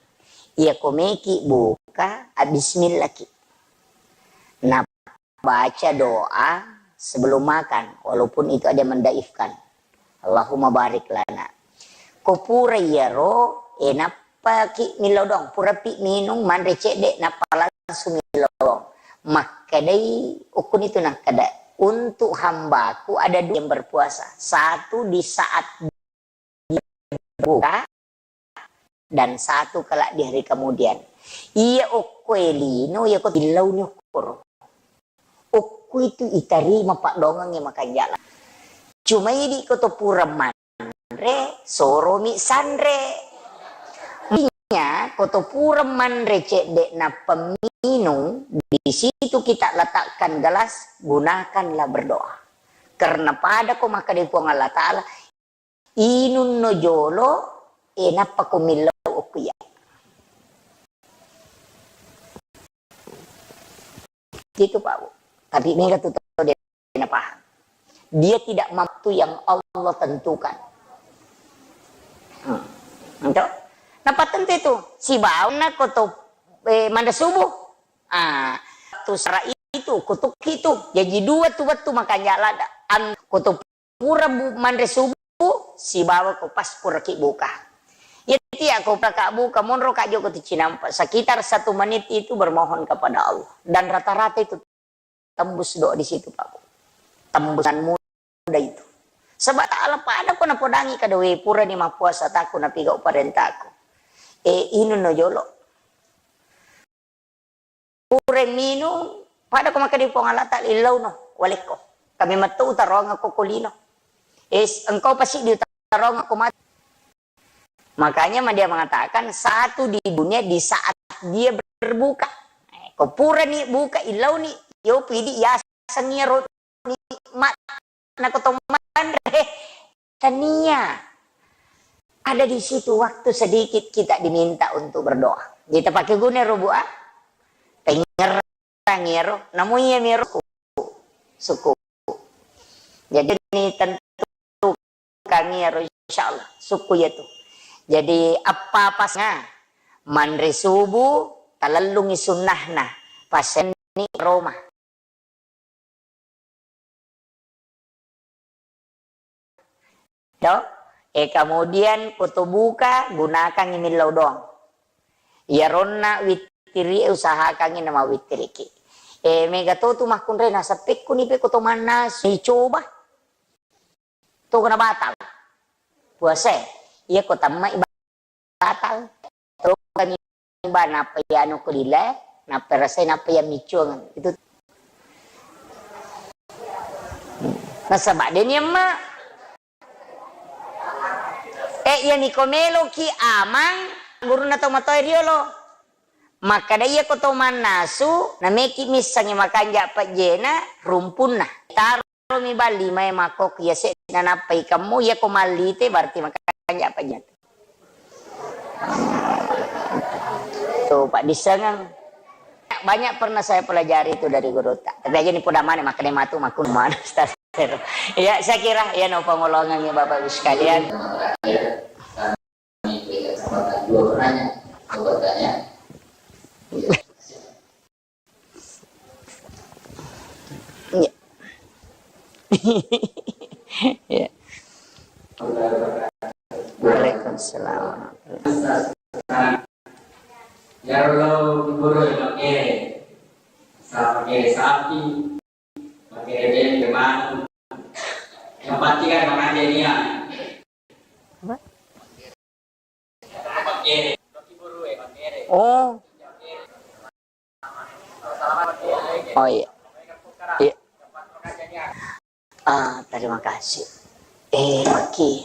Iya komeki buka, ah, bismillah ki. Nah, baca doa sebelum makan, walaupun itu ada yang mendaifkan. Allahumma barik lana. Ko pura iyaro, eh, nappa ki millau doang, pura pi minung, manre cedde, nappa langsung millau doang. Makkedai, ukkuni tu nakkeda, untuk hambaku ada dua yang berpuasa. Satu di saat buka dan satu kelak di hari kemudian. Iya okko e lino, iya ko tillauni okkoro. Okko itu itarima paddoangengnge makanja la. Cuma idi ko to pura manre, soromi sanre. Makanya ko to pura manre cedde nappa minung, di situ kita letakkan gelas, gunakanlah berdoa. Karena pada ko makkeda Puang Allah Ta'ala, inunno jolo, e, nappa ko millau okko iya. Itu, Pak Bu. Tapi mega tu tau dia na paham. Dia tidak mampu yang Allah tentukan. Hmm. Itu. Nappa tentu itu. Sibawa na ko to, eh, manre subuh. Ah, tu sara itu, kutuk itu. Jadi dua tu wettu makanja lada. An, ko to pura bu-, manre subuh, sibawa ko pas puraki buka. Iya tiya ko puraka buka, monro ka joko tu cinampa. Sekitar satu menit itu bermohon kepada Allah. Dan rata-rata itu tembus doa di situ, Pak Bu. Tembusan muda itu. Sebab Ta'ala pada ko napodangi kada we pura ni mappuasa taku napigau parentaku. E, inunno jolo. Pura minung, pada ko makkeda Puang Allah Ta'ala, illauno, walekko. Kami metto utaroangekko ko lino. Es, engkau pasti diutaroangekko mati. Makanya ma dia mengatakan, satu di dunia di saat dia berbuka. Eh, ko purani buka, illauni, yo pidi yaseng iyaro nikmat na ko to manre. Tania. Ada di situ waktu sedikit kita diminta untuk berdoa. Jadi, tapake guna ro, Bu, ah. Pengerang ero, namu iya mero suku. Suku. Jadi, ini tentu kami ero, insya Allah. Suku ya tu. Jadi, apa pasnya? Manre subuh, talellungi sunnahna. Paseni Roma. To? E, kemudian ko to buka, gunakangngi millau doang. Iyaronna wittiri e, usahakangngi namawittiriki. E, mega to tu makkunrai, naseppekku ni pe ko to mannas, dicoba. To kena batal. Puasa e. Iya ko tammai batal. Tokani ba nappa iyanu ko lile, Nappa rasai, nappa iya miccuang. Itu. Nasaba deni emma. Eh, iya niko meloki amang, gurunna to matoa riolo. Makkada iya ko to mannasu, nameki missangi makanja pejjena, rumpunna. Taro mi bang lima e mako, iya seddena nappa ikemmu, iya ko mallite berarti makanja apa jatu. Tuh, Pak Disengeng. Banyak pernah saya pelajari itu dari guru tak. Tapi aja ni poda mane, makanya matu makun mana, Ustaz. Ya, saya kira ya no pengolongan ya Bapak Ibu sekalian. Dua pertanyaan, dua pertanyaan. Iya. Iya. Waalaikumsalam. Yaro lo guru yang pakai, sa-, pakai sapi, pakai bebek, pakai manu. Yang pasti kan makan dia. Apa? Oh. Oh, iya. Iya. Ah, terima kasih. Eh, Maki.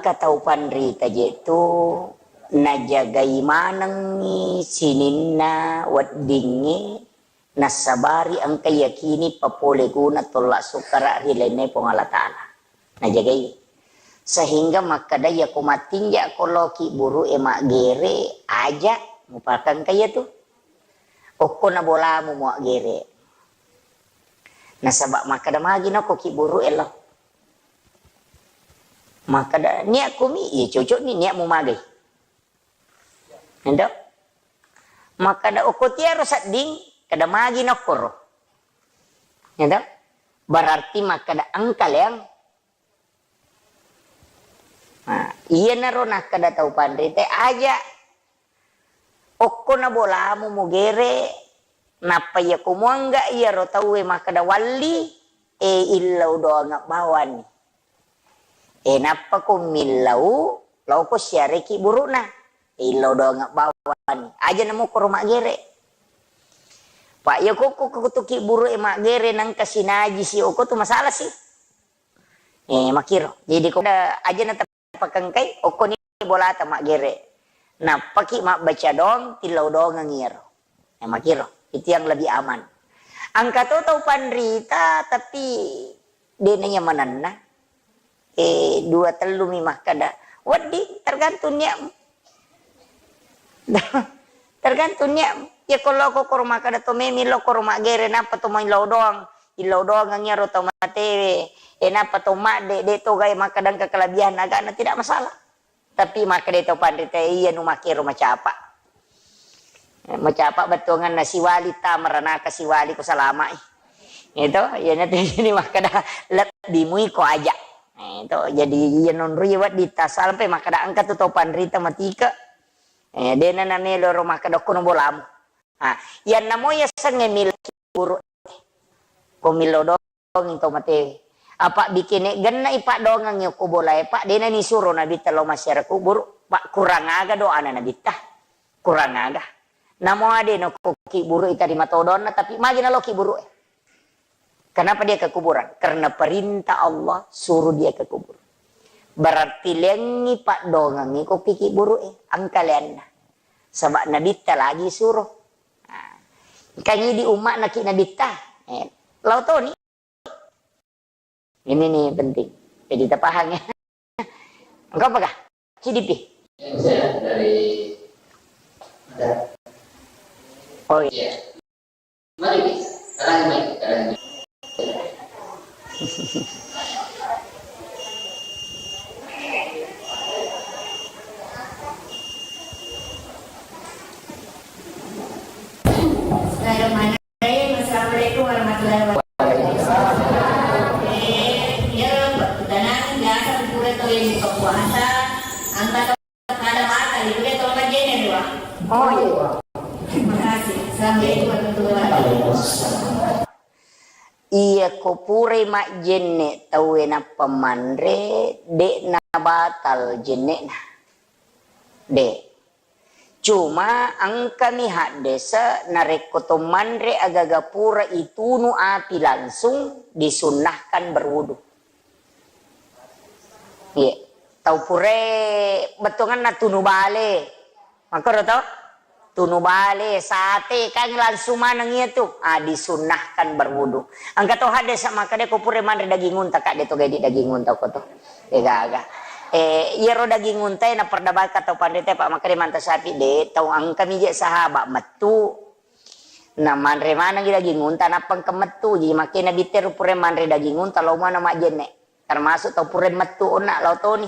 Katau panrita je tu najagai manengngi sininna weddingnge. Nassabari engka yakini papole guna tolla sukkara ri lainna Puang Allah Ta'ala. Najagai. Sehingga makkeda, iyako mattinja ko loki buru e maggere, aja mupakengka iyatu. Okko na bolamu muaggere. Nasaba makkeda magi nako ki buru e lo. Makkeda niat kumi, iya cocok ni niatmu magai. Endo. Makkeda okko tiaro sedding, keda magi nokkoro. Endo. Berarti makkeda engka leang. Nah, iyanaro nakkeda tau panrita, aja okko na bolamu mugere, nappa iyako muangga iyaro tauwe makkeda walli, e illau doang bawani. E, nappa ko millau, laoko siareki burukna. E, illau doang bawani. Aja namukkoro maggere. Pak, iya kokko kutuki buru e maggere nangka sinaji si oko tu masalah si. E, makiro. Jadi ko da-, aja na tapakengkai, okko ni bolata maggere. Nappaki mabbaca doang, tillau doang iyaro. E, makiro. Itu yang lebih aman. Engka to tau panrita, tapi de' na nyamananna. Eh, dua tellu mi makkeda. Wedding, tergantung niatmu. Tergantung niatmu. Ya, ko lokko koro makkeda to memi lokko ro maggere, nappa to maillau doang. Illau doang iyaro tau matewe. Eh, nappa to madde, de' to gae makkeda engka kelebihan agana, tidak masalah. Tapi makkeda to panrita, iya nu makkero macapa. Macapa bettuanganna siwali ta maranaka siwali ko salama'i. Itu, iya na tu jadi makkeda lebbi mui ko aja. Itu, jadi iya nonroi wedding ta sampai makkeda engka tu to panrita matike. Eh, dena na melo ro makkeda kono bolamu. Ha, iyanna mo yasengnge millau kuburu. Ko millau doang to matewe. Apa bikene genna i paddoangengnge ko bolae, Pak, dena ni suro Nabitta lao massiara kuburu. Pak, kurang aga doana Nabitta? Kurang aga. Namo ade no ko ki buru i tarima todonna, tapi magi nalo ki buru e. Kenapa dia ke kuburan? Karena perintah Allah suruh dia ke kubur. Berarti lengngi paddoangengngi ko piki buru e, engka leanna. Saba Nabitta lagi suruh. Nah, engka ni di umma'na ki Nabitta. Eh, lao toni. Ini nih penting. Jadi tapahang ya. Engkau apakah? C D P. Saya dari, ada. Oh iya. Mari, sekarang ini, sekarang ini. Bismillahirrahmanirrahim. Assalamualaikum warahmatullahi wabarakatuh. Eh, ya, tenang, biasa pura to yang buka puasa, angkat Kada batal, itu dia tolong majjenne dua. Oh, iya. Terima kasih. Assalamualaikum warahmatullahi wabarakatuh. Iya, ko purai majjenne tauwe nappa manre, de'na batal jenne'na. De'. Cuma engkami haddese narekko to manre agaga pura itunu api langsung, disunnahkan berwudu. Iya. Tau purae bettuanganna tunu bale. Makkoro to? Tunu bale, sate, kan langsung maneng iya tu. Ah, disunnahkan berwudu. Engka to haddese makkeda ko pura manre daging unta, kak, de to gaidi daging unta ko to. Degaga. Eh, iyaro daging unta e na perdabaka tau panrita, Pak, makkeda manta sapi de, tau engka mije sahabat mettu. Na manre manengi daging unta, nappa engka mettu. Jadi makkeda Nabitta ero pura manre daging unta, lao muana majjenne. Termasuk tau pura mettu onna lao toni.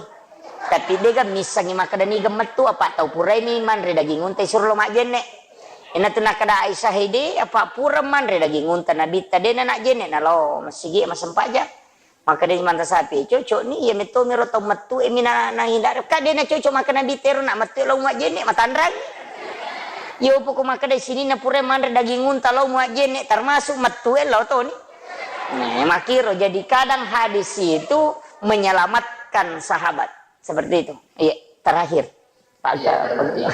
Tapi dega missengi makkeda niga mettu, apa tau purai mi manre daging unta isuro lao majjenne. Ena tu nakkeda Aisyah, "Hede, apa pura manre daging unta Nabitta, dena najjenne, nalao masigi masempajang." Makkeda manta sapi, "Cocok ni, iya metto miro tau mettu e mi na, na hindari." Ka dena cocok makkeda Nabitta ero na mettu lao majjenne, matanrang. Yo poko makkeda sininna pura manre daging unta lao majjenne, termasuk mettu e lao toni. Nah, makiro. Jadi kadang hadis itu menyelamatkan sahabat. Seperti itu. Iya, terakhir. Pak. Iya, terakhir.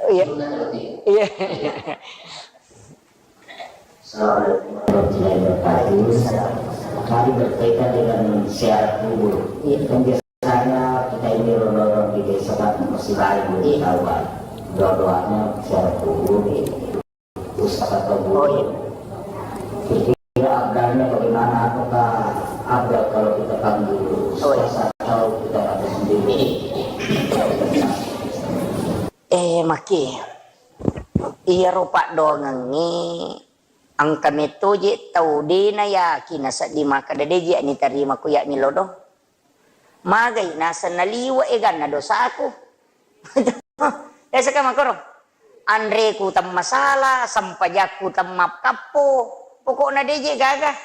Iya. Sunnah berarti. Iya. Iya. Assalamualaikum warahmatullahi wabarakatuh. Kami berkaitan dengan ziarah kubur. Iya. Kan biasanya kita ini orang-orang di desa kan masih baik, belum tahu kan. Doa-doanya ziarah kubur. Ustaz atau guru. Oh, iya. Kira-kira abdalnya bagaimana? Apakah abdal kalau kita panggil ustaz, oh, iya, atau kita baca sendiri? Eh, maki. Iyaro paddoangengnge engka metto je tau de nayakin nasedding makkeda de je nitarima ku ya millau doang. Magai naseng naliwe' eganna dosaku. Biasa kan makkoro. Anreku temmasala, sempajakku temmakkappo. Pokokna de je gaga.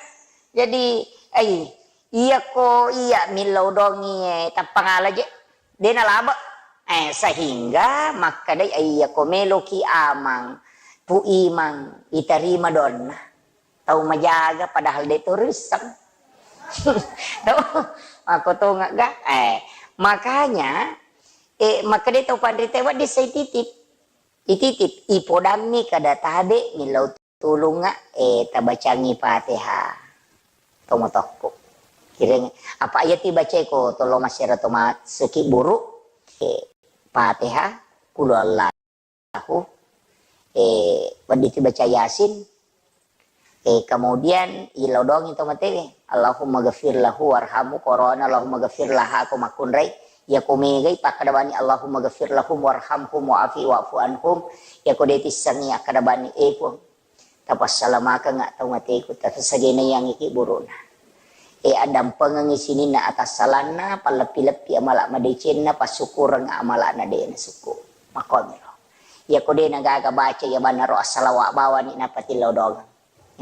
Jadi, ai, iyako iya millau dongi, eh, tappangala je. De nalabe'. Eh, sehingga makkedai, ai, iyako meloki amang, Pu Imang, itarima doanna. Tau majaga padahal de' to risseng. Tau, makko tongeng ga? Eh, makanya, eh, makkeda tau panrita, wedding sai titip. Ititip, ipodammi kada tabe' millau tulungnga, eh, tabacangi Fatihah. Tomotokku. Kiring, apa iya tibacai ko tolo masero to masuki buru, eh, Fatihah, kulu Allah. Lahu, eh, wedding tu baca Yasin, eh, kemudian ilodongi to matewe, Allahumma ghafir lahu warhamhu, korona Allahumma ghafir laha ko makkunrai, iya ko megai pakkada bani Allahumma ghafir lahum warhamhum wa'afi wa'fu anhum, iya ko de tissengi akkada bani, eh, Puang, tapassalamakeng tau mateku, tapassagena yang iki buruna. Eh, addampengengi sininna atassalanna, palleppi-leppi amala madecenna, passukureng amalana de nasukku. Makkomiro. Iyako de nagaga baca iya bannaro assalawa bawani napatillau dongeng.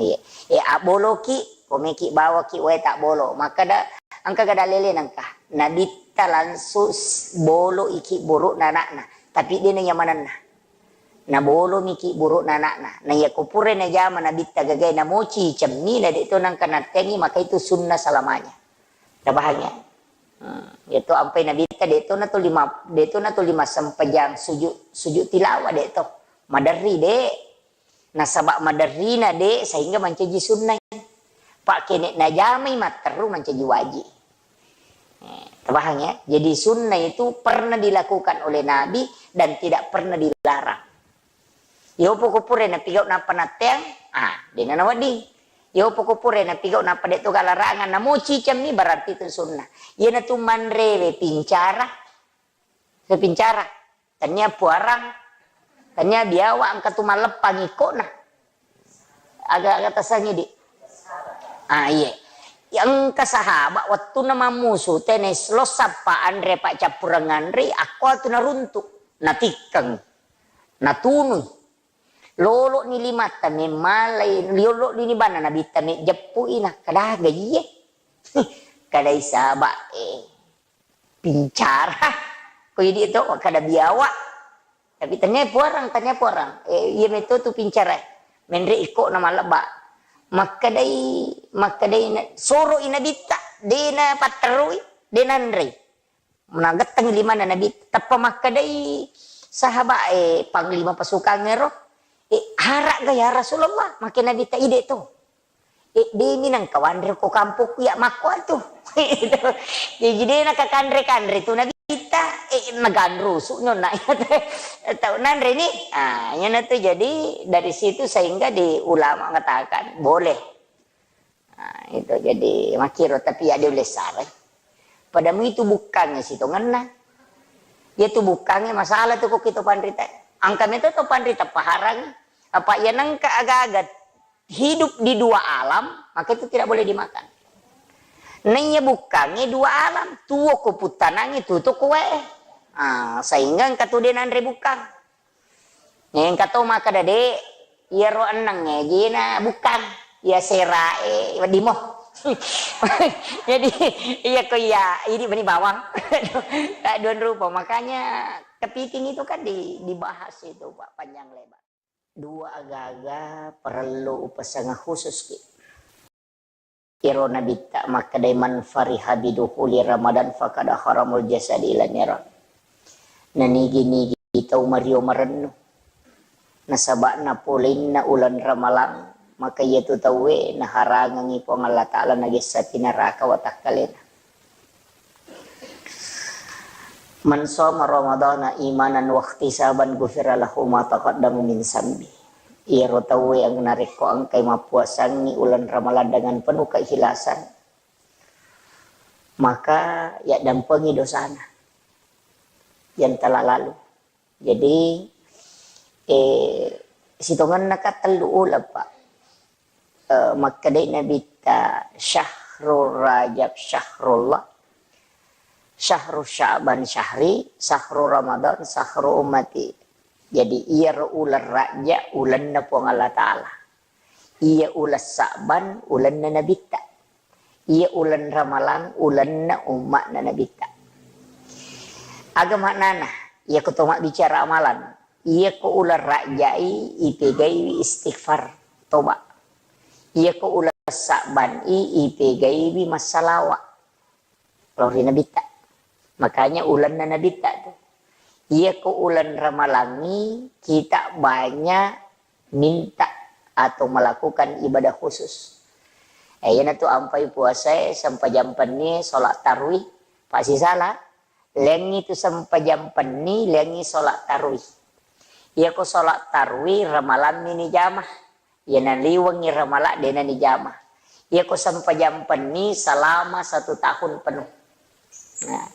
Iya. Eh, abboloki, komeki bawaki wae tabbolo. Makkeda, engka gada lele nengka. Nabitta langsung s-, bolo iki burukna anakna. Tapi de nayamanenna. Nabolomiki burukna anakna. Na iyako pura najama nabitta gagae namoci cemmi, na de to nangka nattengi, maka itu sunnah selamanya. Tabahang ya? Hmm. Itu ampai nabitta de to na to lima, de to na to lima sempajang sujud, sujud tilawah de to. Maderri de. Nasaba maderrina de sehingga mancaji sunnah. Pak kene najamai matteru mancaji wajib. Eh, terpaham ya? Jadi sunnah itu pernah dilakukan oleh Nabi dan tidak pernah dilarang. Yo poko pura napigau nappa natteang, ah, dena nawedding. Yo poko pura napigau nappa de to galarangan namoci cemmi, berarti itu sunnah. Iyana tu manrewe pincara, pincara. Tania puarang, tania biawa engka tu malleppang ikkona. Aga-aga tasangi di. Ah, iye. Engka sahabat wettunna mammusu, tene lo sappa anre paccappureng anre, akko tu naruntu, natikkeng, natunui. Lolo ni limatta memmalai, lolo ni bana nabitta mejeppu ina, kadaga iye. Kadai sahabat, eh. Pincara. Ko idi to, kada biawa. Tapi tania puarang, tania puarang. Eh, iya meto tu pincara. Menre iko na malebba. Makkedai, makkedai na, soro i nabitta, de na patterui, de na nrei. Nagetteng limana nabi, tappa makkedai sahabat, eh, panglima pasukan ero, eh, hara'ga ya Rasulullah, makkeda Nabitta, ide to. Eh, demi nengka wanre ko kampokku ya makko atu. Jadi de nakakanre-kanre tu Nabitta, eh, naganrusu nyonna. Tau nanre ni. Ah, iyana tu jadi dari situ sehingga di ulama mengatakan boleh. Nah, itu jadi makkiro, tapi ya dia ulessare. Pada mu itu bukkangnge sitongenna. Iya tu bukkangnge masalah tu ko kita panrita. Angka meto to panrita paharang. Apa iya nengka aga-aga hidup di dua alam, maka itu tidak boleh dimakan. Naiya bukkangnge dua alam, tuo ko puttanangnge, tuo to ko wae. Ah, sehingga engka tu de nanre bukkang. Engka to makkeda, "De, iyaro ennengnge jena bukkang, iya serae wedding mo." Jadi, iya ko iya, idi meni bawang. Tak dua rupa. Makanya kepiting itu kan di-, dibahas itu, Pak, panjang lebar. Dua agaga perlu upasengnge khusus ki. Iyaro Nabitta makkedai, "Man fariha bidukhuli Ramadan faqad haramul jasadi ila niran." Nanigi-nigi tau mario marennu nasaba'na pole'na uleng Ramalang, maka iyatu tauwe naharangengngi Puang Allah Ta'ala nagessa pi naraka watakkalena. "Man shoma Ramadhana imanan wahtisaban ghufira lahu ma taqaddama min zambi." Iyaro tauwe yang narekko engkai mappuasangngi uleng Ramalang dengan penuh keikhlasan, maka yaddampengi dosana yang telah lalu. Jadi, eh, sitongenna ka tellu uleng, Pak. Eh, makkedai Nabitta, "Syahrul Rajab syahrullah, syahru Sya'ban syahri, syahru Ramadan syahru ummati." Jadi, iyaro uleng Rajab ulenna Puang Allah Ta'ala. Iya uleng Sa'ban ulenna Nabitta. Iya uleng Ramalang ulenna umma'na Nabitta. Aga maknana? Iyako to mabbicara amalan, iyako uleng Rajai ipegaiwi istighfar, toba. Iyako uleng Sa'ban i ipegaiwi massalawa lao ri Nabitta. Makanya ulenna Nabitta tu. Iyako uleng Ramalangngi kita banyak minta atau melakukan ibadah khusus. Eh, iyanatu ampai puasae, sempajang pennie, sholat tarwih, pasti salah. Lengngi tu sempajang penni, lengngi sholat tarwih. Iyako sholat tarwih, Ramalammi ni jama. Iya naliwengngi Ramala, dena ni jama. Iyako sempajang penni selama satu tahun penuh. Nah,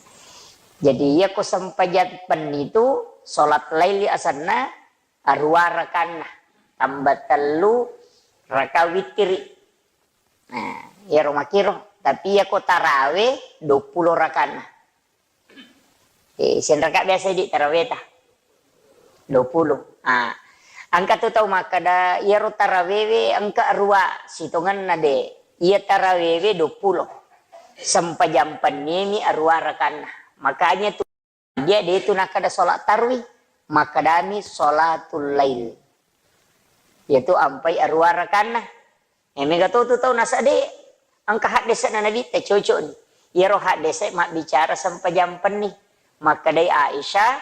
jadi iyako sempajang penni tu sholat laili asenna arua rakanna, tambah tellu raka wittiri. Nah, iyaro makiro. Tapi iyako tarawe duappulo rakanna. Eh, sianraka biasa idi taraweta? Duappulo. Ah, engka tu tau makkeda, iyaro tarawewe engka arua, sitongenna de. Iya tarawewe duappulo. Sempajang penniemi arua rakanna. Makanya tu dia de tu nakkeda sholat tarwih, makkedami sholatul lail. Iyatu ampai arua rakanna. Eh, mega to tu tau nasade, engka haddese'na Nabitta cocok ni. Iyaro haddese mabbicara sempajang penni. Makkedai Aisyah,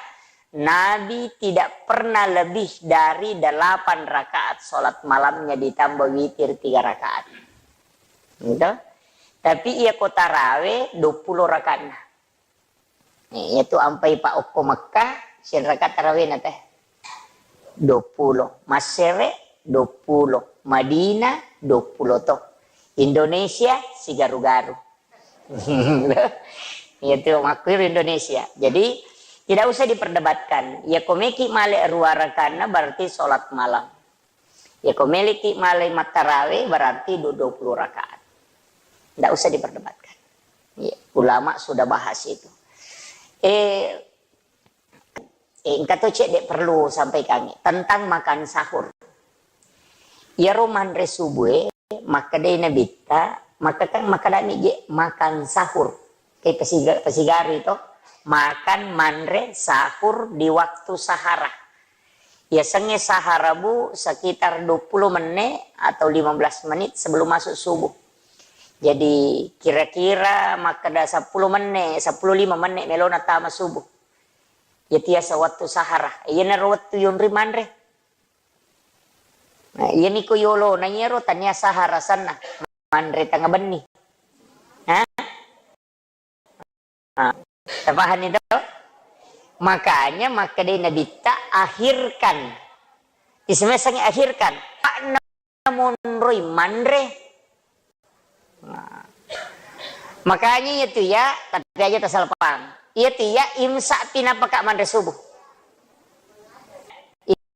Nabi tidak pernah lebih dari delapan rakaat sholat malamnya ditambah witir tiga rakaat. Gitu. Tapi iyako tarawe duappulo rakaatna. Eh, iyatu ampai pa okko Mekkah, sianraka tarawena teh? Duappulo. Massere, duappulo. Madinah, duappulo to. Indonesia, sigaru-garu. Iyatu makkuiro Indonesia. Jadi, tidak usah diperdebatkan. Iyako meki male arua rakanna berarti sholat malam. Iyako meleki malai mattarawe berarti du-, dua puluh rakaat. Ndak usah diperdebatkan. Iya, ulama sudah bahas itu. Eh, eh, engka to cedde perlu sampaikan tentang makan sahur. Iyaro manre subue, makkedai Nabitta, makkeda, makkedami je makan sahur. Ke pasiga-, pasigari to, makan manre sahur di waktu sahara. Yasengnge sahara, Bu, sekitar dua puluh menit atau lima belas menit sebelum masuk subuh. Jadi, kira-kira makkeda sepuluh menit, sepuluh lima menit melona tama subuh. Iya tiasa wettu sahara. Iyanaro wettu yonri manre. Nah, iyami ko yolona iyaro tania sahara sanna. Manre tengnga benni. Hah? Ah, tapahanni to? Makanya makkedai Nabitta, "Akhirkan." Isemessangi akhirkan. Pakna monroi manre. Nah. Makanya iya tu ya, tapi aja tasalapang. Iya tu ya, imsak pi napaka manre subuh.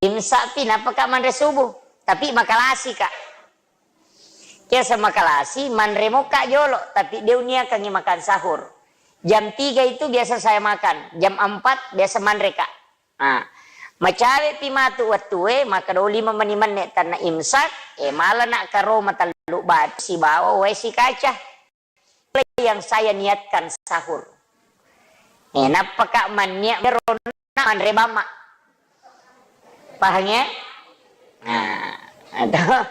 Imsak pi napaka manre subuh. Tapi makalasi ka. Kiasa makalasi, manre moka jolo, tapi de uniakangi makan sahur. Jam tiga itu biasa saya makan, jam empat biasa manre ka. Nah, macawe pi matu wettue, maka do lima meni menne tanna imsak, e mala na karoma tellu batu sibawa wae sikaca. Yang saya niatkan sahur. Eh, nappa ka manniat berona manre bamma. Paham ya? Nah, atau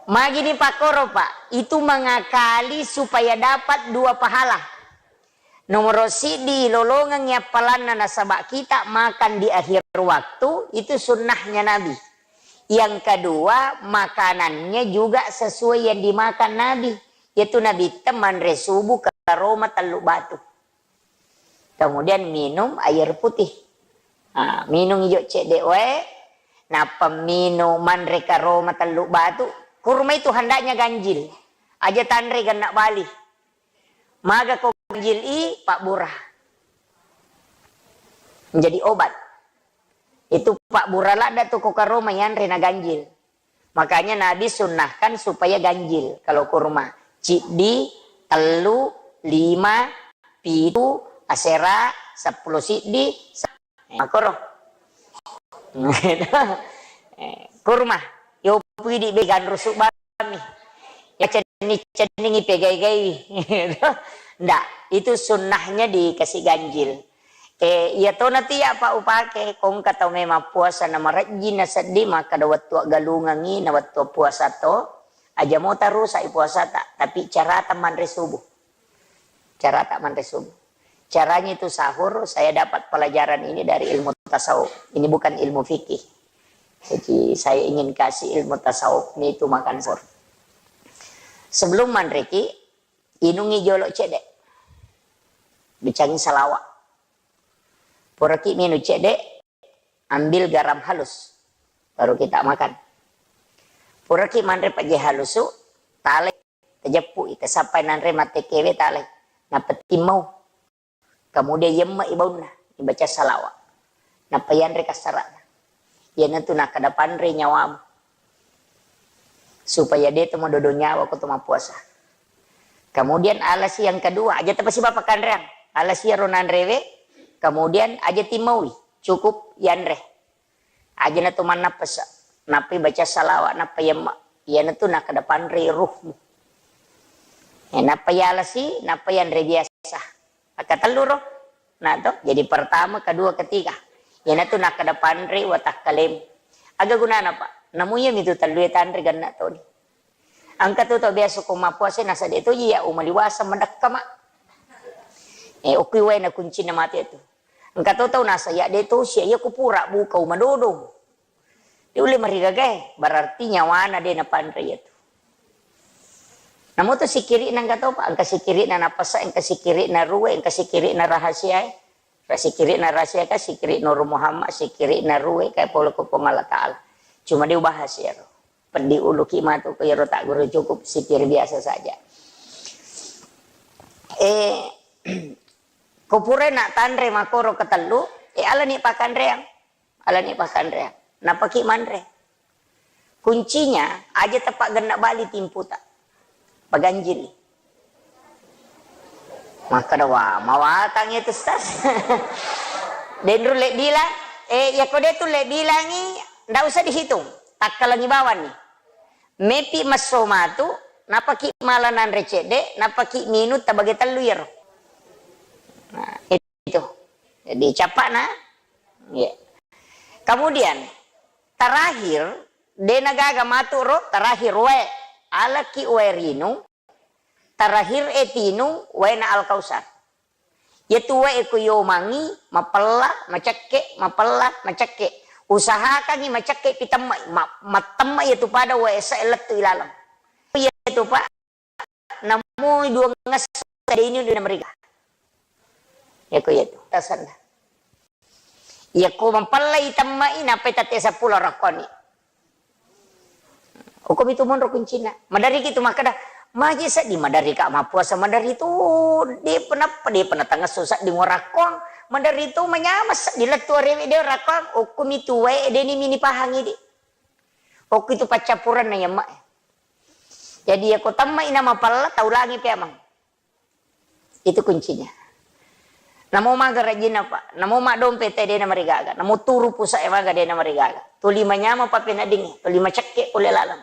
magini pakkoro, Pak, itu mengakali supaya dapat dua pahala. Nomor siddi, lolongengi appalanna nasaba kita makan di akhir waktu, itu sunnahnya Nabi. Yang kedua, makanannya juga sesuai yang dimakan Nabi. Yaitu Nabi manre subuh karoma tellu batu. Kemudian minum air putih. Ah, minum ijo cedde wae, nappa minum manre karoma tellu batu. Kurma itu hendaknya ganjil. Aja tanre genna bali. Maga ko ganjil i, pabbura. Menjadi obat. Itu pabbura ladda tu ko karoma yanre na ganjil. Makanya Nabi sunnahkan supaya ganjil kalau kurma. Ciddi, tellu, lima, pitu, asera, seppulo siddi, sa-, eh, makoro. Eh, kurma. Yo pidi be ganrusu bami. Ya cenning-cenningi pegai-gaiwi. Ndak, itu sunnahnya dikasih ganjil. Eh, iya tona tu ya, Pak, upake, ko engka tau memang puasa na marejji na seddi, maka do wettu aggalungengi na wettu puasa to, aja mo tarusak i puasata, tapi carata manre subuh. Carata manre subuh. Caranya itu sahur, saya dapat pelajaran ini dari ilmu tasawuf. Ini bukan ilmu fikih. Jadi saya ingin kasih ilmu tasawuf ini itu makan sahur. Sebelum manreki, inungi jolo cedde. Bicangi salawa. Puraki minum cedde, ambil garam halus, baru kita makan. Puraki manre pejje halusu, talai, tajeppu i, tasappai nanre mattekewe, talai. Nappa timmau. Kemudian yemme i baunna, ibaca salawa. Nappa yanre kassarana. Iyanatu nakkeda panre nyawamu. Supaya de to madodo nyawa ko to mappuasa. Kemudian alasi yang kedua, aja tapasiba pakkanreang. Alasi iyaro nanrewe, kemudian aja timmaui, cukup yanre. Aja na to mannappasa, nappai baca salawa, nappa yemma. Iyanatu nakkeda panre ruhmu. Ya, nappa yalasi, nappa yanre biasa. Akkatellu ro. Nah, to, jadi pertama, kedua, ketiga. Iyanatu nakkeda panre watakkalemu. Aga gunana, Pak? Namu iyami tu tellue tanre genna toni. Engka tu tau biasa ko mappuasa nasa de to iya umali waseng madekka, Mak. Eh, okui wae na kuncinna mate tu. Engka to tau nasa iya de to sia iya ko pura buka uma dodong. De ulle marigagae, berarti nyawana de napanre iyatu. Namo to sikiri'na engka to, Pak, engka sikiri'na napasa, engka sikiri'na ruwe, engka sikiri'na rahasiae. Ra sikiri'na rahasia ka, sikiri Nur Muhammad, sikiri'na ruwe, kae pole ko Puang Allah Ta'ala. Cuma de ubahas iyaro. Peddi uluki matu ko iyaro tagguru, cukup sikir biasa saja. Eh, ko pura na tanre makoro ketellu, eh, alani pakkanreang. Alani pakkanreang. Napaki manre. Kuncinya, aja tapaggenna bali timputa. Paganjili. Makkeda, "Wah, mawatang itu, Ustaz." Denru le bilang, eh, ya ko de tu le bilangi, ndak usah dihitung. Takkalangi bawani. Mepi masso matu, napaki mala nanre cedde, napaki minum tabage tellu iyaro. Nah, itu. Jadi, capakna. Ya. Kemudian, terakhir, de nagaga matu ro, terakhir wae. Alaki wae rinu, terakhir e tinu, waena Al-Kausar. Iyatu wae ko yomangi, mapella, macekke, mapella, macekke. Usahakangi macekke pi temmai, ma-, mattemma iyatu pada wae sa lettu ilaleng. Iyatu, Pak, namo dua ngesso de ini udah mereka. Iyako iyatu, tasanna. Iyako mapellai temmai, nappai tette seppulo rakkoni. Okkomi tu monro kuncina. Maderri ki tu makkeda, maje seddi maderri ka mappuasa maderri tu, de penappa, de pena tangesso seddi ngorakkong, maderri tu manyameng seddi lettu arewe de rakkong, okkomi tu wae de ni mini pahangi di. Okko itu paccappurenna yamma. Jadi iyako temmai na mapella taulangi pe amang. Itu kuncinya. Namo maga rajinna, Pak. Namo maddompe te dena marigaga. Namo turu pusa'e maga dena marigaga. Tuli manyameng papeneddingnge, tuli macekke pole laleng.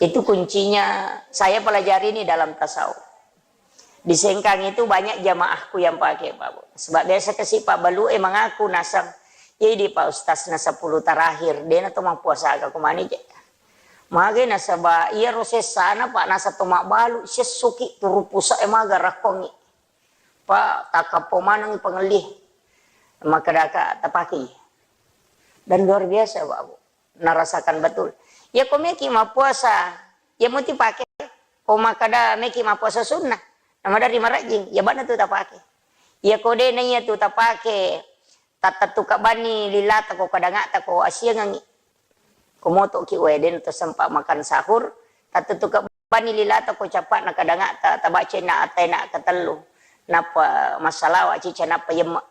Itu kuncinya saya pelajari ini dalam tasawuf. Di Sengkang itu banyak jamaahku yang pakai, Pak Bu. Sebab biasa kasi Pak Balu e mengaku nasang, "Iya di Pak Ustaz na sepuluh terakhir, dena to mappuasa aga kumani je." Mage nasaba iyaro sessana, Pak, nasa to mabbalu, sessoki turu pusa'e maga rakkongi. Pak, takkappo manengi pangelli. Makkedaka tapakei. Dan luar biasa, Pak, Bu. Narasakan betul. Iya ko meki mappuasa, iya muti pake. Ko makkeda meki mappuasa sunnah. Namaderri marajing, iya bana tu tapake. Iya ko de na iya tu tapake, tattettu kabani lilata ko kadangata ko asiangengi. Ko motoki wae, den to sempat makan sahur, tattettu kabani lilata ko capa'na kadangata, tabaca inna ataina katellu, nappa massalawa cica, nappa yemme.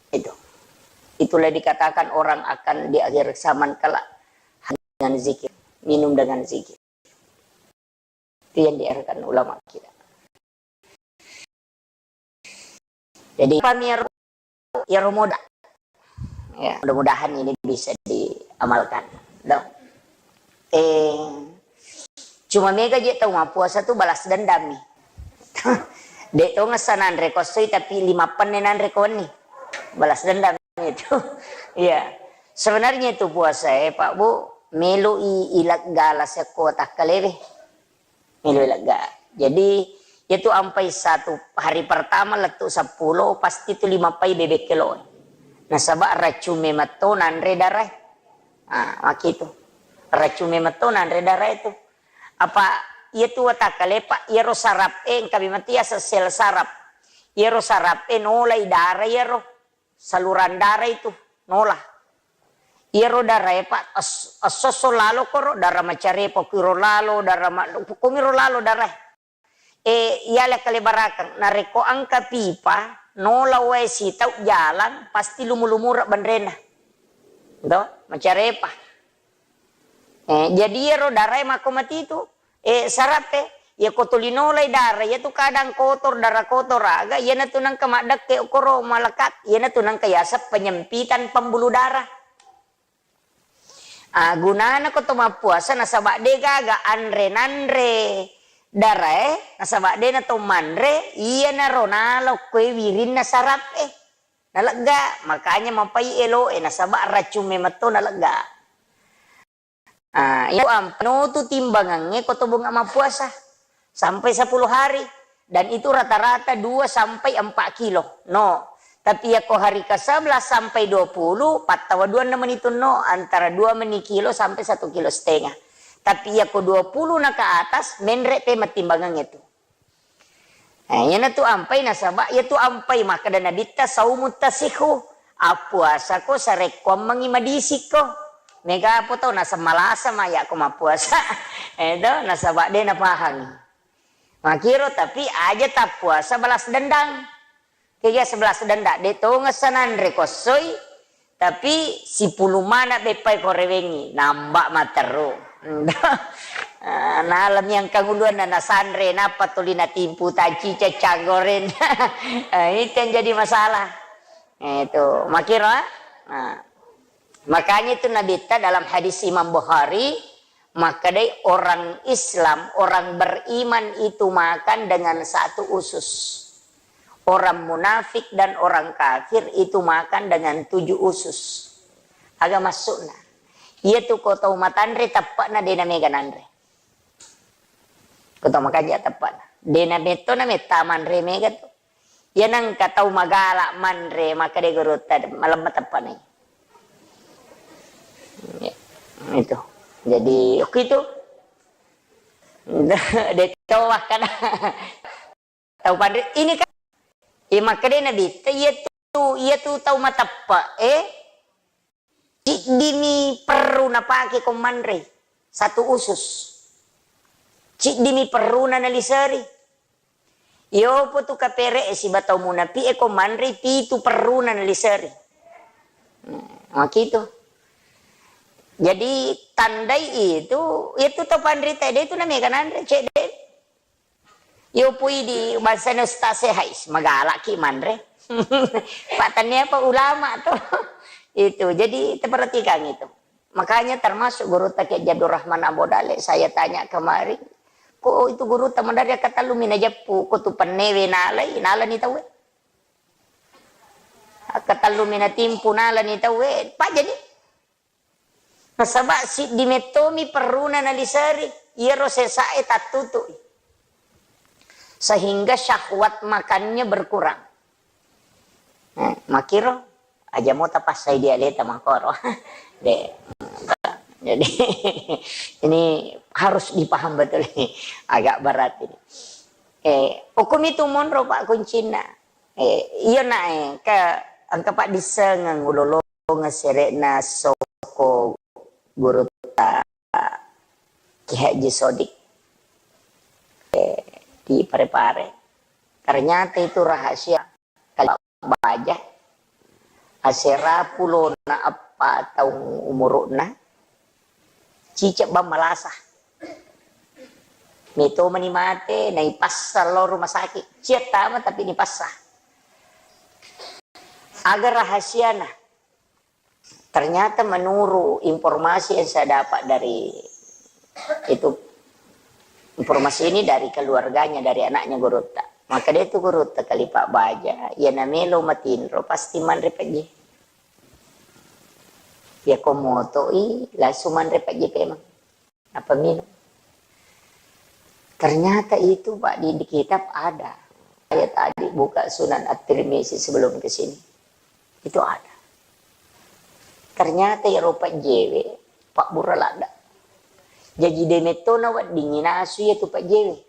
Itu. Itulah dikatakan orang akan di akhir zaman kelak dengan zikir, minum dengan zikir. Itu yang diajarkan ulama kita. Jadi, pamiro, ya, romoda. Ya, mudah-mudahan ini bisa diamalkan. Dong. Eh, cuma mega je tau mappuasa tu balas dendam nih. De to ngessa nanre ko essoi, tapi lima penne nanre ko wenni. Balas dendam itu. Iya. Sebenarnya itu puasa, eh, Pak Bu, melo i ileggala sekko takkalewe. Melo ilegga. Jadi, itu ampai satu hari pertama lettu seppulo, pasti tu lima pai bebek kelo. Nasaba racung memetto nanre darai. Ah, makitu. Racung memetto nanre darai tu. Apa iya tu watakkale, Pak, iyaro sarap e, engka memang tu yaseng sel sarap. Iyaro sarap e nolai dara iyaro. Saluran dara itu nola. Iyaro darae, Pak, es-, esso-esso lalo koro, dara macarepa kuiro lalo, dara ma-, kumiro lalo darae. E, iyale kalebarakeng, narekko engka pipa, nola wae sitau jalang, pasti lumu-lumura benrena. To, macarepa. E, jadi iyaro darae makko matitu. Eh, sarap e, iya ko tuli nolai dara, iya tu kadang kotor, dara kotor aga, iyana tu nengka maddekke okoro malekat, iyana tu nengka yaseng penyempitan pembuluh darah. Ah, gunana ko to mappuasa nasaba de gaga anre nanre darae, nasaba de na to manre, iyanaro nalo koe wirinna sarap e. Nalegga, makanya mapai elo e, nasaba racung memetto nalegga. Ah, iya, ampe no tu timbangangnge ko to bunga mappuasa sampai sepuluh hari, dan itu rata-rata dua sampai empat kilo. No. Tapi iya ko hari ke sebelas sampai dua puluh, pattawa dua meni tu no, antara dua meni kilo sampai satu kilo setengah. Tapi iya ko dua puluh na ke atas, menre te mattimbangangnge tu. Eh, iyana tu ampai nasaba, iya tu ampai makkeda Nabitta, "Saumu tasihu." Appuasa ko sarekkuammengi madisikko. Mega apa tau naseng malasa maya ko mappuasa. Eh, to, nasaba de napahangi. Makiro, tapi aja tappuasa balas dendam. Kega sebelas denda, de tongeng sananre ko essoi, tapi sipulung mana beppai ko rewengi, namba materru. Ah, nalani engka uluanna nasanre, nappa tuli natimpu tacica caggoren. Ah, itu yang jadi masalah. Eh, itu, makiro, ah. Nah, makanya itu Nabitta dalam hadis Imam Bukhari, makkedai orang Islam, orang beriman itu makan dengan satu usus. Orang munafik dan orang kafir itu makan dengan tujuh usus. Aga maksudna? Iya tu ko tau matanre teppe'na de na mega nanre. Ko tau makanja teppe'na. De' na metto na metta manre mega tu. Iya nengka tau magala manre, makkeda gurutta, malemma teppanai. Itu. Jadi, oke itu. De' tau makkeda. Tau panre, ini kan. Iya makkeda Nabitta, iya tu, iya tu tau mateppe, eh? Ciddimi perru napake ko manrei, satu usus. Ciddimi perruna naliseri. Iyopo tu kapere e siba tau munapi e ko manrei pitu perruna naliseri. Nah, makitu. Jadi tandai itu, itu tau panrita de' tu namega nanre, cedde. Yo pui di bangsana ustaz e, hais, magalaki manre. Pak tania apa ulama tuh. Itu. Jadi, perhatikan itu. Makanya termasuk gurutta Kiai Abdul Rahman Abu Dale, saya tanya kemarin, kok itu gurutta madari akkatallu mina jeppu, kok tu pennewe nalai, nalani tauwe. Akkatallu mina timpu nalani tauwe, pajani. Nasaba siddi mettomi perruna naliseri, iyaro sesae tattutu'i. Sehingga syahwat makannya berkurang. Eh, makiro, aja mau tapassai dialeta makoro. De. Jadi, ini harus dipaham betul ini. Agak berat ini. Eh, hukum itu monro, Pak, kuncina. Eh, iya, nak, eh, ke, engka, Pak, disengeng ulolo. Sere'na soko gurutta Ki Haji Sodik, eh, di Parepare. Ternyata itu rahasia. Kalau baja, asera pulona eppa taung umuru'na, cicak bang malasa. Mito mani mate, naipassa lao rumah sakit. Ciattama tapi nipassa. Aga rahasiana? Ternyata menurut informasi yang saya dapat dari itu, informasi ini dari keluarganya, dari anaknya gurutta. Maka dia itu gurutta kali Pak Baja, ya namelo matinro, pasti manre pejje. Ya ko motoi, langsung manre pejje pemang. Apa minum? Ternyata itu, Pak, di, di kitab ada. Saya tadi buka Sunan At-Tirmizi sebelum ke sini. Itu ada. Ternyata ya rupa jewe, Pak Bura Lada. Jadi demettona weddingi nasu ya tu Pak Jewe.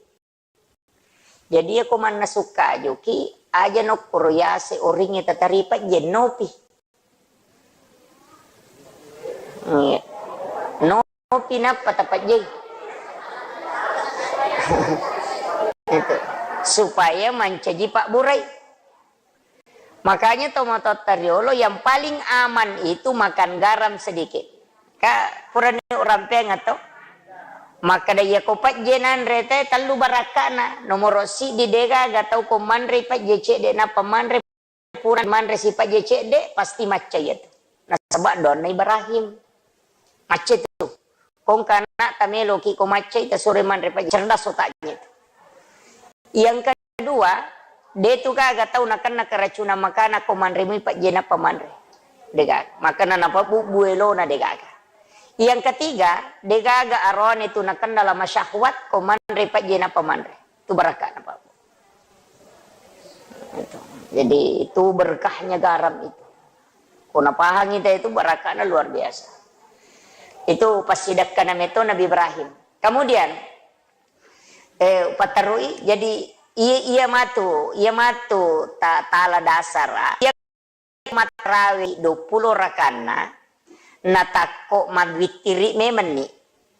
Jadi, iyako mannasu kajuki, aja nokkoro yase oringnge tataripa jennopi. Iya. Nopi nappa tapajjai. Itu. Supaya mancaji pabburai. Makanya tomatoatta riolo yang paling aman itu makan garam sedikit. Ka purani urampeang atau? Makkeda iyako pajje nanre te tellu barakkana. Nomoro siddi degaga tau ko manre pajje cedde nappa manre, pura manre si pajje cedde pasti macca iyatu. Nasaba doanna Ibrahim. Macca tu. Kongka anakta meloki ko maccai, tasuro manre pajje, cerdas otaknya itu. Yang kedua, de tu gaga tau nakenna keracunan makanan ko manre mui pajje nappa manre. Degaga. Makana napabubbu elona degaga. Yang ketiga, degaga arone tu nakenna lama syahwat ko manre pajje nappa manre. Tu barakka napabbu. Itu. Jadi itu berkahnya garam itu. Ko napahangi te itu barakkana luar biasa. Itu passidekkana meto Nabi Ibrahim. Kemudian, eh, paterui, jadi iya, iya matu, iya matu ta-, tala dasar, ah. Iya mattarawe duappulo rakanna, natakko mawittiri memenni.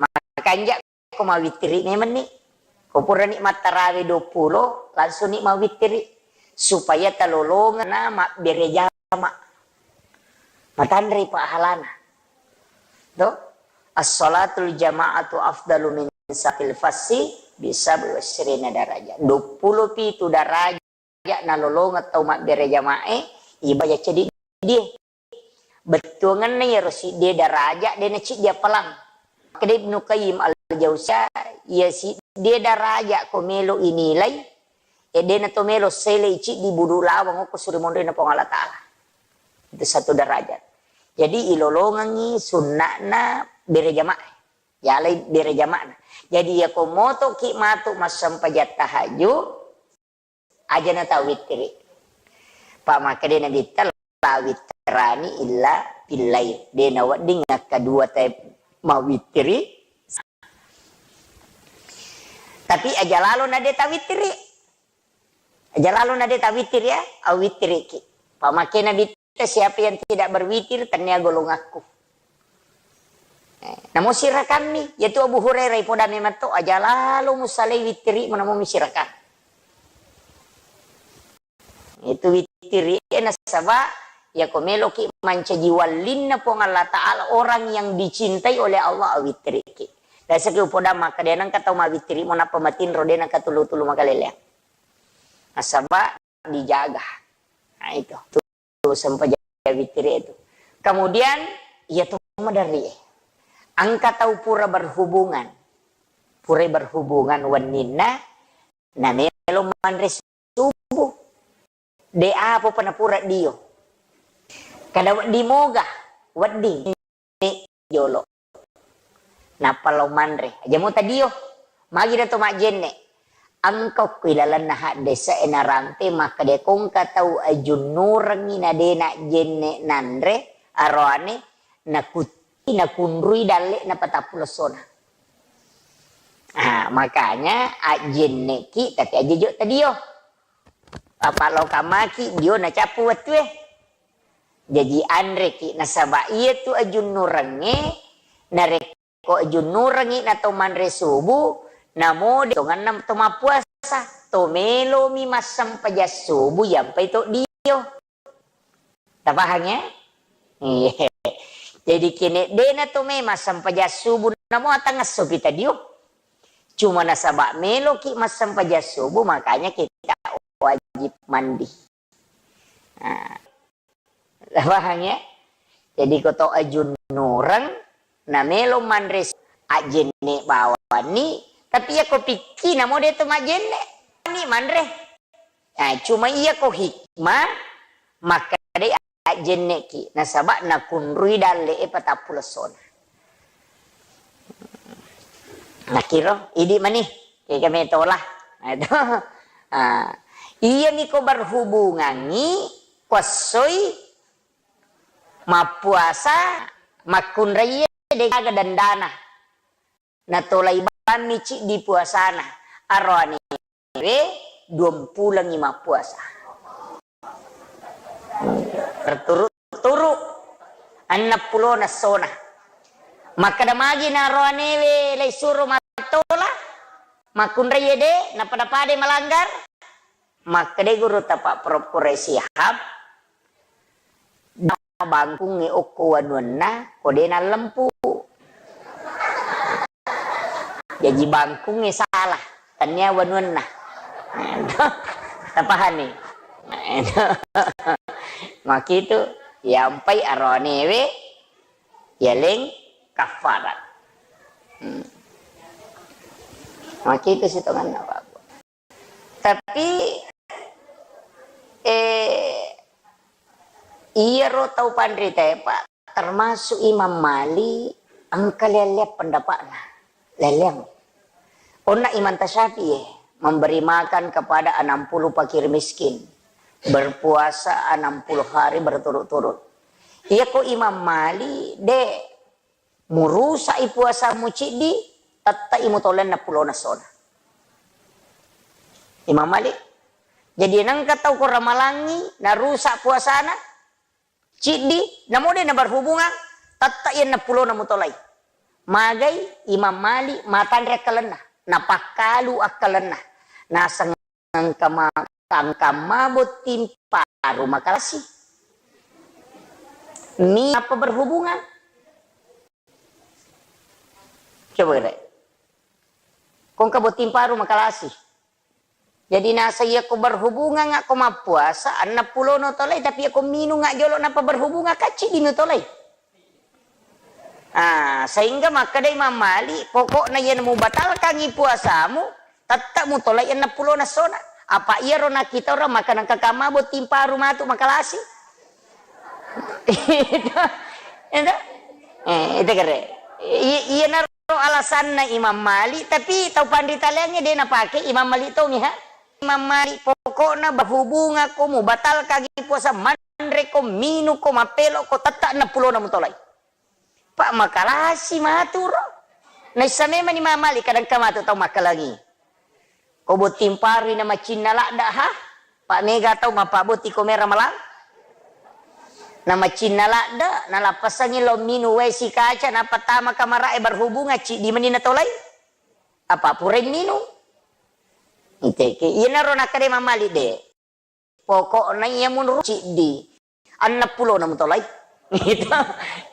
Makanja ko mawittiri memenni. Ko purani mattarawe duappulo, langsung ni mawittiri. Supaya talolongeng na mabbere jama. Matanre pahalana. To? As-salatul jama'atu afdalu min salatil fassi bi sab'i wa isyrina darajah. Duappulo pitu darajah nalolongeng tau mabbere jamae, ibaja ceddi die. Bettuangenna iyaro siddie daraja, de naciddi appalang. Makkeda Ibnu Qayyim Al-Jauziyah, iya siddie daraja ko melo inilai, e de nato melo selei ciddi budu lawang okko suri monrina Puang Allah Ta'ala. Itu satu derajat. Jadi ilolongengi sunna'na bere jamaah. Yalai bere jama'na. Jadi, iyako motoki matu massempajang tahajud, aja na tawittiri. Pa makkeda Nabitta, "La witterani illa fillail." De nawedding akkadua tae mawittiri. Tapi aja lalo na de tawittiri. Aja lalo na de tawittiri ya, awittiriki. Pa makkeda Nabitta, "Siapa yang tidak berwitir, tennia golongakku." Eh, namo sirakammi, yatu Abu Hurairah ipoda memang to, aja lalo musalai wittiri, namo mi sirakang. Itu wittiri, eh, nasaba, yako meloki mancaji wallinna Puang Allah Ta'ala, orang yang dicintai oleh Allah, awittiriki. Biasaki upoda makkeda, de nengka tau mawittiri, mo nappa matinro, de nengka tulu-tulu makaleleang. Nasaba dijaga. Nah, itu. Itu sempajang wittiri itu. Kemudian, iya to maderri. Engka tau pura berhubungan. Pura berhubungan wenninna, na melo manre subuh. De apa pa napura dio. Kada wedding moga, wedding. Jolo. Nappa lao manre. Aja mo tadio. Magi na to majjenne. Engka okko ilalenna haddese e narampe makkeda ko engka tau ajunnurengngi na de najjenne nanre aroane nakutti nakunrui dalle na patappulo essona. Ah, makanya ajjenneki tapi aja jo tadio. Apa lao kamaki dio nacappu wettue. Jaji anreki nasaba iyatu ajunnurengnge narekko ajunnurengngi na to manre subuh, namo de tongenna to mappuasa, to melomi massempajang subuh yampai to dio. Tapahang ya? Iya. Jadi kene dena to me massempajang subuh namo atangesso pi tadio. Cuma nasaba meloki massempajang subuh makanya kita wajib mandi. Nah, paham ya? Jadi ko to ajunnureng, na melo manre ajenne bawanni, tapi ya ko pikki namo de to majenne, ni manre. Nah, cuma iya ko hikmah, maka de ajenneki, nasaba nakunrui dalle e patappulo essona. Nakiro, idi mani, kega metola. Nah, itu. Ah, iya miko berhubungangi, kuassoi mappuasa, makkunraie degaga dandana. Natolai bammi ciddi puasana. Aroanewe duampulengngi mappuasa. Berturut-turut enneppulona essona. Makkeda magi na aroanewe leisuro mattola, makkunrai ede, napada-padai malanggar. Makkedai gurutta Pak Prof Quraish Shihab, bangkungnge okko wanuanna, ko de nallempu. Jaji bangkungnge salah, tennia wanuanna. Tapahani? Makitu, yampai aroanewe, yaleng kaffarat. Hmm. Makitu sitonganna, Pak. Tapi, eh, iyaro tau panritae, Pak, termasuk Imam Malik, engka leang-leang pendapatna. Leang-leang. Onna Imam Tasyafi'i, memberi makan kepada enam puluh fakir miskin, berpuasa enam puluh hari berturut-turut. Iya ko Imam Malik, de, murusa'i puasamu ciddi, tette'i mutolai enneppulona essona. Imam Malik. Jadi nengka tau ko ramalangngi, narusa puasana, ciddi, namo de naberhubungan, tette'i enneppulona mutolai. Magai Imam Malik matanre akkalenna, napakkalu akkalenna. Naseng engka ma-, engka ma botting paru makalasi. Mi apa berhubungan? Coba kira. Ko engka botting paru makalasi. Jadi nasa iya ko berhubungan nga ko mappuasa, enneppulona tolai, tapi iya ko minung nga jolo napa berhubungan, kacci di tolai. Ah, sehingga makkeda Imam Malik, pokokna iyana mubatalkangngi puasamu, tette mutolai enneppulona essona. Apa iyaro nakkita orang makan engka kamma botting paru matu makalasi. Itu, itu. Eh, itu kere. I-, iyana alasanna Imam Malik, tapi tau panrita laingnge de napake Imam Malik tongi ha. Imam Malik pokokna berhubungan ko mubatalkangi puasa, manre ko, minung ko, mapelo ko, tetta enneng pulona mutolai. Pak makalasi matu ro. Naissa memang Imam Malik kadang ka matu tau makalangi. Ko botting parui na macinna ladda ha. Pak mega tau mapaboti ko mera malang. Na macinna ladda, na lappasangi lo minung wae sikaca, na pertama kamarae berhubungan ciddi meni na tolai. Apa purai minung? Iteke. Iyanaro nakkeda Imam Malik de. Pokokna iya munru ciddi. Enneng pulona mutolai. Gitu.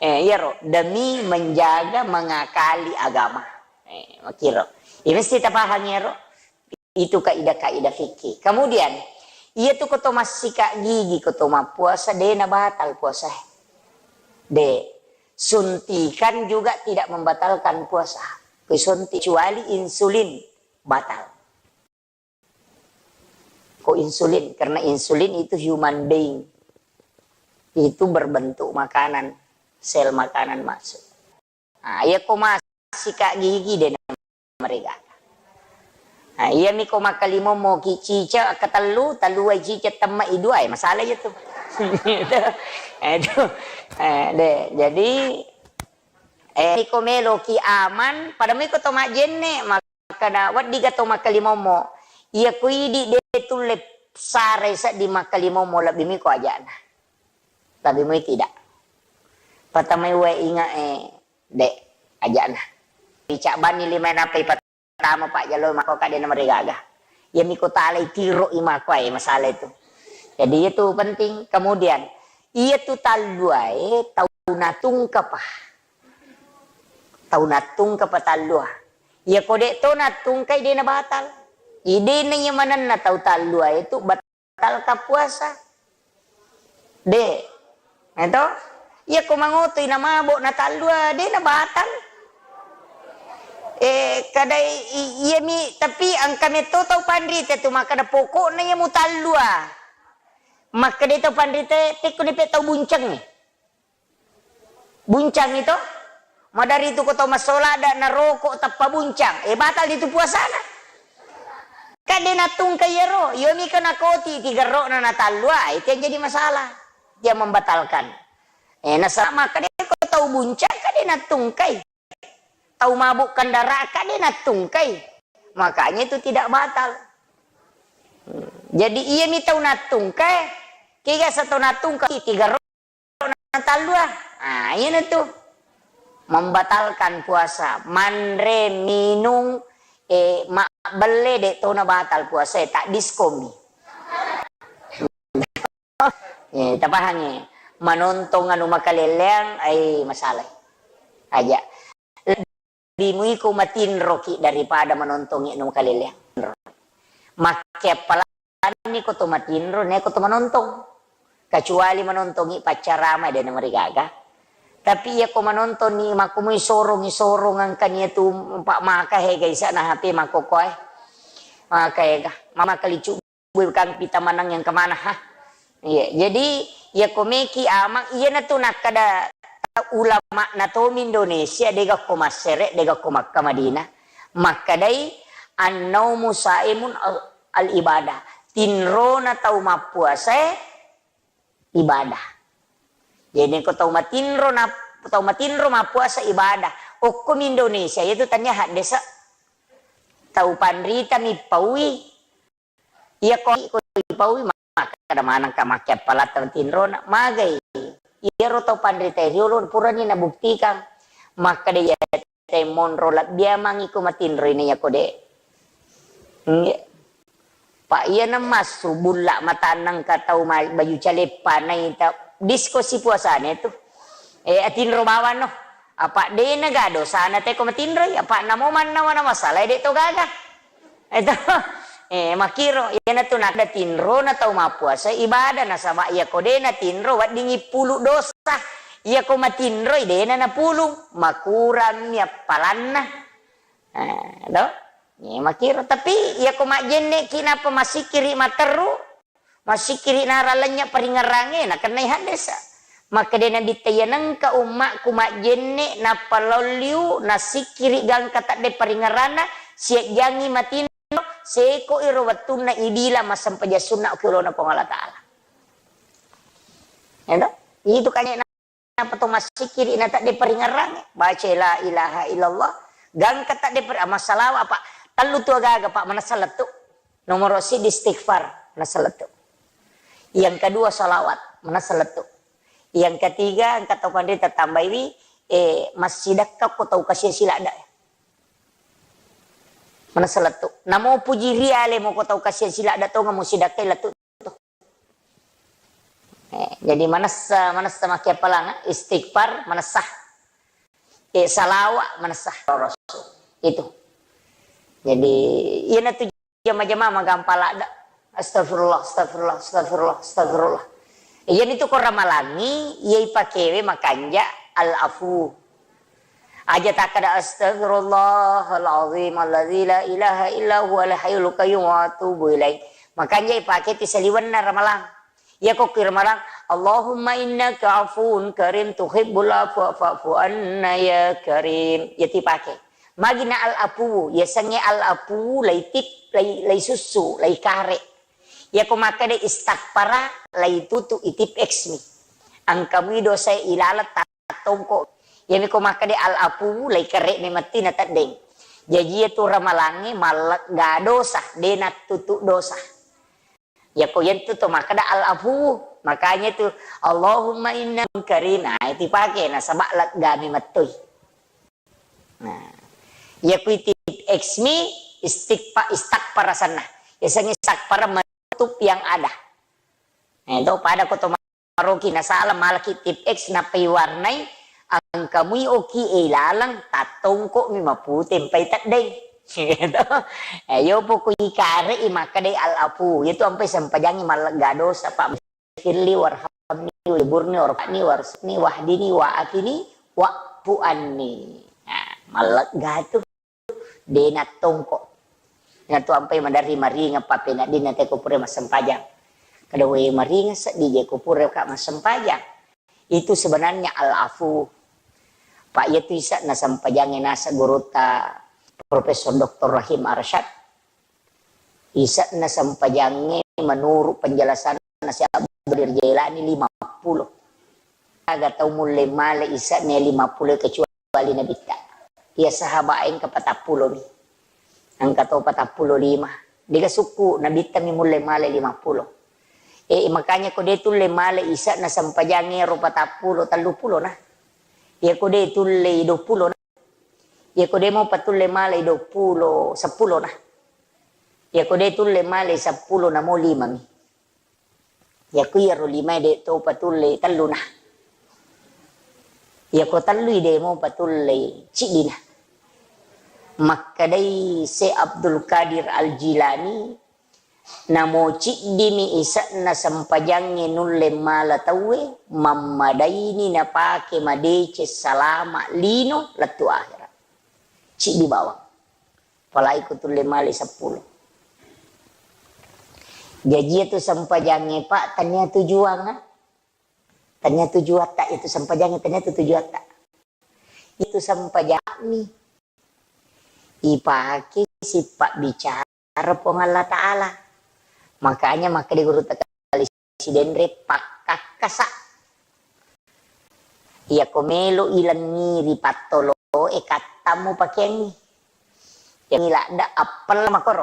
Eh, iyaro demi menjaga, mengakali agama. Eh, makiro. Iya mesti tapahang iyaro. Itu kaidah-kaidah fikih. Kemudian, iya tu koto massika gigi, koto mappuasa, de na batal puasa. De. Suntikan juga tidak membatalkan puasa. Kesuntik kecuali insulin batal. Ko insulin, karena insulin itu human being. Itu berbentuk makanan, sel makanan masuk. Nah, iya ko massika gigi de na marigaga. Nah, iya mi ko makkalimommo ki cica, katellu, tellu ai cica temma i dua, eh, masalah iya tu. Itu, eh, itu, eh, de. Jadi, eh, ko melo ki aman, pada mi ko to majjenne, Makkeda, weddiga to makkalimommo. Iya ko idi de tulle sarai seddi makkalimommo, lebbi mi ko ajana. Lebbi mi tidak. Patamai wae inga e de ajana. Dicabbanni lima nappa ipatama pak jalo mako kade na marigaga. Iya mi ko talai tiro i mako e masalah itu. Jadi itu penting. Kemudian, iya tu talluae tau natungka pa. Tau nattungka pa tallua. Iya ko de to nattungkai de na batal. Idena iya manenna tau tallua itu batal ka puasa. De. Eto? Iya ko mangotoi na mabo na tallua de na batal. Eh, kadai i-, iya mi, tapi engka metto tau panrita tu makkeda pokokna iya mutallua. Makkeda tau panrita tekko ni pe tau bunceng. Buncang itu, madari tu ko tau massola ada naroko tappa buncang, eh, batal itu puasana. Kan de nattungka iyaro, yomi ke nakoti tigerrokna na tallua, itu yang jadi masalah. Dia membatalkan. Eh, nasaba maka de ko tau buncang kan de nattungkai. Tau mabuk kendaraan kan de nattungkai. Makanya itu tidak batal. Hmm. Jadi iya mi tau nattungkai, kega sa tau nattungkai tigerrok na tallua. Ah, iyana tu. Membatalkan puasa, manre, minung, eh, mabbelle de tona batal puasa, eh, tak diskomi. Eh, tapahangi. Manontong anu makaleleang, ai masalah. Aja. Lebbi muiko matinroki daripada manontongi anu makaleleang. Makke appalanni ko to matinro, ne ko to manontong. Kecuali manontongi paccarama de na marigaga. Tapi iya ko manontongi makkumui sorongi sorong engkani tu pak maka hega isana H P makkokoe. Maka hega, mama kalicu bui kang pita manang yang kemana ha. Iya, jadi iya ko meki amang, iyana tu nakkeda ulama natomi Indonesia, dega ko Masere, dega ko Makkah Madinah. Makkedai, "Annaumu saimun al, al ibadah." Tinrona tau mappuasae ibadah. Jadi ko tau matinro na, tau matinro mappuasa ibadah. Okkomi Indonesia, iya tu tania haddesa. Tau panrita mi paui, Iya ko, ko ipaui makkeda manengka makke appalatta matinrona, magai. Iyaro tau panrita riolo purani nabuktikan makkeda iya te monro labbia mangi ko matinroi na iya ko de. Nggih. Pak iya na massu bulla matanna engka tau ma-, baju caleppa naita disko si puasane tu. Eh, atinro bawang no. Apa dena ga dosana te ko matinroi, apa namo mannawa na masalah de to gaga. Eto, eh, makkiro, iyanatu nakkeda tinrona tau mappuasa ibadah, nasaba iya ko de natinro weddingngi pulu dosa. Iya ko matinroi dena napulung, makurangmi appalanna. Eh, to? Eh, makkiro. Tapi iya ko majjenneki nappa massikkiri materru, massikkiri narang lennye paringngerangnge, nakennai haddesa. Makkeda Nabitta, "Iya nengka ummakku majjenne, nappa lao liu, nasikkiri gangka tadde paringerranna, siajjangi matinro, seko iro wettunna ibila massempajang sunna ki olona Puang Allah Ta'ala." Ya toh? Itu kanye napa to massikkiri na tadde paringerrangnge, baca la ilaha illallah, gangka tadde par-, massalawa apa? Tellu tu agaga, Pak, manessa lettu. Nomor siddi istighfar, manessa lettu. Yang kedua salawat, manessa lettu. Yang ketiga, engka tau panrita tambaiwi, eh, massidakka ko tau kasiasi ladda. Manessa lettu. Namo puji riale mo ko tau kasiasi ladda tonga mo sidakkai lettu. Eh, jadi manessa, manessa makkiappalang, istighfar, manessa. Eh, salawa, manessa. Itu. Jadi, iyana tu jama-jama magampang ladda. Astagfirullah, astagfirullah, astagfirullah, astagfirullah. Iyanitu ko ramalangi, iya ipakewe makanja al-afu. Aja takkada, "Astagfirullahal azim alladzi la ilaha illa huwal hayyul qayyum wa atubu ilaih." Makanja ipake ti saliwenna ramalang. Iya ko ki ramalang, "Allahumma innaka afuwun karim tuhibbul afwa fa'fu anna ya karim." Iya ti pake. Magina al-afuwu, yasengnge al-afuwu laitip, lai, laisussu, laikare. Iya ko makkeda istakfara, laitutu itip X mi. Engka mui dosa ilaleng tattongko. Iyami ko makkeda al-afuwu, laikare memetti na teddeng. Jaji iya tu ramalangnge mallegga dosa, de nattutu dosa. Yako yentu to makkeda al-afuwu, makanya tu, "Allahumma inna karim." Nah, itu pake nasaba legga memettoi. Nah, iya ku itip X mi istighfa-, istakfar asenna. Yasengnge istakfar menutup yang ada. Nah, itu pada ko to maroki nasala malaki tip X nappai warnai, engka mui oki e laleng tattongko mi mapute mpai teddeng. Gitu. Eh, yo poko ikare i makkedai al-afu. Itu ampai sempajangi mallegga dosa, Pak. Firli warhamni wajburni warfa'ni warzuqni wahdini wa'afini wa'fu anni. Nah, mallegga tu. De nattongko. Natu ampai maderri maringeng pappeneddinna te ko pura massempajang. Kada we maringeng seddi je ko pura ka massempajang. Itu sebenarnya al-afu. Pak, iya tu ise'na sempajangnge naseng gurutta Profesor Doktor Rahim Arsyad. Ise'na sempajangnge menurut penjelasanna Syekh Abdul Qadir Jailani lima puluh. Aga tau mulle male ise'na lima puluh kecuali Nabitta. Iya sahaba engka patappulo mi. Engka to patappulo lima. Dega sukku Nabitta mi mulle male lima puluh. Eh, makanya ko de tulle male ise'na sempajangnge ro patappulo, telluppulo na. Iya ko de tulle dua puluh na. Iya ko de mo patulle male dua puluh, seppulo na. Iya ko de tulle male seppulo namo lima mi. Iya ko iyaro limae de to patulle tellu na. Iya ko tellui de mo patulle ciddi na. Makkedai Syekh Abdul Qadir Al-Jilani, namo ciddimi ise'na sempajangnge nulle mala tauwe, mammadaini napake madeceng salama lino lettu ahera. Ciddi bawang. Apalagi ko tulle male seppulo. Jaji itu sempajangnge, Pak, tania tujuanna. Tania tujuatta itu sempajangnge, tania tu tujuatta. Itu sempajammi ipake sipabbicara Puang Allah Ta'ala. Makanya makkeda gurutta kali Sidenre, pakkakkasa. Iyako melo ilengngi ri pattoloe, kattammu pakeangngi. Yang ladda appella makoro.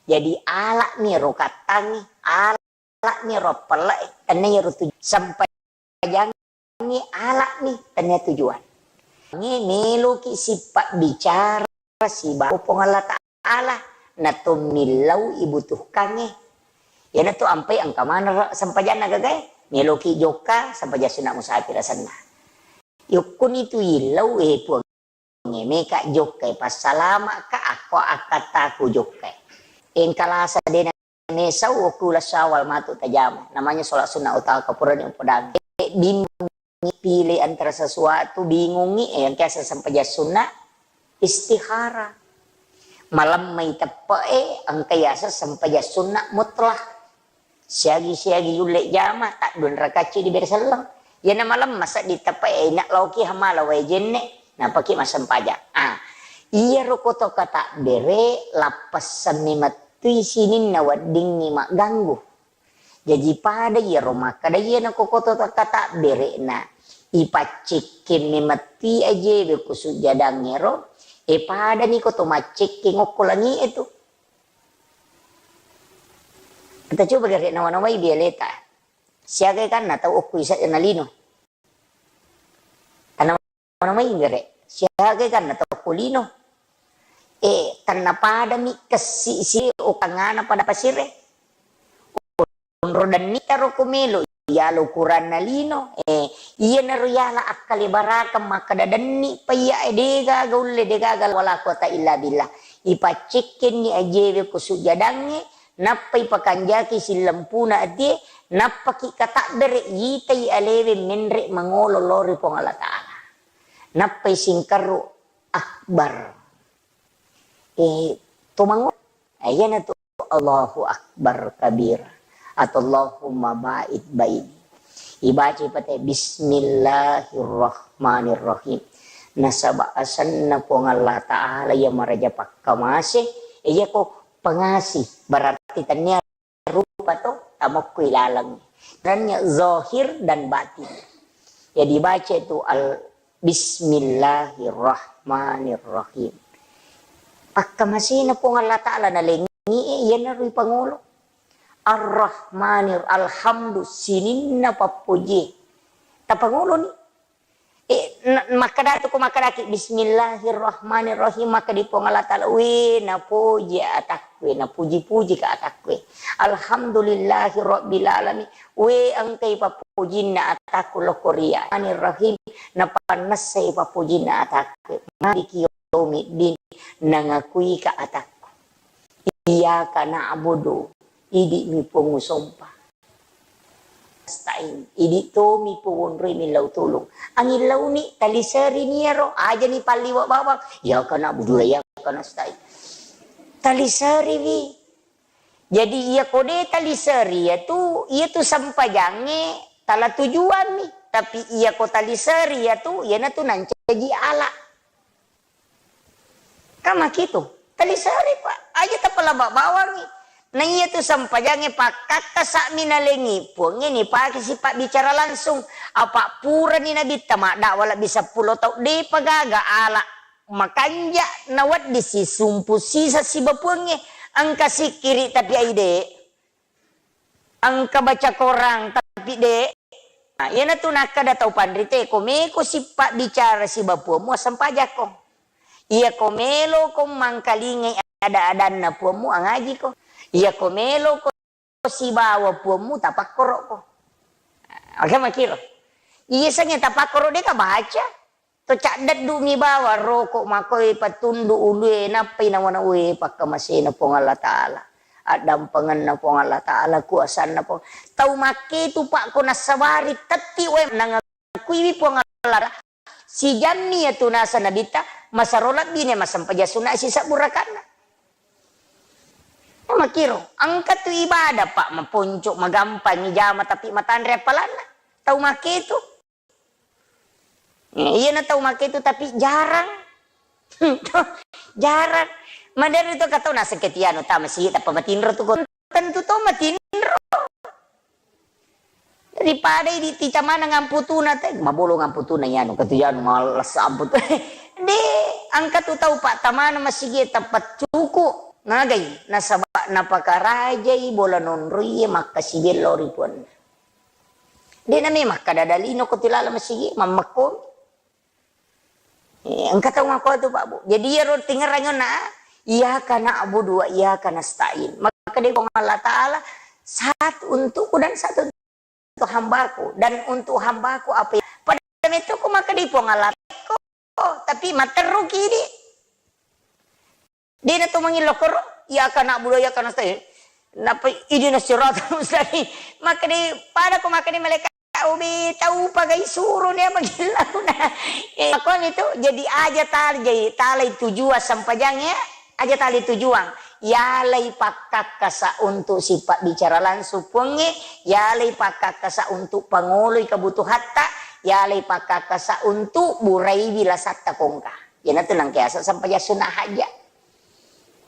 Jadi ala'mi ro kattangngi, ala'mi ro appella, tennia ro tuju-, sempajangngi ala'mi, tennia tujuan. Nge meloki sipabbicara sibawa Puang Allah Ta'ala, natommillau ibutuhkangnge. Iyanatu ampai engka maneng sempajanna gagae, meloki jokka, sempajang sunna musafir asenna. Yokkuni tu illau, eh, Puang, meka jokkai, passalama'ka, akko akkattaku jokkai. Engka lasa dena mesau okula Syawal matu tajama. Namanya sholat sunnah utama, kapurani upodang. Eh, bingung, pilih antara sesuatu, bingungi, eh, yang kiasa sempajang sunna, istihara. Malemmai teppe'e, engka yaseng sempajang sunna mutlak. Siagi-siagi yulle jama, taddua rakaat ceddi bere selleng. Iyana malemma sedding teppa e, ina laoki hamala wae jenne, napaki massempajang. Ah, iyaro koto katabbere lappessanni mettui sininna weddingngi magganggu. Jaji pada iyaro makkeda iyana ko koto katabbere na ipaccekkenni mettui ajewe ko sujjadangngero, e padani koto maccekkeng okko langi e tu. Kita coba gare nawa-nawai bialeta. Siaga kanna tau okko isa na lino. Tanawa-nawai gare. Siaga kanna tau okko lino. E, tanna padami kessi si okangana pada pasire. Onro denni taro ko melo, yala ukuranna lino. E, iyanaro yala akkalebarakeng makkeda denni pa iya e, degaga ulle, degaga wala quwata illa billah. Ipaccekkenni ajewe ko sujjadangnge, nappa ipakanjaki sillempuna atie, nappaki katabbere, yitai alewe menre mangolo lao ri Puang Allah Ta'ala. Nappai singkarru akbar. E, to mango-, e, iyanatu Allahu Akbar kabira atau Allahumma ba'id baini. Ibaca pate Bismillahirrahmanirrahim. Nasaba asenna Puang Allah Ta'ala iya maraja pakkamase, iya ko pengasih, berarti tania rupa to, tamokkui laleng. Perannya zahir dan batin. Jadi baca itu al Bismillahirrahmanirrahim. Pakkamasena Puang Allah Ta'ala nalengi e, iyanaro ipangolo. Ar-Rahmanir, alhamdu, sininna pappuji. Tapangoloni. E, na-, makkeda tu ko makkedaki, "Bismillahirrahmanirrahim," makkedi Puang Allah Ta'ala, "We, napoji atakku, we, napuji-puji ka atakku, we. Alhamdulillahi rabbil alamin, we, engkai pappujinna atakku lokko ria. Rahmanirrahim, napannessai pappujinna atakku. Maliki yaumiddin, nangakui ka atakku. Iyyaka na'budu, idi mi Puang usompa." Stain, idi tomi Puang wonroi millau tulung. Angin launi, taliserini iyaro, ajani palliwa bawang. Iyyaka na'budu wa iyyaka nasta'in. Taliseriwi. Jadi, iya ko de taliseri, iya tu, iya tu sempajangnge tala tujuanmi. Tapi iya ko taliseri, iya tu, iyana tu nancaji ala. Kan makitu, taliseri, Pak. Aja tapalaba bawangi. Na iya tu sempajangnge pakkakkasa'mi nalengi Puangnge nipake sipabbicara langsung. Apa purani Nabitta maddakwa lebbi seppulo tau, depa gaga ala makanja nawedding sisumpu sisa siba Puangnge. Engka sikkiri tapi aide. Engka baca korang, tapi de. Nah, iyanatu nakkeda tau panrite, ko meko sipabbicara siba Puammu, assempajakko. Iya ko meloko mangkalingai ada-adanna Puammu, angajiko. Iya ko meloko sibawa Puammu, tapakkorokko. Aga makiro. Iya sengnge tapakkoro deka baca. To caddeddu mi bawang roko makoe patundu ulue nappai nawana ue pakkamasena Puang Allah Ta'ala. Addampengenna Puang Allah Ta'ala, kuasanna Puang. Tau makketu, Pak, ko nassabari tetti we nangakuiwi Puang Allah Ta'ala. Sijammi yatu nasa Nabitta, masaro lebbine massempajang sunna sisebbu rakaatna. Makiro, engka tu ibadah, Pak, maponco, magampang ijama tapi matanre appalanna. Tau makketu. Eh, iyana tau makketu tapi jarang. Jarang. Maderi to katau naseng ketiano tama si tappa matinro tu ko. Tentu to matinro. Daripada idi ticamana ngamputuna te, mabolo ngamputuna iyanu, katu iyanu males amput. De, engka tu tau pattamana masigi tappa cuku. Nagai, nasaba napakarajai bola nonroie makkasigello ri puanna. De nami makkada dalino ko tilala masigi, mammekko. Eh, engka tau makko tu, Pak, Bu. Jadi, iyaro tingerang na, "Iyyaka na'budu wa iyyaka nasta'in." Maka dia Puang Allah Ta'ala, "Satu untukku dan satu untuk hambaku. Dan untuk hambaku apa yang," pada itu ku maka di Puang Allah, tapi materruki di. Dena to mangillo koro, iyyaka na'budu wa iyyaka nasta'in. Napa ihdinas siratal mustaqim. Maka di, pada ko maka di malaikat, "Ubi tau pagai suru nia magillau na." Eh, makanya itu jadi aja tal-, jadi talai tujuan sempajang ya, aja talai tujuan. yalai pakkakkasa untuk sipabbicara langsung Puangnge, yalai pakkakkasa untuk pangoloi kebutuhatta, yalai pakkakkasa untuk buraiwi lasatta kongka. Iyanatu nangkeasa sempajang sunnah hajja.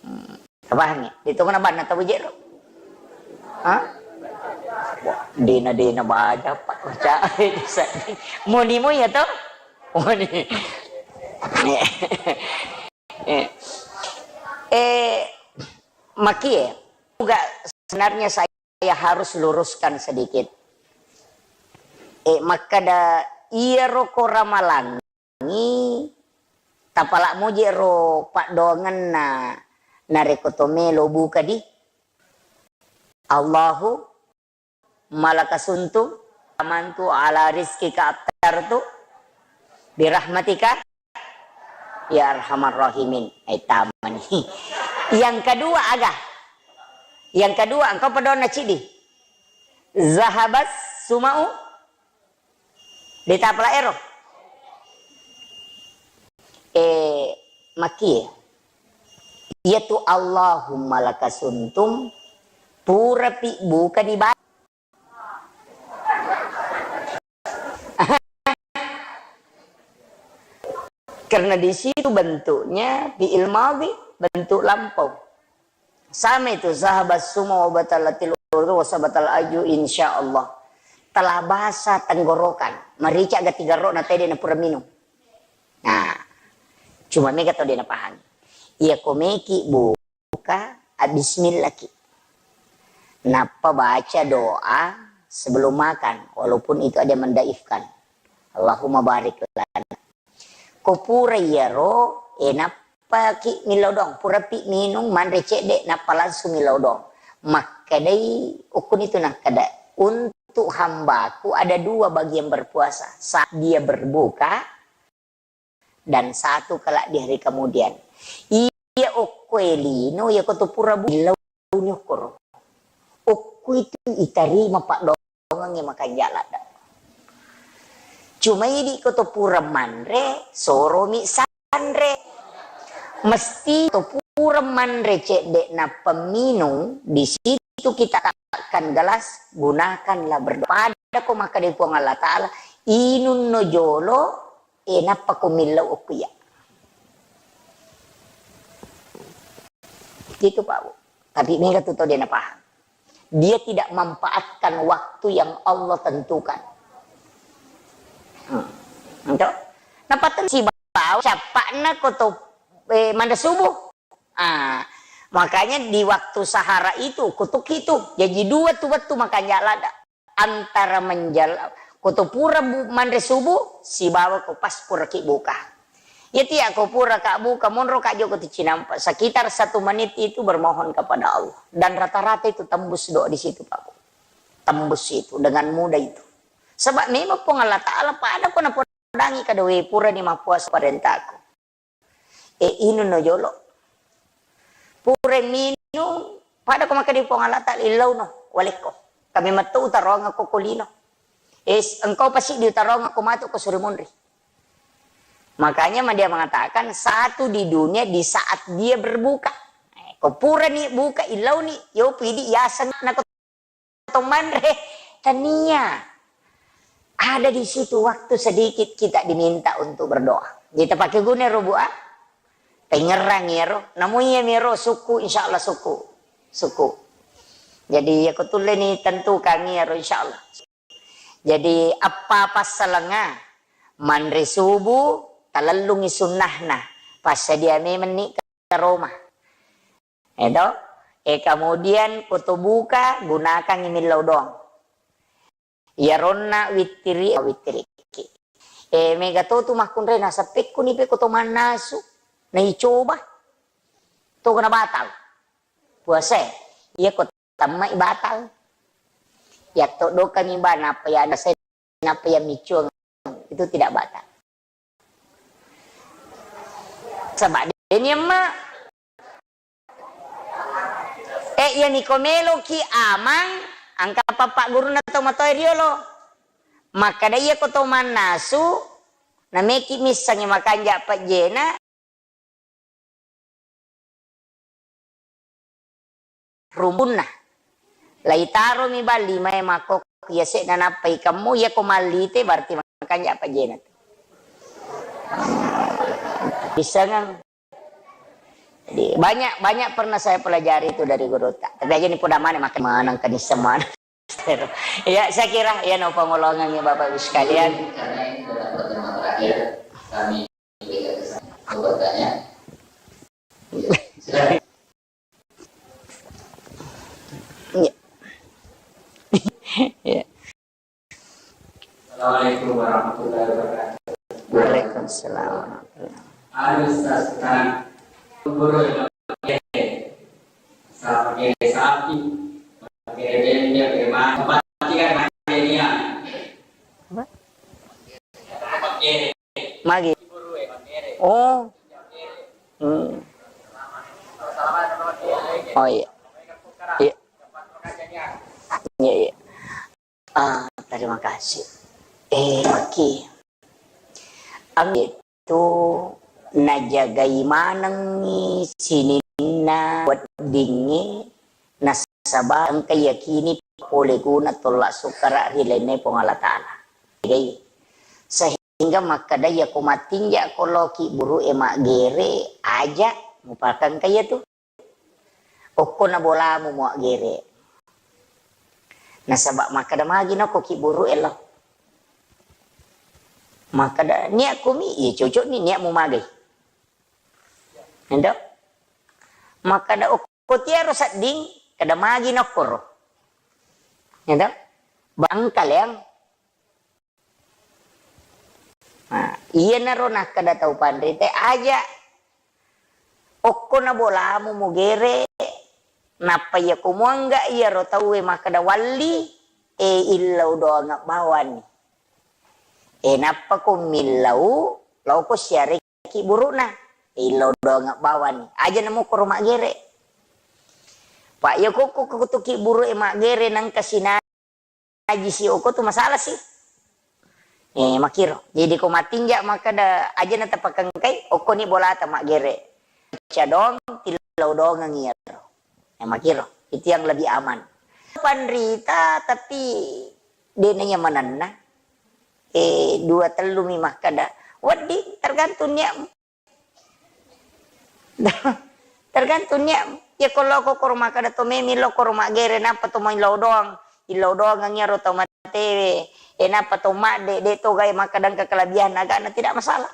Hmm. Tapahangngi? Ditongeng banna tau jero. Ha? Wah, dena, dena baja, Pak. Baca. Moni mo ya, toh? Moni. Eh, eh, makie, juga sebenarnya saya harus luruskan sedikit. Eh, makkeda iyaro ko ramalangi, tapala moje ro paddoangenna narekko to melo buka di. Allahu malaka suntu, amantu ala rizqika aftartu, birahmatika ya arhamar rahimin. Eh, tamani. Yang kedua aga? Yang kedua, engkau padonna cidi. Zahabas sumau. Ditapala ero. Eh, makie. Iyatu Allahumma lakasuntum purapi buka di ba-, karena di situ bentuknya fi'il madhi, bentuk lampau. Sama itu, zahabas suma wa batalatil urdu wa sabatal aju, insya Allah. Telah basah tenggorokan. Marica gati garro na tede na pura minum. Nah, cuma mega tau de na paham. Iya ko meki bu ka, a, bismillahki. Nappa baca doa sebelum makan, walaupun itu ada yang mendaifkan. Allahumma barik lana. Ko pura iyaro, eh, nappaki millau doang, purapi minung, manre cedde, nappa langsung millau doang. Makkedai, ukkuni tu nakkeda, untuk hambaku ada dua bagi yang berpuasa. Saat dia berbuka, dan satu kelak di hari kemudian. Iya okko e lino, iya ko to pura bu-, launi okkoro. Okko itu itarima paddoangengnge makanja ladda. Cuma idi ko to pura manre, soromi sanre. Mesti to pura manre cedde nappa minung, di situ kita letakkan gelas, gunakanlah berdoa. Pada ko makkeda Puang Allah Ta'ala, inunno jolo, eh, nappa ko millau okko iya. Gitu, Pak Bu. Tapi mega tu tau de na paham. Dia tidak manfaatkan waktu yang Allah tentukan. Hmm. Ento? Napateng sibawa cappa'na ko to, eh, manre subuh. Ah, makanya di waktu sahara itu, kutuk itu. Jadi dua tu wettu makanja ladda. Antara menjal-, ko to pura bu-, manre subuh, sibawa ko pas puraki buka. Iya tiya ko pura ka buka, monro ka joko tu cinampa. Sekitar satu menit itu bermohon kepada Allah. Dan rata-rata itu tembus doa di situ, Pak Bu. Tembus itu dengan mudah itu. Sebab memang Puang Allah Ta'ala pada ko napodangi kada we pura ni mappuasa parentaku. E, inunno jolo. Pura minung, pada ko makkeda Puang Allah Ta'ala, illauno, walekko. Kami metto utaroangko ko lino. E, engkau pasti diutaroangko matu ko suri munri. Makanya ma dia mengatakan, satu di dunia di saat dia berbuka. Eh, ko purani buka, illauni, yopi di yaseng nako to manre, tania. Ada di situ waktu sedikit kita diminta untuk berdoa. Jadi, tapake guna ro, Bu, ah? Pengerang iyaro. Namu iya miro suku, insya Allah suku. Suku. Jadi, iya ko tulle ni tentukan iyaro, insya Allah. Jadi, apa passalenga? Manre subuh, talellungi sunnahna. Passadia memeng ni ke Roma. Eto, e, kemudian ko to buka, gunakangngi millau doang. Iyaronna wittiri, wittiriki. E, mega to tu makkunrai naseppekkuni pe ko to mannasu, naicoba. To kena batal. Puasa, iya ko tammai batal. Yatto dokami ba, nappa ya ada saya, nappa ya micuang, itu tidak batal. Saba deni emma. Eh, iya niko meloki amang, angka papa guruna to matoe riolo. Makkada iya ko to mannasu, nameki missangi makanja pejjena. rumbunna. Laitaromi bang limae makkokko, iya se'na nappa ikemmu, iya ko mallite berarti makanja pajena tu. Pissengang. Jadi, banyak, banyak pernah saya pelajari itu dari gurutta. Tapi aja ni poda maneng, makan maneng, kan isseng maneng. Ya, saya kira, ya, no pengolongan ya, Bapak Ibu sekalian. Karena ini adalah pertemuan terakhir, kami berikan kesempatan untuk bertanya. Silakan. Ya. Ya. Assalamualaikum warahmatullahi wabarakatuh. Waalaikumsalam warahmatullahi wabarakatuh. Anu, Ustaz, sekarang guru yang pakai, sapi, pakai bembe, pakai ma-, pakai kan pakai dia. Apa? Pakai. Magi. Oh. Hmm. Oh, iya. Iya. Iya, iya. Ah, terima kasih. Eh, Maki. Anggitu najagai manengngi sininna weddingnge, nasaba engka yakini pole guna tolla sukkara ri lainna Puang Allah Taala. Jadi, sehingga makkeda, iyako mattinja ko loki buru'e maggere, aja mupakengka iyatu. Okko na bolamu muaggere. Nasaba makkeda magi nokko ki buru'e lo. Makkeda niakku mi, iya cocok ni niakmu magai. Ento? Makkeda okko tiaro sedding, keda magi nokkoro. Ento? Bangkaleang. Nah, iyanaro nakkeda tau panrita, aja okko na bolamu mugere, nappa iyako muangga iyaro tauwe makkeda walli, e, illau doang bawani. E, nappa ko millau, laoko siareki buru'na, e, illau doang bawani. Aja namukkoro maggere. Pa iyako ko kutuki buru'e maggere nangka sina- Aji si oko tu masalah si. Eh, makiro. Jadi ko matinja makkeda aja na tapakengkai, okko ni bolata maggere. Cadong, tillau dongang iyaro. Eh, makiro. Itu yang lebih aman. Panrita, tapi dena nyamananna. Eh, dua tellu mi makkeda. Wedding, tergantung niatmu. Tergantung niat. Ya, ko loko koro makkeda to memi lo koro maggere, nappa to mai lao doang. Illau doang iyaro tau matewe. E, nappa to madde, de to gai makkeda engka kelebihan agana, tidak masalah.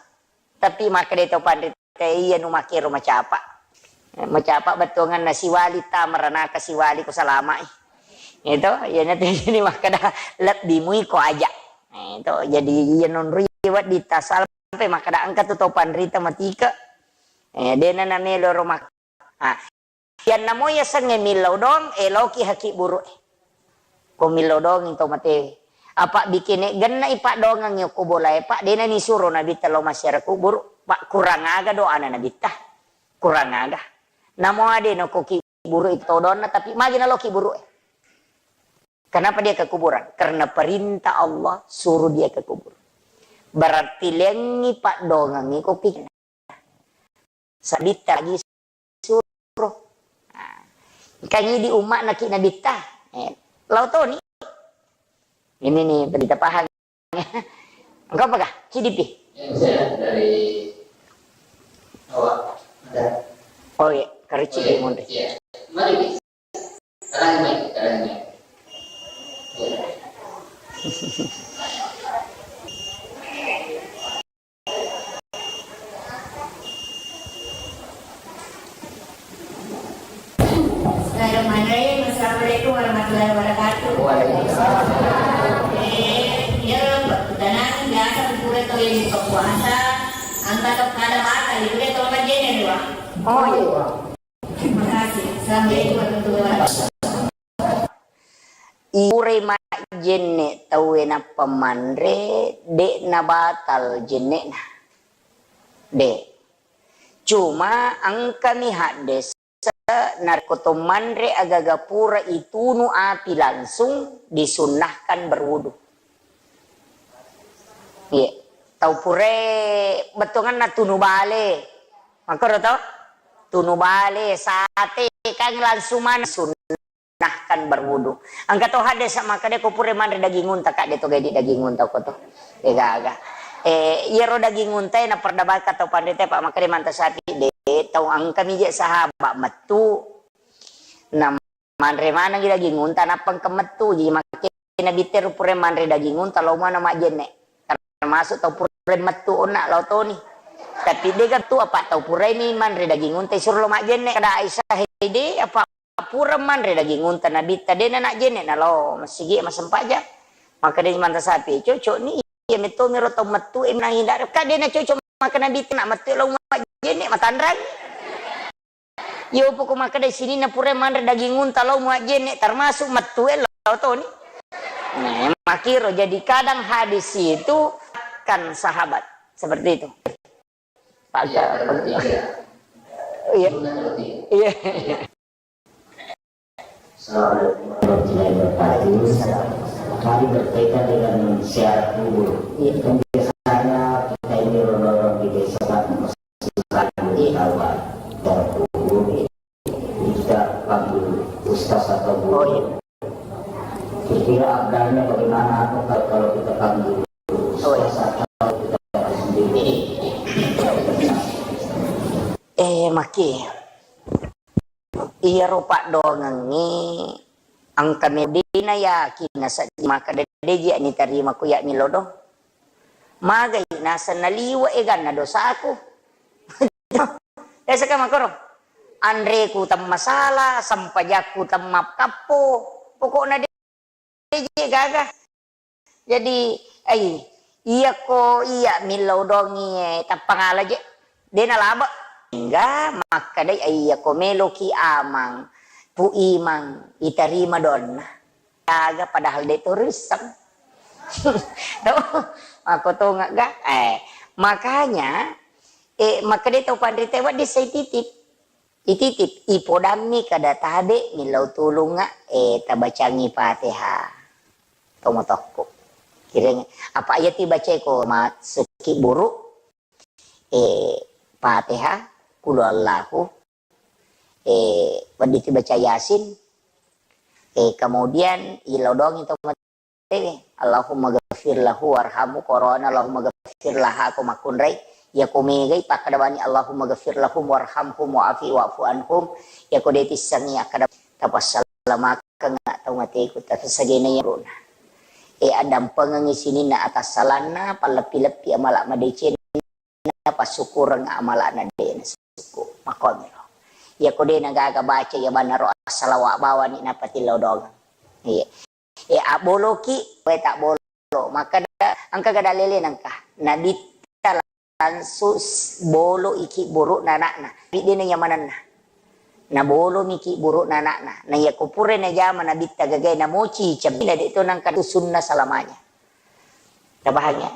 Tapi makkeda to panrita, iya nu makkero macapa. Eh, macapa bettuanganna siwali ta meranaka siwali ko salamai. Itu, iya natu jadi makkeda lebbi mui ko aja. Eh, itu, jadi iya nonroi wedding tasal Sampai makkeda engka tu tau panrita matike. Eh, dena namelo ro mak-, ah, yanna mo yasengnge millau doang, eh, laoki haki buru'e. Ko millau doang to mate. Apa bikene genna ipa doangang ko bolae, Pak, dena ni suro Nabitta lao masyarakat kuburu, Pak, kurang aga doana Nabitta. Kurang aga. Namo ade no ko ki buru'e to doanna, tapi magi naloki buru'e. Kenapa dia ke kuburan? Karena perintah Allah suruh dia ke kubur. Berarti lengi paddoangengngi ko ki. Sabitta lagi suruh. Nah, kan ini di umat naki Nabitta. Eh, lao toni. Ini nih berita paham. Engkau apakah? C D P? Ya, saya dari awak. Ada. Oh iya, karici di Monde. Iya. Mari. Bismillahirrahmanirrahim. Assalamualaikum warahmatullahi wabarakatuh. Waalaikumsalam. Eh, ya, pertanyaan biasa, pura tau yang buka puasa, angka tau kada makan, itu dia tau majene dua. Oh, iya. Terima kasih. Assalamualaikum warahmatullahi wabarakatuh. Ipura majjenne tauwe nappa manre, de'na batal jenne'na. De'. Cuma engkami haddese' narekko to manre agaga pura itunu api langsung, disunnahkan berwudu. Iya. Tau purae bettuanganna tunu bale. Makkoro to? Tunu bale, sate, kan langsung mana sunnahkan berwudu. Engka to hadis makkeda ko pura manre daging unta, kak, de to gaidi daging unta ko to. Degaga. Eh, iyaro daging unta na perdabaka tau panrita, Pak, makkeda Imam Syafi'i, de tau engka mije sahabat mettu. Na manre manengngi daging unta, nappa engka mettu, jadi makke Nabitta ro pura manre daging unta, lao mana majjenne. Termasuk tau pura mettu onna lao toni. Tapi dega tu apa tau purai mi manre daging unta isuro lao majjenne. Kada Aisyah, de apa pura manre daging unta Nabitta, de na najjenne, na lao masigi masempajang. Maka de Imam Syafi'i, cocok ni, iya metto miro tau mettu e menang hindar. Ka de na cocok maka Nabitta na mettu lao majjenne, matanrang. Yo poko makkeda sininna pura manre daging unta lao muajjenne, termasuk mettu e lao toni. Nah, makiro. Jadi kadang hadis itu kan sahabat seperti itu. Pak, iya. Iya. Assalamualaikum warahmatullahi wabarakatuh. Mari berkaitan dengan ziarah kubur. Iya. Kan biasanya kita ini orang-orang di desa kan Kita panggil ustaz atau guru. Oh, iya. Kira-kira abdalnya bagaimana, atau kalau, kalau kita panggil ustaz atau kita sendiri? Eh, maki. Iyaro paddoangengnge engka medina yakin nasedding maka dedeji ni tarima ku ya milo do. Magai naseng naliwe eganna dosaku. Biasa ka makoro. Anreku temmasala, sempajakku temmakappo. Pokokna de-, deje gaga. Jadi, ai, iyako iya millau dongi, eh, tappangala je. De nalaba. Hingga makkedai, ai, iyako meloki amang, pu imang, itarima donna. Aga padahal de to risseng. Tau, mako tonga ga? Eh, makanya, eh, makkeda tau panrita wedding sai titip. Ititip, ipodammi kada tabe millau tulunga, eh, tabacangi Fatihah. Tomotokku. Kireng, apa iya tibacai ko masukki buru, eh, Fatihah, Qul Huwallahu, eh, wedding tibaca Yasin, eh, kemudian ilodongi to tewe. Allahumma ghafir lahu warhamhu, korona Allahumma ghafir laha ko makkunrai. Iya ko megai pakkadabani Allahumma ghafir lahum warhamhum wa'afi wa'fu anhum. Iya ko de tissengi akkada tapassalamakengnga tau mateku, tatasagena iya rona. E, addampengengngi sininna atassalanna, palleppi-leppi amala madecenna, passukureng amala'na de nasukku. Makomiro. Iya ko de nagaga baca iya bannaro assalawa bawani napatillau dongeng. Iya. E, abboloki, wae tabbolo. Makkeda, engka gada lele nengka. Nabitta langsung s-, bolo iki burukna anakna. Tapi de na yamanenna. Nabolomi ki burukna anakna. Na iya ko pura najama nabitta gagai namoci cemmina de to nengka tu sunna selamanya. Tabahang ya.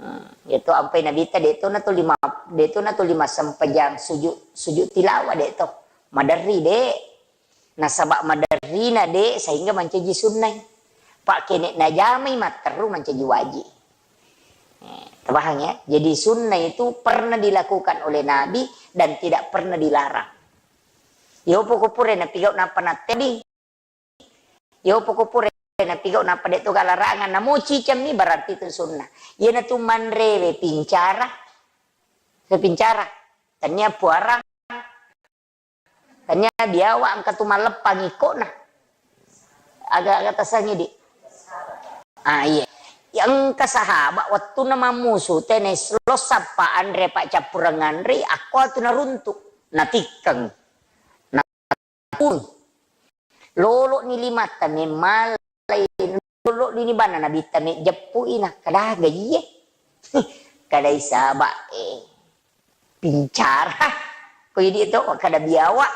Hmm, iya to ampai nabitta de to na to lima, de to na to lima sempajang sujud, sujud tilawah de to. Maderri de. Nasaba maderrina de sehingga mancaji sunnai. Pak kene najamai matteru mancaji waji. Eh, tabahang ya. Jadi sunnah itu pernah dilakukan oleh Nabi dan tidak pernah dilarang. Yo poko pura napigau napa natebi. Yo poko pura napigau napa de to galarangan namoci cemmi berarti itu sunnah. Iyana tu manrewe pincara. Sepincara. Tania puarang. Tania biawa engka tu malleppang ikkona. Aga-aga tasangi di. Ah, iya. Ya, engka sahabat wettunna mammusu tene lo sappa anre pa cappureng anre, akko tu naruntu, natikkeng. Napun. Lolo ni limatta memmalai, lolo ni bana nabitta me jeppu ina, kada gajiye. Kada isaba, eh. Pincara. Ko idi to kada biawa.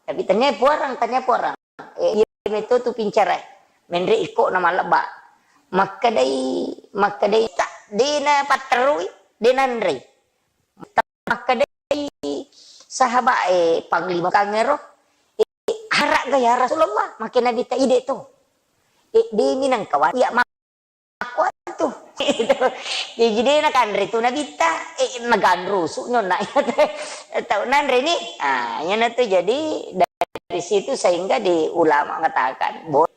Tapi tania puarang, tania puarang. Eh, iya meto tu pincara. Menre iko na malebba. Makkedai, makkedai tak dena patterui, dena nrei. Makkedai sahabat, eh, panglima kangero. Eh, harak ga ya Rasulullah, make nabitta ide to. Eh, demi nang kawan, iya Kuatu. Jadi de nakanre tu nabitta, eh, naganrusu nyonna. Tau nanre ni. Ah, iyana tu jadi dari situ sehingga di ulama mengatakan boleh.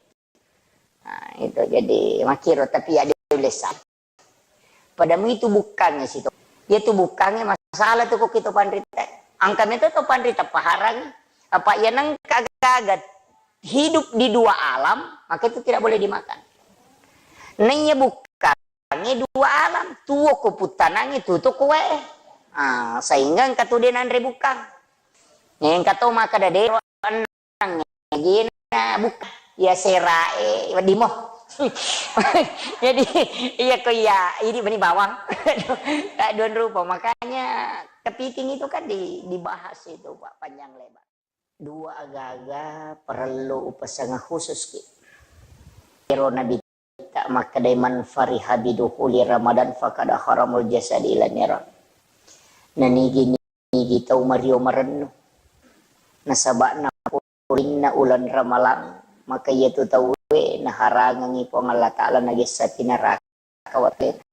Nah, itu jadi makkiro, tapi ya diulessa. Pada mu itu bukkangnge situ. Itu bukkangnge masalah tu kok itu panrita. Angka meto to panrita paharangngi. Apa iya nengka gaga hidup di dua alam, maka itu tidak boleh dimakan. Naiya bukkangnge dua alam, tuo ko puttanangnge, tutu ko wae. Ah, sehingga engka tu de nanre bukkang. Engka to makkeda de ennang, agena bukkang. Ya serae wedding mo. Jadi iya ko iya, idi meni bawang. Tak dua rupa. Makanya kepiting itu kan di-, dibahas itu, Pak, panjang lebar. Dua agaga parellu upasengeng khusus ki. Ero Nabitta makkedai, "Man fariha bidukhuli Ramadan faqad haramul jasadi ila niran." Nanigi-nigi tau mario marennu nasaba napurinna uleng Ramalang, maka iyatu tauwe naharangengngi Puang Allah Ta'ala nagessa pi naraka. Kawatena.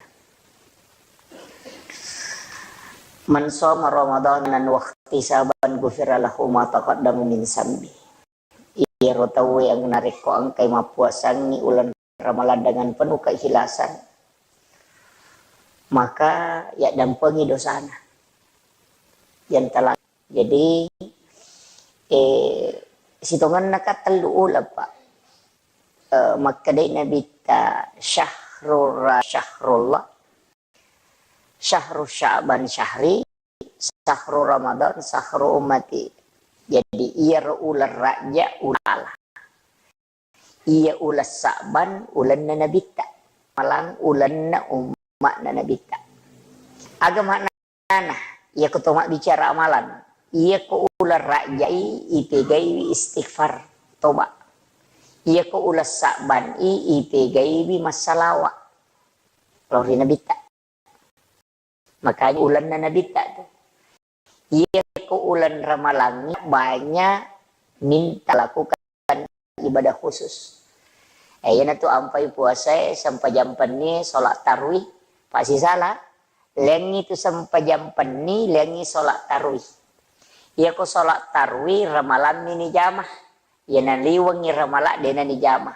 "Man shoma Ramadanan wahtisaban ghufira lahu ma taqaddama min zambi." Iyaro tauwe yang narekko engkai mappuasangngi uleng Ramalang dengan penuh keikhlasan, maka yaddampengi dosana. Yang telah Jadi, eh, sitongenna ka tellu uleng, Pak. Eh, makkedai Nabitta, "Syahrur ra-, syahrullah, syahru Sya'ban syahri, syahru Ramadan syahru ummati." Jadi, iyaro uleng Rajja uleng Allah. Iya uleng Sa'ban, ulenna Nabitta. Malang, ulenna umma'na Nabitta. Aga maknana? Iyako to mabbicara amalan. Iyako uleng Rajai, ipegaiwi istighfar, toba. Iyako uleng Sa'ban i, ipegaiwi massalawa lao ri Nabitta. Makanya ulenna Nabitta tu. Iyako uleng Ramalangngi banyak minta lakukan ibadah khusus. Eh, iyanatu ampai puasae, sempajang penni, sholat tarwih, pasti salah. Lengngi tu sempajang penni, lengngi sholat tarwih. Iyako sholat tarwih, Ramalammi nijama. Iyana liwengngi Ramala, dena nijama.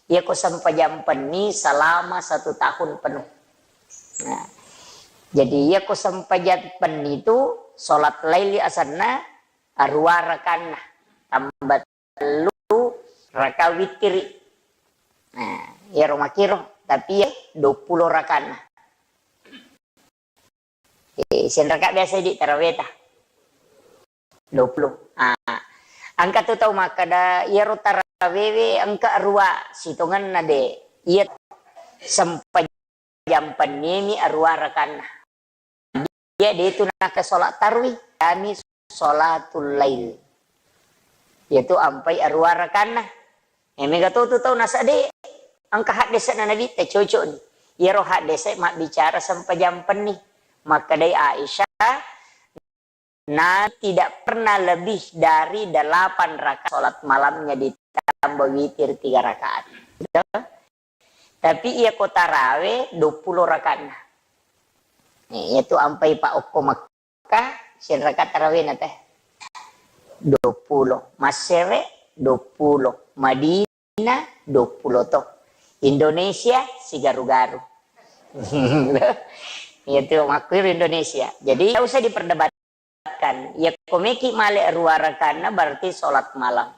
Iyako sempajang penni selama satu tahun penuh. Nah, jadi iyako sempajang penni tu sholat laili asenna arua rakanna, tambah tellu raka wittiri. Nah, iyaro makkiro, tapi iya duappulo rakanna. Eh, sianraka biasa di taraweta? Duappulo. Ah, engka tu tau makkeda, iyaro tarawewe engka arua sitongenna de. Iya sempajang pennimi arua rakanna. Iya de tu naka sholat tarwih, kami sholatul lail. Iyatu ampai arua rakanna. Eh, mega to tu tau nasade engka haddese na Nabitta cocok ni. Iyaro haddese mabbicara sempajang penni. Makkedai Aisyah, "Nabi tidak pernah lebih dari delapan rakaat sholat malamnya ditambah witir tiga rakaat." Gitu. Tapi iyako tarawe duappulo rakanna. Eh, iyatu ampai pa okko Mak-, Ka, sianraka tarawena teh? Duappulo. Massere, duappulo. Madinah, duappulo to. Indonesia, sigaru-garu. Iya tu, makkuiro Indonesia. Jadi, tidak usah diperdebatkan. Ya, komeki male rua rakanna berarti sholat malam.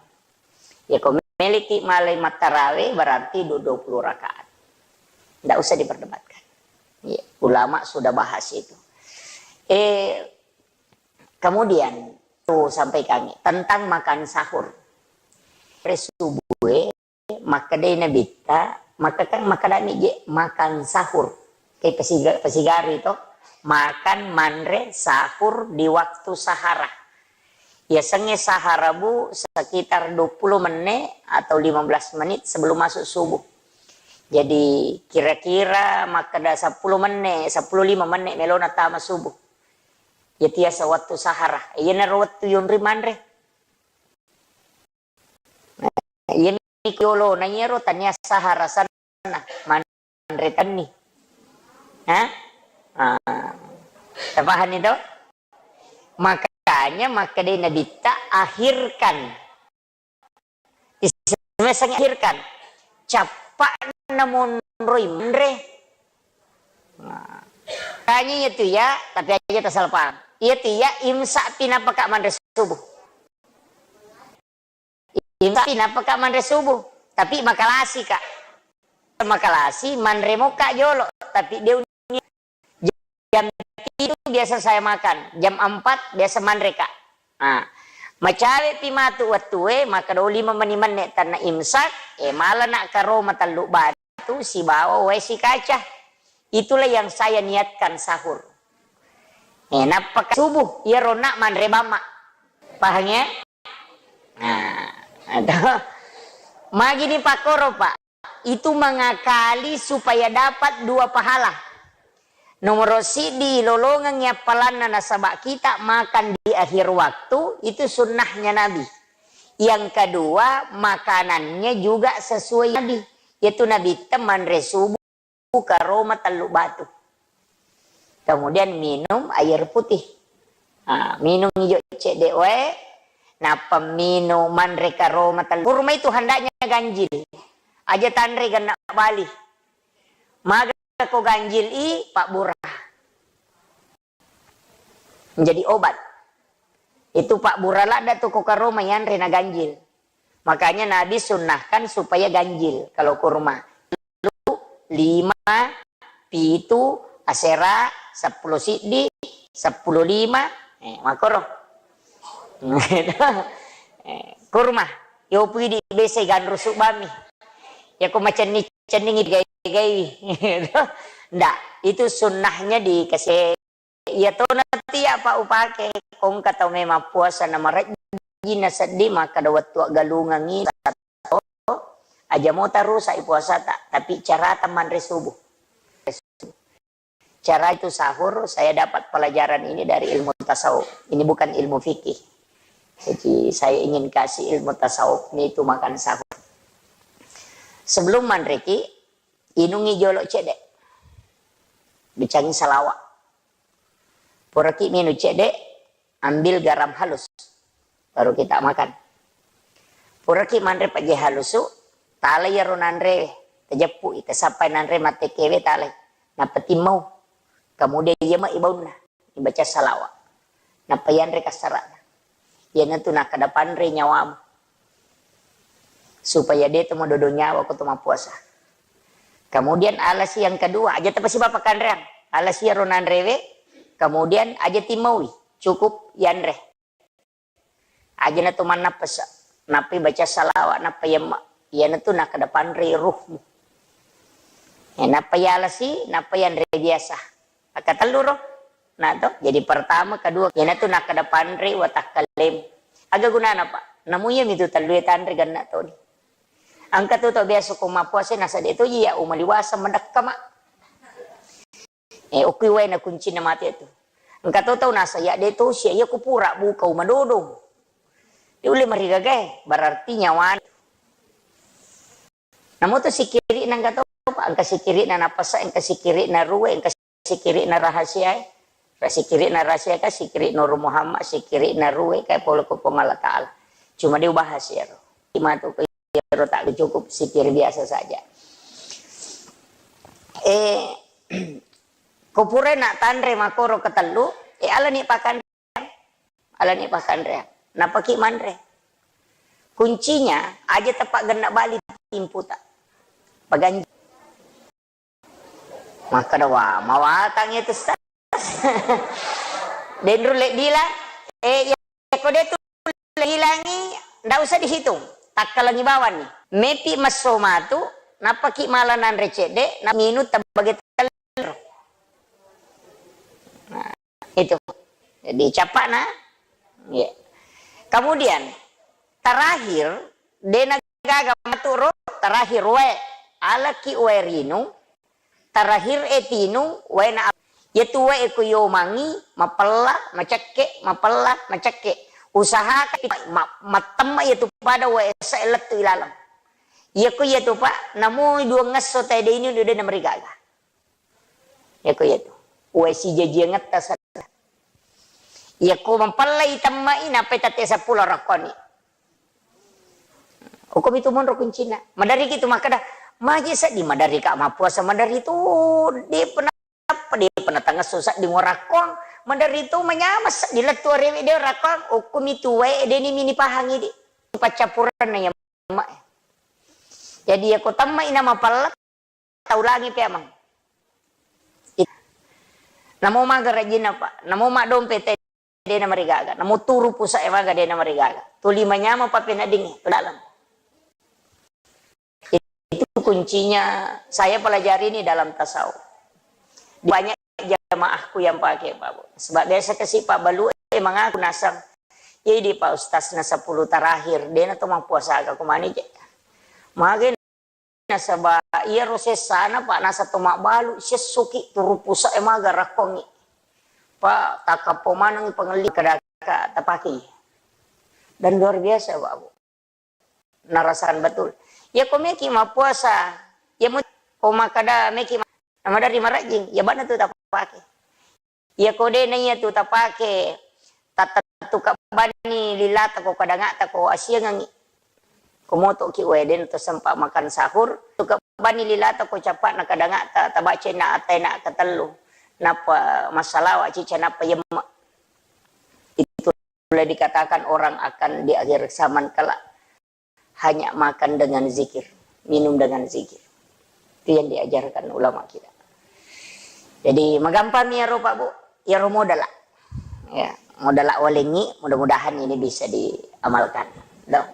Ya, komeki male mattarawe berarti du-, dua puluh rakaat. Tidak usah diperdebatkan. Ya, ulama sudah bahas itu. Eh, Kemudian, tu sampaikangngi tentang makan sahur. Re subuh e, makkedai Nabitta, maka kan makkedami je makan sahur. Ke pasiga-, pasigari to, makan, manre, sahur di waktu sahara. Yasengnge sahara, Bu, sekitar dua puluh menit atau lima belas menit sebelum masuk subuh. Jadi kira-kira makkeda seppulo menne, seppulo lima menne melona tama subuh. Iya tiasa wettu sahara. Iyanaro wettu yonri manre. Iyani yolona iyaro tania sahara sanna manre tenni. Ha? Ah. Tapahani to? Makanya makkedai Nabitta, akhirkan Meseng akhirkan. Cappa'na monroi manre. Nah. Tanya iya tu ya, tapi aja tasala paham. Iya tu ya, imsak pi nappa ka manre subuh. Imsak pi nappa ka manre subuh. Tapi makalasi ka. Makalasi, manre mo ka jolo. Tapi dia jam tiga biasa saya makan, jam empat biasa manre ka. Nah, macawe pi matu wettue, maka do lima meni menne tanna imsak, e, mala na karoma tellu batu sibawa wae sikaca. Itulah yang saya niatkan sahur. E, nappa ka subuh, iyaro na manre bamma. Paham ya? Nah, atau magini pakkoro, Pak. Itu mengakali supaya dapat dua pahala. Nomor siddi, lolongengngi appalanna nasaba kita makan di akhir waktu, itu sunnahnya Nabi. Yang kedua, makanannya juga sesuai Nabi. Yaitu Nabi manre subuh karoma tellu batu. Kemudian minum air putih. Ah, minum ijo cedde wae, nappa minum manre karoma tellu. Kurma itu hendaknya ganjil. Aja tanre genna bali. Maga ko ganjil i, pabbura. Menjadi obat. Itu pabbura ladda tu ko karoma yanre na ganjil. Makanya Nabi sunnahkan supaya ganjil kalau kurma. Lima, pitu, asera, seppulo siddi, seppulo lima, eh, makoro. Eh, kurma, yopu idi bese ganrusu bami. Ya ko macenni-cenningi gai-gai. Ndak, itu sunnahnya dikasih. Iya tona tiya pa upake, kongka tau memang puasa na marejji na seddi, maka da wettu aggalungengi sato, aja mota rusak i puasata, tapi carata manre subuh. Cara itu sahur, saya dapat pelajaran ini dari ilmu tasawuf. Ini bukan ilmu fikih. Jadi saya ingin kasih ilmu tasawuf ini itu makan sahur. Sebelum manreki, inungi jolo cedde. Bicangi salawa. Puraki minung cedde, ambil garam halus. Baru kita makan. Puraki manre pejje halusu, talai iyaro nanre, tajeppu i, tasappai nanre mattekewe talai. Nappa timmau. Kemudian iya mai baunna, dibaca salawa. Nappa yanre kassarana. Iyanatu nakkeda panre nyawamu. Supaya de to madodo nyawa ko to mappuasa. Kemudian alasi yang kedua, aja tapasiba pakanreang. Alasi iyaro nanrewe, kemudian aja timmaui, cukup yanre. Aja na to mannappasa, nappai baca salawa, nappa yamma. Iyanatu nakkeda panre ruhmu. Ya, nappa yalasi, nappa yanre biasa. Akkatellu ro. Nah, to. Jadi pertama, kedua, iyanatu nakkeda panre watakkalemu. Aga gunana, Pak? Namu iyami tu tellue tanre genna toni. Engka tu tau biasa ko mappuasa nasa de toji ya umaliwasa madekka, Mak. Eh, okui wae na kuncinna mate tu. Engka to tau nasa ya de tosi ya, iya ku pura buka umadodo. De ulle marigagae, berarti nyawana. Namo tu sikiri'na engka to, Pak, engka sikiri'na napasa, engka sikiri'na ruwe, engka sikiri'na rahasiae. Ra sikiri'na rahasia ka, sikiri Nur Muhammad, sikiri'na ruwe, kae pole ko Puang Allah Ta'ala. Cuma dia bahas ya ro. Matu ke ro tak cukup sikir biasa saja. Eh, ko pura na tanre makoro ketellu, eh, alani pakan Alani pakanreang. Napaki manre. Kuncinya, aja tepak genna bali timputa. Paganji. Makkeda wa, mawatang itu, Ustaz. Denru le bilang, eh, ya, ko de tu le bilangi, ndak usah dihitung. Takkalangi bawang ni. Mepi masso matu, napaki mala nanre cedde, na minum tebage tellu. Nah, itu. Jadi, capakna. Ya. Kemudian, terakhir, dena gaga matu ro, terakhir wae. Alaki wae rinu, terakhir e tinu, wae na, yatu wae ko yomangi, mapella, macekke, mapella, macekke. Usahakan ma-, mattemma yatu pada wae sa lettu ilaleng. Yako yatu, Pak, namu dua ngesso tae de ini udah namerigaga. Yako yatu. Wae sijajiangetta sa-, yako mapellai temmai, nappai tette seppulo rakkoni. Okkomi tu monro kuncina. Maderri ki tu makkeda, maje seddi maderri ka mappuasa, maderri tu de' pernah, de' pernah tangesso seddi ngorakkoang, maderri tu manyameng seddi lettu arewe de' orakkoang, okkomi tu wae de' ni mini pahangi di. Paccappurenna iya. Jadi yako temmai na mapella, taulangi pe amang. It-, namo maga rajinna, Pak. Namo maddompe te de' na marigaga. Namo turu pusa e maga de' na marigaga. Tuli manyameng papeneddingnge, tu dalam. Itu kuncinya saya pelajari ini dalam tasawuf. Banyak jamaahku yang pakai, Pak Bu. Sebab biasa kasi Pak Balu, eh, mengaku nasang. Jadi Pak Ustaz na sepuluh terakhir, de' na to mappuasa ka kumani je. Maga nasaba iyaro sessana, Pak, nasa to mabbalu, sessoki turu pusa e maga rakkongi. Pak, takappo maneng pengelli kedaka tapake. Dan luar biasa, Pak Bu. Narasakan betul. Iya ko meki mappuasa, iya mu ko makkeda meki ma-, maderri marajing, iya bana tu tapake. Iya ko de' na iya tu tapake, tattettu ka bani lilata ko kadangata ko asiangengi. Ko moto ki wae de' na to sempat makan sahur, tu ka bani lilata ko cappa na kadangata, tabaca na atai na katellu. Nappa massalawa cica nappa yemme. Itu boleh dikatakan orang akan di akhir zaman kelak hanya makan dengan zikir, minum dengan zikir. Itu yang diajarkan ulama kita. Jadi, magampang mi iyaro, Pak Bu, iyaro modala. Ya, modala walengngi, mudah-mudahan ini bisa diamalkan. Dong.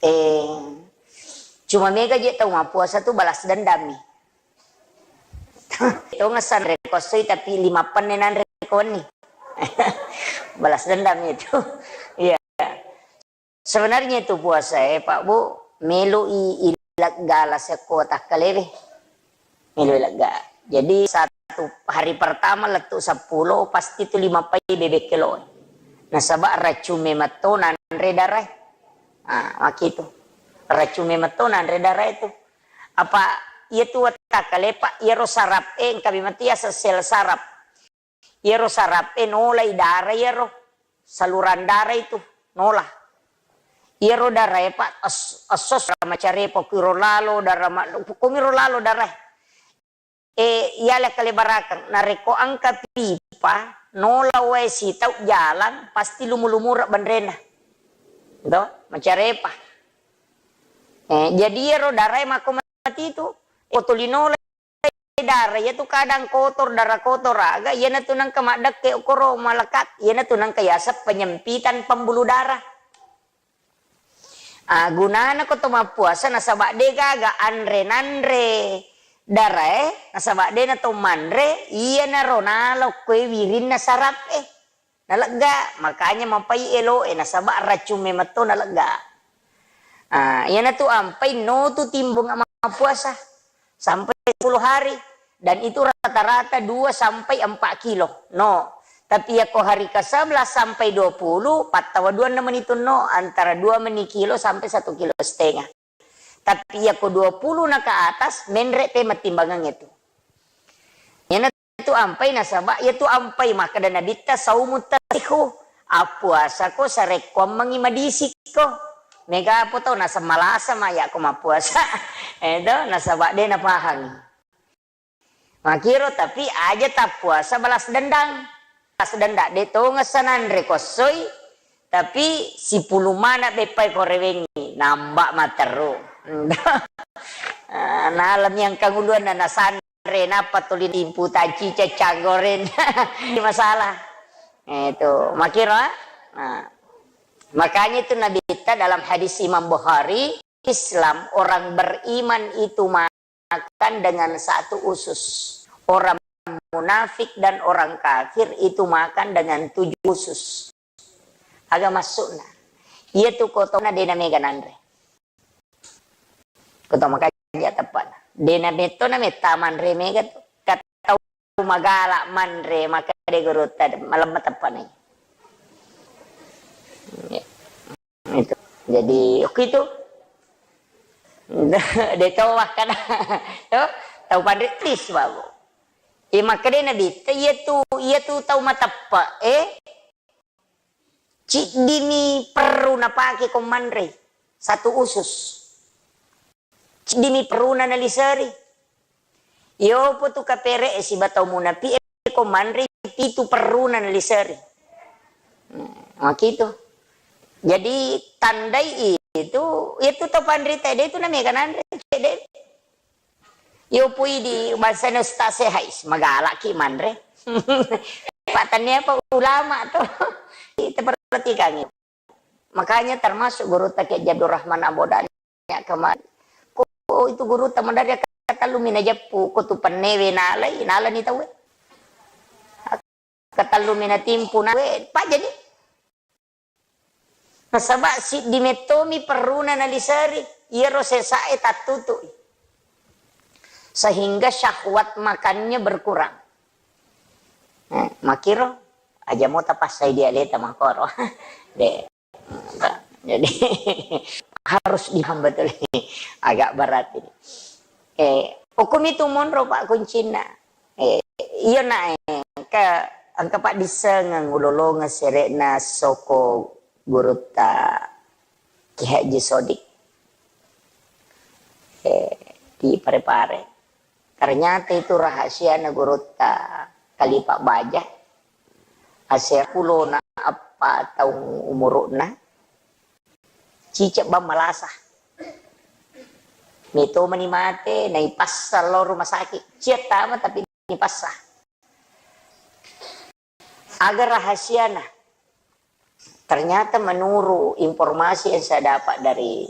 Eh, cuma mega je tau mappuasa tu balas dendam nih. Itu ngesan reko soi tapi lima penne nanre ko wenni. Balas dendam itu. Iya. Sebenarnya itu puasa e, Pak Bu, melo i ilegga la sekko takkalewe. Melo ilegga. Jadi satu hari pertama lettu seppulo pasti tu lima pai bebek kelo. Nasaba racung memetto nanre darae. Ah, makitu. Racung memetto nanre darae tu. Apa iya tu wettu takkale, Pak, iyaro sarap e engka memang tu yaseng sel sarap. Iyaro sarap e nolai dara iyaro, saluran dara itu nola. Iyaro dara e, Pak, es-, esso dara macarepa, kuiro lalo dara ma-, kumiro lalo dara e. E, iyala kalebarakeng, narekko engka pipa, nola wae sitau jalang, pasti lumu-lumura benrena. Do, macarepa. E, jadi iyaro dara e makko mati tu, ko tuli nola dara, iyatu kadang kotor, dara kotor aga, iyanatu nengka maddekke okkoro malekat, iyanatu nengka yaseng penyempitan pembuluh darah. Ah, gunana ko to mappuasa nasaba de gaga anre nanre darae, nasaba de na to manre, iyanaro nalo koe wirinna sarap e. Nalegga, makanya mapai elo e nasaba racung memetto nalegga. Ah, iyanatu ampai no tu timbung mappuasa sampai sepuluh hari dan itu rata-rata dua sampai empat kilo. No. Tapi yako hari ke sebelas sampai dua puluh, pattawa dua meni tu no, antara dua meni kilo sampai satu kilo setengah. Tapi yako dua puluh na ke atas, menre pe mattimbangang itu. Iyana tu ampai nasaba, iyatu ampai makkeda Nabitta, "Saumu tasihu." Appuasa ko sarekkuammengi madisi ko. Mega apa tau naseng malasa ma yako mappuasa. Edo, nasaba de napahangi. Makiro, tapi aja tappuasa balas dendang. Balas dendang, de tongeng sananre ko essoi, tapi sipulung mana beppai ko rewengi, namba materru. Ah, nalemi engka uluanna nasanre, nappa tuli timpu tacica canggoren. Ini masalah. Eh, itu, makiro, ah. Nah. Makanya itu Nabitta dalam hadis Imam Bukhari, Islam, orang beriman itu makan dengan satu usus. Orang munafik dan orang kafir itu makan dengan tujuh usus. Aga maksudna? Iyatu kotona dena mega nanre. Koto makanja teppana. Dena metto na metta manre mega tu. Katau magala manre, maka de gurutta malemma teppana. Ya. Itu. Jadi, oke itu. De tau makkada. To, tau panre tis, Babu. E, makkeda Nabitta, iyatu, iyatu tau mateppe, e, ciddimi perru napake ko manre. satu usus. Ciddimi perruna naliseri. Iyopo tu kapere e siba tau munapi e ko manre pitu perruna naliseri. Hmm, makitu. Jadi tandai itu, itu tau panrita de tu namega nanre cedde. Iyopoi di bangsana ustaz e, hais, magalaki manre. Pak tania apa ulama tu. Kita perhatikan. Makanya termasuk gurutta Kiai Abdurrahman Abodani kemarin. Ko itu gurutta madari katellu mi najeppu, ko tu pennewe nalai, nalani tauwe. Katellu mi natimpu nawe, pajani. Nasaba siddi mettomi perruna naliseri, iyaro sesae tattutui. Sehingga syahwat makannya berkurang. Eh, makiro aja mo tapassai dialeta makoro. De. Jadi harus dipaham betul. Agak berat ini. Eh, hukum itu monro Pak kuncinna. Eh, iya nak, eh, ke engka Pak disengeng ulolongeng serekna soko gurutta Ki Haji Sodik. Eh, di Pare-Pare. Ternyata itu rahasiana gurutta Kalipa Baja. Asera pulona eppa taung umuru'na, cicek bang malasa. Meto mani mate, naipassa lao rumah sakit. Cia tama tapi nipassa. Aga rahasiana? Ternyata menurut informasi yang saya dapat dari,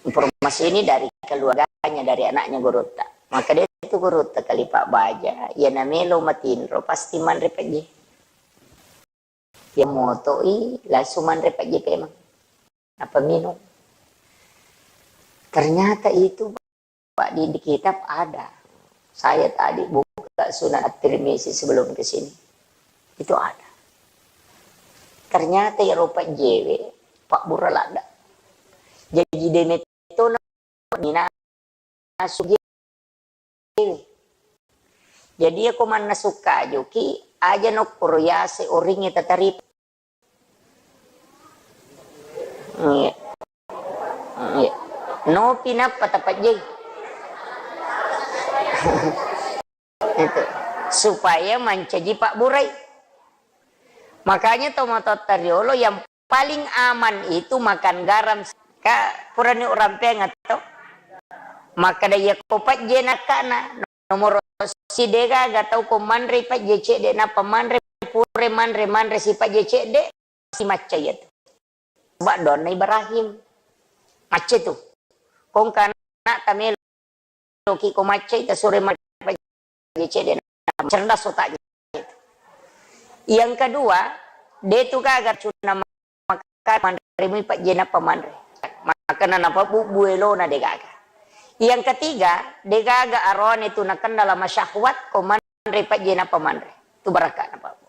informasi ini dari keluarganya, dari anaknya gurutta. Maka dia itu gurutta Kalipa Baja, iya namelo matinro pasti manre pejje. Iya motoi langsung manre pejje pemeng. Apa minum? Ternyata itu Pak, di, di kitab ada. Saya tadi buka Sunan At-Tirmizi sebelum ke sini. Itu ada. Ternyata iyaro pejjewe, Pak Bura ladda. Jadi demetto na minasu jewe. Jadi iyako mannasu kajuki, aja nokkoro yase oringnge tatarip. Iya. Iya. Nopi nappa tapajjai. Itu. Supaya mancaji Pak Burai. Makanya tomatoatta riolo yang paling aman itu makan garam. Ka purani urampeang atau? Makkeda iyako pajje nakkana. Nomoro si degaga tau ko manre pajje cedde nappa manre pure manre manre si pajje cedde si macca iyatu. Sebab doanna Ibrahim. Macca tu. Kongka anak tamelo ki ko macca ita sore manre pajje cedde nappa cerdas otaknya. Yang kedua, de tu gaga cuna maka manre mui pajje nappa manre. Makana napabubbu elona degaga. Yang ketiga, degaga arone tu nakenna lama syahwat ko manre pajje nappa manre. Tu barakka napabbu.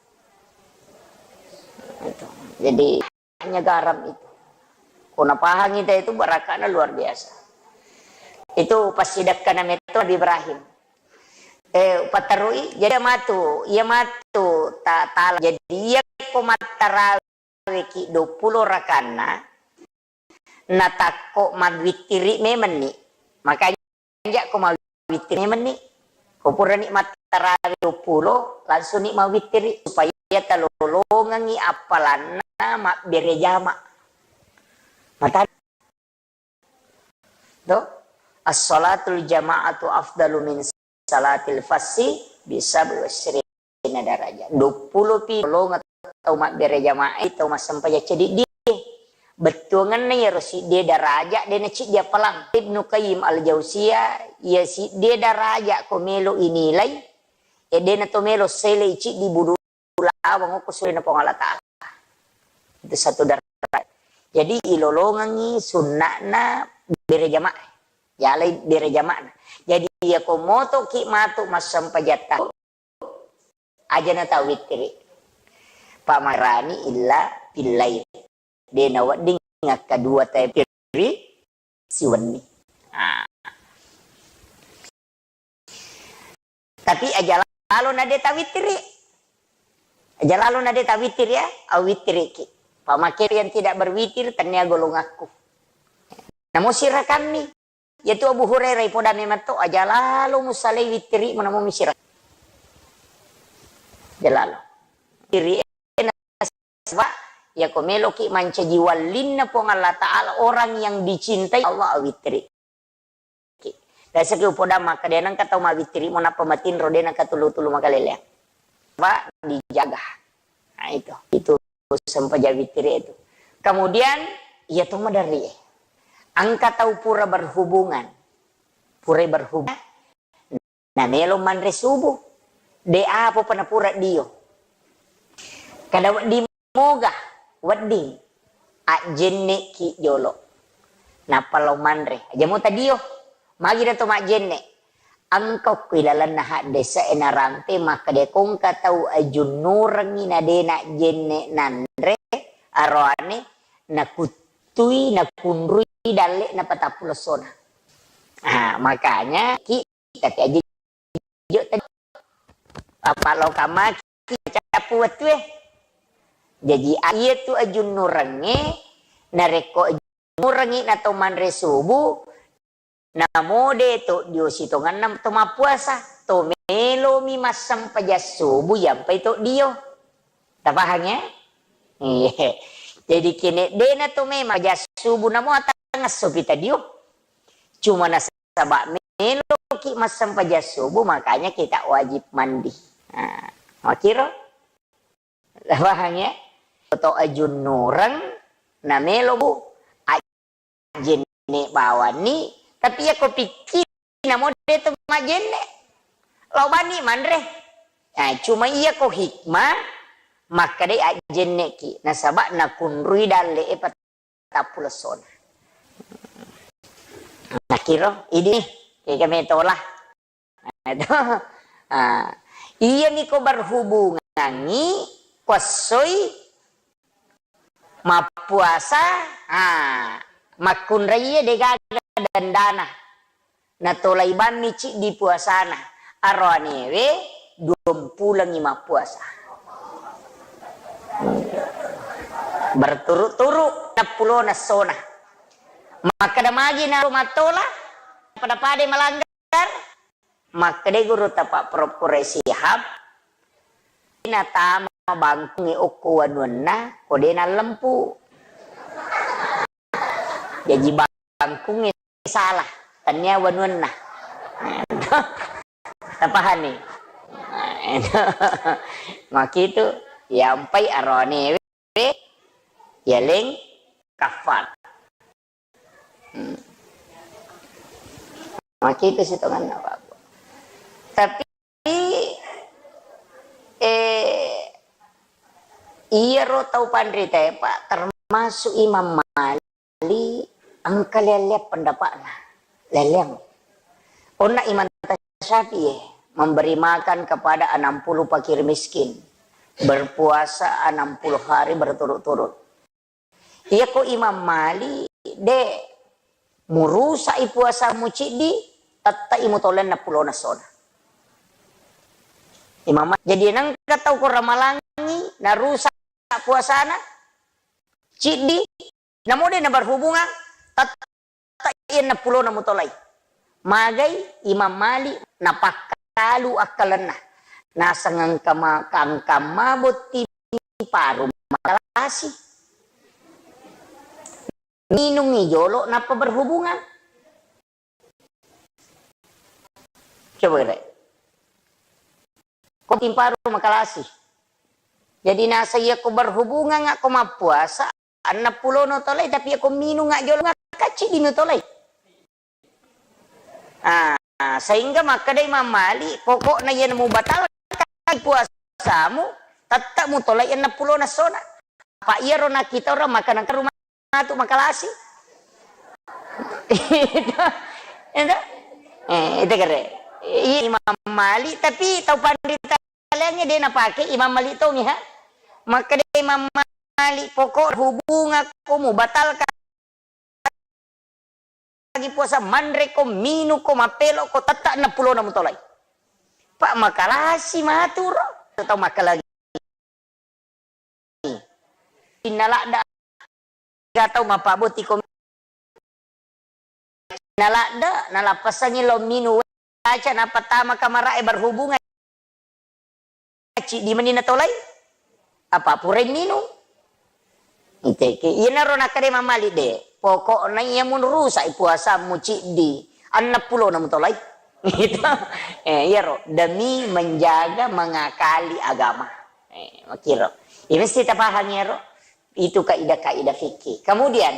Itu. Jadi hanya garam itu. Ko napahangi te itu barakkana luar biasa. Itu passidekkana metto Nabi Ibrahim. Eh, paterui, jadi matu, iya matu ta-, tala. Jadi iya ko mattarawe ki duappulo rakanna, natakko mawittiri memenni. Makanya ko mawittiri memenni. Ko purani mattarawe duappulo, langsung ni mawittiri supaya talolongengi appalanna mabbere jama. Mata To? As-salatul jama'atu afdalu min salatil fassi bi sab'i wa isyrina darajah. Duappulo pi lolonga tau mabbere jamaah, tau massempajang ceddi. Bettuangenna iyaro siddi daraja de naciddi apalang. Ibnu Qayyim Al-Jauziyah, iya siddi daraja ko melo inilai, e de nato melo selei ciddi budu lawang okko surina Puang Allah Ta'ala. Itu satu derajat. Jadi ilolongengi sunna'na bere jamaah. Yalai bere jamaahna. Jadi iyako motoki matu massempajatta, aja na tawittiri. Pamarani illa billail. De nawedding akkadua tawittiri siwenni. Ah. Tapi aja lalo na de tawittiri. Aja lalo na de tawittiri ya, awittiriki. Pamakere yang tidak berwitir, tennia golongakku. Namo sirakammi. Yaitu Abu Hurairah ipoda memetto, aja lalo musalai wittiri'mu namo misira. Aja lalo. Wittiri nasaba, yako meloki mancaji wallinna Puang Allah Ta'ala, orang yang dicintai Allah, awittiri. Biasaki upoda makkeda, de nengka tau mawittiri mo nappa matinro, de nengka tulu-tulu makaleleang. Pak, dijaga. Nah, itu. Itu sempajang wittiri itu. Kemudian, iya to maderri. Engka tau pura berhubungan. Pura berhubungan. Namelo manre subuh. De apa pa napura dio. Kada wedding moga, wedding. Ajjenneki jolo. Nappa lao manre. Aja mo tadio. Magi dato majjenne. Engka ku ilalenna haddese e narampe makkeda ko engka tau ajunnurengngi na de najjenne nanre, aroane nakuttui, nakunrui dalle na patappulo essona. Ah, makanya ki Tapi aja jo tadi. Apa lo kamaki cappu wettue. Jaji, iya tu ajunnurengnge, narekko ajunnurengngi na to manre subuh, namo de to dio sitongenna to mappuasa, to melomi massempajang subuh, yampai to dio. Tapahang ya? Iya. Jadi kene dena to memang pajang subuh, namo atangesso pi tadio. Cuma nasaba meloki massempajang subuh, makanya kita wajib mandi. Nah, makiro? Paham ya? To ajunnureng, na melo bu, ajjenne bawanni, tapi iya ko pikki, namo de to majjenne. Lao bani manre. Nah, cuma iya ko hikmah, makkedai ajjenneki. Nasaba nakunrui dalle e patappulo essona. Nakiro, idi, kega metola. Nah, itu. Ah, iya niko berhubungangi, kuassoi, mappuasa, ah, makkunrai degaga dandana. Natolai bammi ciddi puasana. Aroanewe duampulengngi mappuasa. Berturut-turut nappulona essona. Makkeda magi naro mattola, pada-pada malanggar. Makkeda guru tapa Prof Quraish Shihab, natama bangkungnge okko wanuanna, ko de nallempu. Jaji bangkungnge salah, tennia wanuanna. Tapahani? Makitu, yampai aroanewe, yaleng kafar. Hmm. Makitu sitongenna, Pak. Tapi, eh, iyaro tau panritae, Pak, termasuk Imam Malik, engka leang-leang pendapatna. Leang-leang. Onna Imam Syafi'i, memberi makan kepada enam puluh fakir miskin, berpuasa enam puluh hari berturut-turut. Iyako Imam Malik, de, murusa'i puasamu ciddi, tette'i mutolai enneng pulona essona. Imam Malik. Jadi nengka tau ko ramalangi, narusa puasana, ciddi, namo de naberhubungan, tette'i enneng pulona mutolai. Magai Imam Malik napakkalu akkalenna. Naseng engka ma-, engka ma botting paru makalasi. Minungi jolo nappa berhubungan. Coba kira. Ko botting paru makalasi. Jadi naseng iya ko berhubungan, ko mappuasa, enneng pulo no tolai, tapi iya ko minung jolo, kacci di no tolai. Ah, sehingga makkeda Imam Malik, pokokna iyana mubatalkan puasamu, tette mutolai enneng pulona essona. Apa iyaro nakkita orang makan engka rumah tu makalasi. Itu, itu. Eh, itu kere. Iya Imam Malik, tapi tau panrita laingnge de napake Imam Malik tongi, ha? Makkeda Imam Malik, pokok hubungan ko mubatalkan lagi puasa, manre ko, minung ko, mappelo ko, tette enneng pulona mutolai. Pak makalasi maturo, tau makalagi. Inna ladda ga tau mappabbotiko. Naladde, nalappesangngi lao minung wae, baca, nappa tama kamara'e berhubungan. Ciddi meni natolai. Apa purai minung? Iteke. Iyanaro nakkeda Imam Malik, de. Pokokna iya mun rusak puasamu ciddi, enneng pulona mutolai. Gitu. Eh, iyaro demi menjaga, mengakali agama. Eh, makiro. Iya mesti tapahangi iyaro. Itu kaidah-kaidah fikih. Kemudian,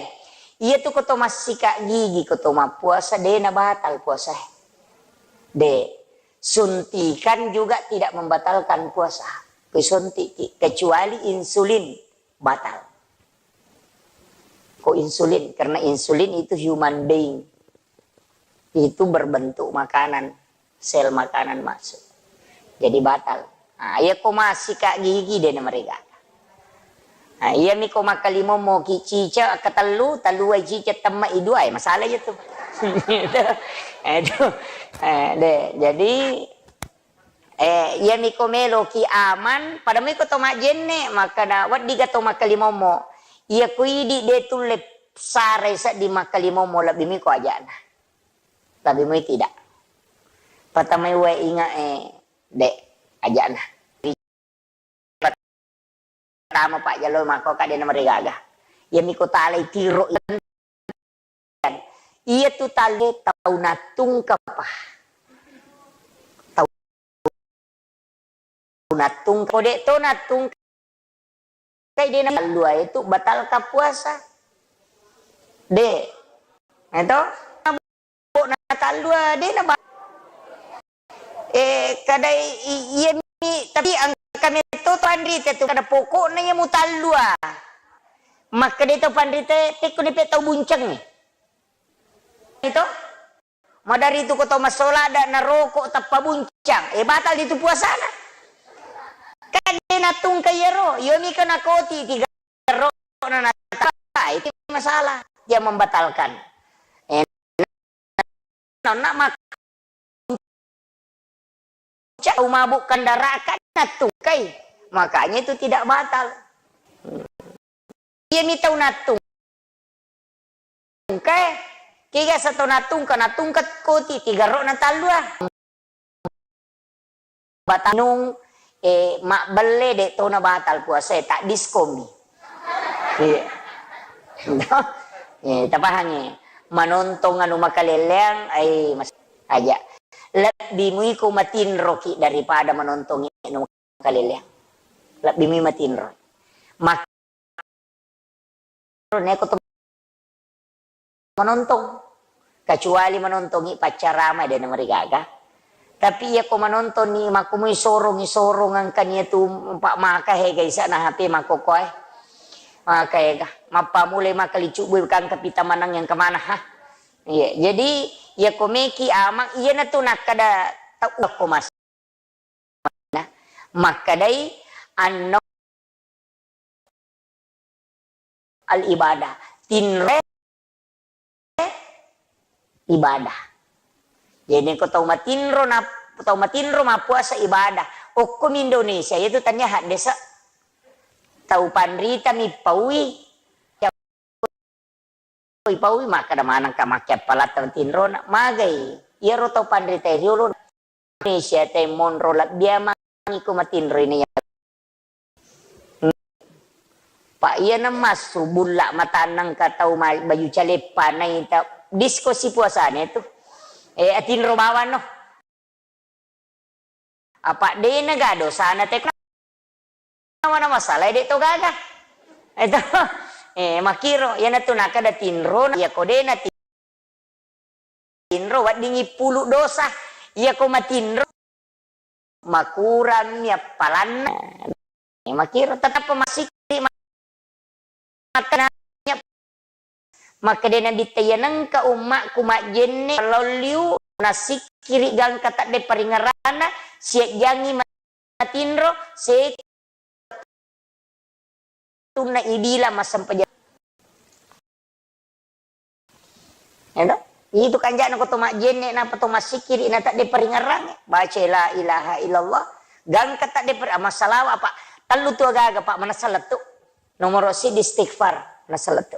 iya tu ko to massika gigi, ko to mappuasa, de na batal puasa. De, suntikan juga tidak membatalkan puasa. Ko suntik, kecuali insulin, batal. Ko insulin, karena insulin itu human being. Itu berbentuk makanan, sel makanan masuk. Jadi batal. Nah, iya ko massika gigi, de na marigaga. Nah, iya mi ko makkalimommo ki cica, ketellu, tellu ai cica, temma i dua, eh, masalah aja tu. Itu, itu. Eh, de. Jadi, eh, iya mi ko melo ki aman, pada mi ko to majjenne, makkada, weddi ga to makkalimommo. Iya ko idi de tulle sarai seddi makkalimommo, lebbi mi ko ajana. Tapi mui tidak. Patamai wae inga, eh, de, ajana. Pertama Pak Jalo mako ka de na marigaga. Iya mi ko talai tiro. Iya tu tale tau nattungka pa. Tau nattungka. Ko de to nattungka, kai de na tallua itu batalka puasa. De. Eto? Pokokna tallua, de na ba-, eh, kadai i-, iya mi, tapi engka metto to panrita tu, kada pokokna iya mutallua. Makkeda to panrita, tekko ni pe tau bunceng. Itu? Madari tu ko to masola da naroko tappa buncang. Eh, batal itu puasana. Kan de nattungka iyaro, iyo mi kena koti tiga ro na nata-, itu masalah. Dia membatalkan. Eh, nonna mak-, cau mabuk kendaraan kan nattungkai. Makanya itu tidak batal. Iya mi tau nattung. Tungka, eh. Kega sato natungka, natungka koti, tiga ro na tallua. Batanung, eh, mabbelle de to na batal puasa, eh, tak diskomi. Iya. Eh, tapahangi. Manontong anu makaleleang, ai mas-, aja. Lebbi mui ko matinro ki daripada manontong anu makaleleang. Lebbi mui matinro. Mak- Neko to manontong, kecuali manontongi paccarama, de na marigaga. Tapi iya ko manontongi makkumui sorongi sorong engkani tu, pak maka hega isana H P makkokoe. Maka hega, mappamulai maka licubbu kangka pita manang yang kemana, ha? Iya, jadi iya ko meki amang, iya na tu nakkada tau ko mas. Nah, makkedai anno al ibadah. Tinro ibadah. Jadi ko tau matinro na, tau matinro mappuasa ibadah. Okkomi Indonesia, itu tania haddesa. Tau panrita mi paui. Ipaui makkeda manengka makkeppalatta matinrona, magai. Iyaro tau panrita riolo Indonesia te monro lebbiamang iko matinro ini. Pak iya na massu bulla matanna engka tau ma-, baju caleppa naita disko si puasane tu. Eh, atinro bawang no. Apa dena ga dosana te mana masalah de to gaga. Itu. Eh, makiro, iyanatu nakada tinro, iya ko dena ti-, tinro, weddingi pulu dosa. Iya ko matinro, makurang mi appalanna. Eh, makiro, tetap masih Makkedai Nabitta, "Iya nengka ummakku majjenne lao liu, nassikkiri gangka tadde paringerrana, siajjangi matinro, setunna ibila massempajang." Eto? Itu kanjana ko to majjenne, napa to massikkiri, na tadde paringerrangnge. Baca la ilaha illallah, gangka tadde per-, massalawa apa? Tellu tu agaga, Pak, manessa lettu. Nomoro siddi istighfar, manessa lettu.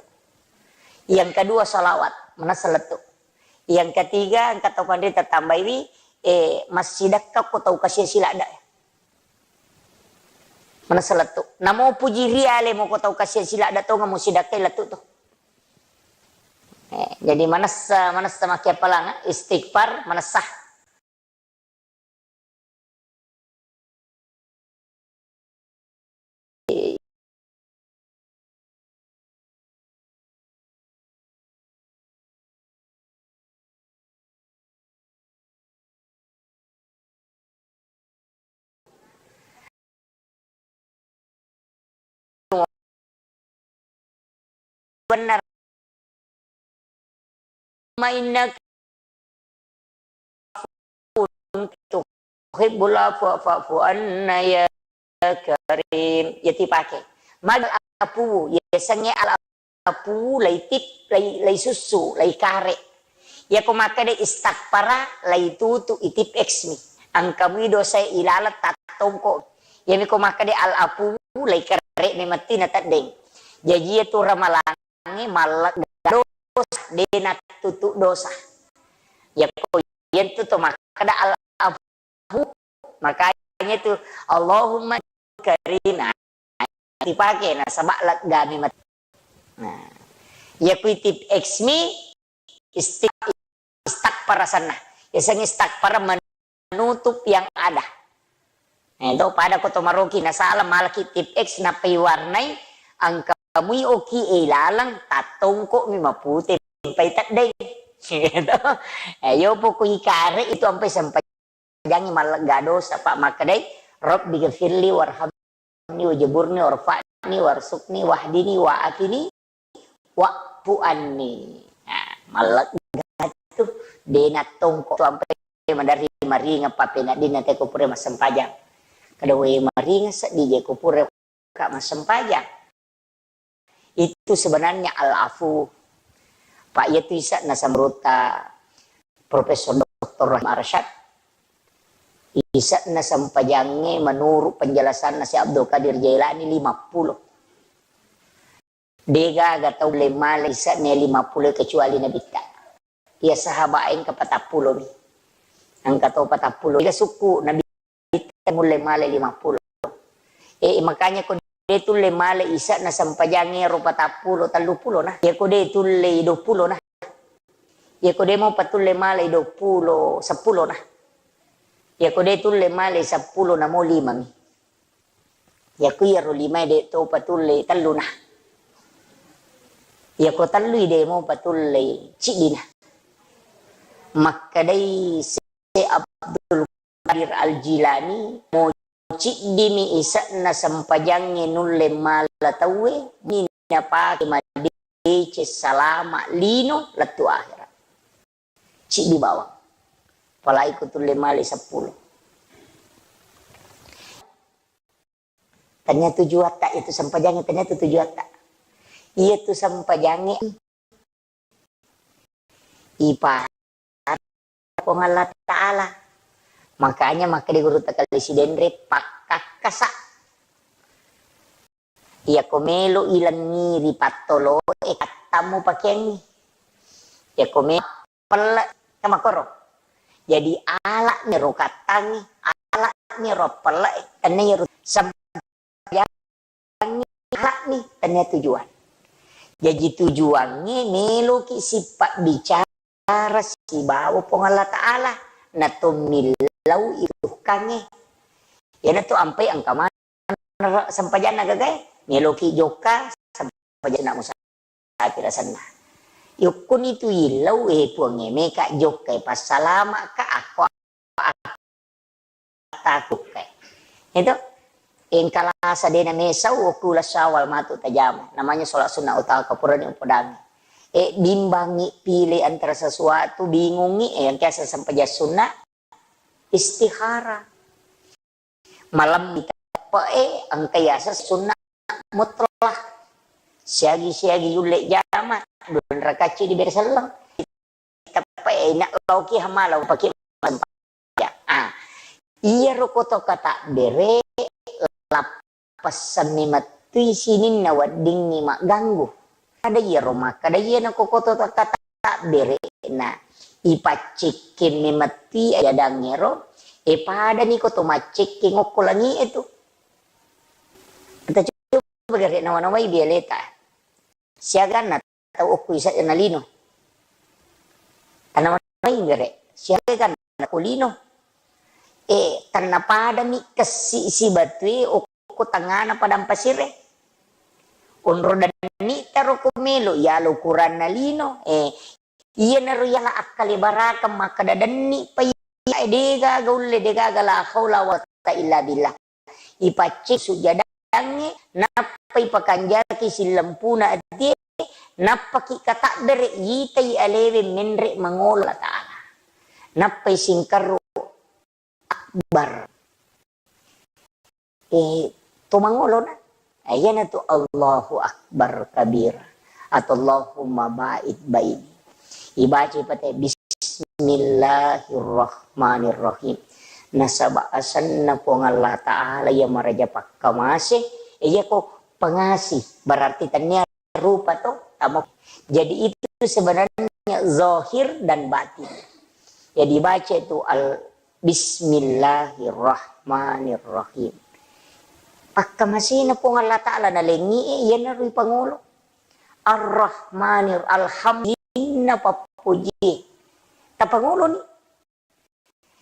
Yang kedua salawat, manessa lettu. Yang ketiga, engka tau panrita tambaiwi, eh, massidekka ko tau kasiang siladda. Manessa lettu. Namo puji riale mo ko tau kasiang siladda tongeng mo sidekkai lettu tu. Eh, jadi manessa, manessa makkiappalang, istighfar, manessa. Benar. Innaka tuhibbul afwa fa'fu anna ya karim. Ya, tipake. Maga al-afu, ya, sengnge al-afu, laitip, lai, laisussu, laikare. Yako makkeda istakfara, laitutu itip X mi. Engkamui dosa ilaleng tattongko. Yami ko makkeda al-afu, laikare memetti na teddeng. Jaji ya tu ramalang Ange mallegga dosa, de nattutu dosa. Yako yentu to makkeda al-afu, makanya tu Allahumma karim, nah, dipake nasaba leggami mat-, nah, yako itip X mi, Isti-, istakfar asenna. Yasengnge istakfar menutup yang ada. Eh, to, pada ko to maroki nasala malaki tip X nappai warnai, engka mui oki e laleng tattongko mi mapute mpai teddeng. Gitu. Eh, yo poko ikare itu ampai sempa- Jangi mallegga dosa, Pak, makkedai, "Rabbi ghafirli warhamni wajaburni warfa'ni warsukni wahdini wa'afini wa'fu anni." Nah, mallegga tu, de nattongko tu ampai maderri maringeng pappeneddinna te ko pura massempajang. Kada we maringeng seddi je ko pura ka massempajang. Itu sebenarnya al-afu. Pak, iya tu ise'na semrutta Profesor Doktor Rahim Arsyad. Ise'na sempajangnge menurut penjelasanna Syekh Abdul Qadir Jailani lima puluh. Degaga tau le male ise'na lima puluh kecuali Nabitta. Iya sahaba engka patappulo mi. Engka to patappulo. Tiga suku Nabi mulle male lima puluh. Eh, makanya ko de tulle male ise'na sempajangnge ro patappulo, telluppulo na. Iya ko de tulle duappulo na. Iya ko de mo patulle male duappulo, seppulo na. Iya ko de tulle male seppulo na mo lima mi. Yako iyaro limae de to patulle telluna. Yako tellui de mo patulle ciddina. Makkedai Syekh Abdul Qadir Al-Jilani, mo ciddimi ise'na sempajangnge nulle mala tauwe, ni napake madeceng salama lino lettu akhirat. Ciddi bawang. Apalagi ko tulle male seppulo. Tania tujuatta itu sempajangnge, tania tu tujuatta. Iya tu sempajangnge ipa Puang Allah Ta'ala. Makanya makkeda guru takali sidenre pakkakkasa. Iyako melo ilengngi ri pattolo e, kattammu pakeangngi. Iyako melo pelle, kan makkoro. Jadi ala'ni ro kattangngi, ala'ni ro pelle e, tennia ro sempajangngi, ala'ni, tennia tujuan. Jaji tujuangnge meloki sipabbicara sibawa Puang Allah Ta'ala, na to millau itukkangnge. Iyanatu ampai engka maneng sempajanna gagae, meloki jokka sempajanna musafir asenna. Yokkuni tu illau, eh, Puangnge, meka jokka, eh, passalama'ka, akko takukka. Itu engka lasa dena mesau, okula syawal matu tajama. Namanya sholat sunnah utama, kapurani upodangi. Eh, bimbangi pile antara sesuatu, bingungi, eh, yang kiasa sempajang sunnah, istikharah. Malemmi teppe'e, engka yaseng sunnah mutlak. Siagi-siagi yulle jama, dua rakacci dibere selleng. Teppe'e, ina lauki hamala upaki sempajang. Ah, iyaro koto katabbere, lappessanni met-, tui sininna weddingngi magganggu. Ada iyaro makkada iyana kokoto takkatabbere'na ipaccekke memetti ajadangngero, e padani ko to maccekke ngokko langi'e tu. Kita coba gare nawa-nawai bialeta. Siaganna tau okko isa na lino. Tanawa-nawai gare. Siaganna ko lino. E, tanna padami kessi sibatue okko tengngana padang pasire. Onro danni taro ko melo, yalo ukuranna lino. E, iyanaro yala akkalebarakeng makkada danni pa iya, degaga ulle, degaga la haula wa quwwata illa billah. Ipacce sujadangnge, nappa ipakanjaki sillempuna atie, nappaki katabbere, yitai alewe menre mangolo Allah Ta'ala. Nappai singkerru akbar. E, to mangolona. Ayanatu Allahu Akbar kabira. Atau Allahumma ba'id baini. Ibaca pate Bismillahirrahmanirrahim. Nasaba asenna Puang Allah Ta'ala iya maraja pakkamase, iya ko pengasih. Berarti tania rupa to, tamo. Jadi itu sebenarnya zahir dan batin. Jadi baca itu al Bismillahirrahmanirrahim. Pakkamasena Puang Allah Ta'ala nalengi e, iyanaro ipangolo. Ar-Rahmanir, alhamdulillah pappuji. Tapangoloni.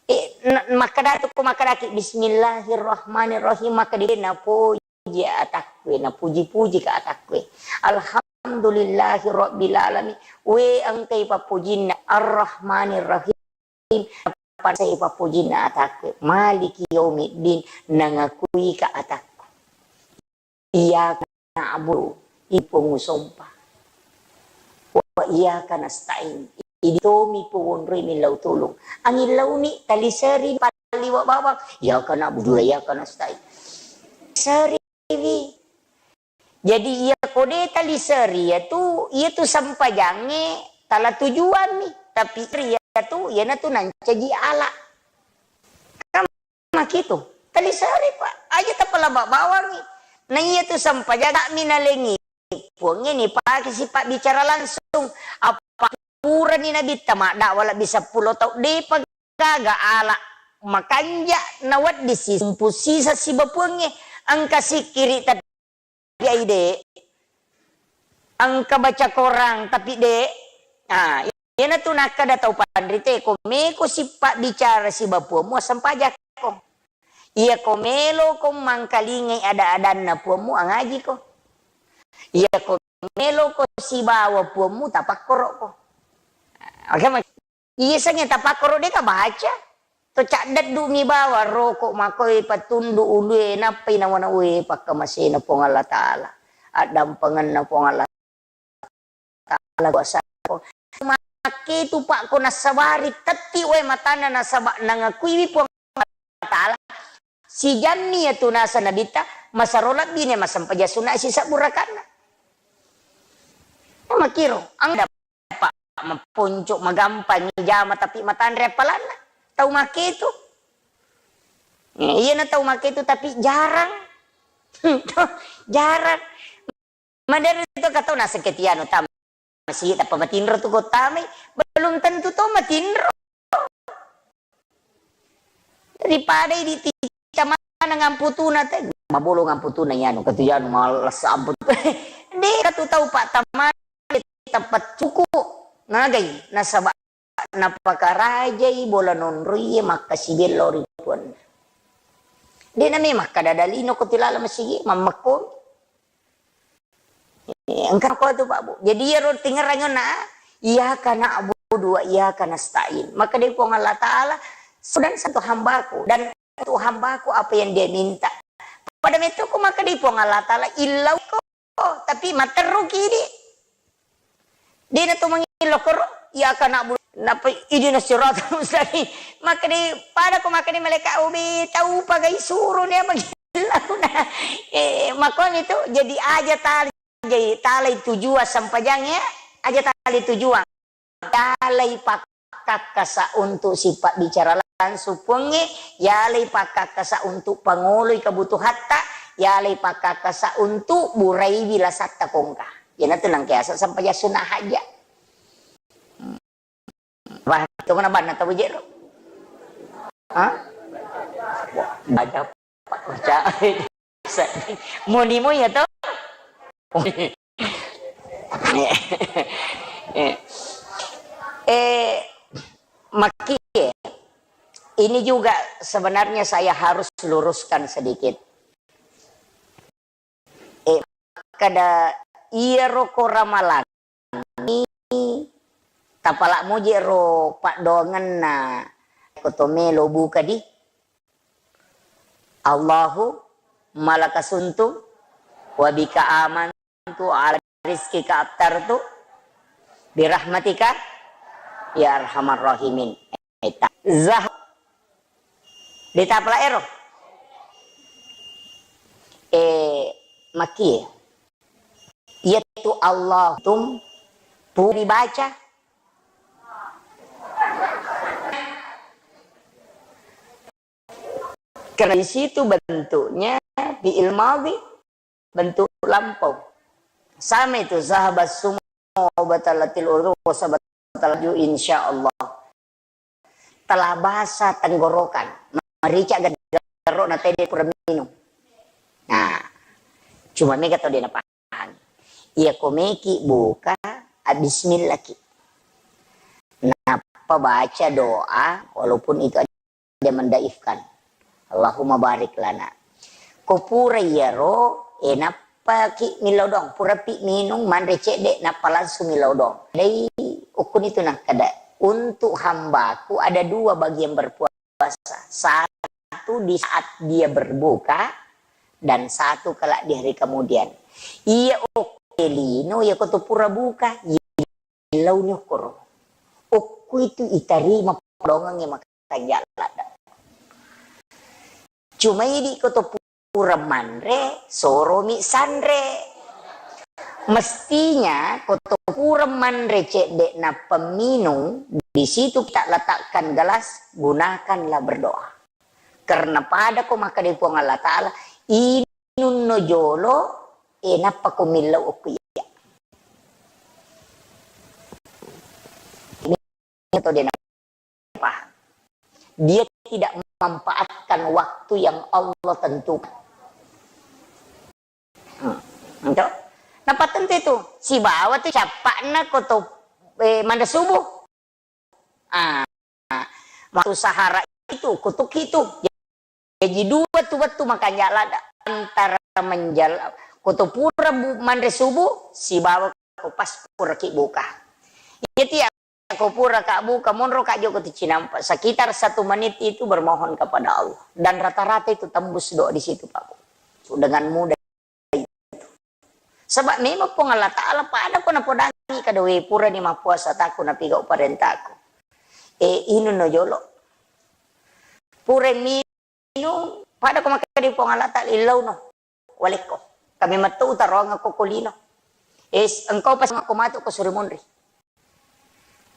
E, na-, makkada tu ko makkadaki Bismillahirrahmanirrahim, makkada napoji atakku, napuji-puji ka atakku. Alhamdulillahi rabbil alamin. We engkai pappujinna Ar-Rahmanirrahim. Pansai pappujinna atakku. Maliki yaumiddin, nangakui ka atakku. Iyyaka na'budu, idi Puang usompa. Wa iyyaka nasta'in, idi tomi Puang wonroi millau tulung. Angin launi taliseri paliwa bawang. Iyyaka na'budu wa iyyaka nasta'in. Seriwi. Jadi iya ko de taliseri iyatu, iyatu sempajangnge tala tujuanni. Tapi iyatu, iyanatu nancaji ala. Makitu, taliseri, Pak. Aja tapalaba bawangngi. Na iyatu sempajang mi nalengi Puangnge ni pake sipabbicara langsung. Apa purani Nabitta maddakwa lebbi seppulo tau, depa gaga ala makanja nawedding sisumpu sisa siba Puangnge. Engka sikkiri tapi ai, Dek. Engka baca korang, tapi, Dek. Ah, iyanatu nakkada tau panrite, ko meko sipabbicara siba Puammu, assempajakko. Iya ko meloko mangkalingai ada-adanna Puammu, angajiko. Iya ko meloko sibawa Puammu, tapakkorokko. Oke, Mak-, Iya, sengnge tapakkoro de ka baca. To caddeddu mi bawang roko makoi patundu ulue nappai nawa-nawa, pakkamasena Puang Allah Ta'ala. Addampengenna Puang Allah Ta'ala kuasa. Makketu, Pak, ko nassabari tetti wae matanna nasaba nangakuiwi Puang Ta'ala. Sijammi iyatu nasa Nabitta, masero lebbini massempajang sunna sisebbu rakanna. Makkiro, angga, Pak, maponco, magampang jama, tapi matanre appalanna. Tau makketu. Eh, iyana tau makketu, tapi jarang. Jarang. Madere to katau naseng ke tianu tama masigi, tappa matinro tu ko tamai, belum tentu to matinro. Daripada idi tita maneng amputuna te, mabolong amputuna iyanu, katu iyanu malessa amputu. De katu tau pattamana tepat cuku ngagai nasaba napakarajai bola nonroie makkasibello ri puanna. De name makkada dalino ko tilala masigi mammekko. Eh, engka ko tu, Pak, Bu. Jadi, iyaro tingerang na, "Iyyaka na'budu wa iyyaka nasta'in." Maka dari Puang Allah Ta'ala, "Sedang satu hambaku, dan satu hambaku apa yang dia minta." Pada metu ku maka dari Puang Allah Ta'ala, "Illau ko, tapi materru kidi." Dena tu mangillo koro, "Iyyaka na'budu." Napa, "Ihdinas siratal mustaqim." Maka di, pada ko maka di malaikat, "Ubi, tau pagai suruh nia mangillo." Nah, eh, makomi tu, jadi aja tali, jadi talai tujuan sempajangnge, aja tali tujuan. Talai pakkakkasa untuk sipabbicara langsung Puangnge, yalai pakkakkasa untuk pangoloi kebutuhatta, yalai pakkakasa untuk buraiwi lasatta kongka. Iyanatu nangka yaseng sempajang sunnah hajja. Wah, itu mana banna tau jero? Hah? Baca, baca. Moni mo ya to? Eh, Maki, ini juga sebenarnya saya harus luruskan sedikit. Eh, kada iyaro ko ramalangi, tapala moje ro paddoangenna ko to melo buka di. Allahu malaka suntu wa bika amantu ala rizqika aftartu birahmatika ya arhamar rahimin. Eta. Zah-, ditapala ero. Eh, Maki. Iyatu Allah tum puri baca. Karena di situ bentuknya fi'il madhi, bentuk lampau. Sama itu, zahaba sumu wa batalatil uru wa sabatal ju, insya Allah. Telah basah tenggorokan. Marica garo na tede pura minum. Nah, cuma mega tau de napahang. Iya ko meki buka, a bismillah ki. Nappa baca doa, walaupun itu ada mendaifkan. Allahumma barik lana. Ko pura iyaro, eh, nappa ki millau doang, pura pi minung, manre cedde, nappa langsung millau doang. Dai, ukun itu nakkada, untuk hambaku ada dua bagi yang berpuasa. Satu di saat dia berbuka, dan satu kelak di hari kemudian. Iya, oke, lino, iya ko tu pura buka, iya, launi okkoro. Okku itu itarima podongengnge makanjak ladde. Cuma idi ko to pura manre, soromi sanre. Mestinya ko to pura manre cedde nappa minung, di situ kita letakkan gelas, gunakanlah berdoa. Karena pada ko makkeda Puang Allah Ta'ala, inunno jolo, e nappa ko millau okku iya. Ini atau dia paham. Dia tidak memanfaatkan waktu yang Allah tentukan. Hmm. Untuk? Nappa tentu itu, sibawa tu cappa'na ko to, eh, manre subuh. Ah, waktu sahara itu, kutuk itu. Jadi dua tu wettu makanjak ladde antara menjal-, ko to pura bu-, manre subuh, sibawa ko pas pura ki buka. Jadi ya, ko pura ka buka, monro ka joko tu cinampa, sekitar satu menit itu bermohon kepada Allah. Dan rata-rata itu tembus doa di situ, Pak. Dengan mudah. Saba memang Puang Allah Ta'ala pada ko napodangi kada we purani mappuasa taku napigau parentaku. E, inunno jolo. Pura minung, pada ko makkeda Puang Allah Ta'ala, illauno, walekko. Kami metto utaroang ko kolino. Es, engkau pas ko matu ko suri munri.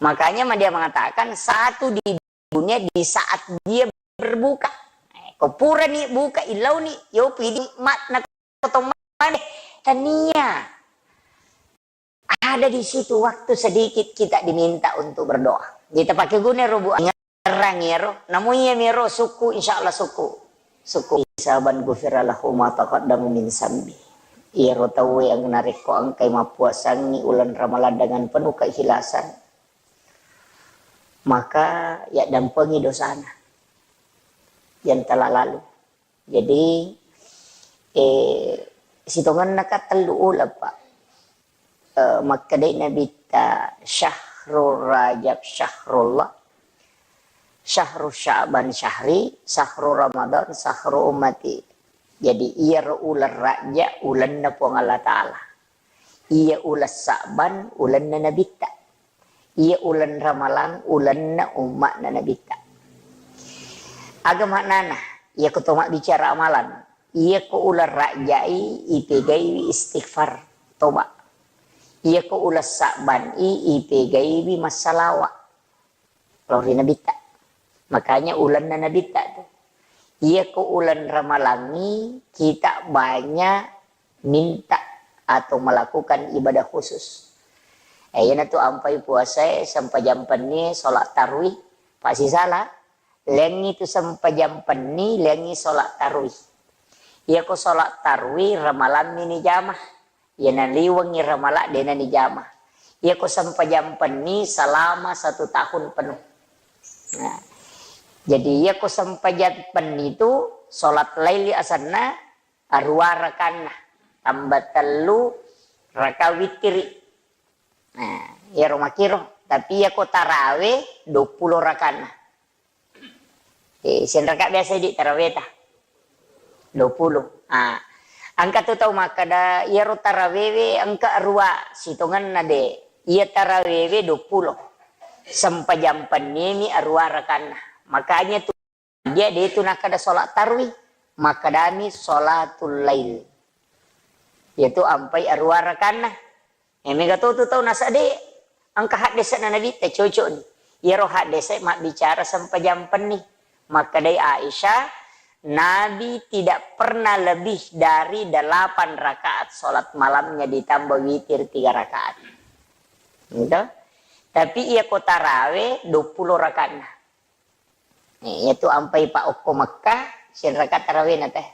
Makanya ma dia mengatakan satu di dunia di saat dia berbuka. Eh, ko purani buka, illauni, yopi nikmatna kotomane. Tania. Ada di situ waktu sedikit kita diminta untuk berdoa. Kita pakai guna robu ngerang ero. Namu iya mero suku, insya Allah suku. Suku. Saban gufira lahu ma taqaddama min zambi. Iyaro tauwe yang narekko engkai mappuasangi ulan Ramalan dengan penuh keikhlasan, maka yaddampengi dosana yang telah lalu. Jadi, eh, sitongenna ka tellu uleng, Pak. Eh, makkedai Nabitta, "Syahrul Rajab syahrullah, syahru Sya'ban syahri, syahru Ramadan syahru ummati." Jadi, iyaro uleng Rajab, ulenna Puang Allah Ta'ala. Iya uleng Sa'ban, ulenna Nabitta. Iya uleng Ramalang, ulenna umma'na Nabitta. Aga maknana, iya ko to mabbicara amalan, iya ko uleng Rajai, ipegaiwi istighfar, toba. Iya ko uleng Sa'ban i, ipegaiwi massalawa lao ri Nabitta. Makanya ulenna Nabitta tu. Iyako uleng Ramalangngi kita banyak minta atau melakukan ibadah khusus. Eh, iyanatu ampai puasae, sempajang penni, sholat tarwih, pasisala. Lengngi tu sempajang penni, lengngi sholat tarwih. Iyako sholat tarwih, Ramalammi nijama. Iyana liwengngi Ramala, dena nijama. Iyako sempajang penni selama satu tahun penuh. Nah, jadi iyako sempajang penni tu sholat laili asenna, arua rakanna, tambah tellu raka witiri. Nah, iyaro makiro. Tapi iyako tarawe, dua puluh rakanna. Eh, sianraka biasa di taraweta? Dua puluh. Ah, engka tu tau makkeda, iyaro tarawewe engka arua, sitongenna de. Iya tarawewe dua puluh. Sempajang pennimi arua rakanna. Makanya tu dia de tu nakkeda sholat tarwih, makkedami sholatul lail. Yaitu ampai arua rakanna. Eh, mega to tu tau nasade engka haddese'na Nabitta cocok ni. Iyaro haddese mabbicara sempajang penni. Makkedai Aisyah, Nabi tidak pernah lebih dari delapan rakaat sholat malamnya ditambah witir tiga rakaat. Gitu. Tapi iyako tarawe dua puluh rakaatna. Eh, iyatu ampai pa okko Mekkah, sianraka tarawena teh?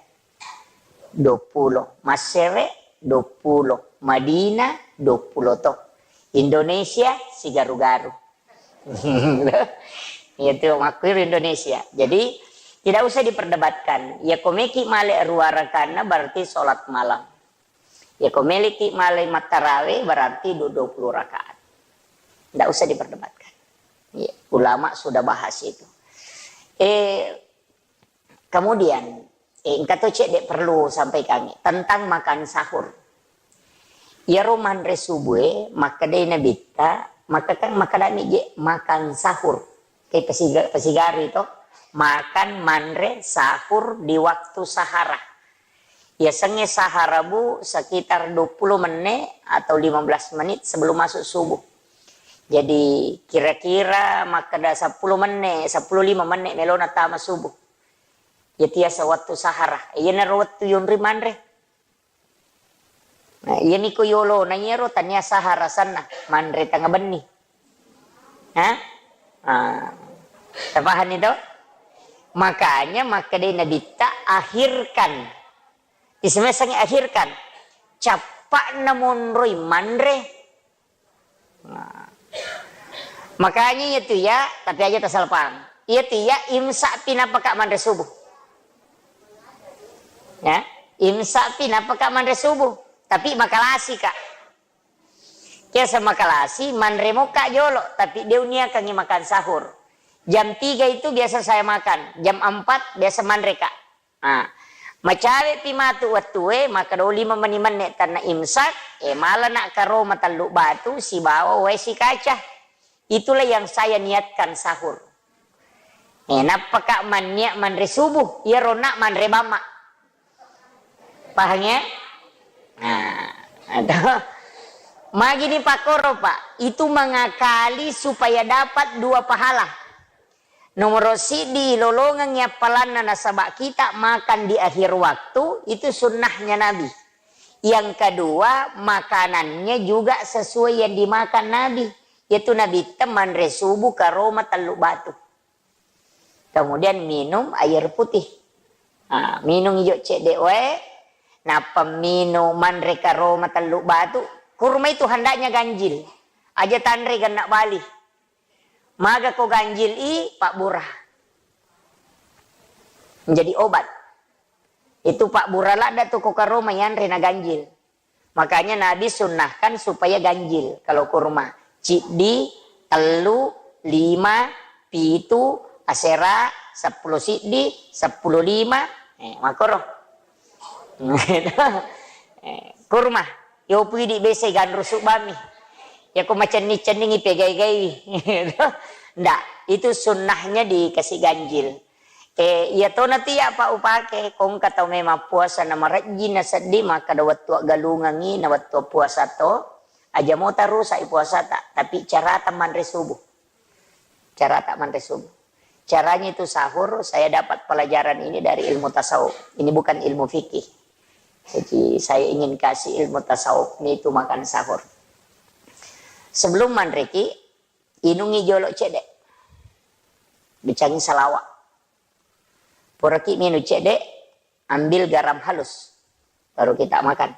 Dua puluh. Massere, dua puluh. Madinah, dua puluh to. Indonesia, sigaru-garu. Iyatu makkuiro Indonesia. Jadi, tidak usah diperdebatkan. Iyako meki male rua rakanna berarti sholat malam. Iyako meleki male mattarawe berarti du-, dua puluh rakaat. Ndak usah diperdebatkan. Iya, ulama sudah bahas itu. Eh, kemudian, eh, engka to cedde perlu sampaikan tentang makan sahur. Iyaro manre subuh e, makkedai Nabitta, maka kan makkedami je makan sahur. Kayak pesiga-, pesigari to, makan manre sahur di waktu sahara. Yasengnge sahara, Bu, sekitar dua puluh menit atau lima belas menit sebelum masuk subuh. Jadi, kira-kira makkeda seppulo menne, seppulo lima menne melona tama subuh. Iya tiasa wettu sahara. Iyanaro wettu yonri manre. Nah, iyami ko yolona iyaro tania sahara sanna, manre tengnga benni. Hah? Ah, tapahanni to? Makanya makkedai Nabitta, "Akhirkan." Isemessangngi akhirkan. Cappa'na monroi manre. Nah. Makanya iya tu ya, tapi aja tasalpang. Iya tu ya, imsak pi napaka manre subuh. Ya, imsak pi napaka manre subuh. Tapi makalasi ka. Biasa makalasi, manre moka jolo, tapi de uniakangi makan sahur. Jam tiga itu biasa saya makan, jam empat biasa manre ka. Ah, macawepi matu wettue, makkeda lima meni menne tanna imsak, eh, malana karoma tellu batu sibawa wae sikaca. Itulah yang saya niatkan sahur. Eh, nappaka manniat manre subuh, iyaro nak manre bamma. Paham ya? Nah, atau magini pakkoro, Pak, itu mengakali supaya dapat dua pahala. Nomoro siddi, lolongengngi appalanna nasaba kita makan di akhir waktu, itu sunnahnya Nabi. Yang kedua, makanannya juga sesuai yang dimakan Nabi. Yaitu Nabitta manre subuh karoma tellu batu. Kemudian minum air putih. Ah, minum ijo cedde wae, nappa minum manre karoma tellu batu. Kurma itu hendaknya ganjil. Aja tanre genna bali. Maga ko ganjil i, pabbura. Menjadi obat. Itu pabbura ladda tu ko karoma yanre na ganjil. Makanya Nabi sunnahkan supaya ganjil kalau kurma. Ciddi, tellu, lima, pitu, asera, seppulo siddi, seppulo lima, eh, makkoro. Eh, kurma. Yopu idi bese ganru subami. Yako macenning-cenningi pegai-gaiwi. Ndak, itu sunnahnya dikasih ganjil. Eh, iya tona tu iya, Pak, upake, kongka tau memang puasa na marejjing na seddi, makkeda wettu aggalungengngi na wettu puasa to, aja mota rusak i puasata, tapi carata manre subuh. Carata manre subuh. Caranya itu sahur, saya dapat pelajaran ini dari ilmu tasawuf. Ini bukan ilmu fikih. Jadi, saya ingin kasih ilmu tasawuf ini itu makan sahur. Sebelum manreki, inungi jolo cedde. Bicangi salawa. Puraki minung cedde, ambil garam halus. Baru kita makan.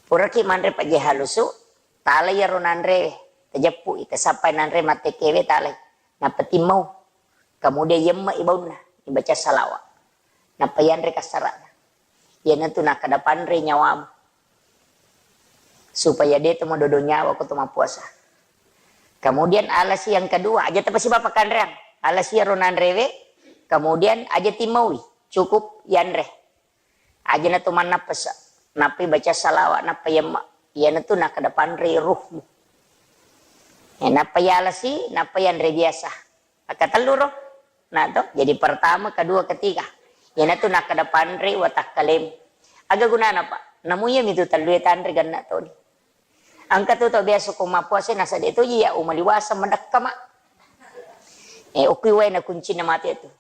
Puraki manre pejje halusu, talai iyaro nanre, tajeppu i, tasappai nanre mattekewe, talai. Nappa timmau. Kemudian yemme i baunna, ibaca salawa. Nappa yanre kassarana. Iyanatu nakkeda panre nyawamu. Supaya de to madodo nyawa ko to mappuasa. Kemudian alasi yang kedua, aja tapasiba pakkanreang. Alasi iyaro nanrewe, kemudian aja timmaui, cukup yanre. Aja na to mannappasa, nappai baca salawa, nappa yemma. Iyanatu nakkeda panre ruhmu. Eh, nappa yalasi, nappa yanre biasa. Akkatellu ro. Nah to, jadi pertama, kedua, ketiga. Iyanatu nakkeda panre watakkalemu. Aga gunana, Pak? Namu iyami tu tellue tanre genna toni. Engka tu tau biasa ko mappuasa nasa de to iya umaliwasa madekka, Mak. Eh, okui waena kuncinna mate tu.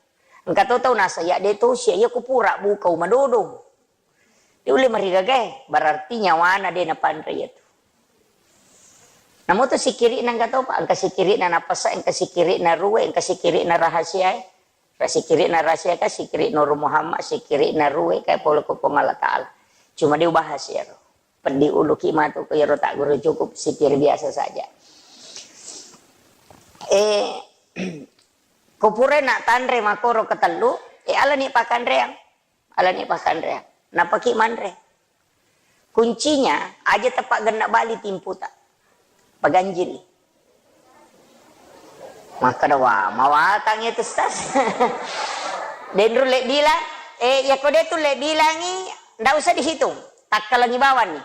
Engka to tau nasa iya de to sia iya ko pura buka umadodo. De ulle marigagae, berarti nyawana de napanre iyatu. Namo to sikiri'na engka to, Pak, engka sikiri'na napasa, engka sikiri'na ruwe, engka sikiri'na rahasiae. Ra sikiri'na rahasia ka, sikiri Nur Muhammad, sikiri'na ruwe, kae pole ko Puang Allah Ta'ala. Cuma de ubahas iyaro. Peddi uluki matu ko iyaro tagguru, cukup sikir biasa saja. Eh, ko pura na tanre makkoro ketellu, eh, alani pakkanreang. Alani pakkanreang. Nappaki manre. Kuncinya, aja tapaggenna bali timputa. Paganjili. Makkeda, "Wah, mawatang itu, Ustaz." Denru le bilang, eh, ya ko de tu le bilangi, ndak usah dihitung. Takkalangi bawanni.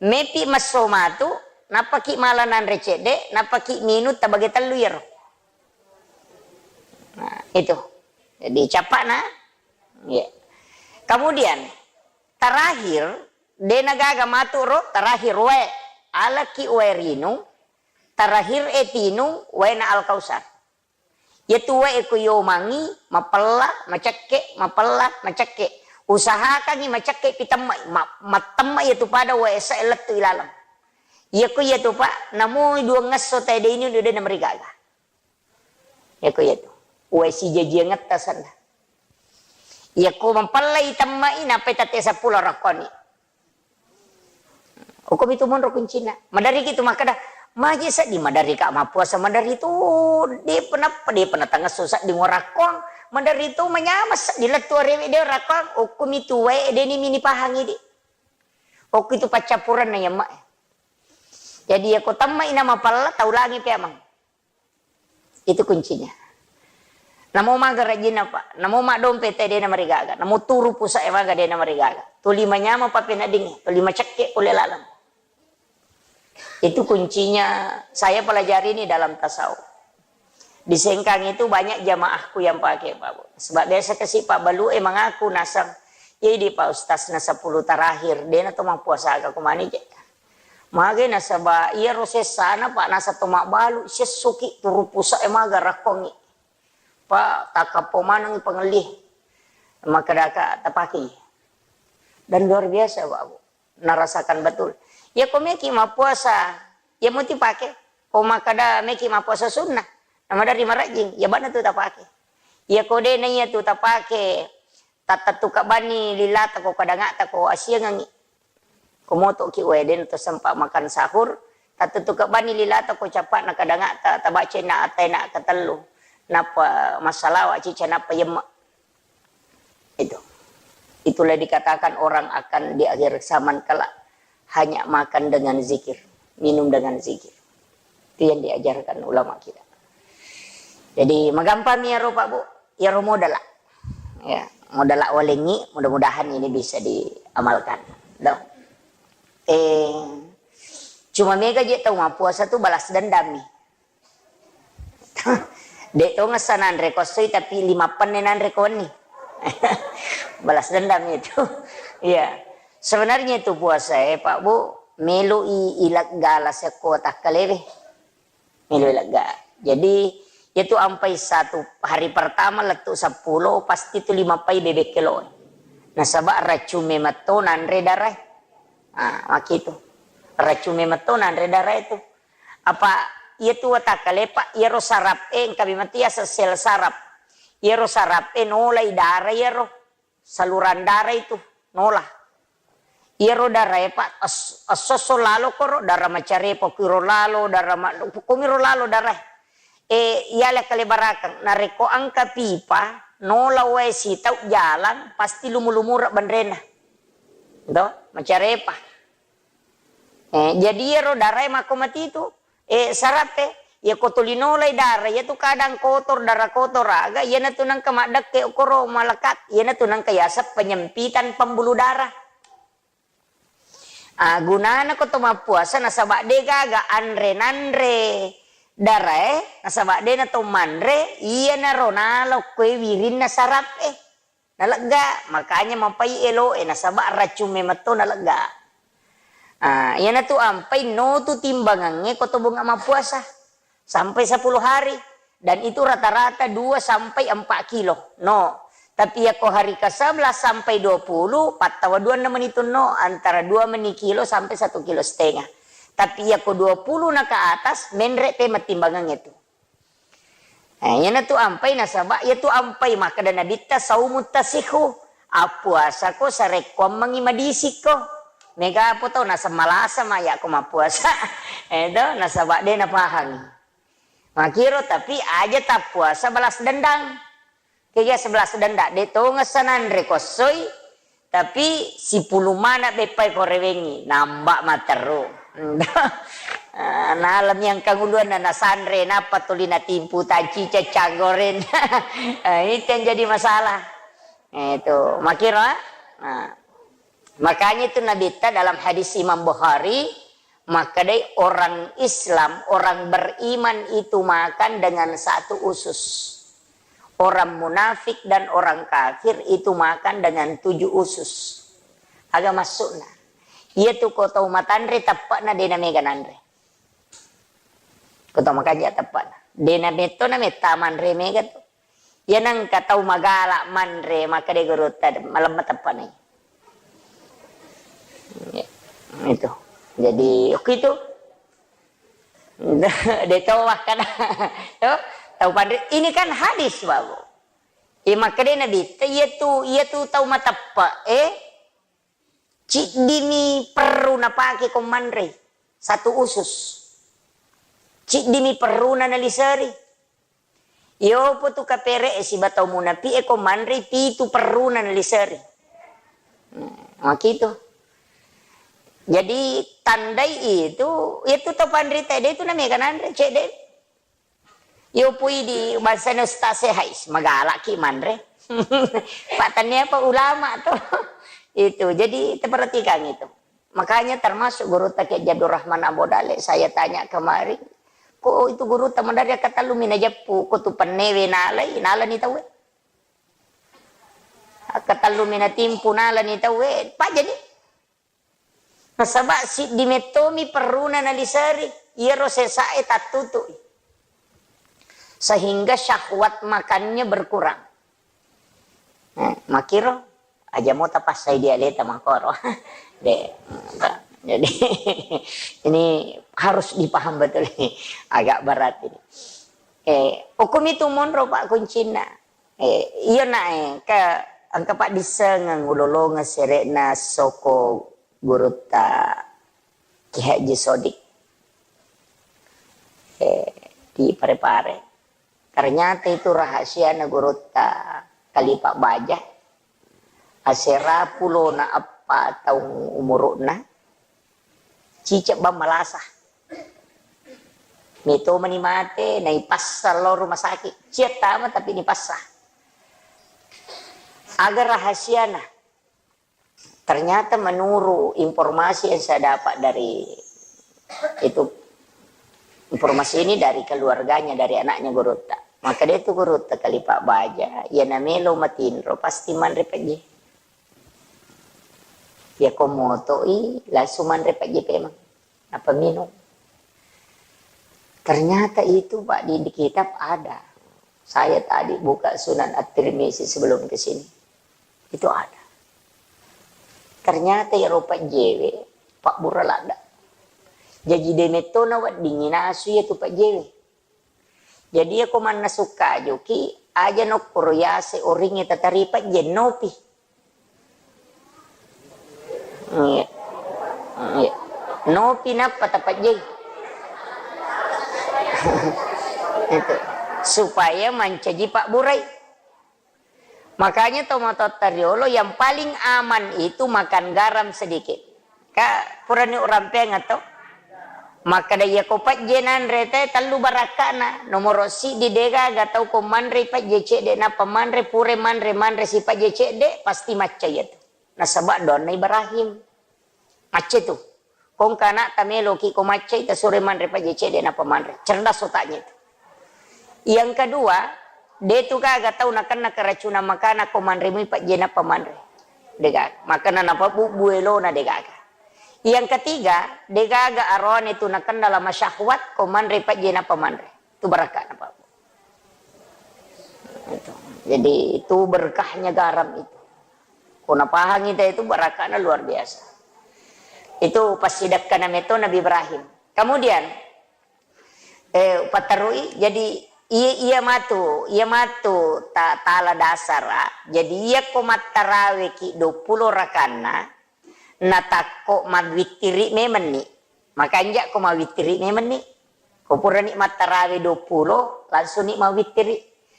Mepi messo matu, nappaki mala nanre cedde, nappaki minung tabage tellu iyaro. Nah, itu. Jadi, capakna. Ya. Kemudian, terakhir, de nagaga matu ro, terakhir wae. Alaki wae rinung, terakhir e tinung waena Al-Kausar. Iyatu wae ko yomangi, mapella, macekke, mapella, macekke. Usahakangi macekke pi temmai, ma-, mattemma iyatu pada wae ese lettu ilaleng. Iyako iyatu, Pak, namo duangngesso tae de inung, de namarigaga. Iyako iyatu. Wae sijajiangetta senna. Iyako mapellai temmai, nappai tette seppulo rakkoni. Okkomi tu monro kuncinna. Maderiki tu makkeda, maje seddi maderika mappuasa, maderi tu depa nappa, depa natangesso seddi ngo rakkong, maderi tu manyameng seddi lettu arewe de rakkong, okkomi tu wae deni mini pahangi di. Okko itu paccappurenna yamma. Jadi, yako temmai na mapella, taulangi pe amang. Itu kuncinya. Namo maga rajinna, Pak. Namo maddompe te dena marigaga. Namo turu pusa'e maga dena marigaga. Tuli manyameng papeneddingnge, tuli macekke pole laleng. Itu kuncinya saya pelajari ini dalam tasawuf. Di Sengkang itu banyak jamaahku yang pakai, Pak Bu. Sebab biasa kasi Pak Balu e mengaku nasang, "Iya di Pak Ustaz na sepuluh terakhir, dena to mappuasa aga kumani je." Mage nasaba iyaro sessana, Pak, nasa to mabbalu, sessoki turu pusa'e maga rakkongi. Pak, takkappo manengi pangelli. Makkedaka tapakei. Dan luar biasa, Pak Bu. Narasakan betul. Iya ko meki mappuasa, iya muti pake. Ko makkeda meki mappuasa sunnah, na maderri marajing, iya bana tu tapake. Iya ko de na iya tu tapake, tattettu kabbanni lilata ko kadangata ko asiangengi. Ko motoki wae den to sempat makan sahur, tattettu kabbanni lilata ko capakna kadangata, tabaca inna atena ketellu. Nappa massalawa cica nappa yemma. Itu. Itulah dikatakan orang akan di akhir zaman kelak hanya makan dengan zikir, minum dengan zikir. Itu yang diajarkan ulama kita. Jadi, magampang mi iyaro, Pak Bu, iyaro modala. Ya, modala walengi, mudah-mudahan ini bisa diamalkan. Loh. Eh, cuma mega je tau mappuasa tu balas dendam mi. De to ngessa nanre ko essoi, tapi lima penne nanre ko wenni. Balas dendam itu. Iya. Sebenarnya itu puasa, eh, Pak Bu, melo i ilegga la sekko takkalewe. Melo ilegga. Jadi, Iyatu ampai satu hari pertama lettu seppulo, pasti tu lima pai bebek kelo. Nasaba racung memetto nanre darae. Ah, makitu. Racung memetto nanre darae tu. Apa iyatu watakkale, Pak, iyaro sarap e, engka memang tu yaseng sel sarap. Iyaro sarap e nolai dara iyaro. Saluran dara itu nola. Iyaro darae, Pak, es-, esso-esso lalo koro, dara macarepa kuiro lalo, dara ma-, kumiro lalo darae. E, iyale kalebarakeng, narekko engka pipa, nola wae sitau jalang, pasti lumu-lumura benrena. Do, macarepa. Eh, jadi iyaro darae makko matitu, eh, sarape, iyako tuli nolai dara, iyatu kadang kotor, dara kotor aga, iyanatu nengka maddekke okoro malekat, iyanatu nengka yaseng penyempitan pembuluh darah. Ah, gunana ko to mappuasa nasaba de gaga anre nanre darae, nasaba de na to manre, iyanaro nalo koe wirinna sarap e. Nalegga, makanya mapai eloe, nasaba racung memetto nalegga. Ah, iyanatu ampai no tu timbangangnge ko to bunga mappuasa sampai sepuluh hari, dan itu rata-rata dua sampai empat kilo. No. Tapi yako hari ke sebelas sampai dua puluh, pattawa dua meni tu no, antara dua meni kilo sampai satu kilo setengah. Tapi yako dua puluh na ke atas, menre te timbangangnge tu. Eh, iyanatu ampai nasaba, iyatu ampai makkeda Nabitta, "Saumu tasihu." Appuasako sarekkuammengngi madisikko. Mega apa tau naseng malasa ma yakko mappuasa. Eh, to, nasaba de napahangi. Makiro, tapi aja tappuasa balas dendang. Kega sebelas dendang, de tongeng sananre kossoi, tapi sipulung mana beppai ko rewengngi, namba materru. Ah, nalemi engka uluanna nasanre, nappa tuli natimpu tancica canggoren. Ah, itu yang jadi masalah. Eh, itu, makiro, ah. Nah, makanya itu Nabitta dalam hadis Imam Bukhari, makkedai orang Islam, orang beriman itu makan dengan satu usus. Orang munafik dan orang kafir itu makan dengan tujuh usus. Aga maksudna? Iyatu ko tau matanre teppe'na de namega nanre. Ko tau makanja teppe'na. De nametto nametta manre mega tu. Iya nengka tau magala manre, makkeda gurutta, malemma teppe'na. Itu. Jadi, oke itu. De to wakkada. To, tau panre, ini kan hadis, Babu. Iya makkeda Nabitta, iyatu, iyatu tau mateppe, eh, ciddimi perru napake ko manre, satu usus. Ciddimi perruna naliseri. Iyopo tu kapere e siba tau munapi e ko manre pitu perruna naliseri. Hmm, makitu. Jadi tandai itu, itu tau panrita de itu namega nanre, cedde. Yo pui di bangsana ustaz e, hais, magalaki manre. Pak, tania apa ulama tuh. Itu, jadi kita perhatikan itu. Makanya termasuk gurutta Kiai Abdul Rahman Abu Dale, saya tanya kemarin, kok itu gurutta madari katellu mi najeppu, ko tu pennewe nalai, nalani tauwe. Katellu mi natimpu nalani tauwe, pajani. Nasaba siddi mettomi perruna naliseri, iyaro sesae tattutui. Sehingga syahwat makannya berkurang. Eh, makiro, aja mau tapassai dialeta makoro. De, jadi, ini harus dipaham betul. Agak berat ini. Eh, hukum itu monro, Pak, kuncinya. Eh, iya, nak, eh, ke, engka paddissengeng ulolongeng sere'na soko gurutta Ki Haji Sodik. Eh, di Pare-Pare. Ternyata itu rahasiana gurutta Kalipa Baja. Asera pulona eppa taung umuru'na, cicek bang malasa. Meto mani mate, naipassa lao rumah sakit. Cia tama tapi nipassa. Aga rahasiana? Ternyata menurut informasi yang saya dapat dari itu, informasi ini dari keluarganya, dari anaknya gurutta. Maka dia itu gurutta Kalipa Baja, iya namelo matinro, pasti manre pejje. Iya ko motoi, langsung manre pejje pemang. Apa minum? Ternyata itu, Pak, di, di kitab ada. Saya tadi buka Sunan At-Tirmizi sebelum ke sini. Itu ada. Ternyata iyaro pajjewe pabbura ladda. Jaji de metto naweddingi nasu iyatu pajjewe. Jadi iyako mannasu kajuki, aja nokkoro yase oringnge tatari pajje, nopi. Iya. Iya. Nopi nappa tapajjei. Itu. Supaya mancaji pabburai. Makanya tomatoatta riolo yang paling aman itu makan garam sedikit. Ka purani urampeang atau? Makkeda iyako pajje nanre te tellu barakka'na. Nomoro siddi degaga tau ko manre pajje cedde nappa manre, pura manre, manre si pajje cedde, pasti macca iyatu. Nasaba doanna Ibrahim. Macca tu. Kongka ana'ta meloki ko maccai, tasuro manre pajje cedde nappa manre. Cerdas otaknya itu. Yang kedua, de tu gaga tau nakenna keracunan makanan ko manre mui pajje nappa manre. Degaga. Makana napabubbu elona degaga. Yang ketiga, degaga aroane tu nakenna lama syahwat ko manre pajje nappa manre. Tu barakka napabbu. Itu. Jadi itu berkahnya garam itu. Ko napahangi te itu barakkana luar biasa. Itu passidekkana meto Nabi Ibrahim. Kemudian, eh, paterui, jadi iya, iya matu, iya matu ta-, tala dasara. Jadi iya ko mattarawe ki dua puluh rakanna, natakko mawittiri memenni. Makanja ko mawittiri memenni. Ko purani mattarawe dua puluh, langsung ni mawittiri.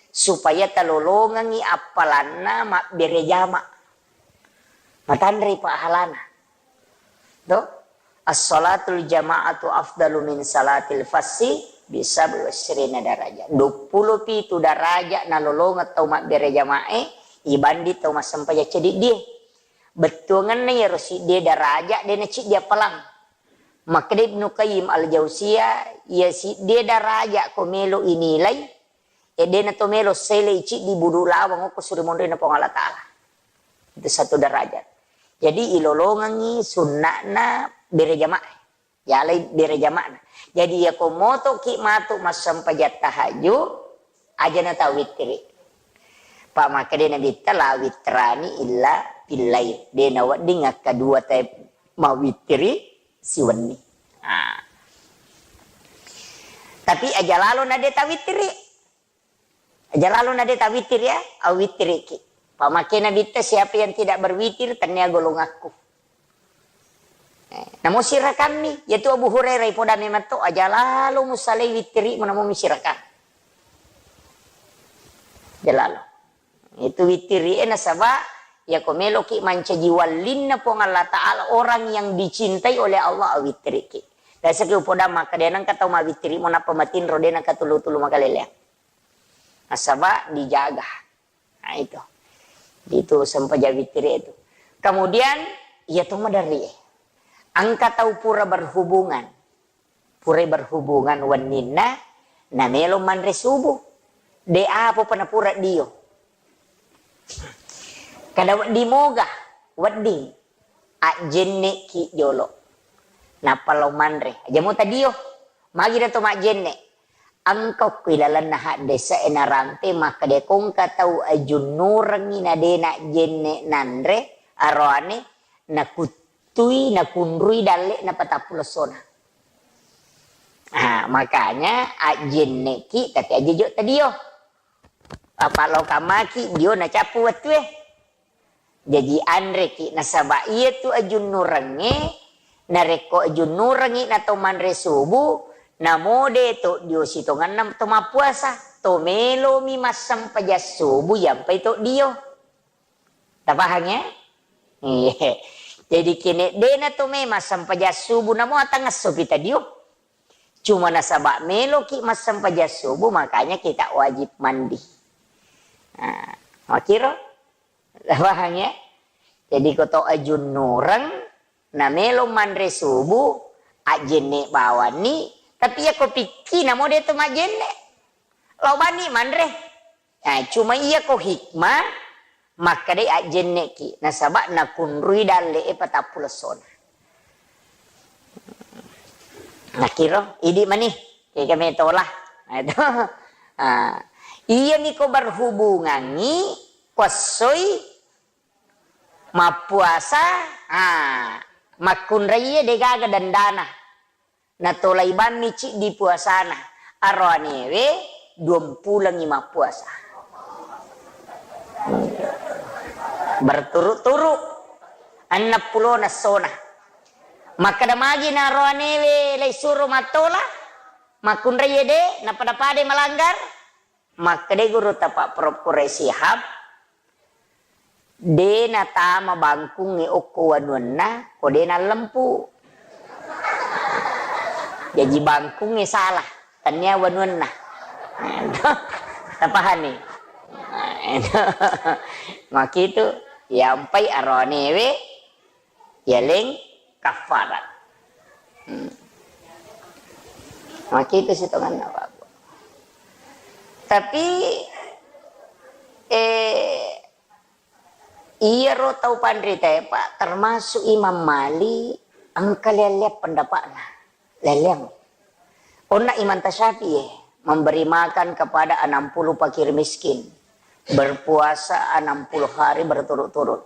Supaya talolongengi appalanna mabbere jama. Matanre pahalana. To? As-salatul jama'atu afdalu min salatil fassi bisab'i wasyrina darajah. Dua puluh pitu darajat nalolongeng tau mabbere jamae ibanding tau massempajang ceddiddie. Bettuangenna iyaro siddie darajat de naciddi appalang. Makkeda Ibnu Qayyim Al-Jauziyah, iya siddie darajat ko melo inilai, e de nato melo selei ciddi budu lawang okko suri monrina Puang Allah Ta'ala. Itu satu derajat. Jadi ilolongengi sunna'na bere jamaah. Yalai bere jama'na. Jadi iyako motoki matu massempajang tahajud, aja na tawittiri. Pa makkeda Nabitta, "La witrani illa fil lail." De nawedding akkadua te mawittiri siwenni. Ah. Tapi aja lalo na de tawittiri. Aja lalo na de tawittiri ya, awittiriki. Pa makkeda Nabitta, "Siapa yang tidak berwitir, tennia golongakku." Eh, namo sirakammi, yaitu Abu Hurairah ipoda memang to, aja lalo musalai wittirimu namo misirakang. Aja lalo. Itu wittiri e nasaba yako meloki mancaji wallinna Puang Allah Ta'ala, orang yang dicintai oleh Allah, awittiriki. Biasaki upoda makkeda, nengka tau mawittiri mo nappa matinro, de nengka tulu-tulu makaleleang. Nasaba dijaga. Nah, itu. Itu sempajang wittiri itu. Kemudian, iya to maderri e. Engka tau pura berhubungan. Purai berhubungan wenninna, namelo manre subuh. De apa pa napura dio. Kada wedding moga, wedding. Ajjenneki jolo. Nappa lao manre. Aja mo tadio. Magi na to majjenne. Engka okko ilalenna haddese e narampe makkeda ko engka tau ajunnurengngi na de najjenne nanre, aroane nakuttui, nakunrui dalle na patappulo essona. Ah, makanya ajjenneki tapi aja jo tadio. Apa lo kamaki dio nacappu wettue. Jaji anreki nasaba iyatu ajunnurengnge, narekko ajunnurengngi na to manre subuh, namo de to dio sitongenna to mappuasa, to melomi massempajang subuh yampai to dio. Tapahang ya? Iya. Jadi kene dena to memang sempajang subuh namo atangesso pi tadio. Cuma nasaba meloki massempajang subuh, makanya kita wajib mandi. Nah, makiro? Paham ya? Jadi ko to ajunnureng, na melo manre subuh, ajjenne bawanni, tapi ya ko pikki namo de to majjenne. Lao bani manre. Nah, cuma iya ko hikmah, makkedai ajjenneki, nasaba nakunrui dalle e patappulo essona. Nakiro, idi mani, kega metola. Nah, itu. Ah, Iyami ko berhubungangngi, kuessoi mappuasa, ah, makkunraie degaga dendana. Natolai bammi ciddi puasana. Aroanewe duampulengngi mappuasa. Berturut-turut. Enneng pulona essona. Makkeda magi na aroanewe laisuro mattola? Makkunraie de, napada-padai malanggar? Makkedai gurutta Pak Prof Quraish Shihab, de natama bangkungnge okko wanuanna, ko de nallempu. Jaji bangkungnge salah, tania wanuanna. Tapahanni? Makitu, yampai aroanewe, yaleng kafarat. Hmm. Makitu sitonganna, Pak. Tapi, eh, iyaro tau panritae, Pak, termasuk Imam Malik, engka leang-leang pendapatna. Leang-leang. Onna Imam Tasyafi'i, memberi makan kepada enam puluh fakir miskin, berpuasa enam puluh hari berturut-turut.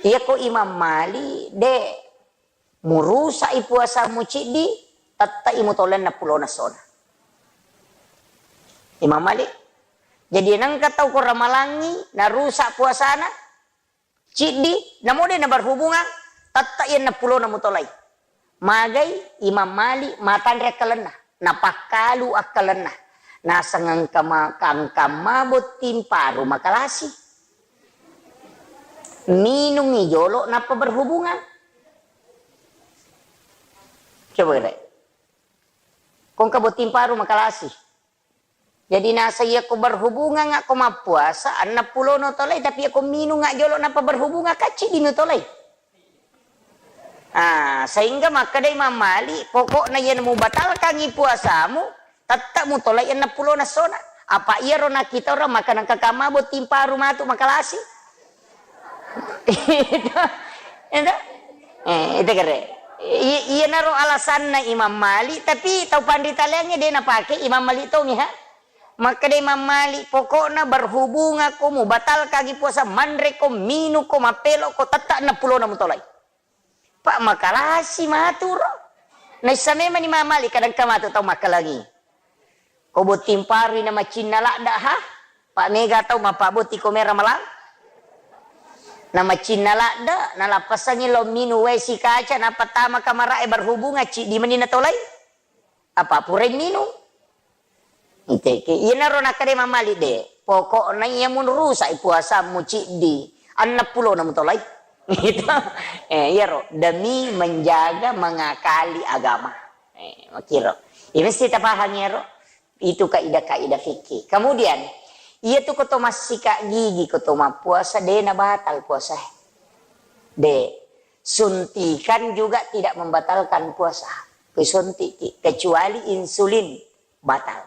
Iyako Imam Malik, de, murusa'i puasamu ciddi, tette'i mutolai enneng pulona essona. Imam Malik. Jadi nengka tau ko ramalangngi narusak puasana, ciddi, namo de naberhubungan, tette'i enneng pulona mutolai. Magai Imam Malik matanre akkalenna, napakkalu akkalenna. Naseng engka ma-, engka mabotting paru makalasi. Minungngi jolo nappa berhubungan. Coba kira. Ko engka botting paru makalasi. Jadi naseng iyako berhubungan ko mappuasa, enneng pulono tolai, tapi iyako minung jolo nappa berhubungan, kacci dinu tolai. Ah, sehingga makkeda Imam Malik, pokokna iyana mubatalkangngi puasamu, tette'mu tolai enneng pulona essona. Apa iyaro nakkita orang makanang kakama botting paru matu makalasi. Itu, itu, eh, itu kere. I-, iyanaro alasanna Imam Malik, tapi tau panrita laingnge de napake Imam Malik tongi, ha? Makkeda Imam Malik, pokokna berhubungan ko, mubatalkangngi puasa, manre ko, minung ko, mappelo ko, tette enneng pulona mutolai. Pak, makalasi matu ro. Naissa memang ni mamali kadang ka matu tau makkalangi. Ko botting parui na macinna ladda ha? Pak, mega tau mappabotti ko mera malang. Na macinna ladda, na lappasangi lo minung wae sikaca, na pertama kamara e berhubungan, ciddi meni na tolai. Apa purai minung? Iteke, iyanaro nakkeda Imam Malik de, pokokna iya munrusak puasamu ciddi, enneng pulona mutolai. Gitu. Eh, iyaro, demi menjaga, mengakali agama. Eh, makiro. Iya mesti tapahang iyaro. Itu kaidah-kaidah fikih. Kemudian, iya tu koto massika gigi, koto mappuasa, de nabatal puasa. De. Suntikan juga tidak membatalkan puasa. Kusuntik ki, kecuali insulin. Batal.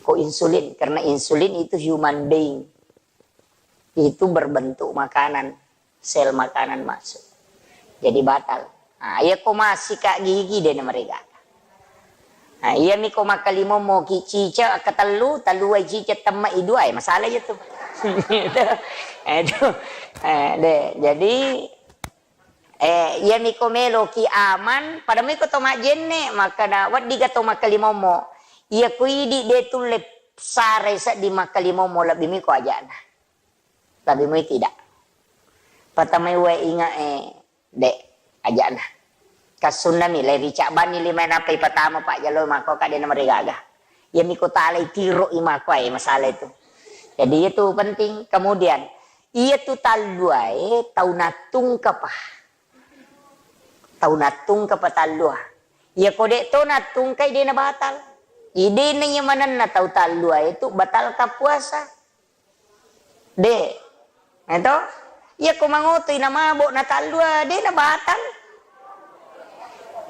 Ko insulin, karena insulin itu human being. Itu berbentuk makanan, sel makanan masuk. Jadi batal. Nah, iya ko massika gigi de na merega. Nah, iya mi ko makkalimommo ki cica katellu, tellu ai cica temma i dua, eh, masalah aja tuh. Itu, itu, eh, de. Jadi, Eh, iyami ko meloki aman, pada mui ko to majjenne, makkeda, weddiga to makkalimommo. Iya ko idi de tulle sarai seddi makkalimommo, lebbi mui ko ajana. Lebbi mui tidak. Patamai wae inga e, de, ajana. Kassunnami, le ricabani lima napai patama pak jalo mako kade na marigaga. Iyami ko talai tiro i mako e masalah itu. Jadi itu penting. Kemudian, iya tu talluae tau nattungkapa. Tau nattungka pa tallua. Iya ko de to nattungkai de na batal. Idena iya manenna tau tallua itu batalka puasa. De. Eto? Iya ko mangotoi na mabo na tallua de na batal.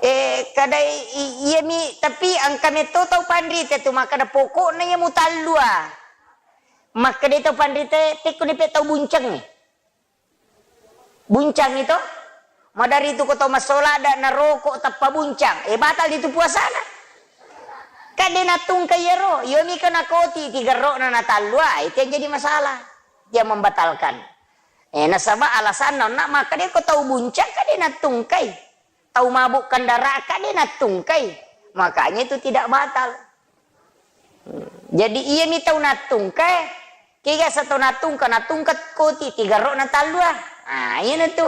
Eh, kadai i-, iya mi, tapi engka metto tau panrita tu makkeda pokokna iya mutallua. Makkeda tau panrita, pekko ni pe tau buncengnge. Buncang itu, madari tu ko tau massola ada naroko tappa buncang, eh, batal itu puasana. Kan de nattungkai iyaro, iyomi ko nakoti tigerro'na natallua, itu yang jadi masalah. Dia membatalkan. Eh, nasaba alasanna onna makkeda ko tau buncang kan de nattungkai. Tau mabuk kendaraan kan de nattungkai. Makanya itu tidak batal. Hmm. Jadi iyami tau nattungkai, kega sa tau nattungka, nattungka koti tigerro'na tallua. Ah, iyana tu.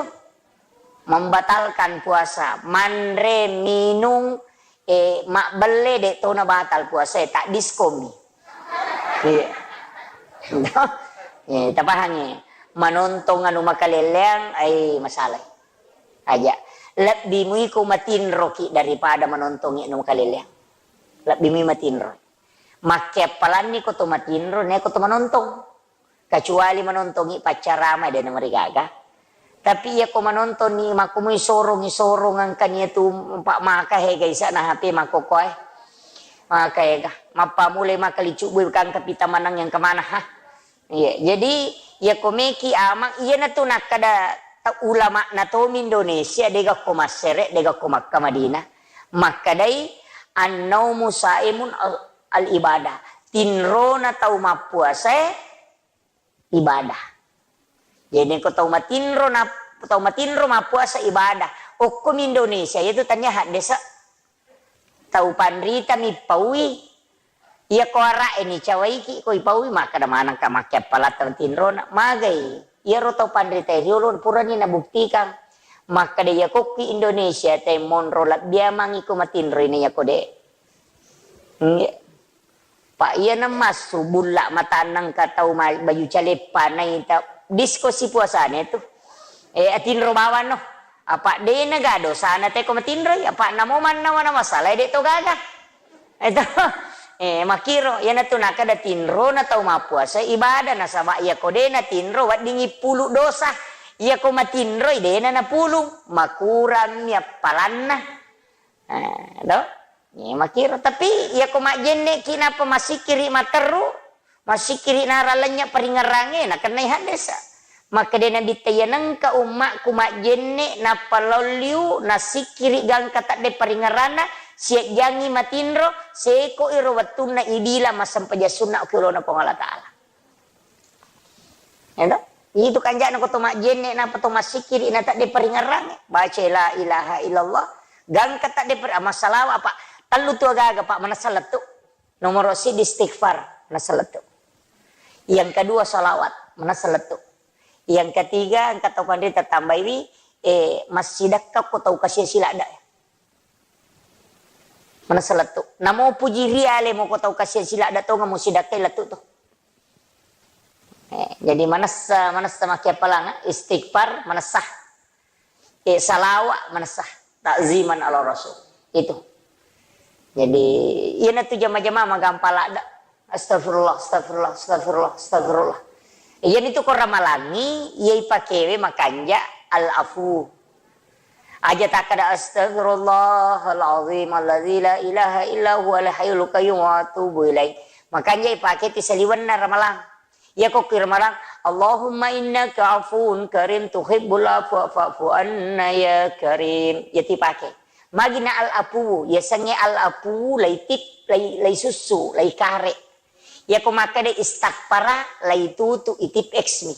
Membatalkan puasa, manre, minung, eh, mabbelle, de tona batal puasa, eh, tak diskomi. Iya. Eh, tapahangi. Manontong anu makaleleang, ai masalah. Aja. Lebbi mui ko matinroki daripada manontongi anu makaleleang. Lebbi mui matinro. Makkeappalanni ko to matinro, ne ko to manontong. Kecuali manontongi paccarama, de namarigaga. Tapi iya ko manontongi, makkumui sorongi sorong angkani tu, pak maka he gaisa na H P makkokoe. Maka ega, mappa mulai maka licubbu kangka pita manang yang kemana ha. Iya, jadi iya ko meki amang, iya na tu nakkada ta-, ulama na tomi Indonesia, dega ko Massere, dega ko Makkah Madinah. Makkadai, "Annaumu saimun al-, al-ibadah." Tinrona tau mappuasae ibadah. Jadi ko tau matinro na, tau matinro mappuasa ibadah. Okkomi Indonesia, itu tania haddesa. Tau panrita mippaui. Iya ko ara e ni cawaiki ko ipaui, makkada manengka makkeappalatta tinrona. Magai. Iyaro tau panrita riolo purani nabuktikan. Makkada iya kokki Indonesia te monro labbiamangi ko matinro ini iya ko de. Nggih. Pak, iyana massu bulla matanna engka tau ma-, baju caleppa naita disko sipuasana tu. Eh, atinro bawang no. Apa dena ga dosana te ko matinroi, apa namo manna mana masalah de to gaga. Itu. Eh, makiro, iyana tu nakada tinro na tau mappuasa ibadah nasaba iya ko dena tinro weddingi pulu dosa. Iya ko matinroi dena napulu, makurang mi appalanna. Eh, do? Iya, makiro. Tapi, iya ko majjenne ki napa masikiri materru, masikiri naralanya paringerange, nakennai haddesa. Makkeda Nabitta, "Iya nengka ummakku majjenne, nappa lolliu, nasikiri gangka tadde paringeranna, siajjangi matinro, seko iro wettunna ibila massempajang sunna ki olona Puang Allah Ta'ala." Ya toh? Itu kanjana ko to majjenne, napa to masikiri, na tadde paringerange. Baca la ilaha illallah, gangka tadde per-, ama salawa, Pak. Tellu tu agaga, Pak, manessa lettu. Nomoro siddi istighfar, manessa lettu. Yang kedua salawat, manessa lettu. Yang ketiga, engka tau panrita tambaiwi, eh, massidakka ko tau kasia siladda. Manessa lettu. Namo puji riale mo ko tau kasia siladda tonga mo sidakkai lettu to. Eh, jadi manessa, manessa makkeappalang, istighfar, manessa. Eh, salawa, manessa. Takziman ala Rasul. Itu. Jadi, iyana tu jama-jama magampang ladda. Astagfirullah, astagfirullah, astagfirullah, astagfirullah. Iyana tu ko ramalangi, iya ipakewe makanja al-afu. Aja takkada, "Astagfirullahal azim alladzi la ilaha illa huwal hayyul qayyum wa atubu ilaih." Makanja ipake ti saliwenna ramalang. Iya ko ki ramalang, "Allahumma innaka afuwun karim tuhibbul afwa fa'fu anna ya karim." Iya ti pake. Magina al-afuwu, yasengnge al-afuwu laitip, lai, laisussu, laikare. Iya ko makkeda istakfara, laitutu itip X mi.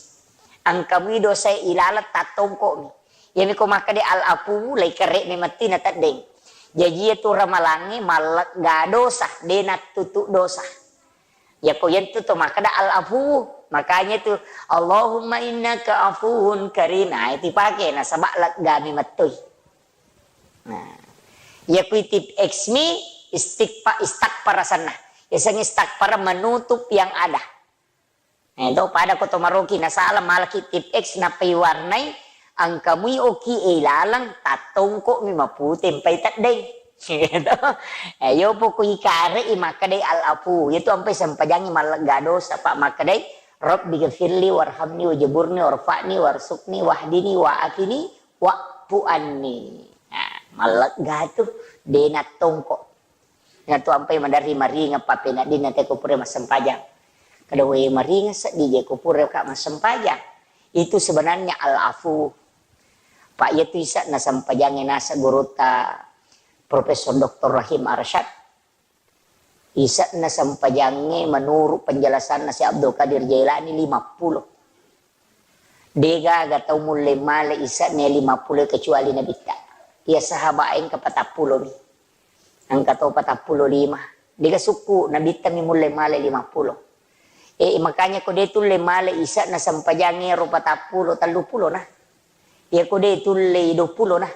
Engka mui dosae ilaleng tattongko mi. Iyami ko makkeda al-afuwu, laikare mi metti na teddeng. Jaji iya tu ramalangnge mallegga dosa, de nattutu dosa. Iya ko yentu to makkeda al-afuwu. Makanya tu, "Allahumma innaka afuwun karim." Nah, itu pake nasaba legga mi mettui. Nah, iya ku itip X mi istighfa-, istakfar asenna. Yasengnge istakfar menutup yang ada. Nah, itu pada ko to maroki nasala malaki tip X nappai warnai, engka mui oki e ilaleng tattongko mi mapute mpai teddeng. Gitu. Eh, yo poko ikare i makkedai al-afu. Itu ampai sempajangi mallegga dosa, Pak, makkedai, "Rabbi ghafirli warhamni wajaburni warfa'ni warsukni wahdini wa'afini wa'fu anni." Nah, mallegga tu de nattongko. Natu ampai maderri maringeng pappeneddinna te ko pura massempajang. Kada we maringeng seddi je ko pura ka massempajang. Itu sebenarnya al-afu. Pak, iya tu isa nasempajangi nasa gurutta Profesor Doktor Rahim Arsyad. Ise'na sempajangnge menurut penjelasanna Syekh Abdul Qadir Jailani lima puluh. Degaga tau mulle male ise'na lima puluh kecuali Nabitta. Iya sahabat engka patappulo mi. Engka to patappulo lima. Dega sukku Nabitta mi mulle male lima puluh. E, makanya ko de tulle male ise'na sempajangnge ro patappulo, telluppulo na. Iya ko de tulle dua puluh na.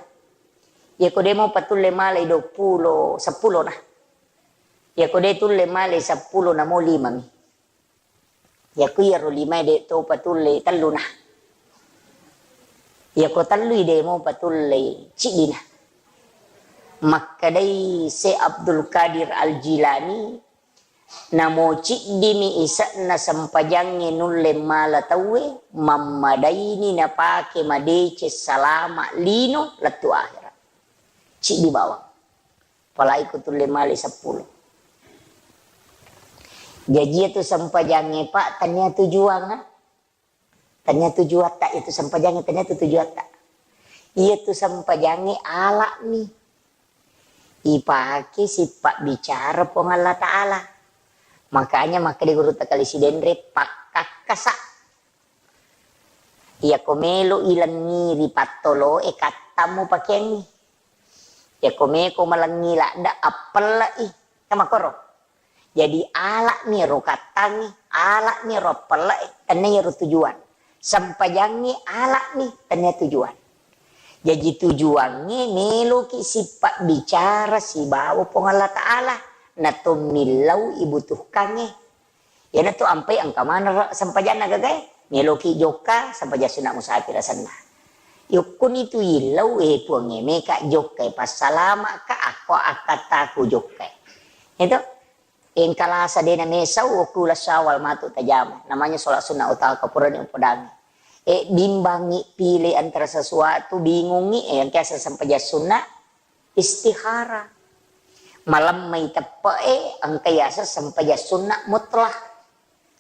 Iya ko de mo patulle male dua puluh, seppulo na. Iya ko de tulle male seppulo na mo lima mi. Iya ko iyaro lima de to patulle tellu na. Iya ko tellui de mo patulle ciddi na. Makkedai Syekh Abdul Qadir Al Jilani, namo ciddimi ise'na sempajangnge nulle mala tauwe, mammadaini napake madeceng salama lino lettu akhirat. Ciddi bawang. Apalagi ko tulle male seppulo. Jaji iyatu sempajangnge, Pak, tania tujuanna. Tania tujuatta, iyatu sempajangnge tania tu tujuatta. Iyatu sempajangnge alami. Ipake sipabbicara Puang Allah Ta'ala. Makanya makkeda Gurutta Kali Sidenre, pakkakkasa. Iyako melo ilengngi ri pattoloe, kattammu pakeangngi. Iyako meko malengngi ladde, appelle'i. Kan makkoro. Jadi ala'mi ro kattangngi, ala'mi ro appelle'i, tennia iyaro tujuan. Sempajangngi ala'mi, tennia tujuan. Jaji tujuangnge meloki sipabbicara sibawa Puang Allah Ta'ala, na to millau ibutuhkangnge. Iyanatu ampai engka maneng sempajanna gagae, meloki jokka sempajang sunna musafir asenna. Yokkuni tu illau, e Puangnge, meka jokkai, passalama'ka, akko akkattaku jokkai. Itu. Engka lasa dena mesau okku uleng Syawal matu tajama. Namanya sholat sunnah utama, purani upodangi. E, bimbangi pile antara sesuatu, bingungi, e, engka yaseng sempajang sunna, istikharah. Malemmai teppe'e, engka yaseng sempajang sunna mutlak.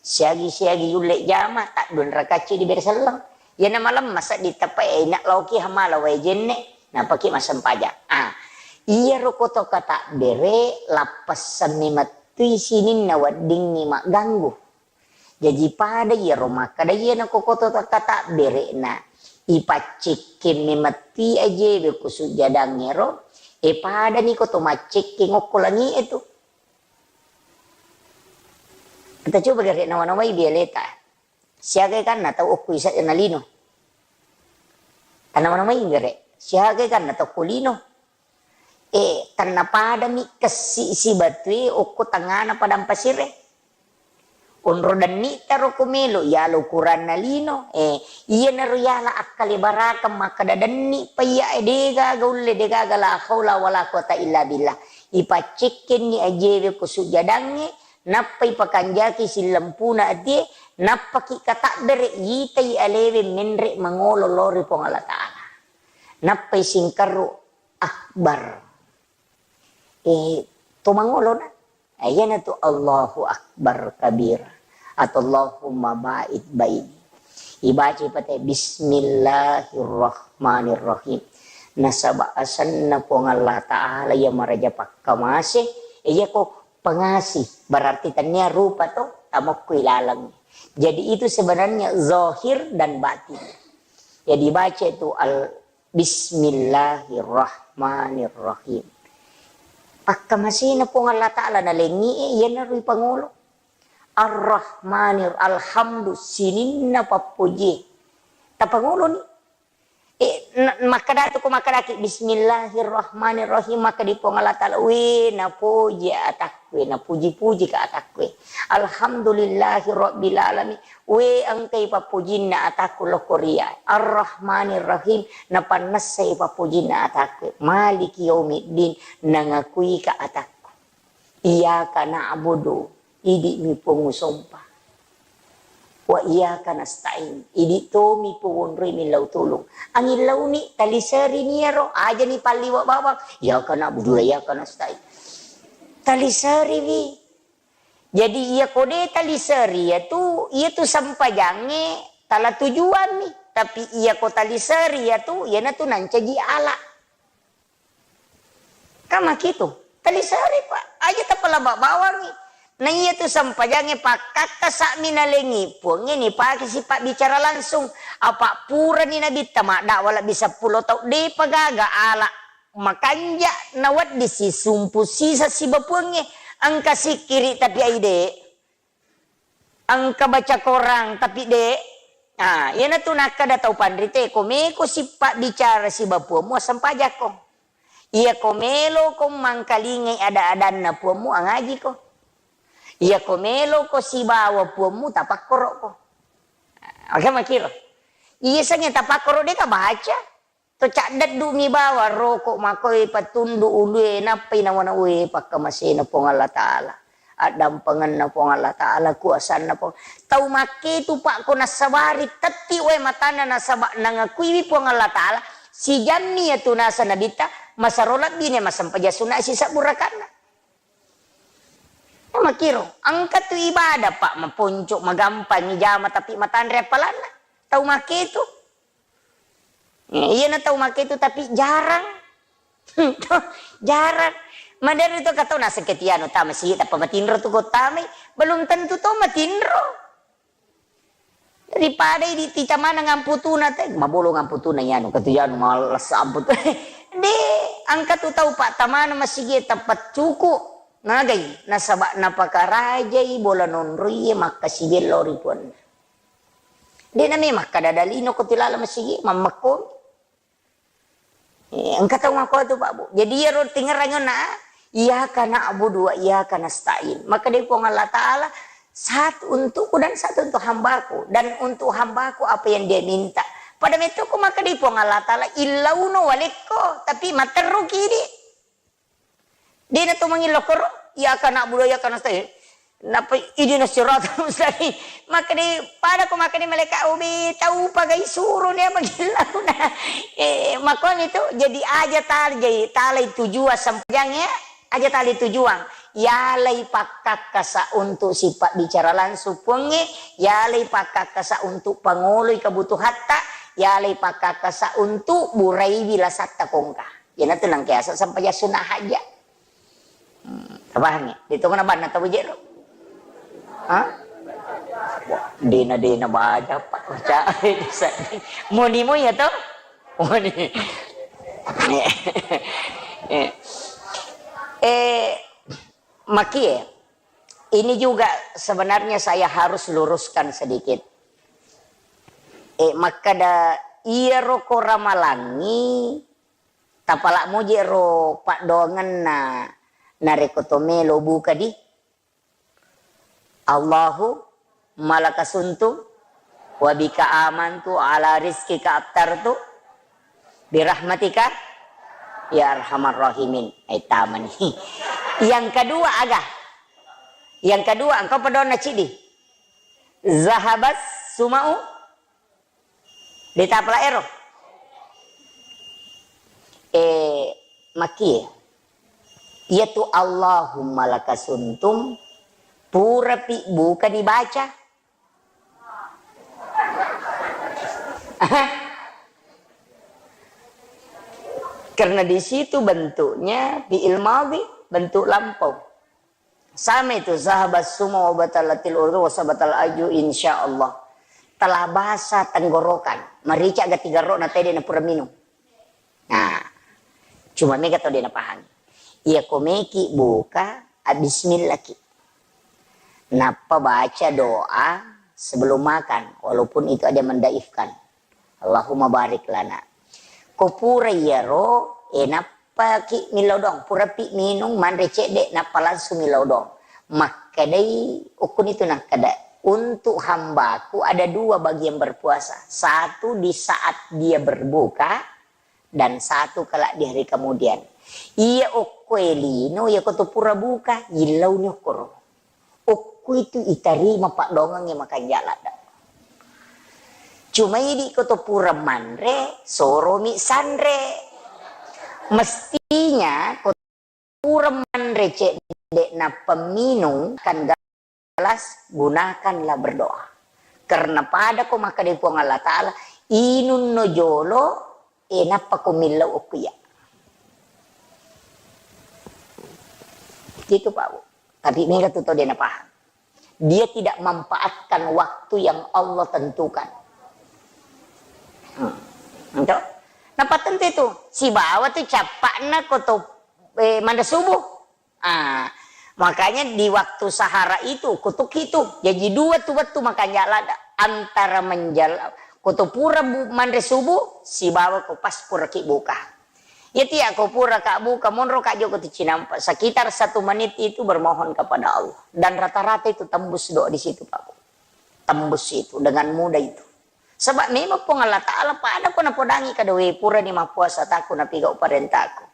Siagi-siagi yulle jama, taddua rakacci dibere selleng. Iyana malemma sedding teppe'e, ina laoki hamala wae jenne, napaki massempajang. Ah, iyaro koto katabbere, lappessanni mettui sininna weddingngi magganggu. Jaji pada iyaro makkeda iyana ko koto katabbere na ipaccekkeng memettui ajewe ko sujjadangngero, e padani koto maccekkeng okko langi'e tu. Kita coba gare nawa-nawai bialeta. Siaga kanna tau okko isa na lino. Tanawa-nawai gare. Siaga kanna tau okko lino. E, tennapadami kessi sibatue okko tengngana padang pasire. Onro denni'ta ro ko melo, yala ukuranna lino. E, iyanaro yala akkalebarakeng makkeda denni paiya e, degaga ulle, degaga la haula wala quwata illa billah. Ipaccekkenni ajewe ko sujjadangnge, nappa ipakanjaki sillempuna atie, nappaki katabbere, yitai alewe menre mangolo lao ri Puang Allah Ta'ala. Nappai singkarru akbar. E, to mangolona. Iyanatu Allahu Akbar kabira atau Allahumma ba'id baini. Ibaca pate Bismillahirrahmanirrahim. Nasaba asenna Puang Allah Ta'ala iya maraja pakkamase, iyako pengasih, berarti tennia rupa to tamokku ilaleng. Jadi itu sebenarnya zahir dan batin. Jadi baca itu al Bismillahirrahmanirrahim. Pakkamasena Puang Allah Ta'ala nalengi e, iyanaro ipangolo. Ar-Rahmanir, alhamdu, sininna pappoji. Tapangoloni. E, na-, makkadatu ko makkadaki, Bismillahirrahmanirrahim, makkadi Puang Allah Ta'ala, we, napoji atakku, napuji-puji ka atakku. Alhamdulillahi Rabbil Alamin. We, engkai pappojinna atakku lokko ria. Ar-Rahmanir Rahim, napannessai pappojinna atakku. Maliki yaumiddin, nangakuika atakku. Iyyaka na'budu, idi'mi Puang usompa. Wa iyyaka nasta'in, idi' tomi Puang wonroi millau tulung. Angillauni, taliserini iyaro, ajani palliwa bawang. Iyyaka na'budu wa iyyaka nasta'in. Taliseriwi. Jadi, iyako de taliseri iyatu, iyatu sempajangnge tala tujuanni. Tapi iyako taliseri iyatu, iyanatu nancaji ala. Kan makitu. Taliseri, Pak. Aja tapalaba bawangngi. Na iya tu sempajangnge pakkakkasa'mi nalengngi Puangnge nipake sipabbicara langsung. Apa purani Nabitta maddakwa lebbi seppulo taung, depa gaga ala makanja nawedding sisumpu sisa siba Puangnge. Engka sikkiri tapi aide. Engka baca korang, tapi de. Ah, iyanatu nakkada tau panrite, ko meko sipabbicara siba Puammu, assempajakko. Iya ko meloko mangkalingai ada-adanna Puammu, angajiko. Iya ko meloko sibawa Puammu, tapakkorokko. Oke, makiro. Iya sengnge tapakkoro deka baca. To caddeddu mi bawang roko makoe patundu ulue nappai nawana ue pakkamasena Puang Allah Ta'ala. Addampengenna Puang Allah Ta'ala, kuasanna Puang. Tau makketu, Pak, ko nassabari tetti wae matanna nasaba nangakuiwi Puang Allah Ta'ala, sijammi yatu nasa Nabitta, masaro lebbine massempajang sunna sisebbu rakanna. Makiro, engka tu ibadah, Pak, maponco, magampang ijama tapi matanre appalanna. Tau makketu. Eh, iyana tau makketu tapi jarang. Jarang. Maderi to katau naseng ketiano tama sigi tappa matinro tu ko tamai, belum tentu to matinro. Ripadai di ticamana ngamputuna te, mabolo ngamputuna iyanu, katu iyanu males amput. De, engka tu tau pattamana masigi tappa cuku. Nagai, nasaba napakarajai bola nonroie makkasigi lao ri puanna. De name makkada dalino ko tilala masigi, mammekko. Eh, engka tau makko tu, Pak, Bu. Jadi, iyaro tingerang na, "Iyyaka na'budu wa iyyaka nasta'in." Maka dari Puang Allah Ta'ala, "Satu untukku dan satu untuk hambaku. Dan untuk hambaku apa yang dia minta." Pada metto ko maka dari Puang Allah Ta'ala, "Illauno walekko, tapi materru kidi." Dena to mangillau koro, "Iyyaka na'budu wa iyyaka nasta'in." Nappa, "Ihdinas siratal mustaqim." Makkeda, pada ko makkeda malaikat, "Obe, tau pagai suro nia magillauna." Eh, makkuani tu, jadi aja tali, jadi talai tujuan sempajang ya, aja tali tujuan. Yalai pakkakkasa untuk sipabbicara langsung Puangnge, yalai pakkakkasa untuk pangoloi kebutuhatta, yalai pakkakkasa untuk buraiwi lasatta kongka. Iyanatu nangkeasa sempajang sunnah hajat. Hmm, tapahangngi? Ditongeng banna tau jero. Hah? Wah, dena-dena baja, Pak. Baca. Moni mo ya to? Moni. Eh, eh, makie. Ini juga sebenarnya saya harus luruskan sedikit. Eh, makkada iyaro ko ramalangngi, tapalak moje ro paddoangenna narekko to melo buka di, "Allahumma laka sumtu wa bika amantu ala rizqika aftartu birahmatika ya arhamar rahimin." Eh, tamani. Yang kedua aga? Yang kedua, engka paddoanna ciddi. "Zahabas suma'u." Deta pala ero. Eh, makie. Iyatu Allahumma laka sumtu purapi buka dibaca. Karena di situ bentuknya fi'il madhi, bentuk lampau. Sama itu, "Zahabas suma'u wa batalatil urdu wa sabatal aju, insyaallah." Telah basah tenggorokan, marica gati garro na tede na pura minum. Nah, cuma mega tau de na pahami. Iya ko meki buka, a, bismillah ki. Nappa baca doa sebelum makan, walaupun itu ada yang mendaifkan. Allahumma barik lana. Ko pura iyaro, eh, nappaki millau doang, purapi minung, manre cedde, nappa langsung millau doang. Makkedai, ukkunitu nakkeda, untuk hambaku ada dua bagi yang berpuasa. Satu di saat dia berbuka, dan satu kelak di hari kemudian. Iya okkoe lino, iya ko to pura buka, yillauni okkoro. Okko itu itarima paddoangengnge makanja ladde. Cuma idi ko to pura manre, soromi sanre. Mestinya ko to pura manre cedde nappa minung kan gelas, gunakanlah berdoa. Karena pada ko makkeda Puang Allah Ta'ala, inunno jolo, eh, nappa ko millau okko iya. Itu, Pak Bu. Tapi mega tu tau de' napahang. Dia tidak manfaatkan waktu yang Allah tentukan. Hmm. Ento? Napattentu itu. Sibawa tu cappa'na ko to, eh, manre subuh. Ah, makanya di waktu sahara itu, kutuk itu. Jadi dua tu wettu makanja' ladda. Antara menjal-, ko to pura bu-, manre subuh, sibawa ko pas puraki buka. Iyatu iya ko puraka buka, monroka jokka tu cinampa, sekitar satu menit itu bermohon kepada Allah. Dan rata-rata itu tembus doa di situ, Pak Bu. Tembus itu, dengan mudah itu. Sebab memang Puang Allah Ta'ala pada ko napodangi kada, we, purani mappuasa taku napigau parentaku.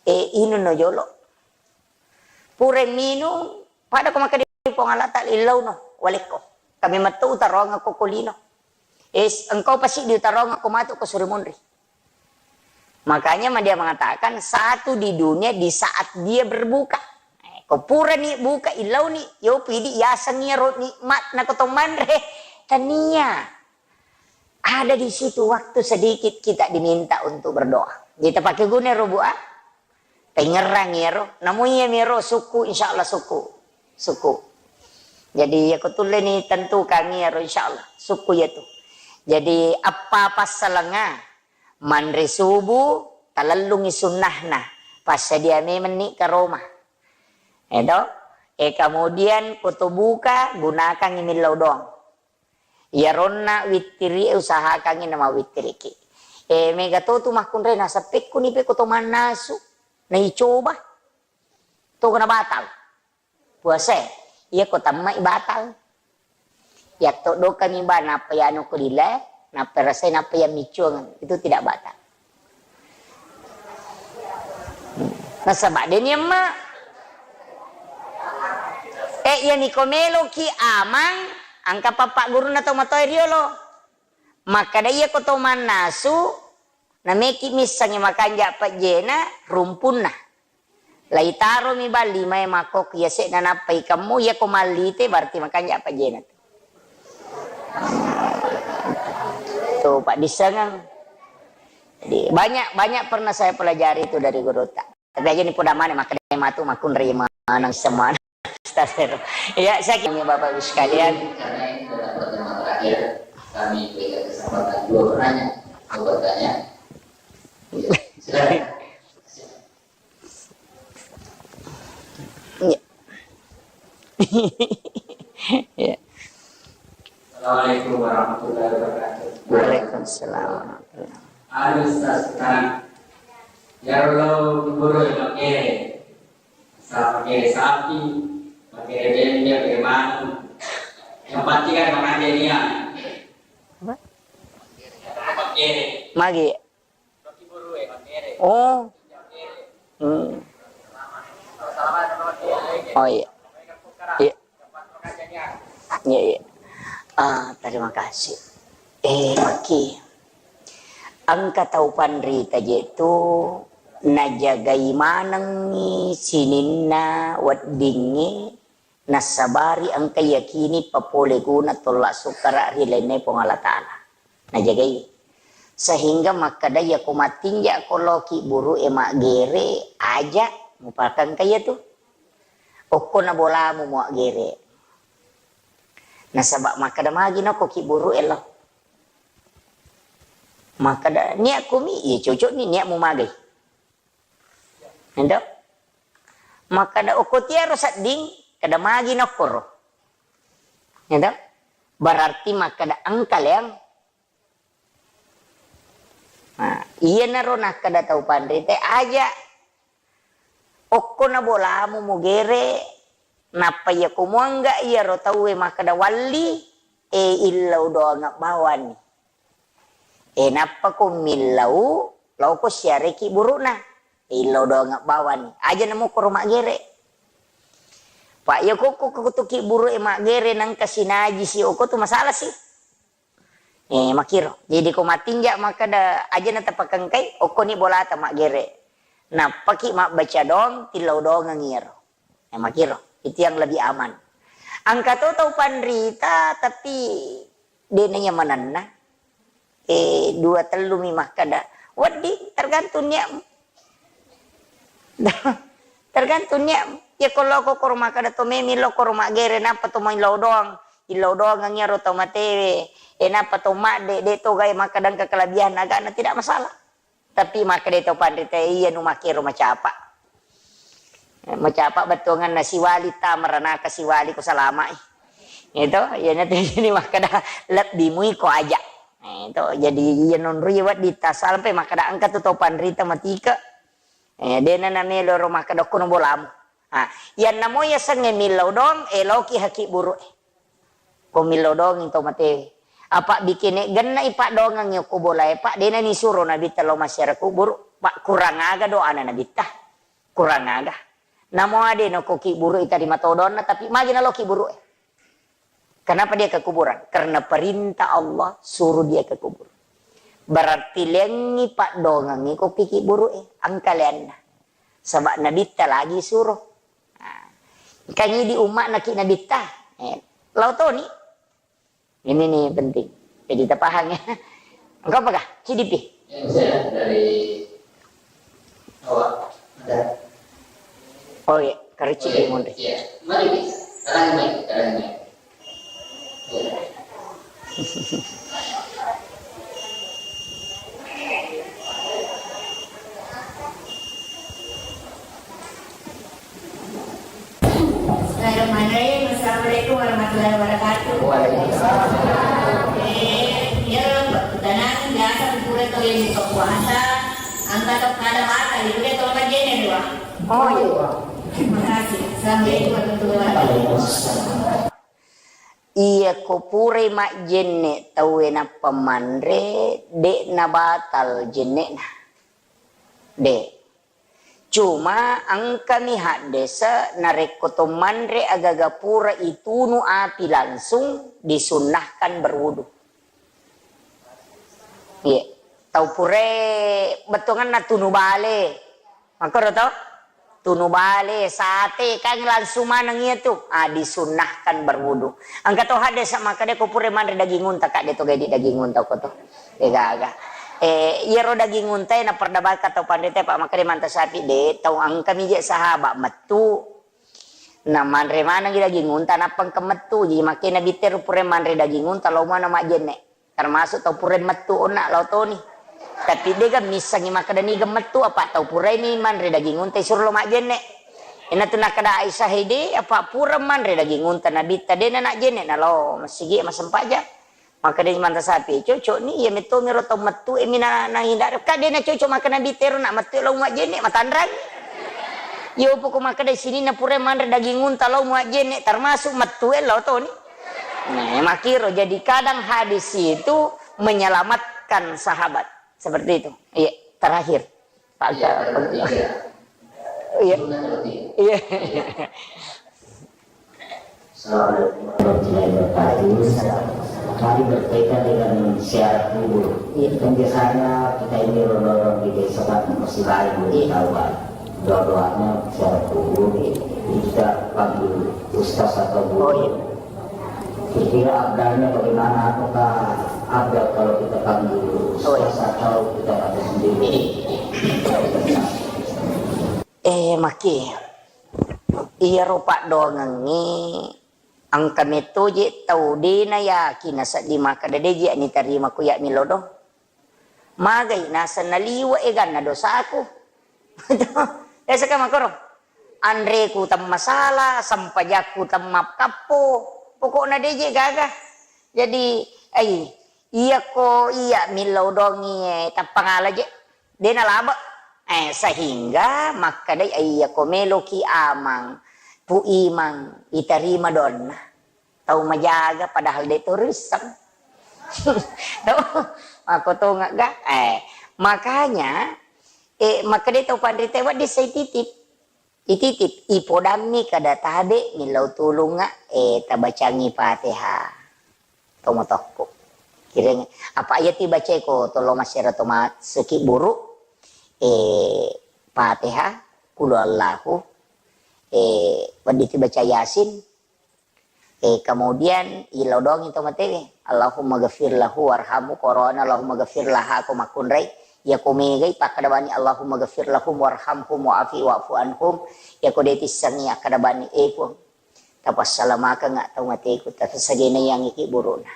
E, inunno jolo. Pura minung, pada ko makkeda Puang Allah Ta'ala, illauno, walekko. Kami metto utaroangko ko lino. Eh, engkau pasti diutaroangko matu ko suri monri. Makanya ma dia mengatakan, satu di dunia di saat dia berbuka. Eh, ko purani buka, illauni, yopi idi yaseng iyaro nikmat na ko to manre. Tania. Ada di situ waktu sedikit kita diminta untuk berdoa. Jadi tapake guna ro, Bu, ah? Pengerang iyaro. Namu iya miro suku, insya Allah suku. Suku. Jadi, iya ko tulle ni tentu kami iyaro, insya Allah. Suku iyatu. Jadi, apa passalenga? Manre subuh, talellungi sunnahna. Passadia memang ni karoma. Edo? E, kemudian ko to buka, gunakangi millau doang. Iyaronna wittiri e usahakangngi namawittiriki. E, mega to tu makkunrai naseppekkuni pe ko to mannasu. Naicoba. To kena batal. Puasa e. Iya ko tammai batal. Yatto dokami ba nappa yanu ko lila, nappa rasai, nappa yang miccuang. Itu tidak batal. Nasaba deni emma. Eh, iya niko meloki amang, angka pappa gurunna to matoa riolo. Makkada iya ko to mannasu, nameki missangi makanja pejjena rumpunna. Laitaromi balli mae makkokki yase'na nappa ikemmu, iya ko mallite berarti makanja pejjena tu. Tu, paddissengeng. Jadi, banyak, banyak pernah saya pelajari itu dari gurutta. Tapi aja ni poda mane makkeda matu makkunrai maneng semana. Astagfirullah. Ya, saya kira Bapak Ibu sekalian. Karena ini adalah pertemuan terakhir, kami berikan kesempatan dua penanya mau bertanya. Ya, silakan. Ya. Ya. Assalamualaikum warahmatullahi wabarakatuh. Waalaikumsalam warahmatullahi wabarakatuh. Anu, Ustaz, nah, iyaro lao guru e makkere, sa-, makkere sapi, makkere bembe, makkere maneng. Yang penting kan makanja nia. Apa? Makkere. Magi. Oh. Hmm. Oh, iya. Iya. Iya, iya. Ah, terima kasih. Eh, Maki. Engka tau panrita je tu najagai manengngi sininna weddingnge, nassabari engka yakini papole guna tolla sukkara ri lainna Puang Allah Ta'ala. Najagai. Sehingga makkeda, iya ko mattinja ko loki buru e maggere, aja mupakengka iya tu. Okko na bolamu muaggere. Nasaba makkeda, magi nokko ki buru e lo. Makkeda, niat kumi, iya cocok ni niat mu magai. Ento? Makkeda okko tiaro sedding, kada magi nokkoro. Ento? Berarti makkeda engka leang. Nah, iyanaro nakkeda tau panrita, aja okko na bolamu mugere, nappa iya ko muangga iyaro tauwe makkeda walli, e, illau doang bawani. E, nappa ko millau, lauko siareki burukna. E, illau doang bawani. Aja na mukkoro maggere. Pak, iya ko, ko, ko tuki buru e maggere nangka sinaji si oko tu masalah si. Eh, makkiro. Jadi, ko mattinja makkeda aja na tapakengkai, okkoni bolata maggere. Nappaki mabbaca doang, tillau doangeng iyaro. Eh, makkiro. Itu yang lebih aman. Engka to tau panrita, tapi de' na iya manenna. Eh, dua tellu mi makkeda. Wedding, tergantung niatmu. Tergantung niatmu. Iya ko lao ko koro makkeda to memi lo koro maggere, nappa to maillau doang, illau doangang iyaro tau matewe, e nappa to madde, de to gae makkeda engka kelebihan agana, tidak masalah. Tapi makkeda to panrita, iya nu makkero macapa. Eh, macapa bettuanganna siwali ta meranaka siwali ko salama'i. Itu, iya na jadi makkeda lebbi mui ko aja. Eh, itu, jadi iya nonroi wedding ta sampai makkeda engka tu to panrita matike. Eh, dena namelo ro makkeda kono bolamu. Ha, iyanna mo yasengnge millau doang, eloki haki buru'e. Ko millau doang to matewe. Apa bikine genna ipaddoangengngi ko bolae, Pak, dena nisuro Nabitta lao massiara kuburu, Pak, kurang aga doana Nabitta? Kurang aga. Namo ade no ko ki buru itarima todonna, tapi magi naloki buru'e. Kenapa dia ke kuburan? Karena perintah Allah suruh dia ke kubur. Berarti lengngi paddoangengngi ko ki buru'e, engka leanna. Sebab Nabitta lagi suruh. Nah, kan idi umma'na ki Nabitta. Eh, lao toni. Ini nih penting. Jadi tapahang ya. Engkau apakah? C D P? Ya, saya dari awak. Ada. Oh iya, karici. Oh, iya. Di Monte. Iya. Mari, Bi. Sekarang ini, sekarang ini. Iya. Bismillahirrahmanirrahim. Assalamualaikum warahmatullahi wabarakatuh. Waalaikumsalam. Eh, ya, perkenalan biasa pura to yang buka puasa. Angka to kada makan, itu dia tolong aja nih, dua. Oh, iya. Terima kasih. Assalamualaikum warahmatullahi wabarakatuh. Iya, ko purai majjenne tauwe nappa manre, de' nabatal jenne'na. De'. Cuma engkami haddese narekko to manre agaga pura itunu api langsung disunnahkan berwudu. Iya. Tau purai bettuanganna tunu bale. Makkoro to? Tunu bale, sate, kan langsung maneng iya tu. Ah, disunnahkan berwudu. Engka to haddese makkeda ko pura manre daging unta, Kak, de to gaidi daging unta ko to. Degaga. Eh, iyaro daging unta e naperdabalka tau panrita, Pak, makkeda manta sapi de, tau engka mi je sahabat mettu. Na manre manengi daging unta, nappa engka mettu. Jadi makkeda Nabitta ro pura manre daging unta, lao mana majjenne. Termasuk tau pura mettu onna lao toni. Tapi dega missengi makkeda niga mettu, apa tau purai ni manre daging unta isuro lao majjenne. Ina tu nakkeda Aisyah, hede, apa pura manre daging unta Nabitta, dena najjenne, nalao masigi masempajang. Makkeda manta sapi, cocok ni, iya metto miro tau mettu e mina nahindari. Ka dena cocok makkeda Nabitta ro nak mettu lao majjenne, matanrang. Yo poko makkeda sininna pura manre daging unta lao majjenne, termasuk mettu e lao toni. Nah, makkiro. Jadi kadang hadis itu menyelamatkan sahabat. Seperti itu. Iya, terakhir. Pak. Iya, Kak. Iya. Iya. Sunnah berarti. Iya. Assalamualaikum warahmatullahi wabarakatuh. Tadi berkaitan dengan ziarah kubur. Iya. Kan biasanya kita ini orang-orang di desa kan masih lain belum tahu kan. Doa-doanya ziarah kubur. Jadi kita panggil ustaz atau guru. Oh, iya. Kira-kira abdalnya bagaimana? Apakah abdal kalau kita panggil ustaz atau kita baca sendiri? Eh, maki. Iyaro paddoangengnge engka metto je tau de nayakin nasedding makkeda de je nitarima ku ya milodong. Magai naseng naliwe' eganna dosaku. Biasa kan makkoro. Anreku temmasala, sempajakku temmakkappo. Pokokna de je gaga. Jadi, ai, iyako iya millau dongi, eh, tappangala je. De nalabe'. Eh, sehingga makkedai, ai, iyako meloki amang, Pu Imang, itarima donna. Tau majaga padahal de' to risseng. Tau, makko tongeng ga? Eh, makanya, eh, makkedai tau panrita, wedding sai titip. Ititip, ipodammi kada tabe' millau tulungnga, eh, tabacangi Fatihah. Tomotokko. Kireng, apa iya tibacai ko tollo massero to masuki buru, eh, Fatihah, Qul Huwallahu, eh, wedding tibaca Yasin, Eh, kemudian, ilodongi to matewe. Allahumma ghafir lahu warhamhu, korona, Allahumma ghafir laha, ko makkunrai. Iyako megai pakkada bani, "Allahumma ghafir lahum warhamhum wa'afi wa'fu anhum." Iyako de tissengngi akkada bani, "Eh, Puang, tapassalamakeng tau mateku, tasagenaiangi ki burukna.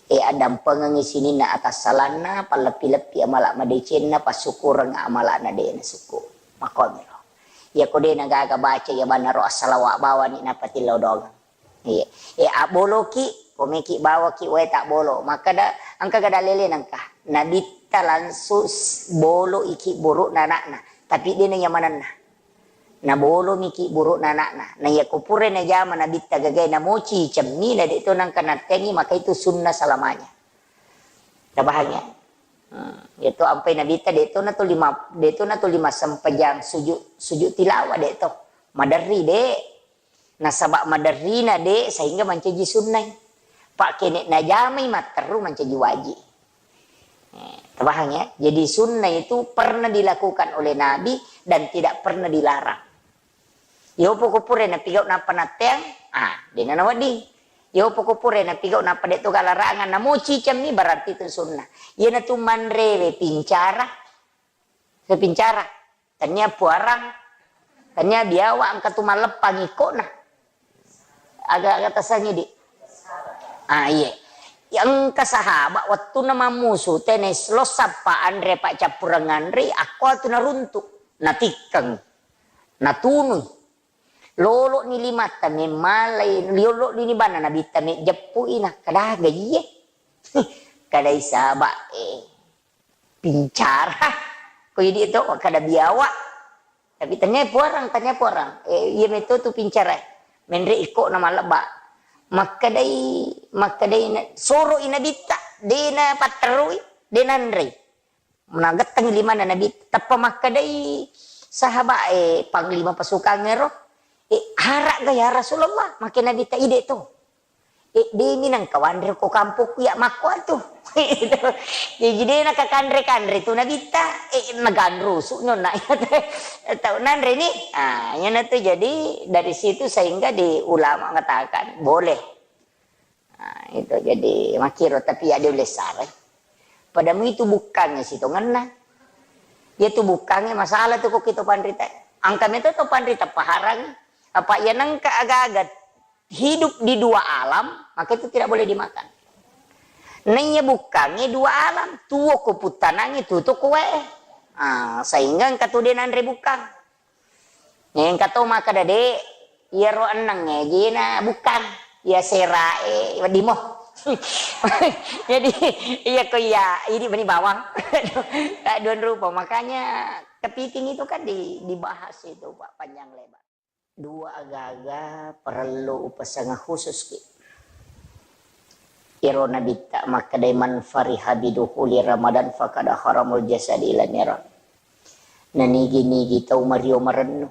Eh, addampengengi sininna atassalanna, palleppi-leppi amala madecenna, passukureng amalana de nasukku." Makkomiro. Iyako de nagaga baca iya bannaro assalawa bawani napatillau doang. Iya. Eh, abboloki, komeki bawaki wae tabbolo. Makkada, engka gada lele nengka. Nabitta langsung s-, bolo iki burukna anakna. Tapi de naiyamanenna. Nabolomi ki burukna anakna. Na iyako pura najama nabitta gagae namoci cemmi, na de to nengka nattengi, maka itu sunnah selamanya. Tabahang ya. Hmm, iyatu ampai nabitta de to na tuli ma-, de to na tuli massempajang sujud, sujud tilawah de to. Maderri de. Nasaba maderrina de sehingga mancaji sunnai. Pak kene najamai matteru mancaji waji. Eh, tabahang ya. Jadi sunnah itu pernah dilakukan oleh Nabi dan tidak pernah dilarang. Yo poko pura napigau nappa natteang, ah, dena nawedding. Yo poko pura napigau nappa de to galarangan namoci cemmi, berarti itu sunnah. Iyana tu manrewe pincara, pincara. Tania puarang, tania biawa engka tu malleppang ikkona. Aga-aga tasangi di. Ah, iye. Engka sahabat wettunna mammusu, tene lo sappa anre paccappureng anre, akko tu naruntu, natikkeng, natunui. Lolo ni limatta memmalai, lolo ni bana nabitta mejjeppui, nakkada gaiye. Kadai sahabat, eh, pincara. Ko idi to kada biawa. Tapi tania puarang, tania puarang. Eh, iya meto tu pincara. Menre iko na malebba. Makkedai, makkedai na, soro i nabitta, de na patterui, de nanrei. Nagetteng limana nabitta. Teppa makkedai sahabat, eh, panglima pasukan ero. Eh, harap ga ya Rasulullah, make nabitta ide to. Eh, de minang kawanre ko kampokku ya makko atu. Jadi de nakakanre-kanre tu nabitta, eh, naganrusu nyonna. Tau nanre ni. Ah, iyana tu jadi dari situ sehingga di ulama mengatakan boleh. Ah, itu jadi makiro tapi ya de ulessare. Padamu itu bukkangnge sitongenna. Ya tu bukkangnge masalah tu ko kito panrita. Angka meto to panrita paharang. Apa iya nengka aga-aga hidup di dua alam, maka itu tidak boleh dimakan. Naiya bukkangnge dua alam, tuo ko puttanangnge, tutu ko wae. Ah, sehingga engka tu de nanre bukkang. Engka to makkeda de, iyaro ennengnge jena bukkang, iya serae weddimo. Jadi iya ko iya idi meni bawang. Tak dua rupa, makanya kepiting itu kan di-, dibahas itu Pak panjang lebar. Dua aga-aga parellu upasengeng khusus ki. Iyaro nabitta makkedai, "Man fariha bidukhuli Ramadan faqad haramul jasadi ila niran." Nanigi-nigi tau mario marennu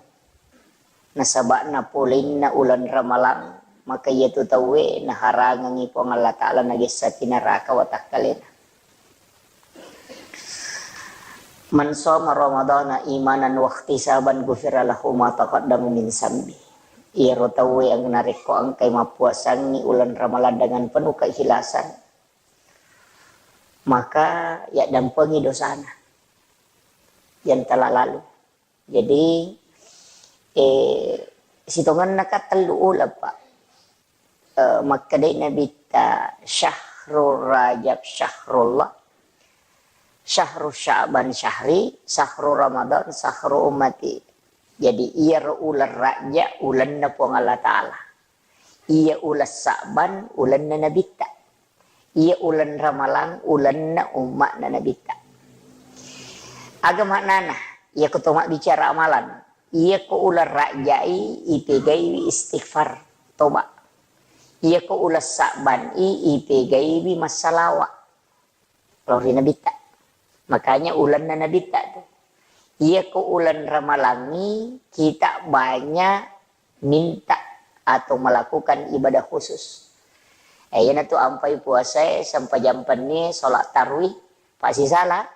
nasaba'na poleinna uleng Ramalang, maka iyatu tauwe naharangengngi Puang Allah Ta'ala nagessati naraka watakkalena. "Man shoma Ramadhana imanan wahtisaban ghufira lahu ma taqaddama min zambi." Iyaro tauwe yang narekko engkai mappuasangngi uleng Ramalang dengan penuh keikhlasan, maka yaddampengi dosana yang telah lalu. Jadi, eh, sitongenna ka tellu uleng, Pak. Eh, makkedai Nabitta, "Syahrul Rajab syahrullah, syahru Sya'ban syahri, syahru Ramadan syahru ummati." Jadi, iyaro uleng Rajab ulenna Puang Allah Ta'ala. Iya uleng Sa'ban ulenna Nabitta. Iya uleng Ramalang ulenna umma'na Nabitta. Aga maknana? Iyako to mabbicara amalan. Iyako uleng Rajai ipegaiwi istighfar, toba. Iyako uleng Sa'ban i ipegaiwi massalawa lao ri Nabitta. Makanya ulenna Nabitta tu. Iyako uleng Ramalangngi kita banyak minta atau melakukan ibadah khusus. Eh, iyana tu ampai puasae, sempajang penni, sholat tarwih, pasti salah.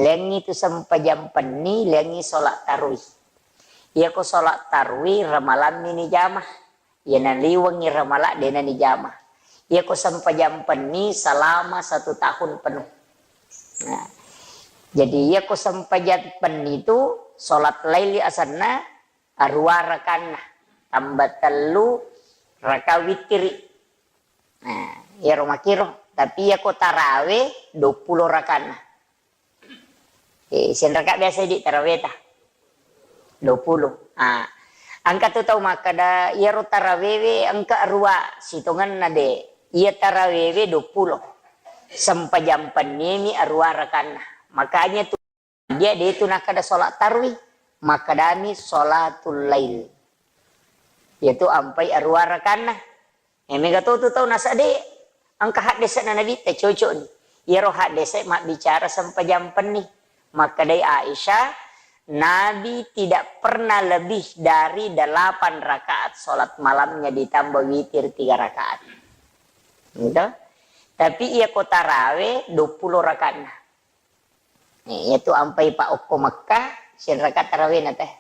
Lengngi tu sempajang penni, lengngi sholat tarwih. Iyako sholat tarwih Ramalang mi ni jama. Iyana liwengngi Ramalang dena ni jama. Iyako sempajang penni selama satu tahun penuh. Nah, Jadi, iyako sempajang penni tu, salat laili asenna, arua rakanna, tambah tellu raka wittiri. Nah, iyaro makkiro. Tapi iyako tarawe, duappulo rakanna. Eh, sianraka biasa di taraweta? Duappulo. Ah, engka tu tau makkeda, iyaro tarawewe engka arua, sitongenna de. Iya tarawewe duappulo. Sempajang pennimi arua rakanna. Makanya tu dia de tu nakkeda salat tarwi, makkedami salatul lail. Yaitu ampai arua rakanna. Eh, mega to tu tau nasade, engka haddese'na Nabitta cocok ni. Iyaro haddese mabbicara sempajang penni. Makkedai Aisyah, Nabi tidak pernah lebih dari delapan rakaat salat malamnya ditambah witir tiga rakaat. Gitu. Tapi iyako tarawe duappulo rakaatna. Eh, iyatu ampai pa okko Mekka, sianraka tarawena teh?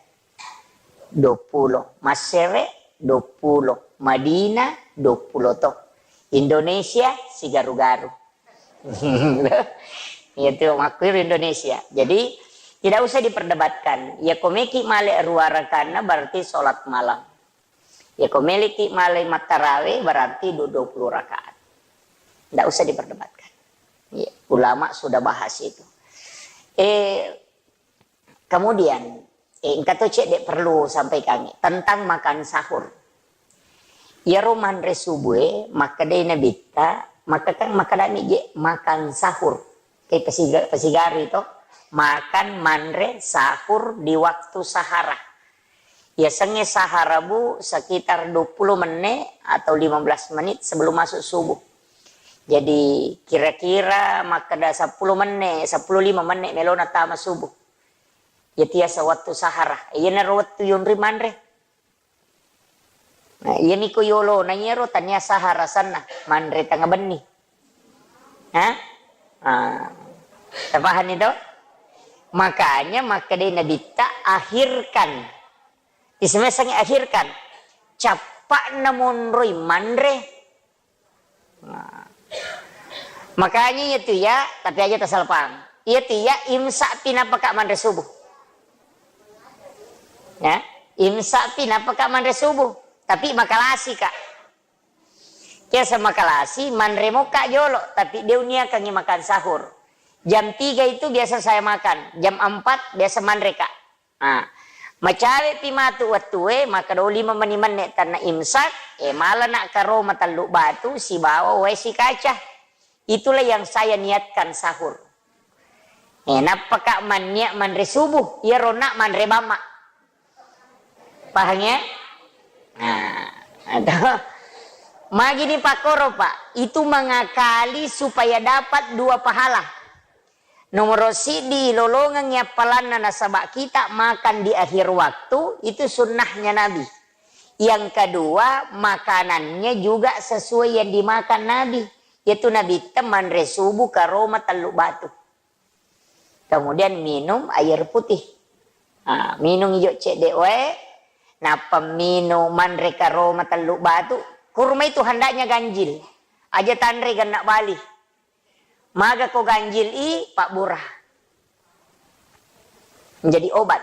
Duappulo. Massere, duappulo. Madinah, duappulo to. Indonesia, sigaru-garu. Iyatu makkiro Indonesia. Jadi, tidak usah diperdebatkan. Iyako meki male rua rakanna berarti salat malam. Iyako meleki male mattarawe berarti du-, duappulo rakaat. Ndak usah diperdebatkan. Iya, ulama sudah bahas itu. Eh, kemudian, eh, engka to cedde perlu sampaikan tentang makan sahur. Iyaro manre subuh e, makkedai Nabitta, makkeda-, makkedami je makan sahur. Ke pasiga-, pasigari to, makan, manre, sahur di waktu sahara. Yasengnge sahara, Bu, sekitar dua puluh menit atau lima belas menit sebelum masuk subuh. Jadi, kira-kira makkeda seppulo menne, seppulo lima menne melona tama subuh. Iya tiasa wettu sahara. Iyanaro wettu yonri manre. Nah, iyami ko yolona iyaro tania sahara sanna, manre tengnga benni. Hah? Ah. Tapahani to? Makanya makkedai Nabitta, "Akhirkan." Isemesangi akhirkan. Cappa'na monroi manre. Nah. Makanya iya tu ya, tapi aja tasalpang. Iya tu ya, imsak pi napaka manre subuh. Ya, imsak pi napaka manre subuh. Tapi makalasi, Kak. Biasa makalasi, manre mokka jolo, tapi de uniakangi makan sahur. Jam tiga itu biasa saya makan, jam empat biasa manre, Kak. Ah, macawe pi matu wettue, makkeda lima meni menne tanna imsak, eh, malana karo matellu batu sibawa wae sikaca. Itulah yang saya niatkan sahur. Eh, nappaka manniat manre subuh, iyaro nak manre bamma. Paham ya? Nah, atau magini pakkoro, Pak, itu mengakali supaya dapat dua pahala. Nomoro siddi, lolongengngi appalanna nasaba kita makan di akhir waktu, itu sunnahnya Nabi. Yang kedua, makanannya juga sesuai yang dimakan Nabi. Yaitu Nabi manre subuh karoma tellu batu. Kemudian minum air putih. Ah, minum ijo cedde wae, nappa minum manre karoma tellu batu. Kurma itu hendaknya ganjil. Aja tanre genna bali. Maga ko ganjil i, pabbura. Menjadi obat.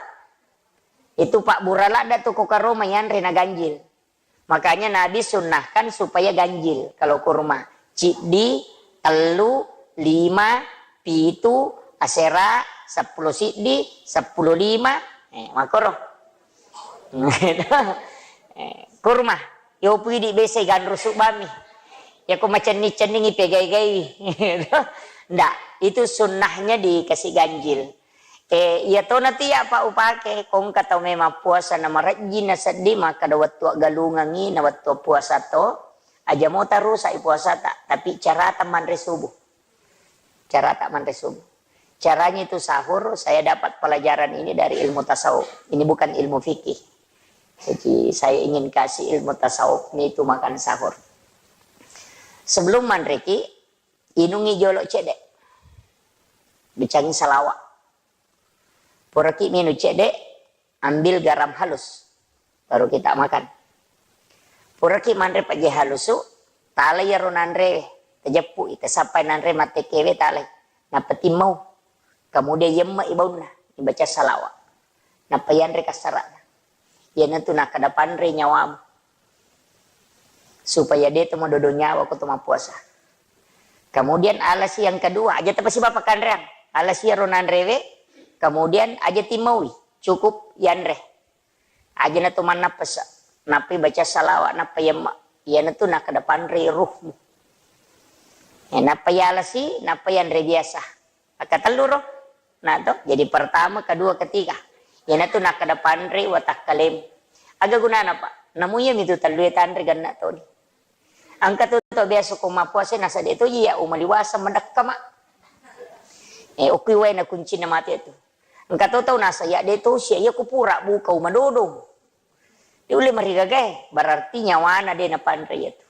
Itu pabbura ladda tu ko karoma yanre na ganjil. Makanya Nabi sunnahkan supaya ganjil kalau kurma. Ciddi, tellu, lima, pitu, asera, seppulo siddi, seppulo lima, eh, makoro. Eh, kurma. Yo pui di bese ganru subami. Ya ko macenning-cenningi pegai-gai. Ndak, itu sunnahnya dikasih ganjil. Eh, iya tona tu ya, Pak, upake, ko engka tau memang puasa na marejjing na seddi, makkeda wettu aggalungengngi na wettu puasa to, aja mo tarusai puasata, tapi carata manre subuh. Carata manre subuh. Caranya itu sahur, saya dapat pelajaran ini dari ilmu tasawuf. Ini bukan ilmu fikih. Jadi, saya ingin kasih ilmu tasawuf ini itu makan sahur. Sebelum manreki, inungi jolo cedde. Bicangi salawa. Puraki minum cedde, ambil garam halus, baru kita makan. Puraki manre pejje halusu, talai iyaro nanre, tajeppu i, tasappai nanre mattekewe, talai. Nappa timmau. Kemudian yemme'i baunna, ibaca salawa. Nappa yanre kassara'na. Iyanatu nakkeda panre nyawamu. Supaya de to madodo nyawa ko to mappuasa. Kemudian alasi yang kedua, aja tapasiba pakkanreang. Alasi iyaro nanrewe, kemudian aja timmaui, cukup yanre. Aja na to mannappasa, nappai baca salawa, nappa yemma. Iyanatu nakkeda panre ruhmu. Eh, nappa yalasi, nappa yanre biasa. Akkatellu ro. Nah to, jadi pertama, kedua, ketiga. Iyanatu nakkeda panre watakkalemu. Aga gunana, Pak? Namu iyami tu tellue tanre genna toni. Engka tu tau biasa ko mappuasa nasa de to iya umaliwasa madekka, Mak. Eh, okki wae na kuncinna mate tu. Engka to tau nasa iya de to sia iya ku pura buka uma dodong. De ulle marigagae, berarti nyawana de napanre iyatu.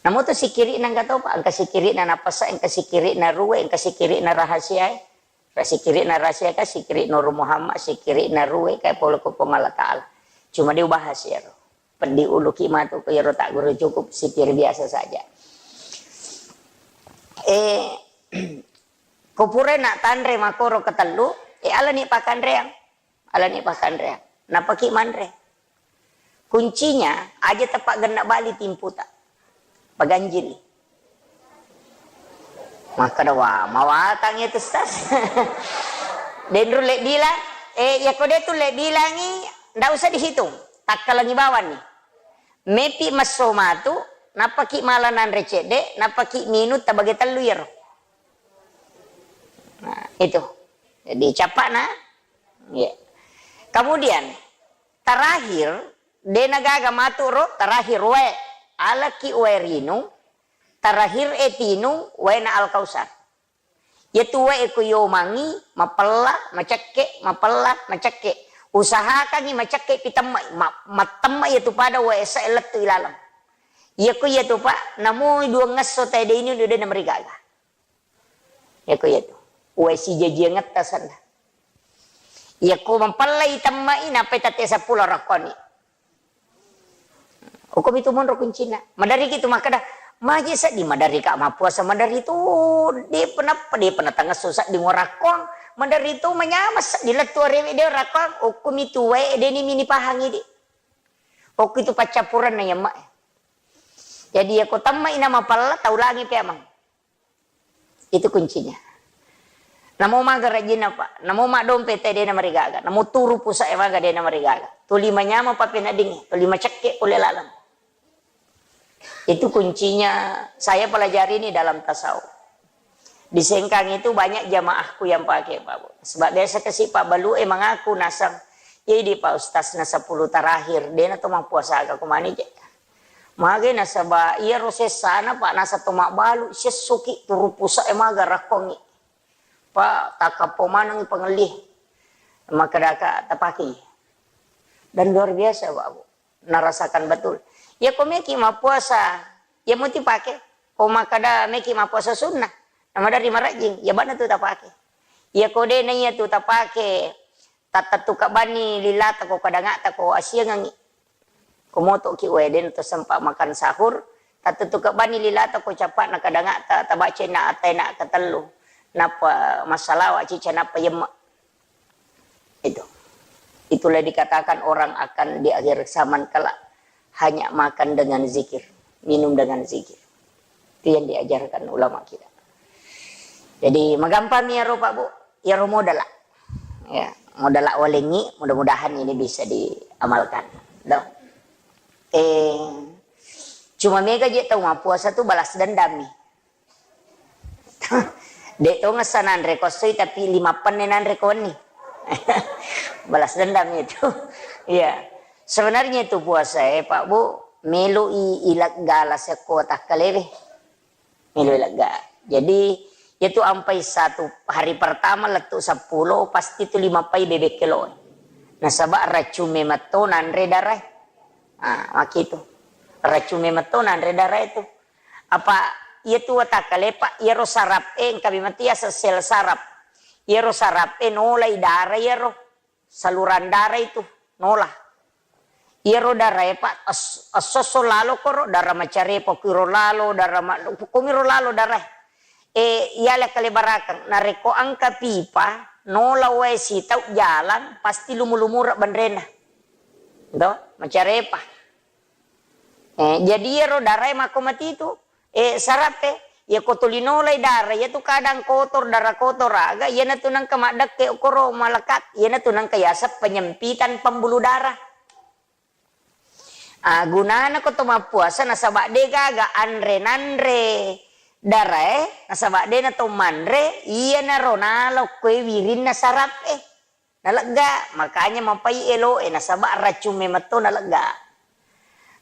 Namo tu sikiri'na engka to, Pak, engka sikiri'na napasa, engka sikiri'na ruwe, engka sikiri'na rahasiae. Ra sikiri'na rahasia ka, sikiri Nur Muhammad, sikiri'na ruwe, kae pole ko Puang Allah Ta'ala. Cuma de ubahas iyaro. Peddi uluki matu ko iyaro tagguru cukup sikir biasa saja. Eh, ko purai na tanre makkoro ketellu, eh, alani pakkanreang. Alani pakkanreang. Napaki manre. Kuncinya, aja teppa genna bali timputa. Paganjili. Makkeda, "Wah, mawatang itu, Ustaz." Denru le bilang, eh, ya ko de tu le bilangi, ndak usah dihitung. Takkalangi bawanni. Mepi messo matu, napaki mala nanre cedde, napaki minum tabage tellu iyaro. Nah, itu. Jadi, capakna. Iya. Kemudian, terakhir, de nagaga matu ro, terakhir wae. Alaki wae rinu, terakhir e tinu, waena Al-Kausar. Iyatu wae ko yomangi, mapella, macekke, mapella, macekke. Usahakangi macekke pi temmai, ma-, mattemma iyatu pada wae esa lettu ilaleng. Iyako iyatu, Pak, namoi duang esso tae de inu, de namarigaga. Iyako iyatu. Wae sijajiangetta sanna. Iyako mapellai temmai, nappai tette seppulo rakkoni. Okkomi tu monro kuncina. Maderiki tu makkeda, maje seddi maderika mappuasa maderi tu, depa nappa, depa natangesso seddi ngorakkong, maderi tu manyama seddi lettu arewe de rakkong, okkomi tu wae deni mini pahangi di. Okko itu paccappurenna yamma. Jadi yako temmai na mapella taulangi pe amang. Itu kuncinya. Namo maga rajinna, Pak. Namo maddompe te dena marigaga. Namo turu pusa'e maga dena marigaga. Tuli manyama papeneddingnge, tuli macekke pole laleng. Itu kuncinya saya pelajari ini dalam tasawuf. Di Sengkang itu banyak jamaahku yang pakai, Pak Bu. Sebab biasa kasi Pak Balu e mengaku nasang, "Iya di Pak Ustaz na sepuluh terakhir, dena to mappuasa ka kumani je." Mage nasaba iyaro sessana, Pak, nasa to mabbalu, sessoki turu pusa'e maga rakkongi. Pak, takappo manengi pangelli. Makkedaka tapakei. Dan luar biasa, Pak Bu. Narasakan betul. Ya ko meki mappuasa, ya muti pake. Ko makkeda meki mappuasa sunnah, namadari marajing, ya bana tu tapake. Ya ko de na iya tu tapake, tattettu kabbanni lilata ko kadangata ko asiangengi. Ko motoki wae den to sempat makan sahur, tattettu kabbanni lilata ko capakna kadangata, tabaca inna attaina ketellu. Nappa massalawa cica nappa yemma. Itu. Itulah dikatakan orang akan di akhir zaman kelak hanya makan dengan zikir, minum dengan zikir. Itu yang diajarkan ulama kita. Jadi, magampang mi iyaro, Pak Bu, iyaro modala. Ya, modala walengi, mudah-mudahan ini bisa diamalkan. Doh. Eh, cuma mega je tau mappuasa tu balas dendam mi. De to ngessa nanre ko essoi, tapi lima penne nanre ko wenni. Balas dendam itu. Iya. Sebenarnya itu puasa, eh, Pak Bu, melo i ileggala sekko takkalewe. Melo ilegga. Jadi, itu ampai satu hari pertama lettu seppulo, pasti tu lima pai bebek kelo. Nasaba racung memetto nanre darai. Ah, makitu. Racung memetto nanre darai tu. Apa iya tu watakkale, Pak, iyaro saraf e, engka memang tu yaseng sel saraf. Iyaro saraf e nolai dara iyaro, saluran dara itu nola. Iyaro dara e, Pak, es-, esso-esso lalo koro, dara macarepa kuiro lalo, dara ma-, kumiro lalo dara e. Eh, iya le kalebarakeng, narekko engka pipa, nola wae sitau jalang, pasti lumu-lumura benrena. To, macarepa. Eh, jadi iyaro darae makko matitu. Eh, sarappe, iyako tuli nolai dara, iyatu kadang kotor, dara kotor aga, iyanatu nengka maddekke okoro malekat, iyanatu nengka yaseng penyempitan pembuluh darah. Ah, gunana ko to mappuasa nasaba de gaga anre nanre darae, nasaba de na to manre, iyanaro nalo koe wirinna sarappe. Nalegga, makanya mapai eloe, nasaba racung memetto nalegga.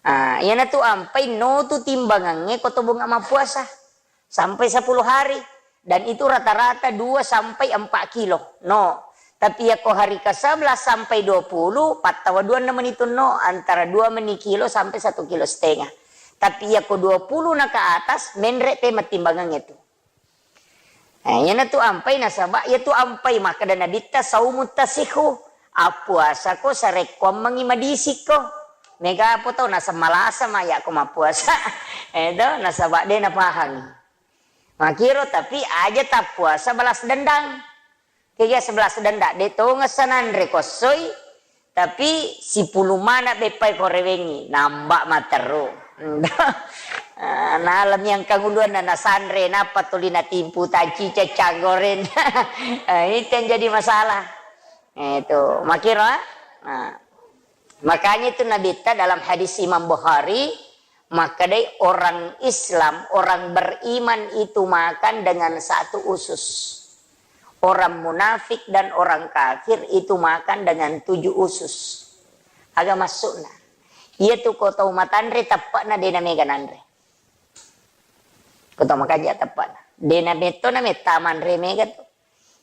Ah, iyanatu ampai no tu timbangangnge ko to bunga mappuasa sampai sepuluh hari. Dan itu rata-rata dua sampai empat kilo. No. Tapi yako hari ke sebelas sampai dua puluh, pattawa dua meni tu no, antara dua meni kilo sampai satu kilo setengah. Tapi yako dua puluh na ke atas, menre te timbangangnge tu. Eh, iyanatu ampai nasaba, iyatu ampai makkeda Nabitta, "Saumu tasihu." Appuasako sarekkuammengngi madisikko. Mega apa tau naseng malasa mayakko mappuasa. Eh, to, nasaba de napahangi. Makiro, tapi aja tappuasa balas dendang. Kega sebelas dendang, de tongeng sananre kossoi, tapi sipulung mana beppai ko rewengngi, namba materru. Ah, nalani engka uluanna nasanre, nappa tuli natimpu tacica caggoren. Eh, itu yang jadi masalah. Eh, itu, makiro, ah. Nah, makanya itu Nabitta dalam hadis Imam Bukhari, makkedai orang Islam, orang beriman itu makan dengan satu usus. Orang munafik dan orang kafir itu makan dengan tujuh usus. Aga maksudna? Iyatu ko tau matanre teppe'na de namega nanre. Ko tau makanja teppe'na. De nametto nametta manre mega tu.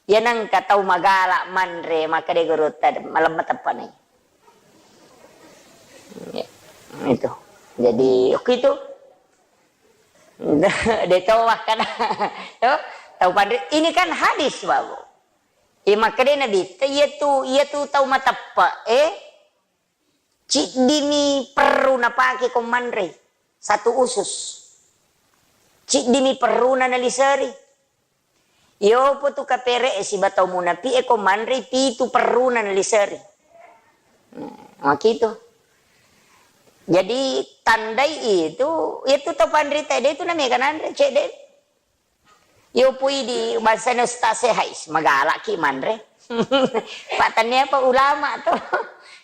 Iya nengka tau magala manre, makkeda gurutta, malemma teppe'na. Ya, itu. Jadi, oke itu. De tau makkeda. Tuh, tau panre. Ini kan hadis, Babu. Iya makkeda Nabitta, iya tu, iya tu tau mateppe, eh? Ciddimi perru napake ko manrei, satu usus. Ciddimi perruna naliseri. Iyopo tu kapere e siba tau munapi e ko manrei pitu perruna naliseri. Hmm, makitu. Jadi tandai itu, itu tau panrita de itu namega nanre, cedde. Iyo pui di bangsana ustaz e, hais, magalaki manre. Pak tania apa ulama tuh.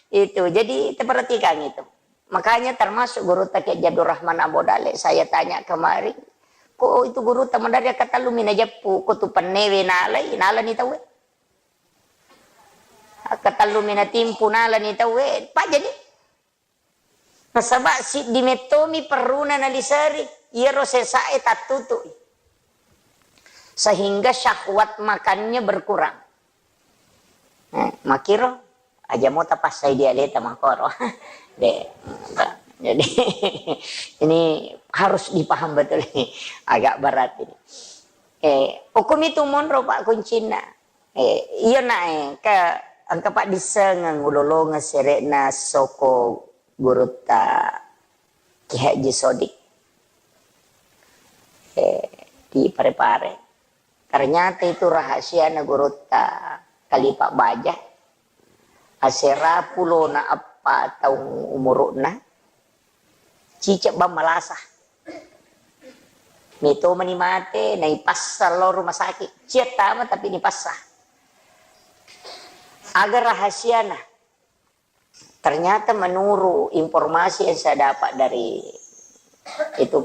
Itu, jadi perhatikan itu. Makanya termasuk gurutta Kiai Abdul Rahman Ambo Dale, saya tanya kemarin, kok itu gurutta madari akkatallu mina jeppu, kok tu pennewe nalai, nalani tauwe. Akkatallu mina timpu nalani tauwe, pak jadi. Nasaba siddi mettomi perruna naliseri, iyaro sesae tattutu'i. Sehingga syahwat makannya berkurang. Eh, makiro, aja mo tapassai dialeta makoro. De, jadi, ini harus dipaham betul ini. Agak berat ini. Eh, hukum itu monro, Pak, kuncinya. Eh, iya, nak, eh, ke, engka paddissengeng ulolongeng sere'na soko gurutta Ki Haji Sodik. Eh, di Parepare. Ternyata itu rahasiana gurutta Kalipa Baja. Asera pulona eppa taung umuru'na, cicek bang malasa. Meto mani mate, naipassa lao rumah sakit. Cia tama tapi nipassa. Aga rahasiana? Ternyata menurut informasi yang saya dapat dari itu,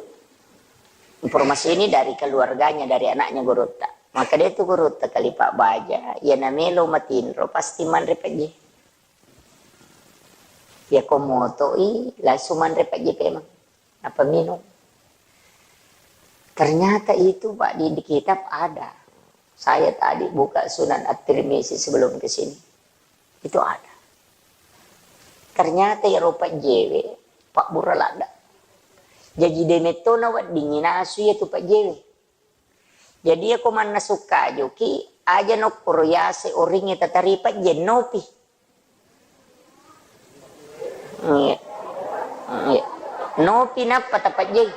informasi ini dari keluarganya, dari anaknya gurutta. Maka dia itu gurutta Kalipa Baja, iya namelo matinro, pasti manre pejje. Iya ko motoi, langsung manre pejje pemang. Apa minum? Ternyata itu, Pak, di, di kitab ada. Saya tadi buka Sunan At-Tirmizi sebelum ke sini. Itu ada. Ternyata iyaro pejjewe, Pak, bura ladda. Jaji de metto naweddingi nasu iya tu pejjewe. Jadi iya ko mannasu kajuki, aja nokkoro yase oringnge tataripa jennopi. Iya. Iya. Nopi nappa tapajjai.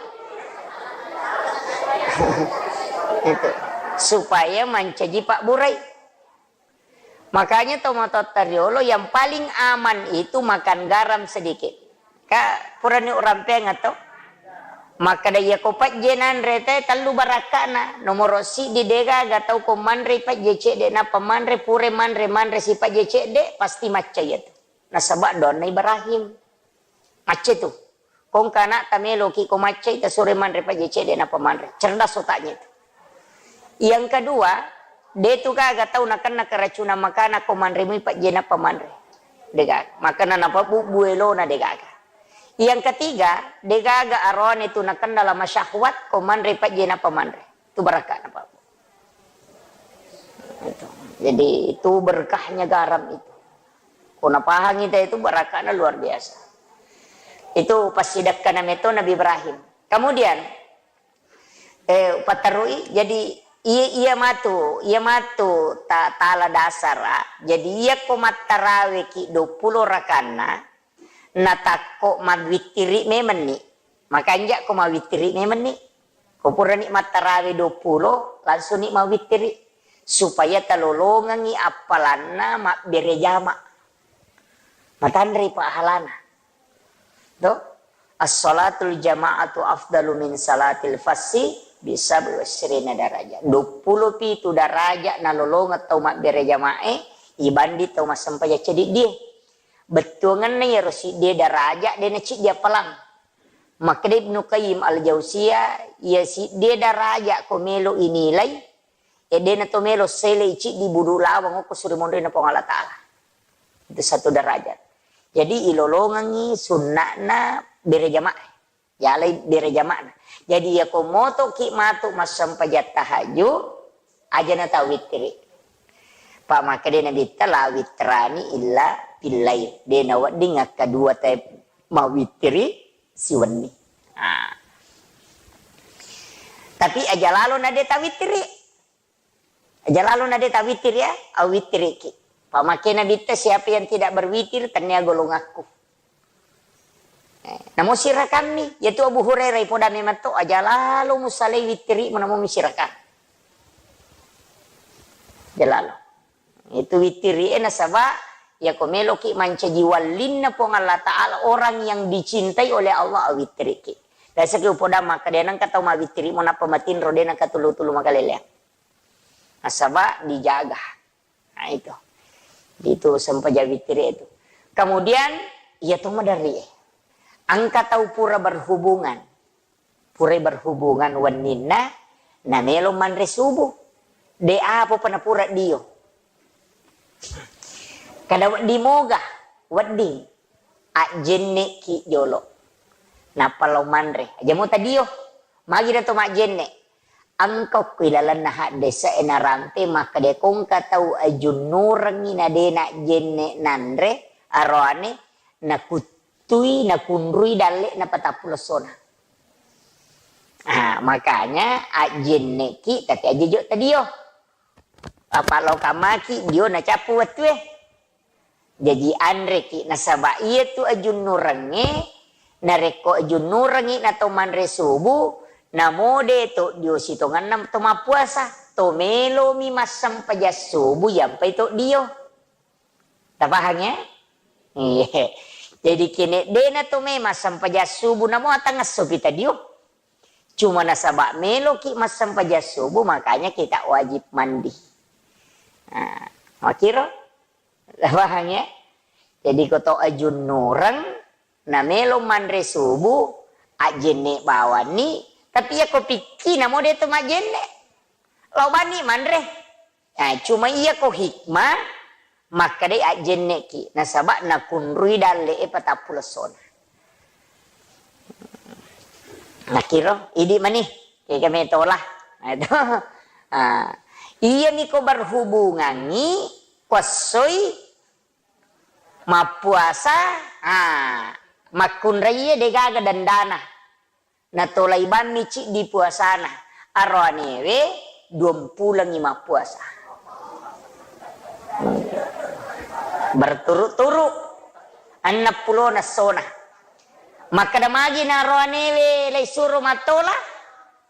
Itu. Supaya mancaji pabburai. Makanya tomatoatta riolo yang paling aman itu makan garam sedikit. Ka purani urampeang atau? Makkeda iya ko pajje nanre te tellu barakkana. Nomoro siddi degaga tau ko manre pajje cedde nappa manre pure manre manre si pajje cedde pasti macca iya tu. Nasaba doanna Ibrahim. Macca tu. Ko engka anakta meloki ko maccai, tasuro manre pajje cedde nappa manre. Cerdas otaknya itu. Yang kedua, de tu gaga tau nakenna keracunan makanan ko manre mui pajje nappa manre. Degaga. Makana napabubbu elona degaga. Yang ketiga, degaga arone tu nakenna lama syahwat ko manre pajje nappa manre. Tu barakka napabbu. Itu. Jadi itu berkahnya garam itu. Ko napahangi te itu barakana luar biasa. Itu passidekka nameto Nabi Ibrahim. Kemudian, eh, paterui, jadi iya, iya matu, iya matu ta-, tala dasara. Jadi iya ko mattarawe ki dua puluh rakanna, natakko mawittiri memenni. Makanja ko mawittiri memenni. Ko purani mattarawe dua puluh, langsung ni mawittiri. Supaya talolongengi appalanna mabbere jama. Matanre pahalana. To? As-salatul jama'atu afdalu min salatil fassi bisa biwasrina daraja. Dua puluh pitu daraja nalolongeng tau mabbere jamae ibanding tau massempajang cediddie. Bettuangenna iyaro siddie daraja de naciddi appalang. Makkeda Ibnu Qayyim Al-Jauziyah, iya siddie daraja ko melo inilai, e de nato melo selei ciddi budu lawang okko suri monrina Puang Allah Ta'ala. Itu satu derajat. Jadi ilolongengi sunna'na bere jamaah. Yalai bere jama'na. Jadi iya ko motoki matu massempajang tahajud, aja na tawittiri. Pa makkeda Nabitta la witrani illa fil lail. De nawedding akkadua te mawittiri siwenni. Ah. Tapi aja lalo na de tawittiri. Aja lalo na de tawitir ya, awittiriki. Pamake Nabitta, siapa yang tidak berwitir, tennia golongakku. Eh, namo sirakammi, yaitu Abu Hurairah ipoda memang to, aja lalo musalai wittirimu namo misirakang. Aja lalo. Itu wittiri e nasaba, ya ko meloki mancaji wallinna Puang Allah Ta'ala, orang yang dicintai oleh Allah, awittiriki. Biasaki upoda maka, de nengka tau mawittirimu nappa matinro, de nengka tulu-tulu makaleleang. Nasaba dijaga. Nah, itu. Itu sempajang wittiri itu. Kemudian, iya to maderri e. Engka tau pura berhubungan. Purai berhubungan wenninna, namelo manre subuh. De apa pa napura dio. Kada wedding moga, wedding. Ajjenneki jolo. Nappa lao manre. Aja mo tadio. Magi na to majjenne. Engka okko ilalenna haddese e narampe makkeda ko engka tau ajunnurengngi na de najjenne nanre aroane, nakuttui, nakunrui dalle'na patappulo essona. Ah, makanya ajjenneki tapi aja jo tadio. Apa lao kamaki dio nacappu wettue. Jaji anreki, nasaba iyatu ajunnurengnge, narekko ajunnurengngi na to manre subuh, namo de to dio sitongenna to mappuasa, to melomi massempajang subuh yampai to dio. Tapahang ya? Iya. Jadi kene dena to me massempajang subuh, namo atangesso pi tadio. Cuma nasaba meloki massempajang subuh, makanya kita wajib mandi. Nah, makiro? Paham ya? Jadi ko to ajunnureng, na melo manre subuh, ajjenne bawanni, tapi iya ko pikki namo de to majjenne. Lao banni manre. Nah, cuma iya ko hikmah, makkedai ajjenneki, nasaba nakunrui dalle e patappulo essona. Nakiro, idi mani, kega metola. Nah, itu. Ah, iyami ko berhubungangi, kuassoi, mappuasa, ah, makkunraie degaga dandana. Natolai bammi ciddi puasana. Aroanewe duampulengngi mappuasa. Berturut-turut. Enneppulona essona. Makkeda magi na aroanewe laisuro mattola?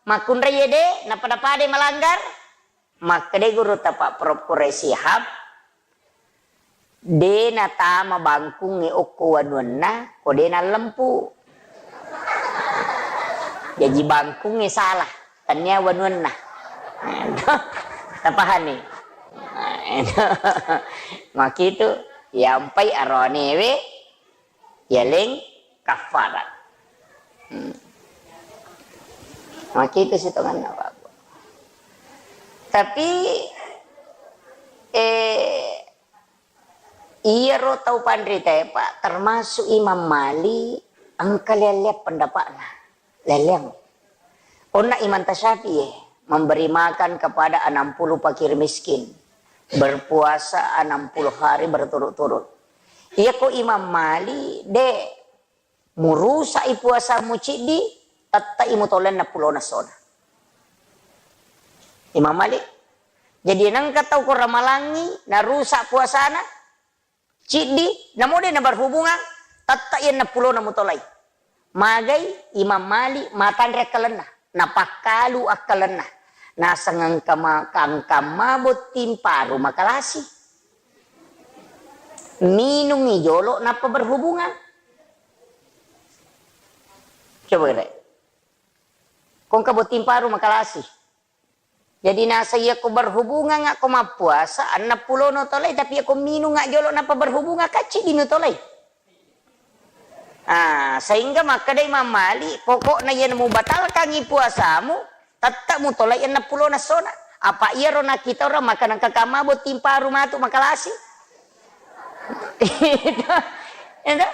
Makkunrai ede, napada-padai malanggar. Makkedai gurutta Pak Prof Quraish Shihab, de natama bangkungnge okko wanuanna, ko de nallempu. Jaji bangkungnge salah, tania wanuanna. Tapahani? Makitu, yampai aroanewe, yaleng kaffarat. Hmm. Makitu sitongenna, Pak. Tapi, eh, iyaro tau panritae, Pak, termasuk Imam Malik, engka leang-leang pendapatna. Leang-leang. Onna Imam Tasyafi'i, memberi makan kepada enam puluh fakir miskin, berpuasa enam puluh hari berturut-turut. Iyako Imam Malik, de, murusa'i puasamu ciddi, tette'i mutolai ennappulo essona. Imam Malik. Jadi nengka tau ko ramalangi, narusa puasana, ciddi, namo de naberhubungan, tette'i ennappulona mutolai. Magai Imam Malik matanre akkalenna, napakkalu akkalenna. Naseng engka ma-, engka mabotting paru makalasi. Minungi jolo nappa berhubungan. Coba kira. Ko engka botting paru makalasi. Jadi naseng iyako berhubungan ko mappuasa, ennappulono tolai, tapi iyako minunga jolo nappa berhubungan, kacci dinu tolai. Ah, sehingga makkeda Imam Malik, pokokna iyana mubatalkangi puasamu, tette mutolai ennappulona essona. Apa iyaro nakkita orang makkeda engka kamma botting paru matu makalasi. Itu, itu,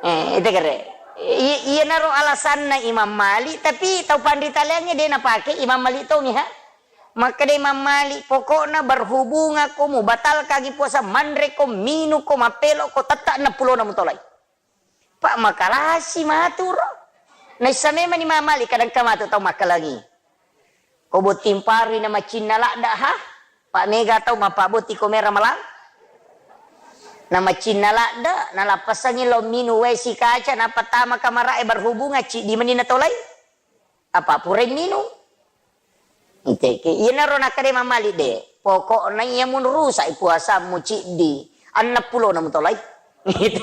eh, itu kere. I-, iyanaro alasanna Imam Malik, tapi tau panrita laingnge de napake Imam Malik tongi, ha? Makkeda Imam Malik, pokokna berhubungako, mubatalkangi puasa, manreko, minuko, mappeloko, tette ennappulona mutolai. Pak, makalasi maturo. Naissa memang Imam Malik, kadang ka matu tau makkalangi. Ko botting parui na macinna ladda, ha? Pak, mega tau mappabotti ko mera malang. Na macinna ladda, nalappasangi lao minung wae sikaca, nappa tama kamara'e berhubungan, ciddi meni natolai. Apa purai minung? Iteke, iyanaro nakkeda Imam Malik de, pokokna iya munrusa'i puasammu ciddi, ennappulona mutolai. Gitu.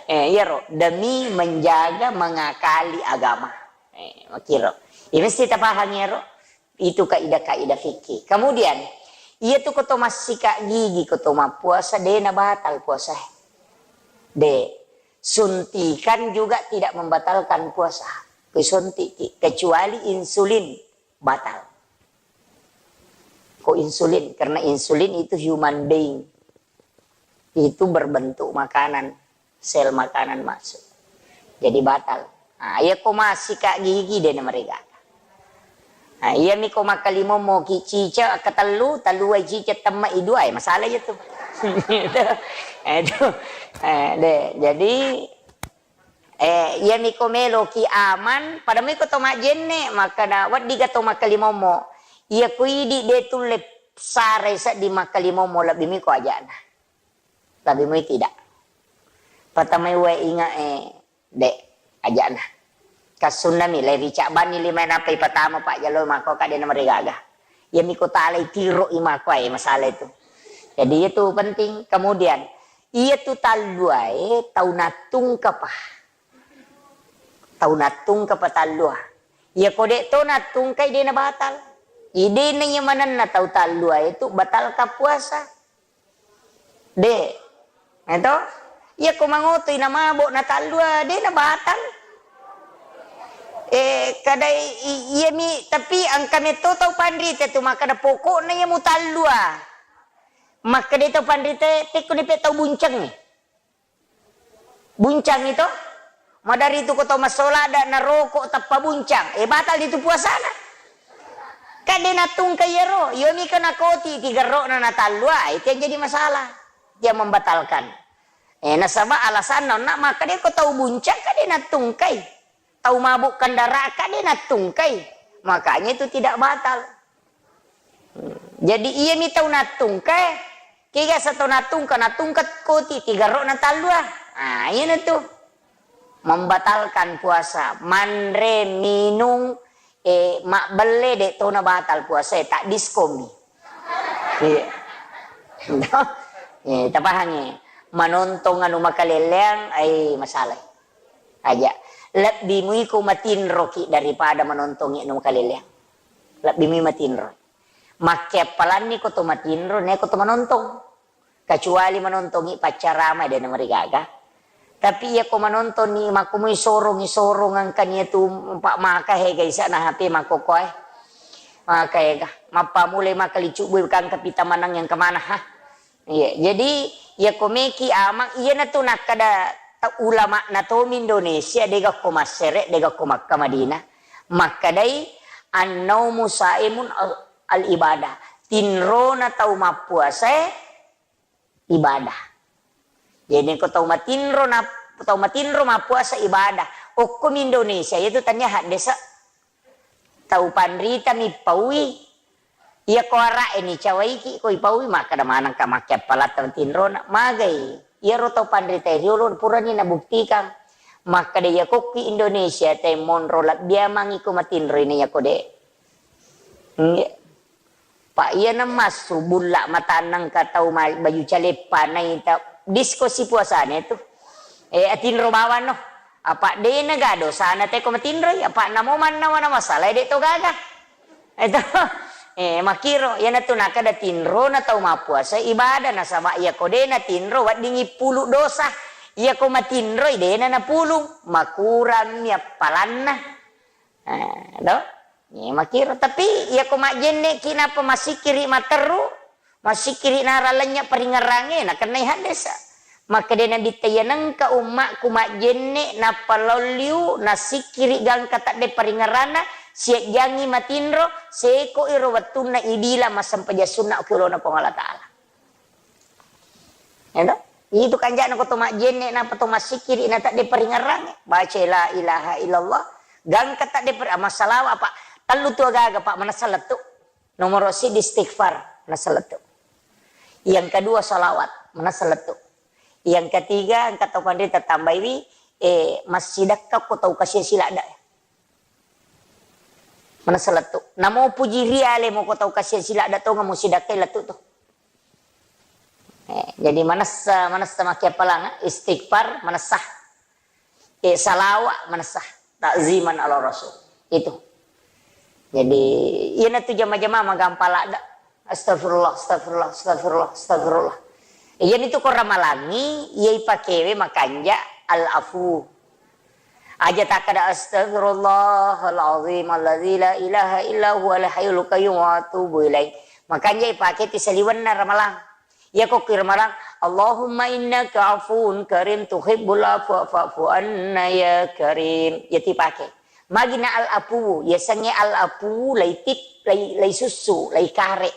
Eh, iyaro, demi menjaga, mengakali agama. Eh, makiro. Iya mesti tapahang iyaro. Itu kaidah-kaidah fikih. Kemudian, iya tu ko to massika gigi, ko to mappuasa, de nabatal puasa. De. Suntikan juga tidak membatalkan puasa. Ko suntikki, kecuali insulin, batal. Ko insulin, karena insulin itu human being. Itu berbentuk makanan, sel makanan masuk. Jadi batal. Nah, iya ko massika gigi de namarigaga. Nah, iya mi ko makkalimommo ki cicak, ketellu, tellu ai cicak, temma i dua ai, masalah iya tu. Itu, itu. Eh, de. Jadi, Eh, iyami ko meloki aman, pada mui ko to majjenne, makkeda, wedding ga to makkalimommo. Iya ko idi de tulle sarai sedding makkalimommo, lebbi mui ko ajana. Lebbi mui tidak. Patamai wae inga e, de, ajana. Kassunnami, lai ricabbanni lima nappa ipatama pajjalo mako kade na marigaga. Iyami ko talai tiro i mako e masalah itu. Jadi itu penting. Kemudian, iya tu talluae tau nattungkapa. Tau nattungkapa tallua. Iya ko de to nattungkai de na batal. Idena iya manenna tau tallua itu batalka puasa. De. Eto? Iya ko mangotoi na mabo na tallua de na batal. Eh, kadai i-, iyami, tapi engka metto tau panrita tu makkeda pokokna iya mutallua. Makkeda tau panrita, pekko ni pe tau buncengngi. Buncang itu, madari tu ko tau massola ada naroko tappa buncang, eh, batal itu puasana. Kan de nattungkai iyaro, iyomi ko nakoti tigerrokna natallua, itu yang jadi masalah. Dia membatalkan. Eh, nasaba alasanna onna makkeda ko tau buncang kan de nattungkai. Tau mabuk kendaraan kan de nattungkai. Makanya itu tidak batal. Jadi iyami tau nattungka, kega sa tau nattungka, nattungka koti tigerrokna tallua. Ah, iyana tu. Membatalkan puasa, manre, minung, Eh, mabbelle de' tona batal puasa, eh, tak diskomi. Iya. Eh, tapahangi. Manontong anu makaleleang, ai masalah. Aja. Lebbi mui ko matinroki daripada manontongi anu makaleleang. Lebbi mui matinro. Makkeappalanni ko to matinro, ne ko to manontong. Kecuali manontongi paccarama, de' namarigaga. Tapi iya ko manontoni, makkumui sorongi sorong engkani tu, pa maka hega isa na H P makkokoe. Maka hega. Mappamulai maka licubbui kangka pita manang yang kemana, ha? Iya, jadi iya ko meki amang, iya natu nakkada ta-, ulama natomi Indonesia, dega ko Massere, dega ko Makkah Madinah. Makkadai, "Annaumu saimun al-, al-ibadah." Tinrona tau mappuasae ibadah. Jadi ko tau matinro na, tau matinro mappuasa ibadah. Okkomi Indonesia, iya tu tania haddesa. Tau panrita mi paui. Iya ko ara'e ni cawaiki ko ipaui, makkada manengka makkeappalatta matinrona. Magai. Iyaro tau panrita riolo purani nabuktikan. Makkada iya kokki Indonesia te monro lebbiamangi ko matinro ini iya ko de'. Nggih. Pa iyana massu bulla matanna engka tau ma-, baju caleppa naita disko sipuasana tu. Eh, atinro bawang no. Apa de'na ga dosana te ko matinroi, apa namo mannawa na masalah de' to gaga. Itu. Eh, makiro, iyana tu nakkada tinrona tau mappuasa ibadah, nasaba iya ko de'na tinro weddingi pulu dosa. Iya ko matinroi de'na napulu, makurangmi appalanna. Eh, do? Iya, makkiro. Tapi, iya ko majjenneki nappa massikkiri materru, massikkiri narang lennye paringngerangnge, nakennai haddesa. Makkeda Nabitta, "Iya nengka ummakku majjenne nappa lao liu, nassikkiri gangka tadde paringngeranna, siajjangi matinro, seko iro wettunna ibilang massempajang sunna ki olona Puang Allah Ta'ala." Edo? Itu kanjana ko to majjenne, napa to massikkiri, na tadde paringngerangnge. Baca la ilaha illallah, gangka tadde per-, massalawa apa? Tellu tu agaga, Pak, manessa lettu. Nomoro siddi istighfar, manessa lettu. Yang kedua salawat, manessa lettu. Yang ketiga, engka tau panrita tambaiwi, eh, massidekka ko tau kasiang siladda. Manessa lettu. Namo puji riale mo ko tau kasiang siladda tonga mo sidekkai lettu tu. Eh, jadi manessa, manessa makkiappalang, istighfar, manessa. Eh, salawa, manessa. Ta'ziman ala Rasul. Itu. Jadi, iyana tu jama-jama magampang ladda. Astagfirullah, astagfirullah, astagfirullah, astagfirullah. Eh, iyana tu ko ramalangi, iya ipakewe makanja al-afu. Aja takkada, "Astagfirullahal azim alladzi la ilaha illa huwal hayyul qayyum wa atubu ilaih." Makanja ipake ti saliwenna ramalang. Iya ko ki ramalang, "Allahumma innaka afuwun karim tuhibbul afwa fa'fu anna ya karim." Iya ti pake. Magina al-afuwu, yasengnge al-afuwu laitip, lai, laisussu, laikare.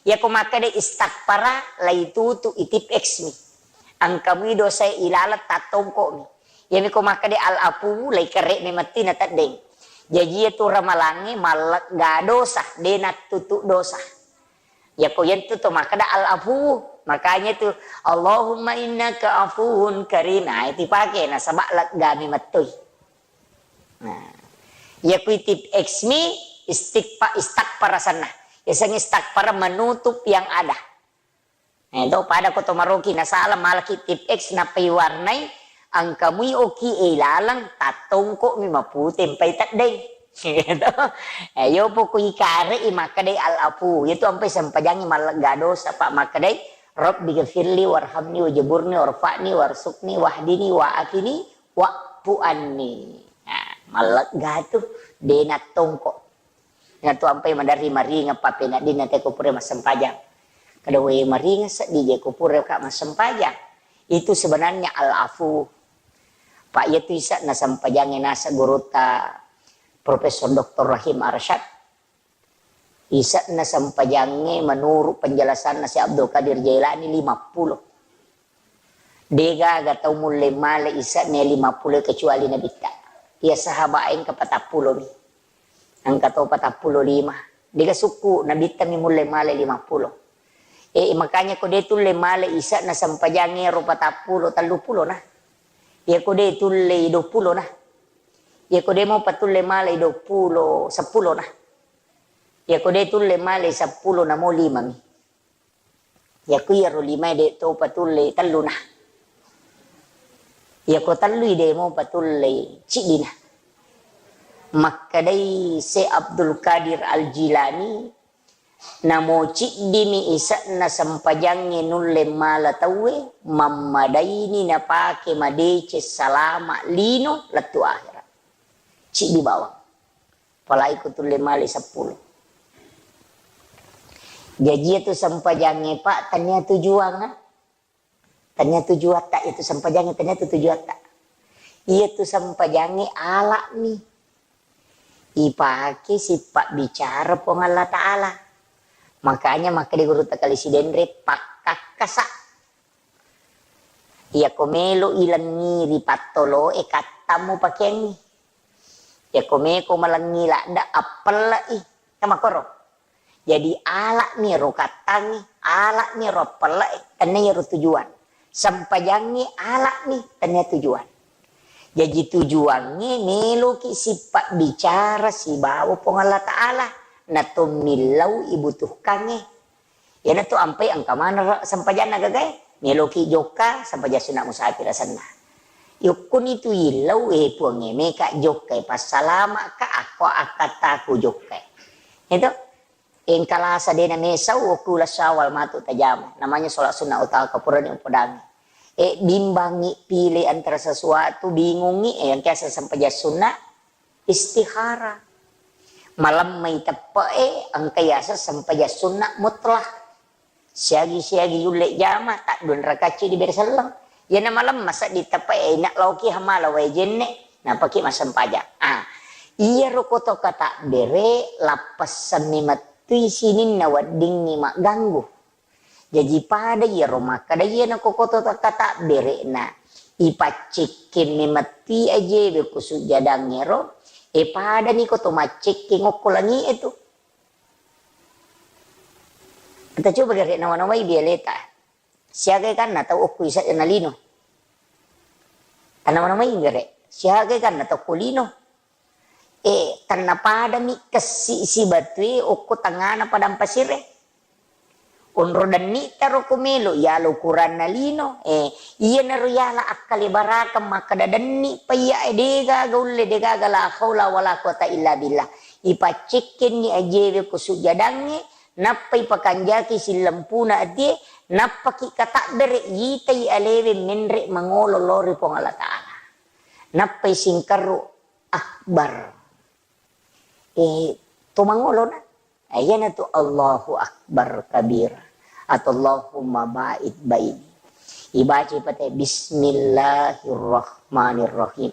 Iyako makkeda istakfara, laitutu itip X mi. Engka mui dosae ilaleng tattongko mi. Iyami ko makkeda al-afu, laikere memetti na teddeng. Jaji iyatu ramalangnge mallegga dosa, de nattutu dosa. Iyako yentu to makkeda al-afu, makanya tu, "Allahumma innaka afuwun karim." Nah, itu pake, nasaba leggami mettoi. Nah, iya kui tip X mi istikfa-, istakfara sanna. Yasengnge istakfara menutup yang ada. Eh, to pada ko to maroki nasala malaki tip X nappai warnai, engka mui oki e ilaleng tattongko mi mapute mpai teddeng. Gitu. Eh, yo poko ikare i makkedai al-afu. Itu ampai sempajangi mallegga dosa, Pak, makkedai, "Rabbi ghafirli warhamni wajaburni warfa'ni warsukni wahdini wa'afini." Wa'fu anni. Nah, mallegga tu, de nattongko. Natu ampai maderri maringeng pappeneddinna te ko pura massempajang. Kada we maringeng seddi je ko pura ka massempajang. Itu sebenarnya al-afu. Pak, iya tu isa na sempajangnge nasa gurutta Profesor Doktor Rahim Arsyad. Ise'na sempajangnge menurut penjelasanna Syekh Abdul Qadir Jailani lima puluh. Degaga tau mulle male ise'na lima puluh kecuali Nabitta. Iya sahabat engka patappulo mi. Engka to patappulo lima. Dega sukku Nabitta mi mulle male lima puluh. Eh, makanya ko de tulle male ise'na sempajangnge ro patappulo, tellu puluh na. Iya ko de tulle dua puluh na. Iyako de' mopa tulle malai duappulo, seppulo na. Iyako de' tulle malai seppulo, namo lima mi. Iyako iyaro limae de' topa tulle, tellu na. Iyako tellui de' mopa tulle, ciddi na. Makkedai Syekh Abdul Qadir Al-Jilani, namo ciddimi ise'na sempajangnge nulle mala tauwe, mammadaini napake madeceng salama lino lettu ahera. Ciddi bawang. Apalagi ko tulle male seppulo. Jaji iyatu sempajangnge, Pak, tania tujuang, ah. Tania tujuatta, iyatu sempajangnge tania tu tujuatta. Iyatu sempajangnge ala'mi. Ipake sipabbicara Puang Allah Ta'ala. Makanya makkeda Gurutta Kali Sidenre, pakkakkasa. Iyako melo ilengngi ri pattoloe, kattang mupakeangngi. Iyako meko malengngi ladde, appelle'i. Kan makkoro. Jadi, ala'mi ro kattangnge, ala'mi ro appelle'e, tennia iyaro tujuan. Sempajangnge ala'mi, tennia tujuan. Jaji, tujuangnge meloki sipabbicara sibawa Puang Allah Ta'ala, natommillau ibutuhkangnge. Iyanatu ampai engka maneng sempajanna gagae, meloki jokka, sempajang sunna musafir asenna. Yokkuni tu illau, eh, Puangnge, meka jokkai, passalama'ka, akko akkattaku jokkai. Itu, engka lasa dena mesau, okku uleng Syawal matu tajama. Namanya sholat sunnah utama, kapurani upodangi. Eh, bimbangi, pilih antara sesuatu, bingungi, eh, yang kiasa sempajang sunna, istikharah. Malemmai teppe'e, engka yaseng sempajang sunna mutlak. Siagi-siagi yulle jama, taddua rakacci dibere selleng. Iyana malemma seddi teppe'e, ina laoki hamala wae jenne, napaki massempajang. Ah, iyaro koto katabbere, lappessemmi mettui sininna weddingngi magganggu. Jaji pada iyaro makkeda iyana ko koto katabbere na ipaccekkeng memetti ajewe ku sujjadangngero, e padani koto maccekkeng okko langi'e tu. Enta coba gare nawa-nawai bialeta. Siaga kanna tau okko isa na lino. Tanawa-nawai gare. Siaga kanna tau ko lino. Eh, tennapadami kessi sibatue okko tengngana padang pasire. Onro denni'ta ro ko melo, yalo ukuranna lino. Eh, iyanaro yala akkalebarakeng makkeda denni pa iya, eh, degaga ulle, degaga la haula wala quwata illa billah. Ipaccekkenni ajewe ko sujjadangnge, nappa ipakanjaki sillempuna atie, nappaki katabbere, yitai alewe menre mangolo lao ri Puang Allah Ta'ala. Nappai singkarru akbar. Eh, to mangolona. Eh, iyanatu Allahu Akbar kabira. Atau Allahumma ba'id baini. Ibaca pate Bismillahirrahmanirrahim.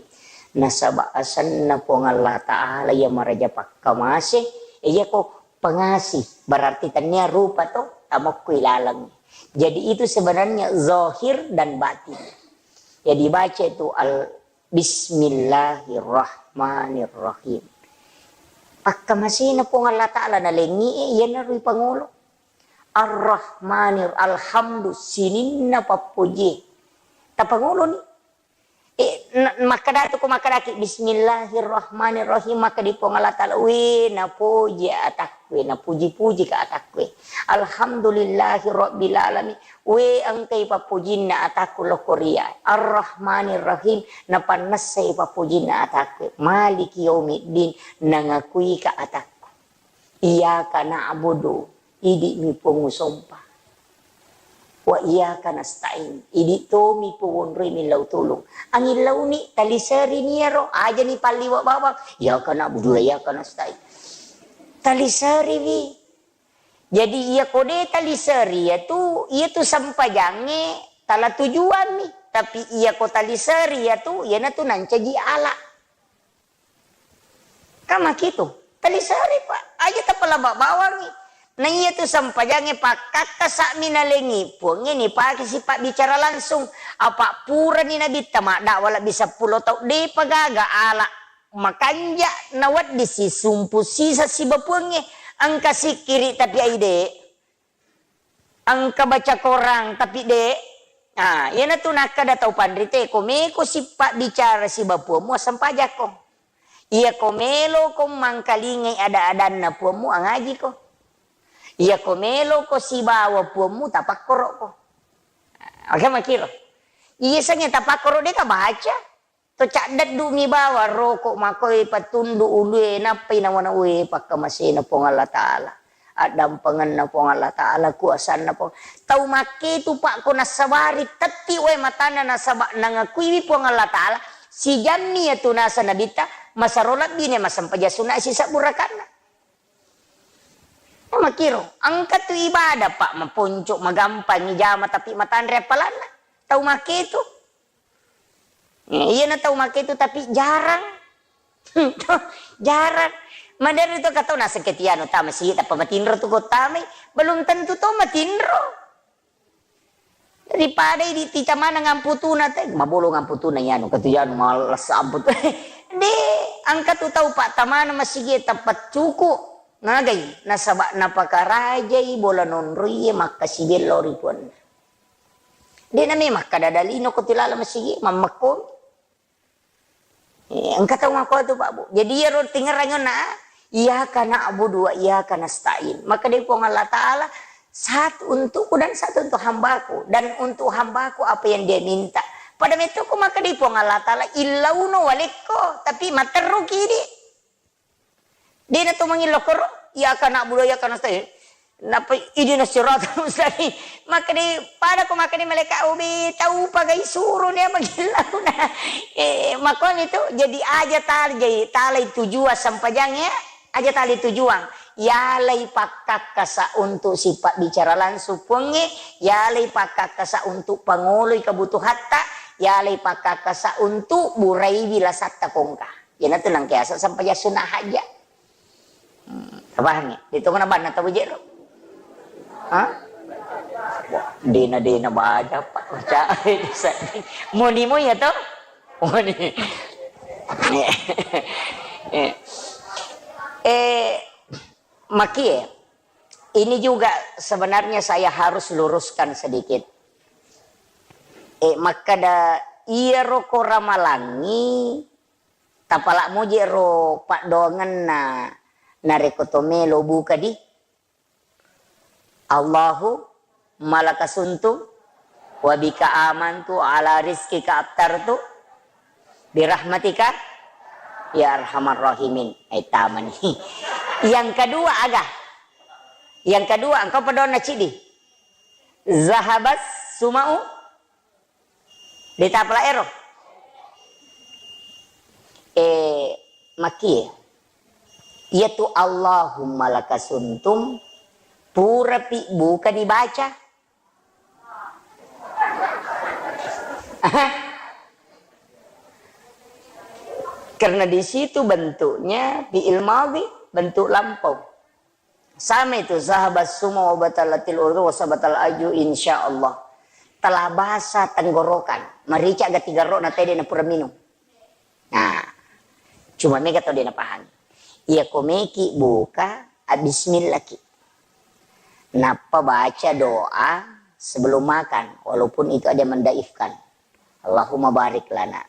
Nasaba asenna Puang Allah Ta'ala iya maraja pakkamase, eh, iyako pengasih, berarti tania rupa to, tamokku ilaleng. Jadi itu sebenarnya zahir dan batin. Jadi baca itu al Bismillahirrahmanirrahim. Pakkamasena Puang Allah Ta'ala nalengngi e, iyanaro ipangolo. Ar-Rahmanir, alhamdu, sininna pappoji. Tapangoloni. E, na-, makkadatu ko makkadaki, Bismillahirrahmanirrahim, makkadi Puang Allah Ta'ala, we, napoji atakku, napuji-puji ka atakku. Alhamdulillahi rabbil alamin. We, engkai pappojinna atakku lokko ria. Ar-Rahmanir Rahim, napannessai pappojinna atakku. Maliki yaumiddin, nangakuika atakku. Iyyaka na'budu, idi'mi Puang usompa. Wa iyyaka nasta'in, idi tomi Puang wonroi millau tulung. Angillauni, taliserini iyaro, ajani palliwa bawang. Iyyaka na'budu wa iyyaka nasta'in. Taliseriwi. Jadi, iyako de taliseri iyatu, iyatu sempajangnge tala tujuanni. Tapi iyako taliseri iyatu, iyanatu nancaji ala. Kan makitu. Taliseri, Pak. Aja tapalaba bawangngi. Na iyatu sempajangnge pakkakkasa'mi nalengngi Puangnge nipake sipabbicara langsung. Apa purani Nabitta maddakwa lebbi seppulo taung, depa gaga ala makanja nawedding sisumpu sisa sibawa Puangnge, engka sikkiri tapi ai de, engka baca korang tapi de. Ah, iyanatu nakkeda tau panrite, ko meko sipabbicara sibawa Puang, muassempajakko. Iyako meloko mangkalingai ada-adanna puammu, angajiko. Iyako meloko sibawa puammu, tapakkoroko. Oke, makiro. Iya sengnge tapakkoro deka baca. To caddeddu mi bawang roko makoe patundu ulue nappai nawa-nawa, pakkamasena Puang Allah Ta'ala. Addampengenna Puang Allah Ta'ala, kuasanna Puang. Tau makketu, Pak, ko nassabari tetti wae matanna nasaba nangakuiwi Puang Allah Ta'ala, sijammi iyatu nasa nabitta, masaro labbine massempajang sunna sisebbu rakanna. Makiro, engka tu ibadah, Pak, maponco, magampang ijama, tapi matanre appalanna. Tau makketu. Eh, iyana tau makketu, tapi jarang. Jarang. Maderi to katau naseng ketiano tama sigi tappa matinro tu ko tamai, belum tentu to matinro. Daripada idi tita maneng amputuna te, mabolo ngamputuna iyanu, katu iyanu males amput. De, engka tu tau pattamana masigi tappa cuku, nagai, nasaba napakarajai bola nonroie makkasibello ri puanna. De nami makkada dalino ko tilala masigi, mammekko. Eh, engka tau makkuatu, Pak, Bu. Jadi, iyaro tingerang na, "Iyyaka na'budu wa iyyaka nasta'in." Makkedai Puang Allah Ta'ala, "Satu untukku dan satu untuk hambaku. Dan untuk hambaku apa yang dia minta." Pada metto ko makkedai Puang Allah Ta'ala, "Illauno walekko," tapi matterruki di. Dena to mangillo koro, "Iyyaka na'budu wa iyyaka nasta'in." Nappa, "Ihdinas siratal mustaqim." Makkeda, pada ko makkeda malaika, "Obe, tau pagai suro nia magillau na." Eh, makkuani tu, jadi aja tal-, jadi talai tujuan sempajang ya, aja talai tujuan. Yalai pakkakkasa untuk sifat bicara langsung Puangnge, yalai pakkakkasa untuk pangoloi kebutuhatta, yalai pakkakkasa untuk buraiwi lasatta kongka. Iyanatu nangkeasa sempajang sunna hajja. Hmm, tapahangngi? Di tongana banna tau jero. Hah? Wah, dena-dena baja, Pak. Baca. Moni mo ya to? Moni. Eh, eh, makie. Ini juga sebenarnya saya harus luruskan sedikit. Eh, makkeda iyaro ko ramalangngi, tapala moje ro paddoangenna narekko to melo buka di, "Allahumma laka sumtu wa bika amantu ala rizqika aftartu birahmatika ya arhamar rahimin." Eh, tamani. Yang kedua aga? Yang kedua, engka paddoanna ciddi. Zahabas sumau. Deta pala ero. Eh, makie. Iyatu Allahumma laka sumtu purapi buka dibaca. Karena di situ bentuknya fi'il madhi, bentuk lampau. Sama itu, "Zahabas sumau wa batalatil uruq wa sabatal ajru insyaallah." Telah basah tenggorokan, marica gati garro na tede na pura minum. Nah, cuma mega to de napahami. Iya ko meki buka, a, bismillah ki. Nappa baca doa sebelum makan, walaupun itu ada yang mendaifkan. Allahumma barik lana.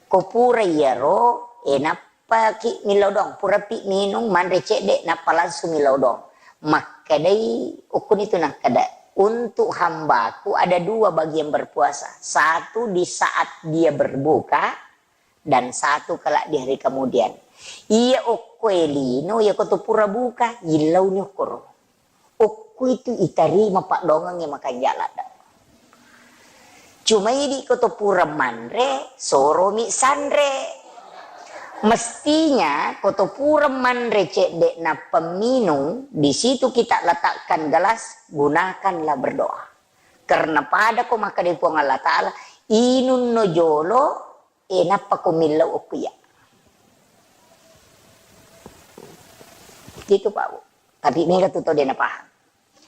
Ko pura iyaro, e, nappaki millau doang, purapi minung, manre cedde, nappa langsung millau doang. Makkedai, ukkunitu nakkeda, untuk hambaku ada dua bagi yang berpuasa. Satu di saat dia berbuka, dan satu kelak di hari kemudian. Iya okko e lino, iya ko to pura buka, yillauni okkoro. Okko itu itarima paddoangengnge makanja ladde. Cuma idi ko to pura manre, soromi sanre. Mestinya ko to pura manre cedde nappa minung, di situ kita letakkan gelas, gunakanlah berdoa. Karena pada ko makkeda Puang Allah Ta'ala, inunno jolo, e, nappa ko millau okko iya. Gitu, Pak Bu. Tapi mega tu tau de napahang.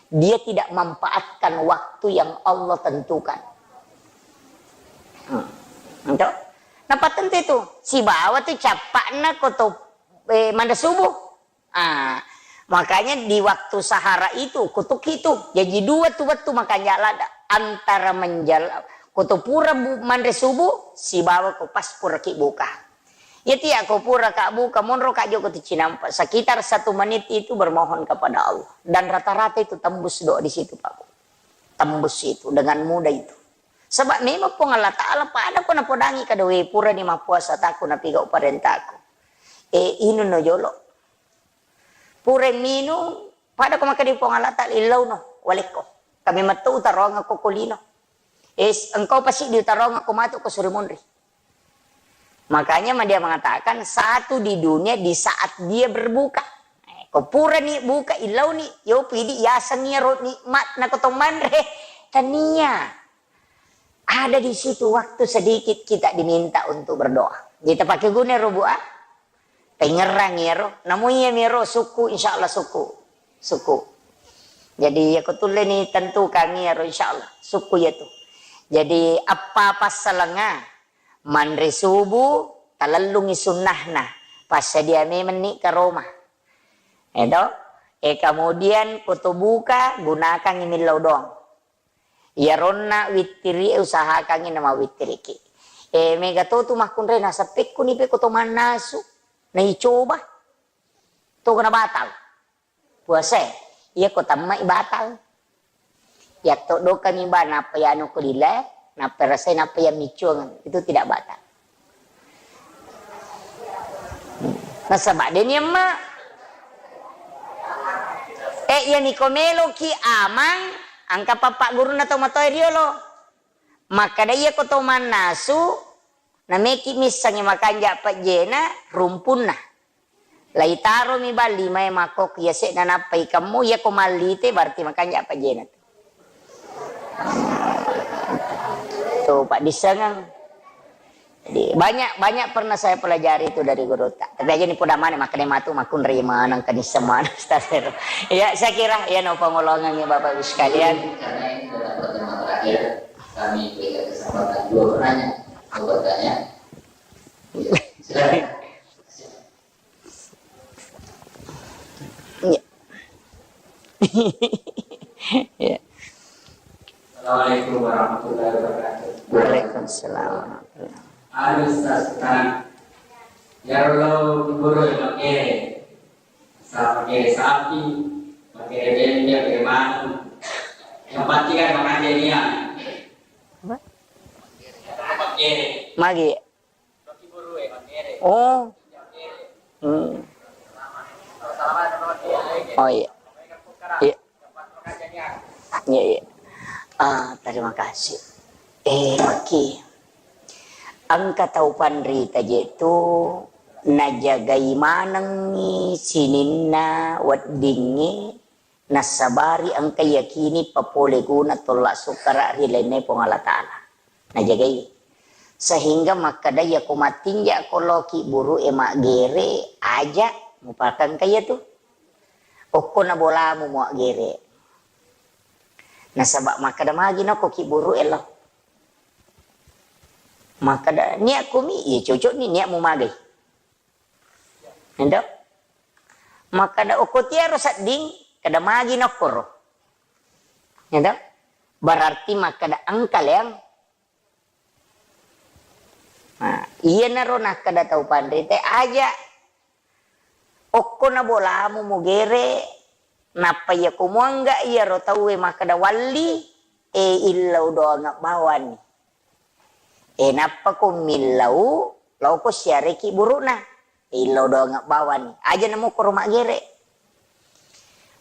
Dia tidak manfaatkan waktu yang Allah tentukan. Hmm. Ento? Nappa tentu itu. Sibawa tu cappa'na ko to, e, manre subuh. Ah, makanya di waktu sahara itu, kutuk itu. Jadi dua tu wettu makanja ladde antara menjal-, ko to pura bu-, manre subuh, sibawa ko pas puraki buka. Iya, tiya ko pura ka buka, monro ka joko tu cinampa. Sekitar satu menit itu bermohon kepada Allah. Dan rata-rata itu tembus doa di situ, Pak. Tembus itu dengan mudah itu. Sebab memang Puang Allah Ta'ala pada ko napodangi kada, we pura ni mappuasa taku, napigau parentaku. E, inung no jolo. Pura minung, pada ko makkeda Puang Allah Ta'ala, illau no, walekko. Kami metto utaroang ko kolino. Es, engkau pasti diutaroang ko matu ko suri monri. Makanya ma-, dia mengatakan, satu di dunia di saat dia berbuka. Eh, ko purani buka, illauni, yo pidi yaseng iyaro nikmat na ko to manre. Tania. Ada di situ waktu sedikit kita diminta untuk berdoa. Jadi, tapake guna ro, Bu, ah? Pengerang iyaro. Namu iya miro suku, insya Allah suku. Suku. Jadi, ya ko tulle ni tentukan iyaro, insya Allah. Suku ya tu. Jadi, apa passalenga? Manre subuh, talellungi sunnahna. Passadia memeng ni karoma. Edo? E, kemudian ko to buka, gunakan millau doang. Iyaronna wittiri e, usahakangngi namawittiriki. E, mega to tu makkunrai, naseppekku ni pe ko to mannasu, naicoba. To kena batal. Puasa e, iya ko tammai batal. Yatto dokami ba, nappa yanu ko lila, nappa rasai, nappa yamiccuang, itu tidak batal. Nasaba deni emma. Eh, iya niko meloki amang, angka papa gurunna to matoa riolo. Makkada iya ko to mannasu, nameki missangi makanja pejjena rumpunna. Laitaromi ba limae makkokki yase'na nappa ikemmu, iya ko mallite berarti makanja pejjena tu. Tu paddissengeng. Jadi, banyak, banyak pernah saya pelajari itu dari guru ta. Tapi aja ni poda maneng, makanya matu makkunrai maneng, kenisseng maneng, Ustaz. Ya, saya kira, ya, no pengolongan ya, Bapak Ibu sekalian. Karena ini adalah pertemuan terakhir, kami berikan kesempatan dua penanya mau bertanya. Ya, silakan. Iya. Iya. Assalamualaikum warahmatullahi wabarakatuh. Waalaikumsalam warahmatullahi wabarakatuh. Anu, Ustaz, kan, ya Allah, guru ya pakai, sa-, pakai sapi, pakai bembe, pakai manuk. Yang pasti kan makan dia. Apa? Pakai. Magi. Oh. Hmm. Oh, iya. Iya. Iya, iya. Ah, terima kasih. Eh, Maki. Engka tau panrita je tu najagai manengngi sininna weddingnge, nassabari engka yakini papole guna tolla sukkara ri lainna Puang Allah Ta'ala. Najagai. Sehingga makkeda, iyako mattinja ko loki buru'e maggere, aja mupakengka iyatu. Okko na bolamu muaggere. Nasaba makkeda magi nokko ki buru'e lo. Makkeda niat kumi, iya cocok ni niat mumagai. Ento? Makkeda okko tiaro sedding, keda magi nokkoro. Ento? Berarti makkeda engka leang. Nah, iyanaro nakkeda tau panrita, aja okko na bolamu mugere, nappa iyako muangga iyaro tauwe makkeda walli, e, illau doangeng bawani. E, nappa ko millau, laoko siareki buru'na. E, illau doangeng bawani. Aja namukkoro maggere.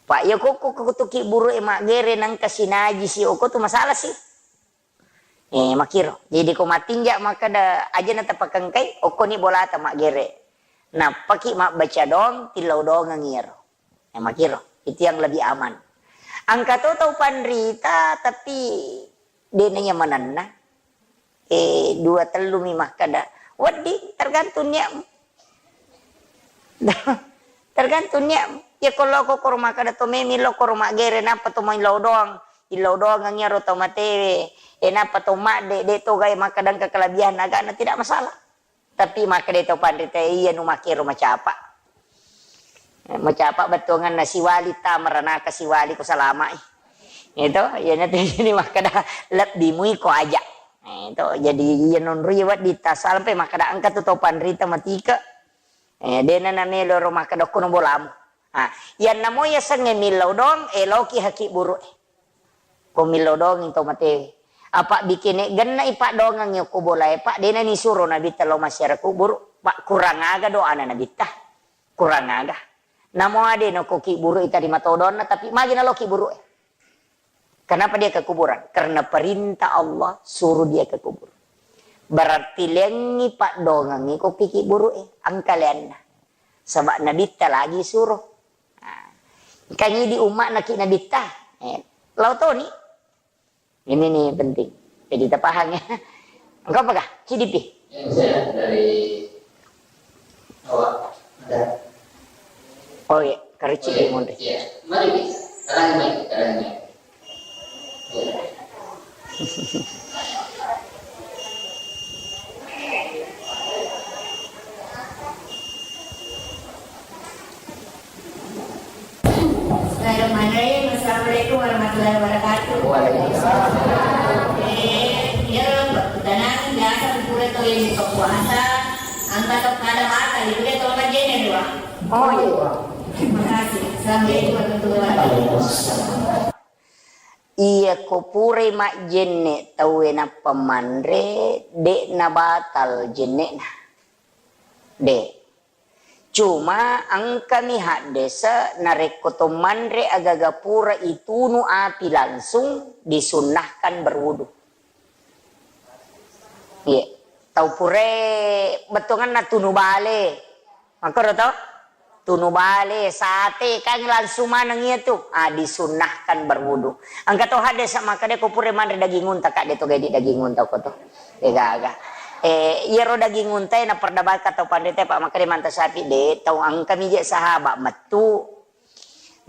Pa iyako ko kutuki buru'e maggere nangka sinaji si oko tu masalah si. Eh, makkiro. Jadi ko mattinja makkeda aja na tapakengkai, okkoni bolata maggere. Nappaki mabbaca doang, tillau doangeng iyaro. Eh, makkiro. Itu yang lebih aman. Engka to tau panrita, tapi de naiya manenna. Eh, dua tellu mi makkeda. Wedding, tergantung niatmu. Tergantung niat. Iya ko loko koro makkeda to memi lo koro maggere, nappa to maillau doang. Illau doangeng iyaro tau matewe. Eh, nappa to madde, de to gae makkeda engka kelebihan agana, tidak masalah. Tapi makkeda to panrita, iya nu makkero macapa. Eh, macapa bettuanganna siwali, tama ranaka siwali ko salamai. Itu, iya natu jadi makkeda lebbi mui ko aja. To, jadi iya nonroi wedding tasalpe makkeda engka tu to panrita matike. Eh, dena namelo ro makkeda okkono bolamu. Ah, iyanna mo yasengnge millau doang, eh, laoki haki buru e. Ko millau doang to mate. Apa bikine genna i paddoangengngi okko bolae, Pak, dena nisuro Nabitta lao massiara kuburu, Pak, kurang aga doana Nabitta. Kurang aga. Namo ade no ko kiburu i tarima to doanna, tapi magi nalo kiburu e. Kenapa dia ke kuburan? Karena perintah Allah suruh dia ke kubur. Berarti lengngi paddoangengngi ko kiki buru e, angkaleanna. Sebab Nabitta lagi suruh. Nah, kan idi umma naki Nabitta. Eh, lao toni. Ini nih penting. Jadi kita paham ya. Engkau apakah? C D P? Ya, saya dari awak. Ada. Oh iya, karici. Oh, iya. Monte. Iya. Mari, Bi. Sekarang ini, sekarang ini. Iya. Bismillahirrahmanirrahim. Assalamualaikum warahmatullahi wabarakatuh. Waalaikumsalam. Eh, ya, tenang, biasa pura to yang buka puasa, angka to kada makan, itu dia tolong aja nih, dua. Oh, iya. Terima kasih. Assalamualaikum warahmatullahi wabarakatuh. Iya, ko purai majjenne tauwe nappa manre, de' nabatal jenne'na. De'. Cuma engkami haddese narekko to manre agaga pura itunu api langsung, disunnahkan berwudu. Iya. Tau purae bettuanganna tunu bale. Makkoro to? Tunu bale, sate, kan langsung maneng iya tu. Ah, disunnahkan berwudu. Engka to haddese makkeda ko pura manre daging unta, Kak, de to gaidi daging unta ko to. Degaga. Eh, iyaro daging unta e naperdabaika tau panrita, Pak, makkeda manta sapi de, tau engka mije sahabat mettu.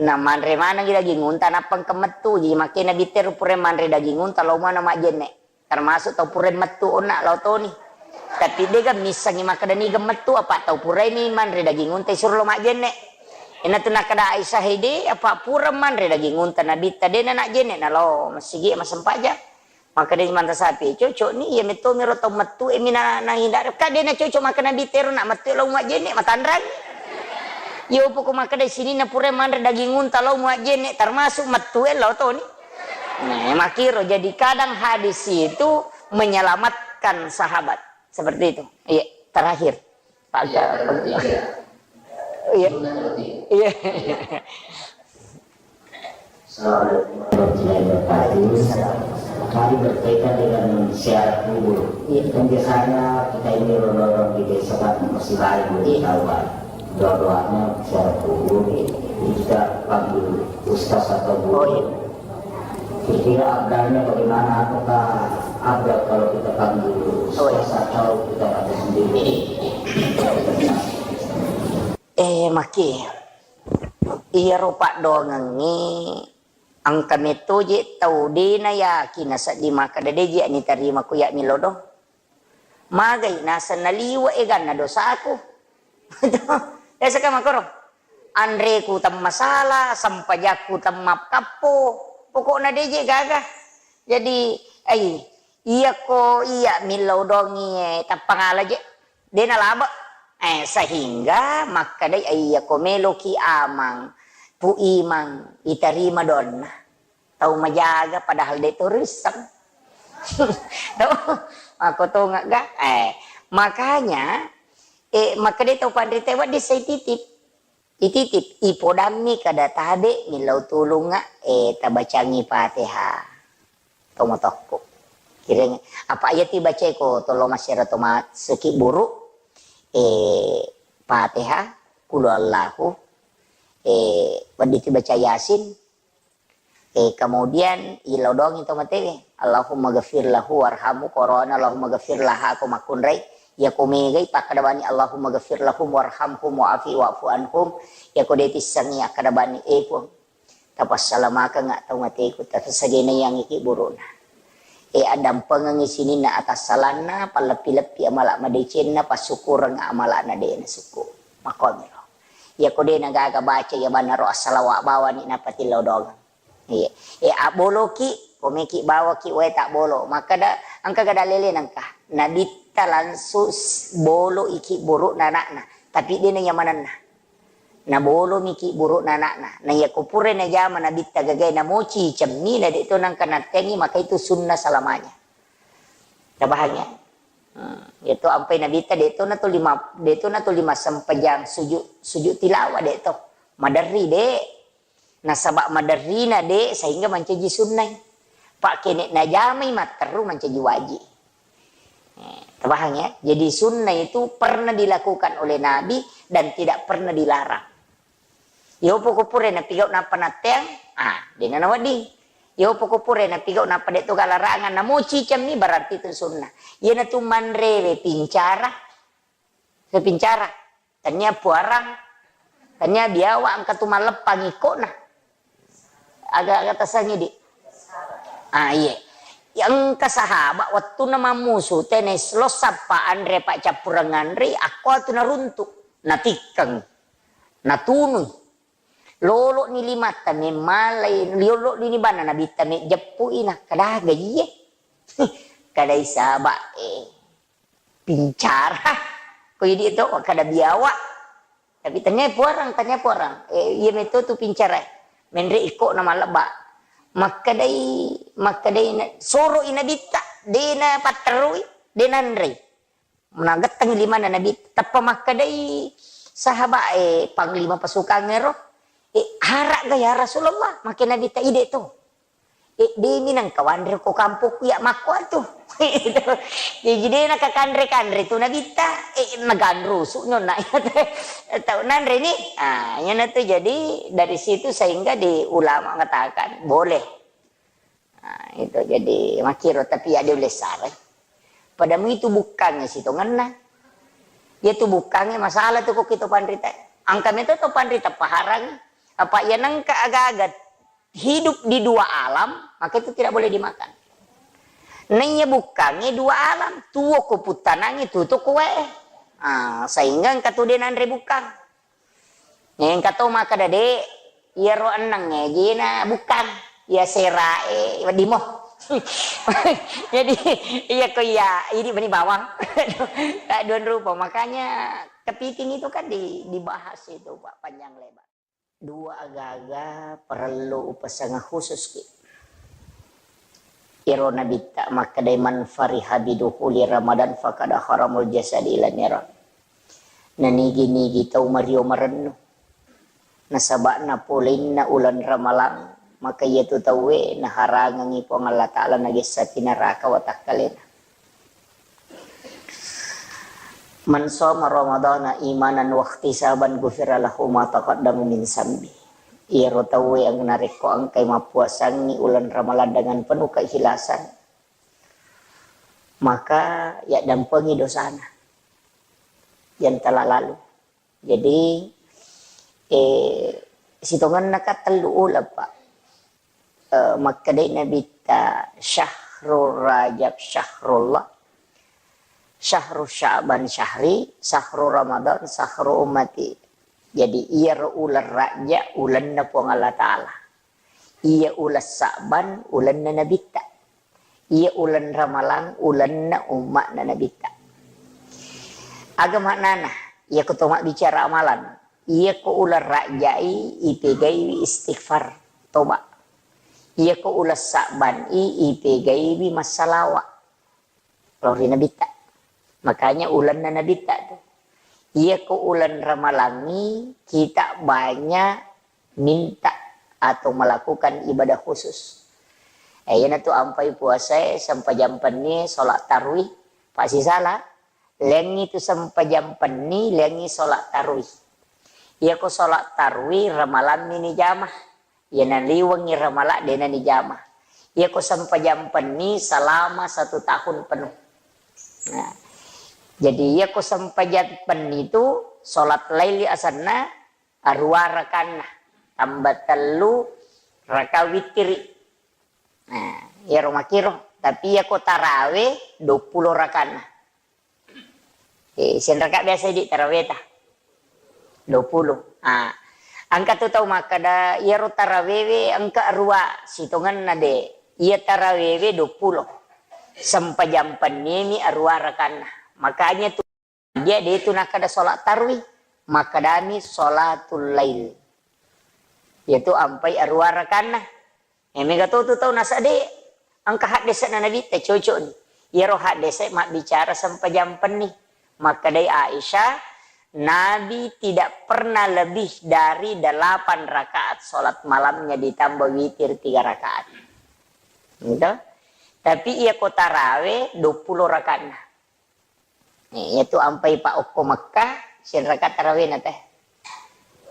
Na manre manengi daging unta nappa engka mettu. Jadi makkeda Nabitta ro pura manre daging unta, lao muana majjenne. Termasuk tau pura mettu onna lao toni. Tapi dega missengi makkeda niga mettu, apa tau purai ni manre daging unta isuro lao majjenne. Ina tu nakkeda Aisyah, hede, apa pura manre daging unta Nabitta, dena najjenne, nalao masigi masempajang. Makkeda manta sapi, cocok ni, iya metto miro tau mettu e mina nahindari. Ka dena cocok makkeda Nabitta ro nak mettu e lao majjenne, matanrang. Yo poko makkeda sininna pura manre daging unta lao majjenne, termasuk mettu e lao toni. Nah, makkiro. Jadi kadang hadis itu menyelamatkan sahabat. Seperti itu. Iya, terakhir. Pak. Iya, Pak. Iya. Iya. Sunnah berarti. Iya. Assalamualaikum warahmatullahi wabarakatuh. Kami berkaitan dengan ziarah kubur. Iya. Kan biasanya kita ini orang-orang di desa kan masih lain belum, iya, tahu kan. Doa-doanya ziarah kubur. Iya. Jadi kita panggil ustaz atau guru. Oh, iya. Kira-kira abdalnya bagaimana? Apakah abdal kalau kita panggil ustaz atau kita baca sendiri? Eh, maki. Iyaro paddoangengnge engka metto je tau de na yakin nasedding makkeda de je nitarima ku ya millau do. Magai naseng naliwe' eganna dosaku. Biasa ka makkoro. Anreku temmasala, sempajakku temmakkappo. Pokokna de je gaga. Jadi, ai, iyako iya millau dongi, eh, tappangala je. De nalabe. Eh, sehingga makkedai, ai, iyako meloki amang, pu imang, itarima donna. Tau majaga padahal de to risseng. Tau, makko tonga ga? Eh, makanya, eh, makkeda tau panrita wedding sai titip. Ititip, ipodammi kada tabe millau tulunga, eh, tabacangi Fatihah. Tau motokko. Kireng, apa iya tibacai ko tolo masyarakat to masuki buru, eh, Fatihah, Qul Huwallahu, eh, wedding tibaca Yasin, Eh, kemudian, ilodongi to matewe. Allahumma ghafir lahu warhamhu, korona, Allahumma ghafir laha ko makkunrai. Iya ko megai, pakkada bani, Allahumma ghafir lahum warhamhum wa'afi wa'fu anhum. Iya ko de tissengi, akkada bani, eh, Puang, tapassalamakengnga tau mateku, tapasagenaiangiki buruna. Eh, addampengengi sininna atassalanna, palleppi-leppi amala madecenna, passukureng amala na de nasukku. Makkomiro. Iya ko de nagaga baca, iya bannaro assalawa bawani napatilodongeng. Iya. E, abboloki, Pomeki bawaki wae tabbolo. Makkada, engka gada lele nengka. Nabitta langsung s-, bolo iki burukna anakna. Tapi de na yamanenna. Nabolo miki burukna anakna. Na iya ko pura najama nabitta gagae namoci cemmi na de to nengka nattengi, maka itu sunnah selamanya. Tabahang ya? Hmm. Ya to ampai nabitta de to na to lima, de to na to lima sempajang sujud, sujud tilawah de to. Maderri de. Nasaba maderrina de sehingga mancaji sunnai. Pak kene najamai matteru mancaji wajib. Eh, tabahang ya. Jadi sunnah itu pernah dilakukan oleh Nabi dan tidak pernah dilarang. Yo poko pura napigau nappa natteang, ah, dena nawedding. Yo poko pura napigau nappa de to galarangan namoci cemmi berarti itu sunnah. Iyana tu manrewe pincara, Sepincara. Tania puarang. Tania biawa engka tu malleppang ikkona. Aga-aga tasangi di. Ah, iye. Engka sahabat wettunna mammusu tene lo sappa anre paccappureng anre, akko tu naruntu, natikkeng, natunui. Lolo ni limatta memmalai, lolo ni bana nabitta mejeppu ina, kada gajiye. Kadai sahabat, eh. Pincara. Ko idi to kada biawa. Tapi tanya puarang, tanya puarang. Eh, iya meto tu pincara. Menre iko na malebba. Makkedai, makkedai na, soro i nabitta, de na patterui, de na anrei. Nagetteng limana nabi, tappa makkedai sahabat, eh, panglima pasukan ero, eh, harak ga ya Rasulullah, make nabitta ide to. Eh, demi nang kawanre ko kampokku ya makko atu. Jadi de na kakanre-kanre tu nabitta, eh, naganrusu nyonna. Tau nanre ni. Ah, yana tu jadi dari situ sehingga di ulama mengatakan boleh. Ah, itu jadi makiro tapi ya diulesare. Padamu itu bukannya sitongenna. Ya tu bukannya masalah tu kok kita panrita. Angka meto to panrita paharang. Apa ya nengka aga-aga hidup di dua alam, maka itu tidak boleh dimakan. Naiya bukkangnge dua alam, tuo ko puttanangnge, tuo to ko wae. Ah, sehingga engka tu de nanre bukkang. Engka to makkeda de, iyaro ennengnge jena bukkang, iya serae weddimo. Jadi iya ko iya, idi meni bawang. Dua rupa, makanya kepiting itu kan di-, dibahas itu, Pak, panjang lebar. Dua aga-aga parellu upasengeng khusus ki. Iro nabitta makkedai, "Man fariha bidukhuli Ramadan faqad haramul jasadi ila niran." Nanigi-nigi tau mario marennu nasaba'na poleinna uleng Ramalang, maka iyatu tauwe naharangengngi Puang Allah Ta'ala nagessapi naraka watakkalena. "Man shoma Ramadhana imanan wahtisaban ghufira lahu ma taqaddama min zambi." Iyaro tauwe yang narekko engkai mappuasangngi uleng Ramalang dengan penuh keikhlasan, maka yaddampengi dosana yang telah lalu. Jadi, eh, sitongenna ka tellu uleng, Pak. Eh, makkedai Nabitta, "Syahrul Rajab syahrullah, syahru Sya'ban syahri, syahru Ramadan syahru ummati." Jadi, iyaro uleng Rajab ulenna Puang Allah Ta'ala. Iya uleng Sa'ban, ulenna Nabitta. Iya uleng Ramalang, ulenna umma'na Nabitta. Aga maknana? Iyako to mabbicara amalan. Iyako uleng Rajai, ipegaiwi istighfar, toba. Iyako uleng Sa'ban i, ipegaiwi massalawa lao ri Nabitta. Makanya ulenna Nabitta tu. Iyako uleng Ramalangngi, kita banyak minta atau melakukan ibadah khusus. Eh, iyanatu ampai puasae, sempajang penni, sholat tarwih, pasisala, lengi tu sempajang penni, lengi sholat tarwih. Iyako sholat tarwih, Ramalammi ni jama. Iya naliwengngi Ramala, dena nijama. Iyako sempajang penni selama satu tahun penuh. Nah, jadi iyako sempajang penni tu sholat laili asenna arua rakanna, tambah tellu raka witiri. Nah, iyaro makiro. Tapi iyako tarawe dua puluh rakanna. Eh, sianraka biasa di taraweta? Dua puluh. Ah, engka tu tau makkeda, iyaro tarawewe engka arua, sitongenna de. Iya tarawewe duappulo. Sempajang pennemi arua rakanna. Makanya tu dia de tu nakkeda sholat tarwi, makkedami sholatul lail. Yaitu ampai arua rakanna. Eh, mega to tu tau nasade engka haddese na Nabitta cocok ni. Iyaro haddese mabbicara sempajang penni. Makkedai Aisyah, Nabi tidak pernah lebih dari delapan rakaat sholat malamnya ditambah witir tiga rakaat. Gitu. Tapi iya ko tarawe duappulo rakaatna. Nih, yaitu ampai pa okko Mekkah, siraka tarawena teh.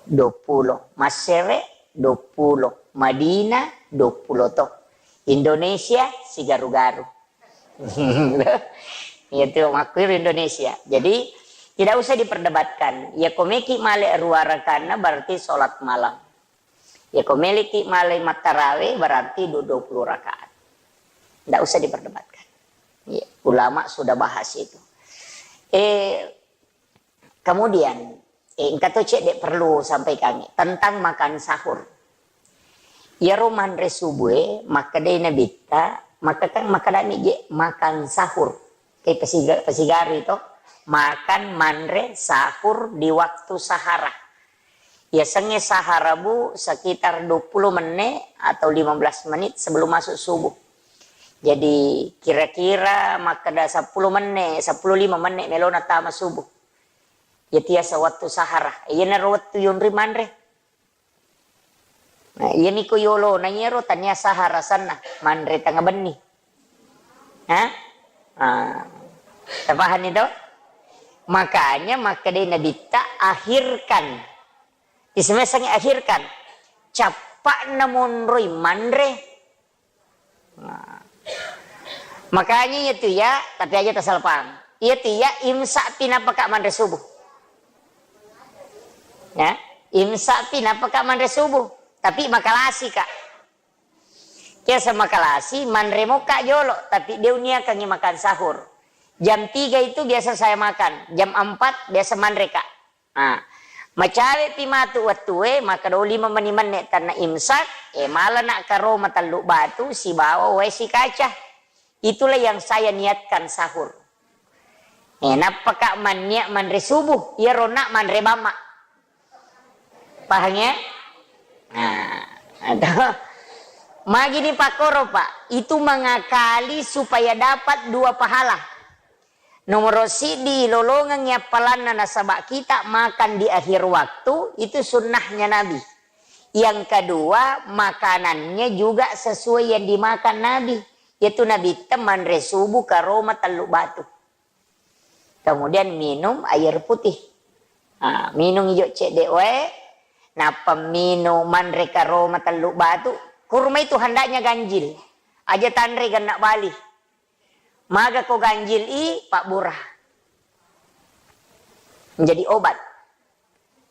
Duappulo. Massere, duappulo. Madinah, duappulo to. Indonesia, sigaru-garu. Yaitu makkuiru Indonesia. Jadi, tidak usah diperdebatkan. Ya, komeki male rua rakanna berarti sholat malam. Ya, ko meleki malai mattarawe berarti du-, dua puluh rakaat. Ndak usah diperdebatkan. Ya, ulama sudah bahas itu. Eh, kemudian, eh, engka to cedde perlu sampaikan tentang makan sahur. Iyaro manre subuh e, makkedai Nabitta, maka kan makkedami je makan sahur. Kai pasiga-, pasigari to, makan manre sahur di waktu sahara. Yasengnge sahara, Bu, sekitar dua puluh menit atau lima belas menit sebelum masuk subuh. Jadi, kira-kira makkeda seppulo menne, seppulo lima menne melona tama subuh. Iya tiasa wettu sahara. Iyanaro wettu yonri manre. Nah, iyani ko yolona iyaro tania sahara sanna, manre tengnga benni. Hah? Ah. Tapahanni to? Makanya makkedai Nabitta, "Akhirkan." Isemesangngi akhirkan. Cappa'na monroi manre. Nah. Makanya iya tu ya, tapi aja tasalpang. Iya tu ya, imsak pi napaka manre subuh. Ya, imsak pi napaka manre subuh. Tapi makalasi ka. Biasa makalasi, manre moka jolo, tapi de uniakangi makan sahur. Jam tiga itu biasa saya makan, jam empat biasa manre ka. Ah, macawe pi matu wettue, makkeda lima meni menne tanna imsak, eh, mala na karoma tellu batu sibawa wae sikaca. Itulah yang saya niatkan sahur. Eh, nappa ka manniat manre subuh, iyaro na manre bamma. Paham ya? Nah, atau magini pakkoro, Pak, itu mengakali supaya dapat dua pahala. Nomor siddi, lolongengngi appalanna nasaba kita makan di akhir waktu, itu sunnahnya Nabi. Yang kedua, makanannya juga sesuai yang dimakan Nabi, yaitu Nabi manre subuh karoma tellu batu. Kemudian minum air putih. Ah, minum ijo cedde wae, nappa minum manre karoma tellu batu. Kurma itu hendaknya ganjil. Aja tanre genna bali. Maga ko ganjil i, pabbura. Menjadi obat.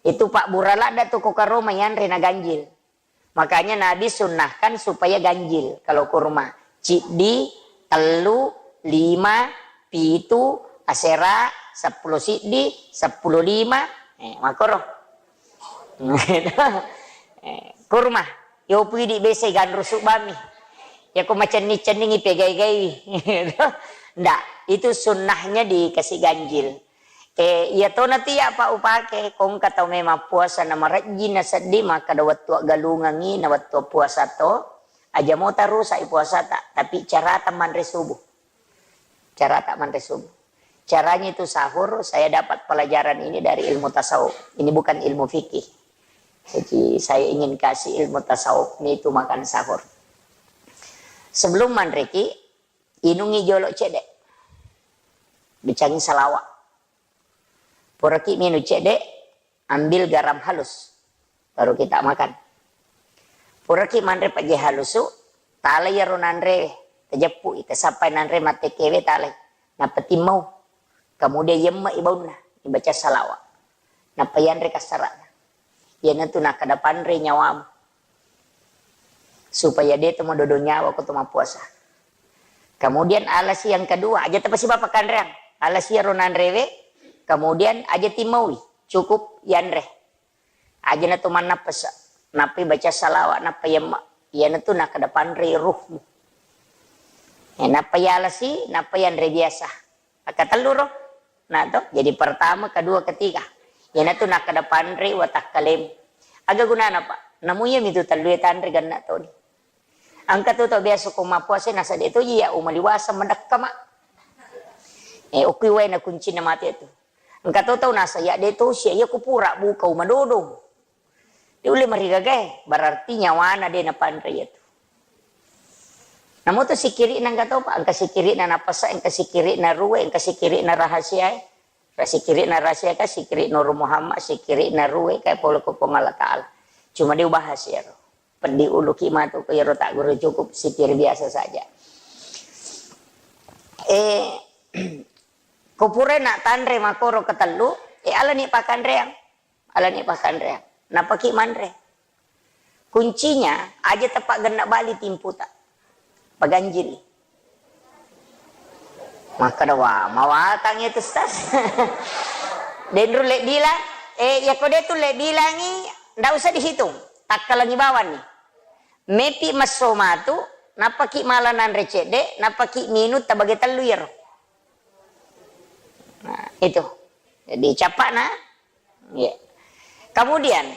Itu pabbura ladda tu ko karoma yanre na ganjil. Makanya Nabi sunnahkan supaya ganjil kalau kurma. Ciddi, tellu, lima, pitu, asera, seppulo siddi, seppulo lima. Eh, makoro. Eh, kurma. Yo pidi bese ganru subami. Ya ko macenning-cenningi pegai-gaiwi. Ndak, itu sunnahnya dikasih ganjil. Eh, iya tona tu iya, Pak, upake, ko engka tau memang puasa na marejji na seddi, makkeda wettu aggalungengngi na wettu puasa to, aja mo tarusai puasata, tapi carata manre subuh. Carata manre subuh. Caranya itu sahur, saya dapat pelajaran ini dari ilmu tasawuf. Ini bukan ilmu fikih. Jadi, saya ingin kasih ilmu tasawuf ini itu makan sahur. Sebelum manreki, inungi jolo cedde. Bicangi salawa. Puraki minung cedde, ambil garam halus. Baru kita makan. Puraki manre pejje halusu, tala iyaro nanre, tajeppui, tasappai nanre mattekewe talai. Nappa timmau. Kemudian yemme i baunna, ibaca salawa. Nappa yanre kassarana. Iyanatu nakkeda panre nyawamu. Supaya de to madodo nyawa ko to mappuasa. Kemudian alasi yang kedua, aja tapasiba pakkanreang. Alasi iyaro nanrewe, kemudian aja timmaui, cukup yanre. Aja na to mannappasa, nappai baca salawa, nappa yemma. Iyanatu nakkeda panre ruhmu. Eh, nappa yalasi, nappa yanre biasa. Akkatelluro. Nah, to, jadi pertama, kedua, ketiga. Iyanatu nakkeda panrei watakkalemu. Aga gunana, Pak? Namu iyamitu tellue tanre genna toni. Engka tu tau biasa ko mappuasa nasa de' toji ya umaliwasa madekka, Mak. Eh, okki wae na kuncinna mate tu. Engka to tau nasa ya de' tosi ya, iya ku pura buka uma dodong. De' ulle marigagae, berarti nyawana de' napanre iyatu. Namo tu sikiri'na engka to, Pak, engka sikiri'na napasa, engka sikiri'na ruwe, engka sikiri'na rahasiae. Ra sikiri'na rahasia ka, sikiri' Nur Muhammad, sikiri'na ruwe, kae pole ko Puang Allah Ta'ala. Cuma de' ubahas iyaro. Peddi uluki matu ko iyaro tagguru, cukup sikir biasa saja. Eh, ko pura na tanre makkoro ketellu, eh, alani pakanreang. Alani pakanreang. Napaki manre. Kuncinya, aja teppa genna bali timputa. Paganjili. Makkeda, "Wah, mawatang itu, Ustaz." Denru le bilang, eh, ya ko de' tu le bilangi, ndak usah dihitung. Takkalangi bawang ni. Mepi messo matu, nappaki mala nanre cedde, nappaki minung tabage tellu iyaro. Nah, itu. Jadi, cappa'na. Ya. Kemudian,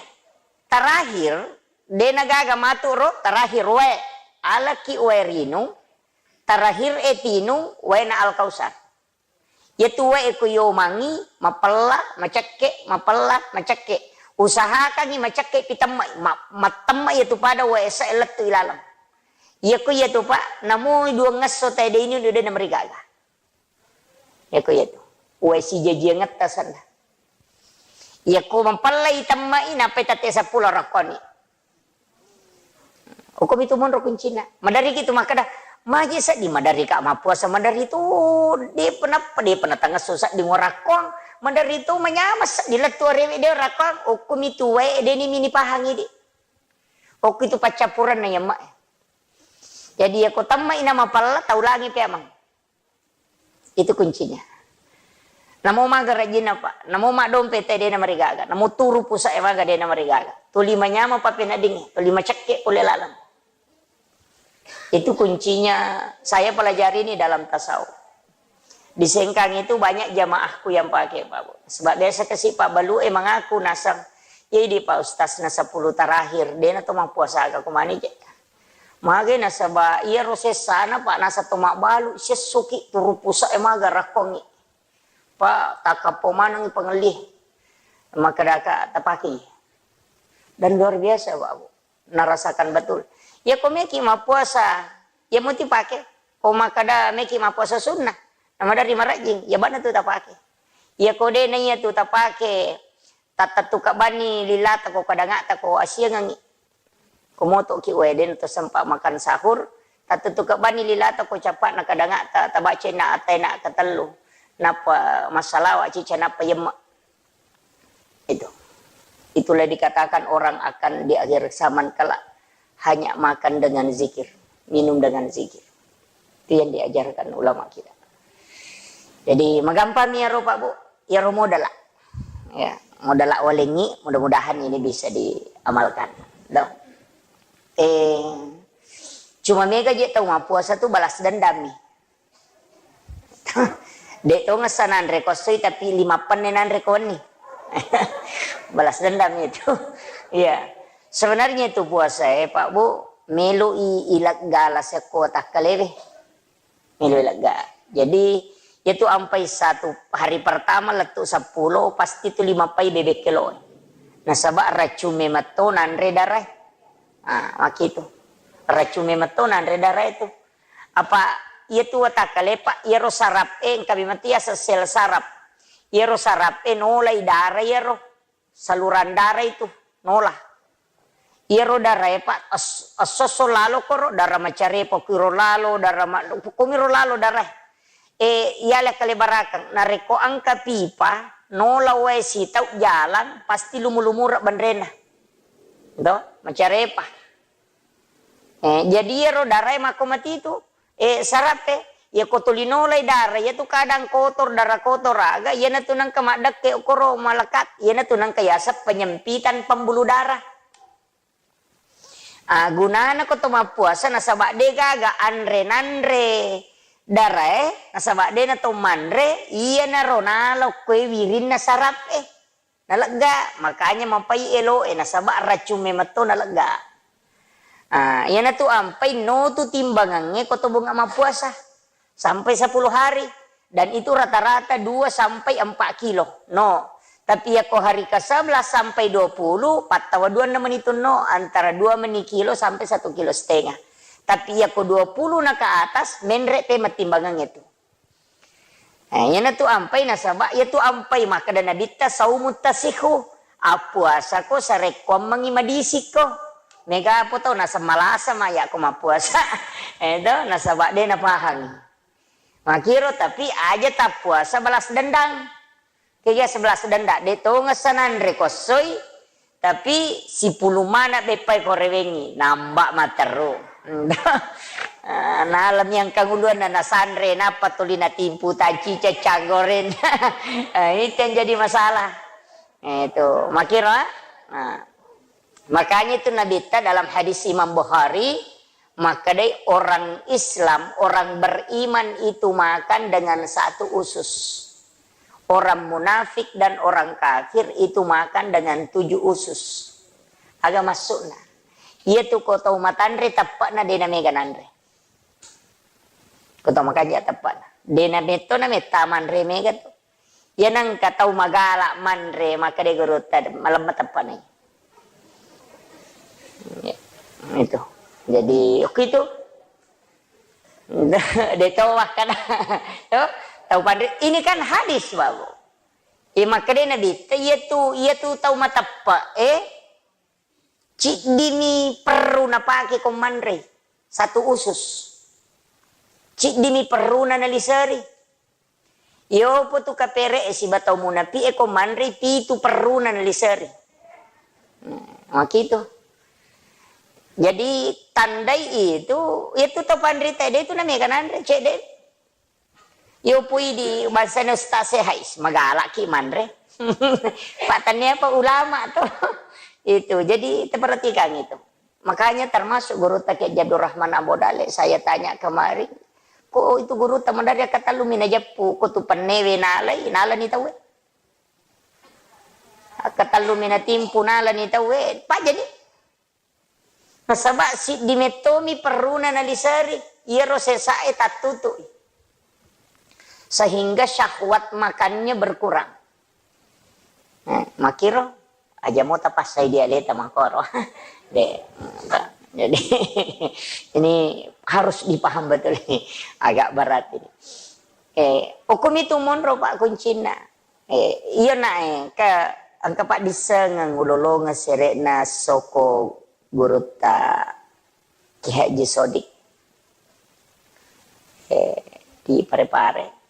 terakhir, de' nagaga matu ro, terakhir wae. Alaki wae rinung, terakhir e tinung, waena Al-Kausar. Iyatu wae ko yomangi, mapella, macekke, mapella, macekke. Usahakangi macekke pi temma, ma-, mattemma iyatu pada wae esa lettu ilaleng. Iyako iyatu, Pak, namo duangngesso tae de' inung, de' namarigaga. Iyako iyatu. Wae sijajiangetta sanna. Iyako mapellai temmai, nappai tette seppulo rokkoni. Okkomitu monro kuncinna. Maderiki tu makkeda, maje seddi maderika mappuasa maderi tu, de'pa nappa, de'pa natangesso seddi ngorakkoang, maderi tu manyameng seddi lettu arewe de' orakkoang, okkomitu wae de' ni mini pahangi di. Okkoitu paccappurenna yamma. Jadi yako temmai na mapella, taulangi pe amang. Itu kuncinya. Namo maga rajinna, Pak. Namo maddompe te de' namarigaga. Namo turu pusa e maga de' namarigaga. Tuli manyameng papeneddingnge, tuli macekke pole laleng. Itu kuncinya saya pelajari ini dalam tasawuf. Di Sengkang itu banyak jamaahku yang pakai, Pak Bu. Sebab biasa kasi Pak Balu e mengaku nasang, "Iya di Pak Ustaz na sepuluh terakhir, de' na to mappuasa aga kumani je." Magai nasaba iyaro sessana, Pak, nasa to mabbalu, sessoki turu pusa e maga rakkongi. Pak, takkappo manengi pangelli. Makkedaka tapakei. Dan luar biasa, Pak, Bu. Narasakan betul. Ya, ko meki mappuasa, ya muti pake. Ko makkeda meki mappuasa sunnah, namadari marajing, ya bana tu tapake. Ya ko de' na iya tu tapake, tattettuka bani lilata ko kadangata ko asiangengi. Ko motoki wae de' na to sempa makan sahur, tattettuka bani lilata ko capa'na kadangata, tabaca inna attaina ketellu. Nappa massalawa cica nappa yemma. Itu. Itulah dikatakan orang akan di akhir zaman kelak hanya makan dengan zikir, minum dengan zikir. Itu yang diajarkan ulama kita. Jadi, magampang mi iyaro, Pak Bu, iyaro modala. Ya, modala walengngi, mudah-mudahan ini bisa diamalkan. Loh. Eh, cuma mega je tau mappuasa tu balas dendam mi. De' to ngessa nanre ko essoi, tapi lima penne nanre ko wenni. Balas dendam itu. Iya. Sebenarnya itu puasa e, Pak Bu, meloi ileggala sekko takkalewe. Melo ilegga. Jadi, itu ampai satu hari pertama lettu seppulo, pasti tu lima pai bebek kelo. Nasaba racung memetto nanre darae. Ah, makitu. Racung memetto nanre darae tu. Apa iya tu watakkale, Pak, iyaro sarap e, engka memang tu yaseng sel sarap. Iyaro sarap e nolai dara iyaro. Saluran dara itu nola. Iyaro darae, Pak, es-, esso-esso lalo koro, dara macarepa kuiro lalo, dara ma-, kumiro lalo darae. E, iyale kalebarakeng, narekko engka pipa, nola wae sitau jalang, pasti lumu-lumura benrena. To, macarepa. Eh, jadi iyaro darae makko matitu, eh, sarappe, iya ko tuli nolai dara, iya tu kadang kotor, dara kotor aga, iyanatu nengka maddekke okoro malekat, iyanatu nengka yaseng penyempitan pembuluh darah. Ah, gunana ko to mappuasa nasaba de gaga anre nanre, darae, nasaba' de' na to manre, iyanaro nalo koe wirinna sarap e. Nalegga, makanya mapai elo e, nasaba' racung memetto nalegga. Ah, iyanatu ampai no tu timbangangnge ko to bunga mappuasa. Sampai sepuluh hari. Dan itu rata-rata dua sampai empat kilo. No. Tapi yako hari ke sebelas sampai dua puluh, pattawa dua meni tu no, antara dua meni kilo sampai satu kilo setengah. Tapi yako dua puluh na ke atas, menre' pe mattimbangang itu. Eh, iyanatu ampai nasaba', iyatu ampai makkeda Nabitta, "Saumu tasihu." Appuasako sarekkuammengngi madisikko. Mega apa tau naseng malasa ma yako mappuasa. Eh, to, nasaba' de' napahangi. Makiro, tapi aja tappuasa balas dendang. Kega sebelas dendang, de' tongeng sananre kossoi, tapi sipulung mana beppai ko rewengngi, namba' materru. Ah, nalani engkang uluanna nasanre, nappa tuli natimpu tacica caggoren. Eh, itu yang jadi masalah. Eh, itu, makiro, ah. Nah. Makanya itu Nabitta dalam hadis Imam Bukhari, makkedai orang Islam, orang beriman itu makan dengan satu usus. Orang munafik dan orang kafir itu makan dengan tujuh usus. Aga maksudna? Iyatu ko tau matanre teppe'na de' na mega nanre. Ko tau makanja teppe'na. De' na metto na metta manre mega tu. Iya nengka tau magala manre, makkeda gurutta, malemma teppanai. Ya, itu. Jadi, oke itu. De' tau makkeda. Tuh, tau panre. Ini kan hadis, Babu. Iya makkeda Nabi, iya tu, iya tu tau mateppa, eh? Ciddimi perru napake ko manre, satu usus. Ciddimi perruna naliseri. Iyopo tu kapere e siba tau munapi e ko manre pitu perruna naliseri. Hmm, makitu. Jadi tandai itu, itu tau panrita de' tu namega nanre, cedde. Yo pui di bangsana ustaz e, hais, magalaki manre. Pak tania apa ulama tuh. Itu. Jadi, perhatikan itu. Makanya termasuk gurutta Kiai Abdul Rahman Ambo Dale, saya tanya kemarin, "Ko itu gurutta madari akkatellu mi najeppu, ko tu pennewe nalai, nalani tauwe. Akkatellu mi natimpu nalani tauwe, pajani." Nasaba siddi mettomi perruna naliseri, iyaro sesae tattutu'i. Sehingga syahwat makannya berkurang. Eh, makiro, aja mo tapassai dialeta makoro. De, jadi, ini harus dipaham betul ini. Agak berat ini. Eh, hukum itu monro, Pak, kuncinya. Eh, iya, nak, eh, ke, engka paddissengeng ulolongeng sere'na soko gurutta Ki Haji Sodik. Eh, di Parepare.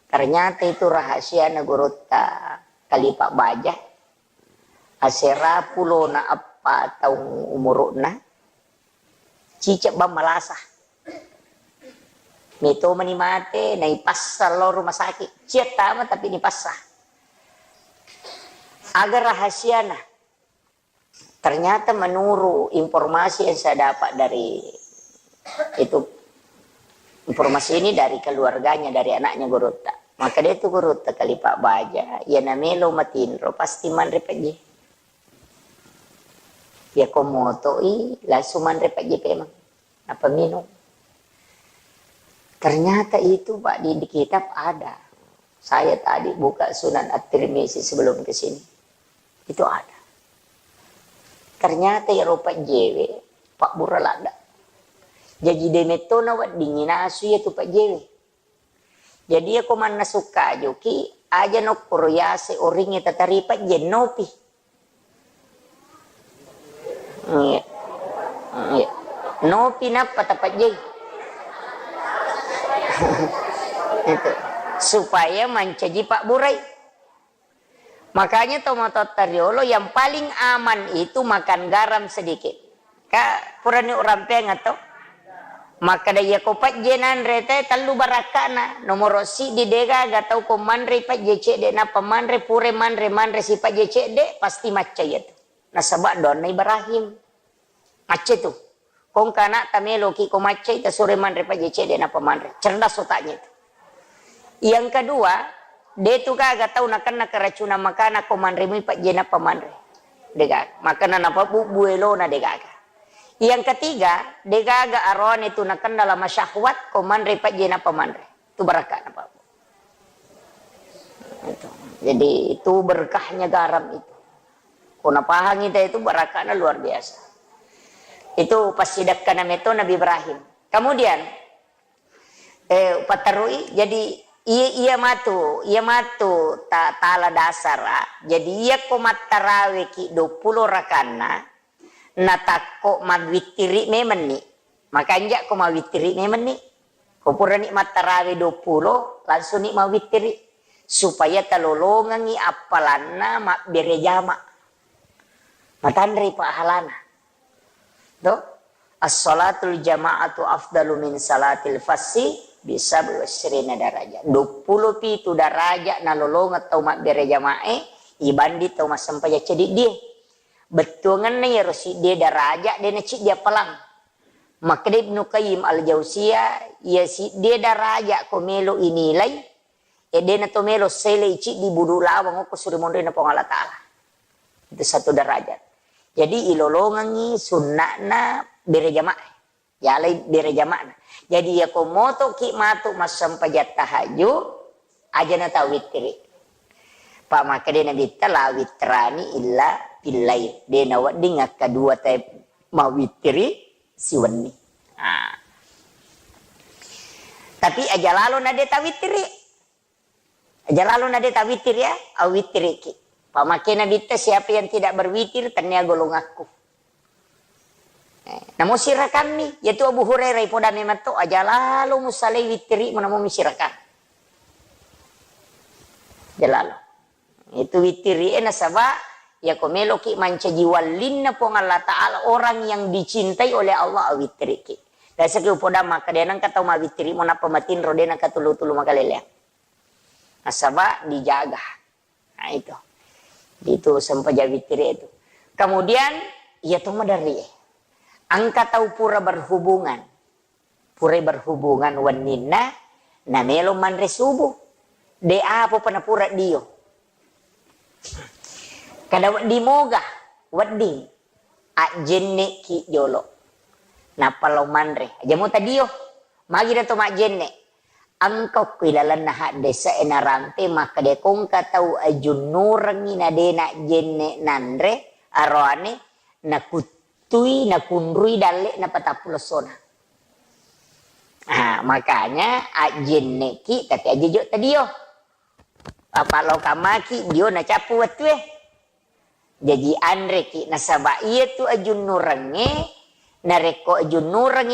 Ternyata itu rahasiana gurutta Kalipa Baja. Asera pulona eppa taung umuru'na, cicek bang malasa. Meto mani mate, naipassa lao rumah sakit. Cia tama tapi nipassa. Aga rahasiana? Ternyata menurut informasi yang saya dapat dari itu, informasi ini dari keluarganya, dari anaknya gurutta. Maka dia itu gurutta Kalipa Baja, iya namelo matinro, pasti manre pejje. Iya ko motoi, langsung manre pejje pemang. Apa minum? Ternyata itu, Pak, di, di kitab ada. Saya tadi buka Sunan At-Tirmizi sebelum ke sini. Itu ada. Ternyata iyaro pejjewe, pabbura ladda. Jaji de metto naweddingi nasu iyatu pejjewe. Jadi iyako mannasu kajuki, aja nokkoro yase oringnge tatari pejje, nopi. Iya. Iya. Nopi nappa tapajjai. Itu. Supaya mancaji pabburai. Makanya tomatoatta riolo yang paling aman itu makan garam sedikit. Ka purani urampeang atau? Makkeda iyako pejje nanre te tellu barakka'na. Nomoro siddi degaga tau ko manre pejje cedde nappa manre pure manre manre si pejje cedde pasti macca iyatu. Nasaba doanna Ibrahim. Macca tu. Ko Engka ana'ta meloki ko maccai, tasuroi manre pajje cedde nappa manre. Cerdas otaknya itu. Yang kedua, de tu gaga tau nakenna keracunan makanan ko manre mui pajje nappa manre. De gaga. Makana napabbubbu elona de gaga. Yang ketiga, de gaga aroane tu nakenna lama syahwat ko manre pajje nappa manre. Tu barakka napabbu. Itu. Jadi itu berkahnya garam itu. Ko napahangi te itu barakana luar biasa. Itu passidekka nameto Nabi Ibrahim. Kemudian, eh, paterui, jadi iya, iya matu, iya matu ta-, tala dasara. Jadi iya ko mattaraweki dua puluh rakanna, natakko mawittiri memenni. Makanja ko mawittiri memenni. Ko purani mattarawe dua puluh, langsung ni mawittiri. Supaya talolongengi appalanna mabbere jama. Matanre pahalana. To? As-salatul jama'atu afdalu min salatil fassi bisab'i wasyrina darajah. Dua puluh pitu darajat nalolongeng tau mabbere jamae ibanding tau massempajang cediddie. Bettuangenna iyaro siddie darajat de naciddi appalang. Makkeda Ibnu Qayyim Al-Jauziyah, iya siddie darajat ko melo inilai, e, dena to melo selei ciddi budu lawang okko suri monrina Puang Allah Ta'ala. Itu satu derajat. Jadi ilolongengi sunna'na bere jamaah. Yalai bere jama'na. Jadi iya ko motoki matu massempajang tahajud, aja na tawittiri. Pa makkeda Nabitta, "La witrani illa billail." De nawedding akkadua tae mawittiri siwenni. Ah. Tapi aja lalo na de tawittiri. Aja lalo na de tawitir ya, awittiriki. Pamake Nabitta, "Siapa yang tidak berwitir, tania golonganku." Eh, namo sirakammi, yaitu Abu Hurairah ipoda memang to, aja lalo musalai wittiri, namo mi sirakang. Aja lalo. Itu wittiri, eh, nasaba, ya ko meloki mancaji wallinna Puang Allah Ta'ala, orang yang dicintai oleh Allah, awittiriki. Biasa ki upoda maka, de nengka tau mawittiri, mo nappa matinro, de nengka tulu-tulu makaleleang. Nasaba dijaga. Nah, itu. Itu sempajang wittiri itu. Kemudian, iya to maderri. Engka tau pura berhubungan. Pura berhubungan wenninna, namelo manre subuh. De apa pa napura dio. Kada wedding moga, wedding. Ajjenneki jolo. Nappa lao manre. Aja mo tadio. Magi na to majjenne. Engka ko ilalenna haddese e narampe makkeda ko engka tau ajunnurengngi na de najjenne nanre, aroane nakuttui, nakunrui dalle na patappulo essona. Ah, makanya ajjenneki tapi aja jo tadio. Apa lao kamaki dio nacappu wettue. Jaji anreki, nasaba iyatu ajunnurengnge, narekko ajunnurengngi